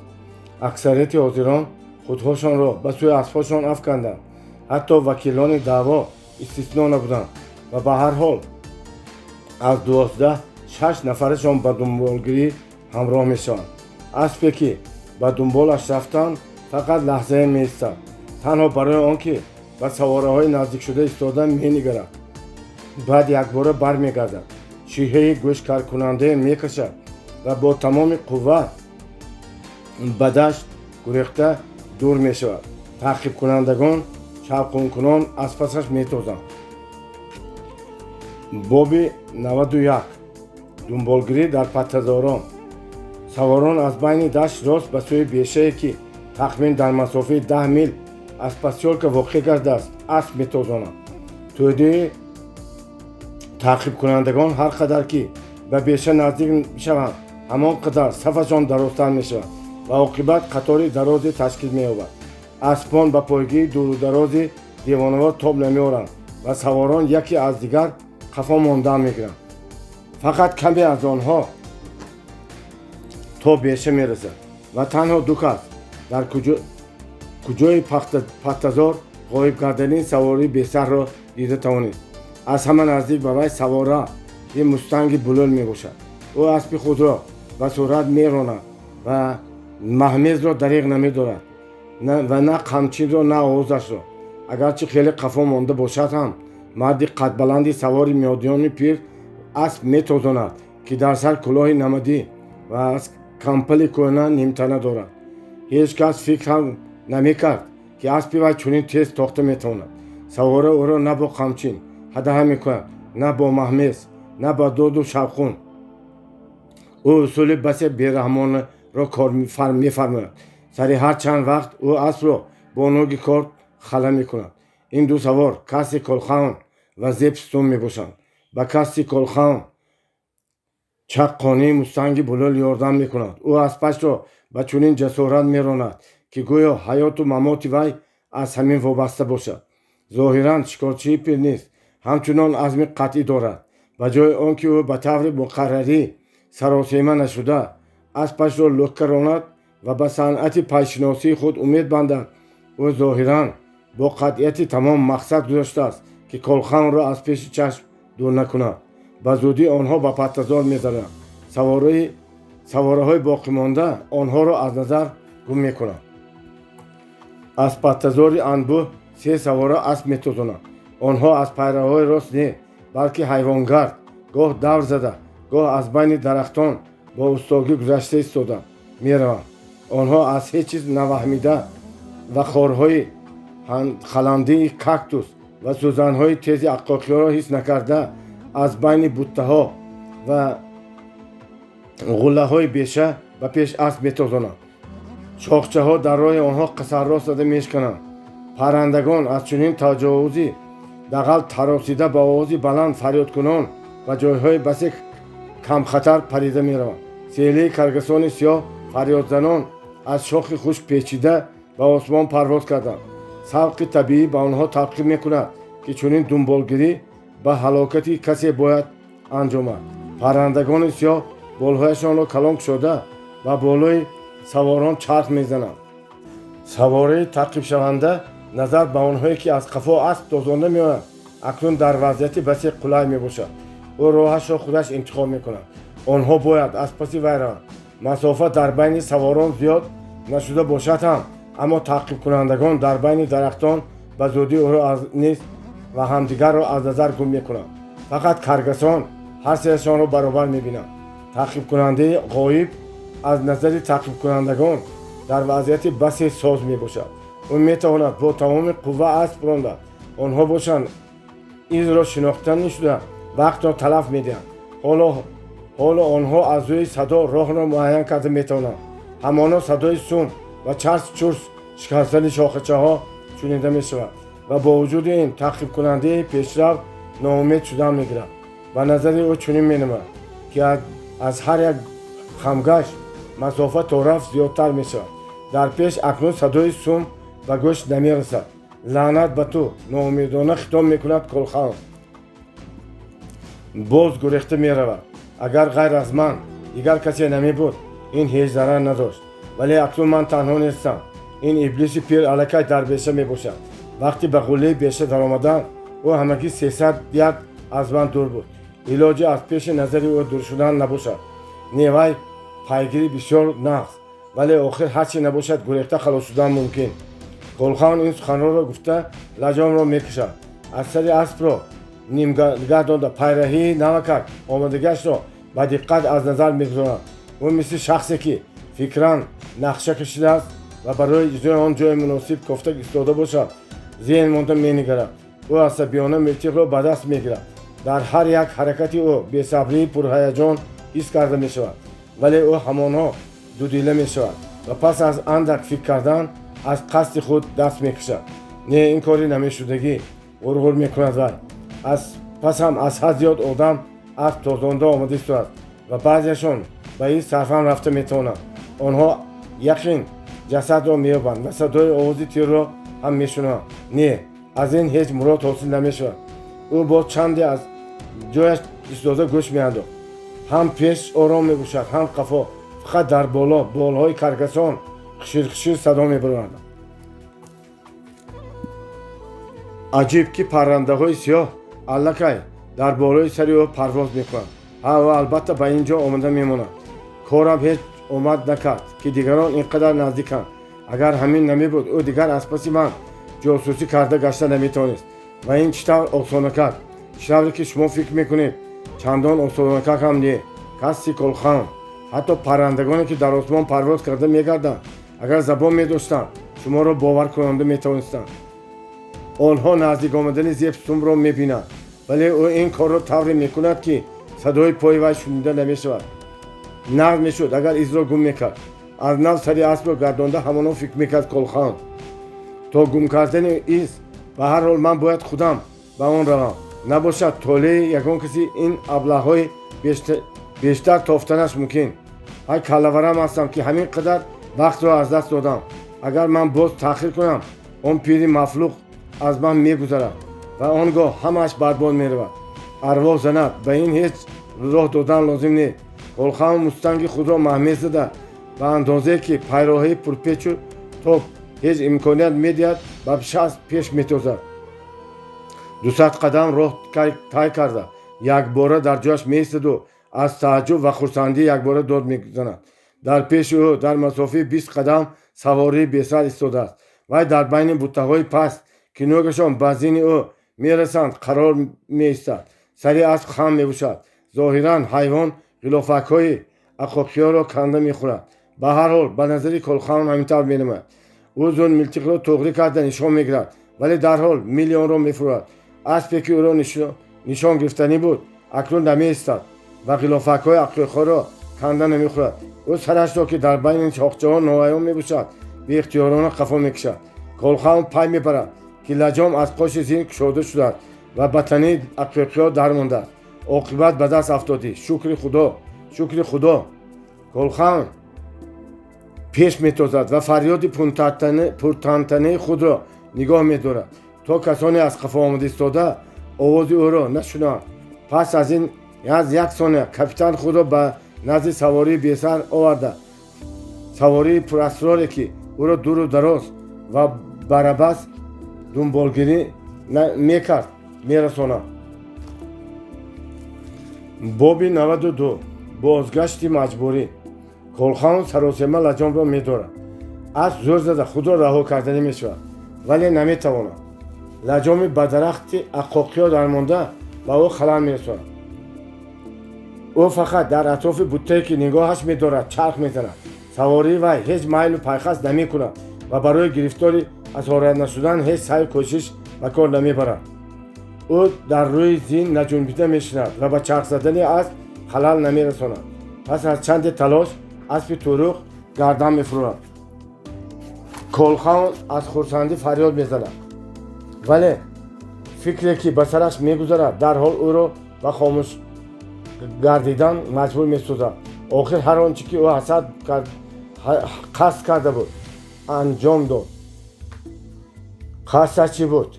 Аксарияти ҳозирон худҳошонро ба сӯи аспҳошон афканданд. Ҳатто вакилони даъво истисно набуданд ва ба ҳар ҳол аз 12 шаш нафарашон ба дунболгирӣ ҳамроҳ мешаванд. Аспе, ки ба дунболаш рафтанд, фақат лаҳзае меистад, танҳо барои он ки ба савораҳои наздикшуда истода менигарад. Баъд якбора бармегардад, шиҳаи гӯшкаркунандае мекашад ва бо тамоми қувва ба дашт гурехта дур мешавад. Таъқибкунандагон шавқункунон аз пасаш метозанд. Боби 91. Дунболгирӣ дар паттазорон. Саворон аз байни дашт рост ба сӯи бешае, ки тахмин дар масофаи 10 мил аз посёлка воқеъ гардааст, асп метозонанд. Тӯдаи таъқибкунандагон ҳар қадар ки ба беша наздик шаванд, ҳамон қадар сафашон дарозтар мешавад ва оқибат қатори дарозе ташкил меёбад. Аспон ба пойгии дурударози девонавор тоб намеоранд ва саворон яке аз дигар қафо мондан мегиранд. Фақат каме аз онҳо то беша мерасад ва танҳо ду кас дар куҷои паттазор ғоиб гардани савории бесарро дида тавонист. Аз ҳама наздик ба вай савора и мустанги булул мебошад. Ӯ аспи худро ба суръат меронад ва маҳмезро дареғ намедорад ва на қамчинро, на овозашро. Агарчи хеле қафо монда бошад ҳам, марди қадбаланди савори миёдиёни пир асп метозонад, ки дар сар кӯлоҳи намадӣ ва аз кампали кӯҳна нимтана дорад. Ҳеҷ кас фикр ҳам намекард, ки аспи вай чунин тез тохта метавонад. Савора ӯро на бо қамчин ҳадаҳа мекунад, на бо маҳмез, на ба доду шавқун. Ӯ усули басе бераҳмонаро кор мефармояд. Сари ҳар чанд вақт ӯ аспро бо нӯги корд хала мекунад. Ин ду савор Касси Колхаун ва Зеб Стон мебошанд. Ба Касси Колхаун чаққонии мустанги булул ёрдам мекунад. Ӯ аспашро ба чунин ҷасорат меронад, ки гӯё ҳаёту мамоти вай аз ҳамин вобаста бошад. Зоҳиран, шикорчии пир низ ҳамчунон азми қатъӣ дорад. Ба ҷои он ки ӯ ба таври муқаррарӣ саросема нашуда аспашро лӯкка ронад ва ба санъати пайшиносии худ умед бандад, ӯ зоҳиран бо қатъияти тамом мақсад гузоштааст, ки Колхаунро аз пеши чашм дур накунад. Ба зудӣ онҳо ба паттазор мезананд. Савораҳои боқимонда онҳоро аз назар гум мекунанд. Аз паттазори анбӯҳ се савора асп метозонанд. Онҳо аз пайравҳои рост не, балки ҳайвонгард, гоҳ давр зада, гоҳ аз байни дарахтон бо устогӣ гузашта истода мераванд. Онҳо аз ҳеҷ чиз наваҳмида ва хорҳои халандии кактус ва сӯзанҳои тези аққоқиҳоро ҳис накарда аз байни буттаҳо ва ғуллаҳои беша ба пеш асп метозонанд. Шохчаҳо дар роҳи онҳо қасаррост зада мешкананд. Паррандагон аз чунин таҷовузи дағал таросида ба овози баланд фарёдкунон ба ҷойҳои басе камхатар парида мераванд. Селии каргасони сиёҳ фарёдзанон аз шохи хушк печида ба осмон парвоз карданд. Савқи табиӣ ба онҳо талқин мекунад, ки чунин дунболгирӣ ба ҳалокати касе бояд анҷомад. Паррандагони сиёҳ болҳояшонро калон кушода ба болои саворон чарх мезананд. Савораи таъқибшаванда назар ба онҳое, ки аз қафо асп тозонда меоянд, акнун дар вазъияти басе қулай мебошад. Ӯ роҳашро худаш интихоб мекунад. Онҳо бояд аз паси вай раванд. Масофа дар байни саворон зиёд нашуда бошад ҳам, аммо таъқибкунандагон дар байни дарахтон ба зудӣ ӯро низ ва ҳамдигарро аз назар гум мекунанд. Фақат каргасон ҳар сеяшонро баробар мебинанд. Таъқибкунандаи ғоиб аз назари таъқибкунандагон дар вазъияти басе соз мебошад. Ӯ метавонад бо тамоми қувва асп рондад. Онҳо бошанд, изро шинохта нашуда вақтро талаф медиҳанд. Ҳоло онҳо аз рӯи садо роҳро муайян карда метавонанд. Ҳамоно садои сум ва чарс чурс шикастани шохачаҳо шунида мешавад ва бо вуҷуди ин таъқибкунандаи пешрав ноумед шудан мегирад. Ба назари ӯ чунин менамояд, ки аз ҳар як хамгашт масофа то рафт зиёдтар мешавад. Дар пеш акнун садои сум ба гӯш намерасад. Лаънат ба ту, ноумедона хитоб мекунад Колхаун. Боз гурехта меравад. Агар ғайр аз ман дигар касе намебуд, ин ҳеҷ зарар надошт, вале акнун ман танҳо нестам. Ин иблиси пир аллакай дар беша мебошад. Вақти ба ғуллаи беша даромадан, ӯ ҳамагӣ 300 ярд аз ман дур буд. Илоҷи аз пеши назари ӯ дур шудан набошад. Не, вай пайгирӣ бисёр нағз, вале охир ҳарчи набошад, гурехта халос шудан мумкин. Колхан ин суханҳоро гуфта, лаҷомро мекушад. Аз сари аспро нимгардонда, пайраҳии навакак омадагиашро ба диққат аз назар мегузорад. Ӯ мисли шахсе, ки фикран нақша кашидааст ва барои иҷрои он ҷои муносиб кофта истода бошад, зеҳн монда менигарад. Ӯ асабиёна милтиқро ба даст мегирад. Дар ҳар як ҳаракати ӯ бесабрии пурҳаяҷон ҳис карда мешавад, вале ӯ ҳамонҳо дудила мешавад ва пас аз андак фикр кардан аз қасди худ даст мекашад. Не, ин кори намешудагӣ, ғурғур мекунад вай. Аз пасам аз ҳад зиёд одам асп тозонда омада истодааст ва баъзеашон ба ин сарфам рафта метавонанд. Онҳо яқин ҷасадро меёбанд ва садои овози тирро ҳам мешунаванд. Не, аз ин ҳеҷ мурод ҳосил намешавад. Ӯ боз чанде аз ҷояш истода гӯш меандохт. Ҳам пеш ором мебошад, ҳам қафо. Фақат дар боло болҳои каргасон хиширхишир садо мебароварданд. Аҷиб, ки паррандаҳои сиёҳ аллакай дар болои сари ӯ парвоз мекунанд. Ҳа, ӯ албатта ба ин ҷо омада мемонад. Корам ҳеҷ омад накард, ки дигарон ин қадар наздиканд. Агар ҳамин намебуд, ӯ дигар аз паси ман ҷосусӣ карда гашта наметавонист. Ва ин чӣ тавр осонакак? Чӣ тавре ки шумо фикр мекунед, чандон осонакак ҳам не. Каси Колхан, ҳатто паррандагоне, ки дар осмон парвоз карда мегарданд, агар забон медоштанд, шуморо боваркунонда метавонистанд. Онҳо наздик омадани Зебсумро мебинанд, вале ӯ ин корро тавре мекунад, ки садои пои вай шунида намешавад. Нағз мешуд, агар изро гум мекард. Аз нав сари аспро гардонда, ҳамоно фикр мекард Колхан. То гум кардани из, ба ҳар ҳол ман бояд худам ба он равам. Набошад, толеи ягон каси ин аблаҳҳои бештар тофтанаш мумкин. Ҳай, каллаварам ҳастам, ки ҳамин қадар вақтро аз даст додам. Агар ман боз таъхир кунам, он пири мафлуқ аз ман мегузарад ва он гоҳ ҳамааш барбод меравад. Арвоҳ занад, ба ин ҳеҷ роҳ додан лозим не. Колхан мустанги худро маҳмез зада, ба андозае, ки пайроҳаи пурпечу тоб ҳеҷ имконият медиҳад, ба шаст пеш метозад. 200 қадам роҳ тай карда, якбора дар ҷояш меистаду аз тааҷҷуб ва хурсандӣ якбора дод мезанад. Дар пеши ӯ дар масофаи 20 қадам савории бесар истодааст. Вай дар байни буттаҳои паст, ки нӯгашон ба зини ӯ мерасанд, қарор меистад. Сари асп хам мебошад. Зоҳиран ҳайвон ғилофакҳои ақоқиёро канда мехӯрад. Ба ҳар ҳол, ба назари Колхан ҳамин тавр менамояд. Ӯ зуд милтиқро туғрӣ карда нишон мегирад, вале дарҳол миллионро мефурӯрад. Аспе, ки ӯро нишон гирифтанӣ буд, акнун намеистад ва ғилофакҳои ақиқҳоро канда намехӯрад. Ӯ сарашро, ки дар байни шохчаҳо ноаён мебошад, беихтиёрона қафо мекашад. Колхан пай мебарад, ки лаҷом аз қоши зин кушода шудааст ва ба танаи ақиқиҳо дармондааст. Оқибат ба даст афтодӣ. Шукри Худо, шукри Худо. Колхан пеш метозад ва фарёди пуртантанаи худро нигоҳ медорад, то касоне аз қафо омада истода овози ӯро нашунаванд. Пас аз ин аз як сония капитан худро ба назди савории бесар оварда, савории пурасроре, ки ӯро дуру дароз ва барабас дунболгирӣ мекард, мерасонад. Боби 92. Бозгашти маҷбурӣ. Колхан саросема лаҷомро медорад. Асп зӯр зада худро раҳо карданӣ мешавад, вале наметавонад. Лаҷоми ба дарахти ақоқиё дармонда ба ӯ халал мерасонад. Ӯ фақат дар атрофи буттае, ки нигоҳаш медорад, чарх мезанад. Савории вай ҳеҷ майлу пайхас намекунад ва барои гирифтори асорат нашудан ҳеҷ саъю кӯшиш ба кор намебарад. Ӯ дар рӯи зин наҷунбида мешинад ва ба чарх задани асп халал намерасонад. Пас аз чанде талош аспи туруқ гардан мефурӯрад. Колхан аз хурсандӣ фарёд мезанад, вале фикре, ки ба сараш мегузарад, дарҳол ӯро ба хомӯш гардидан маҷбур месозад. Охир ҳар он чӣ ки ӯ ҳасад қасд карда буд, анҷом дод. Қасдаш чӣ буд,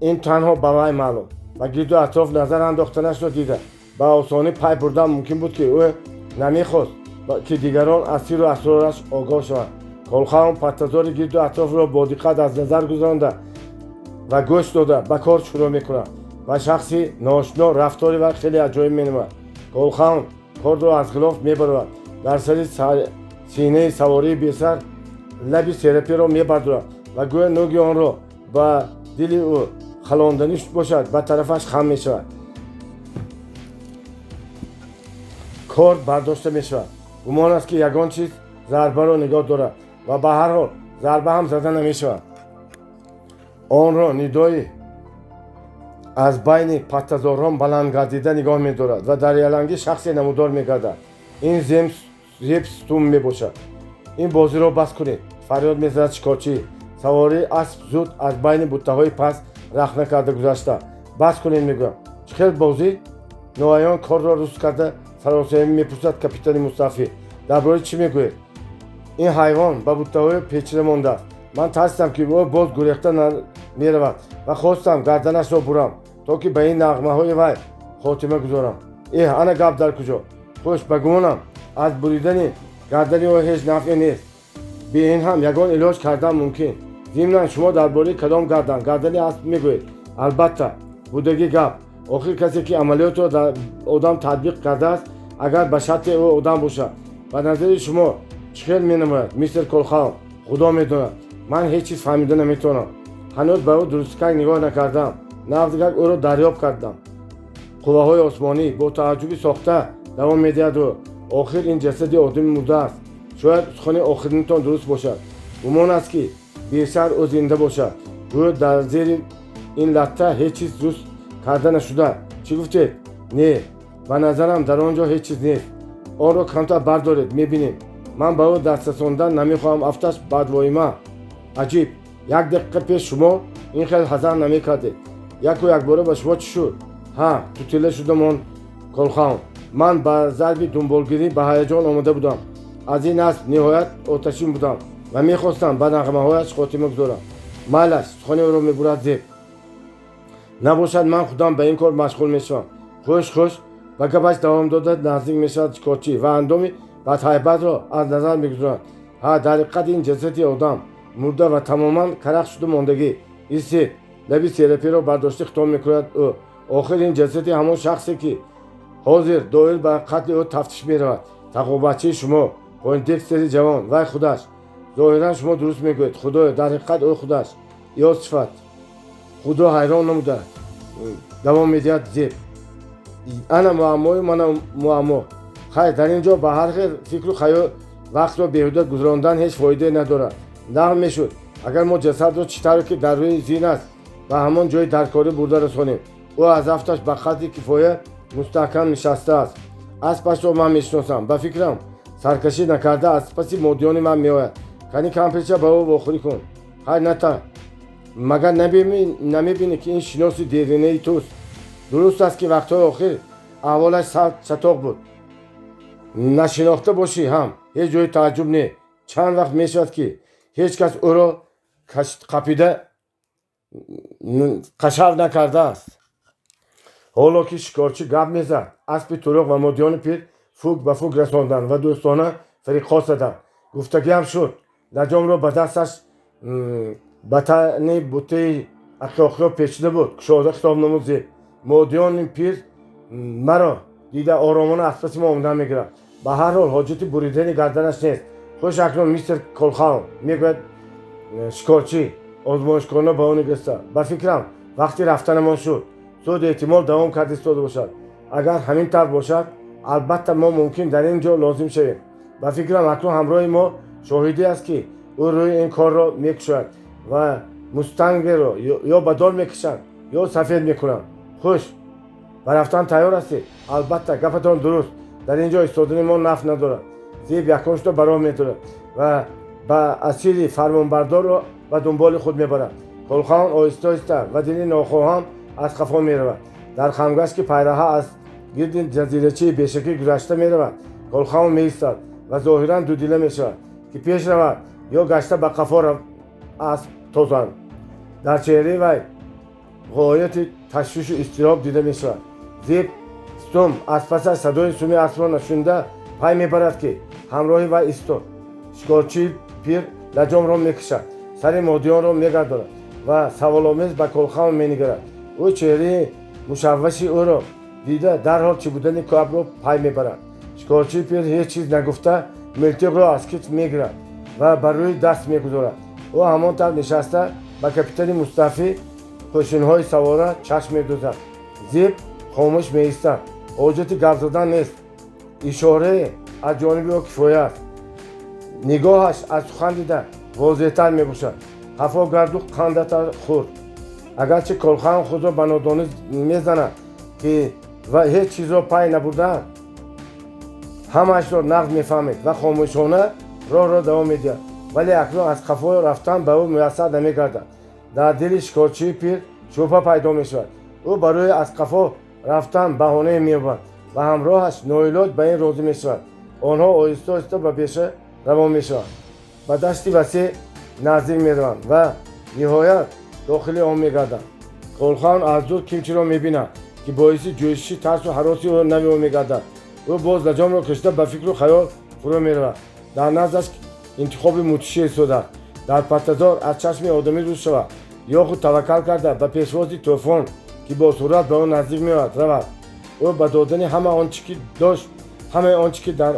ин танҳо ба вай маълум. Ба гирду атроф назар андохтанашро дида, Ба осонӣ пай бурдан мумкин буд, ки ӯ намехост, ки дигарон аз сиру асрораш огоҳ шаванд. Колхаун паттазори гирду атрофро бо диққат аз назар гузаронда ва гӯш дода ба кор шурӯъ мекунад ва шахси ноошино рафтори вай хеле аҷоиб менамояд. Колхаун кордро аз ғилоф мебарорад, дар сари синаи савории бесар лаби серапиро мебардорад ва гӯё нӯги онро ба дили ӯ халонданӣ бошад, ба тарафаш хам мешавад. Корд бардошта мешавад. Гумон аст, ки ягон чиз зарбаро нигоҳ дорад ва ба ҳар ҳол зарба ҳам зада намешавад. Онро нидои аз байни паттазорон баланд гардида нигоҳ медорад ва дар ялангӣ шахсе намудор мегардад. Ин Зеб Стум мебошад. Ин бозиро бас кунед, фарёд мезанад шикорчӣ. Савории асп зуд аз байни буттаҳои паст рахна карда гузашта. Бас кунед, мегӯям. Чӣ хел бозӣ? Ноаён корро руст карда саросемӣ мепурсад капитани мустафӣ. Дар бораи чӣ мегӯед? Ин ҳайвон ба буттаҳои печида мондааст. Ман тарсидам, ки ӯ боз гурехта меравад ва хостам гарданашро бурам, то ки ба ин нағмаҳои вай хотима гузорам. Эҳ, ана гап дар куҷо! Хуш, ба гумонам, аз буридани гардани ӯ ҳеҷ нафъе нест. Бе ин ҳам ягон илоҷ кардан мумкин. Зимнан, шумо дар бораи кадом гардан, гардани асп мегӯед? Албатта, будагӣ гап. Охир касе, ки амалиётро дар одам татбиқ кардааст, агар ба шарте ӯ одам бошад. Ба назари шумо чӣ хел менамояд, мистер Колхаун? Худо медонад, ман ҳеҷ чиз фаҳмида наметавонам. Ҳанӯз ба ӯ дурусткак нигоҳ накардам. Нағзгак ӯро дарёб кардам. Қувваҳои осмонӣ, бо тааҷҷуби сохта давом медиҳад ӯ. Охир ин ҷасади одами мурда аст. Шояд сухани охиринтон дуруст бошад. Гумон аст, ки бешар ӯ зинда бошад. Гӯё дар зери ин латта ҳеҷ чиз дуруст карда нашуда. Чӣ гуфтед? Не, ба назарам, дар он ҷо ҳеҷ чиз нест. Онро камтар бардоред, мебинем. Ман ба ӯ даст расондан намехоҳам, афташ бадвоима. Аҷиб, як дақиқа пеш шумо ин хел ҳазар намекардед. Яку якбора ба шумо чӣ шуд? Ҳа, тутила шуда монд Колхаун. Ман ба зарби дунболгирӣ ба ҳаяҷон омода будам. Аз ин асп ниҳоят оташин будам ва мехостам ба нағмаҳояш хотима гузорам. Майлаш, сухани ӯро мебурад Зеб. Набошад, ман худам ба ин кор машғул мешавам. Хуш, хуш, ба гапаш давом дода наздик мешавад шикорчӣ ва андоми бадҳайбатро аз назар мегузорад. Ҳа, дар ҳақиқат ин ҷасади одам мурда ва тамоман карах шуда мондагӣ. Истед, лаби серапиро бардошта хитоб мекунад ӯ. Охир ин ҷасади ҳамон шахсе, ки ҳозир доир ба қатли ӯ тафтиш меравад. Тақобатчии шумо, Пойндекстери ҷавон, вай худаш. Зоҳиран, шумо дуруст мегӯед. Худоё, дар ҳақиқат ӯ худаш. Ё сифат худро ҳайрон намуда давом медиҳад Зеб. Ана муаммою мана муаммо. Хайр, дар ин ҷо ба ҳар хел фикру хаёл вақтро беҳуда гузарондан ҳеҷ фоидае надорад. Нағм мешуд, агар мо ҷасадро чӣ тавре ки дар рӯи зин аст, ба ҳамон ҷои даркорӣ бурда расонем. Ӯ аз афташ ба қадри кифоя мустаҳкам нишастааст. Аспашро ман мешиносам. Ба фикрам, саркашӣ накарда аз паси модиёни ман меояд. Кани, кампирча, ба ӯ вохӯрӣ кун. Хайр, ната, магар намебинӣ, ки ин шиноси деринаи туст? Дуруст аст, ки вақтҳои охир аҳволаш чатоқ буд. Нашинохта бошӣ ҳам ҳеҷ ҷои тааҷҷуб не. Чанд вақт мешавад, ки ҳеҷ кас ӯро қапида қашав накардааст. Ҳоло ки шикорчӣ гап мезад, аспи туруқ ва модиёни пир фук ба фук расонданд ва дӯстона фириқо заданд. Гуфтагиам шуд. Лаҷомро ба дасташ ба тани буттаи ақёқиё печида буд, кушода хитоб намуд Зеб. Модиёни пир маро дида оромона аз паси мо омадан мегирад. Ба ҳар ҳол ҳоҷати буридани гарданаш нест. Хуш, акнун, мистер Колхаун, мегӯяд шикорчӣ озмоишкорона ба ӯ нигаста, ба фикрам, вақти рафтанамон шуд. Суд эҳтимол давом карда истода бошад. Агар ҳамин тавр бошад, албатта мо мумкин дар ин ҷо лозим шавем. Ба фикрам, акнун ҳамроҳи мо шоҳидӣ аст, ки ӯ рӯи ин корро мекушояд ва мустангеро ё ба дор мекашанд, ё сафед мекунанд. Хуш, ба рафтан тайёр ҳастед? Албатта, гапатон дуруст. Дар ин ҷо истодани мо нафъ надорад. Зеб якон шуда ба роҳ медорад ва ба асири фармонбардорро ба дунболи худ мебарад. Колхаун оҳиста оҳиста ва дили нохоҳам аз қафо меравад. Дар хамгашт, ки пайраҳа аз гирди ҷазирачаи бешакӣ гузашта меравад, Колхаун меистад ва зоҳиран дудила мешавад, ки пеш равад ё гашта ба қафо асп тозанд. Дар чеҳраи вай ғояти ташвишу изтироб дида мешавад. Зеб Стум аз пасаш садои суми аспро нашунида пай мебарад, ки ҳамроҳи вай истод. Шикорчии пир лаҷомро мекашад, сари модиёнро мегардонад ва саволомез ба Колхаун менигарад. Ӯ чеҳраи мушавваши ӯро дида, дарҳол чӣ будани гапро пай мебарад. Шикорчии пир ҳеҷ чиз нагуфта, милтиқро аз китф мегирад ва ба рӯи даст мегузорад. Ӯ ҳамон тавр нишаста, ба капитани мустафӣ, қӯшинҳои савора чашм медӯзад. Зеб хомӯш меистад. Ҳоҷати гап задан нест, ишорае аз ҷониби ӯ кифоя аст. Нигоҳаш аз сухан дида возеҳтар мебошад: қафо гарду, қандата хӯрд. Агарчи Колхан худро ба нодонӣ мезанад, ки ва ҳеҷ чизро пай набурдаанд, ҳамаашро нағз мефаҳмед ва хомӯшона роҳро давом медиҳад, вале акнун аз қафо рафтан ба ӯ муяссар намегардад. Дар дили шикорчии пир шубҳа пайдо мешавад. Ӯ барои аз қафо рафтан баҳонае меёбад ва ҳамроҳаш ноилоҷ ба ин розӣ мешавад. Онҳо оҳиста оҳиста ба беша равон мешаванд, ба дашти васеъ наздик мераванд ва ниҳоят дохили он мегарданд. Колхан аз дур кимчиро мебинад, ки боиси ҷӯшиши тарсу ҳароси ӯ нави ӯ мегардад. Ӯ боз лаҷомро кашида, ба фикру хаёл фурӯ меравад. Дар наздаш интихоби мудҳише истодааст: дар паттазор аз чашми одамӣ рӯз шавад ё худ таваккал карда, ба пешвози тӯфон, ки бо суръат ба ӯ наздик меояд, равад. Ӯ ба додани ҳама он чӣ ки дошт, ҳамаи он чӣ ки дар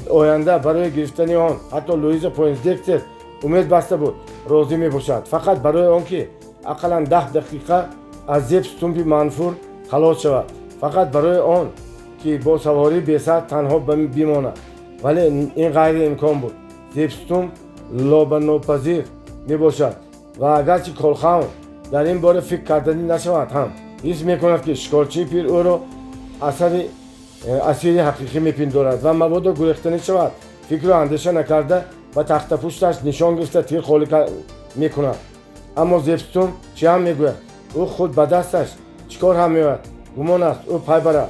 оянда барои гирифтани он ҳатто Луиза Пойндекстер умед баста буд, розӣ мебошад, фақат барои он ки ақаллан 10 дақиқа аз Зеб Стумпи манфур халос шавад, фақат барои он ки бо савории бесар танҳо бимонад. Вале ин ғайриимкон буд. Зеб Стумп лобанопазир мебошад ва агарчи Колхаун дар ин бора фикр карданӣ нашавад ҳам, ҳис мекунад, ки шикорчии пир ӯро асари асири ҳақиқӣ мепиндорад ва мабодо гурехтанӣ шавад, фикру андеша накарда, ба тахтапушташ нишон гирифта, тир холӣ мекунад. Аммо Зебстум чӣ ҳам мегӯяд? Ӯ худ ба дасташ чӣ кор ҳам меояд? Гумон аст, ӯ пай барад.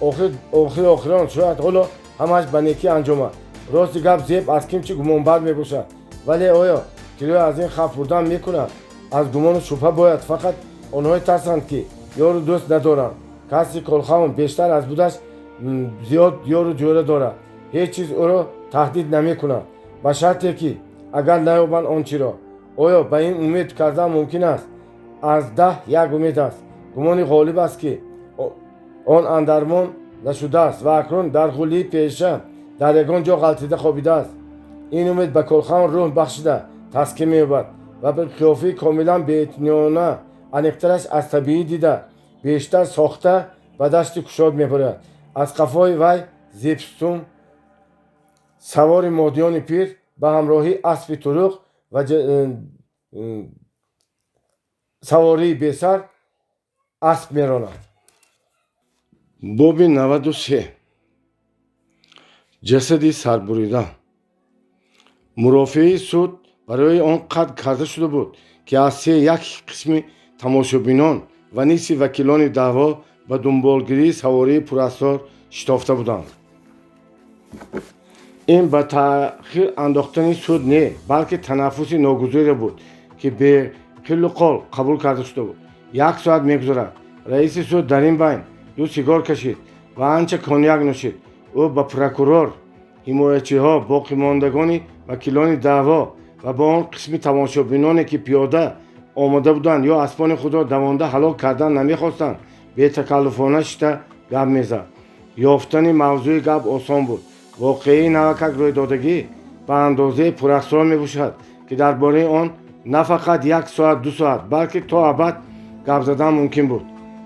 Охири охирон шояд ҳоло ҳамааш ба некӣ анҷомад. Рости гап, Зеб аз ким чӣ гумонбар мебошад, вале оё кироя аз ин хавф бурдан мекунад? Аз гумону шубҳа бояд фақат онҳое тарсанд, ки ёру дӯст надоранд. Каси Колхаун бештар аз будаш зиёд ёру ҷӯра дорад. Ҳеҷ чиз ӯро таҳдид намекунад, ба шарте ки агар наёбанд он чиро. Оё ба ин умед кардан мумкин аст? Аз 10 як умед аст. Гумони ғолиб аст, ки он андармон нашудааст ва акнун дар ғулии пеша дар ягон ҷо ғалтида хобидааст. Ин умед ба Колхаун рӯҳ бахшида, таскин меёбад ва ба қиёфаи комилан беэтиноона, аниқтараш, аз табиӣ дида бештар сохта, ба дашти кушод мебарад. Аз қафои вай Зебстум, савори модиёни пир, ба ҳамроҳии аспи туруқ ва савории бесар асп меронад. Боби 93. Ҷасади сарбурида. Мурофиаи суд барои он қатъ карда шуда буд, ки аз се як қисми тамошобинон ва нисфи вакилони даъво ба дунболгирии савории пурасрор шитофта буданд. Ин ба таъхир андохтани суд не, балки танаффуси ногузире буд, ки беқилу қол қабул карда шуда буд. Як соат мегузарад. Раиси суд дар ин байн ду сигор кашид ва анча коньяк нӯшид. Ӯ ба прокурор, ҳимоячиҳо, боқимондагони вакилони даъво ва ба он қисми тамошобиноне, ки пиёда омода буданд ё аспони худро давонда ҳалок кардан намехостанд, бетакаллуфона шита гап мезад. Ёфтани мавзӯи гап осон буд. Воқеаи навакак рӯйдодагӣ ба андозаи пурасрор мебошад, ки дар бораи он на фақат як соат, 2 соат, балки то абад гап задан мумкин буд.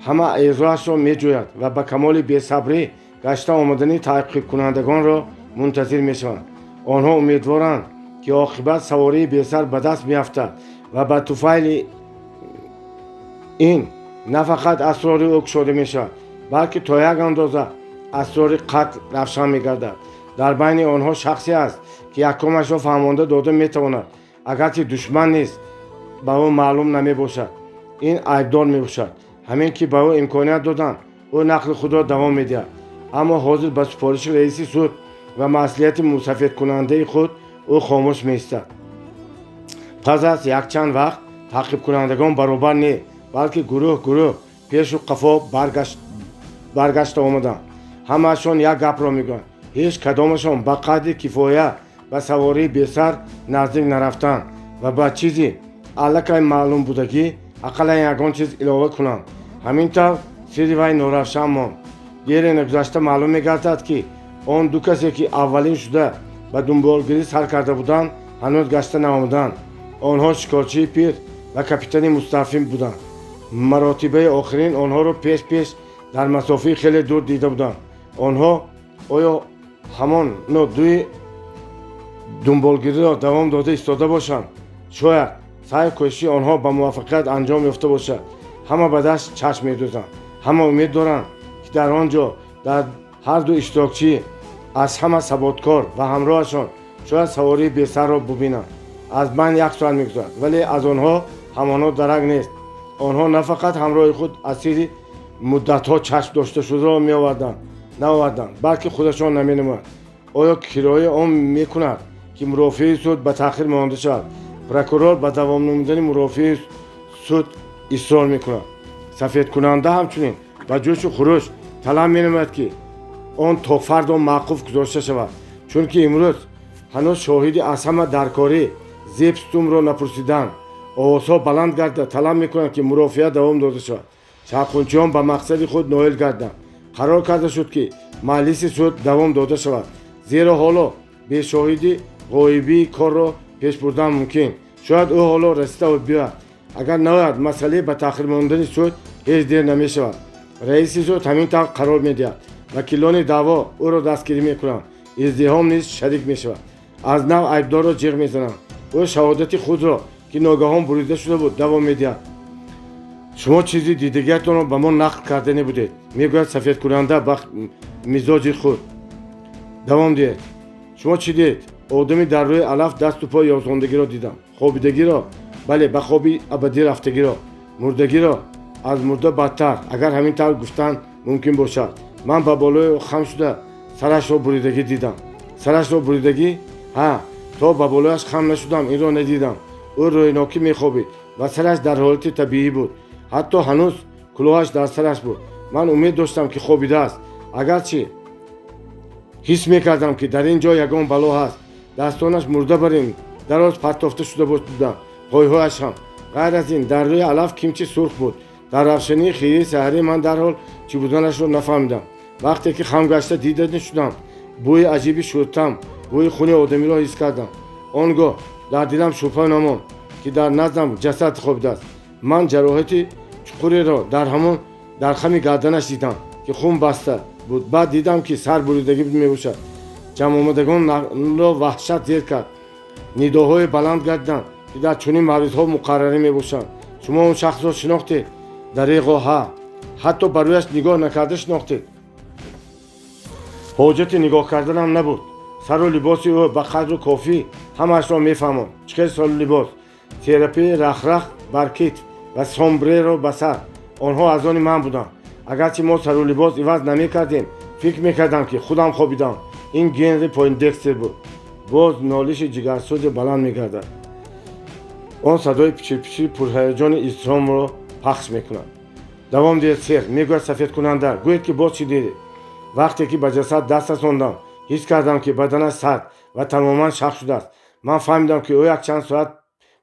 Ҳама эъзоашро меҷӯяд ва ба камоли бесабрӣ гашта омадани таҳқиқкунандагонро мунтазир мешаванд. Онҳо умедворанд, ки оқибат савории бесар ба даст меафтад ва ба туфайли ин на фақат асрори ӯ кушода мешавад, балки то як андоза асрори қатл равшан мегардад. Дар байни онҳо шахсе аст, ки аҳкомашро фаҳмонда дода метавонад, агарчи душман низ ба ӯ маълум намебошад. Ин айбдор мебошад. Ҳамин ки ба ӯ имконият доданд, ӯ нақли худро давом медиҳад. Аммо ҳозир ба супориши раиси суд ва маслиҳати мусафедкунандаи худ ӯ хомӯш меистад. Пас аз якчанд вақт таъқибкунандагон баробар не, балки гурӯҳ гурӯҳ, пешу қафо баргашт. Баргашта омаданд. Ҳамаашон як гапро мегӯянд: ҳеҷ кадомашон ба қадри кифоя ба савории бесар наздик нарафтанд ва ба чизи аллакай маълум будагӣ ақаллан ягон чиз илова кунанд. Ҳамин тавр сирри вай норавшан монд. Дере нагузашта маълум мегардад, ки он ду касе, ки аввалин шуда ба дунболгирӣ сар карда буданд, ҳанӯз гашта наомаданд. Онҳо шикорчии пир ва капитани мустаъфӣ буданд. Маротибаи охирин онҳоро пеш пеш дар масофаи хеле дур дида буданд. Онҳо оё ҳамон дуи дунболгириро давом дода истода бошанд? Шояд саъю кӯшиши онҳо ба муваффақият анҷом ёфта бошад. Ҳама ба даст чашм медӯзанд. Ҳама умед доранд, ки дар он ҷо дар ҳар ду иштирокчӣ аз ҳама саботкор ва ҳамроҳашон шояд савории бесарро бубинанд. Аз байн як соат мегузарад, вале аз онҳо ҳамонҳо дарак нест. Онҳо на фақат ҳамроҳи худ асири муддатҳо чашм дошта шударо меоварданд, наоварданд, балки худашон наменамоянд. Оё кироя он мекунад, ки мурофиаи суд ба таъхир монда шавад? Прокурор ба давом намудани мурофиаи суд исрор мекунад. Сафедкунанда ҳамчунин ба ҷӯшу хурӯш талаб менамояд, ки он то фардо мавқуф гузошта шавад, чунки имрӯз ҳанӯз шоҳиди аз ҳама даркорӣ Зепстумро напурсиданд. Овозҳо баланд гарда талаб мекунанд, ки мурофиа давом дода шавад. Шавқунчиён ба мақсади худ ноил гарданд. Қарор карда шуд, ки маҷлиси суд давом дода шавад, зеро ҳоло бешоҳиди ғоибии корро пеш бурдан мумкин. Шояд ӯ ҳоло расида биёяд. Агар наояд, масъалаи ба таъхир мондани суд ҳеҷ дер намешавад. Раиси суд ҳамин тавр қарор медиҳад. Вакилони даъво ӯро дастгирӣ мекунанд. Издиҳом низ шарик мешавад. Аз нав айбдорро ҷиғ мезананд. Ӯ шаҳодати худро, ки ногаҳон бурида шуда буд, давом медиҳад. Шумо чизи дидагиатонро ба мо нақл карда набудед, мегӯяд сафедкунанда ба мизоҷи худ. Давом диҳед. Шумо чӣ дидед? Одами дар рӯи алаф дасту по ёзондагиро дидам. Хобидагиро? Бале, ба хоби абадӣ рафтагиро. Мурдагиро? Аз мурда бадтар, агар ҳамин тавр гуфтан мумкин бошад. Ман ба болои ӯ хам шуда сарашро буридагӣ дидам. Сарашро буридагӣ? Ҳа, то ба болояш хам нашудам, инро надидам. Ӯ рӯйнокӣ мехобид ва сараш дар ҳолати табиӣ буд. Ҳатто ҳанӯз кулоҳаш дар сараш буд. Ман умед доштам, ки хобидааст, агарчи ҳис мекардам, ки дар ин ҷо ягон бало ҳаст. Дастонаш мурда бар ин дароз партофта шуда буданд, пойҳояш ҳам. Ғайр аз ин, дар рӯи алаф кимчи сурх буд. Дар равшании хирии саҳарӣ ман дарҳол чӣ буданашро нафаҳмидам. Вақте ки хам гашта дида шудам, бӯи аҷиби шӯртам, бӯи хуни одамиро ҳис кардам. Он гоҳ дар дилам шубҳа намонд, ки дар наздам ҷасад хобидааст. Ман ҷароҳати чуқуреро дар ҳамон дар хами гарданаш дидам, ки хун баста буд. Баъд дидам, ки сар буридагӣ мебошад. Ҷамъомадагонро ваҳшат зер кард. Нидоҳое баланд гардиданд, ки дар чунин мавридҳо муқаррарӣ мебошанд. Шумо он шахсро шинохтед? Дареғо, ҳа. Ҳатто ба рӯяш нигоҳ накарда шинохтед? Ҳоҷати нигоҳ карданам набуд. Сару либоси ӯ ба қадру кофӣ ҳамаашро мефаҳмонд. Чӣ хел сару либос? Серапии рахрах бар китф ва сомбреро ба сар. Онҳо аз они ман буданд. Агарчи мо сару либос иваз намекардем, фикр мекардам, ки худам хобидам. Ин Генри Пойндекстер буд. Боз нолиши ҷигарсӯзе баланд мегардад. Он садои пичирпичири пурҳаяҷони издиҳомро пахш мекунад. Давом диҳед, сер, мегӯяд сафедкунанда. Гӯед, ки боз чӣ дидед? Вақте ки ба ҷасад даст расондам, ҳис кардам, ки баданаш сард ва тамоман шах шудааст. Ман фаҳмидам, ки ӯ якчанд соат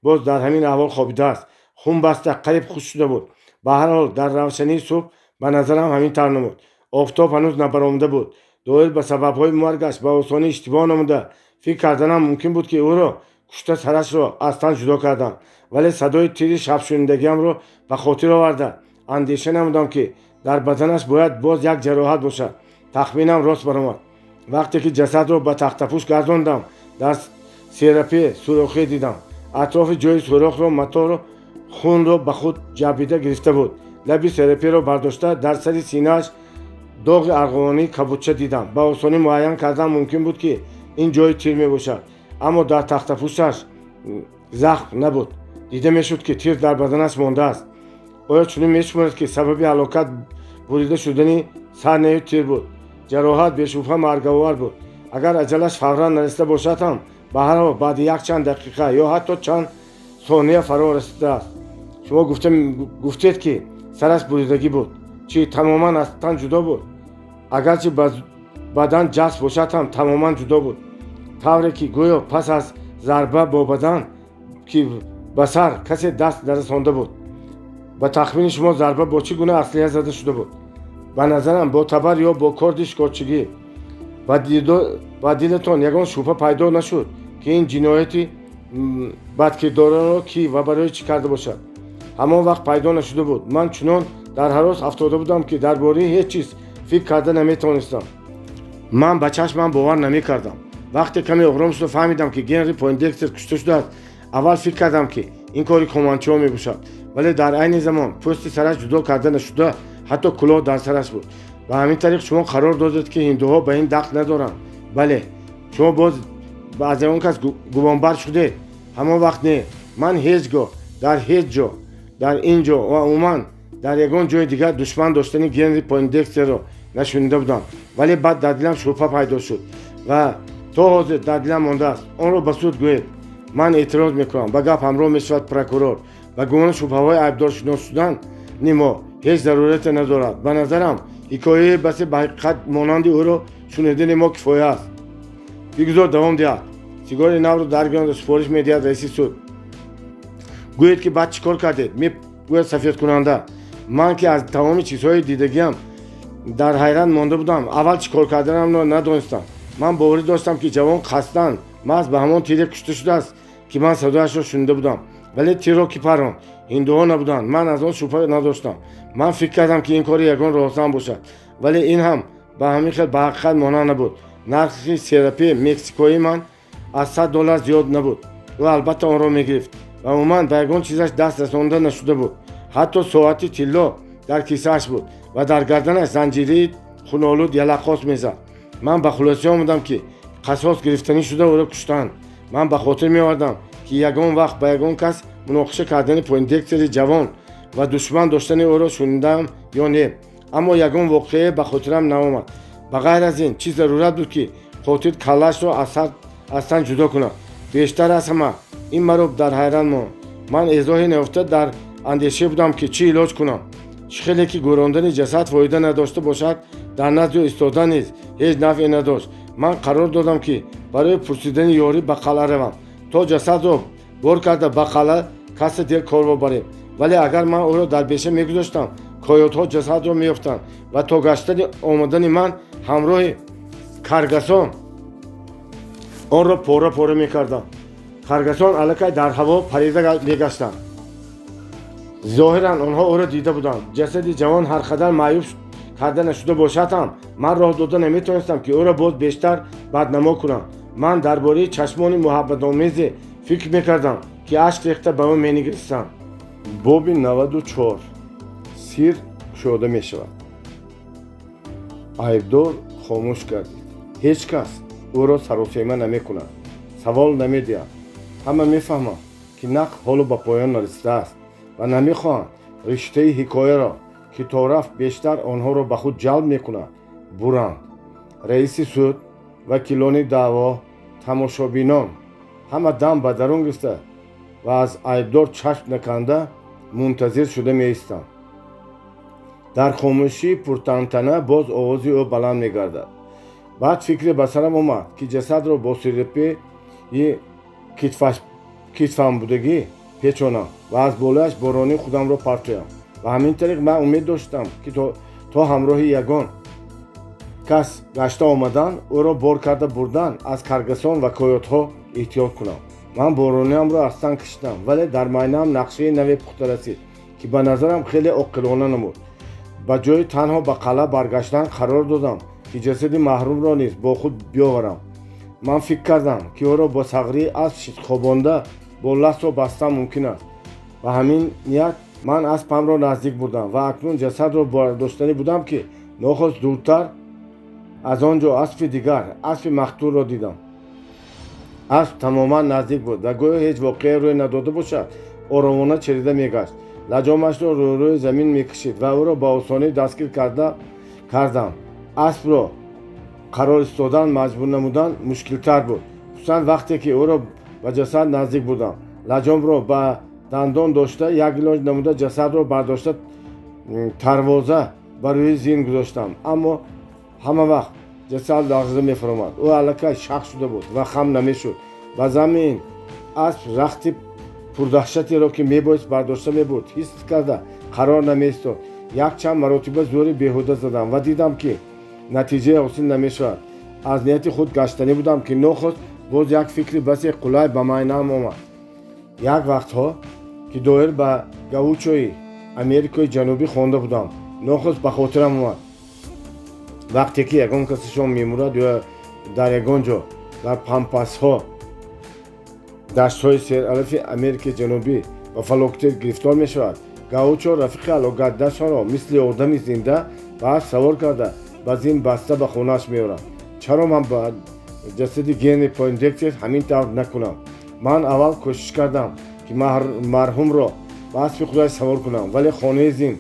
боз дар ҳамин аҳвол хобидааст. Хун баста, қариб хушк шуда буд. Ба ҳар ҳол, дар равшании субҳ ба назарам ҳамин тавр намуд. Офтоб ҳанӯз набаромада буд. Доир ба сабабҳои маргаш ба осонӣ иштибоҳ намуда фикр карданам мумкин буд, ки ӯро кушта, сарашро аз тан ҷудо кардам. Вале садои тири шабшунидагиамро ба хотир оварда андеша намудам, ки дар баданаш бояд боз як ҷароҳат бошад. Тахминам рост баромад. Вақте ки ҷасадро ба тахтапӯш гардондам, дар серапе сӯрохе дидам. Атрофи ҷои сӯрохро маторо хунро ба худ ҷабида гирифта буд. Лаби сераперо бардошта, дар сари синааш доғи арғувонии кабудча дидам. Ба осонӣ муайян кардан мумкин буд, ки ин ҷои тир мебошад. Аммо дар тахтапӯшаш захм набуд. Дида мешуд, ки тир дар баданаш мондааст. Оё чунин мешуморед, ки сабаби ҳалокат бурида шудани сар нею тир буд? Ҷароҳат бешубҳа марговар буд. Агар аҷалаш фавран нарасида бошад ҳам, ба ҳар ҳол баъди якчанд дақиқа ё ҳатто чанд сония фаро расидааст. Шумо гуфтед, ки сараш буридагӣ буд. Чӣ тамоман аз тан ҷудо буд. Агарчи ба бадан ҷасп бошад ҳам, тамоман ҷудо буд, тавре ки гӯё пас аз зарба бо бадан, ки ба сар касе даст нарасонда буд. Ба тахмини шумо, зарба бо чӣ гуна аслиҳа зада шуда буд? Ба назарам, бо табар ё бо корди шикорчигӣ. Ба дилатон ягон шубҳа пайдо нашуд, ки ин ҷинояти бадкирдоронро кӣ ва барои чӣ карда бошад? Ҳамон вақт пайдо нашуда буд. Ман чунон дар ҳарос афтода будам, ки дар бораи ҳеҷ чиз фикр карда наметавонистам. Ман ба чашмам бовар намекардам. Вақте каме ором шуда фаҳмидам, ки Генри Пойндекстер кушта шудааст, аввал фикр кардам, ки ин кори команчиҳо мебошад, вале дар айни замон пӯсти сараш ҷудо карда нашуда, ҳатто кулоҳ дар сараш буд. Ба ҳамин тариқ шумо қарор додед, ки ҳиндуҳо ба ин дахл надоранд? Бале. Шумо боз аз ягон кас гумонбар шудед? Ҳамон вақт не. Ман ҳеҷ гоҳ дар ҳеҷ ҷо, дар ин ҷо ва умуман дар ягон ҷои дигар душман доштани Генри Пойндекстерро нашунида будам, вале баъд дар дилам шубҳа пайдо шуд ва то ҳозир дар дилам мондааст. Онро ба суд гӯед. Ман эътироз мекунам, ба гап ҳамроҳ мешавад прокурор. Ба гумону шубҳаҳои айбдоршинос шудани мо ҳеҷ зарурате надорад. Ба назарам, ҳикояи басе ба ҳақиқат монанди ӯро шунидани мо кифоя аст. Бигузор давом диҳад. Сигори навро даргиранда супориш медиҳад раиси суд. Гӯед, ки баъд чӣ кор кардед, мегӯяд сафедкунанда. Ман, ки аз тамоми чизҳои дидагиам дар ҳайрат монда будам, аввал чӣ кор карданамро надонистам. Ман боварӣ доштам, ки ҷавон қасдан маҳз ба ҳамон тире кушта шудааст, ки ман садояшро шунида будам. Вале тирро кӣ паронд? Ҳиндуҳо набуданд, ман аз он шубҳа надоштам. Ман фикр кардам, ки ин кори ягон роҳзан бошад, вале ин ҳам ба ҳамин хел ба ҳақиқат монанд набуд. Нархи серапи мексикоии ман аз 100 доллар зиёд набуд. Ӯ албатта онро мегирифт ва умуман ба ягон чизаш даст расонда нашуда буд. Ҳатто соати тилло дар кисааш буд ва дар гарданаш занҷирии хунолуд ялақос мезад. Ман ба хулоса омадам, ки қасос гирифтанӣ шуда ӯро куштанд. Ман ба хотир меовардам, ки ягон вақт ба ягон кас муноқиша кардани Пойндекстери ҷавон ва душман доштани ӯро шунидаам ё не, аммо ягон воқеае ба хотирам наомад. Ба ғайр аз ин, чӣ зарурат буд, ки қотил каллаашро аз тан ҷудо кунад? Бештар аз ҳама ин маро дар ҳайрат монд. Ман эзоҳе наёфта дар андеша будам, ки чӣ илоҷ кунам. Чӣ хеле ки гӯрондани ҷасад фоида надошта бошад, дар назди ӯ истодан низ ҳеҷ нафъе надошт. Ман қарор додам, ки барои пурсидани ёрӣ ба қалъа равам, то ҷасадро бор карда ба қалъа Каса дел Корво барем. Вале агар ман ӯро дар беша мегузоштам, койотҳо ҷасадро меёфтанд ва то гаштани омадани ман ҳамроҳи каргасон онро пора пора мекарданд. Каргасон аллакай дар ҳаво парида мегаштанд. Зоҳиран, онҳо ӯро дида буданд. Ҷасади ҷавон ҳар қадар маъюб карда нашуда бошад ҳам, ман роҳ дода наметавонистам, ки ӯро боз бештар баднамо кунам. Ман дар бораи чашмони муҳаббатомезе фикр мекардам, ки ашк рехта ба ӯ менигаристам. Боби 94. Сир кушода мешавад. Айбдор хомӯш гардид. Ҳеҷ кас ӯро саросема намекунад, савол намедиҳад. Ҳама мефаҳманд, ки нақл ҳоло ба поён нарасидааст ва намехоҳанд риштаи ҳикояро, ки то рафт бештар онҳоро ба худ ҷалб мекунад, буранд. Раиси суд, вакилони даъво, тамошобинон ҳама дам ба дарун гирифта ва аз айбдор чашм наканда мунтазир шуда меистанд. Дар хомӯшии пуртантана боз овози ӯ баланд мегардад. Баъд фикре ба сарам омад, ки ҷасадро бо серапии китфамбудагӣ печонам ва аз болояш борони худамро партоям. Ба ҳамин тариқ ман умед доштам, ки то ҳамроҳи ягон кас гашта омадан, ӯро бор карда бурдан, аз каргасон ва койотҳо эҳтиёт кунам. Ман борониамро аз тан кашидам, вале дар майнаам нақшаи наве пухта расид, ки ба назарам хеле оқилона намуд. Ба ҷои танҳо ба қалъа баргаштан, қарор додам, ки ҷасади маҳрумро низ бо худ биёварам. Ман фикр кардам, ки ӯро бо сағрии асп хобонда, бо лассо бастан мумкин аст. Ба ҳамин ният ман аспамро наздик бурдам ва акнун ҷасадро бардоштанӣ будам, ки нохост дуртар аз он ҷо аспи дигар, аспи мақтулро дидам. Асп тамоман наздик буд ва гӯё ҳеҷ воқеае рӯй надода бошад, оромона черида мегашт, лаҷомашро рӯрӯи замин мекашид ва ӯро ба осонӣ дастгир карда кардам. Аспро қарор истодан маҷбур намудан мушкилтар буд, хусусан вақте ки ӯро ба ҷасад наздик бурдам. Лаҷомро ба дандон дошта, як илоҷ намуда, ҷасадро бардошта, тарвоза ба рӯи зин гузоштам, аммо ҳама вақт ҷасад лағзида мефаромад. Ӯ аллакай шах шуда буд ва хам намешуд. Ба замин асп рахти пурдаҳшатеро, ки мебоист бардошта мебурд, ҳис карда қарор намеистод. Якчанд маротиба зӯри беҳуда задам ва дидам, ки натиҷае ҳосил намешавад. Аз нияти худ гаштанӣ будам, ки нохост боз як фикри басе қулай ба майнаам омад. Як вақтҳо, ки доир ба гаучои Америкаи Ҷанубӣ хонда будам, нохост ба хотирам омад. Вақте ки ягон касашон мемурад ё дар ягон ҷо дар пампасҳо, даштҳои сералафи Америкаи Ҷанубӣ, ба фалокате гирифтор мешавад, гаучо рафиқи ҳалокгардидашонро мисли одами зинда ба асп савор карда, ба зин баста ба хонааш меорад. Чаро ман ба ҷасади Генри Пойндекстер ҳамин тавр накунам? Ман аввал кӯшиш кардам, ки марҳумро ба аспи худаш савор кунам, вале хонаи зин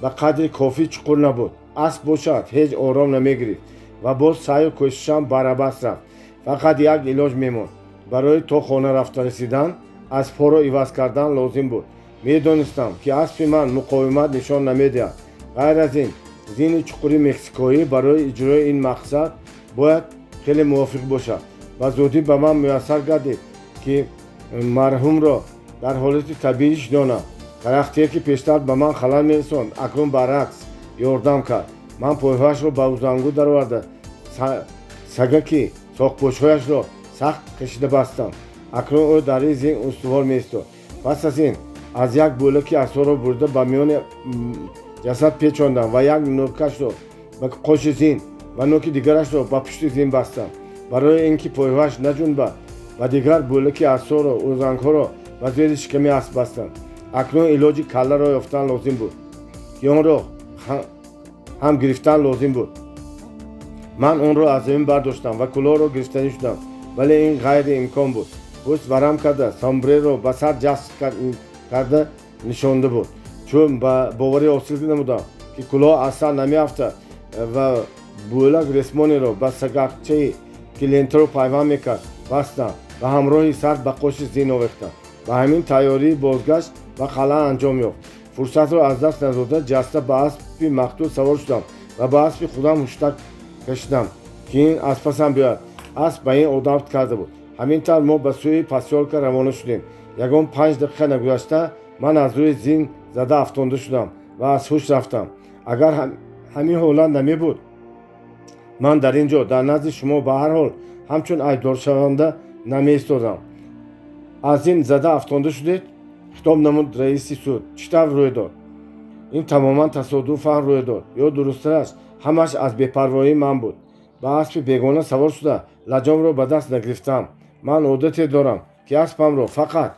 ба қадри кофӣ чуқур набуд. Асп бошад, ҳеҷ ором намегирифт ва боз саъю кӯшишам барабас рафт. Фақат як илоҷ мемонд: барои то хона рафта расидан аспҳоро иваз кардан лозим буд. Медонистам, ки аспи ман муқовимат нишон намедиҳад. Ғайр аз ин, зини чуқури мексикоӣ барои иҷрои ин мақсад бояд хеле мувофиқ бошад. Ба зудӣ ба ман муяссар гардид, ки марҳумро дар ҳолати табиӣ шинонам. Характер, ки пештар ба ман халал мерасонд, акнун баръакс ёрдам кард. Ман пойҳояшро ба узангу дароварда, сагаки соқпӯшҳояшро сахт кашида бастам. Акнун ӯ дар ин зин устувор меистод. Пас аз ин аз як бӯлаки асоро бурида, ба миёни ҷасад печондам ва як нӯкашро ба қоши зин ва нӯки дигарашро ба пушти зин бастам. Барои ин ки пойҳояш наҷунбад, ва дигар бӯлаки асоро, узангҳоро ба зери шиками асп бастам. Акнун илоҷи калларо ёфтан лозим буд, ки онро ҳам гирифтан лозим буд. Ман онро аз замин бардоштам ва кулоҳро гирифтанӣ шудам, вале ин ғайриимкон буд. Пӯст варам карда, сомбреро ба сар ҷаст карда нишонда буд. Чун ба боварӣ ҳосил намудам, ки кулоҳ аз сар намеафтад, ва бӯлак ресмонеро ба сагакчае, ки лентаро пайванд мекард, бастам ва ҳамроҳи сар ба қоши зин овехтам. Ба ҳамин тайёрии бозгашт ба қалъа анҷом ёфт. Фурсатро аз даст надода, ҷаста ба аспи мақтул савор шудам ва ба аспи худам ҳуштак кашидам, ки ин аз пасам биёяд. Асп ба ин одат карда буд. Ҳамин тавр мо ба сӯи посёлка равона шудем. Ягон 5 дақиқа нагузашта, ман аз рӯи зин зада афтонда шудам ва аз ҳуш рафтам. Агар ҳамин ҳолат намебуд, ман дар ин ҷо дар назди шумо ба ҳар ҳол ҳамчун айбдоршаванда намеистодам. Аз зин зада афтонда шудед, хитоб намуд раиси суд. Чӣ тавр рӯй дод? Ин тамоман тасодуфан рӯй дод, ё дурусттараш, ҳамаш аз бепарвоии ман буд. Ба аспи бегона савор шуда, лаҷомро ба даст нагирифтам. Ман одате дорам, ки аспамро фақат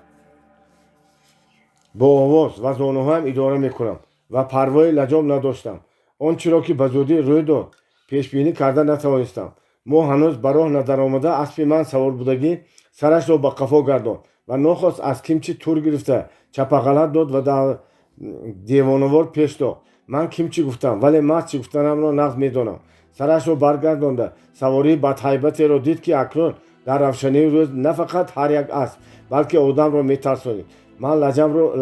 бо овоз ва зонуҳоям идора мекунам ва парвои лаҷом надоштам. Он чиро, ки ба зудӣ рӯй дод, пешбинӣ карда натавонистам. Мо ҳанӯз ба роҳ надаромада, аспи ман саворбудагӣ сарашро ба қафо гардонд ва нохост аз кимчи тур гирифта, чапағалат дод ва девонавор пеш дод. Ман кимчи гуфтам, вале маҳз чӣ гуфтанамро нағз медонам. Сарашро баргардонда, савории бадҳайбатеро дид, ки акнун дар равшании рӯз на фақат ҳар як асп, балки одамро метарсонид. Ман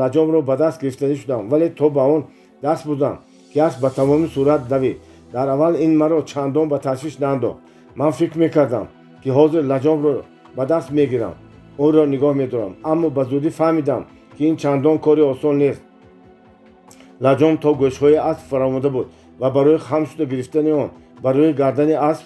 лаҷомро ба даст гирифтанӣ шудам, вале то ба он даст будам, ки асп ба тамоми суръат давид. Дар аввал ин маро чандон ба ташвиш наандохт. Ман фикр мекардам, ки ҳозир лаҷомро ба даст мегирам, онро нигоҳ медорам, аммо ба зудӣ фаҳмидам, ки ин чандон кори осон нест. Лаҷом то гӯшҳои асп фаромада буд ва барои хам шуда гирифтани он ба рӯи гардани асп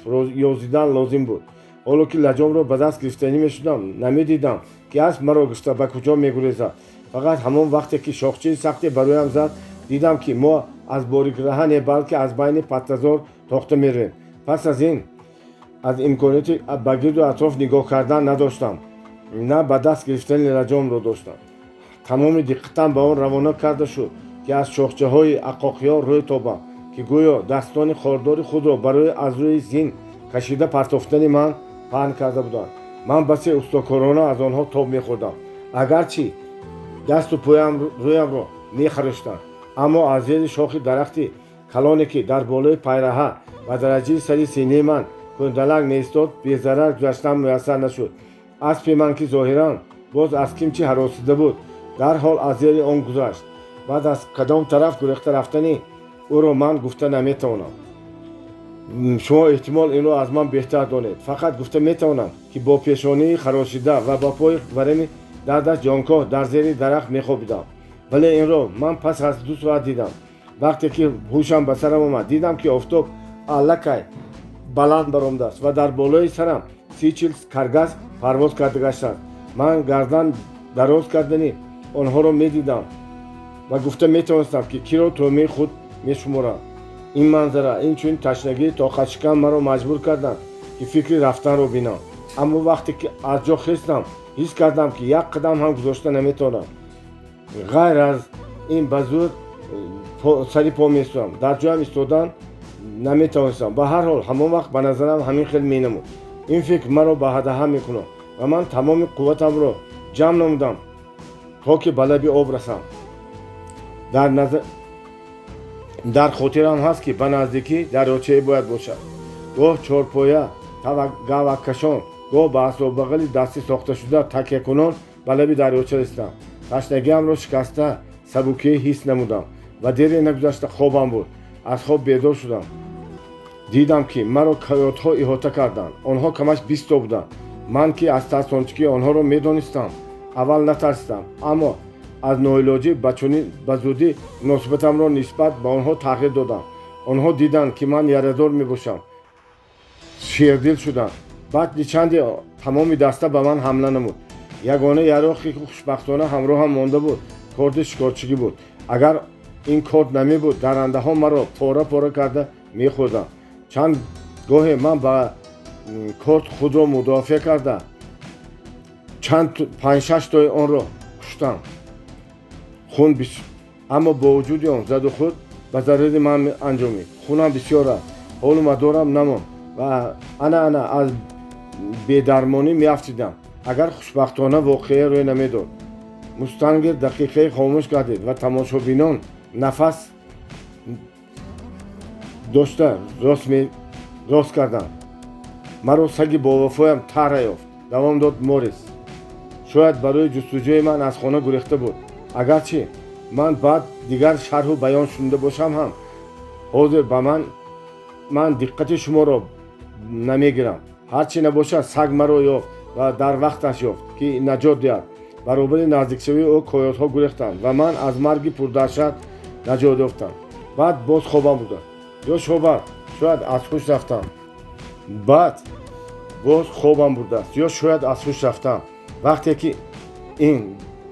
ёзидан лозим буд. Ҳоло ки лаҷомро ба даст гирифтанӣ мешудам, намедидам, ки асп маро гирифта ба куҷо мегурезад. Фақат ҳамон вақте ки шохчаи сахте ба рӯям зад, дидам, ки мо аз борикраҳа не, балки аз байни паттазор тохта меравем. Пас аз ин аз имконияти ба гирду атроф нигоҳ кардан надоштам, на ба даст гирифтани лаҷомро доштам. Тамоми диққатам ба он равона карда шуд, ки аз шохчаҳои ақоқиёр рӯй тобам, ки гӯё дастони хордори худро барои аз рӯи зин кашида партофтани ман паҳн карда буданд. Ман басе устокорона аз онҳо тоб мехӯрдам, агарчи дасту поям, рӯямро мехароштанд. Аммо аз зери шохи дарахти калоне, ки дар болои пайраҳа ба дараҷаи сари синаи ман кӯндалак меистод, безарар гузаштан муяссар нашуд. Аспи ман, ки зоҳиран боз аз кимчи ҳаросида буд, дарҳол аз зери он гузашт. Баъд аз кадом тараф гурехта рафтани Ӯро ман гуфта наметавонам. Шумо эҳтимол инро аз ман беҳтар донед. Фақат гуфта метавонам, ки бо пешонии харошида ва бо пои варами дардаш ҷонкоҳ дар зери дарахт мехобидам. Вале инро ман пас аз 2 соат дидам. Вақте ки ҳушам ба сарам омад, дидам, ки офтоб аллакай баланд баромадааст ва дар болои сарам 30-40 каргас парвоз карда гаштанд. Ман гардан дароз кардани онҳоро медидам ва гуфта метавонистам, ки киро тӯъмаи худ мешуморам. Ин манзара, инчунин ташнагии тоқатшикан маро маҷбур карданд, ки фикри рафтанро бинам. Аммо вақте ки аз ҷо хестам, ҳис кардам, ки як қадам ҳам гузошта наметавонам. Ғайр аз ин, ба зӯр сари по меистодам, дар ҷоям истодан наметавонистам. Ба ҳар ҳол, ҳамон вақт ба назарам ҳамин хел менамуд. Ин фикр маро ба ҳадаҳа мекунад ва ман тамоми қувватамро ҷамъ намудам, то ки ба лаби об расам. Дар хотирам ҳаст, ки ба наздикӣ дарёчае бояд бошад. Гоҳ чорпоя гаваккашон, гоҳ ба асбоббағали дастӣ сохташуда такякунон ба лаби дарёча расидам. Ташнагиамро шикаста, сабукие ҳис намудам ва дере нагузашта хобам буд. Аз хоб бедор шудам, дидам, ки маро койотҳо иҳота карданд. Онҳо камаш 20то буданд. Ман, ки аз тарсончикии онҳоро медонистам, аввал натарсидам, аммо аз ноилоҷӣ ба зудӣ муносибатамро нисбат ба онҳо тағйир додам. Онҳо диданд, ки ман ярадор мебошам, шердил шуданд. Баъд чанде тамоми даста ба ман ҳамла намуд. Ягона яроқе, ки хушбахтона ҳамроҳам монда буд, корди шикорчигӣ буд. Агар ин корд намебуд, дарандаҳо маро пора пора карда мехӯрданд. Чанд гоҳе ман ба корд худро мудофиа карда, чанд панҷшаштои онро куштам. Хун, аммо бо вуҷуди он задухӯрд ба зарари ман анҷомид. Хунам бисёр рафт, ҳолу мадорам намонд ва ана ана аз бедармонӣ меафтидам, агар хушбахтона воқеа рӯй намедод. Мустангер дақиқае хомӯш гардид ва тамошобинон нафас дошта рост карданд. «Маро саги бовафоям таъра ёфт», давом дод Морис. «Шояд барои ҷустуҷӯи ман аз хона гурехта буд. Агарчи ман баъд дигар шарҳу баён шунида бошам ҳам, ҳозир ба ман диққати шуморо намегирам. Ҳарчи набошад, саг маро ёфт ва дар вақташ ёфт, ки наҷот диҳад. Баробари наздикшавии ӯ койотҳо гурехтанд ва ман аз марги пурдаҳшат наҷот ёфтам. Баъд боз хобам бурда ё шобад шояд аз ҳуш рафтам. Баъд боз хобам бурдааст ё шояд аз ҳуш рафтам. Вақте ки ин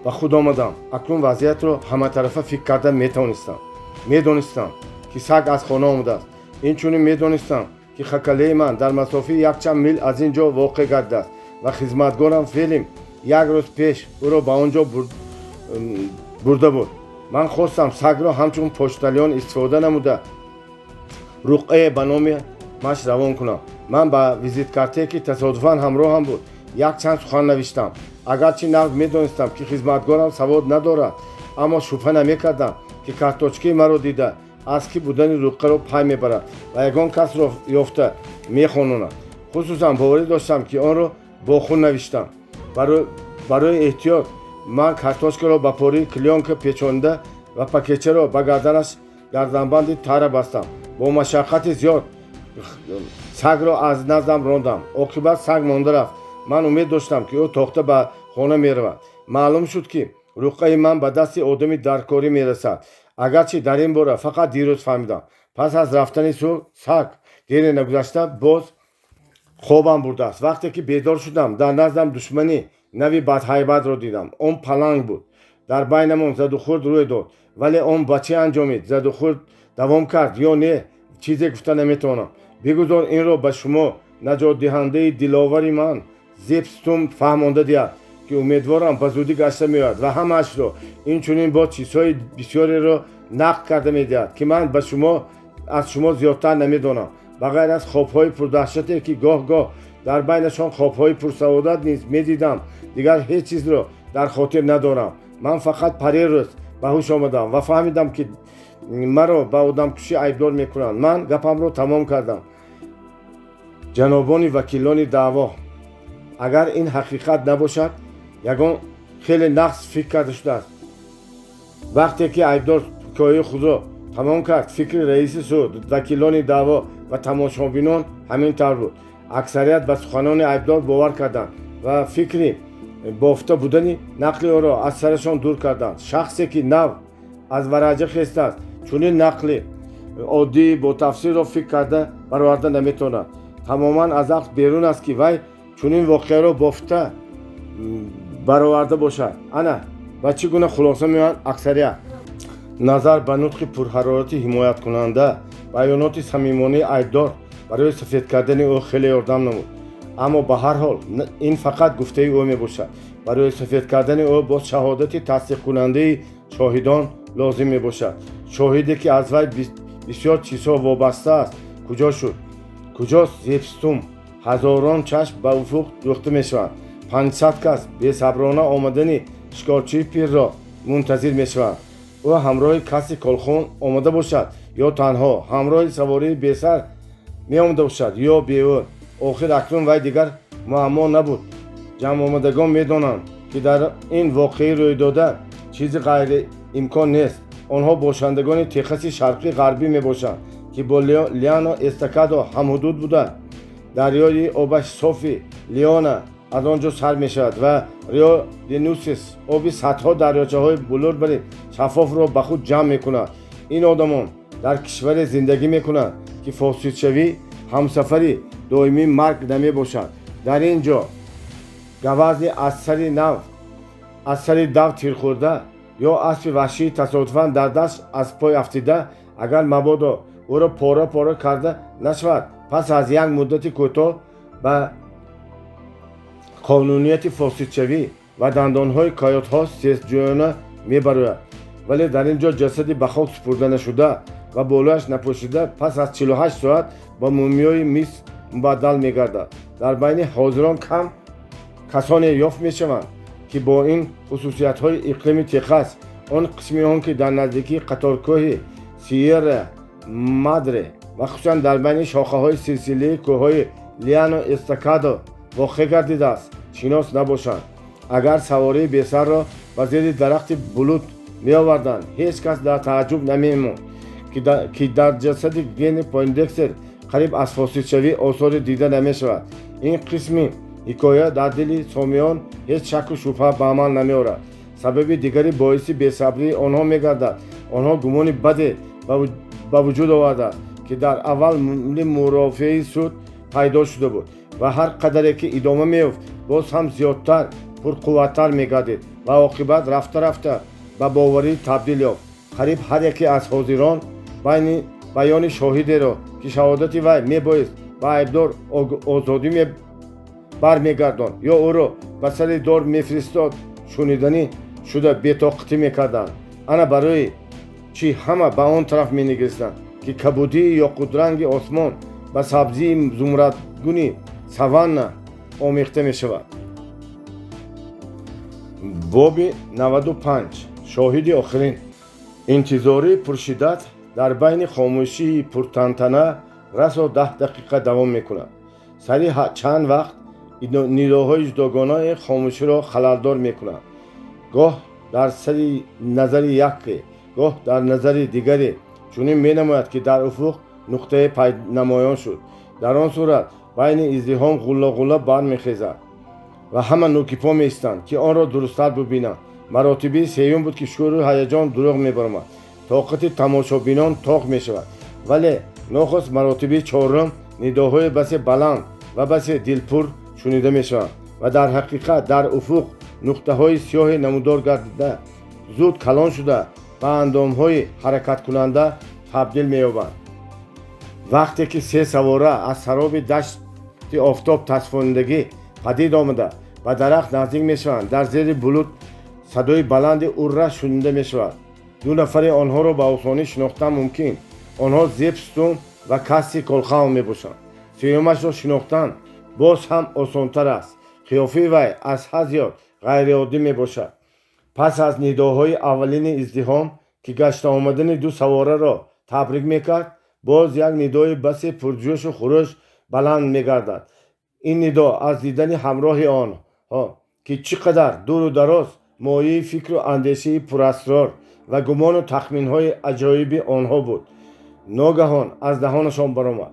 ба худ омадам, акнун вазъиятро ҳаматарафа фикр карда метавонистам. Медонистам, ки саг аз хона омадааст. Инчунин медонистам, ки хакалаи ман дар масофаи якчанд мил аз ин ҷо воқеъ гардидааст ва хизматгорам Фелим як рӯз пеш ӯро ба он ҷо бурда буд. Ман хостам сагро ҳамчун почтальон истифода намуда, руқъае ба номи маш равон кунам. Ман ба визиткартае, ки тасодуфан ҳамроҳам буд, якчанд сухан навиштам. Агарчи нағз медонистам, ки хизматгорам савод надорад, аммо шубҳа намекардам, ки карточкаи маро дида, аз кӣ будани руқъаро пай мебарад ва ягон касро ёфта мехононад. Хусусан боварӣ доштам, ки онро бо хун навиштам. Барои эҳтиёт ман картошкаро ба пораи клеёнка печонида ва пакетчаро ба гарданаш гарданбанди тара бастам. Бо машаққати зиёд сагро аз наздам рондам. Оқибат саг монда рафт. Ман умед доштам, ки ӯ тохта ба хона меравад. Маълум шуд, ки руқъаи ман ба дасти одами даркорӣ мерасад, агарчи дар ин бора фақат дирӯз фаҳмидам, пас аз рафтани саг. Дере нагузашта боз хобам бурдааст. Вақте ки бедор шудам, дар наздам душмани нави бадҳайбатро дидам. Он паланг буд. Дар байнамон задухӯрд рӯй дод, вале он ба чӣ анҷомид, задухӯрд давом кард ё не, чизе гуфта наметавонам. Бигузор инро ба шумо наҷотдиҳандаи диловари ман Зепп Стумп фаҳмонда диҳад, ки умедворам ба зудӣ гашта меояд ва ҳамаашро, инчунин бо чизҳои бисёреро нақл карда медиҳад, ки ман ба шумо аз шумо зиёдтар намедонам. Ба ғайр аз хобҳои пурдаҳшате, ки гоҳ-гоҳ дар байнашон хобҳои пурсаодат низ медидам, дигар ҳеҷ чизро дар хотир надорам. Ман фақат парерӯз ба ҳуш омадам ва фаҳмидам, ки маро ба одамкушӣ айбдор мекунанд. Ман гапамро тамом кардам, ҷанобони вакилони даъво. Агар ин ҳақиқат набошад, ягон хеле нақс фикр карда шудааст. Вақте ки айбдор ҳикояи худро Тамом кард. Фикри раиси суд, вакилони даъво ва тамошобинон ҳамин тавр буд. Аксарият ба суханони айбдор бовар карданд ва фикри бофта будани нақли ӯро аз сарашон дур карданд. Шахсе, ки нав аз вараҷа хестааст, чунин нақли оддии ботафсирро фикр карда бароварда наметавонад. Тамоман аз ақл берун аст, ки вай чунин воқеаро бофта бароварда бошад. Ана ба чӣ гуна хулоса меоянд аксарият. Назар ба нутқи пурҳарорати ҳимояткунанда, баёноти самимонаи айбдор барои сафед кардани ӯ хеле ёрдам намуд. Аммо ба ҳар ҳол ин фақат гуфтаи ӯ мебошад. Барои сафед кардани ӯ боз шаҳодати тасдиқкунандаи шоҳидон лозим мебошад. Шоҳиде, ки аз вай бисёр чизҳо вобаста аст. Куҷо шуд? Куҷост Зепп Стумп? Ҳазорон чашм ба уфуқ дӯхта мешаванд. 500 кас бесаброна омадани шикорчии пирро мунтазир мешаванд. Ӯ ҳамроҳи Касси Колхун омода бошад ё танҳо, ҳамроҳи савории бесар меомада бошад ё бе ӯ, охир акнун вай дигар муаммо набуд. Ҷамъомадагон медонанд, ки дар ин воқеаи рӯйдода чизи ғайриимкон нест. Онҳо бошандагони Техаси шарқӣ ғарбӣ мебошанд, ки бо Лиано Эстакадо ҳамҳудуд буда, дарёи обаш софи Лиона аз он ҷо сар мешавад ва Рио де Нусес оби садҳо дарёчаҳои булурбари шаффофро ба худ ҷамъ мекунад. Ин одамон дар кишваре зиндагӣ мекунанд, ки фосидшавӣ ҳамсафари доимии марг намебошад. Дар ин ҷо гавазни аз сари нав аз сари дав тирхӯрда ё аспи ваҳшии тасодуфан дар даст аз пой афтида, агар мабодо ӯро пора пора карда нашавад, пас аз як муддати кӯтоҳ ба қонунияти фосидшавӣ ва дандонҳои койотҳо сесҷӯёна мебарояд. Вале дар ин ҷо ҷасади ба хок супурда нашуда ва болояш напӯшида пас аз 48 соат ба мумиёи мис мубаддал мегардад. Дар байни ҳозирон кам касоне ёфт мешаванд, ки бо ин хусусиятҳои иқлими Техас, он қисми он, ки дар наздикии қаторкӯҳи Сиерра Мадре ва хусусан дар байни шохаҳои силсилаи кӯҳҳои Лиано Эстакадо воқеъ гардидааст, шинос набошанд. Агар савории бесарро ба зери дарахти булут меоварданд, ҳеҷ кас дар тааҷҷуб намемонд, ки дар ҷасади Генри Пойндекстер қариб аз фосидшавӣ осоре дида намешавад. Ин қисми ҳикоя дар дили сомиён ҳеҷ шакку шубҳа ба амал намеорад. Сабаби дигари боиси бесабрии онҳо мегардад. Онҳо гумони баде ба вуҷуд овардааст, ки дар аввал мурофиаи суд пайдо шуда буд ва ҳар қадаре ки идома меёфт, боз ҳам зиёдтар, пурқувваттар мегардид ва оқибат рафта-рафта ба боварӣ табдил ёфт. Қариб ҳар яке аз ҳозирон байни баёни шоҳидеро, ки шаҳодати вай мебоист ба айбдор озодӣ бармегардонд ё ӯро ба сари дор мефиристод, шуниданӣ шуда бетоқатӣ мекарданд. Ана барои чӣ ҳама ба он тараф менигаристанд, ки кабудии ёқутранги осмон ба сабзии зумрадгуни саванна омехта мешавад. Боби 95. Шоҳиди охирин. Интизории пуршиддат дар байни хомӯшии пуртантана расо 10 дақиқа давом мекунад. Сари чанд вақт нидоҳои ҷудогонаи хомӯширо халалдор мекунанд. Гоҳ дар сари назари яке, гоҳ дар назари дигаре чунин менамояд, ки дар уфуқ нуқтае намоён шуд. Дар он сурат байни издиҳом ғулла-ғулла бармехезад ва ҳама нӯкипо меистанд, ки онро дурусттар бибинанд. Маротибаи сеюм буд, ки шӯру ҳаяҷон дурӯғ мебаромад, тоқати тамошобинон тоқ мешавад. Вале нохост маротибаи чорум нидоҳои басе баланд ва басе дилпур шунида мешаванд ва дар ҳақиқат дар уфуқ нуқтаҳои сиёҳе намудор гардида, зуд калон шуда, ба андомҳои ҳаракаткунанда табдил меёбанд. Вақте ки се савора аз сароби дашти офтоб тасфондагӣ падид омада, ба дарахт наздик мешаванд, дар зери булут садои баланди урра шунида мешавад. Ду нафари онҳоро ба осонӣ шинохтан мумкин. Онҳо Зепп Стумп ва Касси Колхаун мебошанд. Сеюмашро шинохтан боз ҳам осонтар аст. Қиёфаи вай аз ҳад зиёд ғайриоддӣ мебошад. Пас аз нидоҳои аввалини издиҳом, ки гашта омадани ду савораро табрик мекард, боз як нидои басе пурҷӯшу хурӯш баланд мегардад. Ин нидо аз дидани ҳамроҳи онҳо, ки чӣ қадар дуру дароз мояи фикру андешаи пурасрор ва гумону тахминҳои аҷоиби онҳо буд, ногаҳон аз даҳонашон баромад.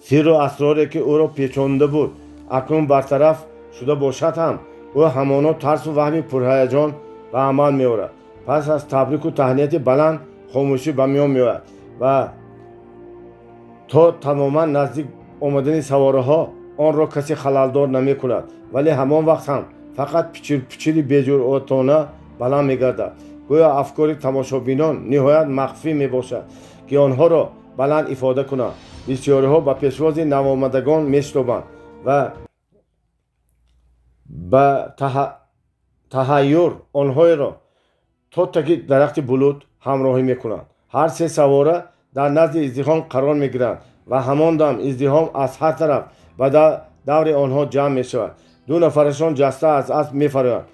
Сирру асроре, ки ӯро печонда буд, акнун бартараф шуда бошад ҳам, ӯ ҳамоно тарсу ваҳми пурҳаяҷон ба амал меорад. Пас аз табрику таҳнияти баланд хомӯшӣ ба миён меояд ва то тамоман наздик омадани савораҳо онро касе халалдор намекунад, вале ҳамон вақт ҳам фақат пичирпичири беҷуръатона баланд мегардад. Гӯё афкори тамошобинон ниҳоят махфӣ мебошад, ки онҳоро баланд ифода кунанд. Бисёриҳо ба пешвози навомадагон мешитобанд ва ба таҳайюр онҳоеро то таги дарахти булут ҳамроҳӣ мекунанд. Ҳар се савора дар назди издиҳом қарор мегиранд ва ҳамон дам издиҳом аз ҳар тараф ба даври онҳо ҷамъ мешавад. Ду нафарашон ҷаста аз асп мефароянд,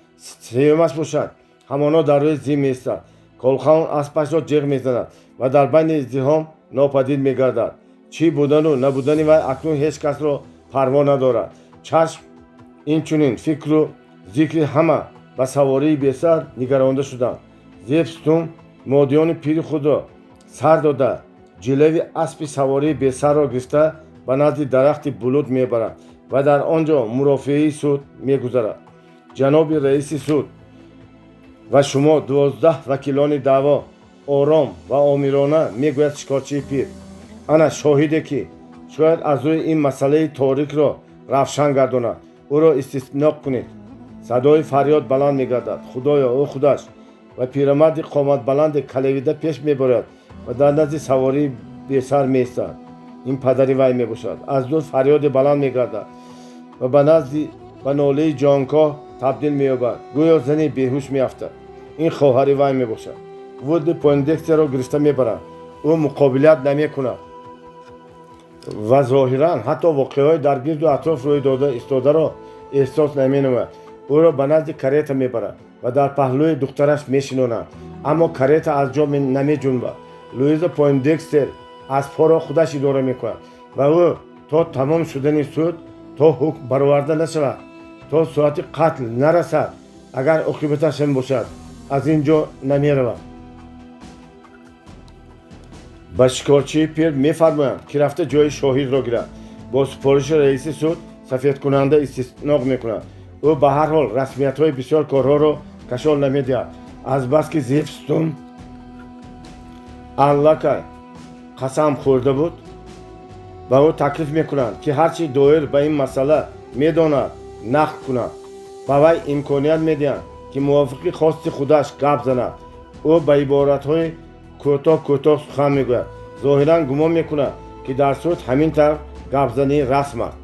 сеюмаш бошад ҳамоно дар рӯи зин меистад. Колхаун аспашро ҷеғ мезанад ва дар байни издиҳом нопадид мегардад. Чӣ будану набудани вай акнун ҳеҷ касро парво надорад. Чашм инчунин фикру зикри ҳама ба савории бесар нигаронда шуданд. Зеб Стум модиёни пири худро сар дода, ҷилави аспи савории бесарро гирифта, ба назди дарахти булут мебарад ва дар он ҷо мурофиаи суд мегузарад. Ҷаноби раиси суд ва шумо, 12 вакилони даъво, ором ва омирона мегӯяд шикорчии пир, ана шоҳиде, ки шояд аз рӯи ин масъалаи торикро равшан гардонад, ӯро истисноқ кунед. Садои фарёд баланд мегардад: «Худоё, ӯ худаш!» Ва пирамарди қоматбаланде калавида пеш мебарад ва дар назди савории бесар меистад. Ин падари вай мебошад. Аз дур фарёде баланд мегардад ва ба назди ба нолаи ҷонкоҳ табдил меёбад, гӯё зане беҳуш меафтад. Ин хоҳари вай мебошад. Вудли Пойндекстерро гирифта мебаранд. Ӯ муқобилат намекунад ва зоҳиран ҳатто воқеаҳои дар гирду атроф рӯй дода истодаро эҳсос наменамояд. Ӯро ба назди карета мебарад ва дар паҳлӯи духтараш мешинонанд, аммо карета аз ҷо намеҷунбад. Луиза Пойндекстер аспҳоро худаш идора мекунад ва ӯ то тамом шудани суд, то ҳукм бароварда нашавад, то соати қатл нарасад, агар оқибаташ ҳам бошад, аз ин ҷо намеравад. Ба шикорчии пир мефармоянд, ки рафта ҷои шоҳидро гирад. Бо супориши раиси суд сафедкунанда истисноқ мекунад. Ӯ ба ҳар ҳол расмиятҳои бисёр корҳоро кашол намедиҳад. Азбаски Зеб Стум аллакай қасам хӯрда буд, ба ӯ таклиф мекунанд, ки ҳар чӣ доир ба ин масъала медонад, нақл кунад. Ба вай имконият медиҳанд, ки мувофиқи хости худаш гап занад. Ӯ ба иборатҳои кӯтоҳ кӯтоҳ сухан мегӯяд. Зоҳиран гумон мекунад, ки дар суд ҳамин тавр гапзанӣ расм аст.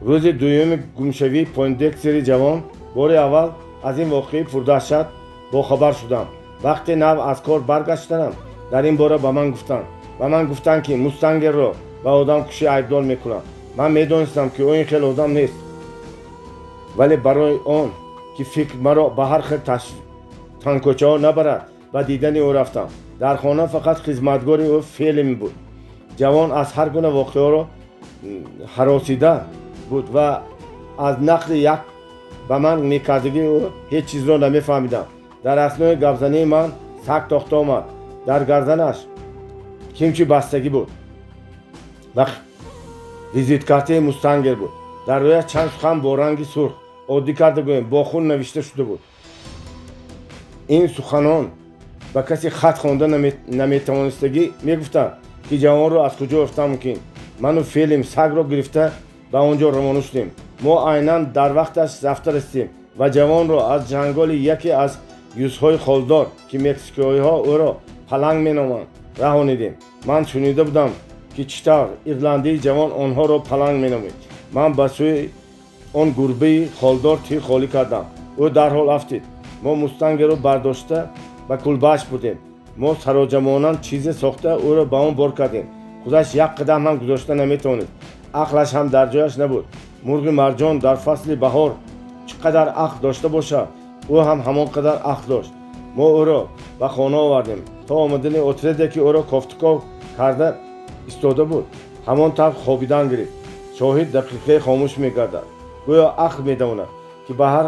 Рӯзи дуюми гумшавии Пойндекстери ҷавон бори аввал аз ин воқеаи пурдаҳшат бохабар шудам. Вақте нав аз кор баргаштанам, дар ин бора ба ман гуфтанд. Ба ман гуфтанд, ки Мустангерро ба одамкушӣ айбдор мекунанд. Ман медонистам, ки ӯ ин хел одам нест, вале барои он ки фикр маро ба ҳар хел танкӯчаҳо набарад, ба дидани ӯ рафтам. Дар хона фақат хизматгори ӯ Фелим буд. Ҷавон аз ҳар гуна воқеаро ҳаросида буд ва аз нақли як ба ман мекардагии ӯ ҳеҷ чизро намефаҳмидам. Дар аснои гапзании ман саг тохта омад. Дар гарданаш кимчи бастагӣ буд ва визиткартаи Мустангер буд. Дар рӯяш чанд сухан бо ранги сурх, оддӣ карда гӯем, бо хун навишта шуда буд. Ин суханон ба касе хат хонда наметавонистагӣ мегуфтанд, ки ҷавонро аз куҷо ёфтан мумкин. Ману Фелим сагро гирифта ба он ҷо равона шудем. Мо айнан дар вақташ рафта расидем ва ҷавонро аз ҷанголи яке аз юзҳои холдор, ки мексикоиҳо ӯро паланг меноманд, раҳонидем. Ман шунида будам, ки чӣ тавр ирландии ҷавон онҳоро паланг меномид. Ман ба сӯи он гурбаи холдор тир холӣ кардам. Ӯ дарҳол афтид. Мо Мустангеро бардошта ба кулбааш бурдем. Мо сароҷамонанд чизе сохта, ӯро ба он бор кардем. Худаш як қадам ҳам гузошта наметавонист, ақлаш ҳам дар ҷояш набуд. Мурғи марҷон дар фасли баҳор чӣ қадар ақл дошта бошад, ӯ ҳам ҳамон қадар ақл дошт. Мо ӯро ба хона овардем. То омадани отряде, ки ӯро кофтуков карда истода буд, ҳамон тавр хобидан гирифт. Шоҳид дақиқае хомӯш мегардад, гӯё ақл медавонад, ки ба ҳар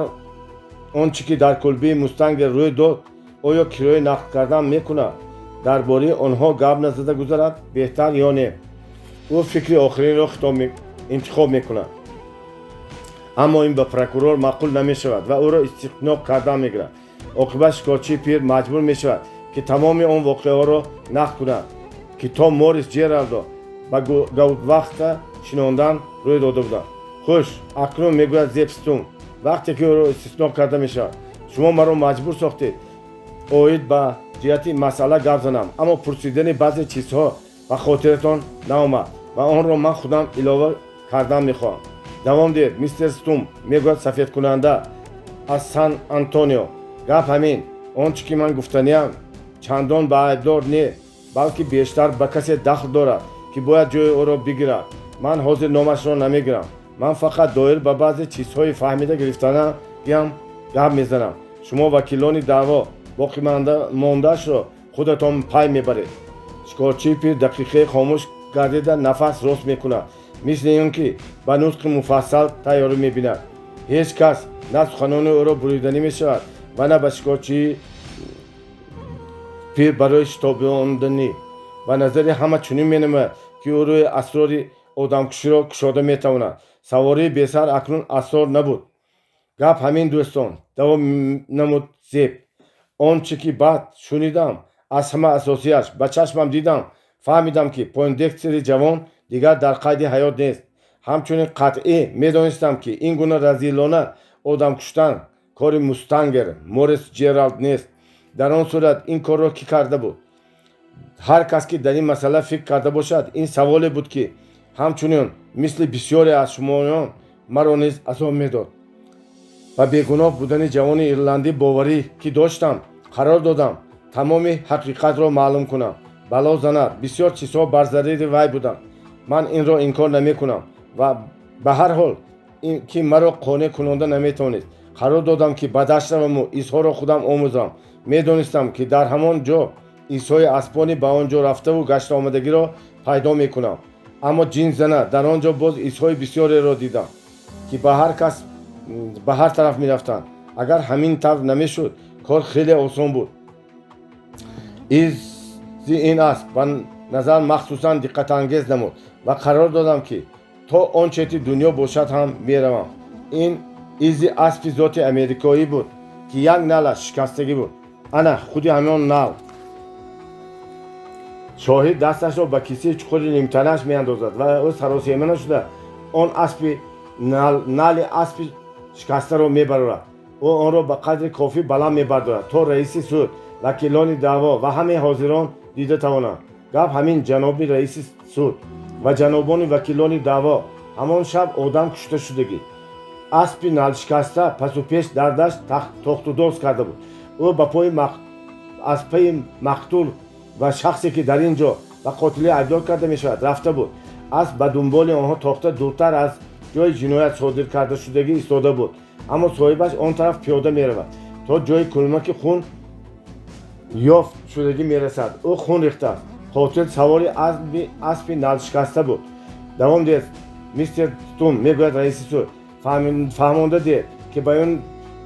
он чӣ ки дар кулбии Мустангер рӯй дод. Оё кироя нақл кардан мекунад? Дар бораи онҳо гап назада гузарад беҳтар ё не? Ӯ фикри охиринро интихоб мекунад, аммо ин ба прокурор маъқул намешавад ва ӯро истиқноқ кардан мегирад. Оқибат шикорчии пир маҷбур мешавад, ки тамоми он воқеаҳоро нақл кунад, ки то Морис Ҷералдро ба Гаутвахта шинондан рӯй дода буданд. «Хуш, акнун, — мегӯяд Зеб Стумп, вақте ки ӯро истисно карда мешавад, — шумо маро маҷбур сохтед оид ба ҷиҳати масъала гап занам, аммо пурсидани баъзе чизҳо ба хотиратон наомад ва онро ман худам илова кардан мехоҳам». «Давом диҳед, мистер Стумп, — мегӯяд сафедкунанда аз Сан Антонио. «Гап ҳамин: он чӣ ки ман гуфтаниям, чандон ба айбдор не, балки бештар ба касе дахл дорад, ки бояд ҷои ӯро бигирад. Ман ҳозир номашро намегирам. Ман фақат доир ба баъзе чизҳои фаҳмида гирифтанагиам гап мезанам. Шумо, вакилони даъво, боқимондаашро худатон пай мебаред». Шикорчии пир дақиқае хомӯш гардида, нафас рост мекунад, мисли он ки ба нутқи муфассал тайёрӣ мебинад. Ҳеҷ кас на суханони ӯро буриданӣ мешавад ва на ба шикорчии пир барои шитобонданӣ. Ба назари ҳама чунин менамояд, ки ӯ рӯи асрори одамкуширо кушода метавонад. Савории бесар акнун асрор набуд. «Гап ҳамин, дӯстон, — давом намуд Зеб. — Он чӣ ки баъд шунидам, аз ҳама асосияш ба чашмам дидам, фаҳмидам, ки Пойндекстери ҷавон дигар дар қайди ҳаёт нест. Ҳамчунин қатъӣ медонистам, ки ин гуна разилона одам куштан кори мустангер Морис Ҷералд нест. Дар он сурат ин корро кӣ карда буд? Ҳар кас, ки дар ин масъала фикр карда бошад, ин саволе буд, ки ҳамчунин мисли бисёре аз шумоён маро низ азоб медод. Ба бегуноҳ будани ҷавони ирландӣ боварӣ ки доштам, қарор додам тамоми ҳақиқатро маълум кунам. Бало занад, бисёр чизҳо бар зарари вай буданд, ман инро инкор намекунам ва ба ҳар ҳол ки маро қонеъ кунонда наметавонист. Қарор додам, ки ба дашт раваму изҳоро худам омӯзам. Медонистам, ки дар ҳамон ҷо изҳои аспони ба он ҷо рафтаву гашта омадагиро пайдо мекунам. Аммо ҷин зана, дар он ҷо боз изҳои бисёреро дидам, ки ба ҳар кас ба ҳар тараф мерафтанд. Агар ҳамин тавр намешуд, кор хеле осон буд. Изи ин асп ба назар махсусан диққатангез намуд ва қарор додам, ки то он чети дунё бошад ҳам меравам. Ин изи аспи зоти америкоӣ буд, ки як налаш шикастагӣ буд. Ана худи ҳамон нал». Шоҳид дасташро ба кисаи чуқури нимтанаш меандозад ва ӯ саросема нашуда он аспи нали аспи шикастаро мебарорад. Ӯ онро ба қадри кофӣ баланд мебардорад, то раиси суд, вакилони даъво ва ҳамаи ҳозирон дида тавонанд. «Гап ҳамин, ҷаноби раиси суд ва ҷанобони вакилони даъво. Ҳамон шаб одам кушта шудагӣ. Аспи налшикаста пасу пеш дар дашт тохтудоз карда буд. Ӯ ба пои аз пайи мақтул ва шахсе, ки дар ин ҷо ба қотилӣ айбдор карда мешавад, рафта буд. Асп ба дунболи онҳо тохта, дуртар аз ҷои ҷиноят содир карда шудагӣ истода буд, аммо соҳибаш он тараф пиёда меравад, то ҷои кулмаки хун ёфт шудагӣ мерасад. Ӯ хун рехтааст. Қотил савори аспи налшикаста буд». «Давом диҳед, мистер Стумп, — мегӯяд раиси суд. — Фаҳмонда диҳед, ки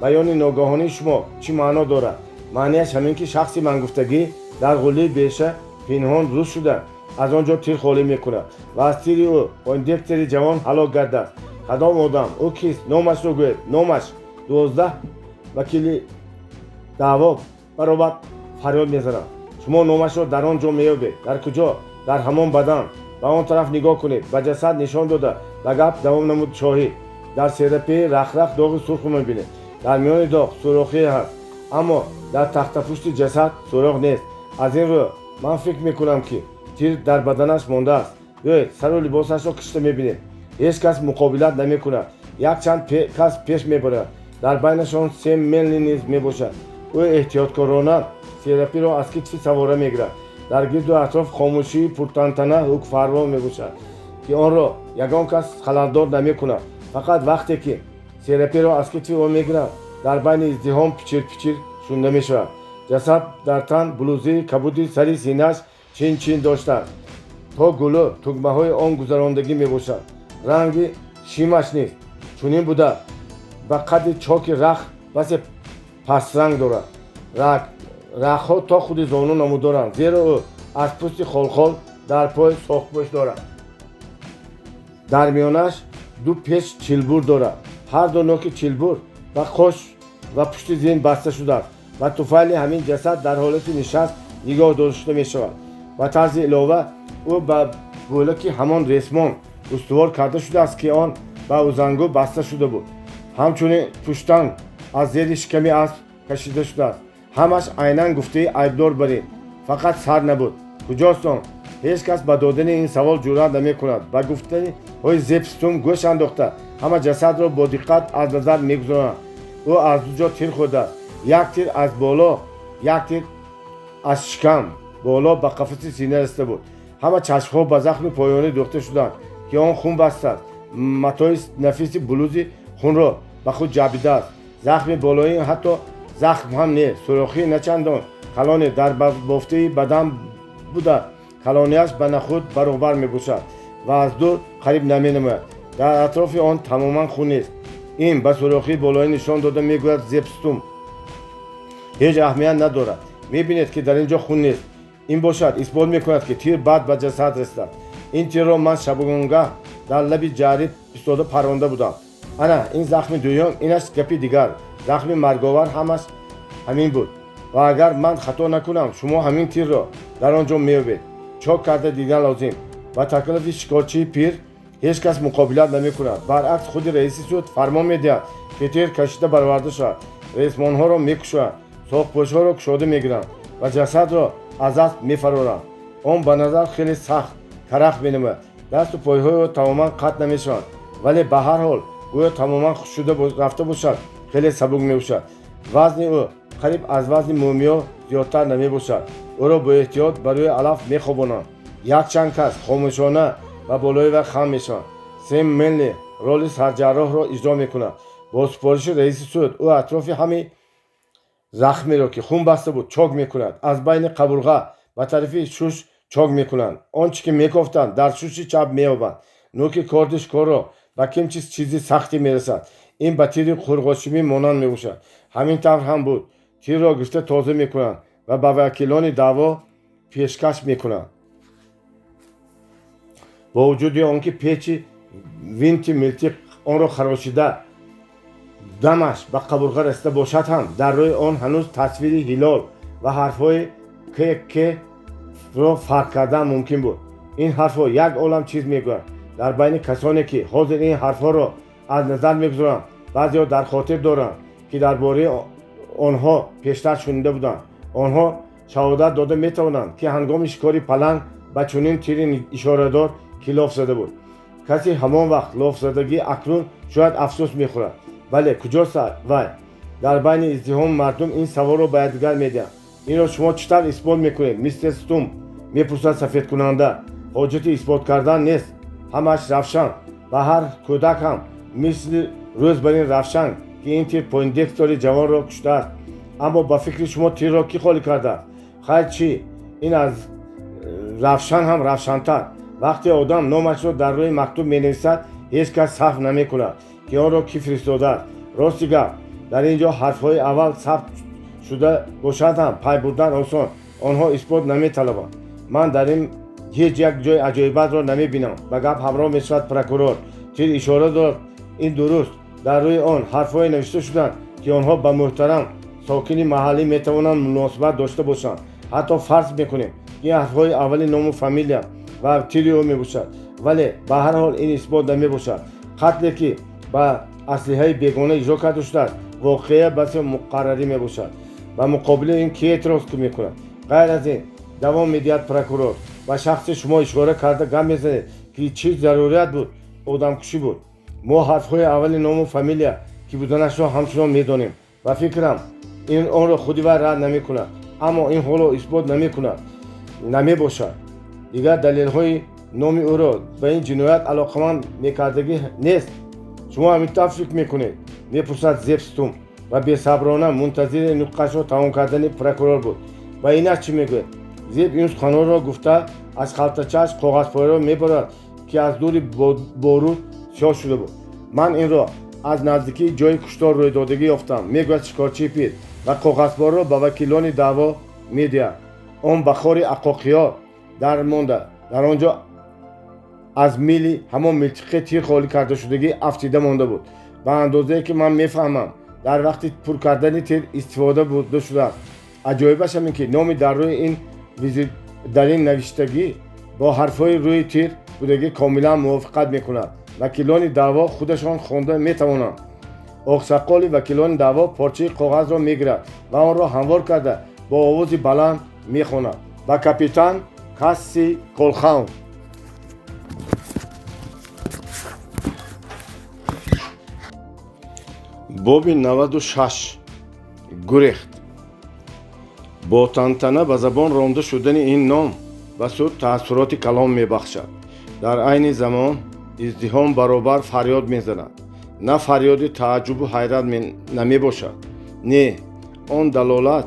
баёни ногаҳонии шумо чӣ маъно дорад». «Маънияш ҳамин, ки шахси мангуфтагӣ дар ғуллии беша пинҳон руст шуда, аз он ҷо тир холӣ мекунад ва аз тири ӯ Пойндекстери ҷавон ҳалок гардааст». «Кадом одам? Ӯ кист? Номашро гӯед, номаш!» 12 вакили даъво баробар фарёд мезананд. «Шумо номашро дар он ҷо меёбед». «Дар куҷо?» «Дар ҳамон бадан. Ба он тараф нигоҳ кунед», — ба ҷасад нишон дода, ба гап давом намуд шоҳид. «Дар серапеи рахрах доғи сурхро мебинед. Дар миёни доғ сӯрохие ҳаст, аммо дар тахтапушти ҷасад сӯрох нест. Аз ин рӯ ман фикр мекунам, ки тир дар баданаш мондааст. Биёед, сару либосашро кишта мебинем». Ҳеҷ кас муқобилат намекунад. Якчанд кас пеш мебарад. Дар байнашон Сем Менли низ мебошад. Ӯ эҳтиёткорона серапиро аз китфи савора мегирад. Дар гирду атроф хомӯшии пуртантана ҳукмфармо мебошад, ки онро ягон кас халалдор намекунад. Фақат вақте ки серапиро аз китфи ӯ мегиранд, дар байни издиҳом пичир пичир шунида мешавад. Ҷасад дар тан блузаи кабуди сари синааш чин чин доштааст, то гулӯ тугмаҳои он гузарондагӣ мебошад. Ранги шимаш низ чунин буда, ба қадри чоки рах басе пастранг дорад. Рахҳо то худи зону намудоранд, зеро ӯ аз пӯсти холхол дар пой соқпӯш дорад. Дар миёнаш ду печ чилбур дорад. Ҳар ду ноки чилбур ба қош ва пушти зин баста шудааст. Ба туфайли ҳамин ҷасад дар ҳолати нишаст нигоҳ дошта мешавад. Ба тарзи илова ӯ ба бӯлаки ҳамон ресмон устувор карда шудааст, ки он ба узангу баста шуда буд. Ҳамчунин пуштанг аз зери шиками асп кашида шудааст. Ҳамаш айнан гуфтаи айбдор барин, фақат сар набуд. Куҷост он? Ҳеҷ кас ба додани ин савол ҷуръат намекунад. Ба гуфтаниҳои Зепп Стумп гӯш андохта, ҳама ҷасадро бо диққат аз назар мегузаронанд. Ӯ аз ду ҷо тир хӯрдааст: як тир аз боло, як тир аз шикам боло ба қафаси сина расида буд. Ҳама чашмҳо ба захми поёнӣ дӯхта шуданд, ки он хун бастааст. Матои нафиси блузи хунро ба худ ҷабидааст. Захми болоӣ ҳатто захм ҳам нест, сӯрохии начандон калоне дар бофтаи бадан буда, калонияш ба нахӯд баробар мебошад ва аз дур қариб наменамояд. Дар атрофи он тамоман хун нест. Ин ба сӯрохии болоӣ нишон дода мегӯяд Зепп Стумп: ҳеҷ аҳамият надорад. Мебинед, ки дар ин ҷо хун нест. Ин бошад исбот мекунад, ки тир баъд ба ҷасад расидааст. Ин тирро ман шабонгаҳ дар лаби ҷариб истода парронда будам. Ана ин захми дуюм, инаш гапи дигар. Захми марговар ҳамаш ҳамин буд ва агар ман хато накунам, шумо ҳамин тирро дар он ҷо меёбед. Чок карда дидан лозим. Ба таклифи шикорчии пир ҳеҷ кас муқобилат намекунад. Баръакс, худи раиси суд фармон медиҳад, ки тир кашида бароварда шавад. Ресмонҳоро мекушоянд, соқпӯшҳоро кушода мегиранд ва ҷасадро аз асп мефароранд. Он ба назар хеле сахт карах менамояд. Дасту пойҳои ӯ тамоман қатъ намешаванд, вале ба ҳар ҳол гӯё тамоман хушкшуда рафта бошад, хеле сабук мебошад. Вазни ӯ қариб аз вазни мӯмиё зиёдтар намебошад. Ӯро боэҳтиёт ба рӯи алаф мехобонанд. Якчанд кас хомӯшона ба болои вай хам мешаванд. Сем Менли роли сарҷарроҳро иҷро мекунад. Бо супориши раиси суд ӯ атрофи ҳамин захмеро, ки хун баста буд, чок мекунад. Аз байни қабурға ба тарафи шуш чок мекунанд. Он чӣ ки мекофтанд, дар шуши чап меёбанд. Нӯки корди шикорро ба ким чиз чизи сахте мерасад. Ин ба тири қурғошимӣ монанд мебошад. Ҳамин тавр ҳам буд. Тирро гирифта тоза мекунанд ва ба вакилони даъво пешкаш мекунанд. Бо вуҷуди он ки печи винти милтиқ онро харошида, дамаш ба қабурға расида бошад ҳам, дар рӯи он ҳанӯз тасвири ҳилол ва ҳарфҳои Кк ро фарқ кардан мумкин буд. Ин ҳарфҳо як олам чиз мегӯянд. Дар байни касоне, ки ҳозир ин ҳарфҳоро аз назар мегузоранд, баъзеҳо дар хотир доранд, ки дар бораи онҳо пештар шунида буданд. Онҳо шаҳодат дода метавонанд, ки ҳангоми шикори паланг ба чунин тири ишорадор ки лоф зада буд. Касе ҳамон вақт лофзадагӣ акнун шояд афсӯс мехӯрад. Бале, куҷост вай? Дар байни издиҳоми мардум ин саволро ба якдигар медиҳанд. Инро шумо чӣ тавр исбот мекунед, мистер Стумп? Мепурсад сафедкунанда. Ҳоҷати исбот кардан нест, ҳамаш равшан. Ба ҳар кӯдак ҳам мисли рӯз бар ин равшан, ки ин тир Пойндекстери ҷавонро куштааст. Аммо ба фикри шумо тирро кӣ холӣ кардааст? Хайр, чӣ? Ин аз равшан ҳам равшантар. Вақте одам номашро дар рӯи мактуб менависад, ҳеҷ кас саҳв намекунад, ки онро кӣ фиристодааст. Рости гап, дар ин ҷо ҳарфҳои аввал сабт шуда бошанд ҳам, пай бурдан осон. Онҳо исбот наметалабанд. Ман дар ин ҳеҷ як ҷои аҷоибатро намебинам, ба гап ҳамроҳ мешавад прокурор. Тир ишора дорад, ин дуруст. Дар рӯи он ҳарфҳое навишта шуданд, ки онҳо ба муҳтарам сокини маҳаллӣ метавонанд муносибат дошта бошанд. Ҳатто фарз мекунем, ки ин ҳарфҳои аввали ному фамилия ва тири ӯ мебошад, вале ба ҳар ҳол ин исбот намебошад. Қатле, ки ба аслиҳаи бегона иҷро карда шудааст, воқеа басо муқаррарӣ мебошад. Ба муқобили ин ки эътироз мекунад? Ғайр аз ин, давом медиҳад прокурор, ба шахси шумо ишора карда гап мезанед, ки чӣ зарурият буд, одамкушӣ буд. Мо ҳарфҳои аввали ному фамилия ки буданашро ҳамчунон медонем. Ба фикрам, ин онро худи вай рад намекунад, аммо ин ҳоло исбот намекунад, намебошад. Дигар далелҳои номи ӯро ба ин ҷиноят алоқаманд мекардагӣ нест. Шумо ҳамин тавр фикр мекунед? Мепурсад Зепп Стумп ва бесаброна мунтазири нутқашро тамом кардани прокурор буд. Ба инаш чӣ мегӯяд? Зепп ин суханонро гуфта, аз халтачааш коғазпораро мебарад, ки аз дури боруд сиёҳ шуда буд. Ман инро аз наздикии ҷои куштор рӯйдодагӣ ёфтам, мегӯяд шикорчии пир ва коғазпораро ба вакилони даъво медиҳад. Он ба хори ақоқиё дар монда, дар он ҷо аз мили ҳамон милтиқи тир холӣ кардашудагӣ афтида монда буд. Ба андозае ки ман мефаҳмам, дар вақти пур кардани тир истифода бурда шудааст. Аҷоибаш ҳамин ки номи дар рӯи ин дар ин навиштагӣ бо ҳарфҳои рӯи тир будагӣ комилан мувофиқат мекунад. Вакилони даъво худашон хонда метавонанд. Оқсақоли вакилони даъво порчаи коғазро мегирад ва онро ҳамвор карда бо овози баланд мехонад. Ба капитан Касси Колхаун. Боби 96. Гурехт. Бо тантана ба забон ронда шудани ин ном ба суд таассуроти калон мебахшад. Дар айни замон издиҳом баробар фарёд мезанад. На фарёди тааҷҷубу ҳайрат намебошад. Не, он далолат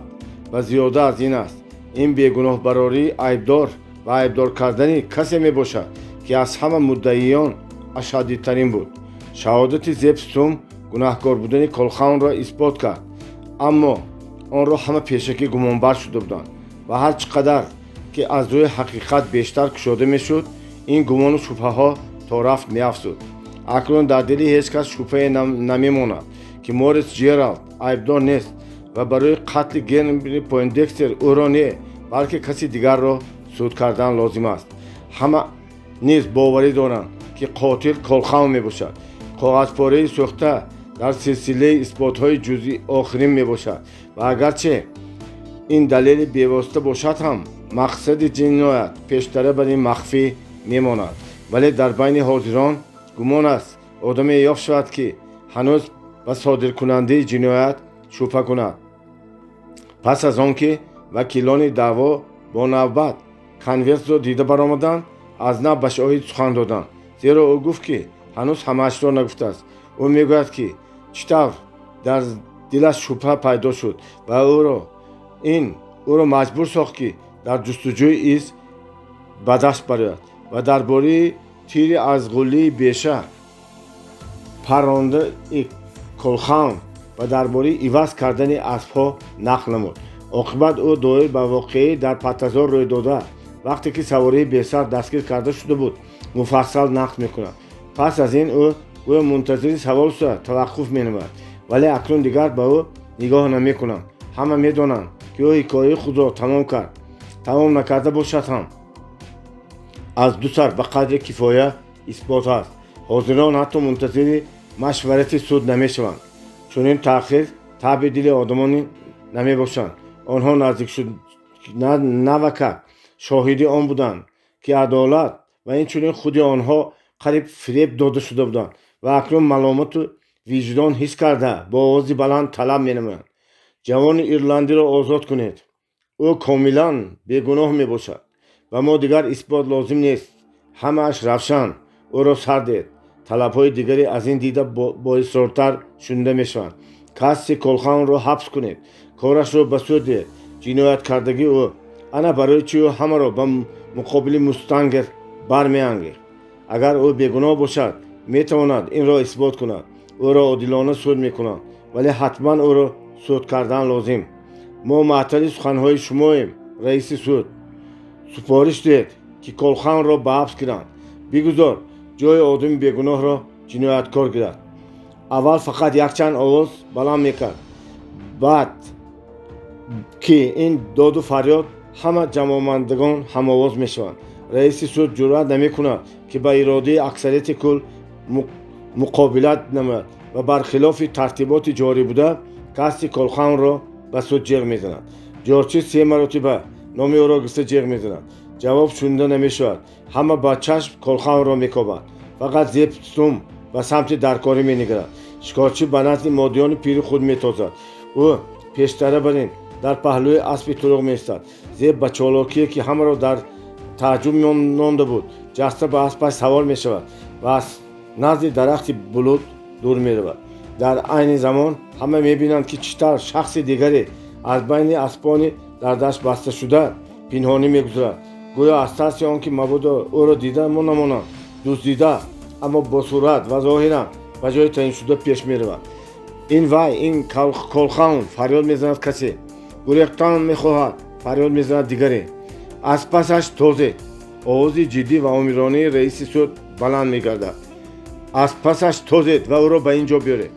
ба зиёда аз ин аст. Ин бегуноҳбарории айбдор ва айбдор кардани касе мебошад, ки аз ҳама муддаиён ашаддитарин буд. Шаҳодати Зеб Сум гунаҳкор будани Колхаунро исбот кард, аммо онро ҳама пешакӣ гумонбар шуда буданд ва ҳар чӣ қадар ки аз рӯи ҳақиқат бештар кушода мешуд, ин гумону шубҳаҳо то рафт меафзуд. Акнун дар дили ҳеҷ кас шубҳае намемонад, ки Морис Ҷералд айбдор нест ва барои қатли Генри Пойндекстер ӯро не, балки каси дигарро суд кардан лозим аст. Ҳама низ боварӣ доранд, ки қотил Колхаун мебошад. Коғазпораи сӯхта дар силсилаи исботҳои ҷузъи охирин мебошад ва агарче ин далели бевосита бошад ҳам, мақсади ҷиноят пештара бар ин махфӣ мемонад. Вале дар байни ҳозирон гумон аст одаме ёфт шавад, ки ҳанӯз ба содиркунандаи ҷиноят шубҳа кунад. Пас аз он ки вакилони даъво бо навбат конвертро дида баромаданд, аз нав ба шоҳид сухан доданд, зеро ӯ гуфт, ки ҳанӯз ҳамаашро нагуфтааст. Ӯ мегӯяд, ки чӣ тавр дар дилаш шубҳа пайдо шуд ва ӯро маҷбур сохт, ки дар ҷустуҷӯи из ба даст барояд ва дар бораи тири аз ғуллии беша паррондаи Колхаун ва дар бораи иваз кардани аспҳо нақл намуд. Оқибат ӯ доир ба воқеаи дар паттазор рӯй дода, вақте ки савории бесар дастгир карда шуда буд, муфассал нақл мекунад. Пас аз ин ӯ гӯё мунтазири савол шуда таваққуф менамояд, вале акнун дигар ба ӯ нигоҳ намекунанд. Ҳама медонанд, ки ӯ ҳикояи худро тамом кард. Тамом накарда бошад ҳам аз ду сар ба қадри кифоя исбот аст. Ҳозирон ҳатто мунтазири машварати суд намешаванд. Чунин таъхир таъби дили одамони намебошанд. Онҳо наздик шуд навакак шоҳиди он буданд, ки адолат ва инчунин худи онҳо қариб фиреб дода шуда буданд ва акнун маломату виҷдон ҳис карда бо овози баланд талаб менамоянд: ҷавони ирландиро озод кунед. Ӯ комилан бегуноҳ мебошад ва мо дигар исбот лозим нест. Ҳамааш равшан. Ӯро сар дед. Талабҳои дигаре аз ин дида боисрортар шунида мешаванд. Касси Колхаунро ҳабс кунед, корашро ба суд диҳед. Ҷинояткардагии ӯ ана барои чи ӯ ҳамаро ба муқобили мустангер бармеангехт. Агар ӯ бегуноҳ бошад, метавонад инро исбот кунад. Ӯро одилона суд мекунанд, вале ҳатман ӯро суд кардан лозим. Мо маътали суханҳои шумоем, раиси суд. Супориш диҳед, ки Колхаунро ба ҳабс гиранд. Бигузор ҷои одами бегуноҳро ҷинояткор гирад. Аввал фақат якчанд овоз баланд мекард, баъд ки ин доду фарёд ҳама ҷамъомадагон ҳамовоз мешаванд. Раиси суд ҷуръат намекунад, ки ба иродаи аксарияти кул муқобилат намояд ва бархилофи тартиботи ҷорӣ буда касси Колхаунро ба суд ҷеғ мезанад. Ҷорчӣ се маротиба номи ӯро гирифта ҷеғ мезанад. Ҷавоб шунида намешавад. Ҳама ба чашм Колхаунро мекобанд. Фақат Зеб Сум ба самти даркорӣ менигарад. Шикорчӣ ба назди модиёни пири худ метозад. Ӯ пештара бар ин дар паҳлӯи аспи туруғ меистад. Зеб ба чолокие, ки ҳамаро дар тааҷҷуб нонда буд, ҷаста ба аспаш савор мешавад ва аз назди дарахти булут дур меравад. Дар айни замон ҳама мебинанд, ки чӣ тавр шахси дигаре аз байни аспони дар дашт басташуда пинҳонӣ мегузарад. Гӯё аз тарси он ки мабодо ӯро дида намонанд, дуздида, аммо бо суръат ва зоҳиран ба ҷои таъиншуда пеш меравад. Ин вай, ин Колхаун, фарёд мезанад касе. Гурехтан мехоҳад. Фарёд мезанад дигаре. Аз пасаш тозед. Овози ҷиддӣ ва омиронаи раиси суд баланд мегардад. Аз пасаш тозед ва ӯро ба ин ҷо биёред.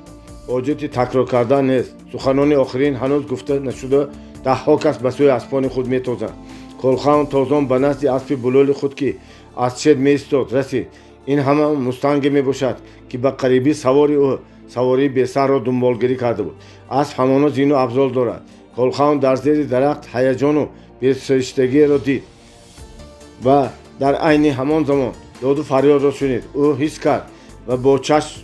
Ҳоҷати такрор кардан нест. Суханони охирин ҳанӯз гуфта нашуда, даҳҳо кас ба сӯи аспони худ метозанд. Колхаун тозон ба назди аспи булули худ, ки аз чет меистод, расид. Ин ҳама мустанге мебошад, ки ба қарибӣ савори ӯ савории бесарро дунболгирӣ карда буд. Асп ҳамоно зину абзол дорад. Колхаун дар зери дарахт ҳаяҷону бесариштагиеро дид ва дар айни ҳамон замон доду фарёдро шунид. Ӯ ҳис кард ва бо чашм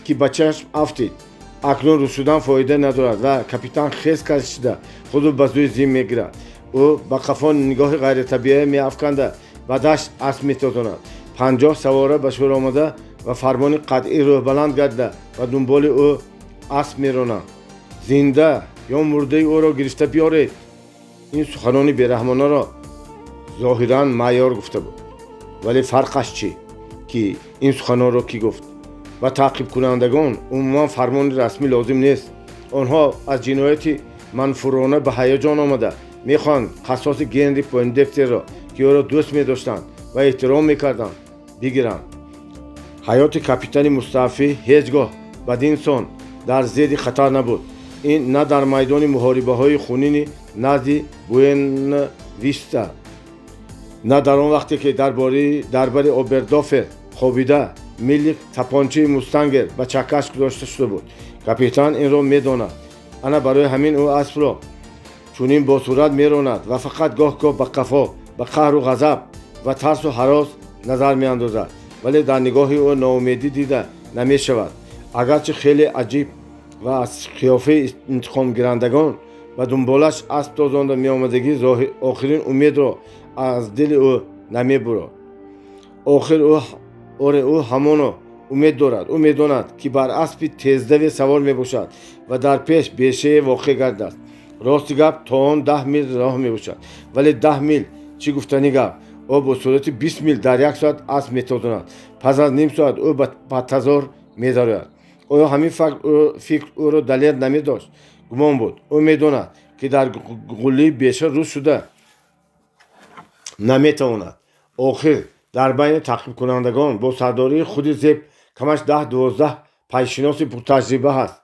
ки ба чашм афтид. Акнун рӯшудан фоида надорад ва капитан хез кашида худро ба сӯи зин мегирад. Ӯ ба қафо нигоҳи ғайритабиӣ меафканда ба дашт асп метозонад. 50 савора ба шӯр омада ва фармони қатъӣ рӯҳбаланд гардида ба дунболи ӯ асп меронанд. Зинда ё мурдаи ӯро гирифта биёред. Ин суханони бераҳмонаро зоҳиран майор гуфта буд, вале фарқаш чӣ, ки ин суханонро кӣ гуфт? Ба таъқибкунандагон умуман фармони расмӣ лозим нест. Онҳо аз ҷинояти манфурона ба ҳаяҷон омада мехоҳанд қассоси Генри Пойндекстерро, ки ӯро дӯст медоштанд ва эҳтиром мекарданд, бигиранд. Ҳаёти капитани мустаъфӣ ҳеҷ гоҳ бадин сон дар зери хатар набуд. Ин на дар майдони муҳорибаҳои хунини назди Буэнависта, на дар он вақте ки дар бари Обердофер хобида мили тапончаи мустангер ба чаккаш гузошта шуда буд. Капитан инро медонад. Ана барои ҳамин ӯ аспро чунин бо суръат меронад ва фақат гоҳ-гоҳ ба қафо ба қаҳру ғазаб ва тарсу ҳарос назар меандозад, вале дар нигоҳи ӯ ноумедӣ дида намешавад. Агарчи хеле аҷиб ва аз қиёфаи интиқомгирандагон ба дунболаш асп тозонда меомадагӣ охирин умедро аз дили ӯ намебурад. Охир оре, ӯ ҳамоно умед дорад. Ӯ медонад, ки бар аспи тездаве савор мебошад ва дар пеш бешае воқеъ гардааст. Рости гап, то он 10 мил роҳ мебошад, вале 10 мил чӣ гуфтани гап? Ӯ бо суръати 20 мил дар як соат асп метозонад. Пас аз ним соат ӯ ба паттазор медарояд. Оё ҳамин фикр ӯро далер намедошт? Гумон буд. Ӯ медонад, ки дар ғуллии беша рӯз шуда наметавонад. Охир дар байни таъқибкунандагон бо сардории худи Зеб камаш 10-12 пайшиноси пуртаҷриба ҳаст.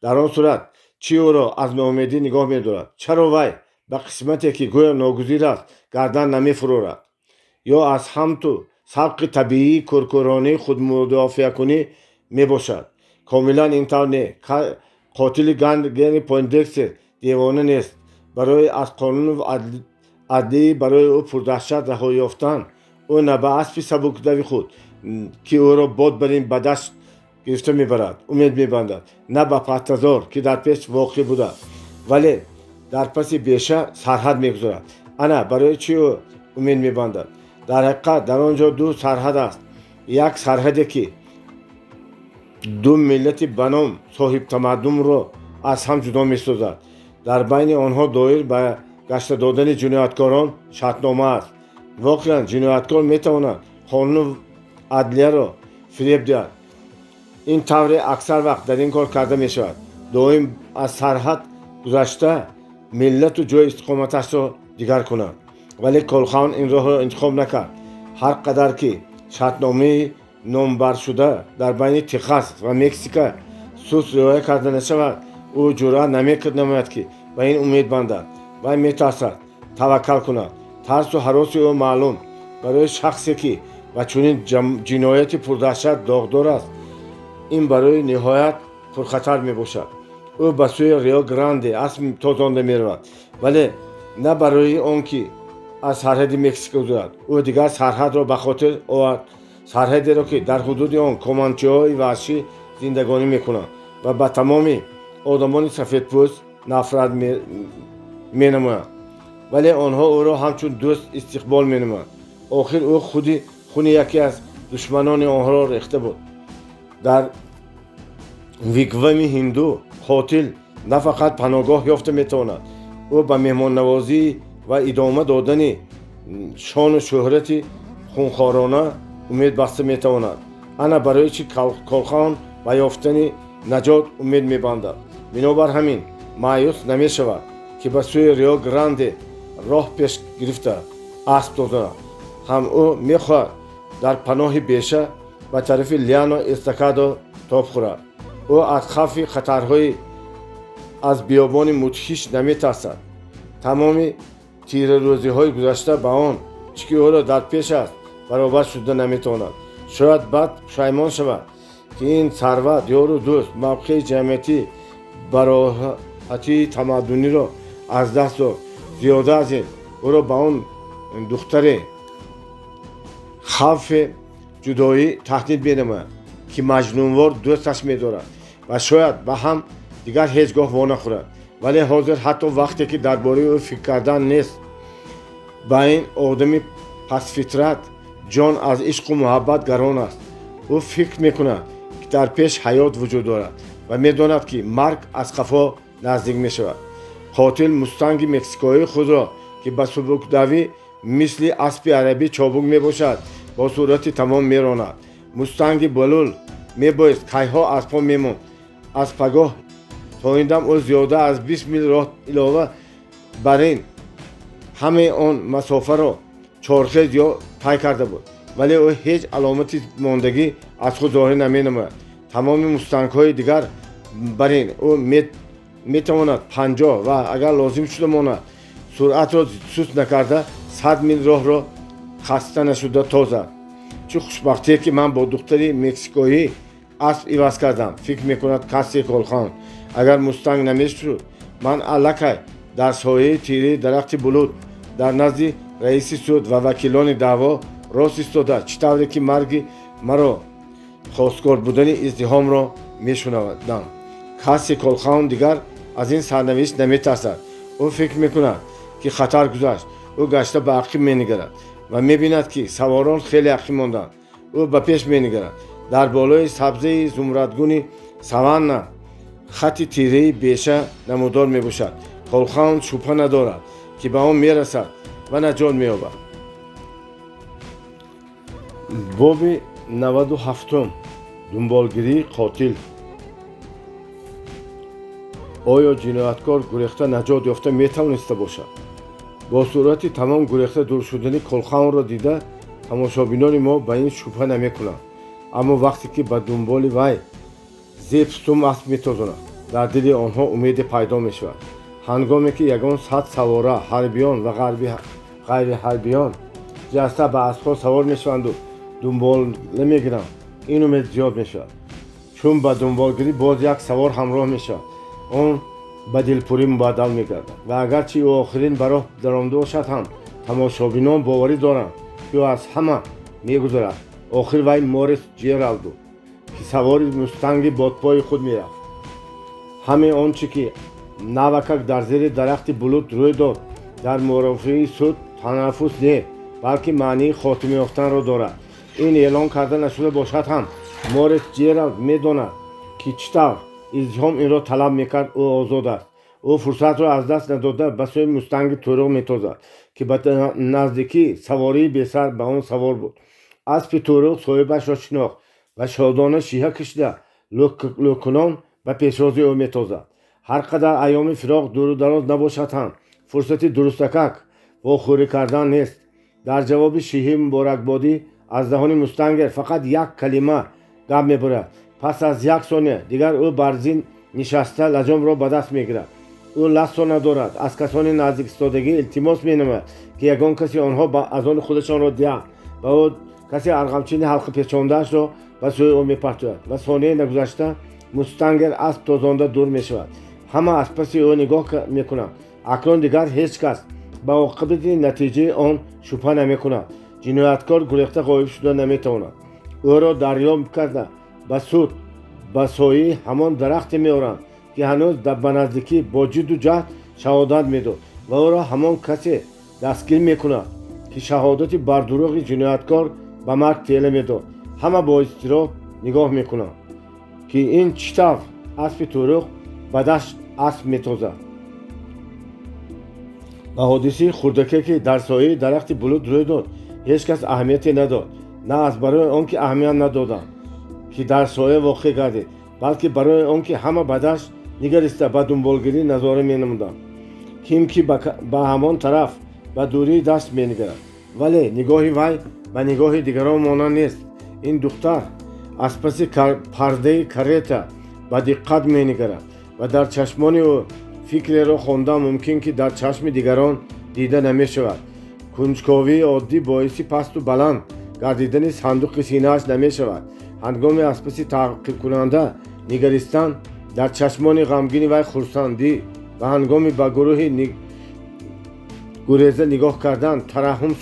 Дар он сурат чӣ ӯро аз ноумедӣ нигоҳ медорад? Чаро вай ба қисмате, ки гӯё ногузир аст, гардан намефурорад? Ё аз ҳамту сабқи табиии кӯркӯронаи худмудофиакунӣ мебошад? Комилан ин тавр не. Қотили Генри Пойндекстер девона нест. Барои аз қонуну адлии барои ӯ пурдаҳшат раҳо ёфтан, ӯ на ба аспи сабукдави худ, ки ӯро бод бар ин ба даст гирифта мебарад, умед мебандад, на ба паттазор, ки дар пеш воқеъ буда, вале дар паси беша сарҳад мегузорад. Ана барои чӣ ӯ умед мебандад. Дар ҳақиқат дар он ҷо ду сарҳад аст. Як сарҳаде, ки ду миллати ба ном соҳибтамаддунро аз ҳам ҷудо месозад. Дар байни онҳо доир ба гашта додани ҷинояткорон шартнома аст. Воқеан ҷинояткор метавонад қонуну адлияро фиреб диҳад. Ин тавре аксар вақт дар ин кор карда мешавад. Доим аз сарҳад гузашта миллату ҷои истиқоматашро дигар кунад. Вале Колхаун ин роҳро интихоб накард. Ҳар қадар ки шартномаи номбаршуда дар байни Техас ва Мексика суст риоя карда нашавад, ӯ ҷуръат намекунамояд, ки ба ин умед бандад. Вай метарсад таваккал кунад. Тарсу ҳароси ӯ маълум. Барои шахсе, ки ба чунин ҷинояти пурдаҳшат доғдор аст, ин барои ниҳоят пурхатар мебошад. Ӯ ба сӯи Рио Гранде асп тозонда меравад, вале на барои он ки аз сарҳади Мексика гузарад. Ӯ дигар сарҳадро ба хотир овард, сарҳадеро, ки дар ҳудуди он команчиҳои ваҳшӣ зиндагонӣ мекунанд ва ба тамоми одамони сафедпӯст нафрат менамоянд, вале онҳо ӯро ҳамчун дӯст истиқбол менамоянд. Охир ӯ худи хуни яке аз душманони онҳоро рехта буд. Дар вигвами ҳинду қотил на фақат паноҳгоҳ ёфта метавонад, ӯ ба меҳмоннавозӣ ва идома додани шону шӯҳрати хунхорона умед баста метавонад. Ана барои чӣ Колхаун ба ёфтани наҷот умед мебандад. Бинобар ҳамин маъюс намешавад, ки ба сӯи Рио Гранде Роҳ пеш гирифта асп тозонад. Ҳам ӯ мехоҳад дар паноҳи беша ба тарафи Лиано Эстакадо тоб хӯрад. Ӯ аз хавфи хатарҳои аз биёбони мудҳиш наметарсад. Тамоми тирарӯзиҳои гузашта ба он чӣ ки ӯро дар пеш аст, баробар шуда наметавонад. Шояд баъд пушаймон шавад, ки ин сарват, ёру дӯст, мавқеи ҷамъиятӣ, бароҳатии тамаддуниро аз даст дод. Зиёда аз ин, ӯро ба он духтаре хавфи ҷудоӣ таҳдид менамояд, ки маҷнунвор дӯсташ медорад ва шояд ба ҳам дигар ҳеҷ гоҳ вонахӯрад. Вале ҳозир ҳатто вақте ки дар бораи ӯ фикр кардан нест. Ба ин одами пастфитрат ҷон аз ишқу муҳаббат гарон аст. Ӯ фикр мекунад, ки дар пеш ҳаёт вуҷуд дорад ва медонад, ки марг аз қафо наздик мешавад. Қотил мустанги мексикоии худро, ки ба субукдавӣ мисли аспи арабӣ чобук мебошад, бо суръати тамом меронад. Мустанги булул мебоист кайҳо аз по мемонд. Аз пагоҳ то ин дам ӯ зиёда аз 20 мил роҳ, илова бар ин ҳамаи он масофаро чорхез ё тай карда буд, вале ӯ ҳеҷ аломати мондагӣ аз худ зоҳир наменамояд. Тамоми мустангҳои дигар бар ин ӯ метавонад 50 ва агар лозим шуда монад, суръатро суст накарда, 100 мил роҳро хаста нашуда тозад. Чӣ хушбахтие, ки ман бо духтари мексикоӣ асп иваз кардам, фикр мекунад Касси Колхаун. Агар мустанг намешуд, ман аллакай дар сояи тираи дарахти булут, дар назди раиси суд ва вакилони даъво рост истода, чӣ тавре ки марги маро хостгор будани издиҳомро мешунавдам. Касси Колхаун дигар аз ин сарнавишт наметарсад. Ӯ фикр мекунад, ки хатар гузашт. Ӯ гашта ба ақиб менигарад ва мебинад, ки саворон хеле ақиб монданд. Ӯ ба пеш менигарад. Дар болои сабзаи зумрадгуни саванна хати тираи беша намудор мебошад. Колхаун шубҳа надорад, ки ба он мерасад ва наҷот меёбад. Боби 97-ум. Дунболгирии қотил. Оё ҷинояткор гурехта наҷот ёфта метавониста бошад? Бо суръати тамом гурехта дур шудани Колхаунро дида, тамошобинони мо ба ин шубҳа намекунанд. Аммо вақте ки ба дунболи вай Зеб Стум асп метозонад, дар дили онҳо умеде пайдо мешавад. Ҳангоме ки ягон сад савора, ҳарбиён ва ғайриҳарбиён, ҷаста ба аспҳо савор мешаванду дунбола мегиранд, ин умед зиёд мешавад. Чун ба дунболгирӣ боз як савор ҳамроҳ мешавад, он ба дилпурӣ мубаддал мегардад. Ва агарчи ӯ охирин ба роҳ даромада бошад ҳам, тамошобинон боварӣ доранд, ки ӯ аз ҳама мегузарад. Охир вай Морис Ҷералд буд, ки савори мустанги бодпои худ мерафт. Ҳамаи он чӣ ки навакак дар зери дарахти булут рӯй дод, дар мурофиаи суд танаффус не, балки маънии хотима ёфтанро дорад. Ин эълон карда нашуда бошад ҳам, Морис Ҷералд медонад, ки чӣ тавр издиҳом инро талаб мекард, ӯ озод аст. Ӯ фурсатро аз даст надода, ба сӯи мустанги тӯруғ метозад, ки ба наздикӣ савории бесар ба он савор буд. Аспи тӯруғ соҳибашро шинохт ва шодона шиҳа кашида, лӯккунон ба пешвози ӯ метозад. Ҳар қадар айёми фироқ дуру дароз набошад ҳам, фурсати дурустакак вохӯрӣ кардан нест. Дар ҷавоби шиҳи муборакбодӣ аз даҳони мустангер фақат як калима гап мебурад. Пас аз як сония дигар ӯ бар зин нишаста, лаҷомро ба даст мегирад. Ӯ лассо надорад. Аз касони наздик истодагӣ илтимос менамояд, ки ягон касе онҳо аз они худашонро диҳанд. Ба ӯ касе арғамчини ҳалқапечондаашро ба сӯи ӯ мепартояд ва сонияе нагузашта мустангер асп тозонда дур мешавад. Ҳама аз паси ӯ нигоҳ мекунанд. Акнун дигар ҳеҷ кас ба оқибати натиҷаи он шубҳа намекунад. Ҷинояткор гурехта ғоиб шуда наметавонад. Ӯро дарёб карда, ба суд, ба сояи ҳамон дарахте меоранд, ки ҳанӯз ба наздикӣ бо ҷидду ҷаҳд шаҳодат медод, ва ӯро ҳамон касе дастгир мекунад, ки шаҳодати бардурӯғи ҷинояткор ба марг тела медод. Ҳама бо изтироб нигоҳ мекунанд, ки ин чӣ тавр аспи тӯруғ ба дашт асп метозад. Ба ҳодисаи хурдаке, ки дар сояи дарахти булут рӯй дод, ҳеҷ кас аҳамияте надод. На аз барои он ки аҳамият надоданд, ки дар соя воқеъ гардид, балки барои он ки ҳама ба дашт нигариста, ба дунболгирӣ назора менамуданд. Ким ки ба ҳамон тараф Ба дурии даст менигарад, вале нигоҳи вай ба нигоҳи дигарон монанд нест. Ин духтар аз паси пардаи карета ба диққат менигарад ва дар чашмони ӯ фикреро хондан мумкин, ки дар чашми дигарон дида намешавад. Кунҷковии оддӣ боиси пасту баланд гардидани сандуқи синааш намешавад. Ҳангоми аз паси таъқибкунанда нигаристан, дар чашмони ғамгини вай хурсандӣ ва ҳангоми ба гурӯҳи гуреза нигоҳ кардан, тараҳҳум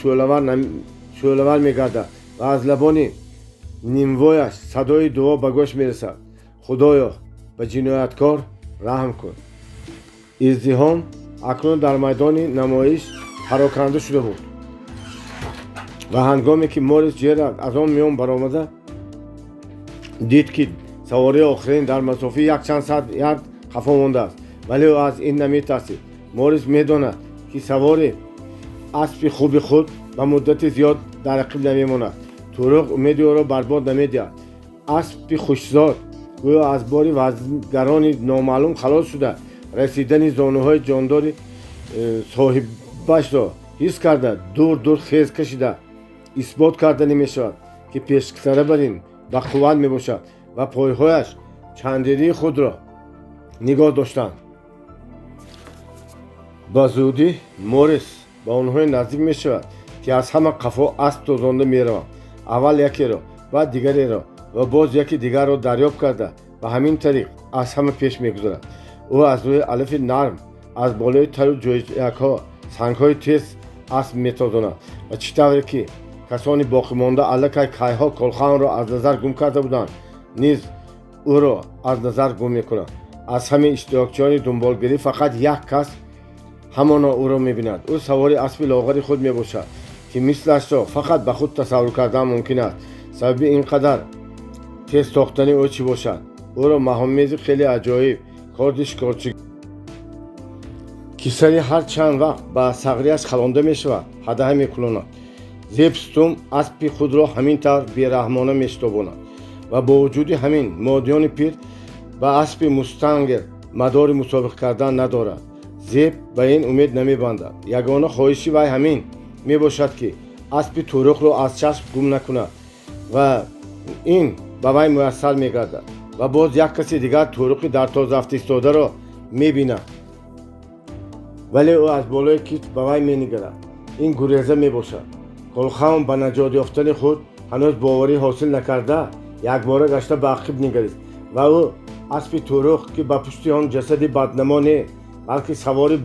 шӯълавар мегардад ва аз лабони нимвояш садои дуо ба гӯш мерасад: «Худоё, ба ҷинояткор раҳм кун». Издиҳом акнун дар майдони намоиш пароканда шуда буд ва ҳангоме ки Морис Ҷерард аз он миён баромада дид, ки савораи охирин дар масофаи якчанд сад ярд қафо мондааст, вале ӯ аз ин наметарсид. Морис медонад, ки савори аспи хуби худ ба муддати зиёд дар ақиб намемонад. Туруқ умеди ӯро барбод намедиҳад. Аспи хушзод гӯё аз бори вазнгарони номаълум халос шуда, расидани зонуҳои ҷондори соҳибашро ҳис карда, дур дур хез кашида исбот карда намешавад, ки пешсара бар ин бақувват мебошад ва пойҳояш чандирии худро нигоҳ доштанд. Ба зудӣ Морис ба онҳое наздик мешавад, ки аз ҳама қафо асп тозонда мераванд. Аввал якеро, баъд дигареро ва боз яки дигарро дарёб карда, ба ҳамин тариқ аз ҳама пеш мегузарад. Ӯ аз рӯи алафи нарм, аз болои тару ҷӯякҳо, сангҳои тез асп метозонад ва чӣ тавре ки касони боқимонда аллакай кайҳо Колхаунро аз назар гум карда буданд, низ ӯро аз назар гум мекунанд. Аз ҳамаи иштирокчиёни дунболгирӣ фақат як кас ҳамоно ӯро мебинад. Ӯ савори аспи лоғари худ мебошад, ки мислашро фақат ба худ тасаввур кардан мумкин аст. Сабаби ин қадар тез тохтани ӯ чӣ бошад? Ӯро маҳомези хеле аҷоиб, корди шикорчӣ, ки сари ҳар чанд вақт ба сағрияш халонда мешавад, ҳадаҳа мекунонад. Зебстум аспи худро ҳамин тавр бераҳмона мешитобонад ва бо вуҷуди ҳамин модиёни пир ба аспи Мустангер мадори мусобиқа кардан надорад. Зеб ба ин умед намебандад. Ягона хоҳиши вай ҳамин мебошад, ки аспи Туруқро аз чашм гум накунад ва ин ба вай муяссар мегардад. Ва боз як каси дигар Туруқи дар тоз рафта истодаро мебинад, вале ӯ аз болои китф ба вай менигарад. Ин гуреза мебошад. Колхаун ба наҷот ёфтани худ ҳанӯз боварӣ ҳосил накарда, якбора гашта ба ақиб нигарист ва ӯ аспи Туруқ, ки ба пушти он ҷасади баднамо не, балки савори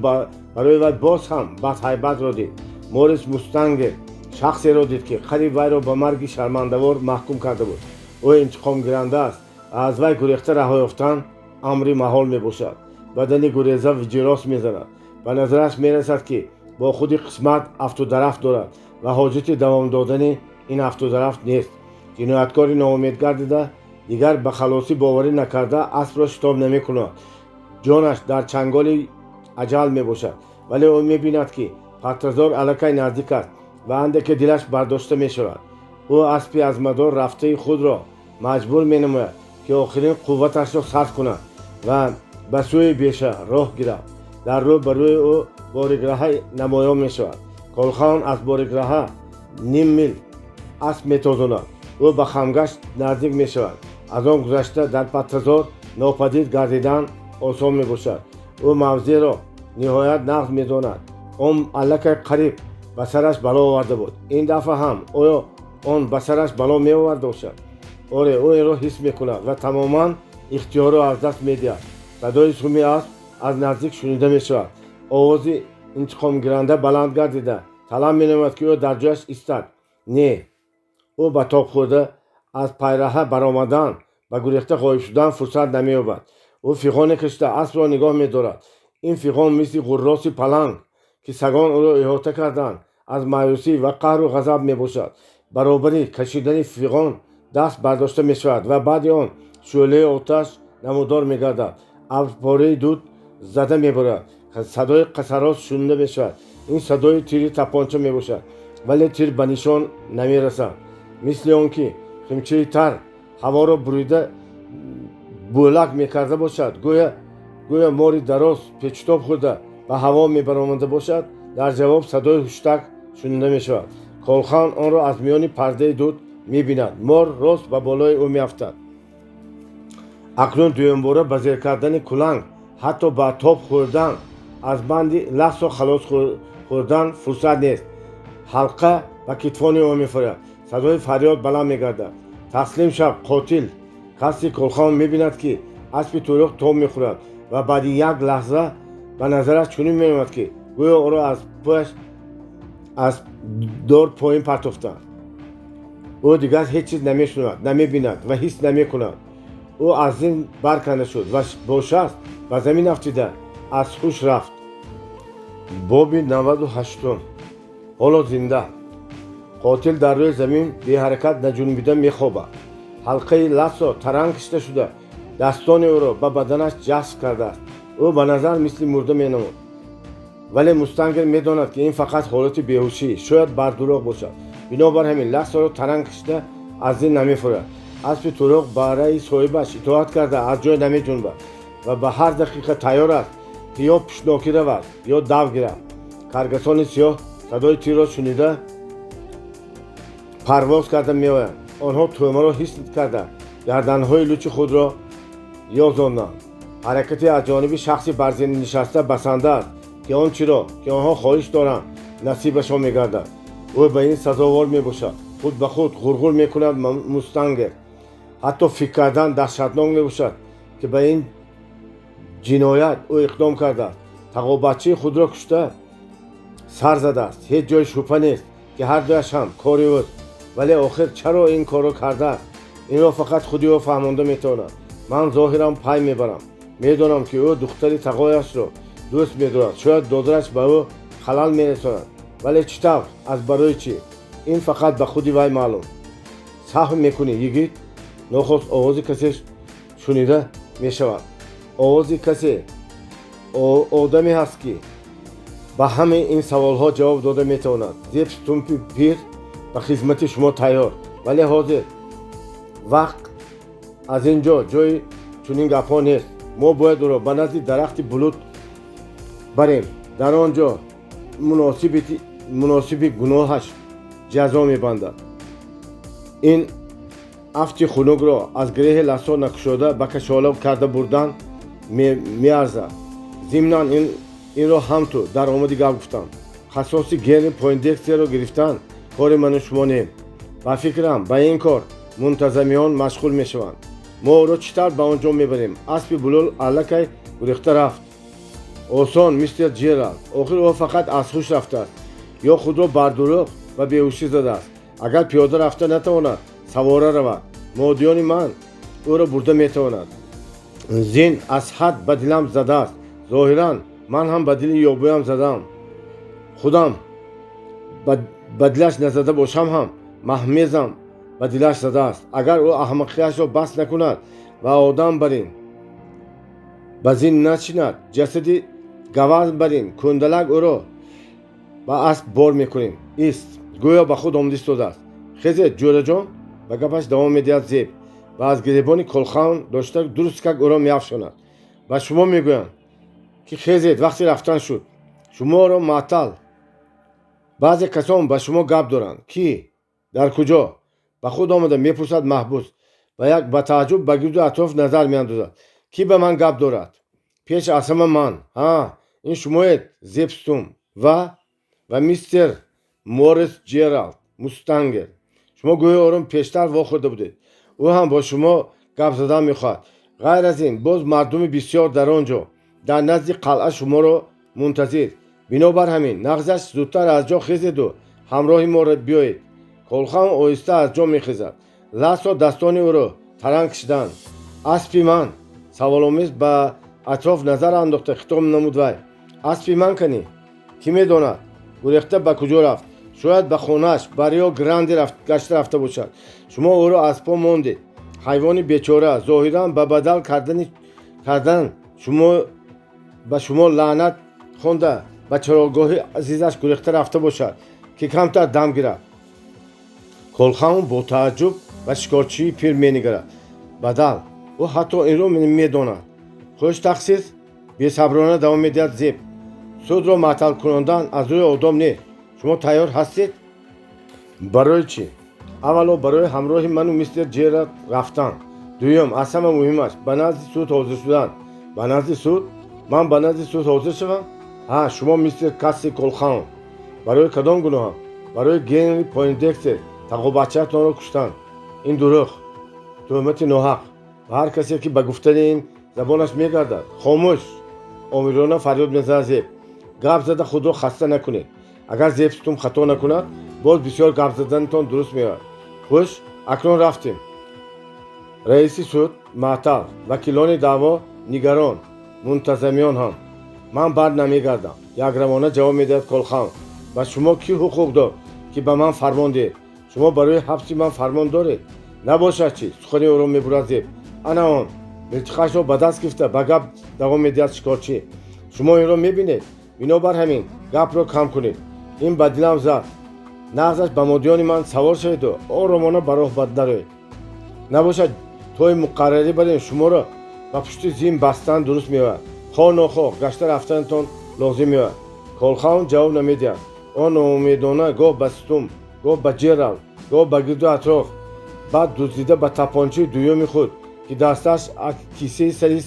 барои вай боз ҳам бадҳайбатро дид. Морис Мустангер шахсеро дид, ки қариб вайро ба марги шармандавор маҳкум карда буд. Ӯ интиқомгиранда аст ва аз вай гурехта раҳо ёфтан амри маҳол мебошад. Бадани гуреза виҷирос мезанад. Ба назараш мерасад, ки бо худи қисмат афтударафт дорад ва ҳоҷати давом додани ин афтударафт нест. Ҷинояткори ноумед гардида, дигар ба халосӣ боварӣ накарда, аспро шитоб намекунад. Ҷонаш дар чанголи аҷал мебошад, вале ӯ мебинад, ки паттазор аллакай наздик аст ва андаке дилаш бардошта мешавад. Ӯ аспи аз мадор рафтаи худро маҷбур менамояд, ки охирин қувваташро сарф кунад ва ба сӯи беша роҳ гирад. Дар рӯ ба рӯи ӯ бориграҳа намоён мешавад. Колхаун аз бориграҳа ним мил асп метозонад. Ӯ ба хамгашт наздик мешавад. Аз он гузашта дар паттазор нопадид гардидан осон мебошад. Ӯ мавзеъро ниҳоят нағз медонад. Он аллакай қариб ба сараш бало оварда буд. Ин дафъа ҳам оё он ба сараш бало меоварда бошад? Оре, ӯ инро ҳис мекунад ва тамоман ихтиёрро аз даст медиҳад. Садои суми асп аз наздик шунида мешавад. Овози интиқомгиранда баланд гардида талаб менамояд, ки ӯ дар ҷояш истад. Не, ӯ ба тоб хӯрда аз пайраҳа баромадан, ба гурехта ғоиб шудан фурсат намеёбад. Ӯ фиғоне кашида аспро нигоҳ медорад. Ин фиғон мисли ғурроси паланг, ки сагон ӯро иҳота карданд, аз маъюсӣ ва қаҳру ғазаб мебошад. Баробари кашидани фиғон даст бардошта мешавад ва баъди он шӯълаи оташ намудор мегардад. Абрпораи дуд зада мебарад. Садои қасарос шунида мешавад. Ин садои тири тапонча мебошад, вале тир ба нишон намерасад. Мисли он ки химчаи тар ҳаворо бурида бӯлак мекарда бошад, гӯё мори дароз печутоб хӯрда ба ҳаво мебаромада бошад. Дар ҷавоб садои ҳуштак шунида мешавад. Колхан онро аз миёни пардаи дуд мебинад. Мор рост ба болои ӯ меафтад. Акнун дуюмбора ба зер кардани куланг, ҳатто ба тоб хӯрдан, аз банди Лассо халос хӯрдан фурсат нест. Ҳалқа ба китфони ӯ мефурад. Садои фарёд баланд мегардад: «Таслим шав, қотил!» Касли Колхан мебинад, ки аспи туруқ тоб мехӯрад, ва баъди як лаҳза ба назараш чунин меомад, ки гӯё ӯро аз пояш аз дор поин партофтанд. Ӯ дигар ҳеҷ чиз намешунавад, намебинад ва ҳис намекунад. Ӯ аз зин барканда шуд ва бо шаст ба замин афтида аз ҳуш рафт. Боби 98-ум. Ҳоло зинда. Қотил дар рӯи замин беҳаракат наҷунбида мехобад. Ҳалқаи Лассо таранг кашида шуда, дастони ӯро ба баданаш ҷасб кардааст. Ӯ ба назар мисли мурда менамуд, вале мустангер медонад, ки ин фақат ҳолати беҳушӣ, шояд бардурӯғ бошад. Бинобар ҳамин Лассоро таранг кашида аз зин намефурад. Аспи туруқ ба раъи соҳибаш итоат карда, аз ҷой намеҷунбад ва ба ҳар дақиқа тайёр аст, ки ё пуштнокӣ равад, ё дав гирад. Каргасони сиёҳ садои тирро шунида, парвоз карда меоянд. Онҳо тӯъмаро ҳис карда, гарданҳои лучи худро ёзонданд. Ҳаракате аз ҷониби шахси бар зин нишаста басанда аст, ки он чиро, ки онҳо хоҳиш доранд, насибашон мегардад. Ӯ ба ин сазовор мебошад, худ ба худ ғурғур мекунад мустангер. Ҳатто фикр кардан даҳшатнок мебошад, ки ба ин ҷиноят ӯ иқдом кардааст. Тағобачии худро кушта сар задааст. Ҳеҷ ҷои шубҳа нест, ки ҳар дуяш ҳам кори ӯст. Вале охир чаро ин корро кардааст? Инро фақат худи ӯ фаҳмонда метавонад. Ман зоҳиран пай мебарам. Медонам, ки ӯ духтари тағояшро дӯст медорад. Шояд додараш ба ӯ халал мерасонад, вале чӣ тавр, аз барои чӣ, ин фақат ба худи вай маълум. Саҳв мекунӣ, йигит. Нохост овози касе шунида мешавад. Овози касе, одаме ҳаст, ки ба ҳамаи ин саволҳо ҷавоб дода метавонад. Зеб Стумпи пир ба хизмати шумо тайёр. Вале ҳозир вақт аз ин ҷо ҷои чунин гапҳо нест. Мо бояд ӯро ба назди дарахти булут барем. Дар он ҷо муносиби гуноҳаш ҷазо мебандад. Ин афти хунукро аз гиреҳи Лассо накушода, ба кашола карда бурдан меарзад. Зимнан инро ҳам ту дар омади гап гуфтам: қассоси Генри Пойндекстерро гирифтан кори ману шумо не. Ба фикрам, ба ин кор мунтазамиён машғул мешаванд. Мо ӯро чӣ тавр ба он ҷо мебарем? Аспи булул аллакай гурехта рафт. Осон, мистер Ҷералд. Охир ӯ фақат аз ҳуш рафтааст ё худро бардурӯғ ва беҳушӣ задааст. Агар пиёда рафта натавонад, савора равад. Модиёни ман ӯро бурда метавонад. Зин аз ҳад ба дилам задааст. Зоҳиран, ман ҳам ба дили ёбуям задам. Худам ба дилаш назада бошам ҳам, маҳмезам ба дилаш задааст. Агар ӯ аҳмақияшро бас накунад ва одам барин ба зин начинад, ҷасади гавазн барин кӯндалак ӯро ба асп бор мекунем. Ист, гӯё ба худ омада истодааст. Хезед, ҷӯраҷон, ба гапаш давом медиҳад Зеб ва аз гиребони Колхан дошта дурусткак ӯро меафшонад. Ба шумо мегӯям, ки хезед, вақти рафтан шуд. Шуморо маътал. Баъзе касон ба шумо гап доранд. Кӣ? Дар куҷо? Ба худ омада мепурсад маҳбус ва як ба тааҷҷуб ба гирду атроф назар меандозад. Кӣ ба ман гап дорад? Пеш аз ҳама ман. Ҳа, ин шумоед, Зеб Стумп ва мистер Морис Ҷералд Мустангер. Шумо гӯё ӯро пештар вохӯрда будед. Ӯ ҳам бо шумо гап задан мехоҳад. Ғайр аз ин, боз мардуми бисёр дар он ҷо, дар назди қалъа, шуморо мунтазир. Бинобар ҳамин нағзаш зудтар аз ҷо хезеду ҳамроҳи моро биёед. Колхан оҳиста аз ҷо мехезад. Лассо дастони ӯро таранг кашиданд. Аспи ман? Саволомез ба атроф назар андохта хитоб намуд вай. Аспи ман канӣ? Кӣ медонад, гурехта ба куҷо рафт? Шояд ба хонааш, ба Рио Гранде гашта рафта бошад. Шумо ӯро аз по мондед, ҳайвони бечора. Зоҳиран, ба бадал кардан шумо ба шумо лаънат хонда, ба чарогоҳи азизаш гурехта рафта бошад, ки камтар дам гирад. Колхан бо тааҷҷуб ба шикорчии пир менигарад. Бадал? Ӯ ҳатто инро медонад. Хуш, тақсир, бесаброна давом медиҳад Зеб. Судро маътал кунондан аз рӯи одоб не. Шумо тайёр ҳастед? Барои чӣ? Аввало, барои ҳамроҳи ману мистер Ҷералд рафтан. Дуюм, аз ҳама муҳимаш, ба назди суд ҳозир шудан. Ба назди суд? Ман ба назди суд ҳозир шавам? Ҳа, шумо, мистер Касси Колхаун. Барои кадом гуноҳам? Барои Генри Пойндекстер, тағобачаатонро куштан. Ин дурӯғ, тӯҳмати ноҳақ, ва ҳар касе, ки ба гуфтани ин забонаш мегардад. Хомӯш! Омирона фарёд мезанад Зеб. Гап зада худро хаста накунед. Агар Зеб Стум хато накунад, боз бисёр гап заданатон дуруст меояд. Хуш, акнун рафтем. Раиси суд маътал, вакилони даъво нигарон, мунтазамиён ҳам. Ман бар намегардам, якравона ҷавоб медиҳад Колхаун. Ба шумо кӣ ҳуқуқ дод, ки ба ман фармон диҳед? Шумо барои ҳабси ман фармон доред? Набошад чӣ? Сухани ӯро мебурад Зеб. Ана он. Милтиқашро ба даст гирифта, ба гап давом медиҳад шикорчӣ. Шумо инро мебинед? Бинобар ҳамин гапро кам кунед. Ин ба дилам зад. Нағзаш, ба модиёни ман савор шаведу оромона ба роҳ дароед. Набошад, тои муқаррарӣ барем шуморо ба пушти зин бастан дуруст меояд. Хоҳ нохоҳ гашта рафтанатон лозим меояд. Колхаун ҷавоб намедиҳад. Он ноумедона гоҳ ба Стум, гоҳ ба Ҷералд, гоҳ ба гирду атроф, баъд дуздида ба тапончаи дуюми худ, ки дастааш аз кисаи сари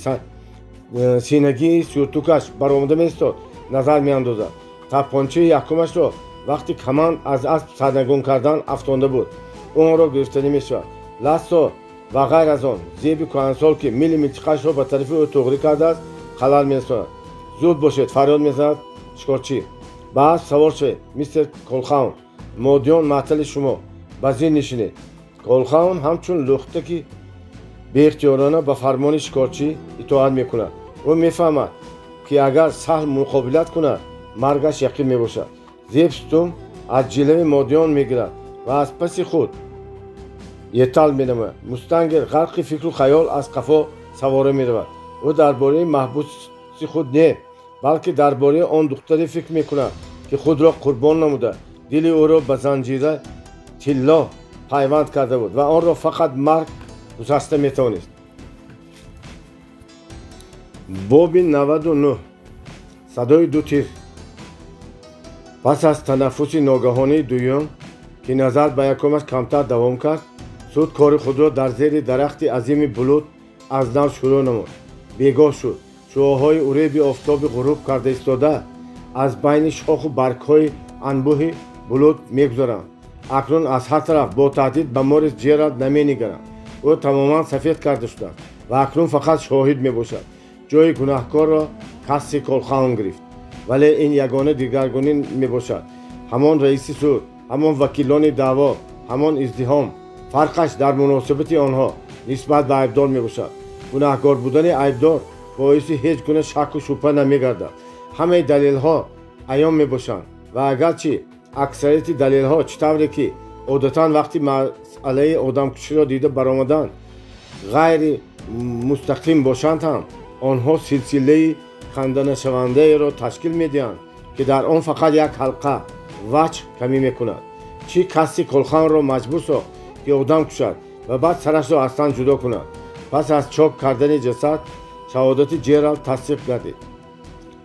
синагии сюртукаш баромада меистод, назар меандозад. Тапончаи якумашро вақти каманд аз асп сарнагун кардан афтонда буд. Ӯ онро гирифтанӣ мешавад. Лассо ва ғайр аз он Зеби кӯҳансол, ки мили милтиқашро ба тарафи ӯ туғрӣ кардааст, халал мерасонад. Зуд бошед, фарёд мезанад шикорчӣ. Ба асп савор шавед, мистер Колхаун. Модиён маътали шумо. Ба зин нишинед. Колхаун ҳамчун лухтаки беихтиёрона ба фармони шикорчӣ итоат мекунад. Ӯ мефаҳмад, ки агар саҳл муқобилат кунад, маргаш яқин мебошад. Зеб Стум аз ҷилави модиён мегирад ва аз паси худ етал менамояд. Мустангер ғарқи фикру хаёл аз қафо савора меравад. Ӯ дар бораи маҳбуси худ не, балки дар бораи он духтаре фикр мекунад, ки худро қурбон намуда, дили ӯро ба занҷира тилло пайванд карда буд ва онро фақат марг гусаста метавонист. Боби 99. Садои ду тир. Пас аз танаффуси ногаҳонии дуюм, ки назар ба якумаш камтар давом кард, суд кори худро дар зери дарахти азими булут аз нав шурӯъ намуд. Бегоҳ шуд. Шуоҳои уреби офтоби ғуруб карда истода аз байни шоху баргҳои анбӯҳи булут мегузаранд. Акнун аз ҳар тараф бо таҳдид ба Морис Ҷералд наменигаранд. Ӯ тамоман сафед карда шудааст ва акнун фақат шоҳид мебошад. Ҷои гунаҳкорро Касси Колхаун гирифт. Вале ин ягона дигаргунӣ мебошад. Ҳамон раиси суд, ҳамон вакилони даъво, ҳамон издиҳом. Фарқаш дар муносибати онҳо нисбат ба айбдор мебошад. Гунаҳкор будани айбдор боиси ҳеҷ гуна шакку шубҳа намегардад. Ҳамаи далелҳо аён мебошанд ва агарчи аксарияти далелҳо, чӣ тавре ки одатан вақти масъалаи одамкуширо дида баромадан, ғайри мустақим бошанд ҳам, онҳо силсилаи канданашавандаеро ташкил медиҳанд, ки дар он фақат як ҳалқа ваҷҳ камӣ мекунад. Чӣ Касси Колхаунро маҷбур сохт, ки одам кушад ва баъд сарашро аз тан ҷудо кунад? Пас аз чок кардани ҷасад шаҳодати Ҷералд тасдиқ гардид.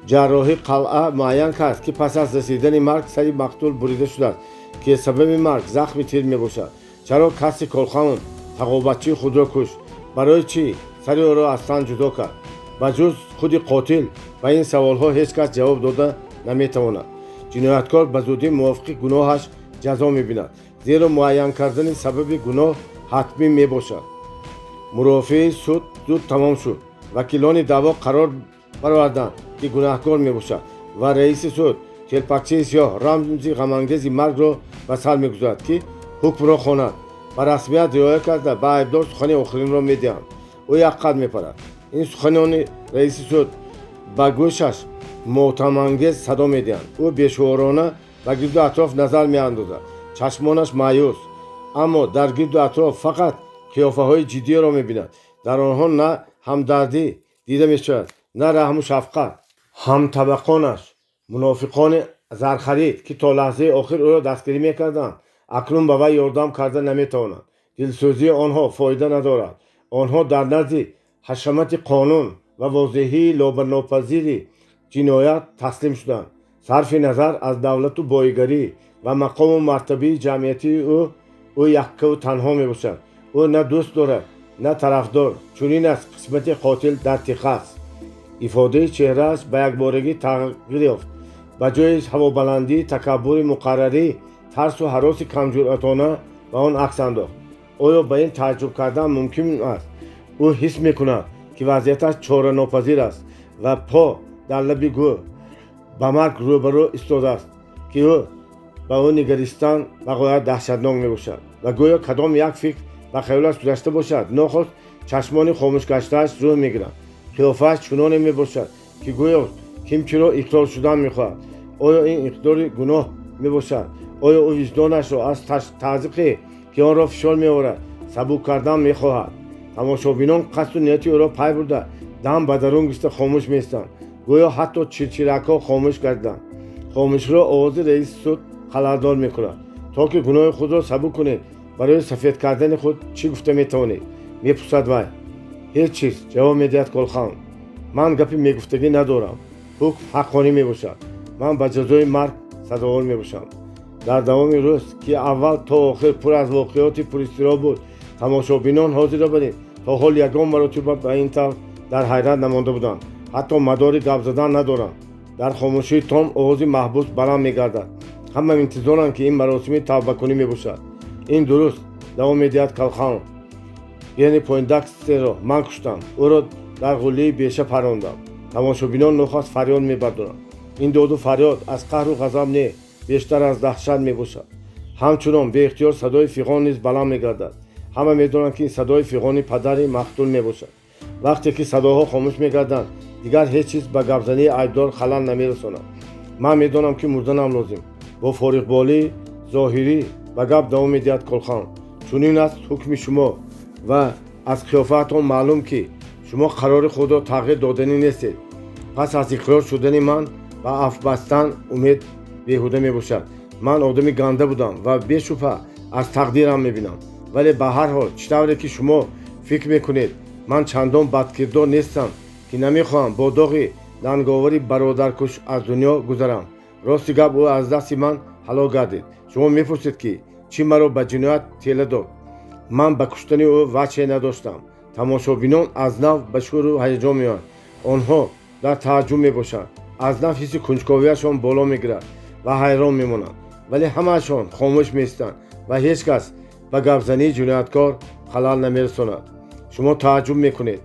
Ҷарроҳи қалъа муайян кард, ки пас аз расидани марг сари мақтул бурида шудааст, ки сабаби марг захми тир мебошад. Чаро Касси Колхаун тағобачии худро кушт? Барои чӣ сари ӯро аз тан ҷудо кард? Ба ҷуз худи қотил ба ин саволҳо ҳеҷ кас ҷавоб дода наметавонад. Ҷинояткор ба зудӣ мувофиқи гуноҳаш ҷазо мебинад, зеро муайян кардани сабаби гуноҳ ҳатмӣ мебошад. Мурофиаи суд зуд тамом шуд. Вакилони даъво қарор бароварданд, ки гунаҳкор мебошад, ва раиси суд телпакчаи сиёҳ, рамзи ғамангези маргро ба сар мегузорад, ки ҳукмро хонад. Ба расмият риоя карда, ба айбдор сухани охиринро медиҳанд. Ӯ як қад мепарад. Ин суханони раиси суд ба гӯшаш мотамангез садо медиҳанд. Ӯ бешуурона ба гирду атроф назар меандозад. Чашмонаш маъюс, аммо дар гирду атроф фақат қиёфаҳои ҷиддиеро мебинад. Дар онҳо на ҳамдардӣ дида мешавад, на раҳму шафқат. Ҳамтабақонаш, мунофиқони зархарид, ки то лаҳзаи охир ӯро дастгирӣ мекарданд, акнун ба вай ёрдам карда наметавонанд. Дилсӯзии онҳо фоида надорад. Онҳо дар назди ҳашамати қонун ва возеҳии лобанопазири Ҷиноят таслим шуданд. Сарфи назар аз давлату боигарӣ ва мақому мартабаи ҷамъиятии ӯ, ӯ яккаву танҳо мебошад. Ӯ на дӯст дорад, на тарафдор. Чунин аст қисмати қотил дар Техас. Ифодаи чеҳрааш ба якборагӣ тағйир ёфт. Ба ҷои ҳавобаландии такаббури муқаррарӣ, тарсу ҳароси камҷуръатона ба он акс андохт. Оё ба ин тааҷҷуб кардан мумкин аст? Ӯ ҳис мекунад, ки вазъияташ чоранопазир аст ва по дар лаби гӯр ба марг рӯбарӯ истодааст, ки ӯ ба ӯ нигаристан бағоят даҳшатнок мебошад. Ва гӯё кадом як фикр ба хаёлаш гузашта бошад, нохост чашмони хомӯшгаштааш рӯҳ мегиранд. Қиёфааш чуноне мебошад, ки гӯё ким чиро иқрор шудан мехоҳад. Оё ин иқрори гуноҳ мебошад? Оё ӯ виҷдонашро аз тазиқе, ки онро фишор меорад, сабук кардан мехоҳад? Тамошобинон қасду нияти ӯро пай бурда, дам ба дарун гирифта хомӯш меистанд. Гӯё ҳатто чирчиракҳо хомӯш гардиданд. Хомӯширо овози раиси суд халалдор мекунад. То ки гуноҳи худро сабук кунед, барои сафед кардани худ чӣ гуфта метавонед? Мепурсад вай. Ҳеҷ чиз, ҷавоб медиҳад Колхан. Ман гапи мегуфтагӣ надорам. Ҳукм ҳаққонӣ мебошад. Ман ба ҷазои марг сазовор мебошам. Дар давоми рӯз, ки аввал то охир пур аз воқеоти пуристироб буд, тамошобинон ҳозира барин то ҳол ягон маротиба ба ин тавр дар ҳайрат намонда буданд. Ҳатто мадори гап задан надоранд. Дар хомӯшии том овози маҳбус баланд мегардад. Ҳама интизоранд, ки ин маросими тавбакунӣ мебошад. Ин дуруст, давом медиҳад Калхан. Генри Пойндакстерро ман куштам. Ӯро дар ғуллии беша парондам. Тамошобинон нохост фарёд мебардоранд. Ин доду фарёд аз қаҳру ғазаб не, бештар аз даҳшат мебошад. Ҳамчунон беихтиёр садои фиғон низ баланд мегардад. Ҳама медонанд, ки ин садои фиғони падари мақтул мебошад. Вақте ки садоҳо хомӯш мегарданд, дигар ҳеҷ чиз ба гапзании айбдор халал намерасонад. Ман медонам, ки мурданам лозим. Бо фориғболии зоҳирӣ ба гап давом медиҳад Колхан. Чунин аст ҳукми шумо ва аз қиёфаатон маълум, ки шумо қарори худро тағйир доданӣ нестед. Пас аз иқрор шудани ман ба афв бастан умед беҳуда мебошад. Ман одами ганда будам ва бешубҳа аз тақдирам мебинам. Вале ба ҳар ҳол, чӣ тавре ки шумо фикр мекунед, ман чандон бадкирдор нестам, ки намехоҳам бо доғи нанговари бародаркуш аз дунё гузарам. Рости гап, ӯ аз дасти ман ҳалок гардид. Шумо мепурсед, ки чӣ маро ба ҷиноят тела дод? Ман ба куштани ӯ ваҷҳе надоштам. Тамошобинон аз нав ба шӯру ҳаяҷон меоянд. Онҳо дар тааҷҷуб мебошанд. Аз нав ҳисси кунҷковиашон боло мегирад ва ҳайрон мемонанд. Вале ҳамаашон хомӯш меистанд ва ҳеҷ кас ба гапзании ҷинояткор халал намерасонад. Шумо тааҷҷуб мекунед.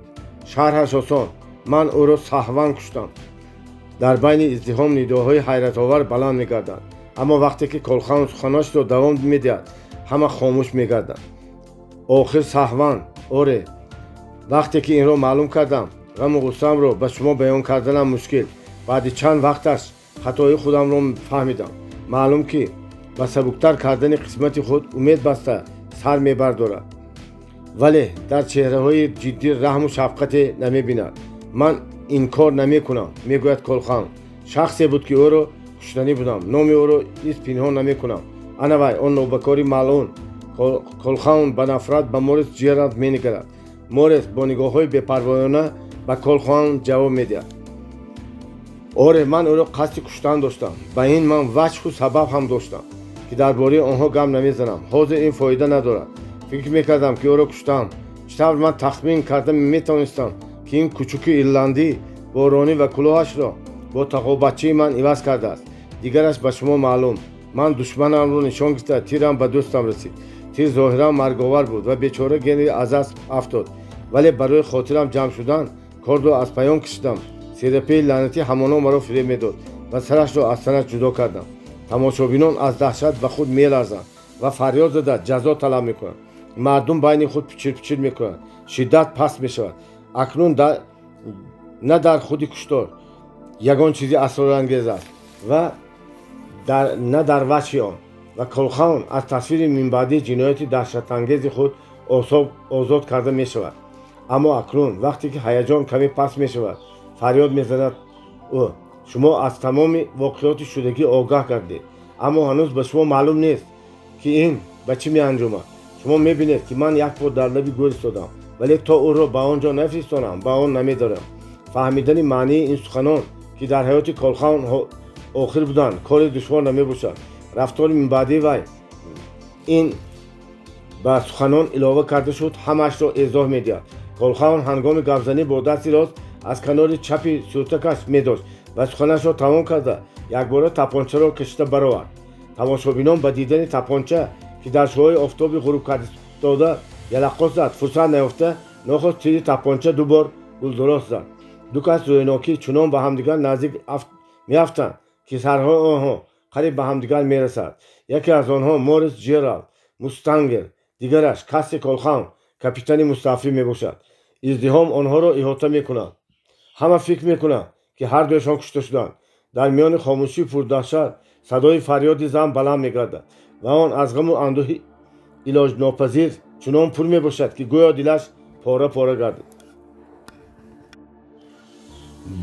Шарҳаш осон. Ман ӯро саҳван куштам. Дар байни издиҳом нидоҳои ҳайратовар баланд мегарданд. Аммо вақте ки Колхан суханашро давом медиҳад, ҳама хомӯш мегарданд. Охир саҳван, оре. Вақте ки инро маълум кардам, ғаму ғуссаамро ба шумо баён карданам мушкил. Баъди чанд вақташ хатои худамро фаҳмидам. Маълум, ки ба сабуктар кардани қисмати худ умед баста сар мебардорад, вале дар чеҳраҳои ҷиддӣ раҳму шафқате намебинад. Ман инкор намекунам, мегӯяд Колхан. Шахсе буд, ки ӯро куштанӣ будам. Номи ӯро низ пинҳон намекунам. Ана вай, он нобакори малъун. Колхан ба нафрат ба Морис Ҷералд менигарад. Морис бо нигоҳҳои бепарвоёна ба Колхан ҷавоб медиҳад. Оре, ман ӯро қасди куштан доштам. Ба ин ман ваҷҳу сабаб ҳам доштам, ки дар бораи онҳо гап намезанам. Ҳозир ин фоида надорад. Фикр мекардам, ки ӯро куштам. Чӣ тавр ман тахмин карда метавонистам, ки ин кучуки ирландӣ боронӣ ва кулоҳашро бо тақобатчии ман иваз кардааст? Дигараш ба шумо маълум. Ман душманамро нишон гирифта, тирам ба дӯстам расид. Тир зоҳиран марговар буд ва бечора Генри аз асп афтод. Вале барои хотирам ҷамъ шудан кордро аз паён кашидам. Серапеи лаънатӣ ҳамоно маро фиреб медод ва сарашро аз танаш ҷудо кардам. Тамошобинон аз даҳшат ба худ меларзанд ва фарёд зада ҷазо талаб мекунанд. Мардум байни худ пичирпичир мекунанд. Шиддат паст мешавад. Акнун на дар худи куштор ягон чизи асрорангез аст ва на дар ваҷҳи он. Ва Колхан аз тасвири минбаъдии ҷинояти даҳшатангези худ озод карда мешавад. Аммо акнун, вақте ки ҳаяҷон каме паст мешавад, фарёд мезанад ӯ: шумо аз тамоми воқеоти шудагӣ огаҳ гардед, аммо ҳанӯз ба шумо маълум нест, ки ин ба чӣ меанҷомад. Шумо мебинед, ки ман як бор дар лаби гӯр истодам, вале то ӯро ба он ҷо нафиристонам, ба он намедорам. Фаҳмидани маънии ин суханон, ки дар ҳаёти Колхаун охир буданд, кори душвор намебошад. Рафтори минбаъдии вай ин ба суханон илова карда шуд, ҳамаашро эзоҳ медиҳад. Колхаун ҳангоми гапзанӣ бо дасти рост аз канори чапи сюртакаш медошт ва суханашро тамом карда, якбора тапончаро кашида баровард. Тамошобинон ба дидани тапонча, ки дар шуои офтоби ғурубкардаистода ялаққос зад, фурсат наёфта, нохост тири тапонча ду бор гулдурост зад. Ду кас рӯйнокӣ чунон ба ҳамдигар наздик меафтанд, ки сарҳои онҳо қариб ба ҳамдигар мерасад. Яке аз онҳо Морис Ҷералд Мустангер, дигараш Касси Колхаун, капитани мустаъфӣ мебошад. Издиҳом онҳоро иҳота мекунад. Ҳама фикр мекунанд, ки ҳардуяшон кушта шуданд. Дар миёни хомӯшии пурдаҳшат садои фарёди зан баланд мегардад ва он аз ғаму андӯҳи илоҷнопазир чунон пур мебошад, ки гӯё дилаш пора пора гардид.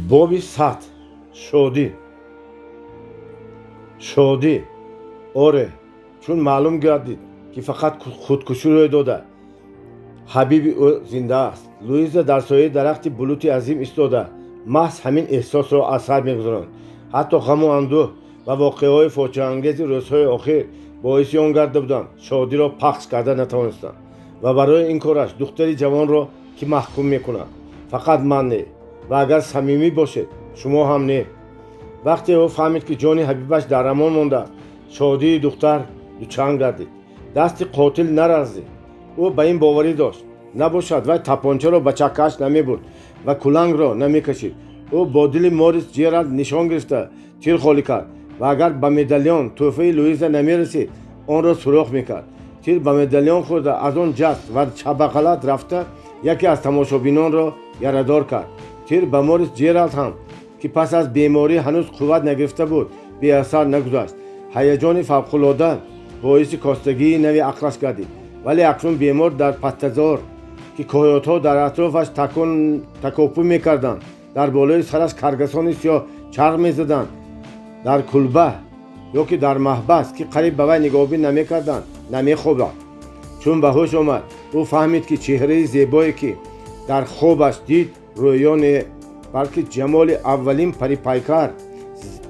Боби 100. Шодӣ. Шодӣ. Оре, чун маълум гардид, ки фақат худкушӣ рӯй дода, ҳабиби ӯ зинда аст. Луиза дар сояи дарахти булути азим истода, маҳз ҳамин эҳсосро аз сар мегузаронд. Ҳатто ғаму андӯҳ ва воқеаҳои фоҷиаангези рӯзҳои охир боиси он гарда буданд, шодиро пахш карда натавонистанд. Ва барои ин кораш духтари ҷавонро ки маҳкум мекунад? Фақат ман не, ва агар самимӣ бошед, шумо ҳам не. Вақте ӯ фаҳмид, ки ҷони ҳабибаш дар амон мондааст, шодии духтар дучанд гардид. Дасти қотил нарарзид. Ӯ ба ин боварӣ дошт. Набошад, вай тапончаро ба чаккааш намебурд ва кулангро намекашид. Ӯ бо дили Морис Ҷералд нишон гирифта, тир холӣ кард ва агар ба медалён тӯҳфаи Луиза намерасид, онро сурох мекард. Тир ба медалён хӯрда, аз он ҷаст ва чапбағалат рафта, яке аз тамошобинонро ярадор кард. Тир ба Морис Ҷералд ҳам, ки пас аз беморӣ ҳанӯз қувват нагирифта буд, беасар нагузашт. Ҳаяҷони фавқулода боиси костагии нави ақлаш гардид. Вале акнун бемор дар паттазор, ки койотҳо дар атрофаш такопӯ мекарданд, дар болои сараш каргасони сиёҳ чарх мезаданд, дар кулба ё ки дар маҳбас, ки қариб ба вай нигоҳбин намекарданд, намехобад. Чун ба ҳуш омад, ӯ фаҳмид, ки чеҳраи зебое, ки дар хобаш дид, рӯё не, балки ҷамоли аввалин парипайкар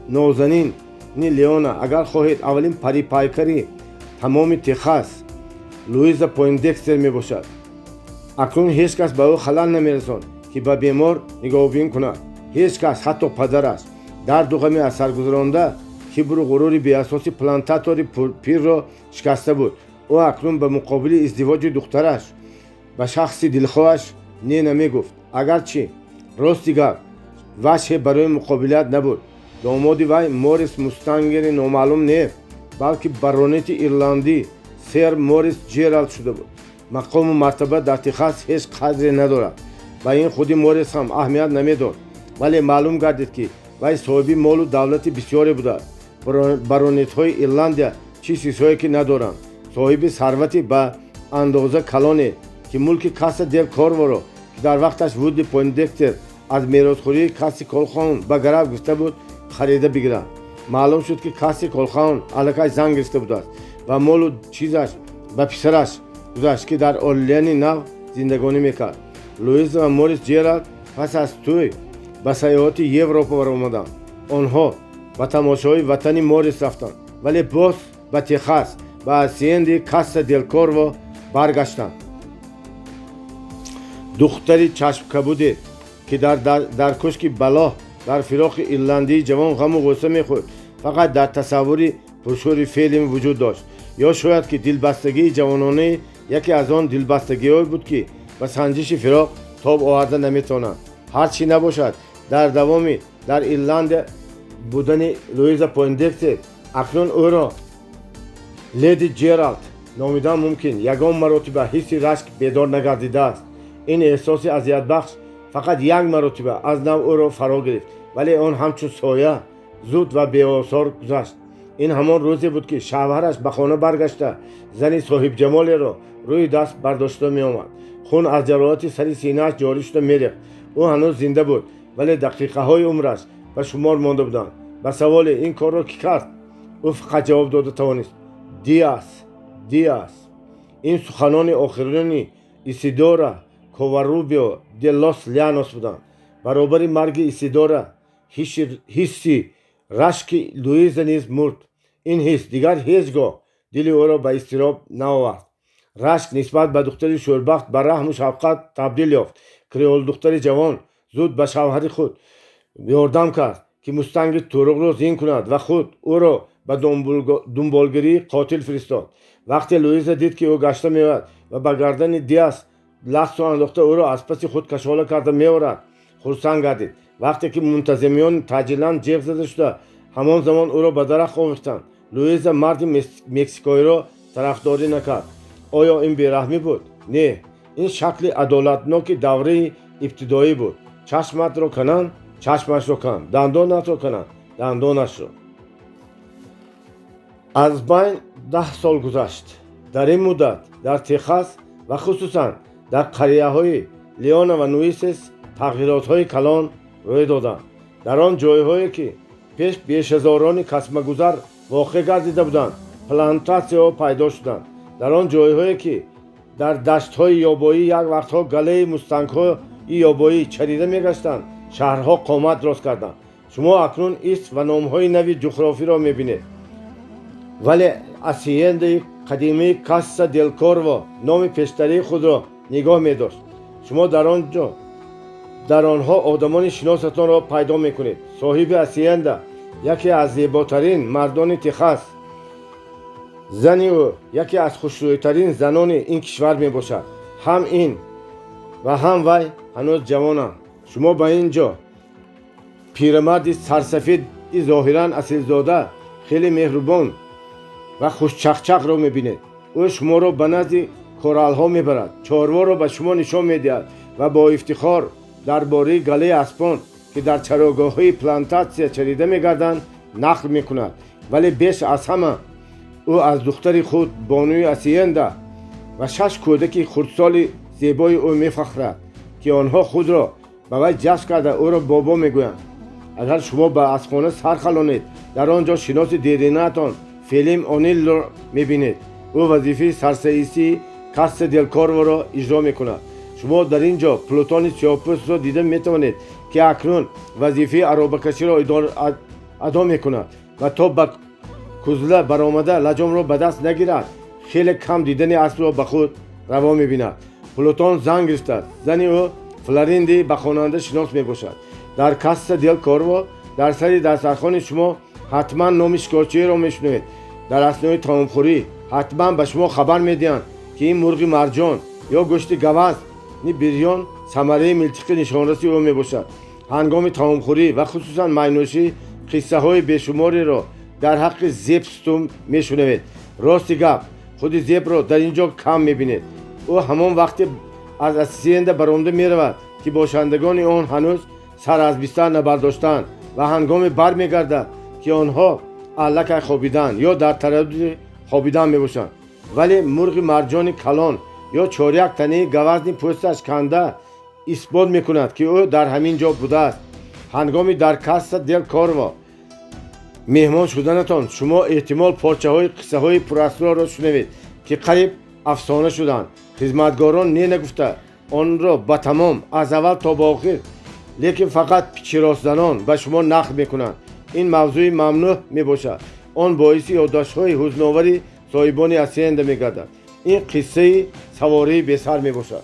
нозанини Леона, агар хоҳед, аввалин парипайкари тамоми Техас, Луиза Пойндекстер мебошад. Акнун ҳеҷ кас ба ӯ халал намерасонд, ки ба бемор нигоҳбин кунад. Ҳеҷ кас, ҳатто падараш. Дарду ғами аз саргузаронда кибру ғурури беасоси плантатори пирро шикаста буд. Ӯ акнун ба муқобили издивоҷи духтараш ба шахси дилхоҳаш не намегуфт. Агарчи рости гап, ваҷҳе барои муқобилият набуд. Домоди вай Морис Мустангери номаълум не, балки баронети ирландӣ сер Морис Ҷералд шуда буд. Мақому мартаба дар Техас ҳеҷ қадре надорад. Ба ин худи Морис ҳам аҳамият намедод, вале маълум гардид, ки вай соҳиби молу давлати бисёре будааст. Баронетҳои Ирландия чӣ чизҳое ки надоранд. Соҳиби сарвати ба андоза калоне, ки мулки Касса дел Корворо, ки дар вақташ Вудли Пойндекстер аз меросхӯрии Касси Колхаун ба гарав гирифта буд, харида бигирад. Маълум шуд, ки Касси Колхаун аллакай зан гирифта будааст ва молу чизаш ба писараш гузашт, ки дар Орлеани нав зиндагонӣ мекард. Луиза ва Морис Ҷералд пас аз тӯй ба сайёҳати Европа баромаданд. Онҳо ба тамошои ватани Морис рафтанд, вале боз ба Техас, ба асиенди Касса дел Корво баргаштанд. Духтари чашмкабуде, ки дар кӯшки балоҳ дар фироқи ирландии ҷавон ғаму ғусса мехӯрд, фақат дар тасаввури пуршӯри Фелим вуҷуд дошт. Ё шояд ки дилбастагии ҷавононаи яке аз он дилбастагиҳое буд, ки ба санҷиши фироқ тоб оварда наметавонанд. Ҳар чӣ набошад, дар давоми дар Ирландия будани Луиза Пойндекстер, акнун ӯро леди Ҷералд номидан мумкин, ягон маротиба ҳисси рашк бедор нагардидааст. Ин эҳсоси азиятбахш фақат як маротиба аз нав ӯро фаро гирифт, вале он ҳамчун соя зуд ва беосор гузашт. Ин ҳамон рӯзе буд, ки шавҳараш ба хона баргашта, зани соҳибҷамолеро рӯи даст бардошта меомад. Хун аз ҷароҳати сари синааш ҷорӣ шуда мерехт. Ӯ ҳанӯз зинда буд, вале дақиқаҳои умраш ба шумор монда буданд. Ба саволе ин корро кӣ кард, ӯ фақат ҷавоб дода тавонист: Диас, Диас. Ин суханони охирини Исидора Коварубио де лос Лянос буданд. Баробари марги Исидора Ҳисси рашки Луиза низ мурд. Ин ҳис дигар ҳеҷ гоҳ дили ӯро ба изтироб наовард. Рашк нисбат ба духтари шӯрбахт ба раҳму шафқат табдил ёфт. Креолдухтари ҷавон зуд ба шавҳари худ ёрдам кард, ки мустанги Тӯруқро зин кунад ва худ ӯро ба дунболгирии қотил фиристод. Вақте Луиза дид, ки ӯ гашта меояд ва ба гардани Диас лассо андохта ӯро аз паси худ кашола карда меорад, хурсанд гардид. Вақте ки мунтазимиён таъҷилан ҷеғ зада шуда, ҳамон замон ӯро ба дарахт овехтанд, Луиза марди мексикоиро тарафдорӣ накард. Оё ин бераҳмӣ буд? Не, ин шакли адолатноки давраи ибтидоӣ буд. Чашматро кананд, чашмашро кан, дандонатро кананд, дандонашро. Аз байн 10 сол гузашт. Дар ин муддат дар Техас ва хусусан дар қарияҳои Леона ва Нуисес тағйиротҳои калон рӯй доданд. Дар он ҷойҳое, ки пеш бешазорони касмагузар воқеъ гардида буданд, плантатсияҳо пайдо шуданд. Дар он ҷойҳое, ки дар даштҳои ёбоӣ як вақтҳо галаи мустангҳои ёбоӣ чарида мегаштанд, шаҳрҳо қомат рост карданд. Шумо акнун исм ва номҳои нави ҷуғрофиро мебинед, вале асиендаи қадимии Касса дел Корво номи пештарии худро нигоҳ медошт. Шумо дар он ҷо дар онҳо одамони шиносатонро пайдо мекунед. Соҳиби асиенда яке аз зеботарин мардони Техас, зани ӯ яке аз хушрӯйтарин занони ин кишвар мебошад. Ҳам ин ва ҳам вай ҳанӯз ҷавонанд. Шумо ба ин ҷо пирамарди сарсафеди зоҳиран асилзода, хеле меҳрубон ва хушчақчақро мебинед. Ӯ шуморо ба назди коралҳо мебарад, чорворо ба шумо нишон медиҳад ва бо ифтихор дар бораи галаи аспон, ки дар чарогоҳҳои плантатсия чарида мегарданд, нақл мекунад. Вале беш аз ҳама ӯ аз духтари худ, бонуи асиенда, ва шаш кӯдаки хурдсоли зебои ӯ мефахрад, ки онҳо худро ба вай ҷашн карда ӯро бобо мегӯянд. Агар шумо ба аспхона сар халонед, дар он ҷо шиноси деринаатон Фелим Онилро мебинед. Ӯ вазифаи сарсаисии Касса дел Корворо иҷро мекунад. Шумо дар ин ҷо Плутони сиёҳпӯстро дида метавонед, ки акнун вазифаи аробакаширо адо мекунад ва то ба кузла баромада лаҷомро ба даст нагирад, хеле кам дидани аспро ба худ раво мебинад. Плутон зан гирифтааст. Зани ӯ Флоринди ба хонанда шинос мебошад. Дар Касса дел Корво дар сари дастархони шумо ҳатман номи шикорчиеро мешунавед. Дар аснои таомхӯрӣ ҳатман ба шумо хабар медиҳанд, ки ин мурғи марҷон ё гӯшти гавазни бирён самараи милтиқи нишонраси ӯ мебошад. Ҳангоми таомхӯрӣ ва хусусан майнӯшӣ қиссаҳои бешумореро дар ҳаққи Зебстум мешунавед. Рости гап, худи Зебро дар ин ҷо кам мебинед. Ӯ ҳамон вақте аз асиенда баромада меравад, ки бошандагони он ҳанӯз сар аз бистар набардоштаанд, ва ҳангоме бармегардад, ки онҳо аллакай хобидаанд ё дар тараддуди хобидан мебошанд. Вале мурғи марҷони калон ё чоряк танаи гавазни пӯсташ канда исбот мекунад, ки ӯ дар ҳамин ҷо будааст. Ҳангоми дар Касса дел Корво меҳмон шуданатон шумо эҳтимол порчаҳои қиссаҳои пурасрорро шунавед, ки қариб афсона шуданд. Хизматгорон не нагуфта онро ба тамом аз аввал то ба охир, лекин фақат пичиросзанон ба шумо нақл мекунанд. Ин мавзӯи мамнӯъ мебошад. Он боиси ёддоштҳои ҳузновари соҳибони асиенда мегардад. Ин қиссаи савории бесар мебошад.